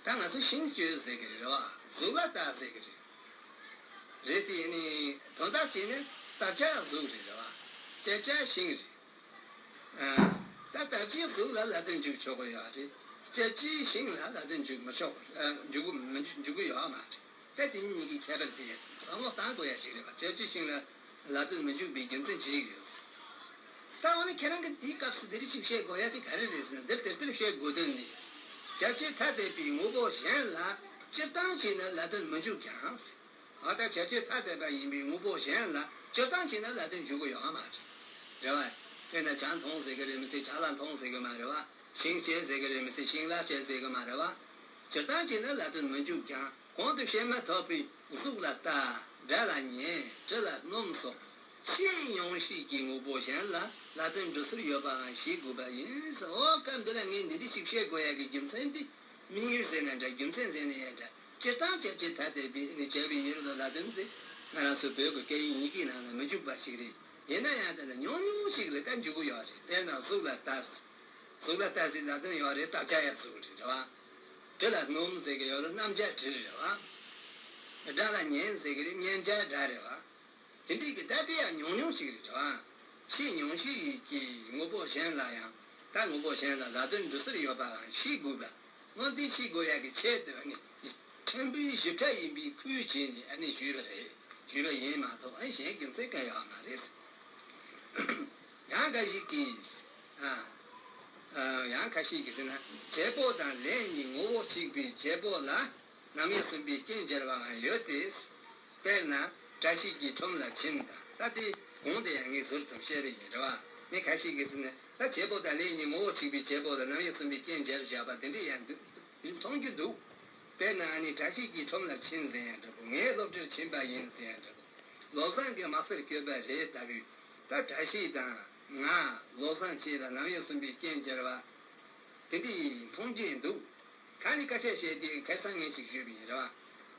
ད་ང་ཚོ་ཤིང་གཅོད་ཟེར་གི་རེད་བ། གཟུགས་ལ་ལྟ་ཟེར་གི་རེད། རེད་དེ་ནི་དོན་དག་ཅིག་ནི་ལྟ་བྱ་གཟུགས་རེད་རེད་བ། སྐྱེད་བྱ་ཤིང་རེད། ད་ལྟ་བྱའི་གཟུགས་ལ་ལ་དོན་འཇུག་ཆོག་གི་ཡོད་རེད། སྐྱེད་བྱེད་ཤིང་ལ་ལ་དོན་འཇུག་མི་ཆོག་གི་རེད། འཇུག་གི་མི་འཇུག་གི་ཡོད་མ་རེད། ད་དེ་གཉིས་ཀྱི་ཁྱད་པར་དེ་བསམ་བློ་གཏང་དགོས་ཡ་ཞིག་རེད་པ། སྐྱེད་བྱེད་ཤིང་ལ་ལ་དོན་མི་འཇུག་པའི་རྒྱུ་མཚན་ཅི་ཞིག་ཡོད། ད་འོ་ན་ཁྱེད་རང་གིས་དེའི་སྐབས་སུ་འདི་རིགས་ཤིག་བཤད་དགོས་ཡ་དེ་ག་རེ་རེད་ཟེར་ན། འདིར་དེ་ལྟར་བཤད་དགོས་དོན་ནི། སྐྱེད་བྱེད་ཐ་དད་པའི་དངོས་པོ་གཞན་ལ་སྤྱིར་བཏང་བྱས་ན་ལ་དོན་མི་འཇུག་ཀྱང་། འོ་ད་སྐྱེད་བྱེད་ཐ་དད་པ་ཡིན་པའི་དངོས་པོ་གཞན་ལ་སྤྱིར་བཏང་བྱས་ན་ལ་དོན་འཇུག་གི་ཡོད་མ་རེད། རེད་བ། དཔེར་ན་ཇ་འཐུང་ཟེར་གི་རེད་མི་སྲིད། ཇ་ལ་འཐུང་ཟེར་གི་མ་རེད་བ། ཤིང་སྐྱེད་ཟེར་གི་རེད་མི་སྲིད། ཤིང་ལ་སྐྱེད་ཟེར་གི་མ་རེད་བ། སྤྱིར་བཏང་བྱས་ན་ལ་དོན་མི་འཇུག་ཀྱང་། གོང་དུ་བཤད་མ་ཐག་པའི་གཟུགས་ལ་ལྟ། སྒྲ་ལ་ཉན། དྲི་ལ་སྣོམ་སོགས་ཆེས་ཉུང་ཤས་ཀྱི་དངོས་པོ་གཞན་ལ་ལ་དོན་འགྲོ་སར་ཡོད་པའང་ཤེས་དགོས་པ་ཡིན། འོ་སྐབས་འདི་ལ་ངས་འདི་འདྲ་ཞིག་བཤད་དགོས་ཡ་གི་རྒྱུ་མཚན་དེ། དམིགས་ཡུལ་ཟེར་ན་འདྲ། རྒྱུ་མཚན་ཟེར་ན་ཡང་འདྲ། སྤྱིར་བཏང་སྐྱེད་བྱེད་ཐ་དད་པའི་ནི་བྱ་བའི་ཡུལ་ལ་ལ་དོན་དེ་ང་རང་ཚོ་བོད་ཀྱི་སྐད་ཡིག་གཉིས་ཀའི་ནང་ལ་མི་འཇུག་པ་ཞིག་རེད། ཡིན་ན་ཡང་དེ་ལ་ཉུང་ཉུང་ཞིག་ལ་ད་འཇུག་གི་ཡོད་རེད། དཔེར་ན་གཟུགས་ལ་ལྟ། གཟུགས་ལ་ལྟ་ཟེར་ལ་དོན་ཡོད་རེད། ལྟ་བྱ་ཡང་གཟུགས་རེད་རེད་བ། དྲི་ལ་སྣོམ་ཟེར་གི་ཡོད་རེད། རྣམ་བྱ་དྲི་རེད་བ། སྒྲ་ལ་ཉན་ཟེར་གི་རེད། སྙན་བྱ་སྒྲ་རེད་བ། དེ་འདྲའི་གི་ད་དཔེ་ཡང་ཉུང་ཉུང་ཞིག་རེད་བ། ཆེས་ཉུང་ཤོས་ཀྱི་དངོས་པོ་གཞན་ལ་ཡང་། ད་དངོས་པོ་གཞན་ལ་ལ་དོན་འགྲོ་སར་ཡོད་པའང་ཤེས་དགོས་པ། འོ་འདི་ཤེས་དགོས་ཡ་གི་ཆེད་དུ་ཨ་ནི་ཕྲན་བུའི་ཞིབ་ཕྲ་ཡིན་པའི་ཁུལ་བྱས་ནས་ཨ་ནི་ཞུས་པ་རེད། ཞུས་པ་ཡིན་མ་གཏོགས་ཨ་ནི་གཞན་རྒྱུ་མཚན་གང་ཡང་ཡོད་མ་རེད། ཡང་འགའ་ཞིག་གིས། ཨ། ཨ། ཡང་ཁ་ཤས་ཀྱིས་ཟེར་ན། བྱེད་པོ་དང་ལན་གཉིས་ངོ་བོ་གཅིག་པའི་བྱེད་པོ་ལ་རྣམ་དབྱེ་གསུམ་པའི་རྐྱེན་སྦྱར་བའང་ཡོད་དེ། དཔེར་ན་བཀྲ་ཤིས་ཀྱི་ཁྲོམ་ལ་ཕྱིན་དང་། ད་དེ་གོང་དེ་ཡང་ངས་ཟུར་ཙམ་བཤད་པ་ཡིན་རེད་བ། མི་ཁ་ཤས་ཀྱིས་ཟེར་ན། ད་བྱེད་པོ་དང་ལན་གཉིས་ངོ་བོ་གཅིག་པའི་བྱེད་པོ་ལ་རྣམ་དབྱེ་གསུམ་པའི་རྐྱེན་སྦྱར་བཞག་པ་དེ་འདྲ་ཡང་འདུག་མཐོང་རྒྱུ་འདུག་དཔེར་ན་ཨ་ནི་བཀྲ་ཤིས་ཀྱི་ཁྲོམ་ལ་ཕྱིན་ཟེར་ཡང་འདྲ་པོ། ངའི་སློབ་གྲྭར་ཕྱིན་པ་ཡིན་ཟེར་ཡང་འདྲ་པོ། བློ་བཟང་གི་དམག་སར་བསྐྱོད་པ་རེད་ལྟ་བུའི། ད་བཀྲ་ཤིས་དང་ང་། བློ་བཟང་བཅས་ལ་རྣམ་དབྱེ་གསུམ་པའི་རྐྱེན་སྦྱར་བ་དེ་འདྲའི་མཐོང་རྒྱུ་འདུག་ཁ་ནས་སྐད་ཆ་བཤད་དུས་ཁ་སང་ངས་ཅིག་ཞུས་པ་ཡིན་རེད་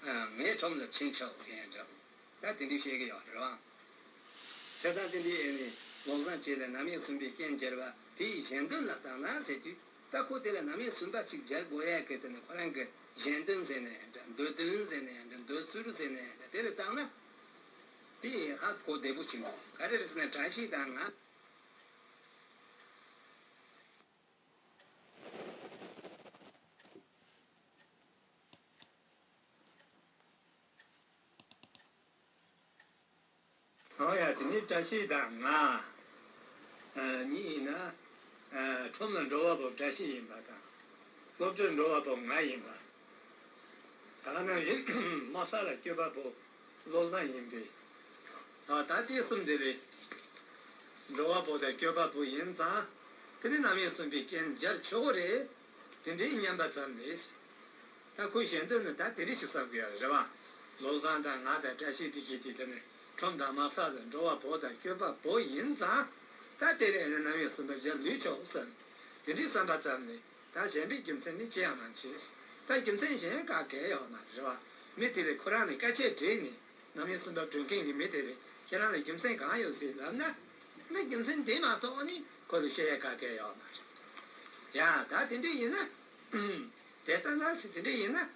བ། ངའི་ཁྲོམ་ལ་ཕྱིན་ཆོག་ཟེར་ཡང་འདྲ་པོ། ད་དེ་འདྲའི་བཤད་ཀྱི་ཡོད་རེད་བ། བྱས་ཙང་དེ་འདྲའི་ཨེ་ནི་བློ་བཟང་བཅས་ལ་རྣམ་དབྱེ་གསུམ་པའི་རྐྱེན་སྦྱར་བ་དེའི་གཞན་དོན་ལ་བཏང་ན་ཟེར་དུས། ད་ཁོ་དེ་ལ་རྣམ་དབྱེ་གསུམ་པ་ཅིག་སྦྱར་དགོས་ཡ་གི་དེ་ནི་ཁོ་རང་གི་གཞན་དོན་ཟེར་ན་ཡང་འདྲ། འདོད་དོན་ཟེར་ན་ཡང་འདྲ། འདོད་ཚུལ་ཟེར་ན་ཡང་འདྲ། དེ་ལ་བཏང་ན་དེ་ཧ་གོ་བདེ་པོ་ཅིག་འདུག་ག་རེ་རེད་ཟེར་ན་བཀྲ་ཤིས་དང་ང་། འོ་ཡ། དེ་ནི་བཀྲ་ཤིས་དང་ང་གཉིས་ཡིན་ན། ཁྲོམ་ལ་འགྲོ་བ་པོ་བཀྲ་ཤིས་ཡིན་པ་དང་། སློབ་གྲྭར་འགྲོ་བ་པོ་ང་ཡིན་པ། ད་ག་ནང་བཞིན་དམག་ས་ལ་བསྐྱོད་པ་པོ་བློ་བཟང་ཡིན་པས། ད་ལྟ་དེ་གསུམ་དེ་ལས་འགྲོ་བ་པོ་དང་བསྐྱོད་པ་པོ་ཡིན་ཙང་། དེ་ནི་རྣམ་དབྱེ་གསུམ་པའི་རྐྱེན་སྦྱར་ཆོག་གི་རེད། དེ་འདྲའི་སྙམ་པ་ཙམ་ལས། ད་ཁོའི་གཞན་དོན་ནི་ད་དེ་རིགས་ཤིག་བསམ་དགོས་ཡ་རེད་བ། བློ་བཟང་དང་ང་དང་བཀྲ་ཤིས་དེ་གྱིས་དེ་དེ་ནི་ཁྲོམ་དང་དམག་ས་ལ་འགྲོ་བ་པོ་དང་བསྐྱོད་པ་པོ་ཡིན་ཙང་། ད་དེ་རེད་ན་རྣམ་དབྱེ་གསུམ་པ་སྦྱར་ལོས་ཆོག་བསམ། དེ་འདྲའི་བསམ་པ་ཙམ་ལས། ད་གཞན་པའི་རྒྱུ་མཚན་ནི་ཅི་ཡང་མ་མཆིས། ད་རྒྱུ་མཚན་གཞན་ག་གེ་ཡོད་མ་རེད་བ། མི་དེ་ལས་ཁོ་རང་ལ་སྐད་ཆ་དྲིས་ནས། རྣམ་དབྱེ་གསུམ་པ་སྒྲུབ་མཁན་གྱི་མི་དེ་ལས་ཁྱེད་རང་ལ་རྒྱུ་མཚན་གང་ཡོད་ཟེར་ལབ་ན། ན་རྒྱུ་མཚན་དེ་མ་གཏོགས་ནི་ཁོ་ལ་བཤད་ཡ་ག་གེ་ཡོད་མ་རེད། ཡ། ད་དེ་འདྲ་ཡིན་ན། དེ་ལྟ་ན་ཟེར། དེ་འདྲ་ཡིན་ན།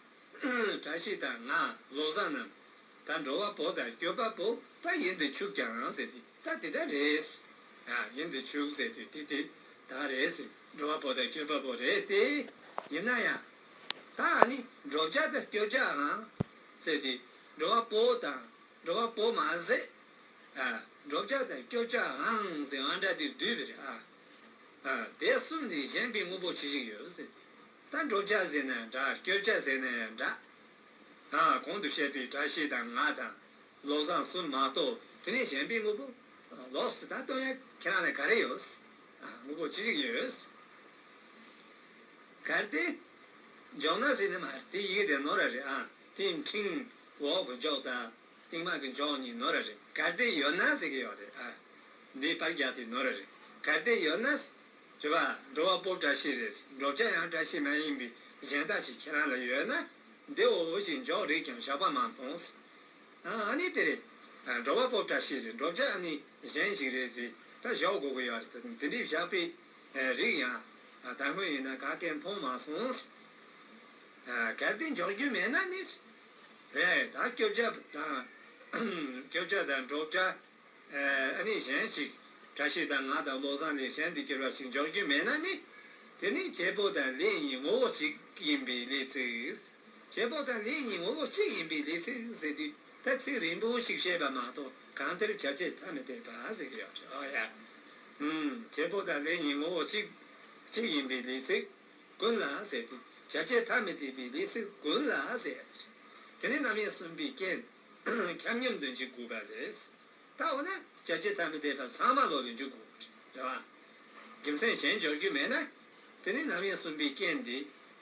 བཀྲ་ཤིས་དང་ང་བློ་བཟང་རྣམས་ད་འགྲོ་བ་པོ་དང་བསྐྱོད་པ་པོ་ད་ཡིན་དུ་ཆུག་ཀྱང་ཟེར་ཏེ། ད་དེ་ལྟར་རེད། ཡིན་དུ་ཆུག་ཟེར་དུས་དེ་དེ་ལྟར་རེད་ཟེར། འགྲོ་བ་པོ་དང་བསྐྱོད་པ་པོ་རེད་དེ། ཡིན་ན་ཡང་། ད་ཨ་ནི་འགྲོ་བྱ་དང་བསྐྱོད་བྱའང་ཟེར་ཏེ། འགྲོ་བ་པོ་དང་འགྲོ་བ་པོ་མ་ཟད། འགྲོ་བྱ་དང་བསྐྱོད་བྱའང་ཟེར་ཨ་འདྲ་དེ་བསྡུས་པ་རེད་ཨ། དེ་གསུམ་ནི་གཞན་པའི་དངོས་པོ་ཅི་ཞིག་ཡོད་ཟེར་ཏེ། ད་འགྲོ་བྱ་ཟེར་ན་འདྲ། བསྐྱོད་བྱ་ཟེར་ན་ཡང་འདྲ། ད་གོང་དུ་བཤད་པའི་བཀྲ་ཤིས་དང་ང་དང་བློ་བཟང་གསུམ་མ་གཏོགས་དེ་ནས་གཞན་པའི་དངོས་པོ་ལོགས་སུ་ད་སྟོན་ཡ་ཁྱེད་རང་ལ་ག་རེ་ཡོད། དངོས་པོ་ཅི་ཞིག་ཡོད། གལ་ཏེ་འཇོག་ན་ཟེར་ནི་མ་རེད། དེ་ཡི་གེ་དེ་ནོར་ར་རེད། ཨ་དེ་འཕྲེང་འོག་གི་འཇོག་དང་སྟེང་མ་གི་འཇོག་གཉིས་ནོར་ར་རེད། གལ་ཏེ་ཡོད་ན་ཟེར་གི་ཡོད་རེད། ཨ་འདི་པར་རྒྱག་དེ་ནོར་ར་རེད། གལ་ཏེ་ཡོད་ན། རེད་བ། འགྲོ་བ་པོ་བཀྲ་ཤིས་རེད། འགྲོ་བྱ་ཡང་བཀྲ་ཤིས་མ་ཡིན་པའི་གཞན་དག་ཅིག་ཁྱེད་རང་ལ་ཡོད་ན། འདི་འོ་ཞིག་འཇོག་རིགས་ཀྱང་བཞག་པ་མ་མཐོང་། ཨ་ནི་དེ་རེད། འགྲོ་བ་པོ་བཀྲ་ཤིས་རེད། འགྲོ་བྱ་ཨ་ནི་གཞན་ཞིག་རེད་ཟེར་ད་འཇོག་དགོས་ཀྱི་ཡོད་རེད། དེ་འདྲའི་བཞག་པའི་རིགས་ཡང་ད་སྔོན་ཡིན་ན་ག་གེ་མཐོང་མ་སོང་། གལ་ཏེ་འཇོག་རྒྱུ་མེད་ན་ནི། རེད། ད་སྐྱོབ་བྱ་དང་། སྐྱོབ་བྱ་དང་འགྲོ་བྱ། ཨ་ནི་གཞན་ཞིག་བཀྲ་ཤིས་དང་ང་དང་བློ་བཟང་ལས་གཞན་དུ་གྱུར་བ་ཞིག་འཇོག་རྒྱུ་མེད་ན་ནི། དེ་ནི་བྱེད་པོ་དང་ལས་གཉིས་ངོ་བོ་གཅིག་ཡིན་པའི་ལས་ཚིག་བྱེད་པོ་དང་ལས་གཉིས་ངོ་བོ་གཅིག་ཡིན་པའི་ལས་ཚིག་ཟེར་དུས་ད་ཚིག་རིང་པོ་ཞིག་བཤད་པ་མ་གཏོགས་གང་ལྟར་བྱ་བྱེད་ཐ་མི་དད་པ་ཟེར་གྱི་ཡོད་རེད། ཨོ་ཡ། ཨུམ། བྱེད་པོ་དང་ལས་གཉིས་ངོ་བོ་གཅིག་གཅིག་ཡིན་པའི་ལས་ཚིག་ཀུན་ལ་ཟེར་ཏེ་བྱ་བྱེད་ཐ་མི་དད་པའི་ལས་ཚིག་ཀུན་ལ་ཟེར་ཡ་དེ་རེད། དེ་ནི་རྣམ་དབྱེ་གསུམ་པའི་རྐྱེན་ཁྱབ་མཉམ་དུ་འཇུག་དགོས་པ་རེད། ད་འོ་ན་བྱ་བྱེད་ཐ་མི་དད་པ་ཚང་མ་ལོག་ལ་འཇུག་དགོས་རེད་བ། རྒྱུ་མཚན་གཞན་འཇོག་རྒྱུ་མེད་ན། དེ་ནི་རྣམ་དབྱེ་གསུམ་པའི་རྐྱེན་འདི་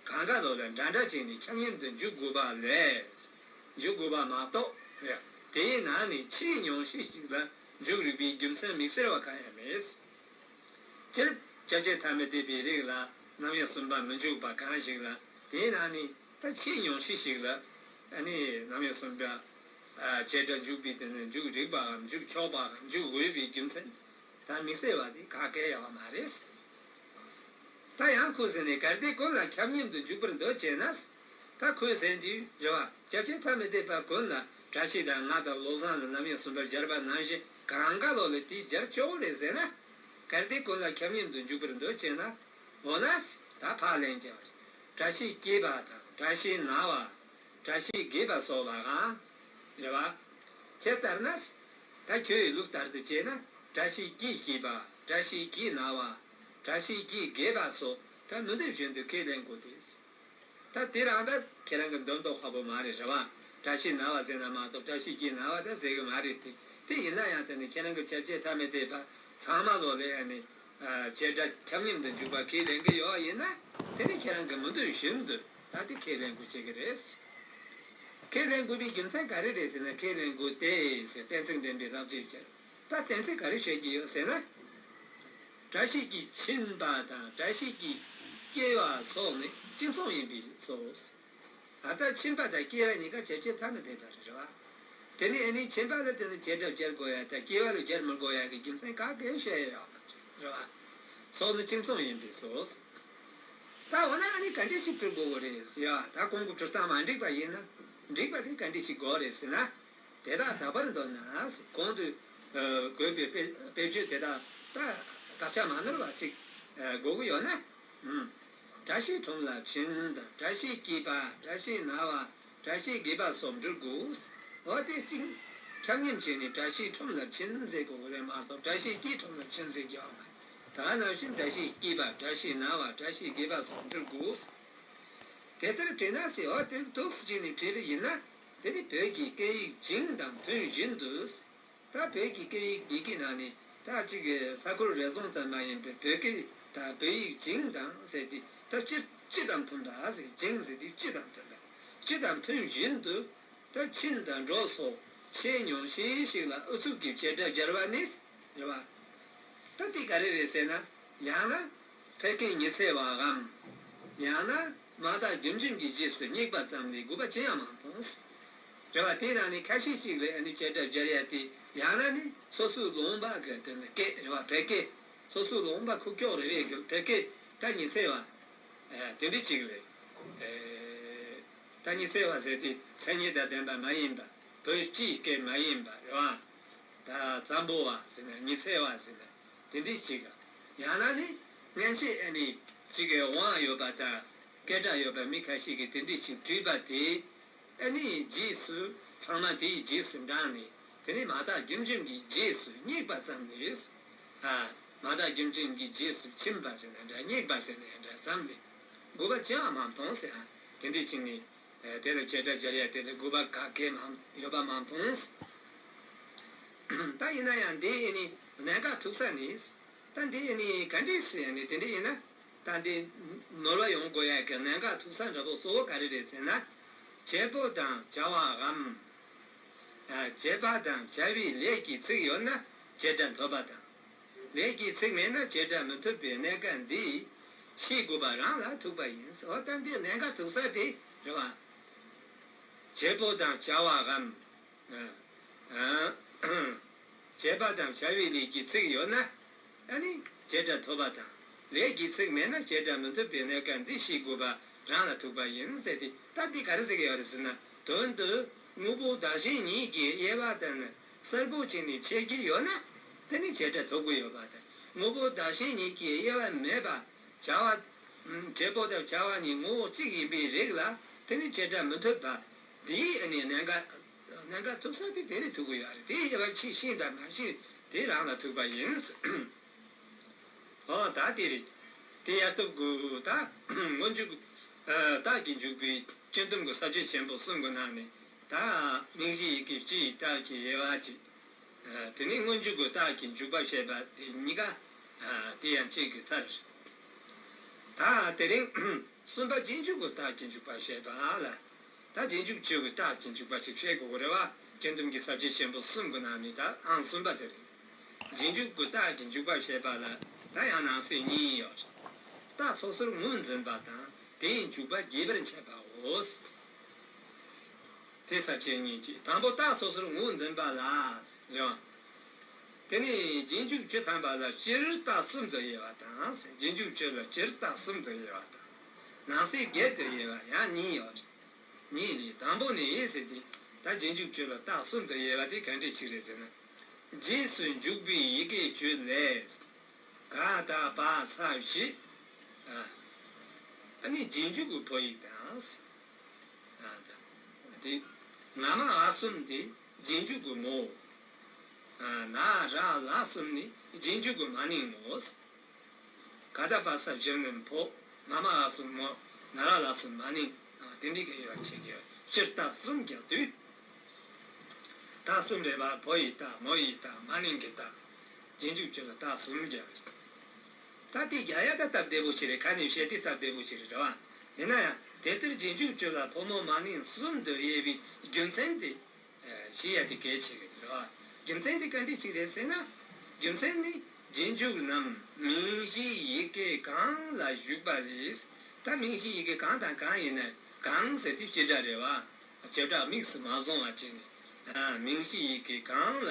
གང་ག་ལོག་ལ་འདྲ་འདྲ་བྱས་ནས་ཁྱབ་མཉམ་དུ་འཇུག་དགོས་པ་ལས། འཇུག་དགོས་པ་མ་གཏོགས། དེའི་ནང་ནས་ཆེས་ཉུང་ཤས་ཤིག་ལ་འཇུག་རིགས་པའི་རྒྱུ་མཚན་དམིགས་བསལ་བ་གང་ཡང་མེད། སྤྱིར་བྱ་བྱེད་ཐ་མི་དད་པའི་རིགས་ལ་རྣམ་དབྱེ་གསུམ་པ་མི་འཇུག་པ་གང་ཞིག་ལ་དེའི་ནང་ནས་ད་ཆེས་ཉུང་ཤས་ཤིག་ལ་ཨ་ནི་རྣམ་དབྱེ་གསུམ་པ་བྱེད་སྒྲ་འཇུག་པའི་དེ་ནི་འཇུག་རིགས་པའམ་འཇུག་ཆོག་པའམ་འཇུག་འོས་པའི་རྒྱུ་མཚན་ད་དམིགས་བསལ་བ་དེ་ག་གེ་ཡོད་མ་རེད། ད་ཡང་ཁོས་ཟེར་ནས་གལ་ཏེ་ཀུན་ལ་ཁྱབ་མཉམ་དུ་འཇུག་པར་འདོད་ཅེ་ན། ད་ཁོས་ཟེར་དུས་རེད་བ། བྱ་བྱེད་ཐ་མི་དད་པ་ཀུན་ལ་བཀྲ་ཤིས་དང་ང་དང་བློ་བཟང་ལ་རྣམ་དབྱེ་གསུམ་པར་སྦྱར་བ་ནང་བཞིན་གང་ག་ལོག་ལ་དེ་སྦྱར་ཆོག་རེད་ཟེར་ན། གལ་ཏེ་ཀུན་ལ་ཁྱབ་མཉམ་དུ་འཇུག་པར་འདོད་ཅེ་ན། འོ་ན་ད་ཕར་ལེན་རྒྱུ་རེད། བཀྲ་ཤིས་སྐྱེས་པ་དང་བཀྲ་ཤིས་ན་བ། བཀྲ་ཤིས་རྒས་པ་སོགས་ལའང་། རེད་བ། ཁྱེད་ལྟར་ན། ད་ཁྱོད་ཡི་ལུགས་ལྟར་དུ་བྱས་ན་བཀྲ་ཤིས་ཀྱིས་སྐྱེས་པ། བཀྲ་ཤིས་ཀྱིས་ན་བ། བཀྲ་ཤིས་ཀྱིས་རྒས་པ་སོགས་ད་མི་འདོད་བཞིན་དུ་ཁས་ལེན་དགོས་ཏེ། ད་དེ་རང་ད་ཁྱེད་རང་གི་འདོད་འདོད་ཁ་པོ་མ་རེད། རེད་བ། བཀྲ་ཤིས་ན་བ་ཟེར་ན་མ་གཏོགས་བཀྲ་ཤིས་ཀྱིས་ན་བ་ད་ཟེར་གི་མ་རེད་དེ། དེ་ཡིན་ན་ཡང་དེ་ནི་ཁྱེད་རང་གི་བྱ་བྱེད་ཐ་མི་དད་པ་ཚང་མ་ལོག་ལ་ཨ་ནི། བྱེད་སྒྲ་ཁྱབ་མཉམ་དུ་འཇུག་པ་ཁས་ལེན་གི་ཡོད་ཡིན་ན། དེ་ནི་ཁྱེད་རང་གི་མི་འདོད་བཞིན་དུ་ད་དེ་ཁས་ལེན་དགོས་བྱེད་ཀྱི་རེད། ཁས་ལེན་དགོས་པའི་རྒྱུ་མཚན་ག་རེ་རེད་ཟེར་ན། ཁས་ལེན་དགོས་ཏེ་ཟེར་གཏན་ཚིགས་འདྲེན་པའི་རླབས་ཆེན་སྦྱར། ད་གཏན་ཚིགས་ག་རེ་བཤད་ཀྱི་ཡོད་ཟེར་ན། བཀྲ་ཤིས་ཀྱིས་ཕྱིན་པ་དང་བཀྲ་ཤིས་ཀྱིས་སྐྱེ་བ་སོགས་ནི་གཅིག་མཚུངས་ཡིན་པས་སོ། ད་ལྟ་ཕྱིན་པ་དང་སྐྱེ་བ་གཉིས་ཀ་བྱ་བྱེད་ཐ་མི་དད་པ་རེད་བ། དེ་ནི་ཨ་ནི་ཕྱིན་པ་ལ་དེ་ནི་བྱེད་སྒྲ་སྦྱར་དགོས་ཡ་དང་སྐྱེ་བ་ལ་སྦྱར་མི་དགོས་ཡ་གི་རྒྱུ་མཚན་ག་གེ་བཤད་ཡ་ཡོད་མ་རེད་བ། སོགས་ནི་གཅིག་མཚུངས་ཡིན་པས་སོ། ད་འོ་ན་ཨ་ནི་ག་འདྲ་ཞིག་འབྲི་དགོས་རེད་ཟེར་ཡ། ད་གོང་གི་འབྲི་སྟངས་མ་འགྲིག་པ་ཡིན་ན། འགྲིག་པ་དེ་ག་འདྲ་ཞིག་དགོས་རེད་ཟེར་ན། དེ་དག་དག་པར་འདོད་ན། གོང་དུ་དགོས་པའི་དཔེ་དཔེ་བརྗོད་དེ་དག་ད་དག་ཆ་མ་ནོར་བ་ཅིག་དགོས་ཀྱི་ཡོད་ན། བཀྲ་ཤིས་ཁྲོམ་ལ་ཕྱིན་དང་། བཀྲ་ཤིས་སྐྱེས་པ། བཀྲ་ཤིས་ན་བ། བཀྲ་ཤིས་རྒས་པ་སོགས་འབྲི་དགོས། འོ་དེ་གཅིག་ཁྱབ་མཉམ་བྱས་ནས་བཀྲ་ཤིས་ཁྲོམ་ལ་ཕྱིན་ཟེར་དགོས་ཀྱི་རེད་མ་གཏོགས་བཀྲ་ཤིས་སྐྱེས་ཁྲོམ་ལ་ཕྱིན་ཟེར་རྒྱུ་ཡོད་མ་རེད། ད་ག་ནང་བཞིན་བཀྲ་ཤིས་སྐྱེས་པ། བཀྲ་ཤིས་ན་བ། བཀྲ་ཤིས་རྒས་པ་སོགས་འབྲི་དགོས། དེ་ལྟར་བྲིས་ན་ཟེར། འོ་དེ་འདུག་སེ་བྱས་ནས་བྲིས་པ་ཡིན་ན། དེ་ནི་བོད་ཀྱི་སྐད་ཡིག་བྱིངས་དང་མཐུན་བཞིན་དུ། ད་བོད་ཀྱི་སྐད་ཡིག་ཡི་གེ་ནང་ནས་ད་གཅིག་གི་ས་ཁུལ་རེ་ཟུང་ཙམ་མ་ཡིན་པའི་བོད་སྐད་དང་བོད་ཡིག་བྱིངས་དང་ཟེར་ཏེ་ད་སྤྱི་སྤྱི་དང་མཐུན་པ་ཟེར། བྱིངས་ཟེར་དུས་སྤྱི་དང་མཐུན་པ། སྤྱི་དང་མཐུན་བཞིན་དུ་ད་ཕྱིན་དང་འགྲོ་སོགས་ཆེས་ཉུང་ཤས་ཤིག་ལ་ཨུ་ཚུགས་ཀྱིས་བྱེད་སྒྲ་སྦྱར་བ་ནི་རེད་བ། ད་དེ་ག་རེ་རེད་ཟེར་ན། ཡང་ན་ཕལ་སྐད་ཉི་ཚེ་བའམ། ཡང་ན་མ་དག་རྒྱུ་འབྱིན་གྱི་རྗེས་སུ་སྙེགས་པ་ཙམ་ལས་དགོས་པ་ཅི་ཡང་མ་མཐོང་། རེད་བ། དེའི་ནང་ནས་ཁ་ཤས་ཤིག་ལ་ཨ་ནི་བྱེད་སྒྲ་སྦྱར་ཡ་དེ། ཡང་ན་ནི་སོ་སོའི་ལུང་པ་གི་དེ་ནི་སྐད་རེད་བ། ཕལ་སྐད། སོ་སོའི་ལུང་པ་ཁུག་ཀྱོག་རེ་རེ་གི་ཕལ་སྐད་ད་ཉི་ཚེ་བ། ཨ་དེ་འདྲ་ཅིག་རེད། ཨ་ད་ཉི་ཚེ་བ་ཟེར་དེ་མཚན་ཉིད་དང་ལྡན་པ་མ་ཡིན་པ། བོད་སྤྱིའི་སྐད་མ་ཡིན་པ་རེད་བ། ད་འཛམ་བུ་བ་ཟེར་ན་ཉི་ཚེ་བ་ཟེར་ན་དེ་འདྲ་ཅིག་ཡང་ན་ནི་སྔན་ཆད་ཨ་ནི་ཅིག་གི་དབང་ཡོད་པ་དང་སྐད་གྲགས་ཡོད་པ་མི་ཁ་ཤས་ཀྱིས་དེ་འདྲ་ཞིག་བྲིས་པ་དེ། ཨ་ནི་རྗེས་སུ་ཚང་མ་དེའི་རྗེས་སུ་འབྲངས་ནས་དེ་ནི་མ་དག་རྒྱུ་འབྱིན་གྱི་རྗེས་སུ་སྙེགས་པ་ཙམ་ལས། ཨ་མ་དག་རྒྱུ་འབྱིན་གྱི་རྗེས་སུ་ཕྱིན་པ་ཟེར་ན་འདྲ། སྙེགས་པ་ཟེར་ན་འདྲ་བསམ་ནས་དགོས་པ་ཅི་ཡང་མ་མཐོང་ཟེར། ཨ་དེ་འདྲ་བྱས་ནས། དེ་ལ་བྱེད་སྒྲ་སྦྱར་ཡ་དེ་ལ་དགོས་པ་ག་གེ་མ་ཡོད་པ་མ་མཐོང་། ད་ཡིན་ན་ཡང་འདི་ཨེ་ནི་གནད་འགག་ཐུག་ས་ནི། ད་འདི་ཨེ་ནི་ག་འདྲས་སེ་ཨེ་ནི་དེ་འདྲས་ཡིན་ན། ད་འདི་ནོར་བ་ཡོང་དགོས་ཡ་གི་གནད་འགག་ཐུག་ས་འདྲ་པོ་གཙོ་བོ་ག་རེ་རེད་ཟེར་ན། བྱེད་པོ་དང་བྱ་བའམ། བྱེད་པ་དང་བྱ་བའི་ལས་ཀྱི་ཚིག་ཡོད་ན་བྱེད་སྒྲ་འཐོབ་པ་དང་། ལས་ཀྱི་ཚིག་མེད་ན་བྱེད་སྒྲ་མི་འཐོབ་པའི་གནད་འགག་འདི་ཤེས་དགོས་པ་རང་ལ་ཐུག་པ་ཡིན། འོ་ད་འདི་གནད་འགག་ཐུག་ས་དེ་རེད་བ། བྱེད་པོ་དང་བྱ་བའམ། བྱེད་པ་དང་བྱ་བའི་ལས་ཀྱི་ཚིག་ཡོད་ན། ཨ་ནི་བྱེད་སྒྲ་ཐོབ་པ་དང་། ལས་ཀྱི་ཚིག་མེད་ན་བྱེད་སྒྲ་མི་འཐོབ་པའི་གནད་འགག་འདི་ཤེས་དགོས་པ་རང་ལ་ཐུག་པ་ཡིན་ཟེར་ཏེ། ད་འདི་ག་རེ་ཟེར་གི་ཡོད་རེད་ཟེར་ན། དོན་དུ་དངོས་པོ་བདག་གཞན་གཉིས་ཀྱི་དབྱེ་བ་དེ་ནི་གསལ་པོ་བྱས་ནས་འཆད་ཀྱི་ཡོད་ན། དེ་ནི་བྱེད་སྒྲ་ཐོབ་ཀྱི་ཡོད་པ་དང་། དངོས་པོ་བདག་གཞན་གཉིས་ཀྱི་དབྱེ་བ་མེད་པ། བྱ་བ། བྱེད་པོ་དང་བྱ་བ་གཉིས་ངོ་བོ་གཅིག་ཡིན་པའི་རིགས་ལ་དེ་ནི་བྱེད་སྒྲ་མི་འཐོབ་པ། འདིའི་ཨ་ནི་གནད་འགག་གནད་འགག་ཐུག་ས་དེ་དེ་ནི་ཐུག་གི་ཡོད་རེད། དེའི་དབྱེ་བ་ཕྱིས་ཤེས་དང་མ་ཤེས་དེ་རང་ལ་ཐུག་པ་ཡིན། འོ་ད་དེ་རེད། དེ་ཡར་སྟོབས་དགོས་ད། སྔོན་འཇུག་རྟགས་ཀྱི་འཇུག་པའི་སྤྱི་སྡོམ་གྱི་ས་བཅད་ཆེན་པོ་གསུམ་གྱི་ནང་ནས་ད་མིང་གཞི་ཡི་གེ་སྤྱི་ཡི་རྟགས་ཀྱི་དབྱེ་བ་གཅིག་དེ་ནས་སྔོན་འཇུག་གི་རྟགས་ཀྱི་འཇུག་པ་བཤད་པ་དེ་གཉིས་ཀ། དེ་ཡང་གཅིག་གི་ཚར། ད་དེ་རིང་གསུམ་པ་རྗེས་འཇུག་གི་རྟགས་ཀྱི་འཇུག་པ་བཤད་པ་ལ། ད་རྗེས་འཇུག་བཅུ་གི་རྟགས་ཀྱི་འཇུག་པ་ཞིག་བཤད་དགོས་ཀྱི་རེད་བ། སྤྱི་སྡོམ་གྱི་ས་བཅད་ཆེན་པོ་གསུམ་གྱི་ནང་ནས་ད་ཨང་གསུམ་པ་དེ་རེད། རྗེས་འཇུག་གི་རྟགས་ཀྱི་འཇུག་པ་བཤད་པ་ལ་ད་ཡང་ནང་གསེས་གཉིས་ཡོད་རེད། རྟགས་སོ་སོར་ངོས་འཛིན་པ་དང་དེའི་འཇུག་པ་རྒྱས་པར་འཆད་པའོ། དེ་ས་བཅད་གཉིས་ཀྱི་དང་པོ་རྟགས་སོ་སོར་ངོས་འཛིན་པ་ལ། རེད་བ། དེ་ནས་རྗེས་འཇུག་བཅུ་ཐམ་པ་ལ་སྤྱིར་རྟགས་གསུམ་དུ་དབྱེ་བ་དང་། རྗེས་འཇུག་བཅུ་ལ་སྤྱིར་རྟགས་གསུམ་དུ་དབྱེ་བ་དང་། ནང་གསེས་བརྒྱད་དུ་དབྱེ་བ་ཡང་གཉིས་ཡོད་རེད། གཉིས་ནི་དང་པོ་ནི་ཟེར་ཏེ། ད་རྗེས་འཇུག་བཅུ་ལ་རྟགས་གསུམ་དུ་དབྱེ་བ་དེ་ག་འདྲ་ཅིག་རེད་ཟེར་ན། རྗེས་སུ་འཇུག་པའི་ཡི་གེ་བཅུ་ལས། ག་ད་བ་ས་བཞི། ཨ་ནི་རྗེས་འཇུག་གི་ཕོ་ཡིག་དང་། ཨ་ད་དེ་ང་མ་འ་གསུམ་དེ་རྗེས་འཇུག་གི་མོ། ཨ་ན་ར་ལ་གསུམ་ནི་རྗེས་འཇུག་གི་མ་ནིང་མོ། ག་ད་བ་ས་བཞི་ནི་ཕོ། ང་མ་འ་གསུམ་མོ། ན་ར་ལ་གསུམ་མ་ནིང་། དེ་འདྲའི་གི་དབྱེ་བ་ཕྱེ་རྒྱུ་སྤྱིར་རྟགས་གསུམ་རྒྱག་དུས། རྟགས་གསུམ་རེད་པ། ཕོ་ཡི་རྟགས། མོ་ཡི་རྟགས། མ་ནིང་གི་རྟགས། རྗེས་འཇུག་བཅུ་ལ་རྟགས་གསུམ་རྒྱག་ད་དེ་རྒྱག་ཡ་ད་སྟབས་བདེ་པོ་ཞིག་རེད། ཁ་ནས་བཤད་དུས་སྟབས་བདེ་པོ་ཞིག་རེད་རེད་བ། ཡིན་ན་ཡང་དེ་ལྟར་རྗེས་འཇུག་བཅུ་ལ་ཕོ་མོ་མ་ནིང་གསུམ་དུ་དབྱེ་བའི་རྒྱུ་མཚན་དེ་ཤེས་ཡ་དེ་གལ་ཆེ་གི་རེད་བ། རྒྱུ་མཚན་དེ་ག་འདྲ་ཞིག་རེད་ཟེར་ན། རྒྱུ་མཚན་ནི་རྗེས་འཇུག་རྣམས་མིང་གཞིའི་ཡི་གེ་གང་ལ་ཞུགས་པ་ལས། ད་མིང་གཞིའི་ཡི་གེ་གང་དང་གང་ཡིན་ན། གང་ཟེར་དུས་སྤྱི་སྒྲ་རེད་བ། བྱེ་བྲག་དམིགས་སུ་མ་བཟུང་བ་བྱས་ནས། ཨ། མིང་གཞིའི་ཡི་གེ་གང་ལ་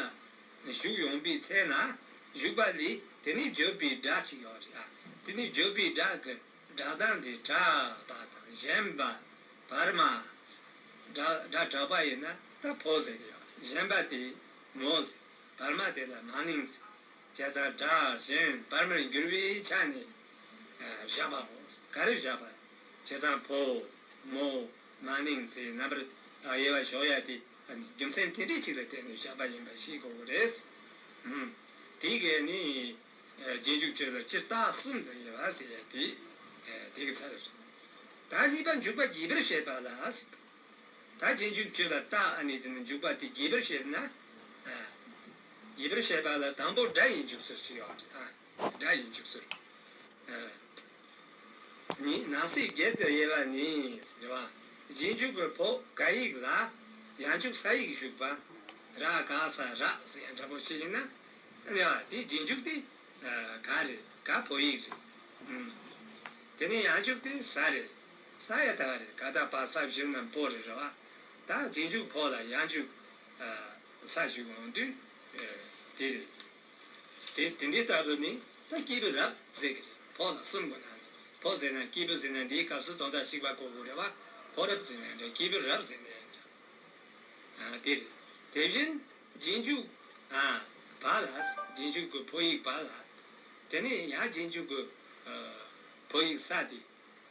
ཞུགས་ཡོང་པའི་ཚེ་ན། ཞུགས་པ་ལས་དེ་ནས་བརྗོད་པའི་སྒྲ་ཞིག་ཡོད་རེད། ཨ། དེ་ནས་བརྗོད་པའི་སྒྲ་གི་སྒྲ་གདངས་དེ་གྲགས་པ་དང་། ཞན་པ། བར་མ། སྒྲ་སྒྲ་གྲགས་པ་ཡིན་ན་ད་ཕོ་ཟེར་གི་ཡོད་རེད། ཞན་པ་དེ་མོ་ཟེར། བར་མ་དེ་ལ་མ་ནིང་ཟེར། བྱས་ཙང་སྒྲ་ཞན་བར་མར་འགྱུར་བའི་ཆ་ནས། ཨ། བཞག་པའོ། ག་རེ་བཞག་པ། བྱས་ཙང་ཕོ། མོ། མ་ནིང་ཟེར་རྣམ་པར་དབྱེ་བ་ཕྱེ་ཡ་དེ། ཨ་ནི་རྒྱུ་མཚན་དེ་འདྲ་ཅིག་ལ་བརྟེན་ནས་བཞག་པ་ཡིན་པ་ཤེས་དགོས་ཀྱི་རེད། ཨུམ། དེ་གས་ནི། ཨ། རྗེས་འཇུག་བཅུ་ལ་སྤྱིར་རྟགས་གསུམ་དུ་དབྱེ་བ་ཟེར་ཡ་དེ། ཨ། དེ་གི་ཚར། ད་གཉིས་པ་འཇུག་པ་རྒྱས་པར་བཤད་པ་ལ། ད་རྗེས་འཇུག་བཅུ་ལ་རྟགས། ཨ་ནི་དེ་ནི་འཇུག་པ་དེ་རྒྱས་པར་བཤད་ན། ཨ། རྒྱས་པར་བཤད་པ་ལ་དང་པོ་སྒྲ་ཡི་འཇུག་ཚུལ་ཞིག་ཡོད་རེད། ཨ། སྒྲ་ཡི་འཇུག་ཚུལ། ཨ། ནི་ནང་གསེས་བརྒྱད་དུ་དབྱེ་བ་ནི་ཟེར་བ། རྗེས་འཇུག་གི་ཕོ་ག་ཡིག་ལ་ཡང་འཇུག་ས་ཡིག་ཞུགས་པ། ར་ག་ས་ར་ཟེར་ཡང་འདྲ་པོ་ཞིག་ཡིན་ན། ཨ་ནི་བ་དེའི་རྗེས་འཇུག་དེ། ཨ། ག་རེད། ག་ཕོ་ཡིག་རེད། ཨུམ། དེ་ནས་ཡང་འཇུག་དེ་ས་རེད། ས་ཡ་ད་ག་རེད། ག་ད་བ་ས་བཞི་རྣམས་ཕོ་རེད་རེད་བ། ད་རྗེས་འཇུག་ཕོ་ལ་ཡང་འཇུག་ཨ། ས་ཞུགས་འོང་དུས། ཨ། དེ་རེད། དེ་དེ་འདྲའི་ལྟ་བུ་ནི་ད་སྐྱེས་བུ་རབ་ཟེར་གི་རེད། ཕོ་ལ་གསུམ་གོ་ན་ནི། ཕོ་ཟེར་ན་སྐྱེས་བུ་ཟེར་ན་འདིའི་སྐབས་སུ་དོན་དག་གཅིག་པ་གོ་དགོས་རེད་བ། ཕོ་རབ་ཟེར་ན་འདྲ། སྐྱེས་བུ་རབ་ཟེར་ན་འདྲ། ཨ། དེ་རེད། དེ་བཞིན་རྗེས་འཇུག་ཨ། བ་ལ། རྗེས་འཇུག་གི་ཕོ་ཡིག་བ་ལ། དེ་ནས་ཡང་རྗེས་འཇུག་གི་ཨ། ཕོ་ཡིག་ས་དེ་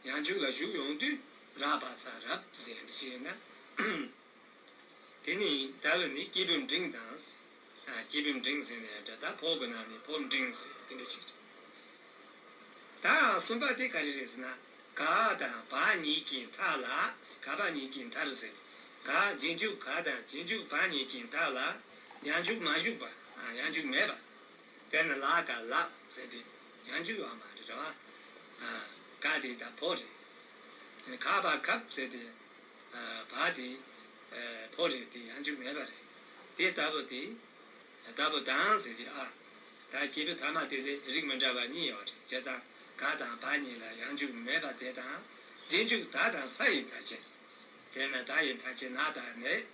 ཡང་འཇུག་ལ་ཞུགས་ཡོང་དུས་ར་བ་ས་རབ་ཟེར་འདྲ་ཞིག་ཡིན་ན། དེ་ནི་ད་བོད་ནི་སྐྱེས་བུ་འབྲིང་དང་། ཨ། སྐྱེས་བུ་འབྲིང་ཟེར་ནས་འདྲ། ད་ཕོ་གི་ནང་ནས་ཕོ་འབྲིང་ཟེར་དེ་འདྲ་ཞིག་རེད། ད་གསུམ་པ་དེ་ག་རེ་རེད་ཟེར་ན། ག་དང་བ་གཉིས་ཀྱི་མཐའ་ལ། ག་བ་གཉིས་ཀྱི་མཐར་ཟེར། ག་རྗེས་འཇུག་ག་དང་རྗེས་འཇུག་བ་གཉིས་ཀྱི་མཐའ་ལ་ཡང་འཇུག་མ་ཞུགས་པ། ཡང་འཇུག་མེད་པ། དཔེར་ན་ལ་ག་ལབ་ཟེར་ཏེ་ཡང་འཇུག་ཡོད་མ་རེད་རེད་བ། ག་དེ་ད་བོ་རེད། ག་བ་གབ་ཟེར་ཏེ་བ་དེ་བོ་རེད་དེ་ཡང་འཇུག་མེད་པ་རེད། དེ་ལྟ་བུ་དེ། ལྟ་བུ་དང་ཟེར་ཏེ་ཨ། ད་སྐྱེས་བུ་ཐ་མ་དེ་ལས་རིགས་མི་འདྲ་བ་གཉིས་ཡོད་རེད། བྱས་ཙང་ག་དང་བ་གཉིས་ལ་ཡང་འཇུག་མེད་པ་དེ་དང་། རྗེས་འཇུག་ད་དང་ས་ཡི་མཐའ་ཅན། དཔེར་ན་ད་ཡི་མཐའ་ཅན་ན་དང་ནས།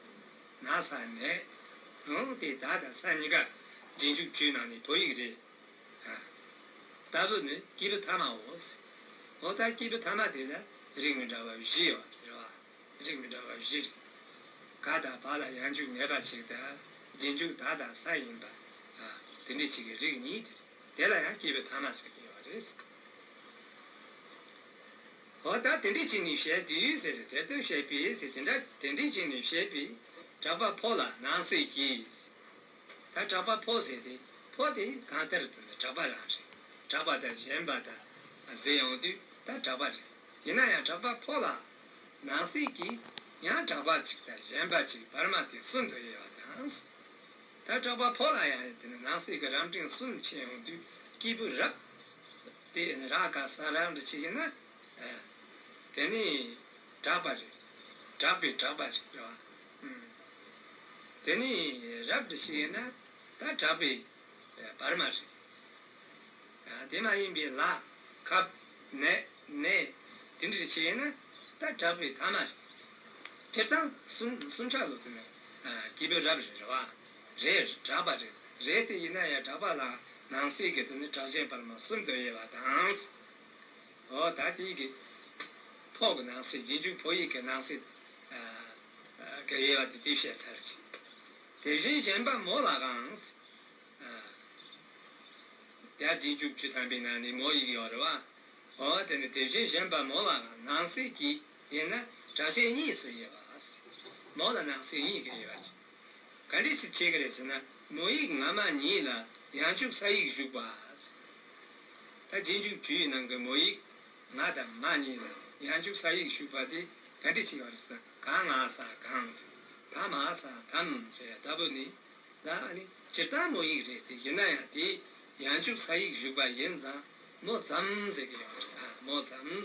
ན་ས་ནས། འོང་དེ་ད་དང་ས་གཉིས་ཀ་རྗེས་འཇུག་བཅུའི་ནང་ནས་བོད་ཡིག་རེད། ལྟ་བུ་ནི་སྐྱེས་བུ་ཐ་མའོ། འོ་ད་སྐྱེས་བུ་ཐ་མ་དེ་ལ་རིགས་མི་འདྲ་བ་བཞི་ཡོད་རེད་བ། རིགས་མི་འདྲ་བ་བཞི་རེད། ག་དང་བ་ལ་ཡང་འཇུག་མེད་པ་ཞིག་དང་། རྗེས་འཇུག་ད་དང་ས་ཡིན་པ། དེ་འདྲ་ཞིག་གི་རིགས་གཉིས་དེ་རེད། དེ་ལ་ཡང་སྐྱེས་བུ་ཐ་མ་ཟེར་གྱི་ཡོད་རེད། འོ་ད་དེ་འདྲ་བྱས་ནས་བཤད་དུས་ཟེར། དེ་ལྟར་བཤད་པས་ཟེར། དེ་འདྲ་དེ་འདྲ་བྱས་ནས་བཤད་པས་གྲགས་པ་ཕོ་ལ་ནང་གསེས་ཀྱིས། ད་གྲགས་པ་ཕོ་ཟེར་ཏེ་ཕོ་དེ་གང་ལྟར་དུ་ནི་གྲགས་པ་རང་རེད། གྲགས་པ་དང་ཞེན་པ་དང་ཟེར་ཡོང་དུས་ད་གྲགས་པ་རེད། ཡིན་ན་ཡང་གྲགས་པ་ཕོ་ལ་ནང་གསེས་ཀྱིས་ཡང་གྲགས་པ་གཅིག་དང་ཞེན་པ་གཅིག་བར་མ་དེ་གསུམ་དུ་དབྱེ་བ་དང་། ད་གྲགས་པ་ཕོ་ལ་ཡང་དེ་ནི་ནང་གསེས་ཀྱི་རབ་འབྲིང་གསུམ་ཕྱེ་ཡོང་དུས་སྐྱེས་བུ་རབ། དེ་ནི་ར་ག་ས་ར་འདྲ་ཅིག་ཡིན་ན། དེ་ནི་གྲགས་པ་རེད། གྲགས་པའི་གྲགས་པ་རེད་རེད་བ། དེ་ནི་རབ་འདྲ་ཅིག་ཡིན་ན་ད་གྲགས་པའི་བར་མ་རེད། དེ་མ་ཡིན་པའི་ལ། ཁབ། ནས། ནས། དེ་འདྲ་ཅིག་ཡིན་ན་ད་གྲགས་པའི་ཐ་མ་རེད། སྤྱིར་བཏང་གསུམ་གསུམ་ཆ་ལོ་དེ་ནི་སྐྱེས་བུ་རབ་རེད་རེད་བ། རེད། གྲགས་པ་རེད། རེད་དེ་ཡིན་ན་ཡང་གྲགས་པ་ལ་ནང་གསེས་ཀྱི་དེ་ནི་གྲགས་ཅན་བར་མ་གསུམ་དུ་དབྱེ་བ་དང་། འོ་ད་དེའི་གི་ཕོ་གི་ནང་གསེས། རྗེས་འཇུག་བོད་ཡིག་གི་ནང་གསེས་གི་དབྱེ་བ་དེ་དེ་བཤད་ཚར་ཅིག་དེ་བཞིན་གཞན་པ་མོ་ལའང་། ཡ་རྗེས་འཇུག་བཅུ་ཐམ་པའི་ནང་ནས་མོ་ཡིག་ཡོད་རེད་བ། འོ་དེ་ནི་དེ་བཞིན་གཞན་པ་མོ་ལའང་ནང་གསེས་ཀྱིས་ཡིན་ན་གྲགས་ཅན་གཉིས་སུ་དབྱེ་བ། མོ་ལ་ནང་གསེས་གཉིས་ཀྱི་དབྱེ་བ་ཅིག་ག་འདྲས་སེ་ཕྱེ་གི་རེད་ཟེར་ན། མོ་ཡིག་ང་མ་གཉིས་ལ་ཡང་འཇུག་ས་ཡིག་ཞུགས་པ། ད་རྗེས་འཇུག་བཅུའི་ནང་གི་མོ་ཡིག་ང་དང་མ་གཉིས་ལ་ཡང་འཇུག་ས་ཡིག་ཞུགས་པ་དེ་ག་འདྲས་ཞིག་ཡོད་རེད་ཟེར་ན། ག་ང་ས་གང་ཟེར། བ་མ་ས་བམ་ཟེར་ཡ་ལྟ་བུ་ནི། ད་ཨ་ནི་སྤྱིར་བཏང་མོ་ཡིག་རེད་དེ། ཡིན་ན་ཡང་དེ་ཡང་འཇུག་ས་ཡིག་ཞུགས་པ་ཡིན་ཙང་མོ་ཙམ་ཟེར་གི་ཡོད་རེད། ཨ་མོ་ཙམ།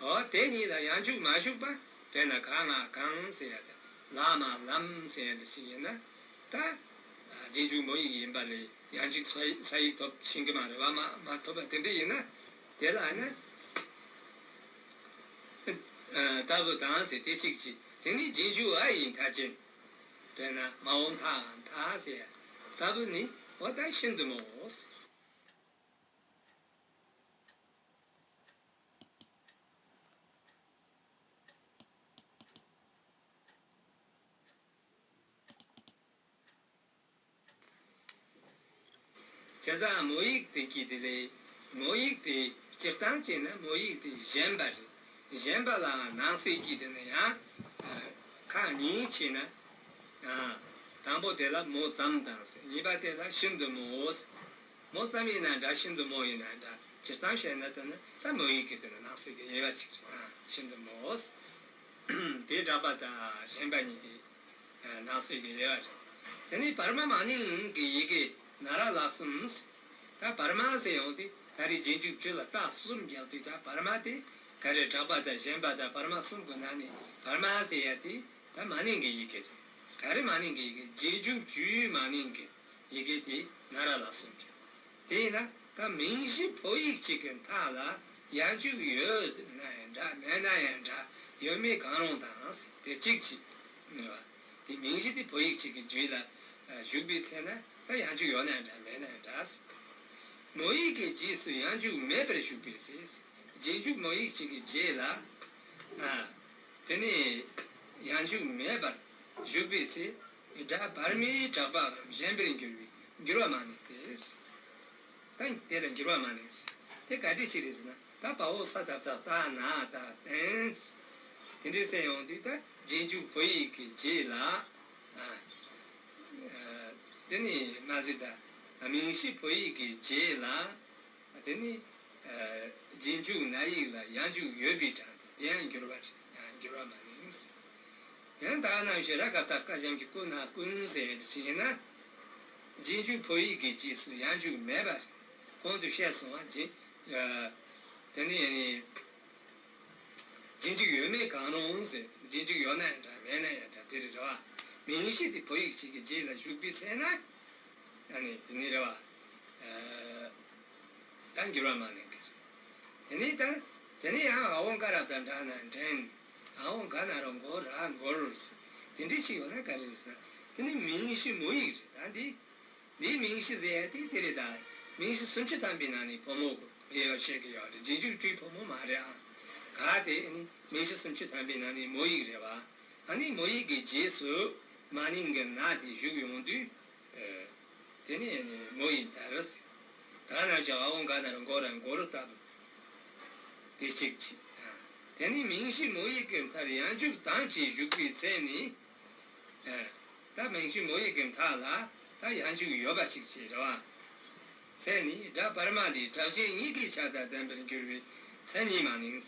འོ་དེ་གཉིས་ལ་ཡང་འཇུག་མ་ཞུགས་པ། དཔེར་ན་ག་ང་གང་ཟེར་ཡ་དང་། ལ་མ་ལམ་ཟེར་ཡ་འདྲ་ཞིག་ཡིན་ན། ད་རྗེས་འཇུག་མོ་ཡིག་ཡིན་པ་ལས་ཡང་འཇུག་ས་ཡིག་ས་ཡིག་ཐོབ་ཤེས་ཀྱི་མ་རེད་བ། མ་མ་ཐོབ་པ་དེ་འདྲ་ཡིན་ན། དེ་ལ་ནི་ལྟ་བུ་དང་ཟེར་དེ་གཅིག་གཅིག་དེ་ནི་རྗེས་འཇུག་འ་ཡི་མཐའ་ཅན། དཔེར་ན་མ་འོངས་མཐའ་མཐའ་ཟེར་ཡ་ལྟ་བུ་ནི། འོ་ད་ཤིན་ཏུ་མོ། བྱས་ཙང་མོ་ཡིག་དེ་གི་དེ་ལས་མོ་ཡིག་དེ་སྤྱིར་བཏང་བྱས་ན་མོ་ཡིག་དེ་ཞན་པ་རེད། ཞན་པ་ལའང་ནང་གསེས་ཀྱི་དེ་ནི་ཡང་ཁག་གཉིས་ཕྱེ་ན། དང་པོ་དེ་ལ་མོ་ཙམ་དང་ཟེར། གཉིས་པ་དེ་ལ་ཤིན་ཏུ་མོ། མོ་ཙམ་ཡིན་ན་འདྲ། ཤིན་ཏུ་མོ་ཡིན་ན་འདྲ། སྤྱིར་བཏང་བཤད་ན་ད་ནི་ད་མོ་ཡིག་གི་དེ་ནི་ནང་གསེས་ཀྱི་དབྱེ་བ་ཞིག་རེད། ཤིན་ཏུ་མོ། དེ་གྲགས་པ་དང་ཞན་པ་གཉིས་ཀྱི་ནང་གསེས་ཀྱི་དབྱེ་བ་རེད། དེ་ནས་བར་མ་མ་ནིང་གི་ཡི་གེ་ན་ར་ལ་གསུམ། ད་བར་མ་ཟེར་ཡོང་དུས་ད་རེས་རྗེས་འཇུག་བཅུ་ལ་རྟགས་གསུམ་རྒྱག་དུས་ད་བར་མ་དེ་ག་རེ། གྲགས་པ་དང་ཞན་པ་དང་བར་མ་གསུམ་གྱི་ནང་ནས་བར་མ་ཟེར་ཡ་དེ་ད་མ་ནིང་གི་ཡི་གེ་རེད། ག་རེ་མ་ནིང་གི་ཡི་གེ། རྗེས་འཇུག་བཅུའི་མ་ནིང་གི་ཡི་གེ་དེ་ན་ར་ལ་གསུམ་རེད། དེས་ན་ད་མིང་གཞི་བོད་ཡིག་གཅིག་གི་མཐའ་ལ་ཡང་འཇུག་ཡོད་ན་ཡང་འདྲ། མེད་ན་ཡང་འདྲ། ཡོད་མེད་གང་རུང་དང་དེ་གཅིག་གཅིག་ནོ། དེ་མིང་གཞི་དེ་བོད་ཡིག་གཅིག་གི་རྗེས་ལ་ཞུགས་པའི་ཚེ་ན་ད་ཡང་འཇུག་ཡོད་ན་ཡང་འདྲ། མེད་ན་ཡང་འདྲ། མོ་ཡིག་གི་རྗེས་སུ་ཡང་འཇུག་མེད་པར་ཞུགས་པའི་ཚེ། རྗེས་འཇུག་མོ་ཡིག་གཅིག་གི་རྗེས་ལ། ཨ། དེ་ནས་ཡང་འཇུག་མེད་པར་ཞུགས་པའི་ཚེ། སྒྲ་བར་མའི་གྲགས་པའམ་ཞན་པར་འགྱུར་བའི་འགྱུར་བ་མ་ནིང་སྟེ། ད་དེ་ལ་འགྱུར་བ་མ་ནིང་། དེ་ག་འདྲ་ཞིག་རེད་ཟེར་ན། ད་བ་འོག་ས་བཏགས་བཏགས་བཏགས་ན་བཏགས་བཏོན། དེ་འདྲ་ཟེར་ཡོང་དུས་ད་རྗེས་འཇུག་བོད་ཡིག་གི་རྗེས་ལ། ཨ། དེ་ནི་མ་ཟད་ད་མིང་གཞི་བོད་ཡིག་གི་རྗེས་ལ། དེ་ནི་ རྗེས་འཇུག་ན་ཡིག་ལ་ཡང་འཇུག་ཡོད་པའི་གྲངས་དེ་དེ་ཡང་འགྱུར་བ་རེད། ཡང་འགྱུར་བ་མ་ནིང་ཟེར། ཡང་ད་ག་ནང་བཞིན་ར་ག་བཏགས་ཀ་གཞན་གྱི་ཀུ་ན་ཀུན་ཟེར་ཡོད་དེ་ཅི་ཡིན་ན། རྗེས་འཇུག་ཕོ་ཡིག་གི་རྗེས་སུ་ཡང་འཇུག་མེད་པ་རེད། གོང་དུ་བཤད་སོང་བ་རྗེས། དེ་ནི་ཡང་ནི། རྗེས་འཇུག་ཡོད་མེད་གང་རུང་ཟེར། རྗེས་འཇུག་ཡོད་ན་ཡང་འདྲ་མེད་ན་ཡང་འདྲ་དེ་རེད་རེད་བ། མིང་གཞི་དེ་ཕོ་ཡིག་ཅིག་གི་རྗེས་ལ་ཞུགས་པའི་ཚེ་ན། ཨ་ནི་དེ་ནི་རེད་བ། ད་འགྱུར་བ་མ་ལེན་གི་རེད། དེ་ནི་ད། དེ་ནི་ཡང་འ་འོག་འགའ་ར་དང་འདྲ་ན་འདྲེན། འ་འོག་འགའ་ན་རོ་མགོ་ར་མགོར། དེ་འདྲ་ཞིག་ཡོད་ན་ག་རེ་རེད་ཟེར་ན། དེ་ནི་མིང་གཞི་མོ་ཡིག་རེད་ད་འདི། འདིའི་མིང་གཞི་ཟེར་ཡ་དེ་དེ་རེད་ད། མིང་གཞི་སུམ་ཅུ་ཐམ་པའི་ནང་ནས་ཕོ་མོ་ཡོད་བཤད་ཀྱི་ཡོད་རེད། རྗེས་འཇུག་སྤྲུལ་ཕོ་མོ་མ་རེད་ཨ། ག་དེ་ནི་མིང་གཞི་སུམ་ཅུ་ཐམ་པའི་ནང་ནས་མོ་ཡིག་རེད་བ། ཨ་ནི་མོ་ཡིག་གི་རྗེས་སུ་མ་ནིང་གི་ན་དེ་ཞུགས་ཡོང་དུས། དེ་ནི་མོ་ཡིན་ད་རེད། ད་ནང་བཞིན་འ་འོག་འགའ་ན་རོ་མགོ་ར་མགོར་ལྟ་བུ། དེ་གཅིག་གཅིག་དེ་ནི་མིང་གཞི་མོ་ཡིག་གི་མཐར་ཡང་འཇུག་དང་བཅས་ཞུགས་པའི་ཚེ་ནི། ད་མིང་གཞི་མོ་ཡིག་གི་མཐའ་ལ་ད་ཡང་འཇུག་ཡོད་པ་ཞིག་བྱས་རེད་བ། ཚེ་ནི་སྒྲ་བར་མ་ལས་སྒྲ་གཞན་གཉིས་ཀའི་ཆ་དང་ལྡན་པར་འགྱུར་བའི་མཚན་ཉིད་མ་ནིང་།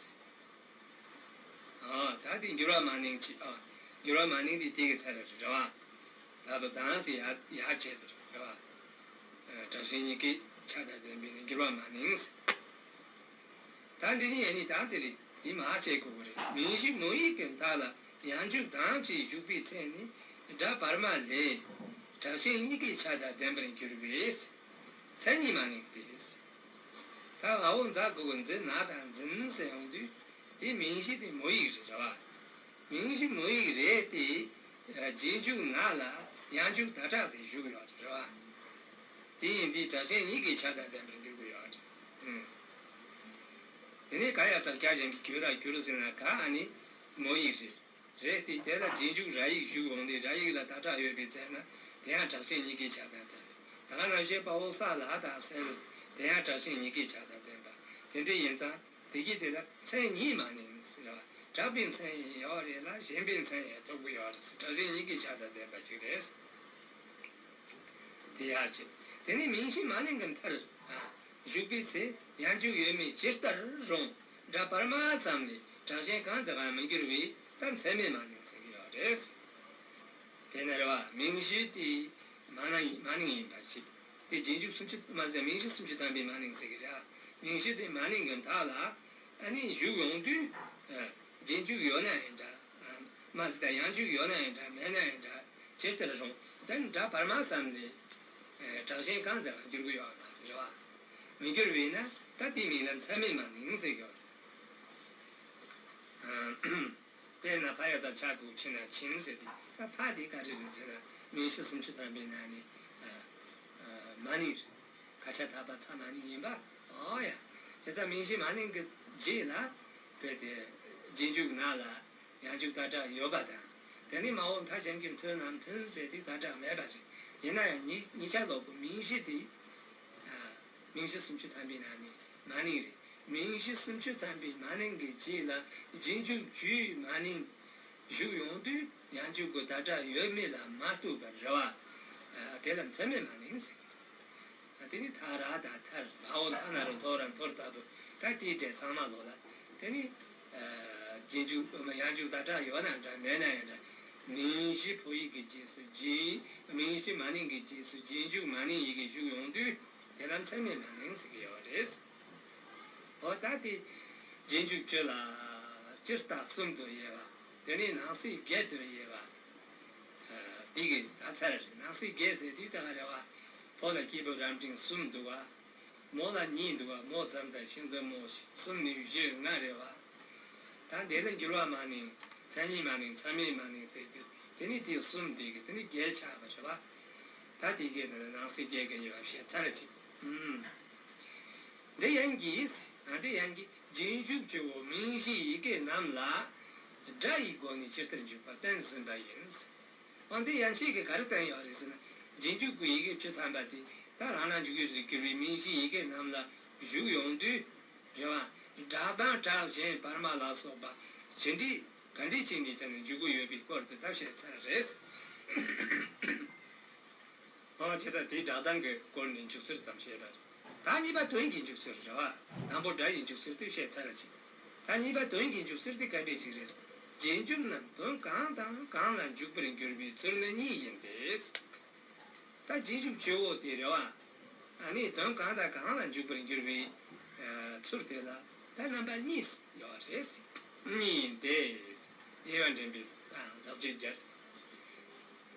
ཨ་ད་དེ་འགྱུར་བ་མ་ནིང་ཅི་ཨ། འགྱུར་བ་མ་ནིང་དེ་དེ་གི་ཚེ་རེད་རེད་བ། ལ་དོ་དང་སི་ཡ་ཡ་བྱས་པ་རེད་བ། སྒྲ་གཞན་གཉིས་ཀའི་ཆ་དང་ལྡན་པའི་ནི་འགྱུར་བ་མ་ནིང་། ད་འདི་ནི་ཡ་ནི་ད་དེ་རེད། འདི་མ་བྱས་དགོས་གི་རེད། མིང་གཞི་མོ་ཡིག་གི་མཐའ་ལ་ཡང་འཇུག་དང་བཅས་ཞུགས་པའི་ཚེ་ནི་སྒྲ་བར་མ་ལས་སྒྲ་གཞན་གཉིས་ཀའི་ཆ་དང་ལྡན་པར་འགྱུར་བས། མཚན་ཉིད་མ་ནིང་སྟེ། ད་འ་འོག་འཛག་གི་གུ་འཛི་ན་དང་འཛིན་ཟེར་ཡོང་དུས་དེ་མིང་གཞི་དེ་མོ་ཡིག་རེད་རེད་བ། མིང་གཞི་མོ་ཡིག་རེད་དེ། རྗེས་འཇུག་ན་ལ་ཡང་འཇུག་ད་དྲག་དེ་ཞུགས་ཡོད་རེད་རེད་བ། དེ་ཡིན་དུས་སྒྲ་གཞན་གཉིས་ཀའི་ཆ་དང་ལྡན་པར་འགྱུར་གི་ཡོད་རེད། དེ་ནས་ག་ཡ་དང་སྐྱ་གཞན་གྱི་གྱུར་ར་གྱུར་ཟེར་ན་ག་ཨ་ནི་མོ་ཡིག་རེད། རེད་དེ་དེ་ལ་རྗེས་འཇུག་ར་ཡིག་ཞུགས་འོང་དུས་ར་ཡིག་ལ་ད་དྲག་ཡོད་པའི་ཚེ་ན་དེ་ཡང་སྒྲ་གཞན་གཉིས་ཀའི་ཆ་དང་ལྡན། ད་ག་ནང་བཞིན་དཔའ་བོ་ས་ལ་དང་སེ་ལུ་དེ་ཡང་སྒྲ་གཞན་གཉིས་ཀའི་ཆ་དང་ལྡན་པ་དེ་འདྲ་ཡིན་ཙང་དེ་གྱིས་དེ་ལ་མཚན་ཉིད་མ་ནིང་ཟེར་བ། གྲགས་པའི་མཚན་ཡང་ཡོད་རེད་ལ་གཞན་པའི་མཚན་ཡང་ཐོབ་ཀྱི་ཡོད་རེད། སྒྲ་གཞན་གཉིས་ཀའི་ཆ་དང་ལྡན་པ་ཞིག་རེད། དེ་ཡང་ཅི། དེ་ནི་མིང་གཞི་མ་ནིང་གི་མཐར་ཞུགས་པའི་ཚེ་ཡང་འཇུག་ཡོད་མེད་ཇི་ལྟར་རུང་སྒྲ་བར་མ་ཙམ་ལས་སྒྲ་གཞན་གང་དུའང་མི་འགྱུར་བས་ད་མཚན་མེད་མ་ནིང་ཟེར་གྱི་ཡོད་རེད། དེ་ནི་རེད་བ། མིང་གཞི་དེ་མ་ནིང་མ་ནིང་ཡིན་པ་ཞིག་དེ་རྗེས་འཇུག་སུམ་ཅུ་མ་ཟད་མིང་གཞི་སུམ་ཅུ་ཐམ་པའི་མ་ནིང་ཟེར་གྱི་རེད། མིང་གཞི་དེ་མ་ནིང་གི་མཐའ་ལ་ཨ་ནི་ཞུགས་ཡོང་དུས། རྗེས་འཇུག་ཡོད་ན་ཡང་འདྲ། མ་ཟད་ད་ཡང་འཇུག་ཡོད་ན་ཡང་འདྲ་མེད་ན་ཡང་འདྲ། ཇི་ལྟར་རུང་དེ་ནི་སྒྲ་བར་མ་ཙམ་ལས། སྒྲ་གཞན་གང་དུའང་འགྱུར་གྱི་ཡོད་མ་རེད་བ། མི་འགྱུར་བས་ན་ད་དེའི་མིང་ལ་མཚན་མེད་མ་ནིང་ཟེར་གྱི་ཡོད་རེད། དཔེར་ན་ཕ་ཡ་དང་ཆ་གུག་ཕྱི་ན་ཕྱིན་ཟེར་དུས་ད་ཕ་དེ་ག་རེ་རེད་ཟེར་ན་མིང་གཞི་སུམ་ཅུ་ཐམ་པའི་ནང་ནས་མ་ནིང་རེད། ཁ་ཆ་ཐ་པ་ཚ་མ་ནིང་ཡིན་པ། ཨོ་ཡ། བྱས་ཙང་མིང་གཞི་མ་ནིང་གི་རྗེས་ལ་དཔེ་དེ་རྗེས་འཇུག་ན་ལ་ཡང་འཇུག་ད་དྲག་ཡོད་པ་དང་། དེ་ནི་མ་འོངས་མཐའ་གཞན་གྱི་མཐུན་ནམ་མཐུན་ཟེར་དུས་ད་དྲག་མེད་པ་རེད། ཡིན་ན་ཡང་གཉིས་གཉིས་ཆ་ལོག་གི་མིང་གཞི་དེ། མིང་གཞི་སུམ་ཅུ་ཐམ་པའི་ནང་ནས་མ་ནིང་རེད། མིང་གཞི་སུམ་ཅུ་ཐམ་པའི་མ་ནིང་གི་རྗེས་ལ་རྗེས་འཇུག་བཅུའི་མ་ནིང་ཞུགས་ཡོང་དུས་ཡང་འཇུག་གི་ད་དྲག་ཡོད་མེད་ལ་མ་ལྟོས་པར་རེད་བ། དེ་ལ་མཚན་མེད་མ་ནིང་ཟེར། དེ་ནི་ཐ་ར་དང་ཐར་འ་འོག་མཐའ་ན་རོ་མཐོ་ར་མཐོར་ལྟ་བུ་ད་དེའི་གྲས་ཚང་མ་ལོག་ལ། དེ་ནི་རྗེས་འཇུག་ཡང་འཇུག་ད་དྲག་ཡོད་ན་འདྲ་མེད་ན་ཡང་འདྲ། མིང་གཞི་ཕོ་ཡིག་གི་རྗེས་སུ་རྗེས། མིང་གཞི་མ་ནིང་གི་རྗེས་སུ་རྗེས་འཇུག་མ་ནིང་ཡི་གེ་ཞུགས་ཡོང་དུས་དེ་ལ་མཚན་མེད་མ་ནིང་ཟེར་གྱི་ཡོད་རེད། འོ་ད་དེ་རྗེས་འཇུག་བཅུ་ལ་སྤྱིར་བཏང་གསུམ་དུ་དབྱེ་བ། དེ་ནས་ནང་གསེས་བརྒྱད་དུ་དབྱེ་བ། འདི་གི་ད་ཚར་རེད། ནང་གསེས་བརྒྱད་ཟེར་དུས་ད་ག་རེ་བ། ཕོ་ལ་སྐྱེས་བུ་རབ་འབྲིང་གསུམ་འདུག་བ། མོ་ལ་གཉིས་འདུག་བ། མོ་ཙམ་དང་ཤིང་རྟ་མོ་གསུམ་ནི་བཞི་ལྔ་རེད་བ། ད་འདི་ལ་འགྱུར་བ་མ་ནིང་མཚན་ཉིད་མ་ནིང་མཚན་མེད་མ་ནིང་ཟེར་དུས་དེ་ནི་དེ་གསུམ་དེ་གི་དེ་ནི་བརྒྱད་ཆགས་པ་རེད་བ། ད་དེ་གའི་ནང་ནང་གསེས་བརྒྱད་ཀྱི་དབྱེ་བ་བཤད་ཚར་ཅིག་འདི་ཡན་གྱིས། ཨ་འདི་ཡན་གྱིས་རྗེས་འཇུག་བཅུ་བོ་མིང་གཞིའི་ཡི་གེ་རྣམས་ལ་སྒྲ་ཡི་སྒོ་ནས་ཇི་ལྟར་འཇུག་པ་བསྟན་ཟིན་པ་ཡིན། འོ་འདི་ཡན་ཆད་ཀྱིས་ག་རེ་བསྟན་ཡོད་རེད་ཟེར་ན། རྗེས་འཇུག་གི་ཡི་གེ་བཅུ་ཐམ་པ་དེ་ད་རང་ན་འཇུག་ཡུལ་དུ་གྱུར་པའི་མིང་གཞིའི་ཡི་གེ་རྣམས་ལ་ཞུགས་ཡོང་དུས། རེད་བ། སྒྲ་གདངས་གྲགས་ཅན་བར་མ་ལ་སོགས་པ་ཇི་འདྲའི་ག་འདྲའི་ཅིག་ནས་བསྟན་ནས་འཇུག་གི་ཡོད་པའི་སྐོར་དེ་ད་བཤད་ཚར་རེད། འོ་བྱས་ཙང་དེའི་སྒྲ་གདངས་ཀྱི་སྐོར་ནས་འཇུག་ཚུལ་ཙམ་བཤད་པ་རེད། ད་གཉིས་པ་དོན་གྱི་འཇུག་ཚུལ་རེད་བ། དང་པོ་སྒྲ་ཡི་འཇུག་ཚུལ་དེ་བཤད་ཚར་ཅིག་ད་གཉིས་པ་དོན་གྱི་འཇུག་ཚུལ་དེ་ག་འདྲས་ཞིག་རེད། རྗེས་འཇུག་རྣམས་དོན་གང་དང་གང་ལ་འཇུག་པར་འགྱུར་བའི་ཚུལ་ནི་གཉིས་ཡིན་ཏེ། ད་རྗེས་འཇུག་བཅུ་བོ་དེ་རེད་བ། ཨ་ནི་དོན་གང་དང་གང་ལ་འཇུག་པར་འགྱུར་བའི་ཚུལ་དེ་ལ་ད་རྣམ་པ་གཉིས་ཡོད་རེད། གཉིས་ཡིན་ཏེ། དབྱེ་བ་འདྲེན་པའི་ལྡོག་ཕྱོགས་སྦྱར།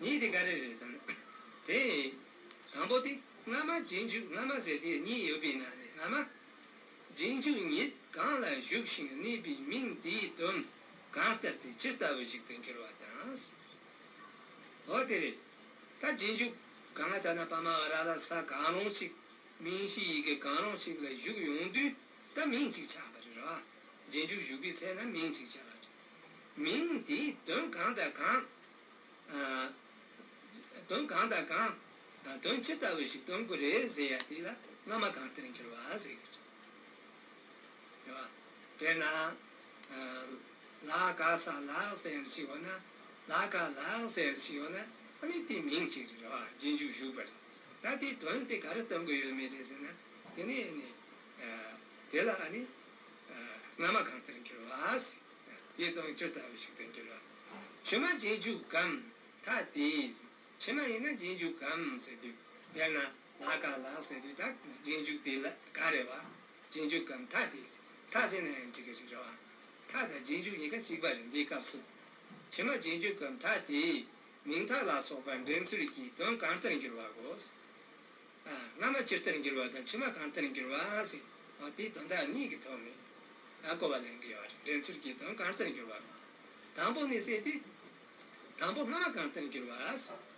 གཉིས་དེ་ག་རེ་རེད་དམ། དེ། དང་པོ་དེ་སྔ་མ་རྗེས་འཇུག་སྔ་མ་ཟེར་དེ་གཉིས་ཡོད་པའི་ནང་ནས་སྔ་མ། རྗེས་འཇུག་ཉིད་གང་ལ་ཞུགས་ཤིང་གནས་པའི་མིང་དེའི་དོན་གང་ལྟར་ཏེ་ཇི་ལྟ་བུ་ཞིག་ཏུ་འགྱུར་བ་དང་། འོ་དེ་རེད། ད་རྗེས་འཇུག་གང་ལ་ལྟར་ན་པ་མ་འ་ར་ལ་ས་གང་རུང་ཞིག་མིང་གཞིའི་ཡི་གེ་གང་རུང་ཞིག་ལ་ཞུགས་ཡོང་དུས་ད་མིང་ཞིག་ཆགས་པ་རེད་ར། རྗེས་འཇུག་ཞུགས་པའི་ཚེ་ན་མིང་ཞིག་ཆགས་པ་རེད། མིང་དེའི་དོན་གང་དང་གང་། དོན་གང་དང་གང་། དོན་ཇི་ལྟ་བུ་ཞིག་སྟོན་དགོས་རེད་ཟེར་ཡ་དེ་ལ་སྔ་མ་གང་ལྟར་འགྱུར་བ་ཟེར་གྱི་རེད། རེད་བ། དཔེར་ན། ལ་ག་ས་ལགས་ཟེར་ཡ་ཞིག་ཡོད་ན། ལ་ག་ལགས་ཟེར་ཡ་ཞིག་ཡོད་ན་ཨ་ནི་དེ་མིང་ཞིག་རེད་རེད་བ། རྗེས་འཇུག་ཞུགས་པ་རེད། ད་དེའི་དོན་དེ་ག་རེ་སྟོན་དགོས་ཡོད་མེད་རེད་ཟེར་ན། དེ་ནི་ཨ་ནི། དེ་ལ་ཨ་ནི། སྔ་མ་གང་ལྟར་འགྱུར་བ་ཟེར། དེའི་དོན་ཇི་ལྟ་བུ་ཞིག་ཏུ་འགྱུར་བ། ཕྱི་མ་རྗེས་འཇུག་གམ་མཐའ་དེས། ཕྱི་མ་ཡིན་ན་རྗེས་འཇུག་གམ་ཟེར་དུས་དཔེར་ན་ལ་ག་ལགས་ཟེར་དུས་ད་རྗེས་འཇུག་དེ་ལ་ག་རེད་བ། རྗེས་འཇུག་གམ་མཐའ་དེས། མཐའ་ཟེར་ན་ཡང་འགྲིག་གི་རེད་རེད་བ། མཐའ་དང་རྗེས་འཇུག་གཉིས་ཀ་གཅིག་པ་རེད་འདིའི་སྐབས་སུ། ཕྱི་མ་རྗེས་འཇུག་གམ་མཐའ་དེས་མིང་མཐའ་ལ་སོགས་པ་འདྲེན་ཚུལ་གྱིས་དོན་གང་ལྟར་འགྱུར་བ་གོ། སྔ་མ་ཇི་ལྟར་འགྱུར་བ་དང་ཕྱི་མ་གང་ལྟར་འགྱུར་བ་ཟེར། དེའི་དོན་དག་གཉིས་ཀྱི་ཐོག་ནས་ཨ་གོ་བ་ལེན་གྱི་ཡོད་རེད། འདྲེན་ཚུལ་གྱི་དོན་གང་ལྟར་འགྱུར་བ། དང་པོ་ནས་ཟེར་དུས། དང་པོ་སྔ་མ་གང་ལྟར་འགྱུར་བ་ཟེར།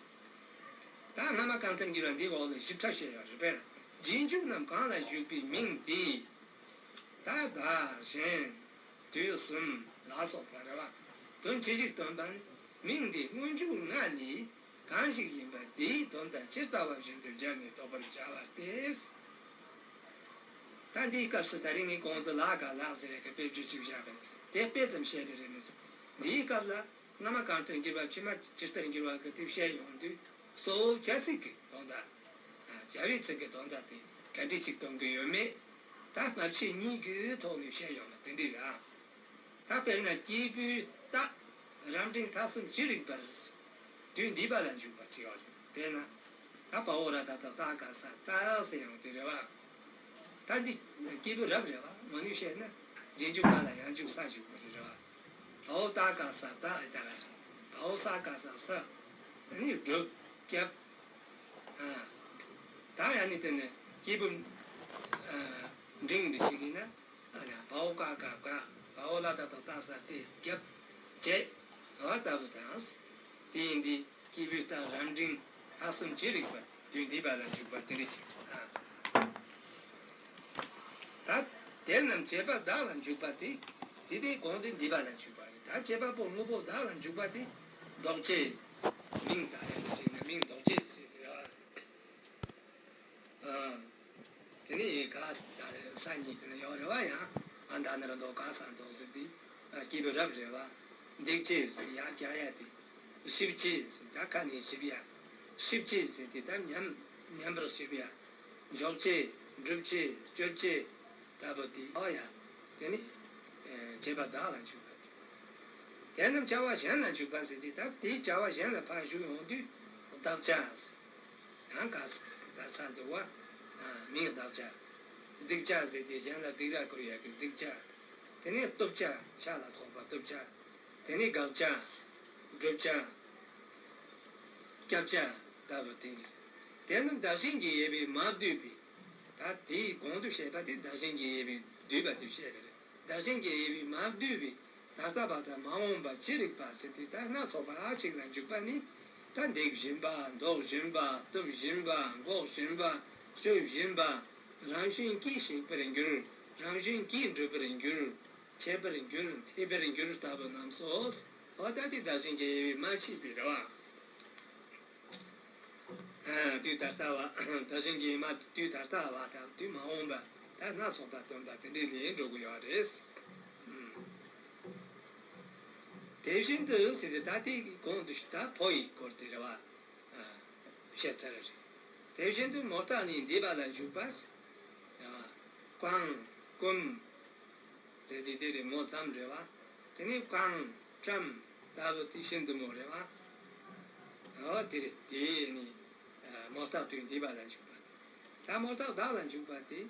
ད་སྔ་མ་གང་ལྟར་འགྱུར་བ་འདིའི་འོག་ལ་ཞིབ་ཕྲ་བཤད་ཡོད་རེད་པས། རྗེས་འཇུག་རྣམས་གང་ལ་ཞུགས་པའི་མིང་དེས། ད་བདག་གཞན་དུས་གསུམ་ལ་སོགས་པ་རེད་བ། དོན་ཇི་ཞིག་སྟོན་པ་ནི་མིང་འདི་སྔོན་འཇུག་ལྔ་ལས། གང་ཞིག་ཡིན་པ་དེའི་དོན་དག་ཇི་ལྟ་བ་བཞིན་དུ་སྦྱར་ནས་རྟོགས་པར་བྱ་བ་སྟེ། ད་འདིའི་སྐབས་སུ་ད་རིང་ངས་གོང་དུ་ལ་ག་ལགས་ཟེར་བའི་དཔེ་བརྗོད་ཅིག་བཞག་པས་དེ་དཔེ་ཙམ་བཤད་པའི་རེད་མི་སྲིད། འདིའི་སྐབས་ལ་སྔ་མ་གང་ལྟར་འགྱུར་བ་ཕྱི་མ་ཇི་ལྟར་འགྱུར་བ་གི་དེ་བཤད་ཡོང་དུས་གཙོ་བོ་བྱ་ཚིག་གི་དོན་དག་བྱ་བའི་ཚིག་གི་དོན་དག་དེ་ག་འདྲ་ཞིག་སྟོན་གི་ཡོད་མེད་ད་སྔ་ཕྱི་གཉིས་ཀྱི་ཐོག་ནས་བཤད་ཡོང་བ་དེ་འདྲ་རེད། ད་དཔེར་ན་སྐྱེས་བུའི་རྟགས་རབ་འབྲིང་ཐ་གསུམ་ཅི་རིགས་པར། དུས་འདས་པ་ལ་འཇུག་པ་ཅིག་ཡོད་རེད། དཔེར་ན། ད་བ་འོ་ར་ད་ད་ད་ག་ས་ད་ཟེར་ཡང་དེ་རེད་བ། ད་འདི་སྐྱེས་བུ་རབ་རེད་བ། ངོ་ནས་བཤད་ན་རྗེས་འཇུག་མ་ལ་ཡང་འཇུག་ས་འཇུག་པ་རེད་རེད་བ། བ་འོ་ད་ག་ས་ད་ཨི་ད་ག་རེད། བ་འོ་ས་ག་ས་ས། ཨ་ནི་སྒྲུབ་རྒྱབ། ཨ། ད་ཡང་ནི་དེ་ནས་སྐྱེས་བུ། ཨ། འབྲིང་འདི་ཞིག་ཡིན་ན། ཨ་ནི་བའོ་ཀ་ག་ག་བའོ་ལ་ད་ད་ད་ས་ཏེ་རྒྱབ་བྱས་འོ་ལྟ་བུ་དང་། དེ་ཡིན་དུས་སྐྱེས་བུའི་རྟགས་རབ་འབྲིང་ཐ་གསུམ་ཅི་རིགས་པ་དུས་འདས་པ་ལ་འཇུག་པ་དེ་འདྲ་ཞིག་ཨ། ད་དེ་རྣམས་བྱེད་པ་བདག་ལ་འཇུག་པ་དེ། དེ་དེ་གོང་དུ་འདས་པ་ལ་འཇུག་པ་རེད། ད་བྱེད་པ་པོ་དངོས་པོ་བདག་ལ་འཇུག་པ་དེ་ལྡོག་ཕྱོགས། མིང་བཏགས་ཡ་དེ་ཞིག་ན་མིང་ལྡོག་ཕྱོགས་ཟེར་གྱི་རེད། ཨ། དེ་ནས་ག་ས་གཉིས་དེ་ནས་ཡོད་རེད་བ། ཡང་ཨ་མདའ་ན་ར་འདོགས་ག་ས་འདོགས་ཟེར་དུས་སྐྱེས་བུ་རབ་རེད་བ། འདེགས་བྱེད་ཟེར་ཡ་རྒྱག་ཡ་དེ། གཤིབ་བྱེད་ཟེར་ད་ཁ་ནས་གཤིབ་ཡ། གཤིབ་བྱེད་ཟེར་དེ་ད་མཉམ་མཉམ་པར་གཤིབ་ཡ། འཇོག་བྱེད་སྒྲུབ་བྱེད་སྤྱོད་བྱེད་ལྟ་བུ་དེ་ཨོ་ཡ། དེ་ནི་བྱེད་པ་བདག་ལ་འཇུག་པ་དེ། དེ་རྣམས་བྱ་བ་གཞན་ལ་འཇུག་པ་ཟེར་དུས་ད་དེའི་བྱ་བ་གཞན་ལ་ཕར་ཞུགས་ཡོང་དུས་བདག་བྱ་ཟེར། ཡང་ག་ས་ག་ས་འདུག་བ། མིང་བདག་བྱ། སྡིག་བྱ་ཟེར་ཏེ་གཞན་ལ་སྡིག་ར་བསྐུལ་ཡག་གི་སྡིག་བྱ། དེ་ནས་སྟོབས་བྱ་ཤ་ལ་སོགས་པ་སྟོབས་བྱ། དེ་ནས་དགག་བྱ། སྒྲུབ་བྱ། སྐྱབ་བྱ་ལྟ་བུ་དེ། དེ་རྣམས་བདག་གཞན་གྱི་དབྱེ་བས་མ་བསྡུས་པའི། ད་དེའི་གོང་དུ་བཤད་པ་དེ་བདག་གཞན་གྱི་དབྱེ་བས་བསྡུས་པ་དེ་བཤད་པ་རེད། བདག་གཞན་གྱི་དབྱེ་བས་མ་བསྡུས་པའི་ད་ལྟ་བ་དང་མ་འོངས་པ་ཅི་རིགས་པ་ཟེར་ཏེ་ད་སྣ་ཚོགས་པ་གཅིག་ལ་འཇུག་པ་ནི། ད་འདེགས་བཞིན་པ། འདོགས་བཞིན་པ། གཏུབ་བཞིན་པ། འགོག་བཞིན་པ། གཅོད་བཞིན་པ། རང་བཞིན་གྱིས་ཞིག་པར་འགྱུར། རང་བཞིན་གྱིས་འགྲུབ་པར་འགྱུར། ཆད་པར་འགྱུར། འཐད་པར་འགྱུར་ལྟ་བུ་རྣམས་སོ། འོ་ད་དེ་བདག་གཞན་གྱི་དབྱེ་བས་མ་ཕྱེས་པའི་རེད་བ། དུས་ད་ལྟ་བ། བདག་གཞན་གྱི་དབྱེ་བས་དུས་ད་ལྟ་བ་དང་དུས་མ་འོངས་པ་ད་སྣ་ཚོགས་པ་སྟོན་པ་དེ་འདྲ་ལས་འགྲོ་གི་ཡོད་རེད། དེ་བཞིན་དུ་ཟེར་ཏེ་ད་དེ་གོང་དུ་ད་བོ་ཡི་སྐོར་དེ་རེད་བ། བཤད་ཚར་རེད། དེ་བཞིན་དུ་མོ་རྟགས་ནི་འདས་པ་ལ་འཇུག་པ། བཀང་། བསྐུམ། ཟེར་དེ་དེ་རེད། མོ་ཙམ་རེད་བ། དེ་ནས་བཀང་། བཀྲམ། ལྟ་བུ་དེ་ཤིན་ཏུ་མོ་རེད་བ། ཨོ་དེ་རེད། དེ་ནི་མོ་རྟགས་དོན་བསྡུས་པ་ལ་འཇུག་པ། ད་མོ་རྟགས་བདག་ལ་འཇུག་པ་དེ།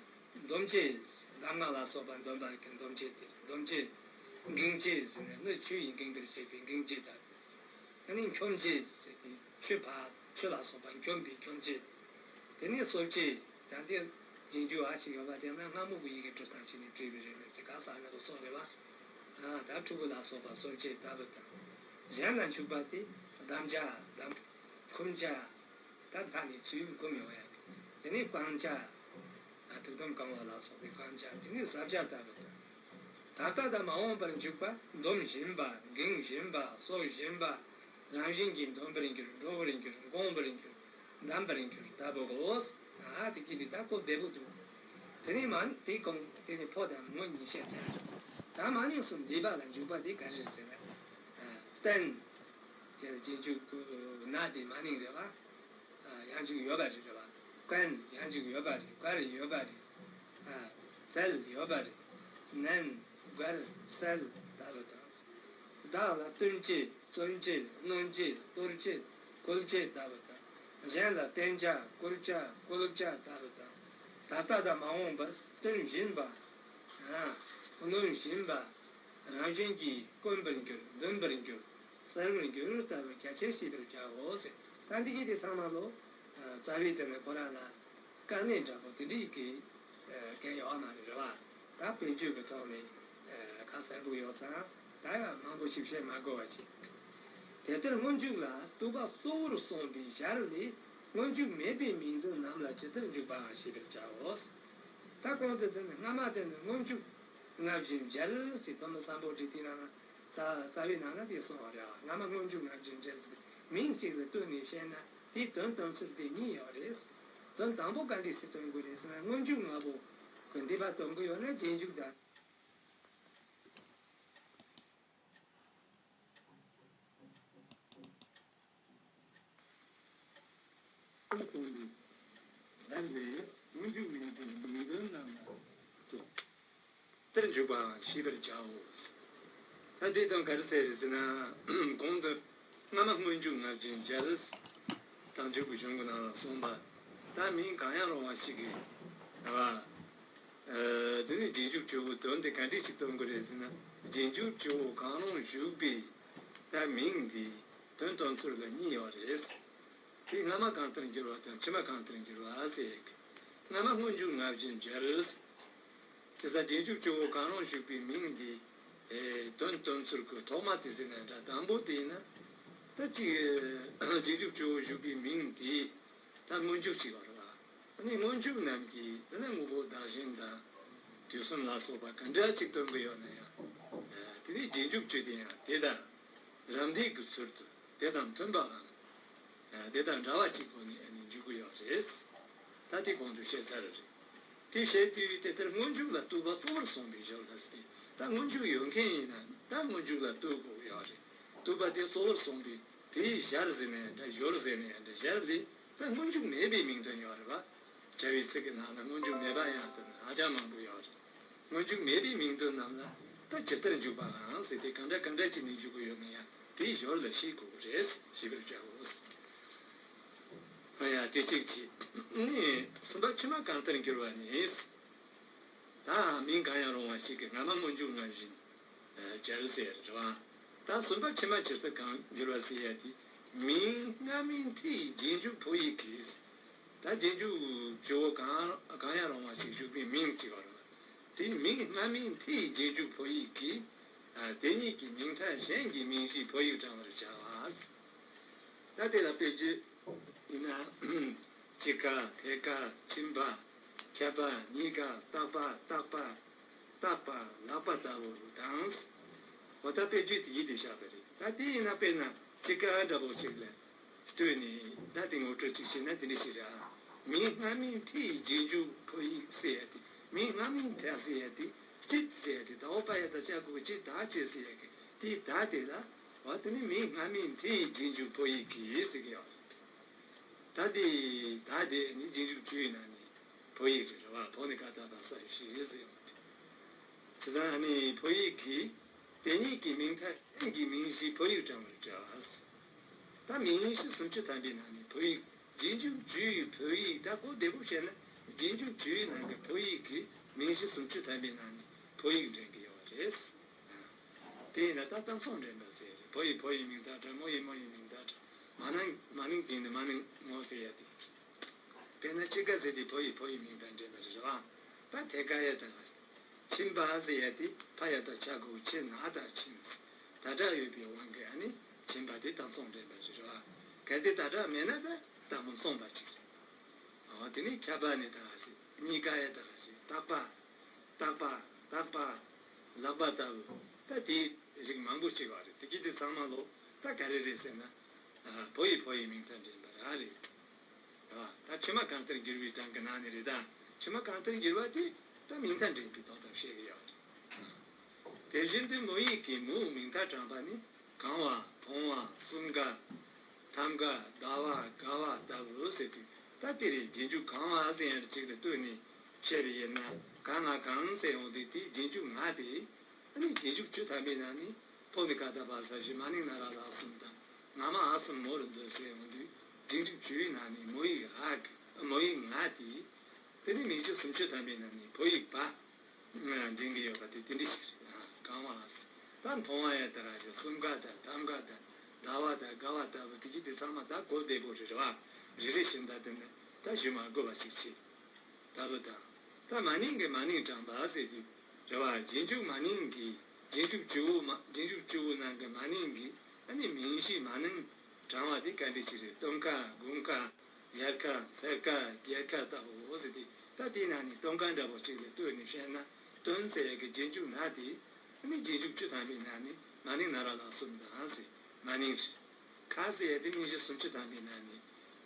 འདོམས་བྱེད། གདམས་ངག་ལ་སོགས་པ་འདོམས་པ་གི་འདོམས་བྱེད་དེ་རེད། འདོམས་བྱེད། འགེངས་བྱེད་ཟེར་ནས་སྣོད་ཆུ་ཡིས་འགེངས་པར་བྱེད་པའི་འགེངས་བྱེད་དང་། ཨ་ནི་འཁྱོམ་བྱེད་ཟེར་ཏེ་ཆུ་བ་ཆུ་ལ་སོགས་པ་འཁྱོམ་པའི་འཁྱོམ་བྱེད། དེ་ནས་གསོ་བྱེད། ད་ལྟའི་རྗེས་འཇུག་འ་ཞིག་ཡོད་པ་དེ་ན་སྔ་མོ་གི་ཡི་གེ་གྲུ་སྟངས་བྱས་ནས་བྲིས་པའི་རེད་མོད་ཟེར། ག་ས་ནི་གི་སོགས་རེད་བ། ད་ཕྲུ་གུ་ལ་སོགས་པ་གསོ་བྱེད་ལྟ་བུ་དང་། གཞན་ལ་འཇུག་པ་དེ་གདམ་བྱ། གདམ། འཁུམ་བྱ། ད་མཐའ་ནས་ཚུར་འཁུམ་ཡོང་ཡ། དེ་ནས་བཀང་བྱ། ཐུགས་དམ་བསྐང་བ་ལ་སོགས་པའི་བཀང་བྱ། དེ་ནས་ཟ་བྱ་ལྟ་བུ་དང་། ད་ལྟ་དང་མ་འོངས་པར་འཇུག་པ། འདོམས་བཞིན་པ། འགེངས་བཞིན་པ། གསོ་བཞིན་པ། རང་བཞིན་གྱིས་འདོམས་པར་འགྱུར། འགྲོ་བར་འགྱུར། འགོངས་པར་འགྱུར། བསྡམས་པར་འགྱུར་ལྟ་བུའོ། ཨ་དེ་གི་དེ་ད་གོ་བདེ་པོ་འདུག་དེ་ནས་མ་དེ་གོང་དེ་ནས་ཕོ་དང་མོ་གཉིས་བཤད་ཚར། ད་མ་ནིང་སུ་འདས་པ་ལ་འཇུག་པ་དེ་ག་རེ་རེད་ཟེར་ན། བསྟན། ཅེས་རྗེས་འཇུག་ན་དེ་མ་ནིང་རེད་བ། ཡང་འཇུག་ཡོད་པ་རེད། རེད་བ། བཀན། ཡང་འཇུག་ཡོད་པ་རེད། བཀར་ཡོད་པ་རེད། བཙལ་ཡོད་པ་རེད། ནན། བཀར། བསལ་ལྟ་བུ་དང་། བདག་ལ་སྟོན་བྱེད། བརྩོན་བྱེད། གནོན་བྱེད། གཏོར་བྱེད། བཀོལ་བྱེད་ལྟ་བུ་དང་། གཞན་ལ་བསྟན་བྱ། བཀོལ་བྱ། བཀོལ་བྱ་ལྟ་བུ་དང་། ད་ལྟ་དང་མ་འོངས་པར་སྟོན་བཞིན་པ། གནོན་བཞིན་པ། རང་བཞིན་གྱིས་བསྐོན་པར་འགྱུར། འདོན་པར་འགྱུར། གསལ་བར་འགྱུར་ལྟ་བུ་རྒྱ་ཆེར་ཤེས་པར་བྱའོ་ཟེར། ད་འདི་གི་དེ་ཚང་མ་ལོ། རྩ་བའི་དེ་ནི་ཁོ་རང་ལ་དཀའ་གནད་འདྲ་པོ་དེ་འདྲའི་གི་གལ་ཡོད་མ་རེད། རེད་བ། ད་དཔེ་བརྗོད་ཀྱི་ཐོག་ནས་ཁ་གསལ་པོ་ཡོད་ཙང་ད་ཡང་མང་པོ་ཞིག་བཤད་མ་དགོས་པ་བྱེད། དེ་ལྟར་སྔོན་འཇུག་ལ་ལྟོས་པ་གཙོ་བོར་སོང་བའི་ཞར་ལས། སྔོན་འཇུག་མེད་པའི་མིང་དོན་རྣམས་ལ་ཇི་ལྟར་འཇུག་པའང་ཤེས་པར་བྱའོ། ད་གོང་དུ་དེ་ནི་སྔ་མ་དེ་ནི་སྔོན་འཇུག་སྔ་ཕྱི་སྦྱར་ཟེར། ཐོན་མི་སམ་བྷོ་ཊ་དེའི་ནང་ན་རྩ་རྩ་བའི་ནང་ན་དེ་གསུངས་པ་རེད། སྔ་མ་སྔོན་འཇུག་སྔ་ཕྱི་སྦྱར་ཟེར། མིང་གཅིག་ལ་ལྟོས་ནས་བཤད་ན་དེའི་དོན་སྟོན་ཚུལ་དེ་གཉིས་ཡོད་རེད། དོན་དང་པོ་ག་འདྲ་ཞིག་སྟོན་དགོས་རེད་ཟེར་ན། སྔོན་འཇུག་སྔ་པོ་གི་འདས་པ་སྟོན་གྱི་ཡོད་ན་རྗེས་འཇུག་དང་། སོང་བའི་ལན་ལས། སྔོན་འཇུག་མེད་པའི་མིང་དོན་རྣམས་ལ་ཇི་ལྟར་འཇུག་པའང་ཤེས་པར་བྱའོ། ད་དེ་དང་ག་རེ་ཟེར་ཟེར་ན། གོང་དུ་སྔ་མ་སྔོན་འཇུག་སྔ་ཕྱི་སྦྱར་དང་འཇུག་གི་གཞུང་གི་ནང་ལ་གསུངས་པ། ད་མིང་གང་ཡང་རུང་བ་ཞིག་གིས། ཨ། དེ་ནས་རྗེས་འཇུག་བཅུ་བོ་དོན་དེ་ག་འདྲ་ཞིག་སྟོན་དགོས་རེད་ཟེར་ན། རྗེས་འཇུག་བཅུ་བོ་གང་རུང་ཞུགས་པའི་ད་མིང་འདི་དོན་སྟོན་ཚུལ་ལ་གཉིས་ཡོད་རེད། དེ་སྔ་མ་གང་ལྟར་འགྱུར་བ་དང་ཕྱི་མ་གང་ལྟར་འགྱུར་བ་ཟེར་ཡག་གི། སྔ་མ་སྔོན་འཇུག་སྔ་ཕྱི་སྦྱར། དེ་ས་རྗེས་འཇུག་བཅུ་བོ་གང་རུང་ཞུགས་པའི་མིང་འདི། ཨེ། དོན་སྟོན་ཚུལ་གྱི་ཐོག་མ་དེ་ཟེར་ན་འདྲ། དང་པོ་དེ་ཡིན་ན། ད་ཅིག་རྗེས་འཇུག་བཅུ་བོ་ཞུགས་པའི་མིང་དེ་ད་སྔོན་འཇུག་ཅིག་ཡོད་རེད་བ། ཨ་ནི་སྔོན་འཇུག་རྣམས་ཀྱིས་དེ་ནས་དངོས་པོ་བདག་གཞན་དང་དུས་གསུམ་ལ་སོགས་པ་ག་འདྲ་ཅིག་སྟོན་གྱི་ཡོད་ན་ཡང་། ཨ། དེ་ནི་རྗེས་འཇུག་བཅུ་དེ་ཡང་དེ་དང་རམ་འདེགས་ཀྱི་ཚུལ་དུ་དེ་དང་མཐུན་པའམ། ཨ། དེ་དང་འདྲ་བ་ཅིག་སྒོ་ནས་ཨ་ནི་འཇུག་གི་ཡོད་རེད། ད་དེ་གོང་དུ་བཤད་ཚར་རེད། དེ་བཤད་དུས་དེ་ལྟར་སྔོན་འཇུག་ལ་ལྟོས་པ་གཙོ་བོར་སོང་བའི་ཞར་ལ་ཟེར་ཏེ། ད་སྔོན་འཇུག་ཡོད་མཁན་ཡིན་ན་ད་སྔོན་འཇུག་ལ་ལྟོས་དགོས་ཡོད་རེད། ལྟོས་པ་དེ་གཙོ་བོར་སོང་བའི་དེའི་ཞར་ཟེར་ན་ཡང་འདྲ། ཞོར་ཟེར་ན་ཡང་འདྲ། ཞར་དེ་ད་སྔོན་འཇུག་མེད་པའི་མིང་དོན་ཡོད་རེད་བ། བྱ་བའི་ཚིག་གི་ནང་ལ་སྔོན་འཇུག་མེད་པ་ཡང་དེ་ནི་ཧ་ཅང་མང་པོ་ཡོད་རེད། སྔོན་འཇུག་མེད་པའི་མིང་དོན་རྣམས་ལ་ད་ཇི་ལྟར་འཇུག་པའང་ཟེར་ཏེ། གང་འདྲ་གང་འདྲ་བྱས་ནས་འཇུག་གི་ཡོད་ན་ཡང་དེའི་ཞོར་ལ་ཤེས་དགོས་རེད། ཤེས་པར་བྱའོ། ཨ་ཡ། དེ་གཅིག་བྱས། ནི་གསུམ་པ་ཕྱི་མ་གང་ལྟར་འགྱུར་བ་ནི། ད་མིང་གང་ཡང་རུང་བ་ཞིག་གིས་སྔ་མ་སྔོན་འཇུག་སྔ་ཕྱི་སྦྱར་ཟེར་རེད་བ། ད་གསུམ་པ་ཕྱི་མ་ཇི་ལྟར་གང་འགྱུར་བ་ཟེར་ཡ་དེ། མིང་སྔ་མའི་མཐའི་རྗེས་འཇུག་ཕོ་ཡིག་གིས། ད་རྗེས་འཇུག་བཅུ་བོ་གང་གང་ཡང་རུང་བ་ཞིག་ཞུགས་པའི་མིང་གཅིག་ཡོད་རེད་བ། དེ་མིང་སྔ་མའི་མཐའི་རྗེས་འཇུག་ཕོ་ཡིག་གིས། ཨ། དེ་གཉིས་ཀྱི་མིང་མཐའ་གཞན་གྱི་མིང་གཞིའི་ཕོ་ཡིག་བགྲང་བར་བྱ་བ། ད་དེ་ལ་དཔེ་བརྗོད་ཡིན་ན། དཔྱིད་ཀ། ཐད་ཀ། མཆིན་པ། ཆད་པ། ཉིས་ཀ། བརྟག་པ། བརྟག་པ། བརྟག་པ། ལག་པ་ལྟ་བུ་དང་། འོ་ད་དཔེ་བརྗོད་དེ་ཡིད་དུ་བཞག་པ་རེད། ད་དེ་ཡིན་ན་དཔེར་ན་དཔྱིད་ཀ་འདྲ་པོ་ཅིག་ལ་ལྟོས་ནས་ད་དེ་ངོ་སྤྲོད་ཅིག་བྱས་ན་དེ་འདྲ་ཞིག་རེད། མིང་སྔ་མའི་མཐའི་རྗེས་འཇུག་ཕོ་ཡིག་ཟེར་ཡ་དེ། མིང་སྔ་མའི་མཐའ་ཟེར་ཡ་དེ། དཔྱིད་ཟེར་ཡ་དེ། ད་འོ་པ་ཡ་བཏགས་དཔྱ་གི་གུ་དཔྱིད། ད་དཔྱིད་ཟེར་ཡ་གི་དེ། ད་དེ་ལ། འོ་དེ་ནི་མིང་སྔ་མའི་མཐའི་རྗེས་འཇུག་ཕོ་ཡིག་གིས་ཟེར་གི་ཡོད་རེད། ད་དེ། ད་དེ་ནི་རྗེས་འཇུག་བཅུའི་ནང་ནས། བོད་ཡིག་རེད་བ། བོ་ནི་ཀ་ཏ་བ་ས་བཞི་ཟེར་བ་དེ། བྱས་ཙང་ཨ་ནི་བོད་ཡིག་གི་དེ་ཉིད་ཀྱི་མིང་མཐའ་ཅན་གྱི་མིང་གཞི་བོད་ཡིག་དྲངས་པར་བྱ་བ། ད་མིང་གཞི་སུམ་ཅུ་ཐམ་པའི་ནང་ནས་བོད་ཡིག་རྗེས་འཇུག་བཅུའི་བོད་ཡིག་ད་གོ་བདེ་པོ་བཤད་ན་རྗེས་འཇུག་བཅུའི་ནང་གི་བོད་ཡིག་གི་མིང་གཞི་སུམ་ཅུ་ཐམ་པའི་ནང་ནས་བོད་ཡིག་འདྲེན་གྱི་ཡོད་པ་རེད། དེ་ཡིན་ན་ད་གཏམ་ཚོགས་འདྲེན་པ་ཟེར་རེད། བོ་ཡིས་བོ་ཡི་མིང་མཐའ་དྲངས། མོ་ཡིས་མོ་ཡི་མིང་མཐའ་དྲངས། མ་ནིང་མ་ནིང་གིས་ནི་མ་ནིང་ངོ་ཟེར་ཡ་དེ། དཔེར་ན་དཔྱིད་ཀ་ཟེར་དུས་བོ་ཡིས་བོ་ཡི་མིང་མཐའ་འདྲེན་པ་རེད་བ། ད་དེ་ཀ་ཡ་ད་ག་རེད། ཕྱིན་པ་ཟེར་ཡ་དེ་ཕ་ཡ་ད་ཆ་གོ་ཕྱི་ན་ད་ཕྱིན། ད་དྲག་ཡོད་པའི་དབང་གིས་ཨ་ནི་ཕྱིན་པ་དེ་གཏམ་ཚོགས་འདྲེན་པ་རེད་བ། གལ་ཏེ་ད་དྲག་མེད་ན་ད་གཏམ་མཚུངས་པ་ཅིག་རེད། འོ་དེ་ནས་ཁྱབ་པ་ནི་ད་ག་རེད། གཉིས་ཀ་ཡ་ད་ག་རེད། བརྟག་པ། བརྟག་པ། བརྟག་པ། ལག་པ་ལྟ་བུ། ད་དེའི་རིགས་མང་པོ་ཅིག་ཡོད་རེད། དེ་གི་དེ་ཚང་མ་ལོ་ད་ག་རེ་རེད་ཟེར་ན། ཨ། བོ་ཡིས་བོ་ཡི་མིང་མཐའ་འདྲེན་པ་རང་རེད། ཨ། ད་ཕྱི་མ་གང་ལྟར་འགྱུར་བའི་གྲངས་ཀྱི་ནང་ནས་རེད། ད་ཕྱི་མ་གང་ལྟར་འགྱུར་བ་དེ་ད་མིང་མཐའ་འདྲེན་པའི་དོན་དག་བཤད་ཀྱི་ཡོད་རེད། དེ་བཞིན་དུ་མོ་ཡིག་གི་མོའི་མིང་མཐའ་དྲངས་པ་ནི་གང་བ། མཐོང་བ། གསུམ་ཀ། ཐམ་ཀ། ཟླ་བ། དགའ་བ་ལྟ་བུ་ཟེར་དུས་ད་དེ་རེད། རྗེས་འཇུག་གང་བ་ཟེར་ཡང་གཅིག་ལ་ལྟོས་ནས་བཤད་པ་ཡིན་ན། ག་ང་གང་ཟེར་འོང་དུས་དེའི་རྗེས་འཇུག་ང་དེ། ཨ་ནི་རྗེས་འཇུག་བཅུ་ཐམ་པའི་ནང་ནས་ཕོ་ནི་ཀ་ཏ་བ་ས་བཞི། མ་ནིང་ན་ར་ལ་གསུམ་དང་། ང་མ་འ་གསུམ་མོ་རུ་འདོད་ཟེར་འོང་དུས་རྗེས་འཇུག་བཅུའི་ནང་ནས་མོ་ཡིག་འ་གི་མོ་ཡིག་ང་དེ། དེ་ནས་མིང་གཞི་སུམ་ཅུ་ཐམ་པའི་ནང་ནས་བོད་ཡིག་བ་འདྲེན་གྱི་ཡོད་པ་དེ་དེ་འདྲ་ཞིག་རེད། གང་བ་ཟེར། ད་མཐོང་བ་ཡ་ད་ག་ཟེར། གསུམ་ཀ་དང་ཐམ་ཀ་དང་ཟླ་བ་དང་དགའ་བ་ལྟ་བུ་དེ་གི་དེ་ཚང་མ་ད་གོ་བདེ་པོ་རེད་བ། རེ་རེ་བཞིན་ད་དེ་ནི་ད་ཞུ་མ་དགོས་པ་ཞིག་བྱེད། ལྟ་བུ་དང་། ད་མ་ནིང་གི་མ་ནིང་དྲངས་པ་ཟེར་དུས་རེད་བ། རྗེས་འཇུག་མ་ནིང་གི་རྗེས་འཇུག་བཅུ་བོ་མ་རྗེས་འཇུག་བཅུ་བོ་ནང་གི་མ་ནིང་གི་ཨ་ནི་མིང་གཞི་མ་ནིང་དྲངས་པ་དེ་ག་འདྲ་ཞིག་རེད། སྟོན་ཁ། དགུན་ཁ། དབྱར་ཁ། མཚར་ཁ། རྒྱལ་ཁ་ལྟ་བུའོ་ཟེར་ཏེ། ད་དེའི་ནང་ནས་སྟོན་ཁ་འདྲ་པོ་གཅིག་ལ་ལྟོས་ནས་བཤད་ན། སྟོན་ཟེར་ཡ་གི་རྗེས་འཇུག་ན་དེ། ཨ་ནི་རྗེས་འཇུག་བཅུ་ཐམ་པའི་ནང་ནས་མ་ནིང་ན་ར་ལ་གསུམ་དང་ཟེར། མ་ནིང་རེད། ཁ་ཟེར་ཡ་དེ་མིང་གཞི་སུམ་ཅུ་ཐམ་པའི་ནང་ནས།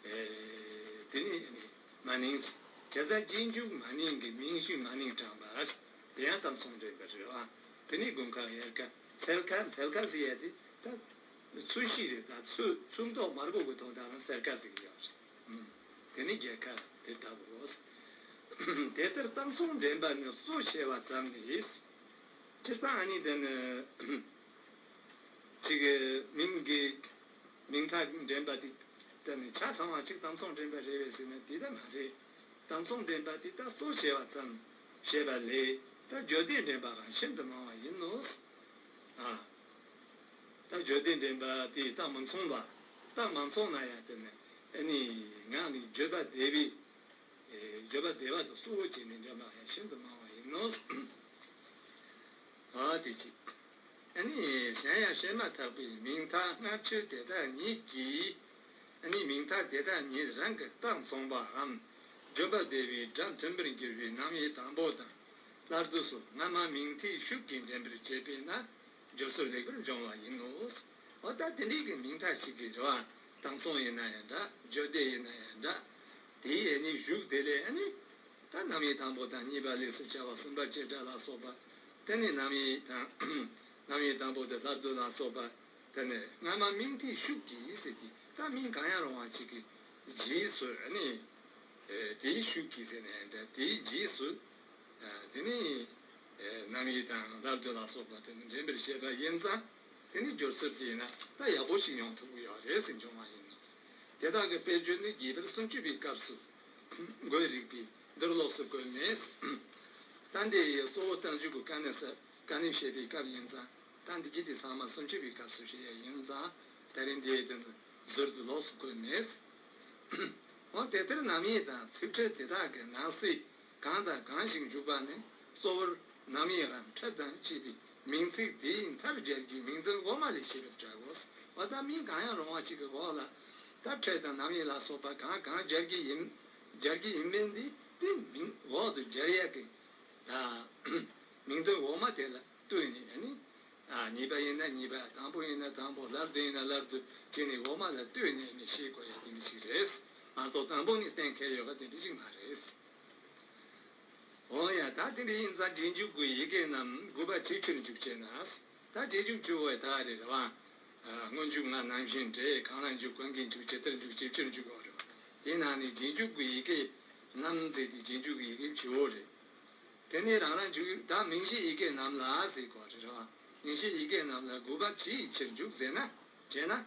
ཨེ། དེ་ནི་ཨ་ནི་མ་ནིང་རེད། བྱས་ཙང་རྗེས་འཇུག་མ་ནིང་གི་མིང་གཞི་མ་ནིང་དྲངས་པ་རེད། དེ་ཡང་གཏམ་ཚོགས་འདྲེན་པ་རེད་བ། དེ་ནི་དགུན་ཁ། དབྱར་ཁ། མཚར་ཁ། མཚར་ཁ་ཟེར་ཡ་དེ་ད་ཚོས་གཞི་རེད། ད་ཚོས་ཚོས་མདོག་དམར་པོ་གི་དོན་དག་ལ་མཚར་ཁ་ཟེར་གྱི་ཡོད་རེད། ཨུམ། དེ་ནི་རྒྱལ་ཁ་དེ་ལྟ་བུའོ། དེ་ལྟར་གཏམ་ཚོགས་འདྲེན་པ་ནི་གཙོ་ཆེ་བ་ཙམ་ལས། སྤྱིར་བཏང་ཨ་ནི་དེ་ནི་གཅིག་གི་མིང་གི་མིང་མཐའ་འདྲེན་པ་དེ་ད་ནི་ཆ་ཚང་བ་གཅིག་གཏམ་ཚོགས་འདྲེན་པ་རེད་པས་ཟེར་ན་དེ་ལྟ་མ་རེད། གཏམ་ཚོགས་འདྲེན་པ་དེ་ད་གཙོ་ཆེ་བ་ཙམ་བཤད་པ་ལས་ད་བརྗོད་བདེ་འདྲེན་པའང་ཤིན་ཏུ་མང་བ་ཡིན་ནོ། ཨ། ད་བརྗོད་བདེ་འདྲེན་པ་དེ་ད་མི་མཚུངས་པ། ད་མ་མཚུངས་ན་ཡང་དེ་ནི་ཨ་ནི་ངག་ནི་བརྗོད་པ་བདེ་བའི། ཨེ། བརྗོད་པ་བདེ་བ་དང་གཙོ་བོ་བྱས་ནས་འདྲེན་པ་ཡང་ཤིན་ཏུ་མང་བ་ཡིན་ནོ། ཨ། དེ་གཅིག་ཨ་ནི་གཞན་ཡང་བཤད་མ་ཐག་པའི་མིང་མཐའ་སྔ་ཕྱི་དེ་དག་ཉིད་ཀྱིས། ཨ་ནི་མིང་མཐའ་དེ་དག་ཉིད་རང་གི་རྟགས་མཚུངས་པའམ་བརྗོད་པ་བདེ་བའི་སྒྲ་མཐུན་པར་འགྱུར་བའི་རྣམ་དབྱེ་དང་པོ་དང་། སླར་བསྡུ་སོགས་སྔ་མ་མིང་མཐའི་ཤུགས་ཀྱིས་འདྲེན་པར་བྱེད་པས་ན་སྦྱོར་ཚུལ་ལེགས་པར་འབྱུང་བ་ཡིན་ནོ། འོ་ད་དེ་འདྲའི་གི་མིང་མཐའ་ཞིག་གི་རེད་བ། གཏམ་ཚོགས་ཡིན་ན་ཡང་འདྲ། བརྗོད་བདེ་ཡིན་ན་ཡང་འདྲ། དེའི་ཨ་ནི་གཞུག་དེ་ལས་ཨ་ནི་ད་རྣམ་དབྱེ་དང་པོ་དང་གཉིས་པ་ལས་སུ་བྱ་བ་གསུམ་པ་བྱེད་སྒྲ་ལ་སོགས་པ། དེ་ནས་རྣམ་དབྱེ་དང་། རྣམ་དབྱེ་དང་པོ་དེ་སླར་བསྡུ་ལ་སོགས་པ། དེ་ནས་སྔ་མ་མིང་མཐའི་ཤུགས་ཀྱིས་ཟེར་གྱི་ད་མིང་གང་ཡང་རུང་བ་ཅིག་གི་རྗེས་སུ་ཨ་ནི། ཨེ། དེའི་ཤུགས་ཀྱིས་ཟེར་ནས་ད་དེའི་རྗེས་སུ། ཨ། དེ་ནི། ཨེ། རྣམ་དབྱེ་དང་སླར་བསྡུ་ལ་སོགས་པ་དེ་ནི་འདྲེན་པར་བྱེད་པ་ཡིན་ཙང་། དེ་ནི་སྦྱོར་ཚུལ་དེས་ན་ད་ཡག་པོ་ཞིག་ཡོང་ཐུབ་ཀྱི་ཡོད་རེད་ཟེར་འབྱུང་བ་ཡིན་ནོ། དེ་དག་གི་དཔེར་བརྗོད་ནི་རྒྱས་པར་སུམ་ཅུ་པའི་སྐབས་སུ་འགོད་རིགས་པས་འདིར་ལོགས་སུ་བཀོད་མེད། ད་འདི་ཡི་གཙོ་བོ་རྟགས་འཇུག་གི་དཀའ་གནད་ས་དཀའ་གནད་བཤད་པའི་སྐབས་ཡིན་ཙང་། ད་འདི་གི་དེ་ཚང་མ་སུམ་ཅུ་པའི་སྐབས་སུ་བཤད་ཡ་ཡིན་ཙང་། ད་རིང་འདི་ཡི་དོན་དུ་ཟུར་དུ་ལོགས་སུ་བཀོད་མེད། འོ་དེ་ལྟར་རྣམ་དབྱེ་དང་ཚིག་ཕྲད་དེ་དག་གི་ནང་གསེས་གང་དང་གང་ཞིག་འཇུག་པ་ནི་གཙོ་བོར་རྣམ་དབྱེའམ་ཕྲད་དང་བཅས་པའི་མིང་ཚིག་དེའི་མཐར་སྦྱར་རྒྱུའི་མིང་དོན་འོག་མ་ལས་ཤེས་པར་བྱའོ། འོ་ད་མིང་གང་ཡང་རུང་བ་ཞིག་གི་འོག་ལ་ད་ཕྲད་དང་རྣམ་དབྱེ་ལ་སོགས་པ་གང་གང་སྦྱར་གྱི་ཡིན། སྦྱར་གྱི་ཡིན་མིན་འདི་དེ་མིང་འོག་ཏུ་སྦྱར་ཡག་གི་ད་མིང་དོན་འོག་མ་དེ་ལ་ལྟོས་ནས་ཨ་ནི། ཨ། གཉིས་པ་ཡིན་ན་གཉིས་པ། དང་པོ་ཡིན་ན་དང་པོ། སླར་བསྡུ་ཡིན་ན་སླར་བསྡུ་བྱས་ནས་འོག་མ་ལ་ལྟོས་ནས་ནི་ཤེས་དགོས་ཡ་དེ་འདྲ་ཞིག་རེད། མ་གཏོགས་དང་པོ་ནས་གཏན་འཁེལ་ཡོད་པ་དེ་འདྲ་ཞིག་མ་རེད། འོ་ཡ། ད་དེ་འདྲ་ཡིན་ཙང་རྗེས་འཇུག་གི་ཡི་གེ་རྣམས་དགུ་པ་ཇི་ཕྱིར་འཇུག་ཅེ་ན། ད་རྗེས་འཇུག་བཅུ་བོ་ད་རེད་བ། ཨ། སྔོན་འཇུག་ང་ནམ་ཞིག་འདྲེན། གང་ལ་འཇུག་གང་གིས་འཇུག་ཇི་ལྟར་འཇུག་ཇི་ཕྱིར་འཇུག་ཡོད་རེད་བ། དེའི་ནང་ནས་རྗེས་འཇུག་གི་ཡི་གེ་ རྣམས་ཟེར་དེ་རྗེས་འཇུག་གི་ཡི་གེ་བཅུ་བོ་རེད། དེ་ནས་རང་རང་འཇུག་ད་མིང་གཞི་ཡི་གེ་རྣམས་ལ་ཟེར་གོ་རེད་ར། མིང་གཞི་ཡི་གེ་རྣམས་ལ་དགོས་པ་ཅིའི་ཕྱིར་འཇུག་ཟེར་ན། དྲན་ན།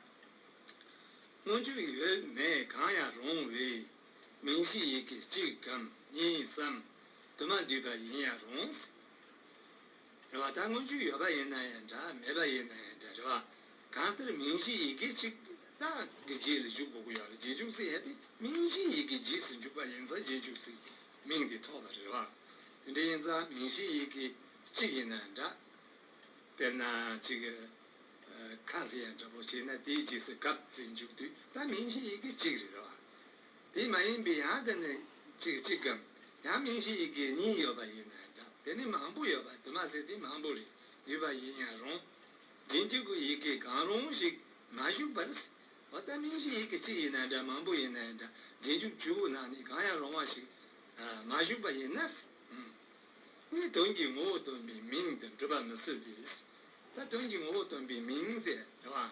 སྔོན་འཇུག་ཡོད་མེད་གང་ཡང་རུང་བས། མིང་གཞི་ཡི་གེ་གཅིག་གམ་གཉིས་སམ་དུ་མ་འདུས་པ་ཡིན་ཡང་རུང་། རེད་བ། ད་སྔོན་འཇུག་ཡོད་པ་ཡིན་ན་ཡང་འདྲ་མེད་པ་ཡིན་ན་ཡང་འདྲ་རེད་བ། གང་ལྟར་མིང་གཞི་ཡི་གེ་གཅིག་ད་གི་རྗེས་ལ་འཇུག་དགོས་ཀྱི་ཡོད་རེད། རྗེས་འཇུག་ཟེར་ཡ་དེ་མིང་གཞི་ཡི་གེ་རྗེས་སུ་འཇུག་པ་ཡིན་ཙང་རྗེས་འཇུག་ཟེར་མིང་དེ་ཐོགས་པ་རེད་བ། དེ་འདྲ་ཡིན་ཙང་མིང་གཞི་ཡི་གེ་གཅིག་ཡིན་ན་འདྲ། དཔེར་ན་གཅིག་གི་ཁ་ཟེར་ཡ་འདྲ་པོ་བྱས་ན་དེའི་རྗེས་སུ་གབ་ཟེར་འཇུག་དུས་ད་མིང་གཞི་ཡི་གེ་གཅིག་རེད་བ། དེ་མ་ཡིན་པའི་ཡང་དེ་ནི་གཅིག་གཅིག་གམ་ཡང་མིང་གཞི་ཡི་གེ་གཉིས་ཡོད་པ་ཡིན་ན་འདྲ། དེ་ནི་མང་པོ་ཡོད་པ་དུ་མ་ཟེར་དེ་མང་པོ་རེད། ཡོད་པ་ཡིན་ཡང་རུང་། རྗེས་འཇུག་གི་ཡི་གེ་གང་རུང་ཞིག་མ་ཞུགས་པར། འོ་ད་མིང་གཞི་ཡི་གེ་གཅིག་ཡིན་ན་འདྲ་མང་པོ་ཡིན་ན་འདྲ་རྗེས་འཇུག་བཅུ་པོ་ནང་ནས་གང་ཡང་རུང་བ་ཞིག་མ་ཞུགས་པ་ཡིན་ན། ནི་དོན་གྱི་ངོ་བོ་སྟོན་པའི་མིང་དུ་འགྲུབ་པ་མི་སྲིད་པས། ད་དོན་གྱི་ངོ་བོ་སྟོན་པའི་མིང་ཟེར་རེད་བ།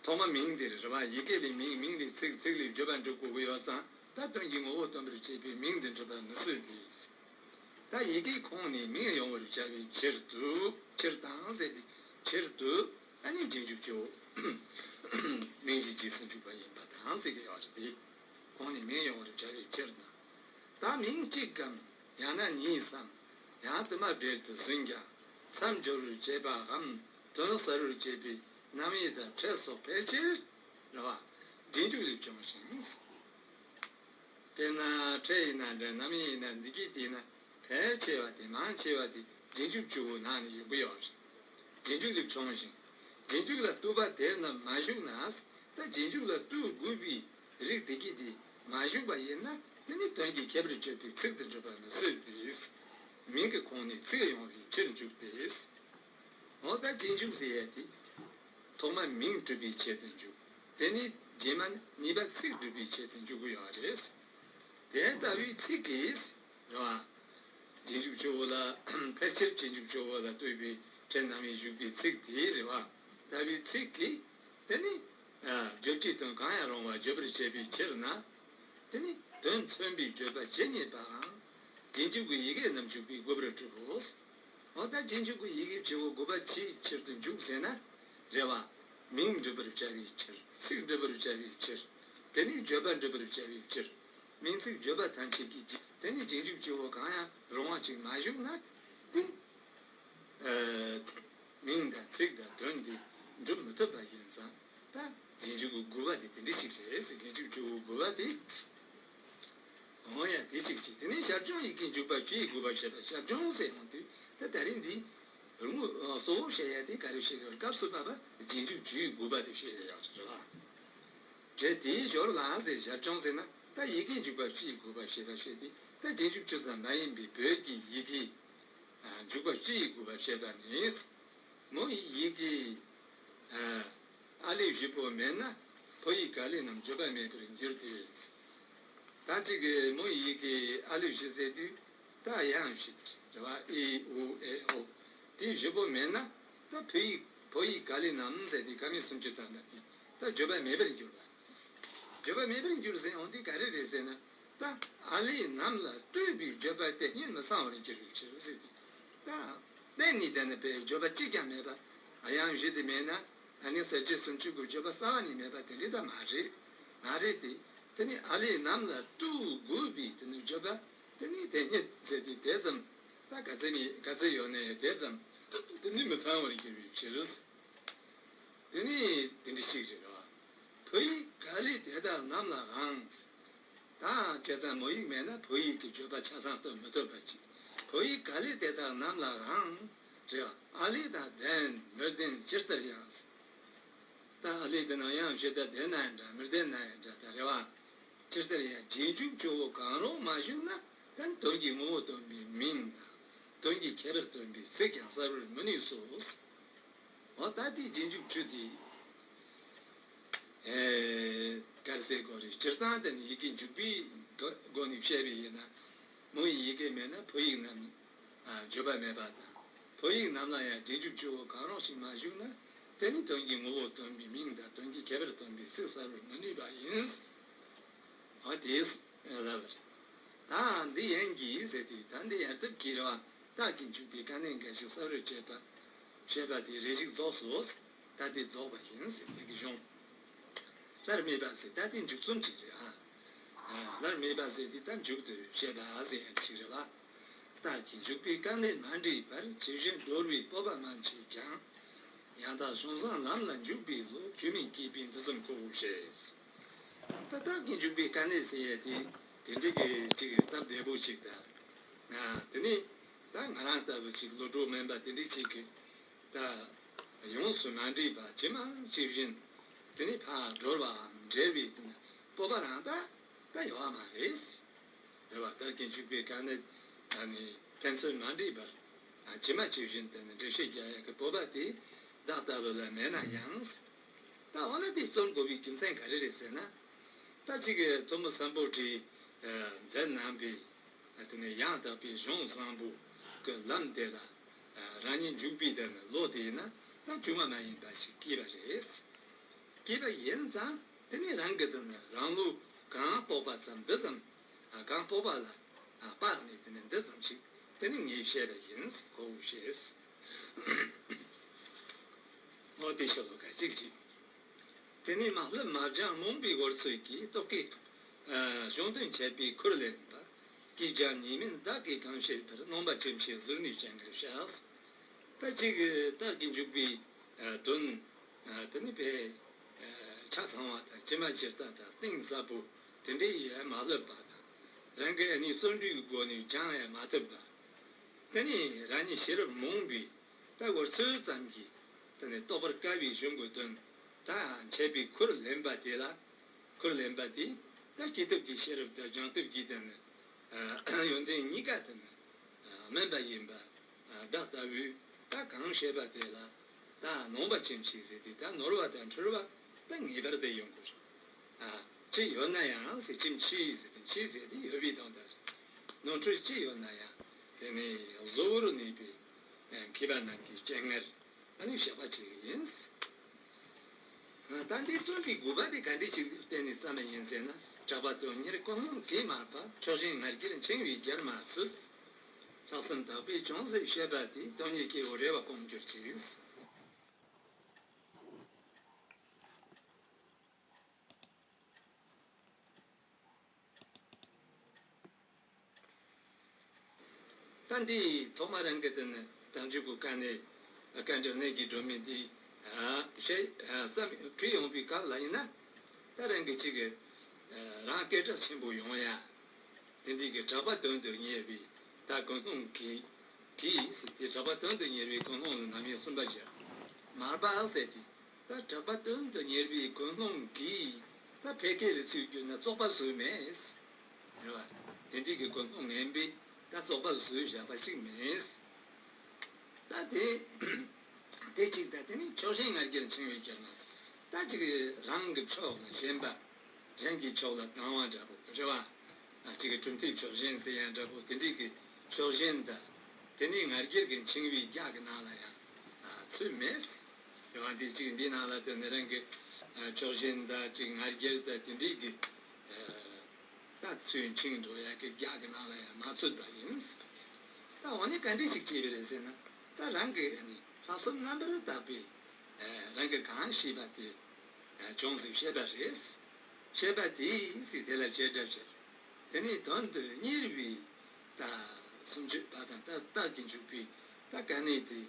ཐོག་མ་མིང་དེ་རེད་བ། ཡི་གེ་ལས་མིང་། མིང་ལས་ཚིག་ཚིག་ལས་བརྗོད་པ་འགྲུབ་དགོས་ཀྱི་ཡོད་ཙང་ད་དོན་གྱི་ངོ་བོ་སྟོན་པར་བྱེད་པའི་མིང་དུ་འགྲུབ་པ་མི་སྲིད་པས། ད་ཡི་གེ་ཁོང་ནས་མིང་ཡོང་བར་བྱ་བའི་ཕྱིར་དུ། ཕྱིར་དང་ཟེར་ཏེ་ཕྱིར་དུ་ཨ་ནི་རྗེས་འཇུག་བཅུ་བོ་མིང་གཞི་རྗེས་སུ་འཇུག་པ་ཡིན་པ་དང་ཟེར་གྱི་ཡོད་རེད་དེ། ཁོང་ནས་མིང་ཡོང་བར་བྱ་བའི་ཕྱིར་དང་། ད་མིང་གཅིག་གམ་ཡང་ན་གཉིས་སམ་ཡང་དུ་མ་སྦྲེལ་དུ་ཟིན་ཀྱང་མཚམས་སྦྱོར་བར་བྱེད་པའམ་དོན་གསལ་བར་བྱེད་པའི་རྣམ་དབྱེ་དང་ཕྲད་སོགས་ཕལ་ཆེར་རེད་བ། རྗེས་འཇུག་ལས་བྱུང་ཞིང་། དཔེར་ན་ཕྲད་ཡིན་ན་འདྲ་རྣམ་དབྱེ་ཡིན་ན་འདི་གི་དེ་ན་ཕལ་ཆེ་བ་དེ་མང་ཆེ་བ་དེ་རྗེས་འཇུག་བཅུ་པོ་ནང་ནས་ཡོང་གི་ཡོད་རེད། རྗེས་འཇུག་ལས་བྱུང་ཞིང་། རྗེས་འཇུག་ལ་ལྟོས་པ་དེ་རྣམས་མ་ཞུགས་ན། ད་རྗེས་འཇུག་ལ་ལྟོས་དགོས་པའི་རིགས་དེ་གི་དེ་མ་ཞུགས་པ་ཡིན་ན་དེ་ནི་དོན་གྱི་ཁྱད་པར་བརྗོད་པའི་ཚིག་ཏུ་འགྲུབ་པ་མི་སྲིད་པས། མིང་གི་ཁོངས་ནས་ཚིག་ཡོང་བའི་ཕྱིར་འཇུག་སྟེ། འོ་ད་རྗེས་འཇུག་ཟེར་ཡས་དེ། ཐོག་མ་མིང་སྒྲུབ་པའི་ཆེད་དུ་འཇུག་དེ་ནི་རྗེས་མ་གཉིས་པ་ཚིག་སྒྲུབ་པའི་ཆེད་དུ་འཇུག་གི་ཡོད་རེད། དེ་ལྟ་བུའི་ཚིག་གིས། རེད་བ། རྗེས་འཇུག་བཅུ་པོ་ལ་ཕལ་ཆེར་རྗེས་འཇུག་བཅུ་པོ་ལ་ལྟོས་པའི་ཕྲད་རྣམ་དབྱེ་ཞུགས་པའི་ཚིག་དེ་རེད་བ། ལྟ་བུའི་ཚིག་གིས་དེ་ནི། བརྗོད་བྱའི་དོན་གང་ཡང་རུང་བ་བརྗོད་པར་བྱེད་པའི་ཕྱིར་ན། དེ་ནི་དོན་མཚོན་པའི་བརྗོད་པ་ཇི་སྙེད་པའང་རྗེས་འཇུག་གི་ཡི་གེ་རྣམས་འཇུག་པའི་དགོས་པར་གྲུབ་བོ། འོ་ད་རྗེས་འཇུག་གི་ཡི་གེ་བཅུ་པོ་དགོས་པ་ཅིའི་ཕྱིར་དུ་འཇུག་ཟེར་ན། རེད་བ། མིང་འགྲུབ་པར་བྱ་བའི་ཕྱིར། ཚིག་འགྲུབ་པར་བྱ་བའི་ཕྱིར། དེ་ནི་བརྗོད་པ་འགྲུབ་པར་བྱ་བའི་ཕྱིར། མིང་ཚིག་བརྗོད་པ་ཐམས་ཅད་ཀྱི་རྗེས་དེ་ནི་རྗེས་འཇུག་བཅུ་པོ་གང་ཡང་རུང་བ་ཅིག་མ་ཞུགས་ན། དེ། མིང་དང་ཚིག་དང་དོན་དེ་འགྲུབ་མི་ཐུབ་པ་ཡིན་ཙང་། ད་རྗེས་འཇུག་གི་དགོས་པ་དེ་དེ་འདྲ་ཞིག་རེད་ཟེར། རྗེས་འཇུག་བཅུ་པོའི་དགོས་པ་དེ། འོ་ཡ་དེ་གཅིག་གཅིག་དེ་ནས་ཞར་བྱུང་ཡི་གེ་འཇུག་པ་བཅུ་ཡི་དགོས་པ་བཤད་པ། ཞར་བྱུང་ཟེར་ཡོང་དུས་ད་ད་རིང་འདི་རི་མོ་གཙོ་བོ་བཤད་ཡ་དེ་ག་རེ་བཤད་ཀྱི་ཡོད། སྐབས་སུ་བབ་པ་རྗེས་འཇུག་བཅུ་ཡི་དགོས་པ་དེ་བཤད་ཡ་ཡོད་རེད་བ། རེད། དེའི་ཞོར་ལ་ཟེར། ཞར་བྱུང་ཟེར་ན་ད་ཡི་གེ་འཇུག་པ་བཅུ་ཡི་དགོས་པ་བཤད་པ་བཤད་དེ། ད་རྗེས་འཇུག་བཅུ་ཙམ་མ་ཡིན་པའི་བོད་ཀྱི་ཡི་གེ་འཇུག་པ་བཅུ་ཡི་དགོས་པ་བཤད་པ་ནི། མོ་ཡི་ཡི་གེ་ཨ་ལས་བཞི་པོ་མེད་ན་ཕོ་ཡིག་ག་ལས་རྣམས་བརྗོད་པ་མེད་པར་འགྱུར་ཏེ། ད་ཅིག་གི་མོ་ཡི་ཡི་གེ་ཨ་ལས་བཞི་ཟེར་དུས་ད་དབྱངས་བཞི་དེ་རེད་བ། ཨི་ཨུ་ཨེ་ཨོ། དེ་བཞི་པོ་མེད་ན་ད་ཕོ་ཡིག་ཕོ་ཡིག་ག་ལས་རྣམས་ཟེར་དུས་ཀ་མད་སུམ་ཅུ་ཐམ་པ་དེ་ད་བརྗོད་པ་མེད་པར་འགྱུར་བ། བརྗོད་པ་མེད་པར་འགྱུར་ཟེར་ཡོང་དུས་ག་རེ་རེད་ཟེར་ན། ད་ཨ་ལས་རྣམས་ལ་ལྟོས་པའི་བརྗོད་པ་དེ་ཉིད་མི་ཚང་བར་འགྱུར་བའི་ཕྱིར་ཟེར་ཏེ། ད་གཏན་ནས་དེ་ནི་བའི་བརྗོད་པ་གཅིག་ཀྱང་མེད་པ། དབྱངས་བཞི་དེ་མེད་ན་ཨ་ནི་གསལ་བྱེད་སུམ་ཅུ་གི་བརྗོད་པ་རྩ་བ་ནས་མེད་པ་དེ་འདྲ་ད་མ་རེད། མ་རེད་དེ། དེ་ནི་ཨ་ལས་རྣམས་ལ་ལྟོས་དགོས་པའི་དེ་ནི་བརྗོད་པ་དེ་ནི་དེ་ཉིད་ཟེར་ཏེ་དེ་ཙམ་ད་ག་ཚོད་ནི་ག་ཚོད་ཡོད་ནའི་དེ་ཙམ་དེ་ནི་མི་ཚང་བར་འགྱུར་བའི་ཕྱིར། དེ་ནི་དེ་འདྲ་ཞིག་རེད་བ། ཕོ་ཡིག་ག་ལས་དེ་དག་རྣམས་ལའང་། ད་བྱས་ཙང་མོ་ཡིག་མེད་ན་ཕོ་ཡིག་གི་བརྗོད་པ་ཆ་ཚང་སྟོན་མི་ཐུབ་པ་ཅིག་ཕོ་ཡིག་ག་ལས་དེ་དག་རྣམས་ལའང་། རེད་བ། ཨ་ལས་དང་ལྡན་མི་ལྡན་ཇི་ལྟར་ཡང་། ད་ཨ་ལས་དེ་ནང་ཡང་ཞེ་ད་ལྡན་ན་ཡང་འདྲ་མི་ལྡན་ན་ཡང་འདྲ་ད་རེད་བ། ཇི་ལྟར་ཡང་རྗེས་འཇུག་བཅུ་བོ་གང་རུང་མ་ཞུགས་ན་ད་དོན་གྱི་ངོ་བོ་སྟོན་པའི་མིང་དང་དོན་གྱི་ཁྱད་པར་སྟོན་པའི་ཚིག་ཀྱང་གསལ་བར་མི་ནུས་སོ། འོ་ད་དེའི་རྗེས་འཇུག་བཅུ་དེ། ཨེ། ག་རེ་ཟེར་དགོས་རེད། སྤྱིར་བཏང་དེ་ནི་ཡི་གེ་འཇུག་པའི་སྒོ་སྒོ་ནས་བཤད་པ་ཡིན་ན། མོ་ཡི་ཡི་གེ་མེད་ན་ཕོ་ཡིག་རྣམས་ཨ་བརྗོད་པ་མེད་པ་དང་། ཕོ་ཡིག་རྣམས་ལ་ཡང་རྗེས་འཇུག་བཅུ་བོ་གང་རུང་ཞིག་མ་ཞུགས་ན། དེ་ནི་དོན་གྱི་ངོ་བོ་སྟོན་པའི་མིང་དང་དོན་གྱི་ཁྱད་པར་སྟོན་པའི་ཚིག་གསལ་བར་མི་ནུས་པ་ཡིན། འོ་དེས་ལབ་པ་རེད། ད་འདི་ཡན་གྱིས་ཟེར་ཏེ། ད་འདི་ཡར་ཐབས་ཀྱིས་རེད་བ། རྟགས་ཀྱིས་འཇུག་པའི་དཀའ་གནད་འགའ་ཞིག་བསམ་རུབ་བྱས་པ། བྱས་པ་དེ་རེ་ཞིག་རྫོགས་སོ། ད་དེ་རྫོགས་པ་ཡིན་ཟེར་དེ་གི་གཞུང་། སླར་སྨྲས་པ་ཟེར་ད་དེ་མཇུག་རྩོམ་ཅིག་རེད་ཨ། སླར་སྨྲས་པ་ཟེར་དེ་ད་མཇུག་ཏུ་བཤད་པ་ཟེར་ཡ་ཅིག་རེད་བ། རྟགས་ཀྱིས་འཇུག་པའི་དཀའ་གནད་མ་འདྲེས་པར། ཇི་བཞིན་སྒྲོལ་བའི་སྤོབས་པ་མ་མཆིས་ཀྱང་། ཡང་དག་བྱུང་བཟང་ལམ་ལ་འཇུག་པའི་བློ། རྒྱུད་སྨིན་སྐྱེས་པས་འདི་ཙམ་གོ་བོར་བཤད། ད་རྟགས་ཀྱིས་འཇུག་པའི་དཀའ་གནད་ཟེར་ཡ་དེ་དེ་འདྲའི་གི་ཅིག་སྟབས་བདེ་པོ་ཅིག་དང་། དེ་ནས་ད་ང་རང་ལྟ་བུ་ཅིག་བློ་གྲོས་དམན་པ་དེ་འདྲའི་ཅིག་གི་ད་ཡོངས་སུ་མ་འདྲེས་པ་ཇི་མ་ཇི་བཞིན་དེ་ནས་ཕར་སྒྲོལ་བའམ་འབྲེལ་བའི་དེ་ནི་སྤོབས་པ་རང་ད་ད་ཡོད་པ་མ་རེད། རེད་བ། རྟགས་ཀྱིས་འཇུག་པའི་དཀའ་གནད་ནི་ཕན་ཚུན་མ་འདྲེས་པར་ཇི་མ་ཇི་བཞིན་དེ་ནི་འགྲེལ་བཤད་རྒྱག་ཡག་གི་སྤོབས་པ་དེ་བདག་ལྟ་བུ་ལ་མེད་ན་ཡང་། ད་འོ་ན་དེ་རྩོམ་དགོས་པའི་རྒྱུ་མཚན་ག་རེ་རེད་ཟེར་ན། ད་ཅིག་གི་མཚོ་མོ་སམ་བྷོ་ཊས་མཛད་གནང་བའི་དེ་ནས་ཡང་དག་པའི་གཞུང་བཟང་པོ་གི་ལམ་དེ་ལ་རང་ཉིད་འཇུག་པའི་དེ་ནི་བློ་དེ་ཡིན་ན་ད་བཅོས་མ་མ་ཡིན་པ་ཞིག་སྐྱེས་པ་རེད། སྐྱེས་པ་ཡིན་ཙང་དེ་ནས་རང་གི་དེ་ནི་རང་བློ་གང་དཔོག་པ་ཙམ་འདི་ཙམ། གང་དཔོག་པ་ལ་དཔག་ནས་དེ་ནི་འདི་ཙམ་ཞིག་དེ་ནི་ངས་བཤད་པ་ཡིན་གོ་བོར་བཤད། འོ་དེ་ཤོ་ལོ་ཀ་གཅིག་གཅིག་དེ་ནས་མ་བསླབ་མ་སྦྱངས་རྨོངས་པའི་འོལ་ཚོད་ཀྱིས། རྟོག་གེ་གཞུང་དོན་འཆད་པའི་ཁུར་ལེན་པ། སྐྱེས་སྦྱངས་ཉེས་དམན་བདག་གིས་གང་ཤེས་པར། རྨོངས་པ་ཅན་ཆེ་གཟུར་གནས་སྤྱན་སྔར་བཤགས། ད་ཅིག་རྟགས་ཀྱིས་འཇུག་པའི་དོན་དེ་ནི་དཔེ་ཆ་ཚང་བ་དང་ཇི་མ་ཇི་ལྟར་དང་གཏིང་ཟབ་པོ་དེ་འདྲའི་ཡང་མ་བསླབ་པ་དང་། རང་གི་ཨ་ནི་བརྩོན་འགྲུས་ཀྱི་སྒོ་ནས་སྦྱང་ཡང་མ་ཐུབ་པ། དེ་ནས་རང་ཉིད་ཤེས་རབ་རྨོངས་པའི་ད་འོལ་ཚོད་ཙམ་གྱིས་དེ་ནས་རྟོགས་པར་དཀའ་བའི་གཞུང་གི་དོན་ད་འཆད་པའི་ཁུར་ལེན་པ་དེ་ལ། ཁུར་ལེན་པ་དེ་ད་སྐྱེས་ཐབས་ཀྱི་ཤེས་རབ་དང་སྦྱང་ཐབས་ཀྱི་དེ་ནི་ཡོན་ཏན་གཉིས་ཀ་དེ་ནི་དམན་པ་ཡིན་པ་བདག་ལྟ་བུས་ད་གང་བཤད་པ་དེ་ལ་ད་རྨོངས་པ་ཅན་ཞིག་ཟེར་ཏེ། ད་ནོར་བ་དང་འཁྲུལ་བ་ད་ངེས་པར་དུ་ཡོང་དགོས་རེད། ཅི་ཡོད་ན་ཡང་ཟེར། ཅི་མཆིས་ཟེར་ཏེ། མཆིས་ཟེར་ཏེ་ཡོད་པའི་དོན་དག་རེད། ནོར་འཁྲུལ་ཅི་ཡོད་ན་ཡང་དེ་ནི་གཟུ་བོར་གནས་པའི་མཁས་པ་རྣམས་ཀྱི་སྤྱན་སྔར་ཨ་ནི་བཤད་པ་བྱེད་ཀྱི་ཡིན། ད་འདི་རྩོམ་པའི་དགོས་པ་དེ་ག་འདྲ་ཞིག་བརྟེན་ནས་བརྩམས་པ་ཡིན་ཟེར་ན། གྲགས་པ་དོན་གཉེར་ཀུན་སློང་གིས་མ་ཕབ། ཕྱོགས་ཞེན་ང་རྒྱལ་འཆིང་བའི་རྒྱལ་མ་ཚུད། ལྷག་བསམ་དག་པས་ཅུང་ཟད་བཤད་པ་དེས། དོན་གཉེར་སྐྱེ་བོ་རེ་བ་སྐོང་གྱུར་ཅིག། ད་འདི་ཐོག་མ་རང་གི་དེ་ནི་དལ་འབྱོར་གྱི་དཀའ་གནད། དཀའ་འགྲེལ་གནད་ཀྱི་སྒྲོན་མེ་འདི་བཤད་བརྩམས་བྲིས་ཡོང་པའི་སྐབས་ལ་ཡིན་ན། ད་རང་གི་གཅིག་གི་རང་སྐད་གྲགས་ཆེན་པོ་ཡོང་ཡ། དེ་འདྲའི་གི་གྲགས་པ་དོན་དུ་གཉེར་བའི་ད་ཀུན་སློང་གིས། གིས་ཟེར་ཏེ་གྲགས་པ་དོན་དུ་གཉེར་བའི་ཀུན་སློང་ལ་ནམ་ཡང་གསུམ་པ་སྦྱར། མར་པ་ཟེར་ཏེ། ད་གྲགས་པ་དོན་དུ་གཉེར་བའི་ཀུན་སློང་གིས། ད་ཕལ་སྐད་ལ་ཚུར་བསྒྱུར་ན་བཙོག་པ་བཟོས་མེད། རེད་བ། དེ་འདྲའི་གི་ཀུན་སློང་ངན་པས་ད་བཙོག་པ་བཟོས་བཞག་པ་ཞིག་མེད། ད་དེ་དེ་གཅིག་དང་། དེ་ནི་ཕྱོགས་ཞེན་ང་རྒྱལ་འཆིང་བའི་རྒྱལ་མ་ཟེར། ད་ཅིག་རང་གི་ཕྱོགས་ལ་ཞེན་པ། གཞན་གྱི་ཕྱོགས་ལ་སྡང་བ་འདྲ་པོ་རེད་བ། ཨ་གཅིག་གི་གྲུབ་མཐའི་ཕྱོགས་ཞེན་ཟེར་ཡང་འདྲ་པོ་དེ་འདྲའི་གི་ཕྱོགས་ཞེན་དང་། དེ་ནས་ང་རྒྱལ་གྱི་འཆིང་བའི་རྒྱ་གི་ནང་ལ་ཡང་ཚུད་མེད། རེད་བ། འདི་གཅིག་འདི་ནང་ལ་དེ་ནི་རང་གི་ཕྱོགས་ཞེན་དང་གཅིག་ང་རྒྱལ་དང་དེ་འདྲའི་གི་ད་ཚུར་འཆིང་འགྲོ་ཡ་གི་རྒྱ་གི་ནང་ལ་ཡང་མ་ཚུད་པ་ཡིན། ད་འོ་ནི་ག་འདྲ་ཞིག་སྐྱེས་པ་རེད་ཟེར་ན། ད་རང་གི་ཨ་ནི་ལྷག་བསམ་རྣམ་པར་དག་པས་རང་གི་གང་ཤེས་པ་དེ་ཅུང་ཟད་བཤད་པ་རེད། བཤད་པ་དེས་ཟེར་དེ་ལ་བྱེད་སྒྲ་བྱེད། དེ་ནས་དོན་དུ་གཉེར་བའི་ད་སུམ་ཅུ་པ་དང་ད་རྟགས་ཀྱིས་འཇུག་པའི་ད་དཀའ་གནད་དེ་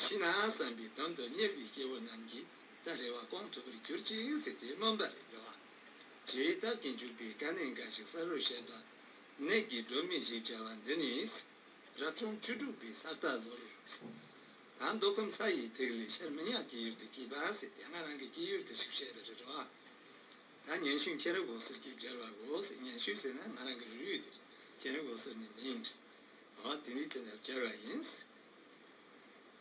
ཤེས་ན་བསམ་པའི་དོན་དུ་གཉེར་བའི་སྐྱེ་བོ་རྣམས་ཀྱིས་ད་རེ་བ་སྐོང་ཐུབ་པར་གྱུར་ཅིག་ཟེར་ཏེ་སྨོན་པ་རེད། རེ་བ། ཇི་ལྟར་གྱིས་འཇུག་པའི་དཀའ་གནད་འགའ་ཞིག་གསལ་བར་བཤད་པ། གནད་ཀྱི་སྒྲོན་མེ་ཞེས་བྱ་བ་འདི་ནི། རབ་བྱུང་བཅུ་དྲུག་པའི་ས་རྟ་ལོར། ད་མདོ་ཁམས་ས་ཡི་ཐིག་ལེ་ཤར་མི་ཉག་གི་ཡུལ་དུ་སྐྱེས་པ་ཟེར་དེ་སྔ་རང་གི་སྐྱེས་ཡུལ་དུ་ཞིག་བཤད་པ་རེད་བ། ད་སྙན་ཞུ་མཁྱེན་རབ་འོད་ཟེར་གྱིས་སྦྱར་བ་གོ་ཟེར། སྙན་ཞུ་ཟེར་ན་ང་རང་གི་རུས་དེ་རེད། མཁྱེན་རབ་འོད་ཟེར་ནི་མིང་རེད། འོ་དེ་ནི་དེ་ལ་སྦྱར་བ་ཡིན།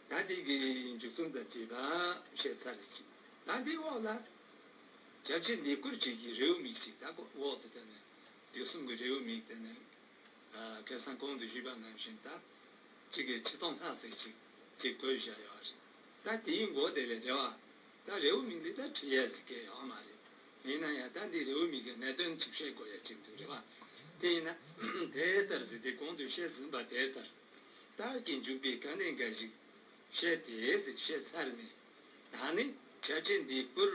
ད་འདི་གི་མཇུག་རྩོམ་དང་བཅས་པ་བཤད་ཚར་ཅིང་། ད་འདིའི་འོག་ལ་སྐྱབས་རྗེ་ལེགས་བཀོད་ཅིག་གི་རེའུ་མིག་ཅིག་ད་འོག་ཏུ་དེ་ནས་དུས་གསུམ་གྱི་རེའུ་མིག་དེ་ནས་ཁ་སང་གོང་དུ་ཞུས་པ་ནང་བཞིན་ད་གཅིག་གི་ཆིག་སྟོང་ལྷག་ཙམ་ཅིག་ཅིག་བཀོད་བཞག་ཡོད་རེད། ད་དེའི་མགོ་དེ་ལས་རེད་བ། ད་རེའུ་མིག་འདི་ད་བྲི་ཡས་ཟིག་གས་ཡོད་མ་རེད། ཡིན་ན་ཡང་ད་འདི་རེའུ་མིག་གི་གནད་དོན་ཅིག་བཤད་དགོས་ཡ་ཅིག་འདུག་རེད་བ། དེ་ཡིན་ན་དེ་ལྟར་ཟེར་ཏེ་གོང་དུ་བཤད་ཟིན་པ་དེ་ལྟར། རྟགས་ཀྱི་འཇུག་པའི་དཀའ་གནད་འགའ་ཞིག་བཤད་དེ་ཟེར་བཤད་ཚར་ནས། ད་ནི་བྱ་བྱེད་འདི་པུར་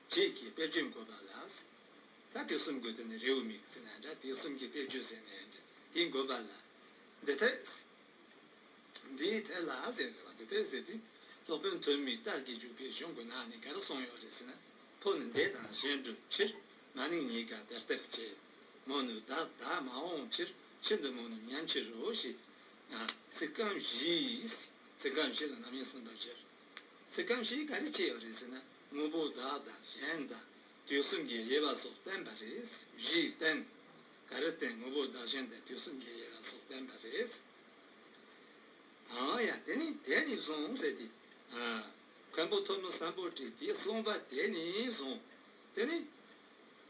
བྱེད་ཀྱི་དཔེར་བརྗོད་འགོད་པ་ལ། ད་དེ་གསུམ་དགོས་དེ་ནི་རེའུ་མིག་ཟེར་ན་འདྲ། དེ་གསུམ་གྱི་དཔེར་བརྗོད་ཟེར་ནའི་འདྲ། དེ་འགོད་པ་ལ་འདི་ཐད། འདིའི་ཐད་ལ་ཟེར་རེད་བ། འདི་ཐད་ཟེར་དུས་སློབ་དཔོན་ཐོན་མིས་རྟགས་ཀྱི་འཇུག་པའི་གཞུང་གི་ནང་ནས་ག་རེ་གསུངས་ཡོད་རེད་ཟེར་ན། ཕོ་ནི་འདས་དང་གཞན་སྒྲུབ་ཕྱིར། མ་ནིང་གཉིས་ཀ་ད་ལྟར་བྱེད། མོ་ནི་བདག་བདག་མ་འོངས་ཕྱིར། ཕྱིར་འདི་མོ་ནི་ཉམས་ཕྱིར་རོ་ཞེས། ཚིག་རྐང་བཞི། ཚིག་རྐང་བཞི་ལ་རྣམ་དབྱེ་གསུམ་པར་སྦྱར། ཚིག་རྐང་བཞི་ག་རེ་བྱས་ཡོད་རེད་ཟེར་ན། དངོས་པོ་བདག་དང་གཞན་དང་དུས་གསུམ་གྱི་དབྱེ་བ་སོགས་བསྟན་པ་རེད། བཞི་བསྟན། ག་རེ་བསྟན། དངོས་པོ་བདག་གཞན་དང་དུས་གསུམ་གྱི་དབྱེ་བ་སོགས་བསྟན་པ་རེད། ཨང་ཡ། དེ་ནི་དེ་ནས་བཟུང་ཟེར་ཏེ། ཨ། མཁན་པོ་ཐོན་མི་སམ་བྷོ་ཊས་དེ་གསུངས་པ་དེ་ནས་བཟུང་། དེ་ནི།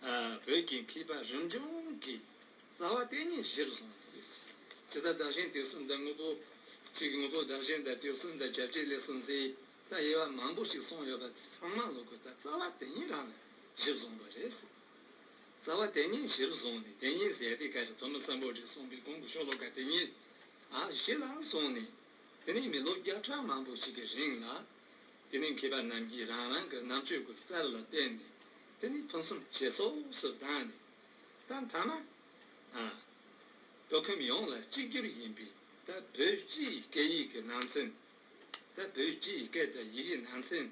ཨ། བོད་ཀྱི་མཁས་པ་རིམ་བྱོན་གྱིས་རྩ་བ་དེ་ཉིད་གཞིར་བཟུང་ཡོད། ཇི་ལྟར་བདག་གཞན་དུས་གསུམ་དང་དངོས་པོ་གཅིག་དངོས་པོ་བདག་གཞན་དང་དུས་གསུམ་དང་བྱ་བྱེད་ལས་གསུམ་ཟེར། ད་དབྱེ་བ་མང་པོ་ཞིག་གསུངས་ཡོད་པ་དེ་ཚང་མ་ལོ་གོ་ད་རྩ་བ་དེ་ཉིད་རང་ལ་གཞིར་བཟུང་བ་རེད། རྩ་བ་དེ་ཉིད་གཞིར་བཟུང་ནས། དེ་ཉིད་ཟེར་ཡ་དེ་ག་རེ། ཐོན་མི་སམ་བྷོ་ཊས་གསུངས་པའི་གོང་གི་ཤོ་ལོ་ཀ་དེ་ཉིད། ཨ། གཞི་ལ་བཟུང་ནས། དེ་ནས་མི་ལོ་བརྒྱ་ཕྲག་མང་པོ་ཞིག་གི་རིང་ལ། དེ་ནས་མཁས་པ་རྣམས་ཀྱིས་རང་རང་གི་རྣམ་དཔྱོད་ཀྱི་རྩལ་ལ་བརྟེན་ནས། དེ་ནས་ཕུན་སུམ་ཇེ་ཚོགས་སུ་བཏང་ནས། ད་མཐའ་མ། ཨ། བོད་ཁམས་ཡོངས་ལ་གཅིག་གྱུར་ཡིན་པའི་ད་བོད་སྤྱིའི་སྐད་ཡིག་གི་ནང་ཚན། ད་བོད་སྤྱིའི་སྐད་དང་ཡི་གེའི་ནང་ཚན།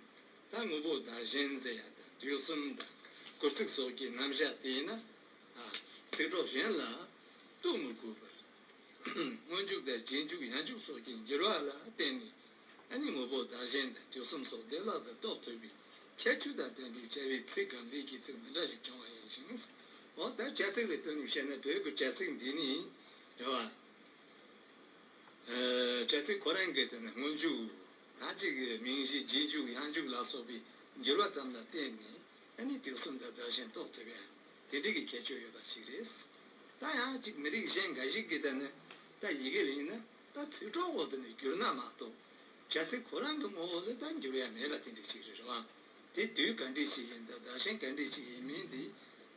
ད་དངོས་པོ་བདག་གཞན་ཟེར་ཡ་དང་དུས་གསུམ་དང་སྐུལ་ཚིག་སོགས་ཀྱི་རྣམ་གཞག་དེས་ན། ཨ། ཚིག་གྲོགས་གཞན་ལ་གཏུག་མི་དགོས་པར། སྔོན་འཇུག་དང་རྗེས་འཇུག་ཡང་འཇུག་སོགས་ཀྱི་འགྱུར་བ་ལ་བརྟེན་ནས། ཨ་ནི་དངོས་པོ་བདག་གཞན་དང་དུས་གསུམ་སོགས་བདེ་བླག་ཏུ་རྟོགས་ཐུབ་པའི་ཁྱད་ཆོས་དང་ལྡན་པའི་བྱ་བའི་ཚིག་གམ་ལས་ཀྱི་ཚིག་འདི་འདྲ་ཞིག་བྱུང་བ་ཡིན་ཞིང་། འོ་ད་བྱ་ཚིག་ལ་བསྟུན་ནས་བཤད་ན། བོད་ཀྱི་བྱ་ཚིག་འདི་ནི་རེད་བ། ཨ། བྱ་ཚིག་ཁོ་རང་གི་དེ་ནི་སྔོན་འཇུག་ད་ཅིག་མིང་གཞི་རྗེས་འཇུག་ཡང་འཇུག་ལ་སོགས་པའི་འགྱུར་བ་ཙམ་ལ་བརྟེན་ནས། ཨ་ནི་དུས་གསུམ་དང་བདག་གཞན་རྟོགས་ཐུབ་ཡ་དེ་འདྲ་གི་ཁྱད་ཆོས་ཡོད་པ་ཞིག་རེད། ད་ཡང་ཅིག་མི་རིགས་གཞན་འགའ་ཞིག་གི་དེ་ནི་ད་ཡི་གེ་ལ་ཡིན་ན་ད་ཚིག་གྲོགས་འོག་ཏུ་ནས་བསྒྱུར་ན་མ་གཏོགས། བྱ་ཚིག་ཁོ་རང་གི་ངོ་བོ་ལ་ད་འགྱུར་ཡ་མེད་པ་དེ་འདྲ་ཞིག་རེད་བ། དེ་དུས་ག་འདྲ་ཞིག་ཡིན་དང་བདག་གཞན་ག་འདྲ་ཞིག་ཡིན་མིན་དེ་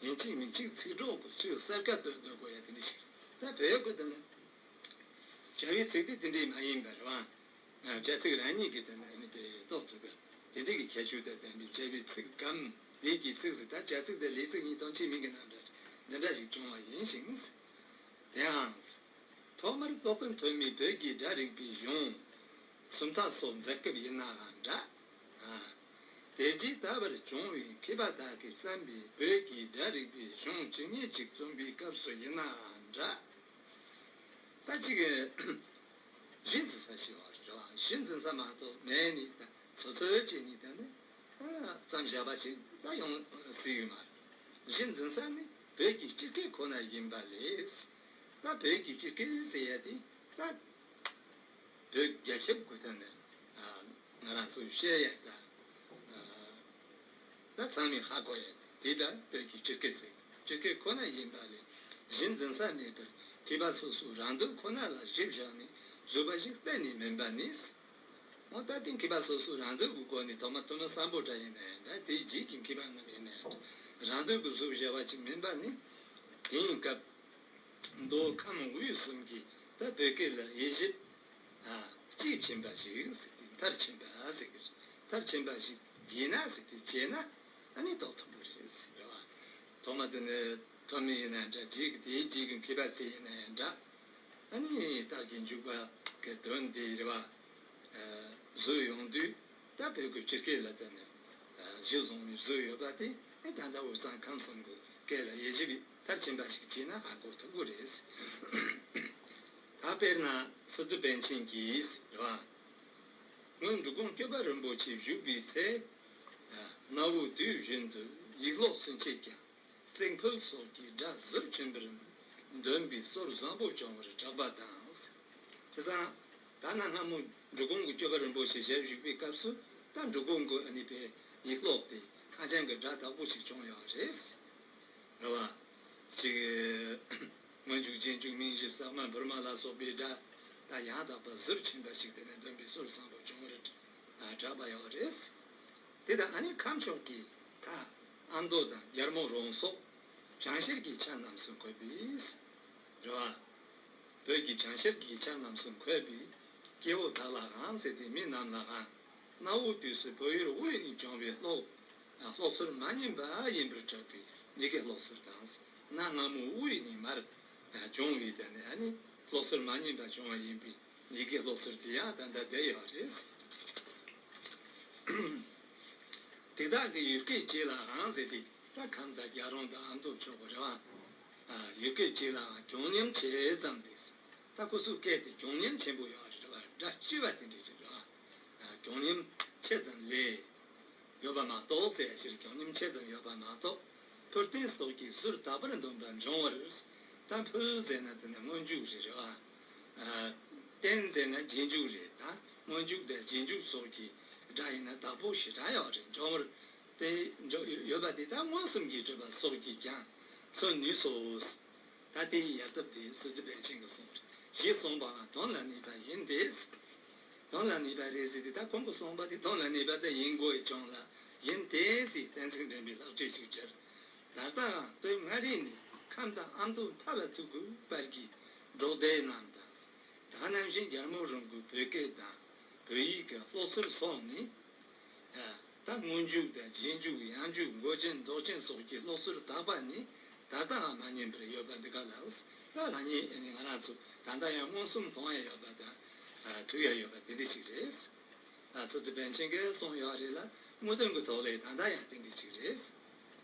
ཡིན་གཅིག་མིན་གཅིག་ཚིག་གྲོགས་ཀྱི་ཚུལ་གསལ་ཁ་བཏོན་བཏོན་དགོས་ཡ་དེ་འདྲ་ཞིག་རེད། ད་བོད་ཀྱི་དེ་ནི་བྱ་བའི་ཚིག་དེ་དེ་འདྲ་མ་ཡིན་པ་རེད་བ། བྱ་ཚིག་རང་ཉིད་ཀྱི་དོན་ནི་དེ་རྟོགས་ཐུབ་པ། དེ་འདྲ་གི་ཁྱད་ཆོས་དང་ལྡན་པའི་བྱ་བའི་ཚིག་གམ་ལས་ཀྱི་ཚིག་ཟེར། ད་བྱ་ཚིག་དང་ལས་ཚིག་གཉིས་དོན་གཅིག་མིང་གི་རྣམ་གྲངས་འདི་འདྲ་ཞིག་བྱུང་བ་ཡིན་ཞིང་། དེའང་། ཐོག་མར་སློབ་དཔོན་ཐོན་མིས་བོད་ཀྱི་སྒྲ་རིག་པའི་གཞུང་སུམ་རྟགས་སོགས་མཛད་སྐབས་ཡིན་ནའང་འདྲ། དེ་རྗེས་ད་བར་བྱུང་བའི་མཁས་པ་དག་གིས་བརྩམས་པའི་བོད་ཀྱི་སྒྲ་རིག་པའི་གཞུང་ཇི་སྙེད་ཅིག་རྩོམ་པའི་སྐབས་སུ་ཡིན་ནའང་འདྲ། ད་ཅིག་གཞི་འཛིན་ས་ཞིག་ཡོད་རེད་བ། གཞི་འཛིན་ས་མ་གཏོགས་མེད་ནི་ད་ཚོ་ཚོད་ཅིག་ནི་ད་ནི་བརྩམས་བཞག་པ་ཞིག་ད་ཡོང་སྲིད་ཡོད་མ་རེད། གཞི་འཛིན་ས་ནི་བོད་ཀྱི་སྤྱི་སྐད་ཁོ་ན་ཡིན་པ་ལས། ད་བོད་ཀྱི་སྤྱི་སྐད་ཟེར་ཡ་དེ་ད་བོད་རྒྱ་ཁྱབ་ཀྱི་ཐད་ནས་ང་རང་ཚོས་བཤད་ཡ་ད། ད་ཚང་མས་ཧ་གོ་ཡ་དེ་ད་བོད་ཀྱི་སྤྱི་སྐད་ཟེར། སྤྱི་སྐད་ཁོ་ན་ཡིན་པ་ལས་གཞི་འཛིན་ས་མེད་པར་མཁས་པ་སོ་སོའི་རང་འདོད་ཁོ་ན་ལ་གཞི་བཞག་ནས་བཟོས་པ་ཞིག་གཏན་ནས་མིན་པ་ནི། འོ་ད་དེ་མཁས་པ་སོ་སོའི་རང་འདོད་ཀྱི་སྒོ་ནས་ཐོག་མ་ཐོག་མ་སམ་བྷོ་ཊ་ཡིན་ན་ཡང་འདྲ། དེའི་རྗེས་ཀྱི་མཁས་པ་རྣམས་ཡིན་ན་ཡང་འདྲ། རང་འདོད་ཀྱིས་བཟོས་བཞག་པ་ཞིག་མིན་པ་ནི། དེ་ཡིན་སྐབས། མདོ་ཁམས་དབུས་གསུམ་གྱི་ད་བོད་སྐད་ལ་དབྱེ་ཞིབ་གཅིག་ཕྱིན་པ་ཞིག་ཟེར་ཏེ། མཐར་ཕྱིན་པ་ཟེར་གི་རེད། མཐར་ཕྱིན་པ་ཞིག་བགྱིས་ན་ཟེར་ཏེ་བྱས་ན་ཨ་ནི་རྟོགས་ཐུབ་ཀྱི་རེད་ཟེར་བ། ཐོག་མ་དེ་ནི་ཐོན་མི་ཡིན་ན་འདྲ། རྗེས་ཀྱི་དེའི་རྗེས་ཀྱི་མཁས་པ་ཚོ་ཡིན་ན་ཡང་འདྲ། ཨ་ནི་རྟགས་ཀྱི་འཇུག་པ་གི་དོན་དེ་རེད་བ། བཟོས་ཡོང་དུས་ད་བོད་ཀྱི་སྤྱི་སྐད་ལ་བརྟེན་ནས་གཞི་བཟུང་ནས་བཟོས་ཡོད་པ་དེ་ད་ལྟ་དབུས་གཙང་ཁམས་གསུམ་གྱི་སྐད་ལ་དབྱེ་ཞིབ་མཐར་ཕྱིན་པ་ཞིག་བྱས་ན་ཧ་གོ་ཐུབ་ཀྱི་རེད། ད་དཔེར་ན་སི་ཏུ་པཎ་ཆེན་གྱིས་རེད་བ། སྔོན་འབྲི་གུང་སྐྱོབ་པ་རིན་པོ་ཆེ་བཞུགས་པའི་ཚེ། གནའ་བོའི་དུས་བཞིན་དུ་ཡིག་ཀློག་ཚུན་ཆད་ཀྱང་། རྩིང་ཕུད་སོགས་ཀྱི་སྒྲ་ཟུར་ཕྱིན་པར་འདོན་པའི་སྲོལ་བཟང་པོ་བྱུང་བར་གྲགས་པ་དང་། བྱས་ཙང་ད་ནངས་སྔ་མོ་འབྲི་གུང་གི་སྐྱོབ་པ་རིན་པོ་ཆེ་ཞལ་བཞུགས་པའི་སྐབས་སུ་ད་འབྲི་གུང་གི་ཨ་ནི་པའི་ཡིག་ཀློག་དེ་ཧ་ཅང་གི་སྒྲ་དག་པོ་ཞིག་བྱུང་ཡོད་རེད། རེད་བ། ཅིག་སྔོན་འཇུག་རྗེས་འཇུག་མིང་གཞི་གསར་མ་བོད་མ་ལ་སོགས་པའི་སྒྲ་ད་ཡང་དག་པ་ཟུར་ཕྱིན་པ་ཞིག་དེ་ནས་འདོན་པའི་སྲོལ་བཟང་པོ་བྱུང་བར་གྲགས་པ་ཡོད་རེད། དེ་དང་ཨ་ནི་ཁམས་ཕྱོགས་ཀྱི་ད་ཨ་མདོ་དང་རྒྱལ་མོ་རོང་སོག་བྱང་ཤར་གྱི་ཆ་རྣམས་སུ་འཁོད་པའི། རེད་བ། བོད་ཀྱི་བྱང་ཤར་གྱི་ཆ་རྣམས་སུ་འཁོད་པའི་སྐྱེ་བོ་དག་ལའང་ཟེར་ཏེ། མི་རྣམས་ལའང་གནའ་བོའི་དུས་སུ་བོད་ཡུལ་དབུས་ནས་བྱུང་བའི་ལྷོ། ལྷོ་ཚུར་མ་ཉམས་པ་ཡིན་པར་གྲགས་པའི་ཡི་གེ་ལྷོ་ཚུར་དང་། གནའ་སྔ་མོའི་དབུས་ནས་མར་བྱུང་བའི། དེ་ནས་ཨ་ནི་ལྷོ་ཚུར་མ་ཉམས་པ་བྱུང་བ་ཡིན་པའི་ཡི་གེ་ལྷོ་ཚུར་དེ་ཡང་ད་ལྟ་བསྡད་ཡོད་རེད། དེ་དག་གི་ཡུལ་སྐད་ཅིག་ལའང་ཟེར་ཏེ། ད་ཁམས་དང་རྒྱལ་རོང་དང་ཨ་མདོ་ཕྱོགས་པོ་རེད་བ། ཡུལ་སྐད་ཅིག་ལའང་གྱོང་ཉམས་ཆེ་ཙམ་ལས། ད་ཁོ་ཚོའི་སྐད་དེ་གྱོང་ཉམས་ཆེན་པོ་ཡོད་རེད་བ། སྒྲ་ལྕི་བ་དེ་འདྲ་རེད་བ། གྱོང་ཉམས་ཆེ་ཙམ་ལས། ཡོད་པ་མ་གཏོགས་ཟེར་ཡ་ཕྱིར། གྱོང་ཉམས་ཆེ་ཙམ་ཡོད་པ་མ་གཏོགས། འཕུལ་རྟེན་སོགས་ཀྱི་ཟུར་དག་པར་འདོམས་པ་འབྱུང་བར། ད་འཕུལ་ཟེར་ན་དེ་ནི་སྔོན་འཇུག་རེད་རེད་བ། རྟེན་ཟེར་ན་རྗེས་འཇུག་རེད། ད་སྔོན་འཇུག་དང་རྗེས་འཇུག་སོགས་ཀྱི་སྒྲ་ཡིན་ན་བདག་པོ་ཞེ་དྲག་ཡོད་རེད། འབྱུང་བར་དེ་འཇོག་ཡོད་པ་དེ་དག་མངོན་སུམ་གྱིས་གྲུབ་པ་སོགས་ཀྱིས་ཀྱང་མཚོན་ནུས་སོ། ད་དེ་ཡི་ཡལ་ཐབས་དེ་སི་ཏུ་པཎ་ཆེན་གྱིས་གསུངས་རེད། ཞེས་གསུངས་པའང་དོན་ལ་གནས་པ་ཡིན་ཏེ། དོན་ལ་གནས་པ་རེད་ཟེར་ཏེ། ད་ཁོང་གིས་གསུངས་པ་དེ་དོན་ལ་གནས་པ་དེ་ཡིན་དགོས་ཀྱང་ལ་ཡིན་ཏེ་ཟེར། གཏན་ཚིགས་འདྲེན་པའི་ལྷག་བྲིས་ཤིག་བྲིས། ད་ལྟའང་སྟོད་མངའ་རིས་ནས་ཁམས་དང་ཨ་མདོ་མཐའ་ལ་ཐུག་གི་བར་གྱི་འབྲོག་སྡེ་རྣམས་དང་། ད་ནང་བཞིན་རྒྱལ་མོ་རོང་གི་བོད་སྐད་དང་བོད་ཡིག་གི་ཀློག་ཚུལ་སོགས་ནི། ད་སྔོན་འཇུག་དང་རྗེས་འཇུག། ཡང་འཇུག། མགོ་ཅན་འདོགས་ཅན་སོགས་ཀྱི་ཀློག་ཚུལ་དག་པ་ནི་ད་ལྟའང་མ་ཉམས་པར་ཡོད་པ་འདི་ག་ལ། ད་རང་ཉིད་ཨེ་ནི་ང་རང་ཚོ་ད་ལྟ་ཡང་མངོན་སུམ་མཐོང་ཡ་ཡོད་པ་དང་ཐུག་ཡ་ཡོད་པ་དེ་འདྲ་ཞིག་རེད། ཨ། སི་ཏུ་པཎ་ཆེན་གྱིས་གསུངས་ཡོད་རེད་ལ། དངོས་དོན་གྱི་ཐོག་ལ་ད་ལྟ་ཡང་དེ་འདྲ་ཞིག་རེད།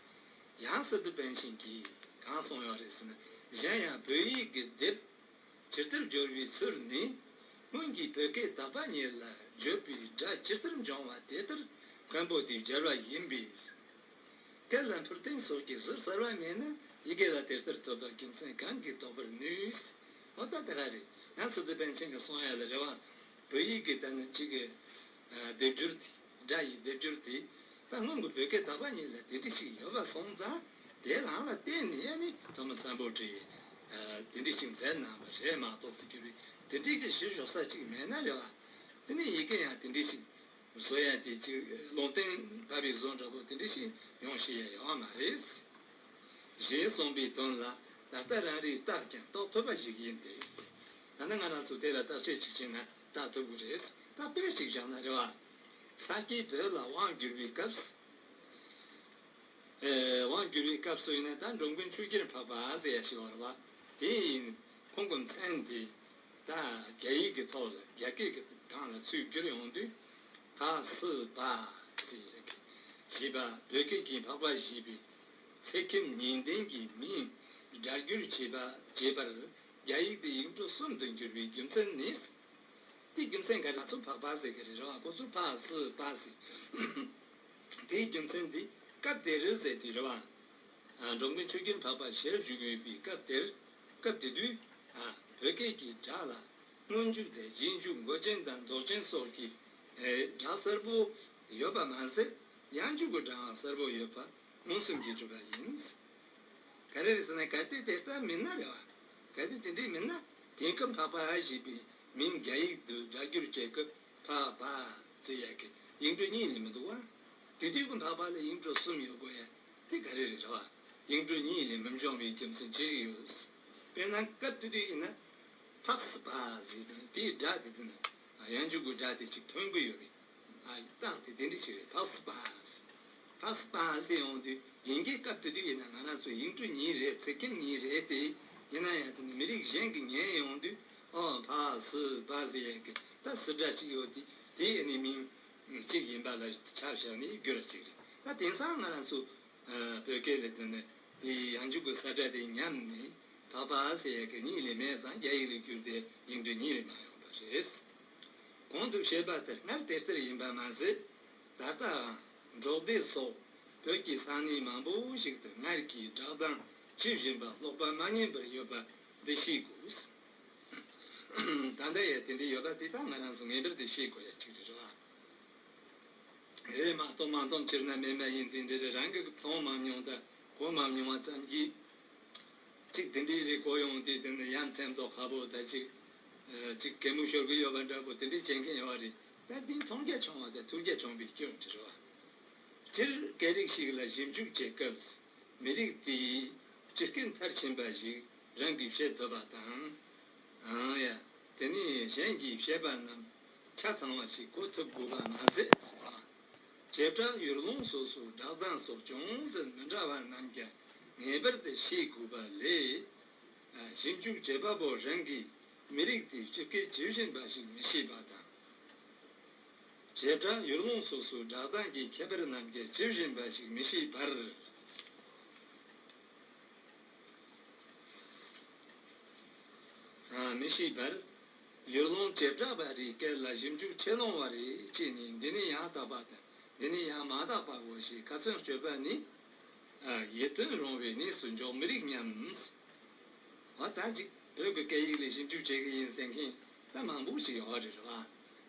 ཡང་སི་ཏུ་པཎ་ཆེན་གྱིས་གང་གསུངས་ཡོད་རེད་ཟེར་ན། གཞན་ཡང་བོད་ཡིག་གི་སྡེབ་ཇི་ལྟར་སྦྱོར་བའི་ཚུལ་ནི། སྔོན་གྱི་བོད་སྐད་དག་པ་ཉིད་ལ་བརྗོད་པའི་སྒྲ་ཇི་ལྟར་འབྱུང་བ་དེ་ལྟར་མཁན་པོ་དེས་སྦྱར་བ་ཡིན་པས། སྐད་ལ་འཕུལ་རྟེན་སོགས་ཀྱི་ཟུར་གསར་བ་མེད་ན་ཡི་གེ་ལ་དེ་ལྟར་ཐོབ་པ་རྒྱུ་མཚན་གང་གིས་རྟོགས་པར་ནུས། འོ་ད་དེ་ག་རེད། ཡང་སི་ཏུ་པཎ་ཆེན་གྱིས་གསུངས་ཡ་ལ་རེད་བ། བོད་ཡིག་གི་ད་ནི་གཅིག་གི་སྡེབ་སྦྱོར་དེ། སྒྲ་ཡི་སྡེབ་སྦྱོར་དེ། ད་སྔོན་གྱི་བོད་སྐད་དག་པ་ཉིད་ལ་དེ་འདྲ་ཞིག་ཡོད་པ་སོང་ཙང་། དེ་རང་ལ་བརྟེན་ནས་ནི་ཐོན་མི་སམ་བྷོ་ཊས་དེ་འདྲ་ཞིག་མཛད་གནང་བ་རེད་མ་གཏོགས་ཟེར་གྱི་རེད། དེ་འདྲའི་གི་གཞི་བཞག་ས་གཅིག་མེད་ན་རེད་བ། དེ་ནས་ཡི་གེ་ཡང་དེ་འདྲ་ཞིག་བཟོ་ཡ་དེ་གཅིག་ལུང་བསྟན་བབས་པའི་བཟོ་འདྲ་པོ་དེ་འདྲ་ཞིག་ཡོང་ཤེས་ཡ་ཡོད་མ་རེད། ཞེས་གསུངས་པའི་དོན་ལ་ད་ལྟ་རང་རེས་བརྟགས་ཀྱང་རྟོགས་ཐུབ་པ་ཞིག་ཡིན་ཏེ། ད་ནི་ང་རང་ཚོ་དེ་ལ་བརྟག་དཔྱད་ཅིག་བྱས་ན་བརྟག་ཐུབ་ཀྱི་རེད། ད་དཔེ་ཅིག་བཞག་ན་རེད་བ། ས་སྐྱའི་བོད་ལ་དབང་བསྒྱུར་བའི་སྐབས། ཨེ། དབང་བསྒྱུར་བའི་སྐབས་སུ་ཡིན་ན་ད་འགྲོ་མགོན་ཆོས་རྒྱལ་འཕགས་པ་ཟེར་ཡ་ཞིག་ཡོད་རེད་བ། དེ་ཡིན། ཁོང་གི་མཚན་དེ་ད་རྒྱ་ཡིག་གི་ཐོག་ལ་རྒྱ་སྐད་ཀྱི་སྒང་ལ་ཚུར་བསྒྱུར་ཡོང་དུས། འཕགས་སི་པ་ཟེར་ཡ་གི་ཞེས་པ། བོད་སྐད་ཀྱི་འཕགས་པ་ཞེས་པའི་ཚེག་ཁྱིམ་ཉིན་ལྡན་གྱི་མིང་སྒྲ་བསྒྱུར་བྱས་པ་བྱས་པར་རྒྱ་ཡིག་དེ་ཡིག་འབྲུ་གསུམ་དུ་འགྱུར་བའི་རྒྱུ་མཚན་ནི། དེའི་རྒྱུ་མཚན་ག་རེ། ང་ཚོ་འཕགས་པ་ཟེར་གི་རེད་རེད་བ། ཁོ་ཚོ་འཕགས་སི་པ་ཟེར། དེའི་རྒྱུ་མཚན་དེ་སྐབས་དེར་ཟེར་དུས་རེད་བ། ཨ། འགྲོ་མགོན་ཆོས་རྒྱལ་འཕགས་པ་ཞལ་བཞུགས་ཡོད་པའི་སྐབས་དེར། སྐབས་དེ་དུས། ཨ། བོད་སྐད་ཀྱི་སྒྲ་ལ་སྔོན་འཇུག་དང་རྗེས་འཇུག། མགོ་ཅན་དང་འདོགས་ཅན་སོགས་ཀྱི་སྒྲ་གསལ་པོ་ཡོད་པ་མ་ཟད། ཡང་འཇུག་གི་སྒྲའང་གསལ་པོ་ཡོད་པ་མངོན་སུམ་གྱིས་གྲུབ་པ་ཡིན། ག་རེ་རེད་ཟེར་ན། གལ་ཏེ་དེ་ལྟར་མིན་ན་རེད་བ། གལ་ཏེ་དེ་འདྲས་མིན་ན། དེང་སྐབས་འཕགས་པ་ཞེས་པའི་མིང་རྒྱ་ཡིག་ཏུ་སྒྲ་བསྒྱུར་བྱེད་སྐབས་འཕགས་པ་ཟེར་ཡ་གི་ཡིག་འབྲུ་གཉིས་ལས་མི་འདུག་བ། དེ་དུས་ཀྱི་འཕགས་པ་ལ་ཡིག་འབྲུ་གསུམ་ཡོད་དགོས་ཡ་དེ་ག་རེ་རེད་རེད་བ། ཡིག་འབྲུ་གཉིས་ལས་མི་འབྱུང་བའི་རྒྱུ་མཚན་ཅི་ཞིག་ཡོད། དཔེར་ན་སྐབས་དེ་དུས་ཡིན་ན། འཕགས་སི་པ་ཟེར་དུས་དེའི་སྒྲ་དེ་དེ་ན་ཡང་འཇུག་གི་སྒྲ་དེ་ཅིག་ཐོན་གི་ཡོད་རེད། ཨ། རྟགས་དེ་དེ་འདྲ་ཞིག་རེད། འཕགས་སི་པ། འཕགས་སི་པ་ཟེར་ཡོང་དུས་ཡིན་གྱི་སྐབས་དེ་དུས་ཡིན་ན་ང་རང་ཚོ་ཡིག་འབྲུ་གཉིས་རེད། ཚེག་ཁྱིམ་གཉིས་རེད་དེ། ཡིན་ན་ཡང་དེ་ནི་མི་རིགས་གཞན་གྱིས་ཉན་ཡོང་དུས། ཨོ། འཕགས་སི་པ་ཟེར་ཡ་གི་ད་སི་སྒྲ་ཅིག་ཡོད་དེ། དེ་ཨ་ནི་མིང་གཅིག་ཡིན་པ་ལ་ཆ་བཞག་ནས་བསྒྱུར་བ་ཅིག་རེད། ད་དེང་སང་ང་རང་ཚོ་བོད་སྐད་ལ་དེ་ནི་དེ་ཡང་འཇུག་གི་ས་སྒྲ་དེ་ཉམས་ནས། འཕགས་པ་ཟེར་ཡ་གི་གཉིས་ལས་མེད་ཙང་རྒྱ་ཡིག་ལ་བསྒྱུར་ཏེ་ཡིག་འབྲུ་གཉིས་ལས་མ་ཡོང་བ་རེད། གོང་དུ་བཤད་པ་ལྟར་སྔར་དེ་ལྟར་ཡིན་པ་མ་ཟད། ད་ལྟའང་འབྲོག་སྡེ་སོགས་བོད་ཀྱི་ས་གནས་མང་པོ་ཞིག་ཏུ་སྔར་གྱི་སྒྲ་གདངས་ཇི་བཞིན་པ་ཀློག་པ་མ་ཉམས་པར་ཡོད་པ་འདི་ཤེས་དགོས། ད་ལྟ་ཡང་དེ་འདྲ་ཡོད་པ་དེ་དག་ང་རང་ཚོ་ངེས་པར་དུ་ཤེས་དགོས་ཡ་གཅིག་རེད་རེད་བ། རེད་མ་གཏོགས་མ་མཐོང་ཕྱིར་ན་མེད་མ་ཡིན་ཟེར་འདི་རེད། རང་གིས་མཐོང་མ་མྱོང་དང་གོ་མ་མྱོང་བ་ཙམ་གྱིས། གཅིག་དེ་འདྲའི་རེད་གོ་ཡོང་དུས་དེ་ནི་ཡ་མཚན་མདོག་ཁ་པོ་དང་གཅིག་གཅིག་གད་མོ་ཤོར་གི་ཡོད་པ་འདྲ་པོ་དེ་འདྲའི་བྱེད་མཁན་ཡོད་པ་རེད། ད་འདི་མཐོང་རྒྱ་ཆུང་བ་དང་ཐོས་རྒྱ་ཆུང་བའི་སྐྱོན་དེ་རེད་བ། སྤྱིར་སྐད་རིགས་ཤིག་ལ་ཞིབ་འཇུག་བྱེད་སྐབས་མི་རིགས་དེའི་ ཇི་སྐད་མཐར་ཕྱིན་པ་ཞིག་རང་གིས་བཤད་ཐུབ་པ་དང་། ཨང་ཡ། དེ་ནས་གཞན་གྱིས་བཤད་པ་རྣམས་ཆ་ཚང་བ་ཞིག་གོ་ཐུབ་དགོས་པ་མ་ཟད་ཟེར་བ། བྱེ་བྲག་ཡུལ་ལུང་སོ་སོའི་སྒྲ་གདངས་སོགས་ཅུང་ཟད་མི་འདྲ་བ་རྣམས་ཀྱང་ངེས་པར་དུ་ཤེས་དགོས་པ་ལས། ཞིབ་འཇུག་བྱེད་པ་པོ་རང་གིས་མི་རིགས་དེའི་སྤྱི་སྐད་ཇི་བཞིན་པ་ཞིག་མི་ཤེས་པ་དང་། བྱེ་བྲག་ཡུལ་ལུང་སོ་སོའི་སྒྲ་གདངས་ཀྱི་ཁྱད་པར་རྣམས་ཀྱང་ཇི་བཞིན་པ་ཞིག་མི་ཤེས་པར། མི་ཤེས་པར། ཡུལ་ལུང་བྱེ་བྲག་པ་རེའི་སྐད་ལ་ཞིབ་འཇུག་ཆེ་ལོང་བ་རེ་བྱས་ནས། འདི་ནི་ཡང་དག་པ་དང་འདི་ནི་ཡང་མ་དག་པའོ་ཞེས་ཁ་ཚོན་གཅོད་པ་ནི། ཡིད་རྟོན་རུང་བའི་གནས་སུ་འཇོག་མི་རིགས་སྙམ། འོ་ད་ཅིག་བོད་ཀྱི་སྐད་ཡིག་ལ་ཞིབ་འཇུག་བྱེད་ཀྱི་ཡིན་ཟེར་མཁན་ད་མང་པོ་ཞིག་ཡོད་རེད་བ།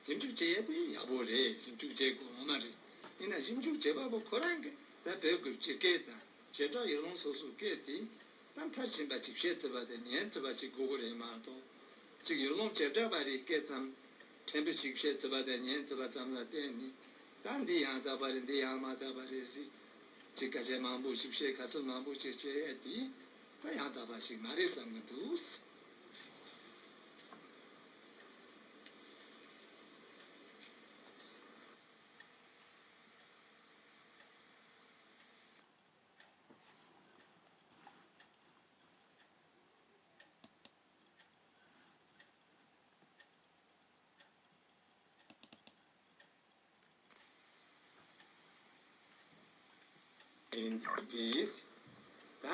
ཞིབ་འཇུག་བྱེད་ཡ་དེ་ཡག་པོ་རེད། ཞིབ་འཇུག་བྱེད་དགོས་ངོ་མ་རེད། ཡིན་ན་ཞིབ་འཇུག་བྱེད་པ་པོ་ཁོ་རང་གིས་ད་བོད་ཀྱི་སྤྱི་སྐད་དང་བྱེ་བྲག་ཡུལ་ལུང་སོ་སོའི་སྐད་དེ་ད་མཐར་ཕྱིན་པ་ཅིག་བཤད་ཐུབ་པ་དང་ཉན་ཐུབ་པ་ཅིག་དགོས་ཀྱི་རེད་མ་གཏོགས། ཅིག་ཡུལ་ལུང་བྱེ་བྲག་པ་རེའི་སྐད་ཙམ་ཕྲན་བུ་ཞིག་བཤད་ཐུབ་པ་དང་ཉན་ཐུབ་པ་ཙམ་ལ་བརྟེན་ནས་ད་འདི་ཡང་དག་པ་རེད། འདི་ཡང་མ་དག་པ་རེད་ཟེར་ཅིག་སྐད་ཆ་མང་པོ་ཞིག་བཤད། ཁ་ཚོན་མང་པོ་ཞིག་བྱེད་ཡ་དེ་ད་ཡང་དག་པ་ཞིག་མ་རེད་བསམ་གྱི་འདུག། ཡིན་པས། ད་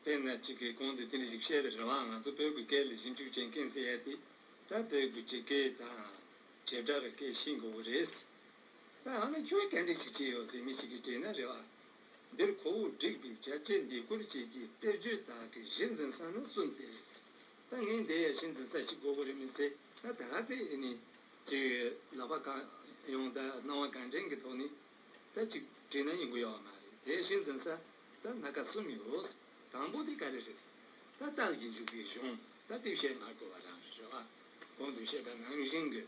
དཔེར་ན་གཅིག་གིས་གོང་དུ་དེ་འདྲ་ཞིག་བཤད་པའི་རེ་བ། ང་ཚོ་བོད་ཀྱི་སྐད་ལ་ཞིབ་འཇུག་བྱེད་མཁན་ཟེར་ཡ་དེ་ད་བོད་ཀྱི་སྤྱི་སྐད་དང་བྱེ་བྲག་གི་སྐད་ཤེས་དགོས་ཀྱི་རེད། ད་ཨ་ནི་ཁྱོད་ག་འདྲ་ཞིག་བྱས་ཡོད་ཟེར་མི་ཞིག་གིས་དྲིས་ན་རེ་བ། འདིར་ཁོ་བོས་བསྒྲིགས་པའི་བྱ་བྱེད་འདི་སྐོར་བཅས་ཀྱི་དཔེར་བརྗོད་དག་གི་གཞི་འཛིན་ས་ནི་གསུམ་སྟེ། ད་ངས་འདི་ཡ་གཞི་འཛིན་ས་ཞིག་དགོས་ཀྱི་རེད་མི་ཟེར། ད་ད་ག་ཚད་ཨེ་ནི་ཅིག་ལག་པ་གང་ཡོང་ད་སྣང་བ་གང་དྲན་གྱི་ཐོག་ནས་ད་ཅིག་བྲིས་ན་ཡོང་གི་ཡོད་མ་རེད། དེ་གཞི་འཛིན་ས་ད་སྣ་ཁ་གསུམ་ཡོད། དང་པོ་དེ་ག་རེ་རེད་ཟེར། ད་རྟགས་ཀྱི་འཇུག་པའི་གཞུང་། ད་དེ་བཤད་མ་དགོས་པ་རང་རེད་བ། གོང་དུ་བཤད་པ་ནང་བཞིན་གྱི།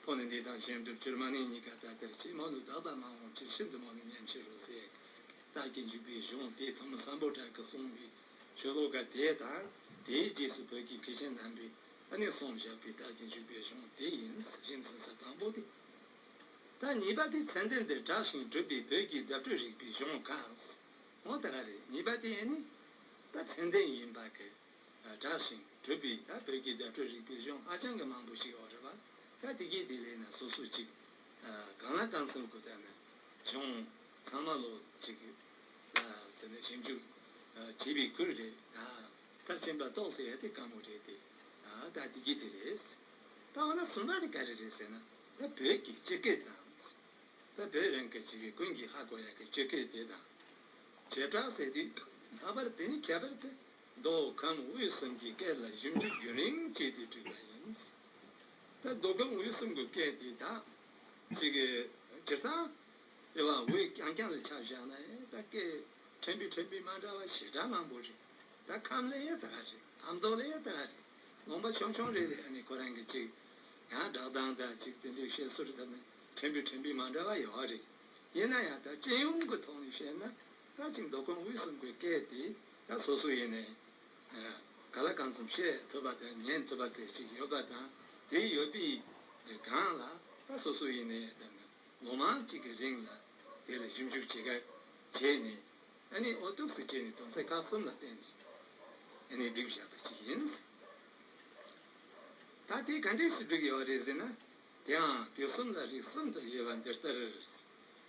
ཕོ་ནི་འདི་དང་གཞན་བསྒྲུབ་ཕྱིར། མ་ནིང་གཉིས་ཀ་ད་ལྟར་བྱེད། མ་ནུ་བདག་པ་མ་འོངས་ཕྱིར། ཤིན་ཏུ་མང་ནི་མཉམ་ཕྱིར་རོ་ཟེར། རྟགས་ཀྱི་འཇུག་པའི་གཞུང་དེ་ཐོན་མི་སམ་བྷོ་ཊ་གིས་གསུངས་པའི་ཤོ་ལོ་ཀ་དེ་དང་། དེའི་རྗེས་སུ་བོད་ཀྱི་མཁས་ཆེན་རྣམ་པས་ཨ་ནི་གསུངས་བཞག་པའི་རྟགས་ཀྱི་འཇུག་པའི་གཞུང་དེ་ཡིན། གཞི་འཛིན་ས་དང་པོ་དེ། ད་གཉིས་པ་དེ་ཚད་ལྡན་དུ་གྲགས་ཤིང་གྲུབ་པའི་བོད་ཀྱི་བརྡ་སྤྲོད་རིག་པའི་གཞུང་གང་། འོ་ད་ག་རེད། གཉིས་པ་དེ་ཨ་ནི་ད་ཚད་ལྡན་ཡིན་པ་གི་གྲགས་ཤིང་གྲུབ་པའི་ད་བོད་ཀྱི་བརྡ་སྤྲོད་རིག་པའི་གཞུང་ཧ་ཅང་གི་མང་པོ་ཞིག་ཡོད་རེད་བ། ད་དེ་གའི་དེ་ལས་ན་སོ་སོ་གཅིག་གང་ལ་གང་འཚམ་གི་ད་ནི་གཞུང་ཚང་མ་ལོ་གཅིག་དེ་ནས་ཞིབ་འཇུག་བྱས་པའི་ཁུལ་རེད། ད་མཐར་ཕྱིན་པ་རྟོགས་ཟེར་ཡ་དེ་དཀའ་མོ་རེད་དེ། ད་དེ་གའི་དེ་རེད། ད་འོ་ན་གསུམ་པ་དེ་ག་རེ་རེད་ཟེར་ན། ད་བོད་ཀྱི་སྤྱི་སྐད་དང་། ད་བོད་རང་གི་སྤྱི་སྐད་ཀུན་གྱིས་ཧ་གོ་ཡག་གི་སྤྱི་སྐད་དེ་དང་། བྱེ་བྲག་ཟེར་དུས་ལྷག་པར་དེ་ནི་ཁྱད་པར་དུ་མདོ་ཁམས་དབུས་གསུམ་གྱི་སྐད་ལ་ཞིབ་འཇུག་རྒྱུན་རིང་བྱས་ཏེ་བསྒྲིགས་པ་ཡིན། ད་མདོ་ཁམས་དབུས་གསུམ་གྱི་སྐད་དེ་དག་ཅིག་སྤྱིར་བཏང་རེད་བ། དབུས་རྐྱང་རྐྱང་ལ་ཆ་བཞག་ན་ད་སྐད་ཕྲན་བུ་ཕྲན་བུ་མ་འདྲ་བ་ཞེ་དྲག་མང་པོ་རེད། ད་ཁམས་ལ་ཡ་ད་ག་རེད། ཨ་མདོ་ལ་ཡ་ད་ག་རེད། ལུང་པ་ཆུང་ཆུང་རེ་རེ་ཨ་ནི་ཁོ་རང་གི་ཅིག་ཡང་སྒྲ་གདངས་དང་ཅིག་དེ་འདྲའི་བཤད་སྲོལ་དང་ནི་ཕྲན་བུ་ཕྲན་བུ་མ་འདྲ་བ་ཡོད་རེད། ཡིན་ན་ཡང་ད་སྤྱི་ཡོངས་ཀྱི་ཐོག་ནས་བཤད་ན་ད་ཅིག་མདོ་ཁམས་དབུས་གསུམ་གྱི་སྐད་དེ་ད་སོ་སོ་ཡིན་ནའི་ག་ལ་གང་འཚམ་བཤད་ཐུབ་པ་དང་ཉན་ཐུབ་པ་ཚད་ཅིག་ཡོད་པ་དང་། དེ་ཡོད་པའི་སྒང་ལ་ད་སོ་སོ་ཡིན་ནའི་ད་ནི་ལོ་མང་གཅིག་གི་རིང་ལ་དེ་ལ་ཞིབ་འཇུག་བྱེད་ཀ་བྱས་ནས། ཨ་ནི་འོ་ཐུགས་སུ་བྱས་ནས་དོན་ཚན་ཁག་གསུམ་ལ་བརྟེན་ནས་ཨ་ནི་བསྒྲིགས་བཞག་པ་ཅིག་ཡིན། ད་དེ་ག་འདྲས་སུ་བསྒྲིགས་ཡོད་རེད་ཟེར་ན། དེའང་དུས་གསུམ་ལ་རིགས་གསུམ་དུ་དབྱེ་བ་འདི་ལྟར།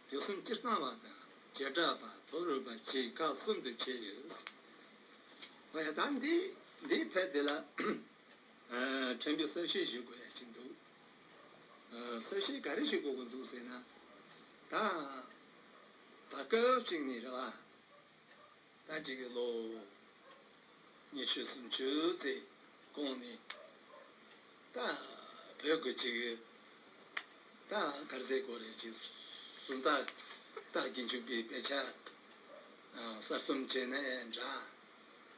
དུས་གསུམ་སྤྱིར་བཏང་བ་དང་། བྱེ་བྲག་པ། མཐོ་རིས་པ་བཅས་ཁག་གསུམ་དུ་ཕྱེ་ཡོད། འོ་ཡ། ད་འདི་འདིའི་ཐད་དེ་ལ་ཕྲན་བུ་གསལ་བཤད་ཞུ་དགོས་ཡ་ཅིག་འདུག། གསལ་བཤད་ག་རེ་ཞུ་དགོས་ཀྱི་འདུག་ཟེར་ན། ད་ད་སྐབས་ཅིག་ནས་རེད་བ། ད་ཅིག་གི་ལོ་ཉི་ཤུ་སུམ་ཅུ་ཙམ་གོང་ནས་ད་བོད་ཀྱི་ཅིག་ད་ག་རེ་ཟེར་དགོས་རེད། ཅིག་སུམ་རྟགས་རྟགས་ཀྱི་འཇུག་པའི་དཔེ་ཆ་གསར་རྩོམ་བྱས་ན་ཡང་འདྲ།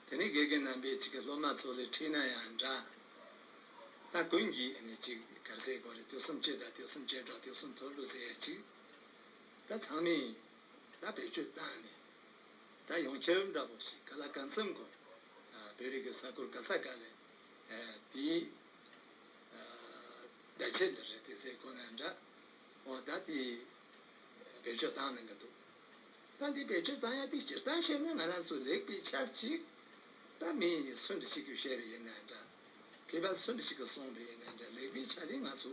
དེ་ནས་དགེ་རྒན་རྣམ་པས་ཅིག་གི་སློབ་མ་ཚོ་ལ་ཁྲིད་ན་ཡང་འདྲ། ད་ཀུན་གྱིས་ཨ་ནི་ཅིག་ག་རེ་ཟེར་དགོས་རེད། དུས་གསུམ་སྤྱི་དང་དུས་གསུམ་བྱེ་བྲག་དུས་གསུམ་མཐོ་རིས་ཟེར་ཡ་ཅིག་ད་ཚང་མས་ད་བེད་སྤྱོད་བཏང་ནས། ད་ཡོངས་ཁྱབ་འདྲ་པོ་ཞིག་ག་ལ་གང་འཚམ་གོ། བོད་རིགས་ཀྱི་ས་ཁུལ་ག་ས་ག་ལ་དེའི་བརྡ་ཆད་འདྲ་རེད་དེ་ཟེར་གོ་ན་འདྲ། འོ་ད་དེ་བེད་སྤྱོད་བཏང་གནང་གི་འདུག་ད་འདི་བེད་སྤྱོད་བཏང་ཡ་དེ་སྤྱིར་བཏང་བཤད་ན་ང་རང་ཚོ་ལེགས་པའི་ཆ་གཅིག་ད་མི་སུ་འདྲ་ཞིག་གིས་བཤད་པ་ཡིན་ན་འདྲ། མཁས་པ་སུ་འདྲ་ཞིག་གིས་གསུངས་པ་ཡིན་ན་འདྲ། ལེགས་པའི་ཆ་དེ་ང་ཚོ་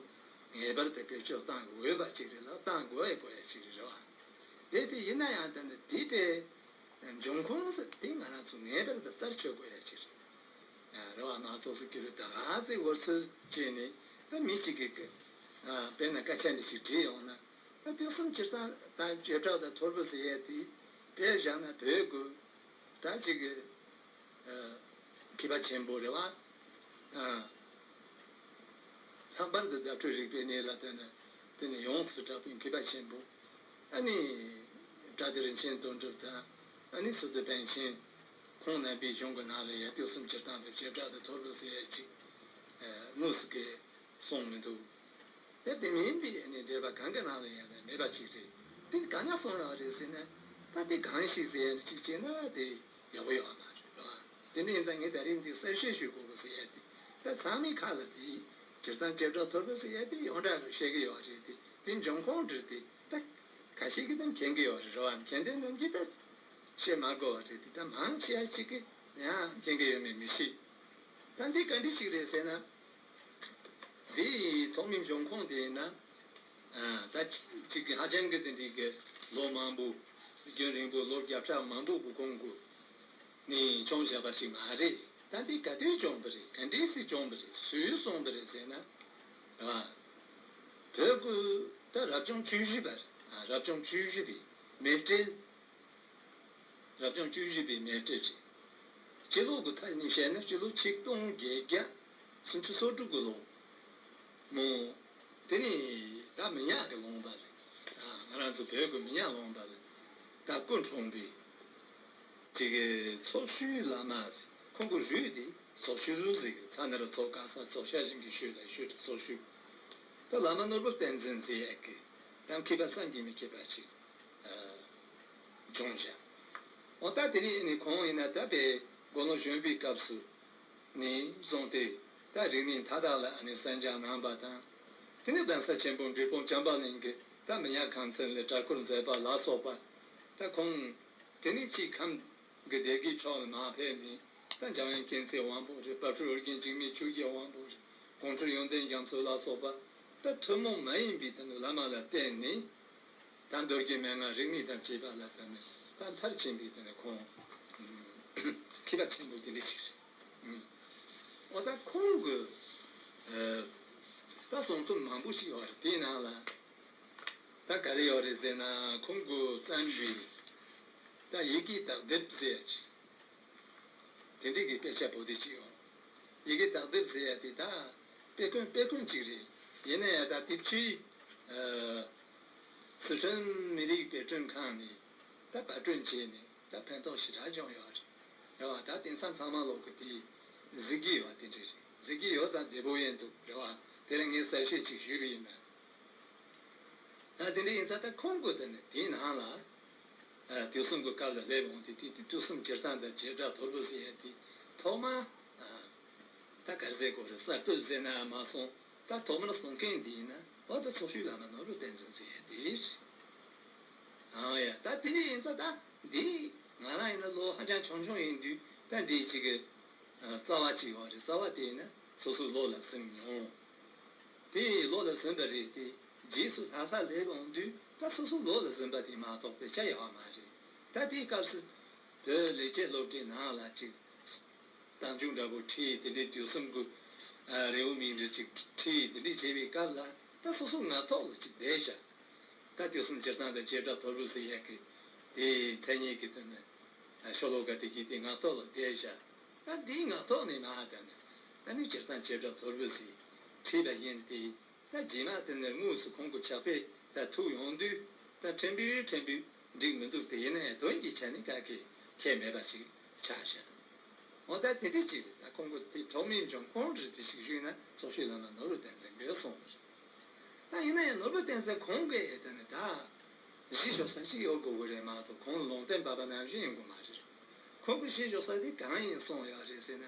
ངེས་པར་དུ་བེད་སྤྱོད་བཏང་དགོས་པ་ཅིག་རེད་ལ་བཏང་དགོས་ཡ་དགོས་ཡ་ཅིག་རེད་རེད་བ། དེ་དེ་ཡིན་ན་ཡང་ད་ནི་དེ་པའི་འབྱུང་ཁུངས་ཟེར་དེ་ང་རང་ཚོ་ངེས་པར་དུ་རྩད་གཅོད་དགོས་ཡ་ཅིག་རེད། རེད་བ། མ་གཏོགས་སུ་ཀི་ལོ་ད་ག་ཚོད་འུར་ཚོད་བྱས་ནས་ད་མི་གཅིག་གིས་དཔེར་ན་སྐད་ཆ་འདི་ཞིག་དྲིས་ཡོང་ན། ད་དུས་གསུམ་སྤྱིར་བཏང་ད་བྱེ་བྲག་དང་ཐོར་བུ་ཟེར་ཡས་དེ་དཔེ་བཞག་ན་བོད་ཀྱི་ད་ཅིག་གི་མཁས་པ་ཆེན་པོ་རེད་བ། ལྷག་པར་དུ་བརྡ་སྤྲོད་རིག་པའི་གནས་ལ་བརྟེན་ནས་དེ་ནི་ཡོངས་སུ་གྲགས་པའི་མཁས་པ་ཆེན་པོ། ཨ་ནི་བཀྲ་ཤིས་རིན་ཆེན་དོན་གྲུབ་དང་། ཨ་ནི་སི་ཏུ་པཎ་ཆེན། ཁོང་རྣམ་པའི་གཞུང་གི་ནང་ལ་ཡང་དུས་གསུམ་སྤྱིར་བཏང་དང་བྱེ་བྲག་ཏུ་ཐོར་བུ་ཟེར་ཡས་ཅིག་དངོས་སུ་གི་གསུངས་མི་འདུག་དེ་དེ་མིན་པའི་ནི་འགྲེལ་པ་གང་གི་ནང་ལ་ཡང་ན་མེད་པ་ཅིག་རེད། དེ་གང་ན་གསུངས་ཡོད་རེད་ཟེར་ན། ད་དེ་གང་ཞིག་ཟེར་ཡ་ཅིག་བྱས་ན་དེ་ཡག་པོ་ཡོད་མ་རེད་བ། དེ་འདྲ་ཡིན་ཙང་ངས་ད་རིང་འདི་གསལ་བཤད་ཞུ་དགོས་པ་ཟེར་ཡ་དེ། ད་ཚང་མའི་ཁ་ལ་དེ་སྤྱིར་བཏང་བྱེ་བྲག་ཐོར་བུ་ཟེར་ཡ་དེ་ཡོངས་གྲགས་ལ་བཤད་ཀྱི་ཡོད་རེད་དེ། དེ་འབྱུང་ཁུངས་འདྲ་དེ་ད་ཁ་ཤས་ཀྱིས་ད་མཁྱེན་གྱི་ཡོད་རེད་བ། མཁྱེན་ལྡན་རྣམས་ཀྱིས་ད་བཤད་མ་དགོས་པ་རེད་དེ། ད་མང་ཆེ་བ་ཅིག་གིས་ཡང་མཁྱེན་གྱི་ཡོད་མེད་མི་ཤེས། ད་འདི་ག་འདྲ་ཞིག་རེད་ཟེར་ན། འདིའི་ཐོག་མའི་འབྱུང་ཁུངས་དེ་ཡིན་ན། ད་གཅིག་གི་ཧ་ཅང་གི་དེ་འདྲའི་གི་ལོ་མང་པོ། རྒྱུན་རིང་པོ་ལོ་བརྒྱ་ཕྲག་མང་པོ་གི་གོང་གི་ནས་བྱུང་བཞག་པ་ཞིག་མ་རེད། ད་འདི་ག་དུས་བྱུང་བ་རེད། ག་འདྲས་སེ་བྱུང་བ་རེད། སུས་གསུངས་པ་རེད་ཟེར་ན། བོད་ཀྱི་ད་རབ་བྱུང་བཅུ་བཞི་པ་རེད། རབ་བྱུང་བཅུ་བཞི་པའི་མེ་སྤྲེལ། རབ་བྱུང་བཅུ་བཞི་པའི་མེ་སྤྲེལ་རེད། སྤྱི་ལོ་གི་ཐད་ནས་བཤད་ན་སྤྱི་ལོ་ཆིག་སྟོང་བརྒྱད་བརྒྱ་སུམ་ཅུ་སོ་དྲུག་གི་ལོ། མོ། དེ་ནི་ད་མི་ཉག་གི་ལུང་པ་རེད། ང་རང་ཚོ་བོད་ཀྱི་མི་ཉག་ལུང་པ་རེད། ད་སྐུ་འཁྲུངས་པའི་ཅིག་གི་ཚོགས་ཤུལ་ལ་མ་ཟེར། ཁོང་གི་རུས་དེ་ཚོགས་ཤུལ་ཟེར་གི། ཚ་ན་ར་ཚོགས། ག་ས་ཚོགས། ཤ་ཞིང་གི་ཤུལ་ལ་ཤུལ་དེ་ཚོགས་ཤུལ། ད་བླ་མ་ནོར་བུ་བསྟན་འཛིན་ཟེར་ཡག་གི་ད་མཁས་པ་བསམ་གྱིས་མི་ཁྱབ་པ་ཅིག་བྱུང་བཞག་འོ་ད་དེ་ནས་ནི་ཁོང་ཡིན་ན་ད་དཔེ་དགུང་ལོ་གཞོན་པའི་སྐབས་སུ་ནས་བཟུང་སྟེ་ད་རིག་གནས་མཐའ་དག་ལ་ནི་གསན་སྦྱང་གནང་བ་དང་། དེ་ནས་གདན་ས་ཆེན་པོ་འབྲས་སྤུངས་བྱམས་པ་གླིང་གི་ད་མི་ཉག་ཁང་ཚན་ལ་གྲྭ་སྐོར་མཛད་པ་ལ་སོགས་པ། ད་ཁོང་དེ་ནས་ཕྱིས་ཁམས་ཀྱི་སྡེ་དགེ་ཕྱོགས་ལ་མར་ཕེབས་ནས། ད་འཇམ་དབྱངས་མཁྱེན་བརྩེ་དབང་པོ་རེད། དཔལ་སྤྲུལ་ཨོ་རྒྱན་འཇིགས་མེད་ཆོས་རྒྱལ་དབང་པོ་རེད། དགོངས་ཁྲོད་ཡོན་ཏན་རྒྱ་མཚོ་ལ་སོགས་པ། ད་ཐུན་མོང་མ་ཡིན་པའི་དེ་ནི་བླ་མ་ལ་བརྟེན་ནས། ད་མདོ་རྒྱུད་མན་ངག་རིག་གནས་དང་བཅས་པ་ལ་བརྟེན་ནས་ད་མཐར་ཕྱིན་པའི་དེ་ནི་ཁོང་མཁས་པ་ཆེན་པོ་དེ་འདྲ་ཞིག་རེད། འོ་ད་ཁོང་གི་ད་གསུང་རྩོམ་མང་པོ་ཞིག་ཡོད་རེད། དེའི་ནང་ལ་ད་ག་རེ་ཡོད་རེད་ཟེར་ན། ཁོང་གིས་བརྩམས་པའི་ད་ཡི་གེ་དག་སྡེབ་ཟེར་ཡ་ཅིག་དེ་འདྲའི་གི་དཔེ་ཆ་པོ་ཏི་ཅིག་ཡོད། ཡི་གེ་དག་སྡེབ་ཟེར་ཡ་དེ་ད་དཔེ་སྐོན་དཔེ་སྐོན་ཅིག་རེད། ཡིན་ན་ཡང་ད་དེབ་ཆུའི་སི་ཁྲོན་མི་རིགས་དཔེ་སྐྲུན་ཁང་ནས་ད་པར་སྐྲུན་བྱས་ནས་ད་ཕན་ཐོགས་ཞེ་དྲག་བྱུང་ཡོད་རེད། རེད་བ། ད་དེང་སང་ཚང་མ་ལོག་གི་དེ་གཟིགས་ཀྱི་ཡོད་པ་དེ་འདྲ་རེད། གཟིགས་ཀྱི་ཡོད་ཙང་བདེ་པོ་ཡིན་འདུག་རེད་བ། དེ་ལ་ངས་གསལ་བཤད་ཅིག་ཞུས་པ་ཡིན་ན། ད་དེ་འདྲ་ཡིན་ཙང་ད་ཁོང་གིས་ད་ནི་དེའི་ནང་ལ། ཨ། དུས་གསུམ་གྱི་སྐབས་ལ་སླེབས་འོང་དུས། དེ་དུས་གསུམ་སྤྱིར་བཏང་དང་བྱེ་བྲག་ཐོར་བུ་ཟེར་ཡ་དེ་ཐོག་མ། ཨ། ད་ག་རེ་ཟེར་དགོས་རེད། གསར་གཏོད་ཟེར་ན་མ་སོང་། ད་ཐོག་མར་གསུང་མཁན་འདི་ཡིན་ན་འོ་ད་ཚོགས་ཞུགས་བླ་མ་ནོར་བུ་བསྟན་འཛིན་ཟེར་ཡ་དེ་རེད། ཨང་ཡ། ད་དེ་འདྲ་ཡིན་ཙང་ད་འདི་ང་རང་ཡིན་ན་ལོ་ཧ་ཅང་ཆུང་ཆུང་ཡིན་དུས་ད་འདི་ཅིག་གི་ཨ། རྩ་བ་ཅིག་ཡོད་རེད། རྩ་བ་དེ་ཡིན་ན་སོ་སོའི་བློ་ལ་ཟིན་མྱོང་། དེ་བློ་ལ་ཟིན་པ་རེད་དེ། རྗེས་སུ་ལྷ་ས་སླེབས་འོང་དུས་ད་སོ་སོའི་བློ་ལ་ཟིན་པ་དེ་མ་གཏོགས་དཔེ་ཆ་ཡོད་མ་རེད། ད་དེའི་སྐབས་སུ་བོད་ལེགས་སྐྱེས་སློབ་གྲྭའི་ནང་ལ་ཅིག་རྟགས་འཇུག་འདྲ་པོ་ཁྲིད། དེ་འདྲའི་དུས་གསུམ་གྱི་ཨ། རེའུ་མིག་འདྲ་ཅིག་ཁྲིད། དེ་འདྲའི་བྱས་པའི་སྐབས་ལ་ད་སོ་སོ་ངག་ཐོག་ལ་ཅིག་བསྡད་བཞག་ད་དུས་གསུམ་སྤྱིར་བཏང་དང་བྱེ་བྲག་ཐོར་བུ་ཟེར་ཡག་གི་དེའི་མཚན་ཉིད་ཀྱི་དེ་ནི་ཤོ་ལོ་ཀ་དེ་གི་དེ་ངག་ཐོག་ལ་བསྡད་བཞག་ད་འདིའི་ངག་ཐོག་ནས་མར་ད་ནི་ཨ་ནི་སྤྱིར་བཏང་བྱེ་བྲག་ཐོར་བུ་ཟེར་ཁྲིད་པ་ཡིན་ཏེ། ད་རྗེས་མ་དེ་ནས་དངོས་སུ་ཁོང་གི་ཕྱག་དཔེ་ད་ཐུག་ཡོང་དུས་ད་ཕྲན་བུ་ཕྲན་བུ་འགྲིག་མི་འདུག་དེ་ཡིན་ན་ཡང་དོན་གྱི་ཆ་ནས་ག་གེ་ཁྱད་མེད་པ་ཞིག་ཆགས་བཞག་འོ་ད་དེ་འདྲ་ཅིག་རེད། ད་ཁོང་གི་དེ་ཐོག་མའི་འབྱུང་ཁུངས་རེད། དེ་ཞིག་ཞུས་ན་ཚོགས་ཞུགས་བླ་མ་ནོར་བུ་བསྟན་འཛིན་གྱིས་གསུངས་པ་རེད། ད་ཡིན་ན་ཡང་ནོར་བུ་བསྟན་འཛིན་ཁོང་གིས་དེ་ནི་ད་ གཞི་བཞག་ས་ཞིག་ཡོད་དགོས་ཀྱི་རེད་མ་གཏོགས། ཁོང་ལུང་བསྟན་པ་པ་ནང་བཞིན་ཡིན་དགོས་མ་རེད། ཁོང་གིས་གཞི་བཞག་ས་དེ་གང་ཡིན་གསུངས་ཡོད་རེད་ཟེར་ན།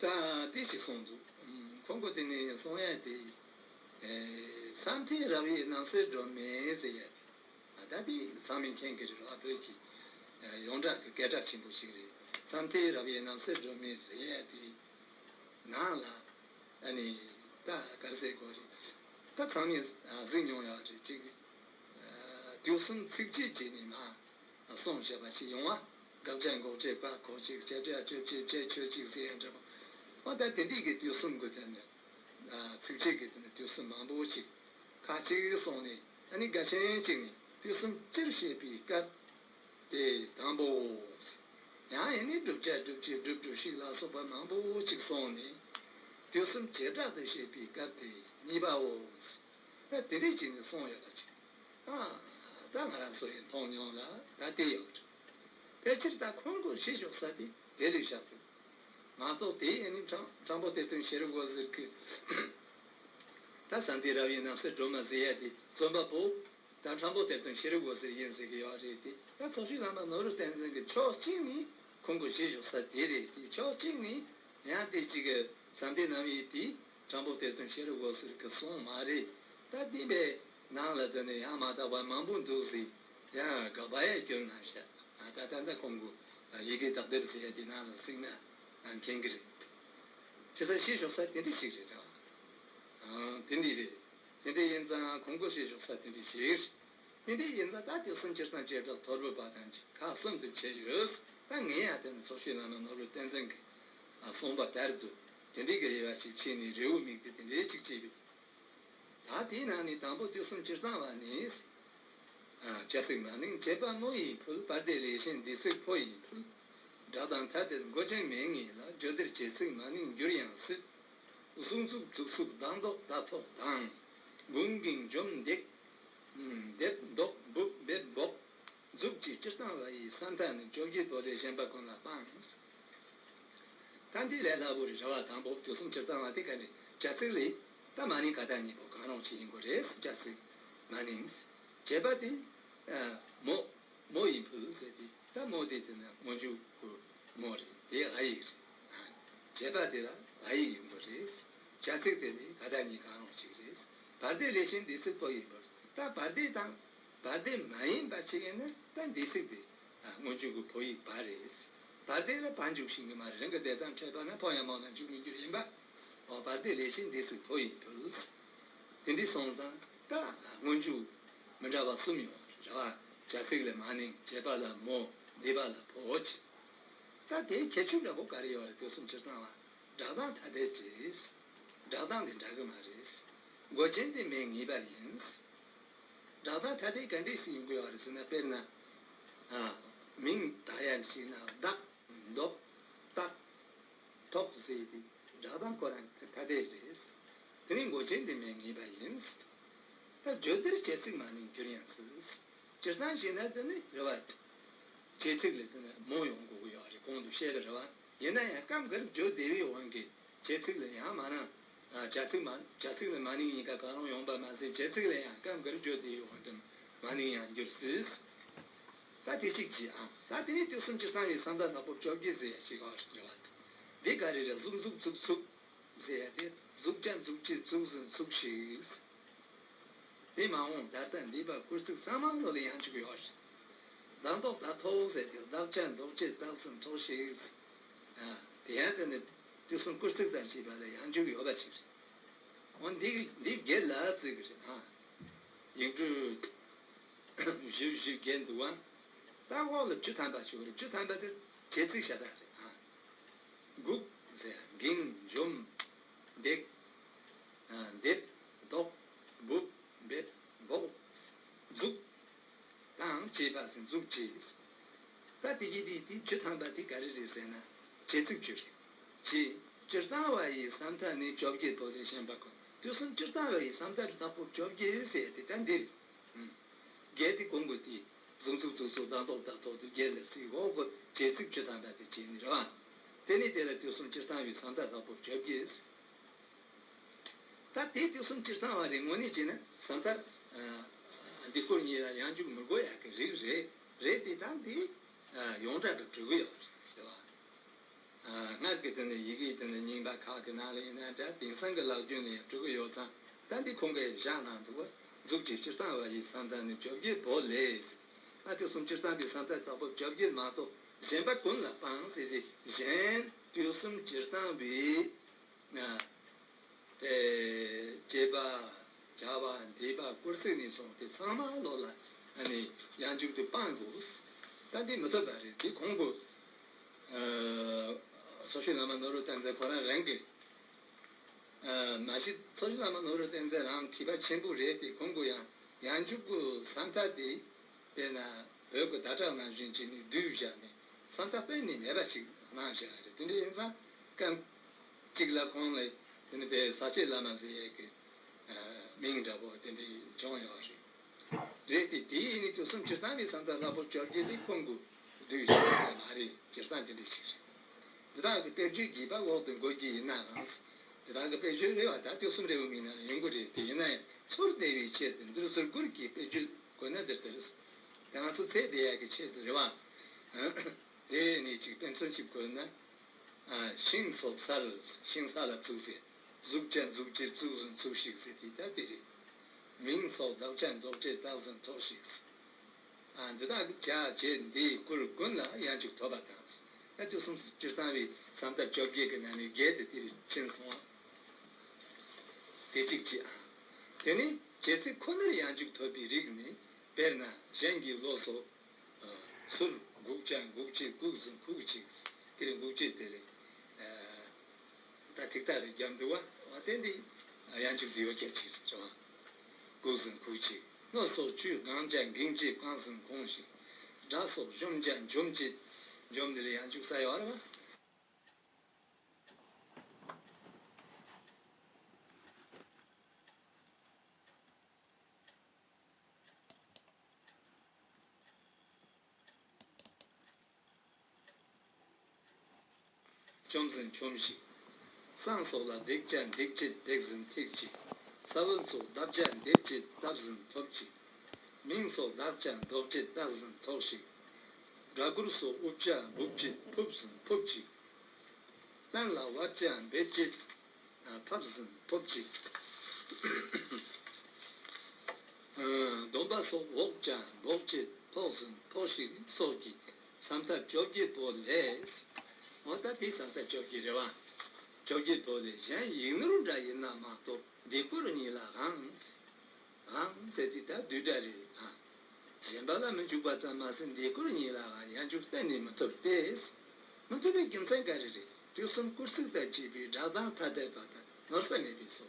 ད་དེ་ཞིག་གསུངས་འདུག་ཁོང་གིས་དེ་ནས་གསུང་ཡ་དེ། ཨེ། ས་མཐའི་རབ་དབྱེ་རྣམ་གསལ་སྒྲོན་མེ་ཟེར་ཡ་དེ། ད་དེ་ཚང་མས་མཁྱེན་གྱི་རེད་བ། བོད་ཀྱི་ཡོངས་གྲགས་ཀྱི་སྐད་གྲགས་ཆེན་པོ་ཞིག་རེད། ས་མཐའི་རབ་དབྱེ་རྣམ་གསལ་སྒྲོན་མེ་ཟེར་ཡ་དེ་ནང་ལ། ཨ་ནི་ད་ག་རེ་ཟེར་དགོས་རེད། ད་ཚང་མས་གཟིགས་མྱོང་ཡོད་རེད། ཅིག་དུས་གསུམ་ཚིགས་བཅད་བྱས་ནས་མར་གསུངས་བཞག་པ་ཞིག་ཡོང་བ། དགག་བྱ་འགོག་བྱེད་པ་གོ་གཅིག་བྱེད་སྒྲ་སྤྱོད་བྱེད་བྱེད་ཆོས་གཅིག་ཟེར་ཡང་འདྲ་པོ། འོ་ད་དེ་འདྲའི་གི་དུས་གསུམ་གི་དེ་ནས་ཚིགས་བཅད་ཀྱི་དེ་ནས་དུས་གསུམ་མང་པོ་ཅིག་ཁ་ཅིག་གསུངས་ནས། ཨ་ནི་དགའ་ཆེན་ཅིག་ནས་དུས་གསུམ་སྤྱིར་བཤད་པའི་སྐབས་དེ་དང་པོའོ། ཡང་ཡིན་ནས་བསྒྲུབ་བྱ་སྒྲུབ་བྱེད་སྒྲུབ་སྒྲུབ་ཞིག་ལ་སོགས་པ་མང་པོ་ཅིག་གསུངས་ནས། དུས་གསུམ་བྱེ་བྲག་ཏུ་བཤད་པའི་སྐབས་དེ་གཉིས་པའོ། ད་དེ་འདྲས་བྱས་ནས་གསུངས་ཡོད་པ་ཅིག་ཨ། ད་ང་རང་ཚོ་ཡིས་མཐོང་མྱོང་ལ་ད་དེ་ཡོད་རེད། ཕལ་ཆེར་ད་ཁོང་གི་གཞི་བཞག་ས་དེ་དེ་ལས་བཞག་ཐུབ་མ་གཏོགས། དེ་ཡིན་ནི་སྤྲང་སྤྲང་པོ་གཏེར་སྟོན་ཤེས་རབ་འོད་ཟེར་གྱི་ད་ས་མཐའི་རབ་དབྱེ་རྣམ་གསལ་སྒྲོན་མེ་ཟེར་ཡ་དེ་རྩོམ་པ་པོ་ད་སྤྲང་པོ་གཏེར་སྟོན་ཤེས་རབ་འོད་ཟེར་ཡིན་ཟེར་གྱི་ཡོད་རེད་དེ། ད་ཚོགས་ཞུགས་བླ་མ་ནོར་བུ་བསྟན་འཛིན་གྱིས་ཕྱོགས་གཅིག་ནས་ཁོང་གི་གཞི་བཞག་ས་དེ་རེད་དེ། ཕྱོགས་གཅིག་ནས་ཡང་དེ་གཅིག་གི་ས་མཐའི་རྣམ་དབྱེ་དེ་སྤྲང་པོ་གཏེར་སྟོན་ཤེས་རབ་འོད་ཟེར་གྱིས་གསུངས་མ་རེད། ད་དེ་བས་ནང་ལ་དེ་ནས་ཡང་མ་དག་པ་མང་པོ་འདུག་ཟེར། ཡང་དགག་པ་ཡང་བསྐྱུར་གནང་ཤག་ད་ད་ལྟ་ཁོང་གི་ཡི་གེ་དག་སྡེབ་ཟེར་ཡ་དེ་ནང་ལ་གཟིགས་ན་མཁྱེན་གྱི་རེད། བྱས་ཙང་གཞི་བཞག་ས་དེ་འདྲ་ཞིག་རེད་ར། ཨང་། དེ་འདྲ་རེད། དེ་འདྲ་ཡིན་ཙང་ཁོང་གི་གཞི་བཞག་ས་དེ་འདྲ་ཞིག་རེད། དེ་འདྲ་ཡིན་ཙང་ད་དུས་གསུམ་སྤྱིར་བཏང་བྱེ་བྲག་ཐོར་བུ་པ་དང་གཅིག་ཁག་གསུམ་དུ་ཕྱེ་ཡོད། ད་ངས་ཡང་དེ་ནི་ཚོགས་ཞུགས་བླ་མ་ནོར་བུ་བསྟན་འཛིན་གྱིས་གསུངས་པ་ལྟར་དུ་དེ་འདྲའི་གི་དབྱེ་བ་ཞིག་ཕྱེ་ནས་རེའུ་མིག་དེ་དེ་འདྲའི་ཅིག་བྱས་པས། ད་དེའི་ནང་ནས་དང་པོ་དུས་གསུམ་སྤྱིར་བཏང་བ་ནི། བྱ་ཚིག་མ་ནིང་བྱེད་པ་མོ་ཡིས་ཕུལ། བར་དེ་ལས་གཞན་འདས་ཚིག་ཕོ་ཡིས་ཕུལ། སྒྲ་དང་ཐ་དད་མགོ་ཅན་མེད་ངེས་ལ། བརྗོད་འདིར་བྱེད་ཚིག་མ་ནིང་འགྱུར་ཡང་སྲིད། གཟུགས་འཛུགས་འཛུགས་གཟུགས་བདག་འདོགས་བདག་ཐོགས་དང་། འགུང་འགེངས་འཇོམས་འདེགས། འདེབས་འདོགས་འབུབ་འབེབས་འབོག་འཛུགས་ཀྱི་སྤྱིར་བཏང་བ་ཡི་ས་མཐའ་ནི་བཅོ་བརྒྱད་པོ་ལས་གཞན་པ་ཀུན་ལ་སྤངས། ད་འདི་ལས་སླ་པོ་རེད། རེ་བ་དང་པོ་དུས་གསུམ་སྤྱིར་བཏང་བ་དེ་ག་རེ། བྱ་ཚིག་ལས་ད་མ་ནིང་ག་དང་གཉིས་པོ་གང་རུང་ཅིག་ཡིན་དགོས་རེད། བྱ་ཚིག་མ་ནིང་། བྱེད་པ་དེ་མོ་མོ་ཡིས་ཕུལ་ཟེར་དེ། ད་མོ་དེ་དེ་ནི་སྔོན་འཇུག་གི་མོ་རེད། དེ་འ་ཡིག་རེད། བྱེད་པ་དེ་ལ་འ་ཡིག་ཡིན་དགོས་རེད། བྱ་ཚིག་དེ་ལས་ག་དང་གཉིས་གང་རུང་ཅིག་རེད། བར་དེ་ལས་གཞན་འདས་ཚིག་ཕོ་ཡིས་ཕུལ། ད་བར་དེ་དང་བར་དེ་མ་ཡིན་པ་ཞིག་ཡིན་ན་ད་འདས་ཚིག་དེ་སྔོན་འཇུག་གི་ཕོ་ཡིག་བ་རེད། བར་དེ་ལ་བ་འཇུག་ཤེས་ཀྱི་མ་རེད། རང་གི་འདས་དང་འཕྲད་པ་ན་ཕོ་ཡང་མོ་ལ་འཇུག་མི་འགྱུར་ཡིན་པ། འོ་བར་དེ་ལས་གཞན་འདས་ཚིག་ཕོ་ཡིས་ཕུལ། དེ་འདྲ་སོང་ཙང་ད་སྔོན་འཇུག་མི་འདྲ་བ་གསུམ་ཡོད་རེད་བ། བྱ་ཚིག་ལ་མ་ནིང་། བྱེད་པ་ལ་མོ། འདས་པ་ལ་ཕོ་བྱས། ད་དེའི་ཁྱད་ཆོས་འདྲ་པོ་ག་རེ་ཡོད་རེད། དུས་གསུམ་སྤྱིར་བཏང་བ། སྒྲ་དང་ཐ་དད་ཅེས། སྒྲ་གདངས་དེ་འདྲ་གི་མ་རེད། མགོ་ཅན་དེ་མེད་ངེས་པ་ཡིན། སྒྲ་གདངས་ཐ་དད་ག་འདྲས་སུ་ཡོང་གི་ཡོད་རེད་ཟེར་ན། དཔེར་ན། ཨ། མིང་བཏགས་ཡ་ཞིག་ན་བདག་འདོགས་བཏགས་ཐོགས་ཟེར་དེ་སྒྲ་གདངས་ཁོ་རང་ཐ་དད་རེད། དེ་ནི་མགོ་ཅན་དེ་མེད་ངེས་པ་ཡིན། ད་བརྗོད་འདིར་བྱེད་ཚིག་མ་ནིང་འགྱུར་ཡང་སྲིད། སྤྱིར་བཏང་བྱས་ན་དེ་ནི་རེ་བ། བྱེད་ཚིག་ལས་དེ་ནི་མོ་ཡོང་དགོས་ཀྱི་ཡོད་རེད། གོང་དུ་བཤད་པའི་རེ་བ། ཡིན་ན་ཡང་སྐབས་འགར་བརྗོད་བདེ་བའི་དབང་གིས་བྱེད་ཚིག་ལ་ཡང་མ་ནིང་། བྱ་ཚིག་མ། བྱ་ཚིག་ལ་མ་ནིང་གཉིས་ཀ་གང་རུང་ཡོང་པ་མ་ཟད། བྱེད་ཚིག་ལ་ཡང་སྐབས་འགར་བརྗོད་བདེ་བའི་དབང་གིས་མ་ནིང་ཡང་འགྱུར་སྲིད། ད་དེ་གཅིག་བྱས་ཨང་། ད་དེ་ནས་དུས་གསུམ་སྤྱིར་བཏང་བའི་ས་མཐའ་ལྷག་པོ་བཅོ་བརྒྱད་ཟེར་ཡ་ཞིག་ཡོད་རེད་བ། འདི་ག་རེ་རེད། གཟུགས་འཛུགས་འཛུགས་ཚུགས་ཟེར་ཡ་དེ། གཟུགས་ཅན་གཟུགས་བྱེད་གཟུགས་ཟིན་ཚུགས་ཤིག་དེ་མ་འོངས་ད་ལྟ་འདས་པ་སྐུལ་ཚིག་ཚང་མ་ལོ་ལ་ཡང་འཇུག་ཡོད་རེད། བདག་འདོགས་བདག་ཐོགས་ཟེར་དེ། བདག་ཅན་འདོགས་བྱེད་བདག་ཟིན་ཐོགས་ཤིག་དེ་ཡང་དེ་ནི་དུས་གསུམ་སྐུལ་ཚིག་དང་བཅས་པ་ལ་ཡང་འཇུག་ཡོད་པ་ཅིག་རེད། འོ་འདི་འདི་བརྒྱད་ལ་ཟེར་གི་རེད་ཨ། ཡིག་འབྲུ་བཞི་བཞི་བརྒྱད་འདུག་ཨ། ད་འོག་ལ་བཅུ་ཐམ་པ་ཞིག་ཡོད་རེད། བཅུ་ཐམ་པ་དེ་བྱེད་ཚིག་ཤ་སྟག་རེད་ཨ། འགུགས་ཟེར། འགེངས། འཇོམས། འདེགས། འདེབས། ཟློག་འབུབ། འབེབས། འབོག་འཛུགས་དང་བཅས་པ་ཟིན་འཛུགས་བཅས། ད་དེ་གི་དེ་དེ་བཅུ་ཐམ་པ་དེ་ག་རེ་རེད་ཟེར་ན། བྱེད་ཚིག་བཅུ་རེད། བྱེད། སྤྱིར་བཏང་བ་ཡི་ས་མཐའ་ནི་བཅོ་བརྒྱད་པོ་ལས་གཞན་པ་ཀུན། དུས་གསུམ་སྤྱིར་བཏང་བ་ཡི་ས་མཐའ་ལྷག་པོ་བཅོ་བརྒྱད་ཟེར་དེ་ད་འདི་རེད། བརྒྱད་དེ་གོང་གི་དེ། གཟུགས་འཛུགས་འཛུགས་ཚུགས། བདག་འདོགས་བདག་ཐོགས་དེ་བརྒྱད་ལ་ཚིག་འོག་གི་བྱེད་ཚིག་བཅུ་ཐམ་པ་དེ་བྱས་ནི་རེད་བ། དེ་ནི་དེ་ལ་དུས་གསུམ་སྤྱིར་བཏང་བའི་ས་མཐའ་ལྷག་པོ་བཅོ་བརྒྱད། ད་དེ་དུས་གསུམ་སྤྱིར་བཏང་བ་རེད། དངོས་གནས་བྱས་ན་ས་མཐའ། ཨ། འདི་སྐོར་གཉིས་ལ་ཡང་འཇུག་མི་དགོས་ཡག་གི་རིགས་རེད། རེད་དེ་ད་འདི་ཡོངས་གྲགས་ཀྱི་འགྲོ་གི་ཡོད་རེད་བ། སྔར་གྱི་དེ་ནི་ཡི་གེ་དེ་ནི་རྙིང་པ་ཁག་གི་ནང་ལ་ཡིན་ན་འདྲ། དེང་སང་གི་ལག་རྒྱུན་ལ་ཡང་འགྲོ་གི་ཡོད་ཙང་། ད་འདི་ཁོང་གིས་བཞག་གནང་འདུག་བ། མཛུབ་ཀྱི་སྤྱིར་བཏང་བ་ཡི་ས་མཐའ་ནི་བཅོ་བརྒྱད་པོ་ལས། ཨ་དེ་གསུམ་སྤྱིར་བཏང་གི་ས་མཐའ་དྲག་པོ་བཅོ་བརྒྱད་མ་གཏོགས་གཞན་པ་ཀུན་ལ་སྤང་ཟེར་ཏེ། གཞན་དུས་གསུམ་སྤྱིར་བཏང་བའི་ཨ་དེ་བྱེད་པ་བྱ་བ་འདས་པ་སྐུལ་ཚིག་ནས་བཟུང་སྟེ་ཚང་མ་ལོ་ལ་ཨ་ནི་ཡང་འཇུག་ཏུ་སྤང་དགོས། ད་འདི་མི་ཐུབ་པ་རེད། འདི་གོང་གི་ཨ་སོག་ཤོད་བླ་མ་ནོར་བུ་བསྟན་འཛིན་ཁོ་རང་རང་གི་ཨ་མ་གཞི་སོག་ཤོད་བླ་མ་ནོར་བུ་བསྟན་འཛིན་རང་མཁས་པ་ཆེན་པོ་རེད་དེ། གོང་གི་ཡང་ཡང་འཇུག་གི་ས་མཐའ་དེ་དཔེར་ན་བོད་ཀྱི་ཟླ་གྲགས་ནང་བཞིན་བྱས་ནས་བསྡུས་བཞག་ནས་ས་མཐའ་གཏན་ནས་མེད་པ་ཞིག་གནང་བཞག་རེད། དེ་འདྲ་ཡིན་ཙང་སྐབས་གཅིག་ལ་ཁོང་ལ་དེ་ནི་དཔེ་ཟག་བཅས་བླ་མ་ཟེར་ཡས་ཀྱི་ཨ་མིང་འདྲ་པོ་དེ་འདྲ་བྱུང་ཡོད་རེད། རེད་དེ། དེ་ཡིན་ནི་དུས་གསུམ་སྤྱིར་བཏང་བའི་ས་མཐའ་ལྷག་པོ་བཅོ་བརྒྱད་དེ་ཁོང་གི་བསྡུས་བཞག་པ་མ་རེད། སྤྱིར་བཏང་དེ་འདྲ་ཞིག་རེད། འདི་དག་གི་དཔེར་བརྗོད་རྒྱས་པ་འོག་ཏུ་འགོད་རྒྱུ་ཡིན་ནའང་། འདི་དག་གི་དཔེར་བརྗོད་རེད་བ། ད་དུས་གསུམ་རེའུ་མིག་ནང་ཡོང་གི་རེད་དེ། ཡིན་ན་ཡང་ཚུར་བསྡད་པའི་ཆེད་དུ་འདིར་ཟུར་བཀུར་གྱི་དཔེར་བརྗོད་དགོས་ན་འདིར་དེར། ད་ང་ཚོ་ཚེ་འདས་ཡག་གི་ཆེད་དུ་རེད་བ། དེ་ནི་ཅིག་དཔེ་མཚོན་ཅིག་བཀོད་ན། ཨ་ཤིང་སོགས་སར། ཤིང་ས་ལ་བཙུགས་ཟེར། གཟུགས་ཅན་གཟུགས་བྱད་བཙུགས་ཟིན་བཙུགས་ཤིག་ཟེར་དེ་ད་དེ་རེད། མིང་སོགས་བདག་ཅན་བདོག་བྱེད་བཏགས་ཟིན་ཐོགས་ཤིག་ཟེར། ཨ་འདི་དག་གི་བྱ་བྱེད་འདི་སྐུལ་ཀུན་ལ་ཡང་འཇུག་ཐོབ་པ་དང་། ཨ་དུས་གསུམ་སྤྱིར་བཏང་བའི་ས་མཐའ་བཅོ་བརྒྱད་ཀྱི་ནང་ནས་བརྒྱད་དེ་དེ་རེད་ཕྱིན་སོང་བ། དེ་གཅིག་བྱས། ཨ་དེ་ནས་བྱེད་ཚིག་ཁོ་ནར་ཡང་འཇུག་ཐོབ་པའི་རིགས་ནི། དཔེར་ན་གཞན་གྱི་བློ་སོགས། ཨ་ཟུར་སྒུག་ཅན་སྒུག་བྱེད་སྒུག་ཟིན་སྒུགས་ཤིག་དེ་རིང་སྒུག་བྱེད་དེ་ལས། ཨ་ད་ཐིག་ཐག་རེ་བརྒྱབ་འདུག་བ། འོ་དེ་འདི་ཡང་འཇུག་འདི་ཡོད་ཁྱད་ཅིག་རེད་བ། སྒུག་ཟིན་སྒུགས་ཤིག་སྣོད་སོགས་ཆུས་གང་ཅན་གང་བྱེད་གང་ཟིན་གང་ཞིག་སྒྲ་སོགས་འཇོམས་ཅན་འཇོམས་བྱེད། འཇོམས་འདི་ལས་ཡང་འཇུག་ས་ཡོད་རེད་བ། འཇོམས་ཟིན་འཇོམས་ཤིག་བསང་སོགས་ལ་བརྡེག་བྱ་འདེགས་བྱེད་བརྡེགས་ཟིན་འདེགས་ཤིག་ས་བོན་སོགས་འདབ་བྱ་འདེབས་བྱེད་བརྡབས་ཟིན་འདོབས་ཤིག་མིང་སོགས་བཏགས་བྱ་འདོགས་བྱེད་བཏགས་ཟིན་འདོགས་ཤིག་སྦྲ་གུར་སོགས་འུབ་བྱ་འབུབ་བྱེད་འབུབས་ཟིན་འབུབས་ཤིག་གཏན་ལ་བབ་བྱ་འབད་བྱེད་ཕབ་ཟིན་ཕོབ་ཅིག་སྡོམ་པ་སོགས་འོག་ཀྱང་འབོག་བྱེད་ཕོག་ཟིན་ཕོག་ཞིག་སོགས་ཀྱི་ས་མཐའ་བཅོ་བརྒྱད་པོ་ལས། འོ་ད་དེ་ས་མཐའ་བཅོ་བརྒྱད་རེད་བ། བཅོ་བརྒྱད་པོ་ལས་གཞན་ཡིག་ནོར་འདྲ་ཡིན་ན་མ་གཏོགས་འདི་སྐོར་གཉིས་ལ་འང་། འང་ཟེར་དེ་ད་བསྡུས་སྒྲ་རེད་ཨ། གཞན་པ་ལ་མི་འཇུག་པ་ཙམ་མ་ཟད་འདི་སྐོར་གཉིས་ལའང་ཡང་འཇུག་གཏན་ནས་མི་ཐུབ་སྟེ། མི་ཐུབ་པའི་རྒྱུ་མཚན་ག་རེ་རེད། དུས་གསུམ་སྐུལ་ཚིག་དང་བཅས་པའི་སྒྲ་གདངས་ཐ་དད་པ་དང་ནོར་ས་མེད་པས་སོ།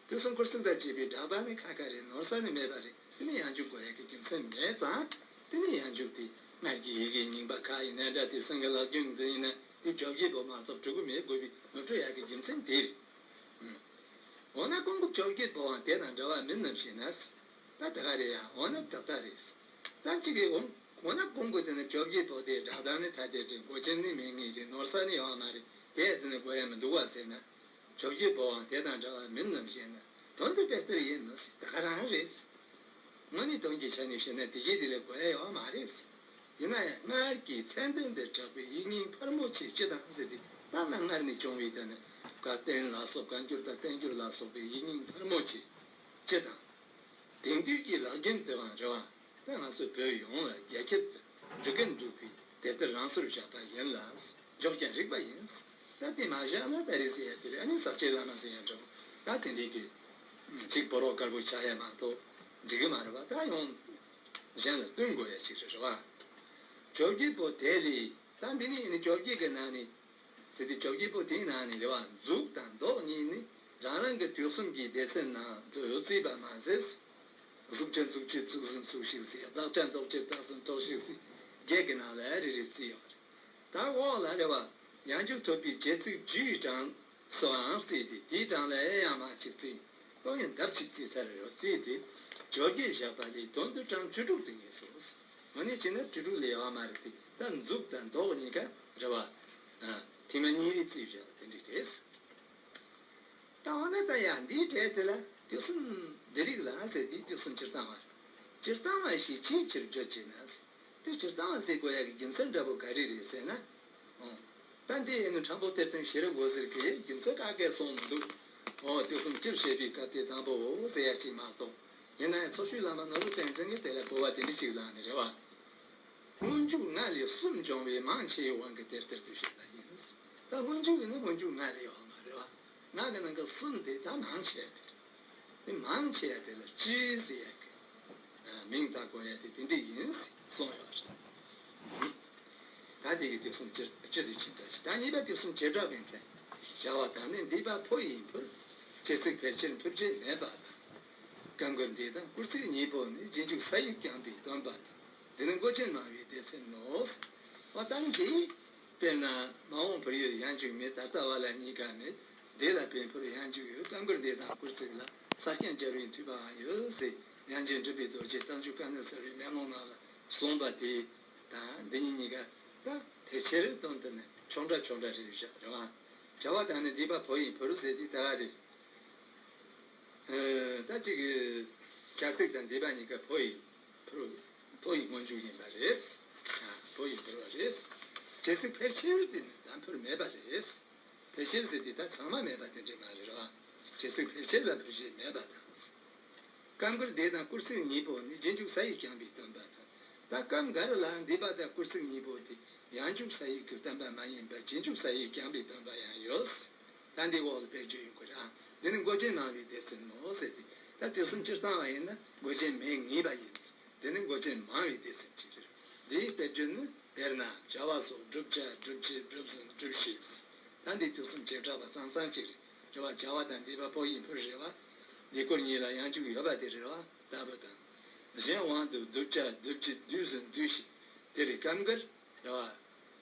དུས་གསུམ་སྐུལ་ཚིག་དང་བཅས་པའི་སྒྲ་གདངས་ནི་ཁ་ཁ་རེད། ནོར་ས་ནི་མེད་པ་རེད། དེ་ནི་ཡང་འཇུག་དགོས་ཡག་གི་རྒྱུ་མཚན་མེད་ཙང་། དེ་ནི་ཡང་འཇུག་དེ་སྔར་གྱི་ཡི་གེ་རྙིང་པ་ཁག་ཡིན་ན་འདྲ། དེ་སང་གི་ལག་རྒྱུན་འདི་ཡིན་ན་དེ་བཅོ་བརྒྱད་པོ་མ་གཏོགས་འགྲོ་གི་མེད་དགོས་པའི་ནོར་འཁྲུལ་ཡག་གི་རྒྱུ་མཚན་དེ་རེད། འོ་ན་ཀུན་རྫོབ་བཅོ་བརྒྱད་པོའང་དེ་དང་འདྲ་བ་མིན་ནམ་ཞེ་ན། ད་དེ་ག་རེད་ཡ། འོ་ན་ཏག་ཏག་རེད། ད་གཅིག་གིས་འོ་འོ་ན་ཀུན་རྫོབ་དེ་ནི་བཅོ་བརྒྱད་པོ་དེ་སྒྲ་གདངས་ནི་ཐ་དད་དེ་མགོ་ཅན་ནི་མེད་ངེས་ཀྱི་ནོར་ས་ནི་ཡོད་མ་རེད། དེ་དེ་ནི་དགོས་ཡ་མི་འདུག་བ་ཟེར་ན། བཅོ་བརྒྱད་པོའང་དེ་དང་འདྲ་བ་མིན་ནམ་ཞེ་ན། དོན་དུ་དེ་ལྟར་ཡིན་ནོ། ད་ག་རང་རེད། དངོས་གནས་དོན་གྱི་ཆ་ནས་བཤད་ན་དེ་གྱིས་དེ་ལས་དགོས་ཡ་ཡོད་མ་རེད། ཡིན་ན་ཡང་སྔར་གྱི་མཚན་ལྡན་དང་གྲགས་པའི་ཡིག་རྙིང་ཕལ་མོ་ཆེ་སྤྱི་དང་ཟེར་ཏེ་ད་ལྟ་སྔར་ནས་བྱུང་བའི་དོན་ནི་བཀའ་བསྟན་ལ་སོགས་བཀའ་འགྱུར་དང་བསྟན་འགྱུར་ལ་སོགས་པའི་ཡིག་རྙིང་ཕལ་མོ་ཆེ་སྤྱི་དང་། དེང་དུས་ཀྱི་ལག་རྒྱུན་དུའང་རེད་བ། ད་ང་ཚོ་བོད་ཡོངས་ལ་རྒྱ་ཁྱབ་ཏུ་འགྲོ་གིན་འདུག་པས་དེ་ལྟར་རང་སོར་བཞག་པ་ཡིན་ལ། འཇོག་ཀྱང་རིགས་པ་ཡིན། ད་དེ་མ་བཞག་ན་ད་རེས་ཟེར་ཡ་དེ་རེད། ཨ་ནི་ཟག་བཅས་བླ་མ་ཟེར་ཡ་འདྲ་བོ། ད་དེ་འདྲའི་གི་གཅིག་ཕོ་རོག་དཀར་པོ་ཆགས་ཡ་མ་གཏོགས་འགྲིག་གི་མ་རེད་བ། ད་ཡང་གཞན་ལ་སྟོན་དགོས་ཡ་ཅིག་རེད་བ། བཅོ་བརྒྱད་པོ་དེ་ལས་ད་འདི་ནི་ནི་བཅོ་བརྒྱད་ཀྱི་ནང་ནས། ཟེར་ཏེ་བཅོ་བརྒྱད་པོ་དེའི་ནང་ནས་རེད་བ། མཛུབ་དང་མདོག་གཉིས་ནི་རང་རང་གི་དུས་གསུམ་གྱི་སྡེ་ཚན་ནང་དུ་བརྩིས་པ་མ་ཟད། གཟུགས་ཅན་གཟུགས་བྱད་བཙུགས་ཟིན་བཙུགས་ཤིག་ཟེར། བཏགས་ཅན་བཏགས་བྱེད་བཏགས་ཟིན་བཏགས་ཤིག་ཟེར། བརྒྱད་ཀྱི་ནང་ལ་རེ་རེ་བརྩིས་ཡོད་རེད། ད་འོག་ལ་རེད་བ། ཡང་འཇུག་ཐོབ་པའི་བྱེད་ཚིག་བཅུའི་གྲངས་སུའང་བརྩིས་ཏེ་དེའི་གྲངས་ལ་ཡང་མ་གཅིག་བརྩིས། ཁོང་གིས་ལྡབ་གཅིག་བརྩིས་ཚར་རེད་བ། བརྩིས་ཏེ་བཅོ་བརྒྱད་བཞག་པ་ལས་དོན་དུ་གྲངས་བཅུ་དྲུག་ཏུ་ངེས་སོ། ང་ནི་བྱས་ན་བཅུ་དྲུག་ལས་ཡོད་མ་རེད་དེ། ད་མཛུབ་དང་མདོག་གཉིས་ཀ་རེད་བ། ཐེངས་མ་གཉིས་རེ་བརྩིས་བཞག་པ་དེ་འདྲ་རེད། ད་འོ་ན་ད་ཡང་འདིའི་གྲས་དེ་ལ་དུས་གསུམ་འདི་རིགས་ལ་ཟེར་དེ་དུས་གསུམ་སྤྱིར་བཏང་བ་རེད། སྤྱིར་བཏང་བ་ཞེས་ཅིའི་ཕྱིར་བརྗོད་ཅེ་ན། དེ་སྤྱིར་བཏང་བ་ཟེར་དགོས་ཡ་གི་རྒྱུ་མཚན་འདྲ་པོ་ག་རེ་རེད་ཟེར་ན། ཨོ། ད་འདི་ཡིན་ནི་ཕྲན་བུ་གཏེར་སྟོན་ཤེས་རབ་འོད་ཟེར་གྱི་རྒྱུ་མཚན་ག་གེ་གསུངས་མི་འདུག་ཨོ། དུས་གསུམ་སྤྱིར་བཤད་པའི་སྐབས་དེ་དང་པོའོ་ཟེར་ཡ་གཅིག་མ་གཏོགས། ཡིན་ན་ཡང་ཚོགས་ཞུགས་བླ་མ་ནོར་བུ་བསྟན་འཛིན་གྱིས་དེ་ལ་གོ་བ་དེ་འདྲ་ཞིག་བླངས་ནི་རེད་བ། སྔོན་འཇུག་ལྔ་ལས་གསུམ་འབྱུང་བའི་མང་ཆེའི་དབང་གིས་དེ་ལྟར་དུ་བཤད་པ་ཡིན། ད་སྔོན་འཇུག་ཡིན་ན་སྔོན་འཇུག་ལྔ་ལས་ཡོད་མ་རེད་བ། ལྔ་གི་ནང་གི་གསུམ་དེ་ད་མང་ཆེ་བ་དེ་རེད། དེ་མང་ཆེ་བ་དེ་ལ་སྤྱི་ཟེར་ཡ་གི་མིང་བཏགས་དགོས་ཡ་དེ་དེ་འདྲ་ཡིན་གསུངས་ཡོད་རེད། ད་དེ་གི་དུས་གསུམ་སྤྱི་སྤྱི་དེ་ཕྱིན་པ་ཞིག་ད་གཉིས་པ་དུས་གསུམ་བྱེ་བྲག་པའི་མཚན། བྱ་བ་དང་ནི་འདས་པ་འཕོ་ཡི་འཕུལ། སྐྱེ་ཚིག་ཕལ་ཆེར་འཕུལ་བྱེད་མེད་པ་དང་། སྐབས་འགར་འདས་དང་སྐུལ་ཚིག་གཉིས་པོ་ནི་རྗེས་འཇུག་ས་ཡིག་རྐྱང་པའི་སྟོན་པ་དང་། འདི་ནི་མགོ་ཅན་མང་བའི་སྡེ་ཚན་ནོ། འོ་ད་འདི་དཔེར་ན་མ་འོངས་བོད་ཡུལ་ཡང་འཇུག་མེད། ད་ལྟ་བ་ལ་གཉིས་ཀ་མེད། འདས་ལ་བས་འཕུལ་ཡང་འཇུག་ཡོད། སྐབས་འགར་འདས་དང་སྐུལ་ཚིག་ལ་ས་རྐྱང་སྦྱར་བའི་མཐུས་པའང་ཡོད་ཟེར། དབྱངས་ཅན་གྲུབ་པའི་རྡོ་རྗེ་རྟགས་འཇུག་དཀའ་གནད་གསལ་བའི་མེ་ལོང་ནང་ལ་གསུངས་པ་དེ་དང་འདི་གཉིས་གཉིས་ཀ་ད་ཕལ་ཆེར་དོན་དུ་ནི་ཆུང་འདྲ་ཆུང་འདྲ་རེད་བཞག་རེད་བ། བྱ་བ་དང་ནི་འདས་པ་འཕོ་ཡི་འཕུལ་ཟེར་དེ་ད་ག་རེད། ད་ཅིག་བྱ་ཚིག་དང་འདས་པ་གཉིས་ཀ་འཕོ་ཡི་འཕུལ། འཕོ་ཡི་སྔོན་འཇུག་ཡིན་པ་རེད། ཨ། འཕོ་ཡི་འཕུལ་བ་རེད། སྐྱེ་ཚིག་ཕལ་ཆེར་དེ་ནི་ད་འཕུལ་མེད་པ་རེད། ཕལ་ཆེར་ཟེར་དེ་ད་ཚང་མ་མེད་པ་དེ་འདྲ་མ་རེད་ར། སྐྱེ་ཚིག་ཕལ་ཆེར་ལ་འཕུལ་བྱེད་མེད་པ་དང་། སྐབས་འགར་འདས་དང་སྐུལ་ཚིག་གཉིས་པོ་ནི་རྗེས་འཇུག་ས་ཡིག་རྐྱང་པའི་སྟོན་པ་དང་། ད་སྐབས་འགར་ལ་འདས་པ་དང་སྐུལ་ཚིག་གཉིས་པོ་དེ་ཡང་འཇུག་ས་ཡིག་གི་སྟོན་པ་མ་ཡིན་པར་རྗེས་འཇུག་ས་ཡིག་རྐྱང་པའི་སྟོན་པ་ཡང་ཡོད། ད་འདི་འོག་ལ་དཔེ་བརྗོད་ཡོང་གི་རེད། འདི་ནི་མགོ་ཅན་མང་བའི་སྡེ་ཚན་ནོ་ཟེར་ཏེ། ད་དུས་གསུམ་སྤྱིར་བཏང་བ་ཡིན་ན་མགོ་ཅན་མེད་ངེས་པ་ཡིན། འདི་ནི་མགོ་ཅན་མང་བའི་སྡེ་ཚན་གཅིག་རེད། འདིའི་དཔེ་བརྗོད་ནི་དཔེར་ན་བྱ་བ་སོགས་བསྒྲུབ་བྱ་བསྒྲུབ་བྱེད་བསྒྲུབས་ཟིན་བསྒྲུབས་ཤིང་། ད་འདི་དུས་གསུམ་བྱེ་བྲག་པ་ཙང་ཙང་གཅིག་རེད། རེད་བ། བྱ་བ་དང་འདས་པ་འཕོ་ཡི་འཕུལ་རེད་བ། འདས་སྐུལ་གཉིས་ལ་ཡང་འཇུག་ཡོད་པ་དེ་རེད་བ། ལྟ་བུ་དང་། གཞན་དབང་དུ་བསྒྲུབ་བྱ་བསྒྲུབ་བྱེད་བསྡུས་ཟིན་བསྡུས་ཤིང་། དེ་རེད། སྐབས་འགར་རེད་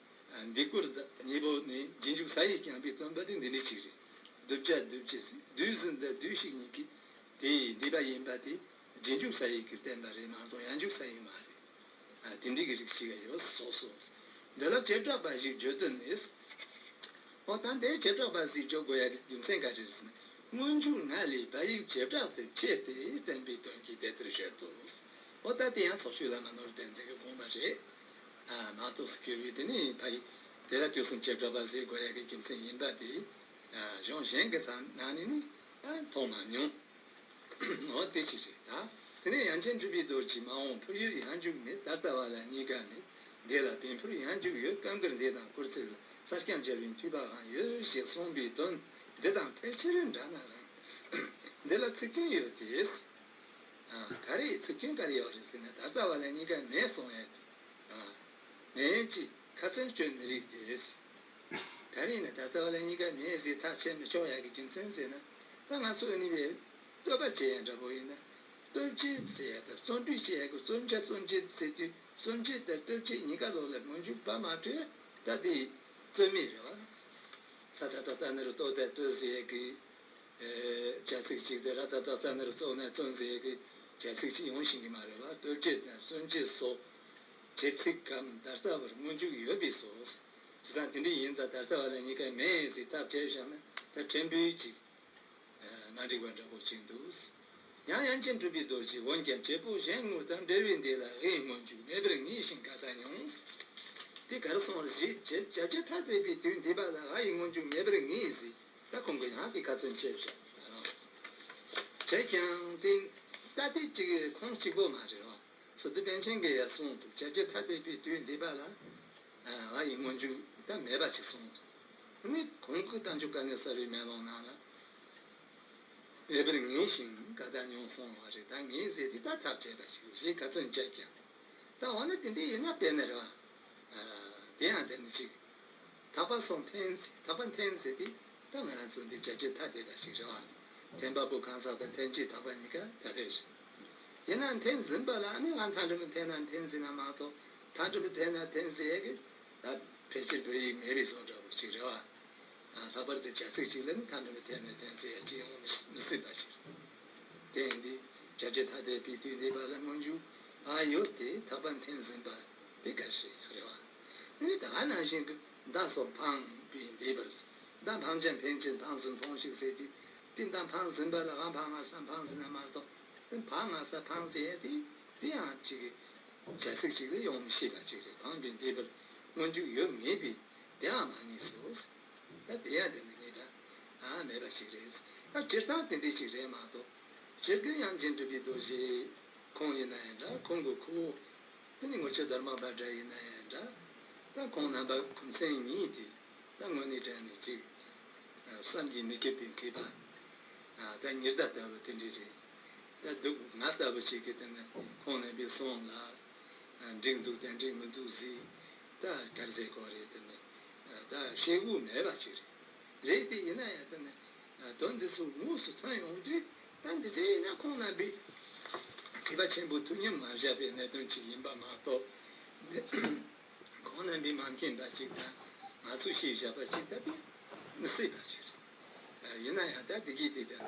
བ། འདས་སྐུལ་གཉིས་པོ་ནི་རྗེས་འཇུག་ས་ཡིག་རྐྱང་པའི་སྟོན་པ་དེ་འདི་འདྲ་ཅིག་རེད། བསྒྲུབ་བྱ་བསྒྲུབ་བྱེད་ཟིན་བསྡུས་ཟིན་དང་བསྡུས་ཤིང་གཉིས་ཀྱིས་དེ་ཡི་འདས་པ་ཡིན་པ་དེ་རྗེས་འཇུག་ས་ཡིག་གི་བསྟན་པ་རེད་མ་གཏོགས་ཡང་འཇུག་ས་ཡིག་མ་རེད། ཨ། དེ་འདྲའི་གི་རིགས་ཅིག་ཡོད་སོ་སོ། འདི་ལ་བྱེ་བྲག་པ་ཞིག་བརྗོད་དོན་ནི། འོ་ད་འདི་བྱེ་བྲག་པ་ཞིག་བརྗོད་དགོས་ཡ་གི་རྒྱུ་མཚན་ག་རེ་རེད་ཟེར་ན། སྔོན་འཇུག་ལྔ་ལས་བ་ཡིག་བྱེ་བྲག་ཏུ་ཕྱེ་སྟེ་བསྟན་པའི་དོན་གྱིས་དེ་ལྟར་བཤད་དོ། འོ་ད་དེ་ཡང་ཚོགས་ཞུགས་བླ་མ་ནོར་བུ་བསྟན་འཛིན་གྱི་དགོངས་པ་རེད། ཨ། མ་གཏོགས་སུ་གྱུར་པའི་དེ་ནི་བ་ཡིག་དེ་ལ་དུས་གསུམ་བྱེ་བྲག་པ་ཟེར་དགོས་ཡ་གི་རྒྱུ་མཚན་ཡིན་པ་དེ། ཨ། གཞུང་གཞན་གྱི་ཚང་ནང་ནས་ནི། ཨ། མཐོང་མ་མྱོང་། འོ་དེ་ཅིག་རེད་ད། དེ་ནས་དབྱངས་ཅན་གྲུབ་པའི་རྡོ་རྗེས་མ་འོངས་བོད་ཡུལ་ཡང་འཇུག་མེད། ད་ལྟ་བ་ལ་གཉིས་ཀ་མེད། འདས་ལ་བས་འཕུལ་ཡང་འཇུག་ཡོད། སྐབས་འགར་འདས་དང་སྐུལ་ཚིག་ལ་ས་རྐྱང་སྦྱར་བའི་མཐུས་པའང་ཡོད་ཞེས་གསུངས་པའི་དོན་འདི་དང་ཕལ་ཆེར་འདྲ་ན་རང་། འདི་ལ་ཚིག་སྐྱོན་ཡོད་དེ། ཨ། ག་རེ་ཚིག་སྐྱོན་ག་རེ་ཡོད་རེད་ཟེར་ན། ད་ལྟ་བ་ལ་གཉིས་ཀ་མེད་གསུངས་ཡོད་དེ། ཨ། མེད་ཅེས་ཁ་ཚོན་གཅོད་མི་རིགས་ཏེ། ག་རེ་ཡིན་ན་ད་ལྟ་བ་ལ་གཉིས་ཀ་མེད་ཟེར་ཐག་བཅད་མི་ཆོག་ཡག་གི་རྒྱུ་མཚན་ཟེར་ན། ད་ང་ཚོ་ནི་བའི་བསྟོད་པ་བྱེད་ཡ་འདྲ་པོ་ཡིན་ན། བསྟོད་བྱེད་ཟེར་ཡ་དང་བརྩོན་འགྲུས་བྱེད་ཡ་གི་བརྩོན་བྱ་བརྩོན་བྱེད་ཟེར་དུས་བརྩོན་བྱེད་དང་བསྟོད་བྱེད་གཉིས་ཀ་ལོག་ལ་སྔོན་འཇུག་པ་མ་འཕྲོད་ད་དེ་རྩོད་མེད་རེད་བ། ས་ད་ལྟ་ལྟ་ན་རུ་ལྟོ་དང་ལྟོས་ཟེར་ཡ་གི་བྱ་ཚིག་གཅིག་དེ་ར་ཙ་ད་ཙ་ན་རུ་ཙོ་ན་ཙོན་ཟེར་གི་བྱ་ཚིག་གཅིག་ཡོང་ཤེས་ཀྱི་མ་རེད་བ། བསྟོད་བྱེད་དང་བརྩོན་བྱེད་སོགས་བྱེད་ཚིག་གམ་ད་ལྟ་བར་སྔོན་འཇུག་ཡོད་པས་སོ། བྱས་ཙང་དེ་འདྲ་ཡིན་ཙང་ད་ལྟ་བ་ལ་གཉིས་ཀ་མེད་ཟེར་ཐག་བཅད་བཞག་ན་ད་ཕྲན་བུའི་ཅིག་མ་འགྲིག་པ་འདྲ་པོ་ཅིག་འདུག་ཡང་དབྱངས་ཅན་གྲུབ་པའི་རྡོ་རྗེས་འོན་ཀྱང་བྱེད་པོ་གཞན་དངོས་དང་འབྲེལ་བའི་འདས་ལ་དབའི་སྔོན་འཇུག་མེད་པར་ངེས་ཤིང་ག་ད་མྱོང་། དེ་གར་སོང་བར་གཞི་བྱས་བྱ་བྱེད་ཐ་དད་པའི་དུས་འདས་པ་ལ་དབའི་སྔོན་འཇུག་མེད་པར་ངེས་ཟེར། ད་ཁོང་གི་ཡང་གི་ཁ་ཚོན་བཅད་བཞག་བྱས་ཀྱང་དེ་ལྟ་དེ་གཅིག་ཁོང་གཅིག་པོ་མ་རེད་བ། སི་ཏུ་པཎ་ཆེན་གྱིས་ཡང་གསུངས་འདུག་བྱ་བྱེད་ཐ་དད་པའི་དུས་འདས་པ་ལ་དབའི་སྔོན་འཇུག་ད་མེད་པ་ཅིག་གསུངས་འདུག་ནི་གོང་གི་རྟགས་འཇུག་དཀའ་གནད་གསལ་བའི་མེ་ལོང་ནང་ལ། མེད་པར་ངེས་ཤིང་ག་ད་མྱོང་གསུངས་པ་རེད། ད་ངེས་ཟེར་དེ་ད་ཐག་བཅད་པ་ཞིག་རེད། ཁ་ཚོན་བཅད་ཀྱང་། ད་འོ་ན་དེ་འདྲ་ཡིན་ན་དཔེ་ནི་རེད་བ། དེ་ཡང་དེ་ནི་ཅིག་ཐག་པ་སོགས་འཐེན་ཟེར། ཐག་པ་འཐེན་ཟེར་དེ་ད་ང་རང་ཚོ་འདི་བྱ་བྱེད་ཐ་དད་པ་ཞིག་རེད་བ། འཐེན་པ་པོ་གང་ཟག་དང་འཐེན་བྱེད་ཐག་པ་གཉིས་ཀ་ཐ་དད་རེད། ཡིན་ན་འཐེན་ཟིན་པ་ལ་ནི་ང་མཐའ་འགྲམ་དུ་འཐེན་ན་འཐེན་ཟིན་ན་མ་གཏོགས་མཐའ་འགྲམ་དུ་འཐེན་ན་འཐེན་ཟེར་ཡས་ཀྱི་ད་ཕལ་ཆེར་བོད་ཡིག་མེད་པའི་བཟོ་འདྲ་པོ་ཞིག་རེད་བ། ལྷག་པར་དུ་བྱ་ཚིག་ཅིག་ལ་ནི་མཐའ་འགྲམ་དུ་འཐེན་ན་འཐེན་ཟེར་ཡས་ཅིག་ཡོང་མི་སྲིད་པ་ཞིག་རེད། དེ་ཡིན་དུས་བྱ་བྱེད་ཐ་དད་པའི་དུས་འདས་པ་ལ་སྔོན་འཇུག་ཨ་ཡོད་དེ་ཐག་པ་འཐེན་ཟིན་པ་དེ་ག་རེ་རེད་བ། ནི་ད་ག་ནང་བཞིན་གྱི་མདའ་སོགས་འཕངས་པའི་འདས་པར་མདའ་འཕངས་ཀྱང་འཕེན་ཅིང་འཕངས་ཟིན་འཕོངས་ཤིག་ཟེར་དུས་དེ་མདའ་འཕངས་ཟིན་པ་ལ་ག་འཕངས་ང་ས་འཕངས་ཟིན་ན་མ་གཏོགས་དེ་འཕངས་ང་ས་འཕངས་ཟེར་ཡས་དེ། དེ་ཡང་ཅིག་བྱ་ཚིག་ཅིག་ལས་ཡོང་མི་ཤེས་པ་ཅིག་རེད། གང་གི་འདས་པར་སྔོན་འཇུག་ཡོད་ངེས་པས་དེའང་མ་ངེས་སོ། ད་དེ་ཡང་དེ་ནི་ངེས་པ་ཨ་མེད་པ་ཅིག་རེད། ད་སྤྱིར་བཏང་དེ་འདྲ་ཅིག་རེད་མ་གཏོགས། སྤྱིར་དགེ་ཡང་རྗེ་འདྲི་བའི་རྡོ་རྗེ་ཁོང་ཡིན་ན་ཡང་འདྲ། ཁོང་གི་ཁུ་བོ་དེ་ནི་ངོར་ཆེན་དྷརྨ་པ་འདྲ་ཡིན་ན་ཡང་འདྲ། ད་ཁོང་རྣམ་པ་ཁུངས་སེང་གཉིས་དེ། ད་དངོས་གནས་དྲང་ནས་ཅིག་བསམ་གྱིས་མི་ཁྱབ་པའི་མཁས་པ། ད་ཉི་ཟླ་ལྟ་བུ་དེ་འདྲ་རེད། ད་སྡུག་ང་ལྟ་བུ་ཞིག་གིས་དེ་ནི་ཁོང་རྣམ་པའི་གསུང་ལ་འགྲིག་འདུག་དང་འགྲིག་མི་འདུག་ཟེར། ད་ག་རེ་ཟེར་དགོས་རེད། དེ་ནི་ད་ཤེས་དགོས་མེད་པ་ཅིག་རེད། རེད་དེ་ཡིན་ན་ཡང་དེ་ནི་དོན་འདི་ཚོ་དངོས་སུ་ཐོན་ཡོང་དུས། ད་འདི་ཚོ་ཡིན་ན་ཁོང་རྣམ་པའི་མཁས་པ་ཆེན་པོ་ཐུགས་མཉམ་མ་བཞག་པའི་གནད་དོན་ཅིག་ཡིན་པ་མ་གཏོགས། ཁོང་རྣམ་པས་མ་མཁྱེན་པ་ཅིག་དང་། ང་ཚོས་ཤེས་བཞག་པ་ཅིག་ད་དེ་མི་སྲིད་པ་ཅིག་རེད། ཡིན་ན་ཡང་ད་དེ་གིས་དེ་ལྟར་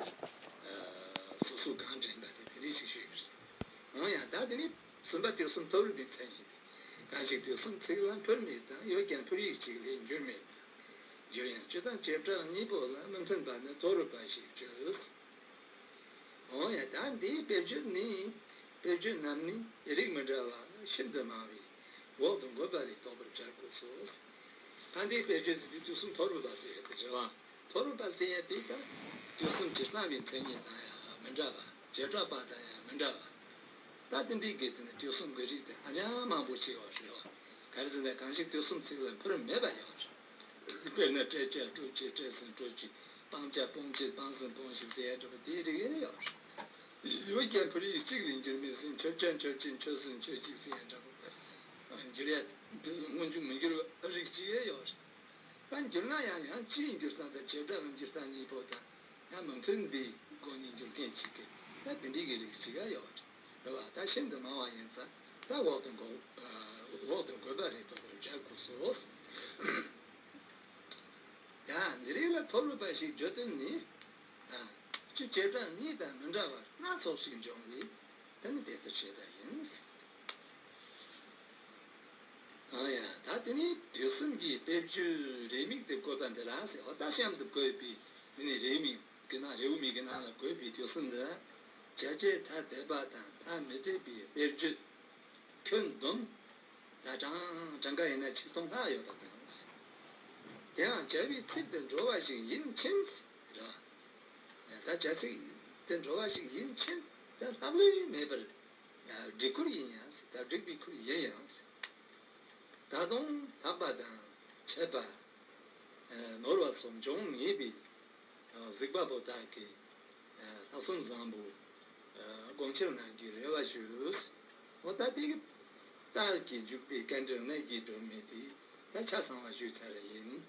སོ་སོ་གང་དྲན་པ་དེ་དེ་འདྲ་ཞིག་ཞུས་པ་རེད། འོན་ཡང་ད་དེ་ནི་གསུམ་པ་དུས་གསུམ་མཐོ་རིས་པའི་མཚན་ཉིད་དེ། གང་ཞིག་དུས་གསུམ་ཚིག་ལ་འཕུར་མེད་དང་། ཡོད་ཀྱང་འཕུར་ཡུལ་གཅིག་ལས་འགྱུར་མེད་དང་། འགྱུར་ཡང་སྤྱི་དང་བྱེ་བྲག་གཉིས་པོ་ལ། མི་མཐུན་པ་ནི་མཐོ་རིས་པ་ཞེས་བརྗོད། འོ་ཡ། ད་འདིའི་དཔེར་བརྗོད་ནི། དཔེར་བརྗོད་རྣམས་ནི་རིགས་མི་འདྲ་བ་ཤིན་ཏུ་མང་བས་འོག་ཏུ་འགོད་པ་ལས་རྟོགས་པར་བྱ་དགོས་སོ། ད་འདིའི་དཔེར་བརྗོད་ཟེར་དུས་དུས་གསུམ་མཐོ་རིས་པ་ཟེར་ཡ་དེ་རེད་བ། མཐོ་རིས་པ་ཟེར་ཡ་དེ་ད་དུས་གསུམ་སྤྱིར་བཏང་བའི་མཚན་ཉིད་དང་ཡང་མི་འདྲ་བ། བྱེ་བྲག་པ་དང་ཡང་མི་འདྲ་བ། ད་དེ་འདྲའི་གི་དེ་ནི་དུས་གསུམ་གྱི་རིགས་དེ་ཧ་ཅང་མང་པོ་ཅིག་ཡོད་རེད་བ། ག་རེ་ཟེར་ན་གང་ཞིག་དུས་གསུམ་ཚིག་ལ་འཕུར་མེད་པ་ཡོད་རེད། དཔེར་ན་སྤྲད་བྱ་སྤྲོད་བྱེད། སྤྲད་ཟིན་སྤྲོད་བྱེད། སྤང་བྱ་སྤོང་བྱེད། སྤངས་ཟིན་སྤོངས་བྱེད་ཟེར་ཡ་འདྲ་པོ་དེའི་རིགས་ཡང་ཡོད་རེད། ཡོད་ཀྱང་འཕུར་ཡུལ་གཅིག་ལས་འགྱུར་མེད་ཟེར། མཆོད་བྱ་མཆོད་བྱེད། མཆོད་ཟིན་མཆོད་བྱེད་ཟེར་ཡ་འདྲ་པོ། འགྱུར་ཡ་དེ་སྔོན་འཇུག་མི་འགྱུར་བ་རིགས་གཅིག་ཡང་ཡོད་རེད། ད་འགྱུར་ན་ཡང་ཡང་སྤྱིའི་འགྱུར་སྟངས་དང་བྱེ་བྲག་གི་འགྱུར་སྟངས་གཉིས་པོ་དང་ཡང་མི་མཐུན་པའི་སྒོ་ནས་འགྱུར་མཁན་ཞིག་གི་ད་དེ་འདྲའི་གི་རིགས་གཅིག་ཡང་ཡོད་རེད། རེད་བ། ད་ཤིན་ཏུ་མང་བ་ཡིན་ཙང་ད་འོག་ཏུ་འགོད། འོག་ཏུ་འགོད་པ་ལས་རྟོགས་པར་བྱ་དགོས་སོ། ཡང་འདི་རིགས་ལ་མཐོ་རིས་པ་ཞེས་བརྗོད་དོན་ནི། སྤྱི་བྱེ་བྲག་གཉིས་དང་མི་འདྲ་བ་སྣ་ཚོགས་ཤིག་འབྱུང་བས་དེ་ནི་དེ་ལྟར་བཤད་པ་ཡིན། ཨ་ཡ། ད་དེ་ནི་དུས་གསུམ་གྱི་དཔེར་བརྗོད་རེའུ་མིག་དེ་བཀོད་པ་འདི་ལ་ཟེར་བ། ད་གཤམ་དུ་བཀོད་པའི་དེ་ནི་རེའུ་མིག་གི་ནང་། རེའུ་མིག་གི་ནང་ལ་བཀོད་པའི་དུས་གསུམ་འདི་བྱ་བྱེད་ཐ་དད་པ་དང་ཐ་མི་དད་པའི་དཔེར་བརྗོད་ཁྱོན་བསྡོམས། ད་གྲངས་གྲངས་ཀ་ཡིན་ན་ཆིག་སྟོང་ལྷག་ཡོད་པ་དང་། དེའང་བྱ་བའི་ཚིག་ཏུ་འགྲོ་བ་ཞིག་ཡིན་ཕྱིན་རེད་བ། ད་བྱ་ཚིག་དེ་འགྲོ་བ་ཞིག་ཡིན་ཕྱིན་ད་ལྷག་ལུས་མེད་པར་སྒྲིག་ཁུལ་ཡིན་ཡང་ཟེར། ད་སྒྲིག་པའི་ཁུལ་ཡིན་ཡང་ཟེར། ད་དུང་ལྷག་པ་དང་ཆད་པ། ནོར་བ་སོགས་འབྱུང་ངེས་པས་གཟིགས་པ་པོ་དག་གིས་ལྷག་བསམ་བཟང་པོས་དགོངས་འཆར་གནང་རྒྱུའི་རེ་བ་ཞུ། འོ་ད་དེ་གི་རྟགས་ཀྱིས་འཇུག་པའི་སྐད་འབྲེལ་གནད་ཀྱིས་སྒྲུབ་མེད་དེ། ད་ཆ་ཚང་བ་ཞུས་ཚར་བ་ཡིན།